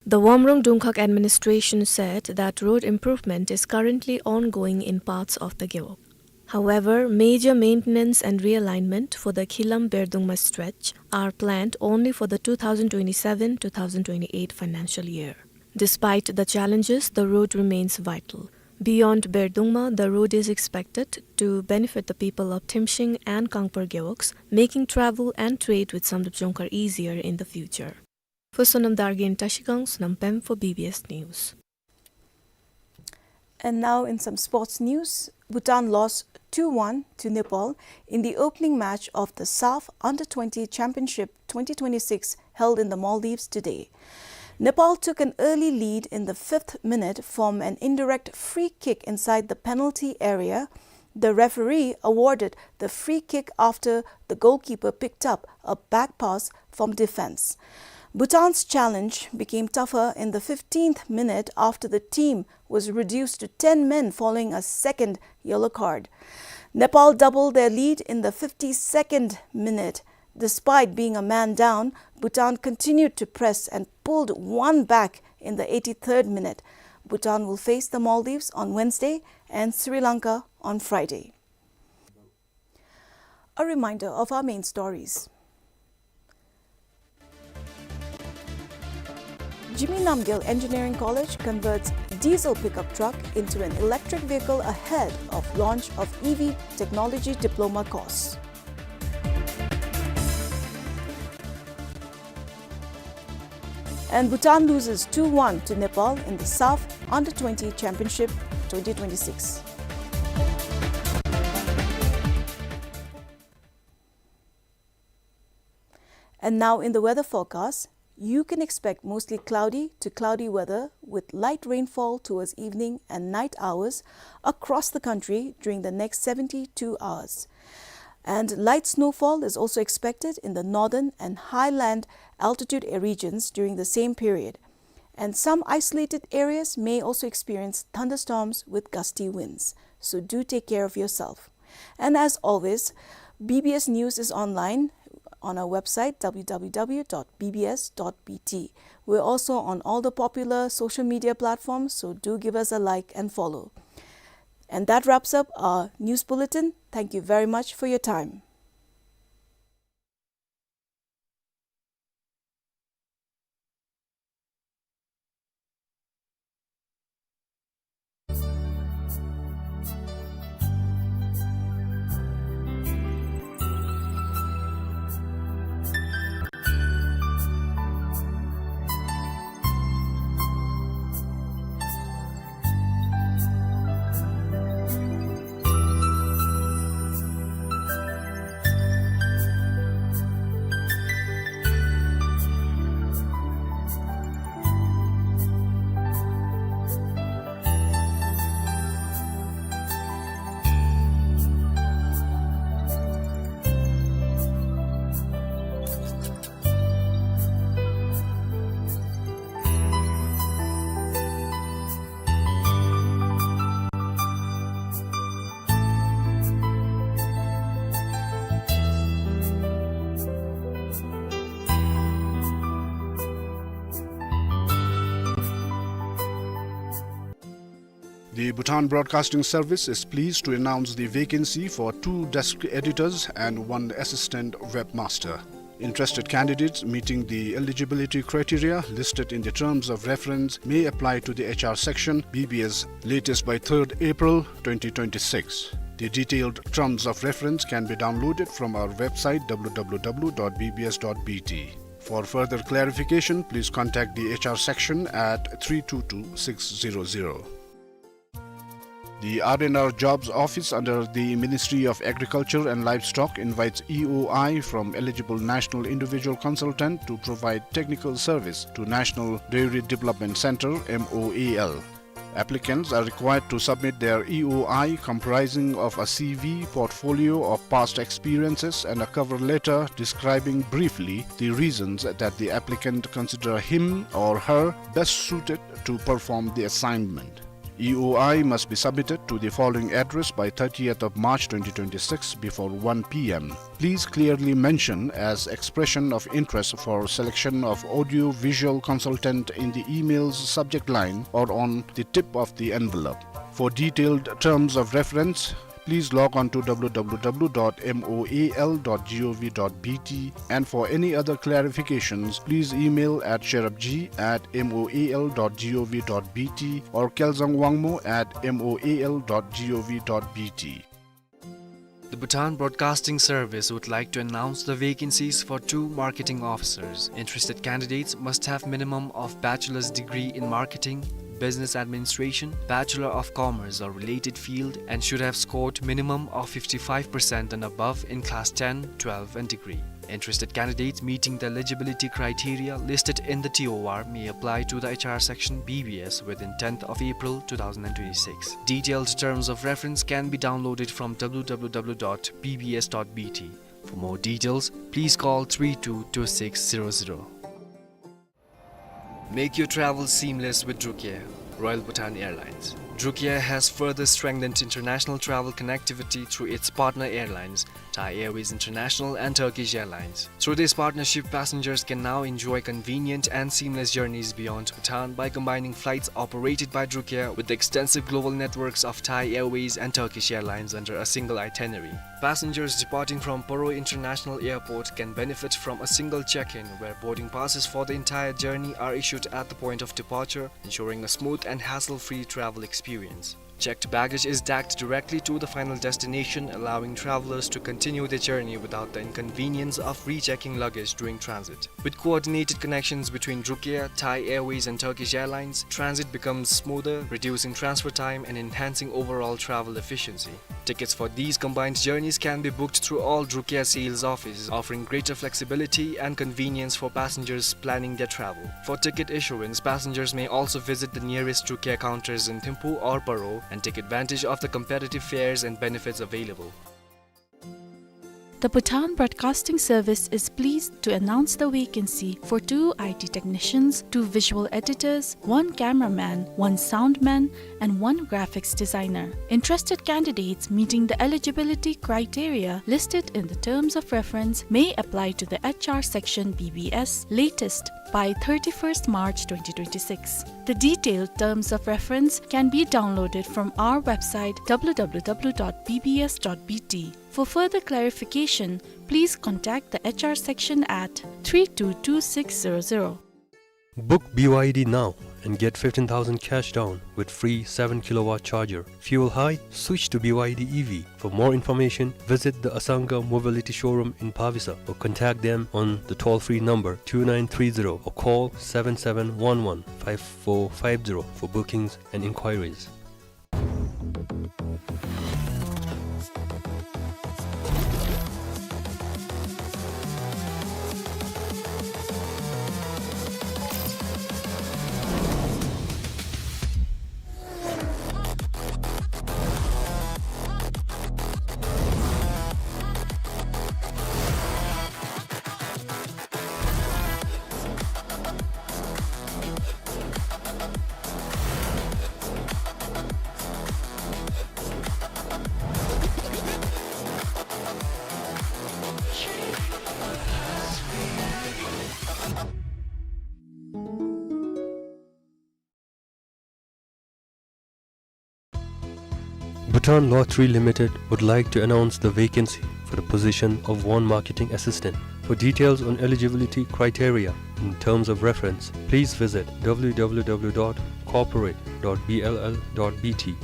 The Wamrung Dungkhag administration said that road improvement is currently ongoing in parts of the Gewog. However, major maintenance and realignment for the Khilam-Berdungma stretch are planned only for the two thousand twenty-seven two thousand twenty-eight financial year. Despite the challenges, the road remains vital. Beyond Berdungma, the road is expected to benefit the people of Thimshing and Kangpar Gewogs, making travel and trade with Samdrup Dzongkhar easier in the future. For Sonam Dargin Tashigang, Sonam Pem for B B S News. And now in some sports news, Bhutan lost two one to Nepal in the opening match of the SAFF Under twenty Championship twenty twenty-six held in the Maldives today. Nepal took an early lead in the fifth minute from an indirect free kick inside the penalty area. The referee awarded the free kick after the goalkeeper picked up a back pass from defense. Bhutan's challenge became tougher in the fifteenth minute after the team was reduced to ten men following a second yellow card. Nepal doubled their lead in the fifty-second minute. Despite being a man down, Bhutan continued to press and pulled one back in the eighty-third minute. Bhutan will face the Maldives on Wednesday and Sri Lanka on Friday. A reminder of our main stories. Jigme Namgyel Engineering College converts diesel pickup truck into an electric vehicle ahead of launch of E V technology diploma course. And Bhutan loses two one to Nepal in the SAFF Under twenty Championship twenty twenty-six. And now in the weather forecast, you can expect mostly cloudy to cloudy weather with light rainfall towards evening and night hours across the country during the next seventy-two hours. And light snowfall is also expected in the northern and highland altitude regions during the same period. And some isolated areas may also experience thunderstorms with gusty winds. So do take care of yourself. And as always, B B S News is online on our website, W W W dot B B S dot B T. We're also on all the popular social media platforms, so do give us a like and follow. And that wraps up our news bulletin. Thank you very much for your time. The Bhutan Broadcasting Service is pleased to announce the vacancy for two desk editors and one assistant webmaster. Interested candidates meeting the eligibility criteria listed in the terms of reference may apply to the H R section, B B S, latest by third April twenty twenty-six. The detailed terms of reference can be downloaded from our website, W W W dot B B S dot B T. For further clarification, please contact the H R section at three two two six zero zero. The R and R Jobs Office under the Ministry of Agriculture and Livestock invites E O I from eligible national individual consultant to provide technical service to National Dairy Development Centre, M O A L. Applicants are required to submit their E O I comprising of a C V, portfolio of past experiences and a cover letter describing briefly the reasons that the applicant consider him or her best suited to perform the assignment. E O I must be submitted to the following address by thirtieth of March twenty twenty-six before one P M. Please clearly mention as expression of interest for selection of audio-visual consultant in the email's subject line or on the tip of the envelope. For detailed terms of reference, please log on to W W W dot M O A L dot G O V dot B T, and for any other clarifications, please email at sherabji at M O A L dot G O V dot B T or Kelzang Wangmo at M O A L dot G O V dot B T. The Bhutan Broadcasting Service would like to announce the vacancies for two marketing officers. Interested candidates must have minimum of bachelor's degree in marketing, business administration, Bachelor of Commerce or related field, and should have scored minimum of fifty-five percent and above in class ten, twelve and degree. Interested candidates meeting the eligibility criteria listed in the T O R may apply to the H R section B B S within tenth of April two thousand and twenty-six. Detailed terms of reference can be downloaded from W W W dot B B S dot B T. For more details, please call three two two six zero zero. Make your travel seamless with Drukair, Royal Bhutan Airlines. Drukair has further strengthened international travel connectivity through its partner airlines, Thai Airways International and Turkish Airlines. Through this partnership, passengers can now enjoy convenient and seamless journeys beyond Bhutan by combining flights operated by Drukair with the extensive global networks of Thai Airways and Turkish Airlines under a single itinerary. Passengers departing from Paro International Airport can benefit from a single check-in, where boarding passes for the entire journey are issued at the point of departure, ensuring a smooth and hassle-free travel experience. Checked baggage is tagged directly to the final destination, allowing travelers to continue their journey without the inconvenience of rechecking luggage during transit. With coordinated connections between Drukair, Thai Airways, and Turkish Airlines, transit becomes smoother, reducing transfer time and enhancing overall travel efficiency. Tickets for these combined journeys can be booked through all Drukair sales offices, offering greater flexibility and convenience for passengers planning their travel. For ticket issuance, passengers may also visit the nearest Drukair counters in Thimphu or Paro and take advantage of the competitive fares and benefits available. The Bhutan Broadcasting Service is pleased to announce the vacancy for two I T technicians, two visual editors, one cameraman, one soundman, and one graphics designer. Interested candidates meeting the eligibility criteria listed in the terms of reference may apply to the H R section B B S latest by thirty-first March twenty twenty-six. The detailed terms of reference can be downloaded from our website W W W dot B B S dot B T. For further clarification, please contact the H R section at three two two six zero zero. Book B Y D now and get fifteen thousand cash down with free seven kilowatt charger. Fuel high? Switch to B Y D E V. For more information, visit the Asanga Mobility Showroom in Pavisa or contact them on the toll-free number two nine three zero or call seven seven one one five four five zero for bookings and inquiries. Bhutan Lottery Limited would like to announce the vacancy for the position of one marketing assistant. For details on eligibility criteria and terms of reference, please visit W W W dot corporate dot B L L dot B T.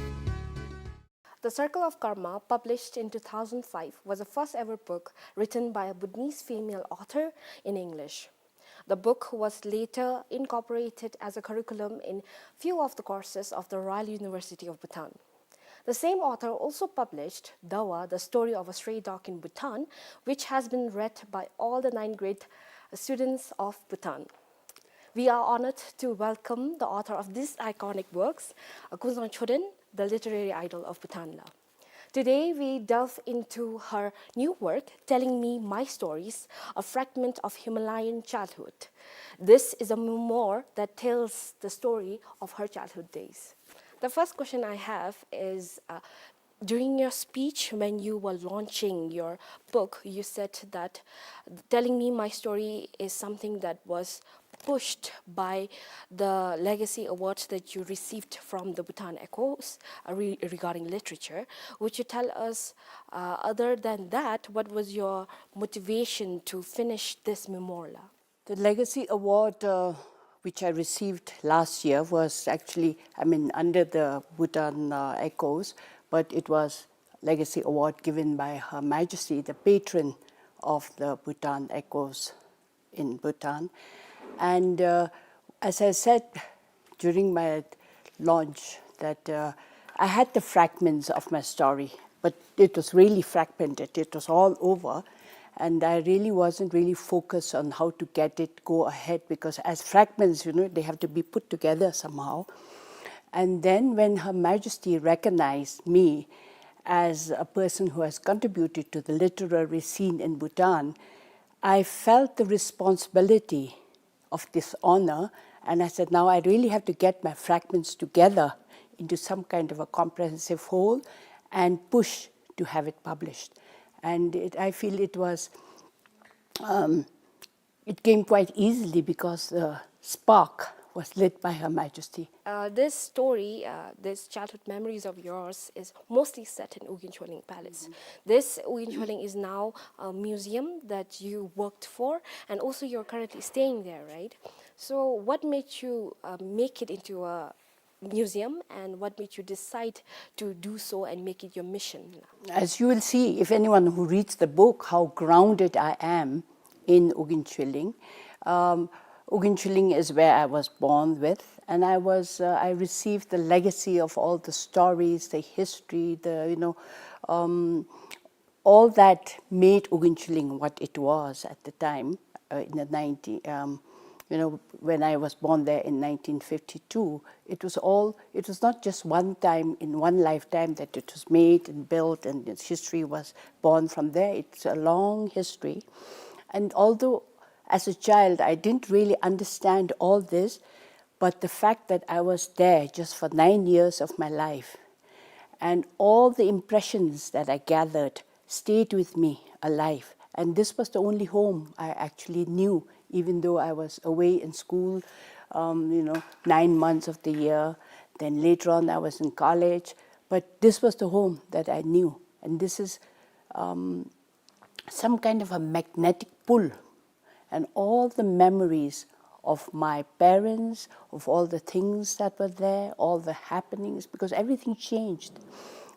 The Circle of Karma, published in two thousand five, was the first ever book written by a Bhutanese female author in English. The book was later incorporated as a curriculum in few of the courses of the Royal University of Bhutan. The same author also published Dawa, The Story of a Stray Dog in Bhutan, which has been read by all the ninth grade students of Bhutan. We are honored to welcome the author of these iconic works, uh, Kunzang Choden, the literary idol of Bhutan la. Today, we delve into her new work, Telling Me My Stories, a fragment of Himalayan childhood. This is a memoir that tells the story of her childhood days. The first question I have is, uh, during your speech, when you were launching your book, you said that telling me my story is something that was pushed by the Legacy Award that you received from the Bhutan Echoes, uh, re-, regarding literature. Would you tell us, uh, other than that, what was your motivation to finish this memoir? The Legacy Award, uh, which I received last year, was actually, I mean, under the Bhutan, uh, Echoes, but it was Legacy Award given by Her Majesty, the patron of the Bhutan Echoes in Bhutan. And, uh, as I said during my launch, that, uh, I had the fragments of my story, but it was really fragmented. It was all over. And I really wasn't really focused on how to get it go ahead, because as fragments, you know, they have to be put together somehow. And then when Her Majesty recognized me as a person who has contributed to the literary scene in Bhutan, I felt the responsibility of this honor, and I said, "Now I really have to get my fragments together into some kind of a comprehensive whole and push to have it published." And it, I feel it was, um, it came quite easily because the spark was lit by Her Majesty. Uh, this story, uh, this childhood memories of yours is mostly set in Ugyen Choling's palace. Mm-hmm. This Ugyen Choling's is now a museum that you worked for, and also you're currently staying there, right? So what made you, uh, make it into a museum, and what made you decide to do so and make it your mission? As you will see, if anyone who reads the book, how grounded I am in Ugyen Choling. Um, Ugyen Choling is where I was born with, and I was, uh, I received the legacy of all the stories, the history, the, you know, um, all that made Ugyen Choling what it was at the time, uh, in the ninety, um, you know, when I was born there in nineteen fifty-two. It was all, it was not just one time in one lifetime that it was made and built and its history was born from there. It's a long history. And although as a child I didn't really understand all this, but the fact that I was there just for nine years of my life, and all the impressions that I gathered stayed with me alive. And this was the only home I actually knew, even though I was away in school, um, you know, nine months of the year. Then later on, I was in college. But this was the home that I knew. And this is, um, some kind of a magnetic pull, and all the memories of my parents, of all the things that were there, all the happenings, because everything changed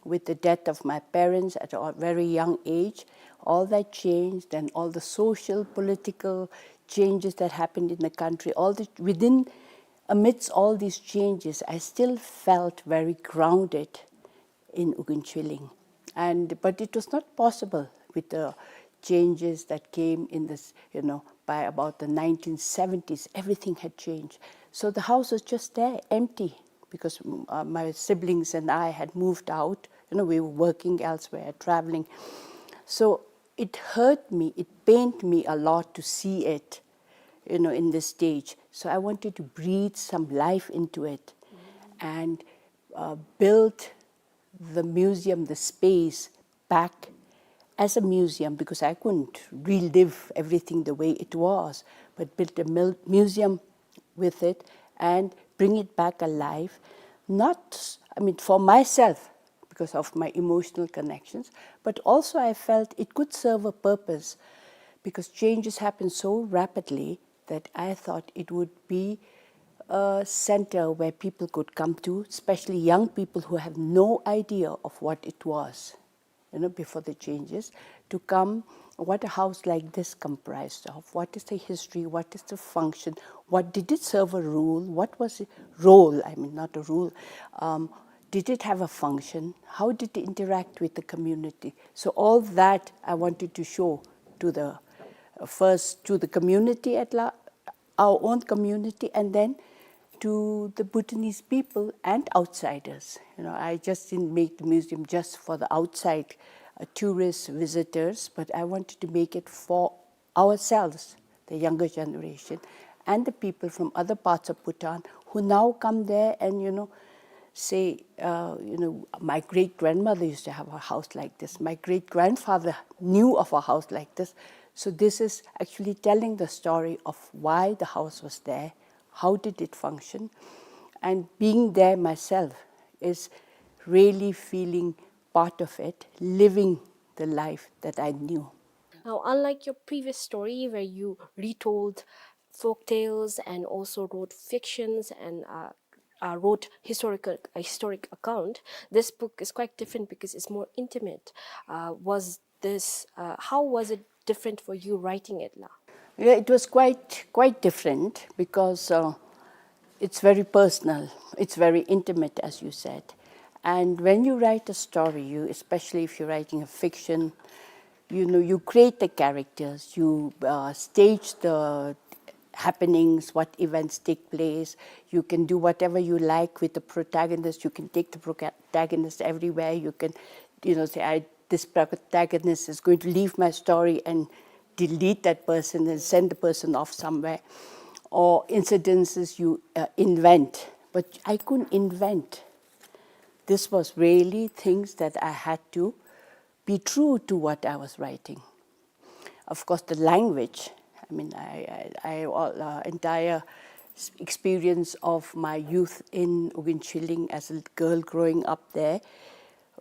with the death of my parents at a very young age. All that changed, and all the social, political changes that happened in the country, all the, within, amidst all these changes, I still felt very grounded in Ugyen Choling. And, but it was not possible with the changes that came in this, you know, by about the nineteen seventies, everything had changed. So the house was just there, empty, because, mm, uh, my siblings and I had moved out. You know, we were working elsewhere, traveling. So it hurt me, it pained me a lot to see it, you know, in this stage. So I wanted to breathe some life into it and, uh, build the museum, the space, back as a museum, because I couldn't relive everything the way it was, but build a mil-, museum with it and bring it back alive. Not, I mean, for myself, because of my emotional connections, but also I felt it could serve a purpose, because changes happen so rapidly that I thought it would be a center where people could come to, especially young people who have no idea of what it was, you know, before the changes, to come, what a house like this comprised of, what is the history, what is the function, what did it serve a role, what was the role, I mean, not a role, um, did it have a function, how did it interact with the community? So all that I wanted to show to the, uh, first to the community at la-, our own community, and then to the Bhutanese people and outsiders. You know, I just didn't make the museum just for the outside, uh, tourists, visitors, but I wanted to make it for ourselves, the younger generation, and the people from other parts of Bhutan who now come there and, you know, say, uh, you know, my great grandmother used to have a house like this, my great grandfather knew of a house like this. So this is actually telling the story of why the house was there, how did it function, and being there myself is really feeling part of it, living the life that I knew. Now, unlike your previous story where you retold folk tales and also wrote fictions and uh, uh, wrote historical a historic account, this book is quite different because it's more intimate. Uh, was this uh, how was it different for you writing it, la? Yeah, it was quite quite different because uh, it's very personal, it's very intimate, as you said. And when you write a story, you, especially if you're writing a fiction, you know, you create the characters, you uh, stage the happenings, what events take place. You can do whatever you like with the protagonist. You can take the protagonist everywhere. You can, you know, say, I, this protagonist is going to leave my story and delete that person and send the person off somewhere. Or incidences you uh, invent. But I couldn't invent. This was really things that I had to be true to what I was writing. Of course, the language, I mean, I, I, I all, uh, entire s- experience of my youth in Ugin Chilling as a girl growing up there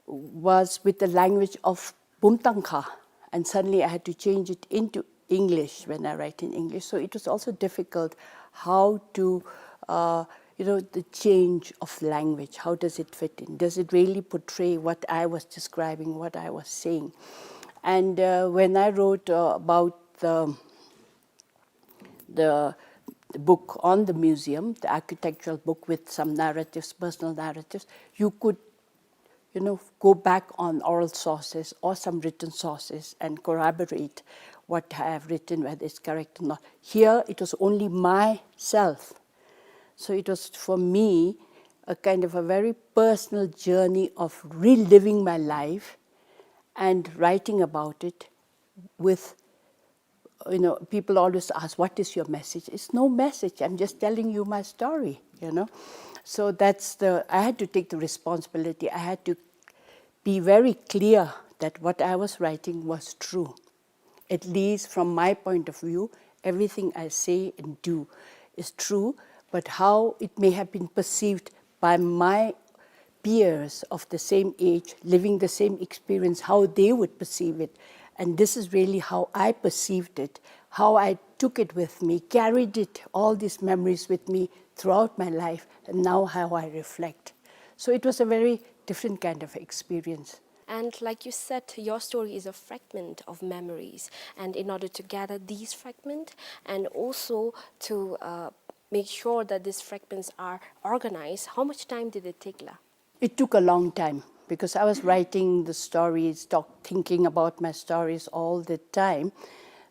was with the language of Bumtangkha, and suddenly I had to change it into English when I write in English. So it was also difficult how to, uh, you know, the change of language. How does it fit in? Does it really portray what I was describing, what I was saying? And uh, when I wrote uh, about the the book on the museum, the architectural book with some narratives, personal narratives, you could, you know, go back on oral sources or some written sources and corroborate what I have written, whether it's correct or not. Here, it was only myself. So it was for me a kind of a very personal journey of reliving my life and writing about it with, you know, people always ask, "What is your message?" It's no message. I'm just telling you my story, you know. So that's the, I had to take the responsibility. I had to be very clear that what I was writing was true. At least from my point of view, everything I say and do is true, but how it may have been perceived by my peers of the same age, living the same experience, how they would perceive it. And this is really how I perceived it, how I took it with me, carried it, all these memories with me throughout my life, and now how I reflect. So it was a very different kind of experience. And like you said, your story is a fragment of memories. And in order to gather these fragments and also to uh, make sure that these fragments are organized, how much time did it take, la? It took a long time because I was writing the stories, talk, thinking about my stories all the time.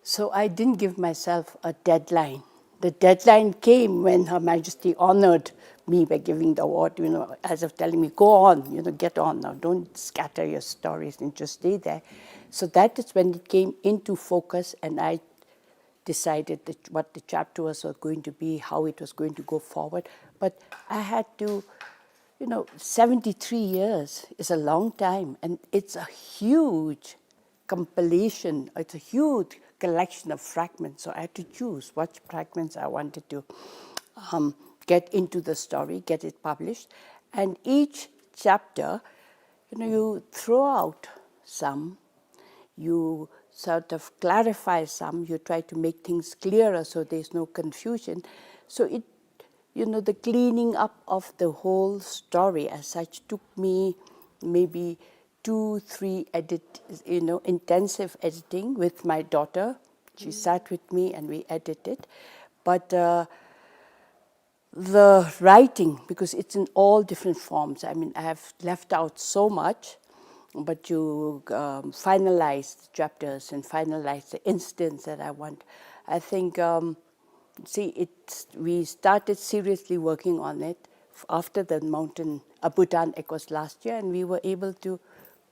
So I didn't give myself a deadline. The deadline came when Her Majesty honored me by giving the award, you know, as of telling me, "Go on, you know, get on now. Don't scatter your stories and just stay there." So that is when it came into focus, and I decided that what the chapter was going to be, how it was going to go forward. But I had to, you know, seventy-three years is a long time, and it's a huge compilation, it's a huge collection of fragments. So I had to choose what fragments I wanted to um, get into the story, get it published. And each chapter, you know, you throw out some, you sort of clarify some, you try to make things clearer so there's no confusion. So it, you know, the cleaning up of the whole story as such took me maybe two, three edit, you know, intensive editing with my daughter. She sat with me and we edited. But uh, the writing, because it's in all different forms. I mean, I have left out so much, but you um, finalize the chapters and finalize the incidents that I want. I think, um, see, it, we started seriously working on it f- after the mountain, uh, Bhutan Echoes last year, and we were able to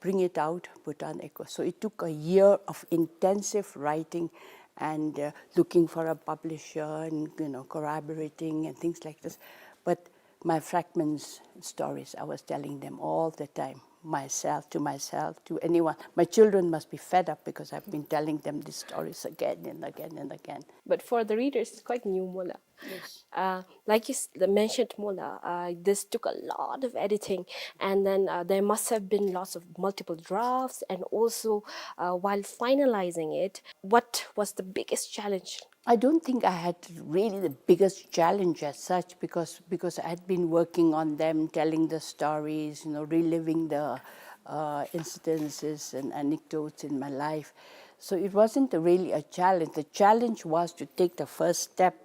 bring it out, Bhutan Echoes. So it took a year of intensive writing and uh, looking for a publisher and, you know, collaborating and things like this. But my fragments stories. I was telling them all the time, myself, to myself, to anyone. My children must be fed up because I've been telling them these stories again and again and again. But for the readers, it's quite new, mola. Yes. Uh, like you s- mentioned, mola, uh, this took a lot of editing, and then uh, there must have been lots of multiple drafts, and also uh, while finalizing it, what was the biggest challenge? I don't think I had really the biggest challenge as such, because, because I had been working on them, telling the stories, you know, reliving the uh, incidences and anecdotes in my life. So it wasn't really a challenge. The challenge was to take the first step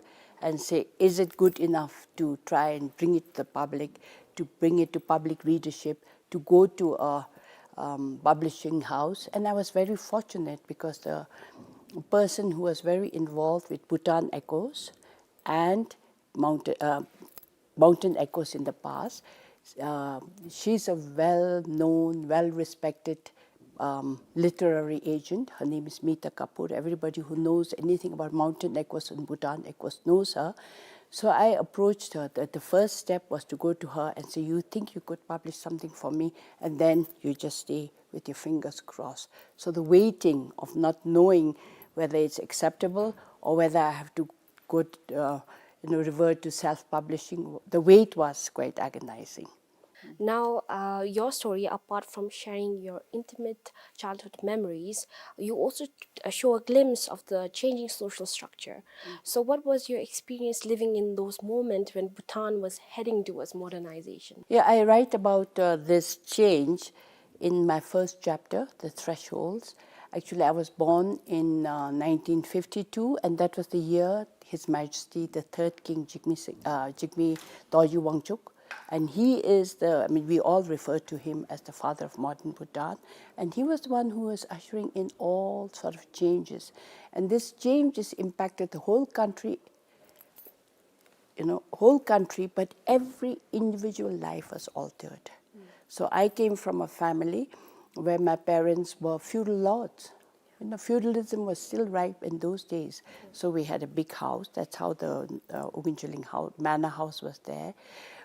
and say, is it good enough to try and bring it to the public, to bring it to public readership, to go to a um, publishing house? And I was very fortunate because the person who was very involved with Bhutan Echoes and Mountain, uh, Mountain Echoes in the past, uh, she's a well-known, well-respected um, literary agent. Her name is Mita Kapoor. Everybody who knows anything about Mountain Echoes and Bhutan Echoes knows her. So I approached her. The, the first step was to go to her and say, you think you could publish something for me? And then you just stay with your fingers crossed. So the waiting of not knowing whether it's acceptable or whether I have to go, uh, you know, revert to self-publishing, the wait was quite agonizing. Now, uh, your story, apart from sharing your intimate childhood memories, you also uh, show a glimpse of the changing social structure. So, what was your experience living in those moments when Bhutan was heading towards modernization? Yeah, I write about uh, this change in my first chapter, The Thresholds. Actually, I was born in uh, nineteen fifty-two, and that was the year His Majesty the Third King Jigme, uh, Jigme Dorji Wangchuck, and he is the, I mean, we all refer to him as the father of modern Bhutan, and he was the one who was ushering in all sort of changes. And these changes impacted the whole country, you know, whole country, but every individual life was altered. So I came from a family where my parents were feudal lords. You know, feudalism was still ripe in those days. So we had a big house. That's how the uh, Oginchiling house, manor house was there.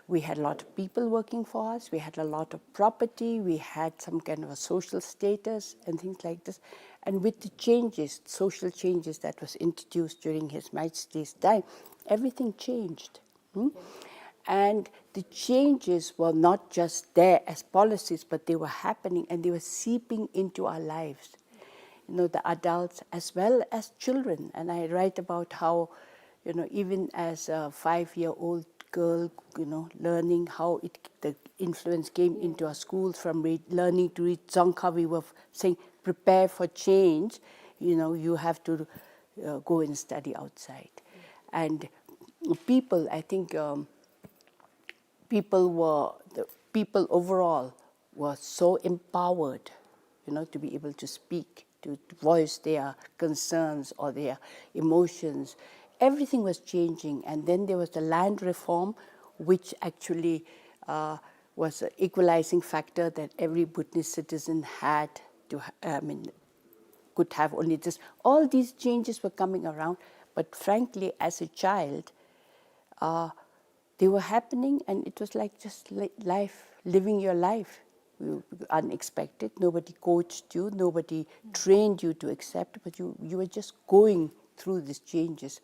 We had a lot of people working for us. We had a lot of property. We had some kind of a social status and things like this. And with the changes, social changes that was introduced during His Majesty's time, everything changed. Hmm? And the changes were not just there as policies, but they were happening and they were seeping into our lives. You know, the adults as well as children. And I write about how, you know, even as a five-year-old girl, you know, learning how it, the influence came into our schools from read, learning to read Dzongkha, we were saying, prepare for change. You know, you have to uh, go and study outside. And people, I think, um, people were, the people overall were so empowered, you know, to be able to speak, to voice their concerns or their emotions. Everything was changing. And then there was the land reform, which actually uh, was an equalizing factor that every Bhutanese citizen had to, ha- I mean, could have only this. All these changes were coming around, but frankly, as a child, uh, they were happening, and it was like just li- life, living your life. You, unexpected. Nobody coached you, nobody trained you to accept, but you, you were just going through these changes.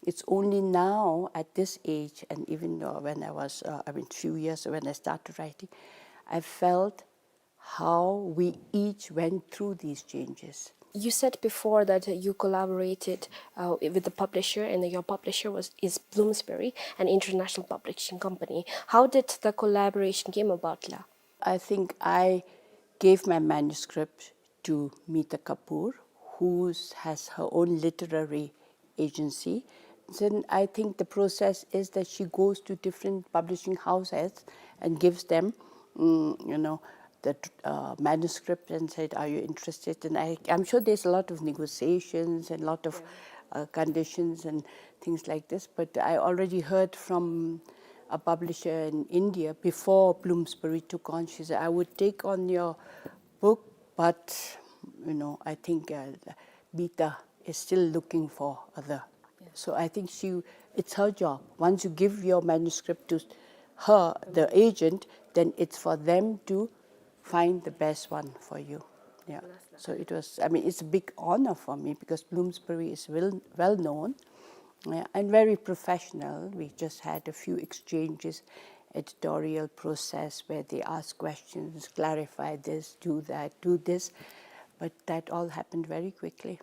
It's only now, at this age, and even uh, when I was, uh, I mean, few years when I started writing, I felt how we each went through these changes. You said before that you collaborated uh, with the publisher, and your publisher was is Bloomsbury, an international publishing company. How did the collaboration came about, la? I think I gave my manuscript to Mita Kapoor, who has her own literary agency. Then I think the process is that she goes to different publishing houses and gives them, mm, you know, the uh, manuscript and said, are you interested? And I, I'm sure there's a lot of negotiations and a lot of uh, conditions and things like this. But I already heard from a publisher in India before Bloomsbury took on. She said, I would take on your book, but, you know, I think uh, Mita is still looking for other. So I think she, it's her job. Once you give your manuscript to her, the agent, then it's for them to find the best one for you. Yeah. So it was, I mean, it's a big honor for me because Bloomsbury is well, well known, yeah, and very professional. We just had a few exchanges, editorial process where they ask questions, clarify this, do that, do this. But that all happened very quickly.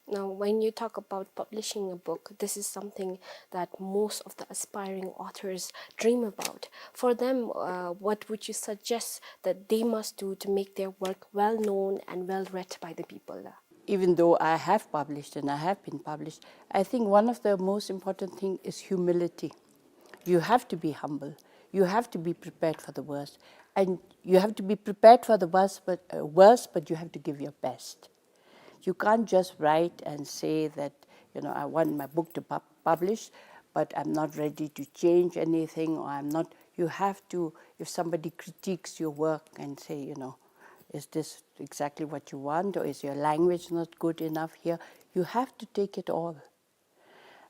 Now, when you talk about publishing a book, this is something that most of the aspiring authors dream about. For them, uh, what would you suggest that they must do to make their work well known and well read by the people? Even though I have published and I have been published, I think one of the most important thing is humility. You have to be humble. You have to be prepared for the worst. And you have to be prepared for the worst, but, uh, worst, but you have to give your best. You can't just write and say that, you know, "I want my book to pub-, publish, but I'm not ready to change anything," or I'm not, you have to, if somebody critiques your work and say, you know, "Is this exactly what you want, or is your language not good enough here?" You have to take it all.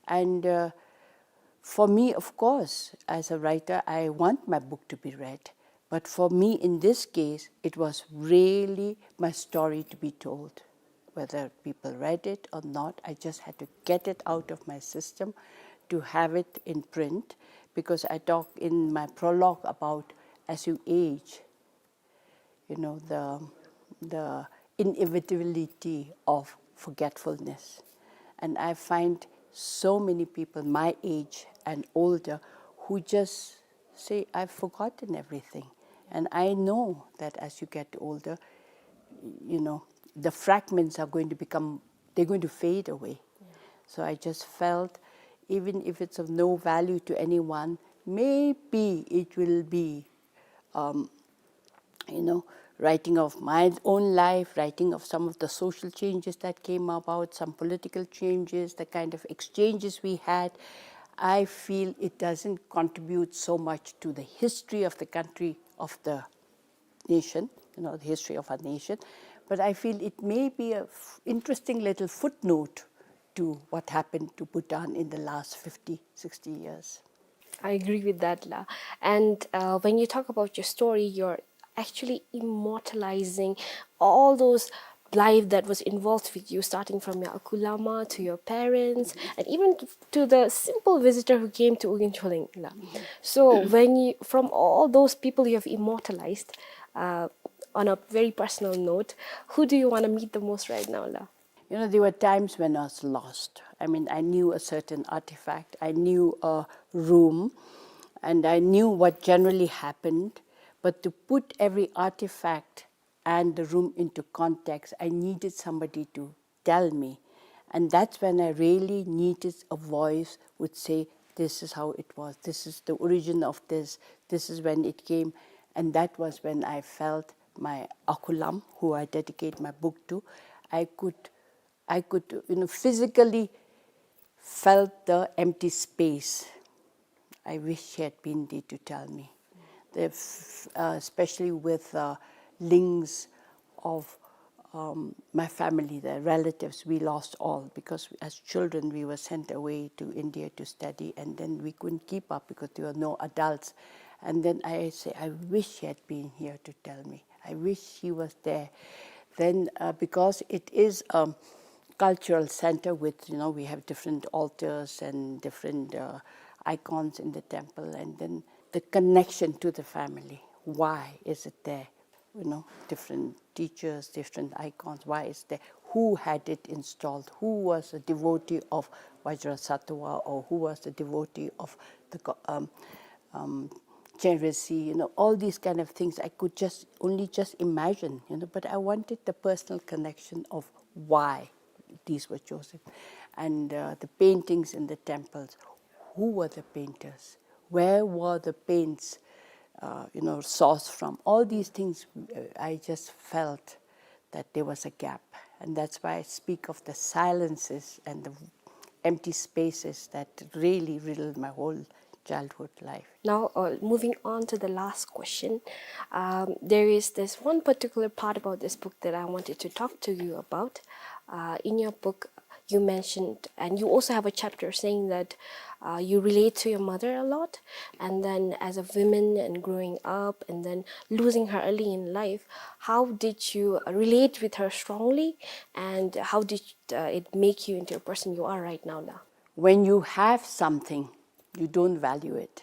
And, uh, for me, of course, as a writer, I want my book to be read. But for me, in this case, it was really my story to be told. Whether people read it or not, I just had to get it out of my system to have it in print, because I talk in my prologue about as you age, you know, the, the inevitability of forgetfulness. And I find so many people my age and older who just say, "I've forgotten everything." And I know that as you get older, you know, the fragments are going to become, they're going to fade away. Yeah. So I just felt, even if it's of no value to anyone, maybe it will be, um, you know, writing of my own life, writing of some of the social changes that came about, some political changes, the kind of exchanges we had, I feel it doesn't contribute so much to the history of the country, of the nation, you know, the history of our nation. But I feel it may be a f-, interesting little footnote to what happened to Bhutan in the last fifty, sixty years. I agree with that, La. And, uh, when you talk about your story, you're actually immortalizing all those life that was involved with you, starting from your Akulama to your parents, and even to the simple visitor who came to Ugin Choleng, La. So when you, from all those people you have immortalized, uh, on a very personal note, who do you wanna meet the most right now, La? You know, there were times when I was lost. I mean, I knew a certain artifact, I knew a room, and I knew what generally happened. But to put every artifact and the room into context, I needed somebody to tell me. And that's when I really needed a voice would say, "This is how it was, this is the origin of this, this is when it came." And that was when I felt my Akulam, who I dedicate my book to, I could, I could, you know, physically felt the empty space. I wish he had been there to tell me. The f-, uh, especially with, uh, links of, um, my family, the relatives, we lost all because as children we were sent away to India to study, and then we couldn't keep up because there were no adults. And then I say, "I wish he had been here to tell me. I wish he was there." Then, uh, because it is, um, cultural center with, you know, we have different altars and different, uh, icons in the temple, and then the connection to the family. Why is it there? You know, different teachers, different icons. Why is there? Who had it installed? Who was a devotee of Vajrasattva, or who was a devotee of the go-, um, um, Chenrezig? You know, all these kind of things I could just, only just imagine, you know, but I wanted the personal connection of why these were chosen. And, uh, the paintings in the temples, who were the painters? Where were the paints, uh, you know, sourced from? All these things, uh, I just felt that there was a gap. And that's why I speak of the silences and the empty spaces that really riddled my whole childhood life. Now, uh, moving on to the last question, um, there is this one particular part about this book that I wanted to talk to you about. Uh, in your book, you mentioned, and you also have a chapter saying that, uh, you relate to your mother a lot, and then as a woman and growing up, and then losing her early in life, how did you, uh, relate with her strongly, and how did, uh, it make you into a person you are right now, la? When you have something, you don't value it.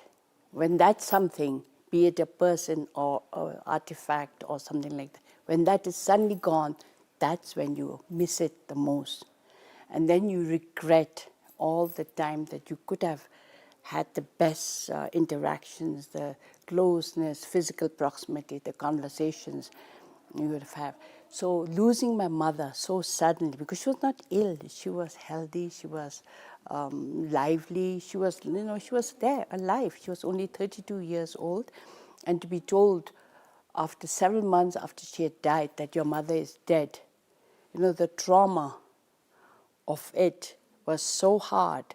When that something, be it a person or a artifact or something like that, when that is suddenly gone, that's when you miss it the most. And then you regret all the time that you could have had the best, uh, interactions, the closeness, physical proximity, the conversations you would have. So losing my mother so suddenly, because she was not ill, she was healthy, she was, um, lively, she was, you know, she was there, alive. She was only thirty-two years old. And to be told after several months after she had died that your mother is dead, you know, the trauma of it was so hard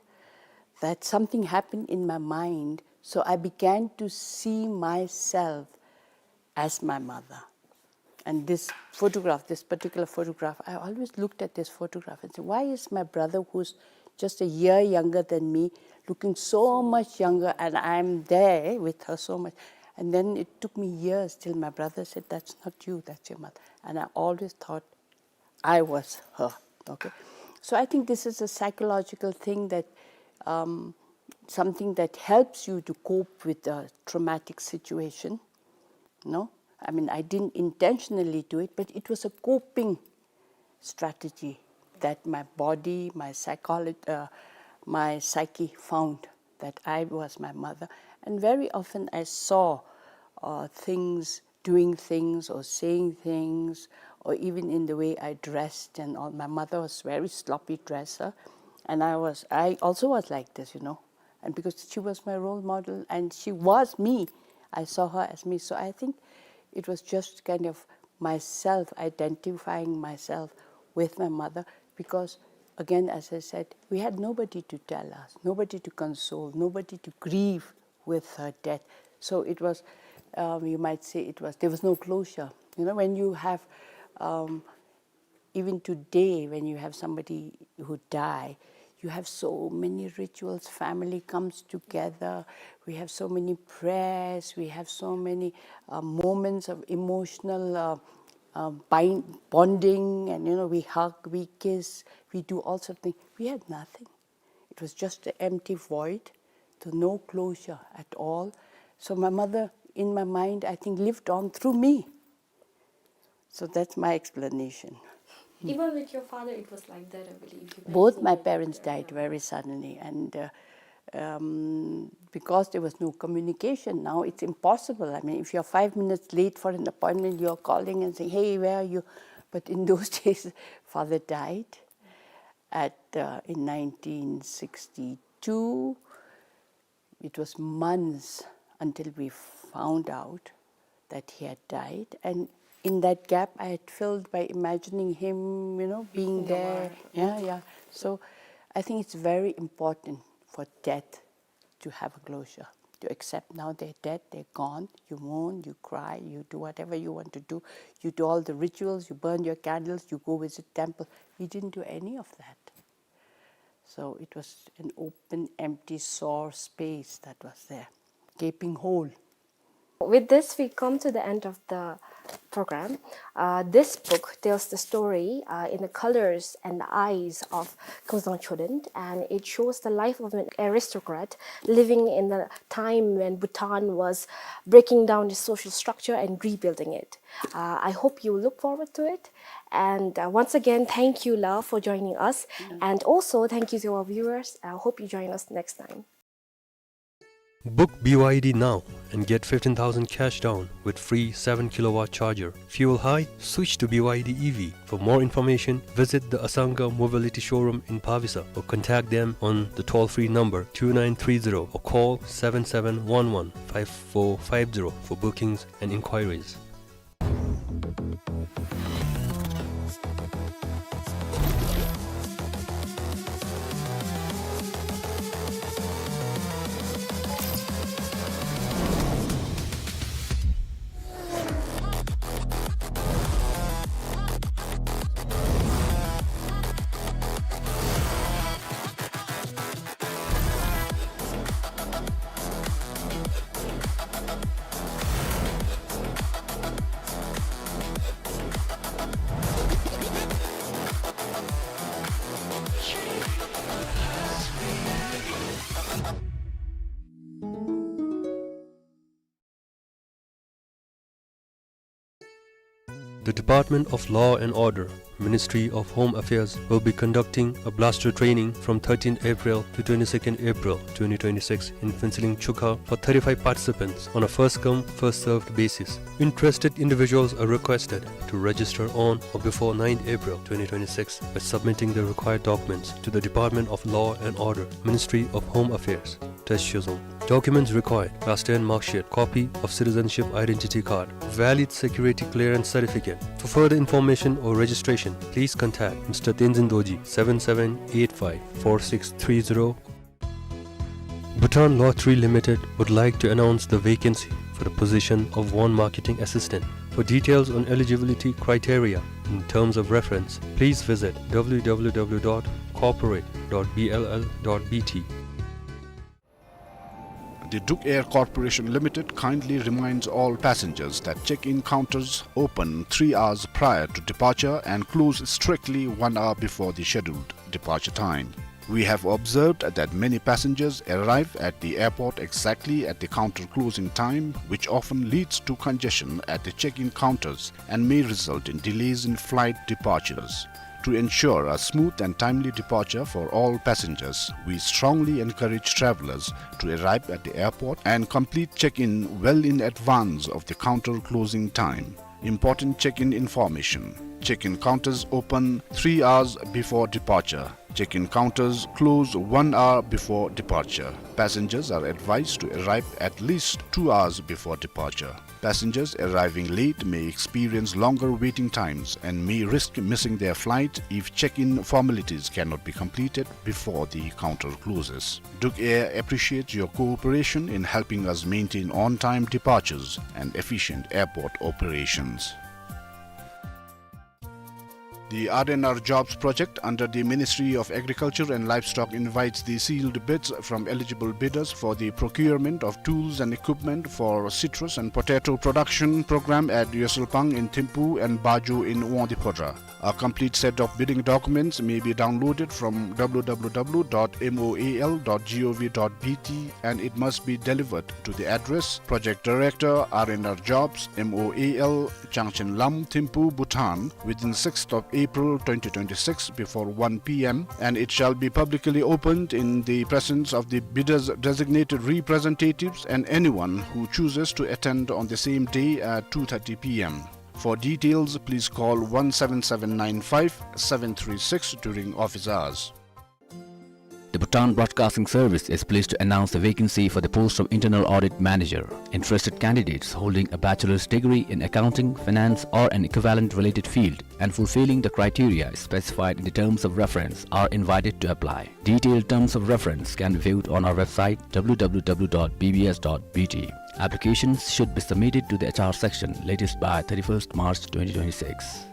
that something happened in my mind. So I began to see myself as my mother. And this photograph, this particular photograph, I always looked at this photograph and said, "Why is my brother, who's just a year younger than me, looking so much younger, and I'm there with her so much?" And then it took me years till my brother said, "That's not you, that's your mother." And I always thought I was her. Okay. So I think this is a psychological thing that, um, something that helps you to cope with a traumatic situation. No? I mean, I didn't intentionally do it, but it was a coping strategy that my body, my psychology, uh, my psyche found that I was my mother. And very often I saw, uh, things, doing things or saying things, or even in the way I dressed and all. My mother was very sloppy dresser, and I was, I also was like this, you know. And because she was my role model and she was me, I saw her as me. So I think it was just kind of myself identifying myself with my mother, because again, as I said, we had nobody to tell us, nobody to console, nobody to grieve with her death. So it was, um, you might say it was, there was no closure. You know, when you have, um, even today, when you have somebody who die, you have so many rituals, family comes together, we have so many prayers, we have so many, uh, moments of emotional, uh, uh, bind-, bonding, and, you know, we hug, we kiss, we do all sorts of things. We had nothing. It was just an empty void, so no closure at all. So my mother, in my mind, I think, lived on through me. So that's my explanation. Even with your father, it was like that, I believe. You mentioned that, uh, yeah. Both my parents died very suddenly, and, uh, um, because there was no communication, now it's impossible. I mean, if you're five minutes late for an appointment, you're calling and saying, "Hey, where are you?" But in those days, father died at, uh, in nineteen sixty-two. It was months until we found out that he had died. And in that gap, I had filled by imagining him, you know, being there. Yeah, yeah. So I think it's very important for death to have a closure, to accept now they're dead, they're gone. You mourn, you cry, you do whatever you want to do. You do all the rituals, you burn your candles, you go visit temple. We didn't do any of that. So it was an open, empty, sore space that was there, gaping hole. With this, we come to the end of the program. Uh, this book tells the story, uh, in the colors and the eyes of Kheumsang Choden, and it shows the life of an aristocrat living in the time when Bhutan was breaking down its social structure and rebuilding it. Uh, I hope you look forward to it. And, uh, once again, thank you, la, for joining us. Mm. And also, thank you to our viewers. I hope you join us next time. Book B Y D now and get fifteen thousand cash down with free seven kilowatt charger. Fuel high? Switch to B Y D E V. For more information, visit the Asanga Mobility Showroom in Phavisa or contact them on the toll-free number two nine three zero or call seven seven one one five four five zero for bookings and inquiries. The Department of Law and Order, Ministry of Home Affairs, will be conducting a blaster training from thirteenth April to twenty-second April twenty twenty-six in Phuentsholing Chukha for thirty-five participants on a first-come, first-served basis. Interested individuals are requested to register on or before ninth April twenty twenty-six by submitting the required documents to the Department of Law and Order, Ministry of Home Affairs, Teshozong. Documents required: Class ten mark sheet, copy of citizenship identity card, valid security clearance certificate. For further information or registration, please contact Mister Tenzin Dorji, seven seven eight five four six three zero. Bhutan Lottery Limited would like to announce the vacancy for the position of One Marketing Assistant. For details on eligibility criteria and terms of reference, please visit w w w dot corporate dot b l l dot b t. The Druk Air Corporation Limited kindly reminds all passengers that check-in counters open three hours prior to departure and close strictly one hour before the scheduled departure time. We have observed that many passengers arrive at the airport exactly at the counter closing time, which often leads to congestion at the check-in counters and may result in delays in flight departures. To ensure a smooth and timely departure for all passengers, we strongly encourage travelers to arrive at the airport and complete check-in well in advance of the counter closing time. Important check-in information. Check-in counters open three hours before departure. Check-in counters close one hour before departure. Passengers are advised to arrive at least two hours before departure. Passengers arriving late may experience longer waiting times and may risk missing their flight if check-in formalities cannot be completed before the counter closes. Druk Air appreciates your cooperation in helping us maintain on-time departures and efficient airport operations. The R and R Jobs project under the Ministry of Agriculture and Livestock invites the sealed bids from eligible bidders for the procurement of tools and equipment for citrus and potato production program at Yewselpang in Thimphu and Bajo in Wangdue Phodrang. A complete set of bidding documents may be downloaded from w w w dot m o a l dot g o v dot b t and it must be delivered to the address: Project Director, R and R Jobs, M O A L, Changchen Lam, Thimphu, Bhutan, within sixth of April twenty twenty-six before one p m, and it shall be publicly opened in the presence of the bidders' designated representatives and anyone who chooses to attend on the same day at two thirty p m. For details, please call one seven seven nine five seven three six during office hours. The Bhutan Broadcasting Service is pleased to announce the vacancy for the post of Internal Audit Manager. Interested candidates holding a bachelor's degree in accounting, finance, or an equivalent related field and fulfilling the criteria specified in the terms of reference are invited to apply. Detailed terms of reference can be viewed on our website, w w w dot b b s dot b t. Applications should be submitted to the H R section latest by thirty-first March twenty twenty-six.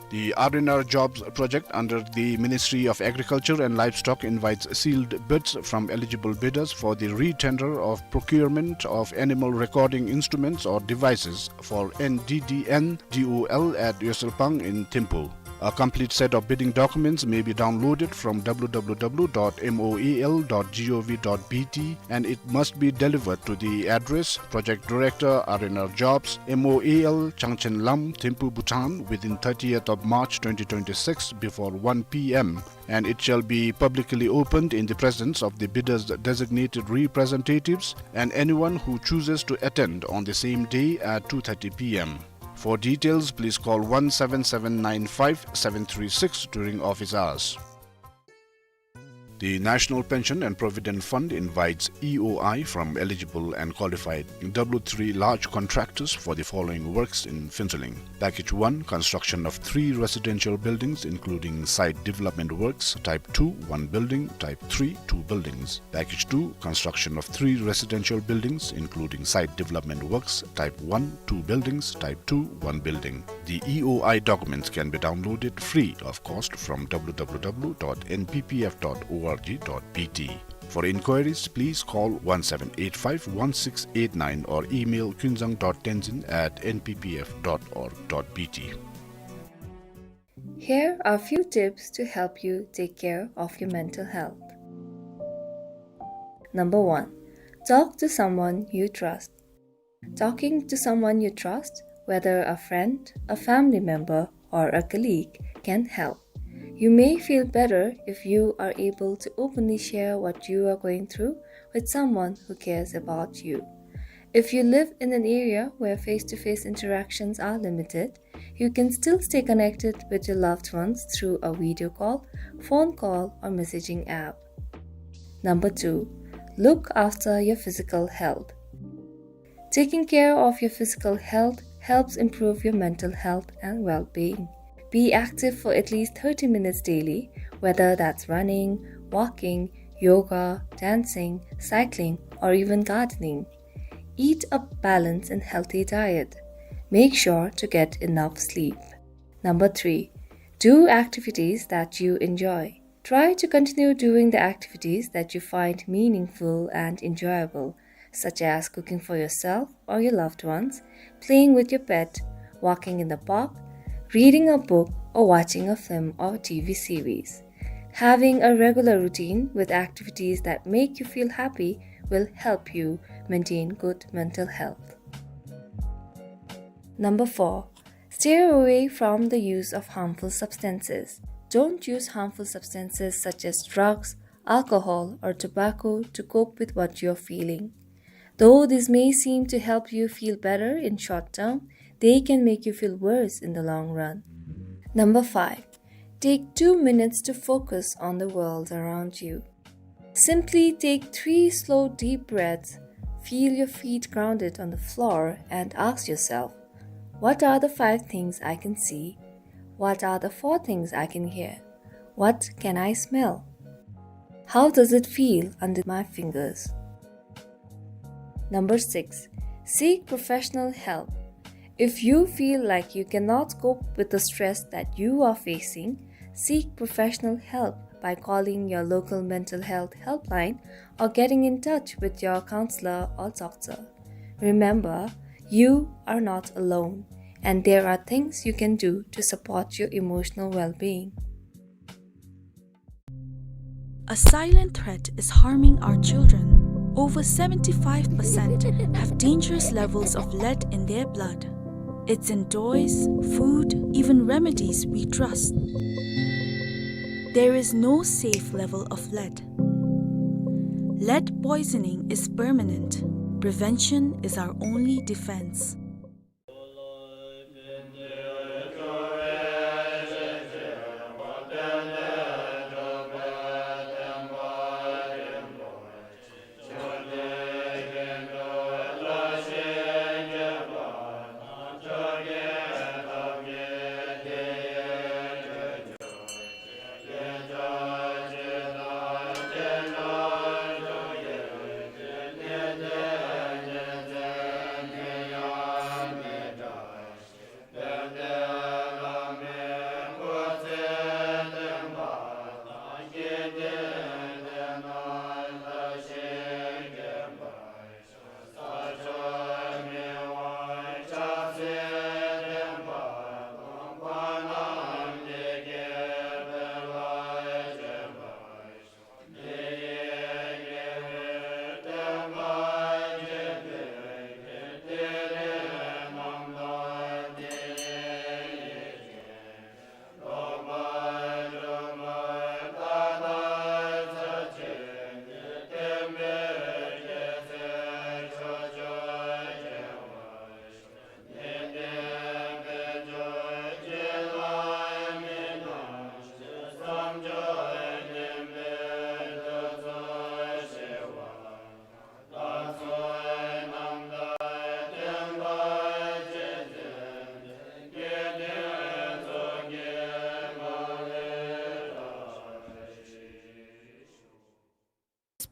The R and R Jobs project under the Ministry of Agriculture and Livestock invites sealed bids from eligible bidders for the re-tender of procurement of animal recording instruments or devices for N D D N D O L at Yewselpang in Thimphu. A complete set of bidding documents may be downloaded from w w w dot m o a l dot g o v dot b t and it must be delivered to the address: Project Director, R and R Jobs, M O A L, Changchen Lam, Thimphu, Bhutan, within thirtieth of March twenty twenty-six before one p m, and it shall be publicly opened in the presence of the bidders' designated representatives and anyone who chooses to attend on the same day at two thirty p m. For details, please call one seven seven nine five seven three six during office hours. The National Pension and Provident Fund invites E O I from eligible and qualified W three large contractors for the following works in Phuentsholing. Package one, construction of three residential buildings, including site development works, type two, one building, type three, two buildings. Package two, construction of three residential buildings, including site development works, type one, two buildings, type two, one building. The E O I documents can be downloaded free of cost from w w w dot n p p f dot o r g dot b t. For inquiries, please call one seven eight five one six eight nine or email kunzang dot tenzin at n p p f dot org dot b t. Here are a few tips to help you take care of your mental health. Number one, talk to someone you trust. Talking to someone you trust whether a friend, a family member, or a colleague, can help. You may feel better if you are able to openly share what you are going through with someone who cares about you. If you live in an area where face-to-face interactions are limited, you can still stay connected with your loved ones through a video call, phone call, or messaging app. Number two, look after your physical health. Taking care of your physical health helps improve your mental health and well-being. Be active for at least thirty minutes daily, whether that's running, walking, yoga, dancing, cycling, or even gardening. Eat a balanced and healthy diet. Make sure to get enough sleep. Number three, do activities that you enjoy. Try to continue doing the activities that you find meaningful and enjoyable, such as cooking for yourself or your loved ones, playing with your pet, walking in the park, reading a book, or watching a film or T V series. Having a regular routine with activities that make you feel happy will help you maintain good mental health. Number four, stay away from the use of harmful substances. Don't use harmful substances such as drugs, alcohol, or tobacco to cope with what you're feeling. Though this may seem to help you feel better in short term, they can make you feel worse in the long run. Number five, take two minutes to focus on the world around you. Simply take three slow, deep breaths, feel your feet grounded on the floor, and ask yourself, "What are the five things I can see? What are the four things I can hear? What can I smell? How does it feel under my fingers?" Number six, seek professional help. If you feel like you cannot cope with the stress that you are facing, seek professional help by calling your local mental health helpline or getting in touch with your counselor or doctor. Remember, you are not alone, and there are things you can do to support your emotional well-being. A silent threat is harming our children. Over seventy-five percent have dangerous levels of lead in their blood. It's in toys, food, even remedies we trust. There is no safe level of lead. Lead poisoning is permanent. Prevention is our only defense.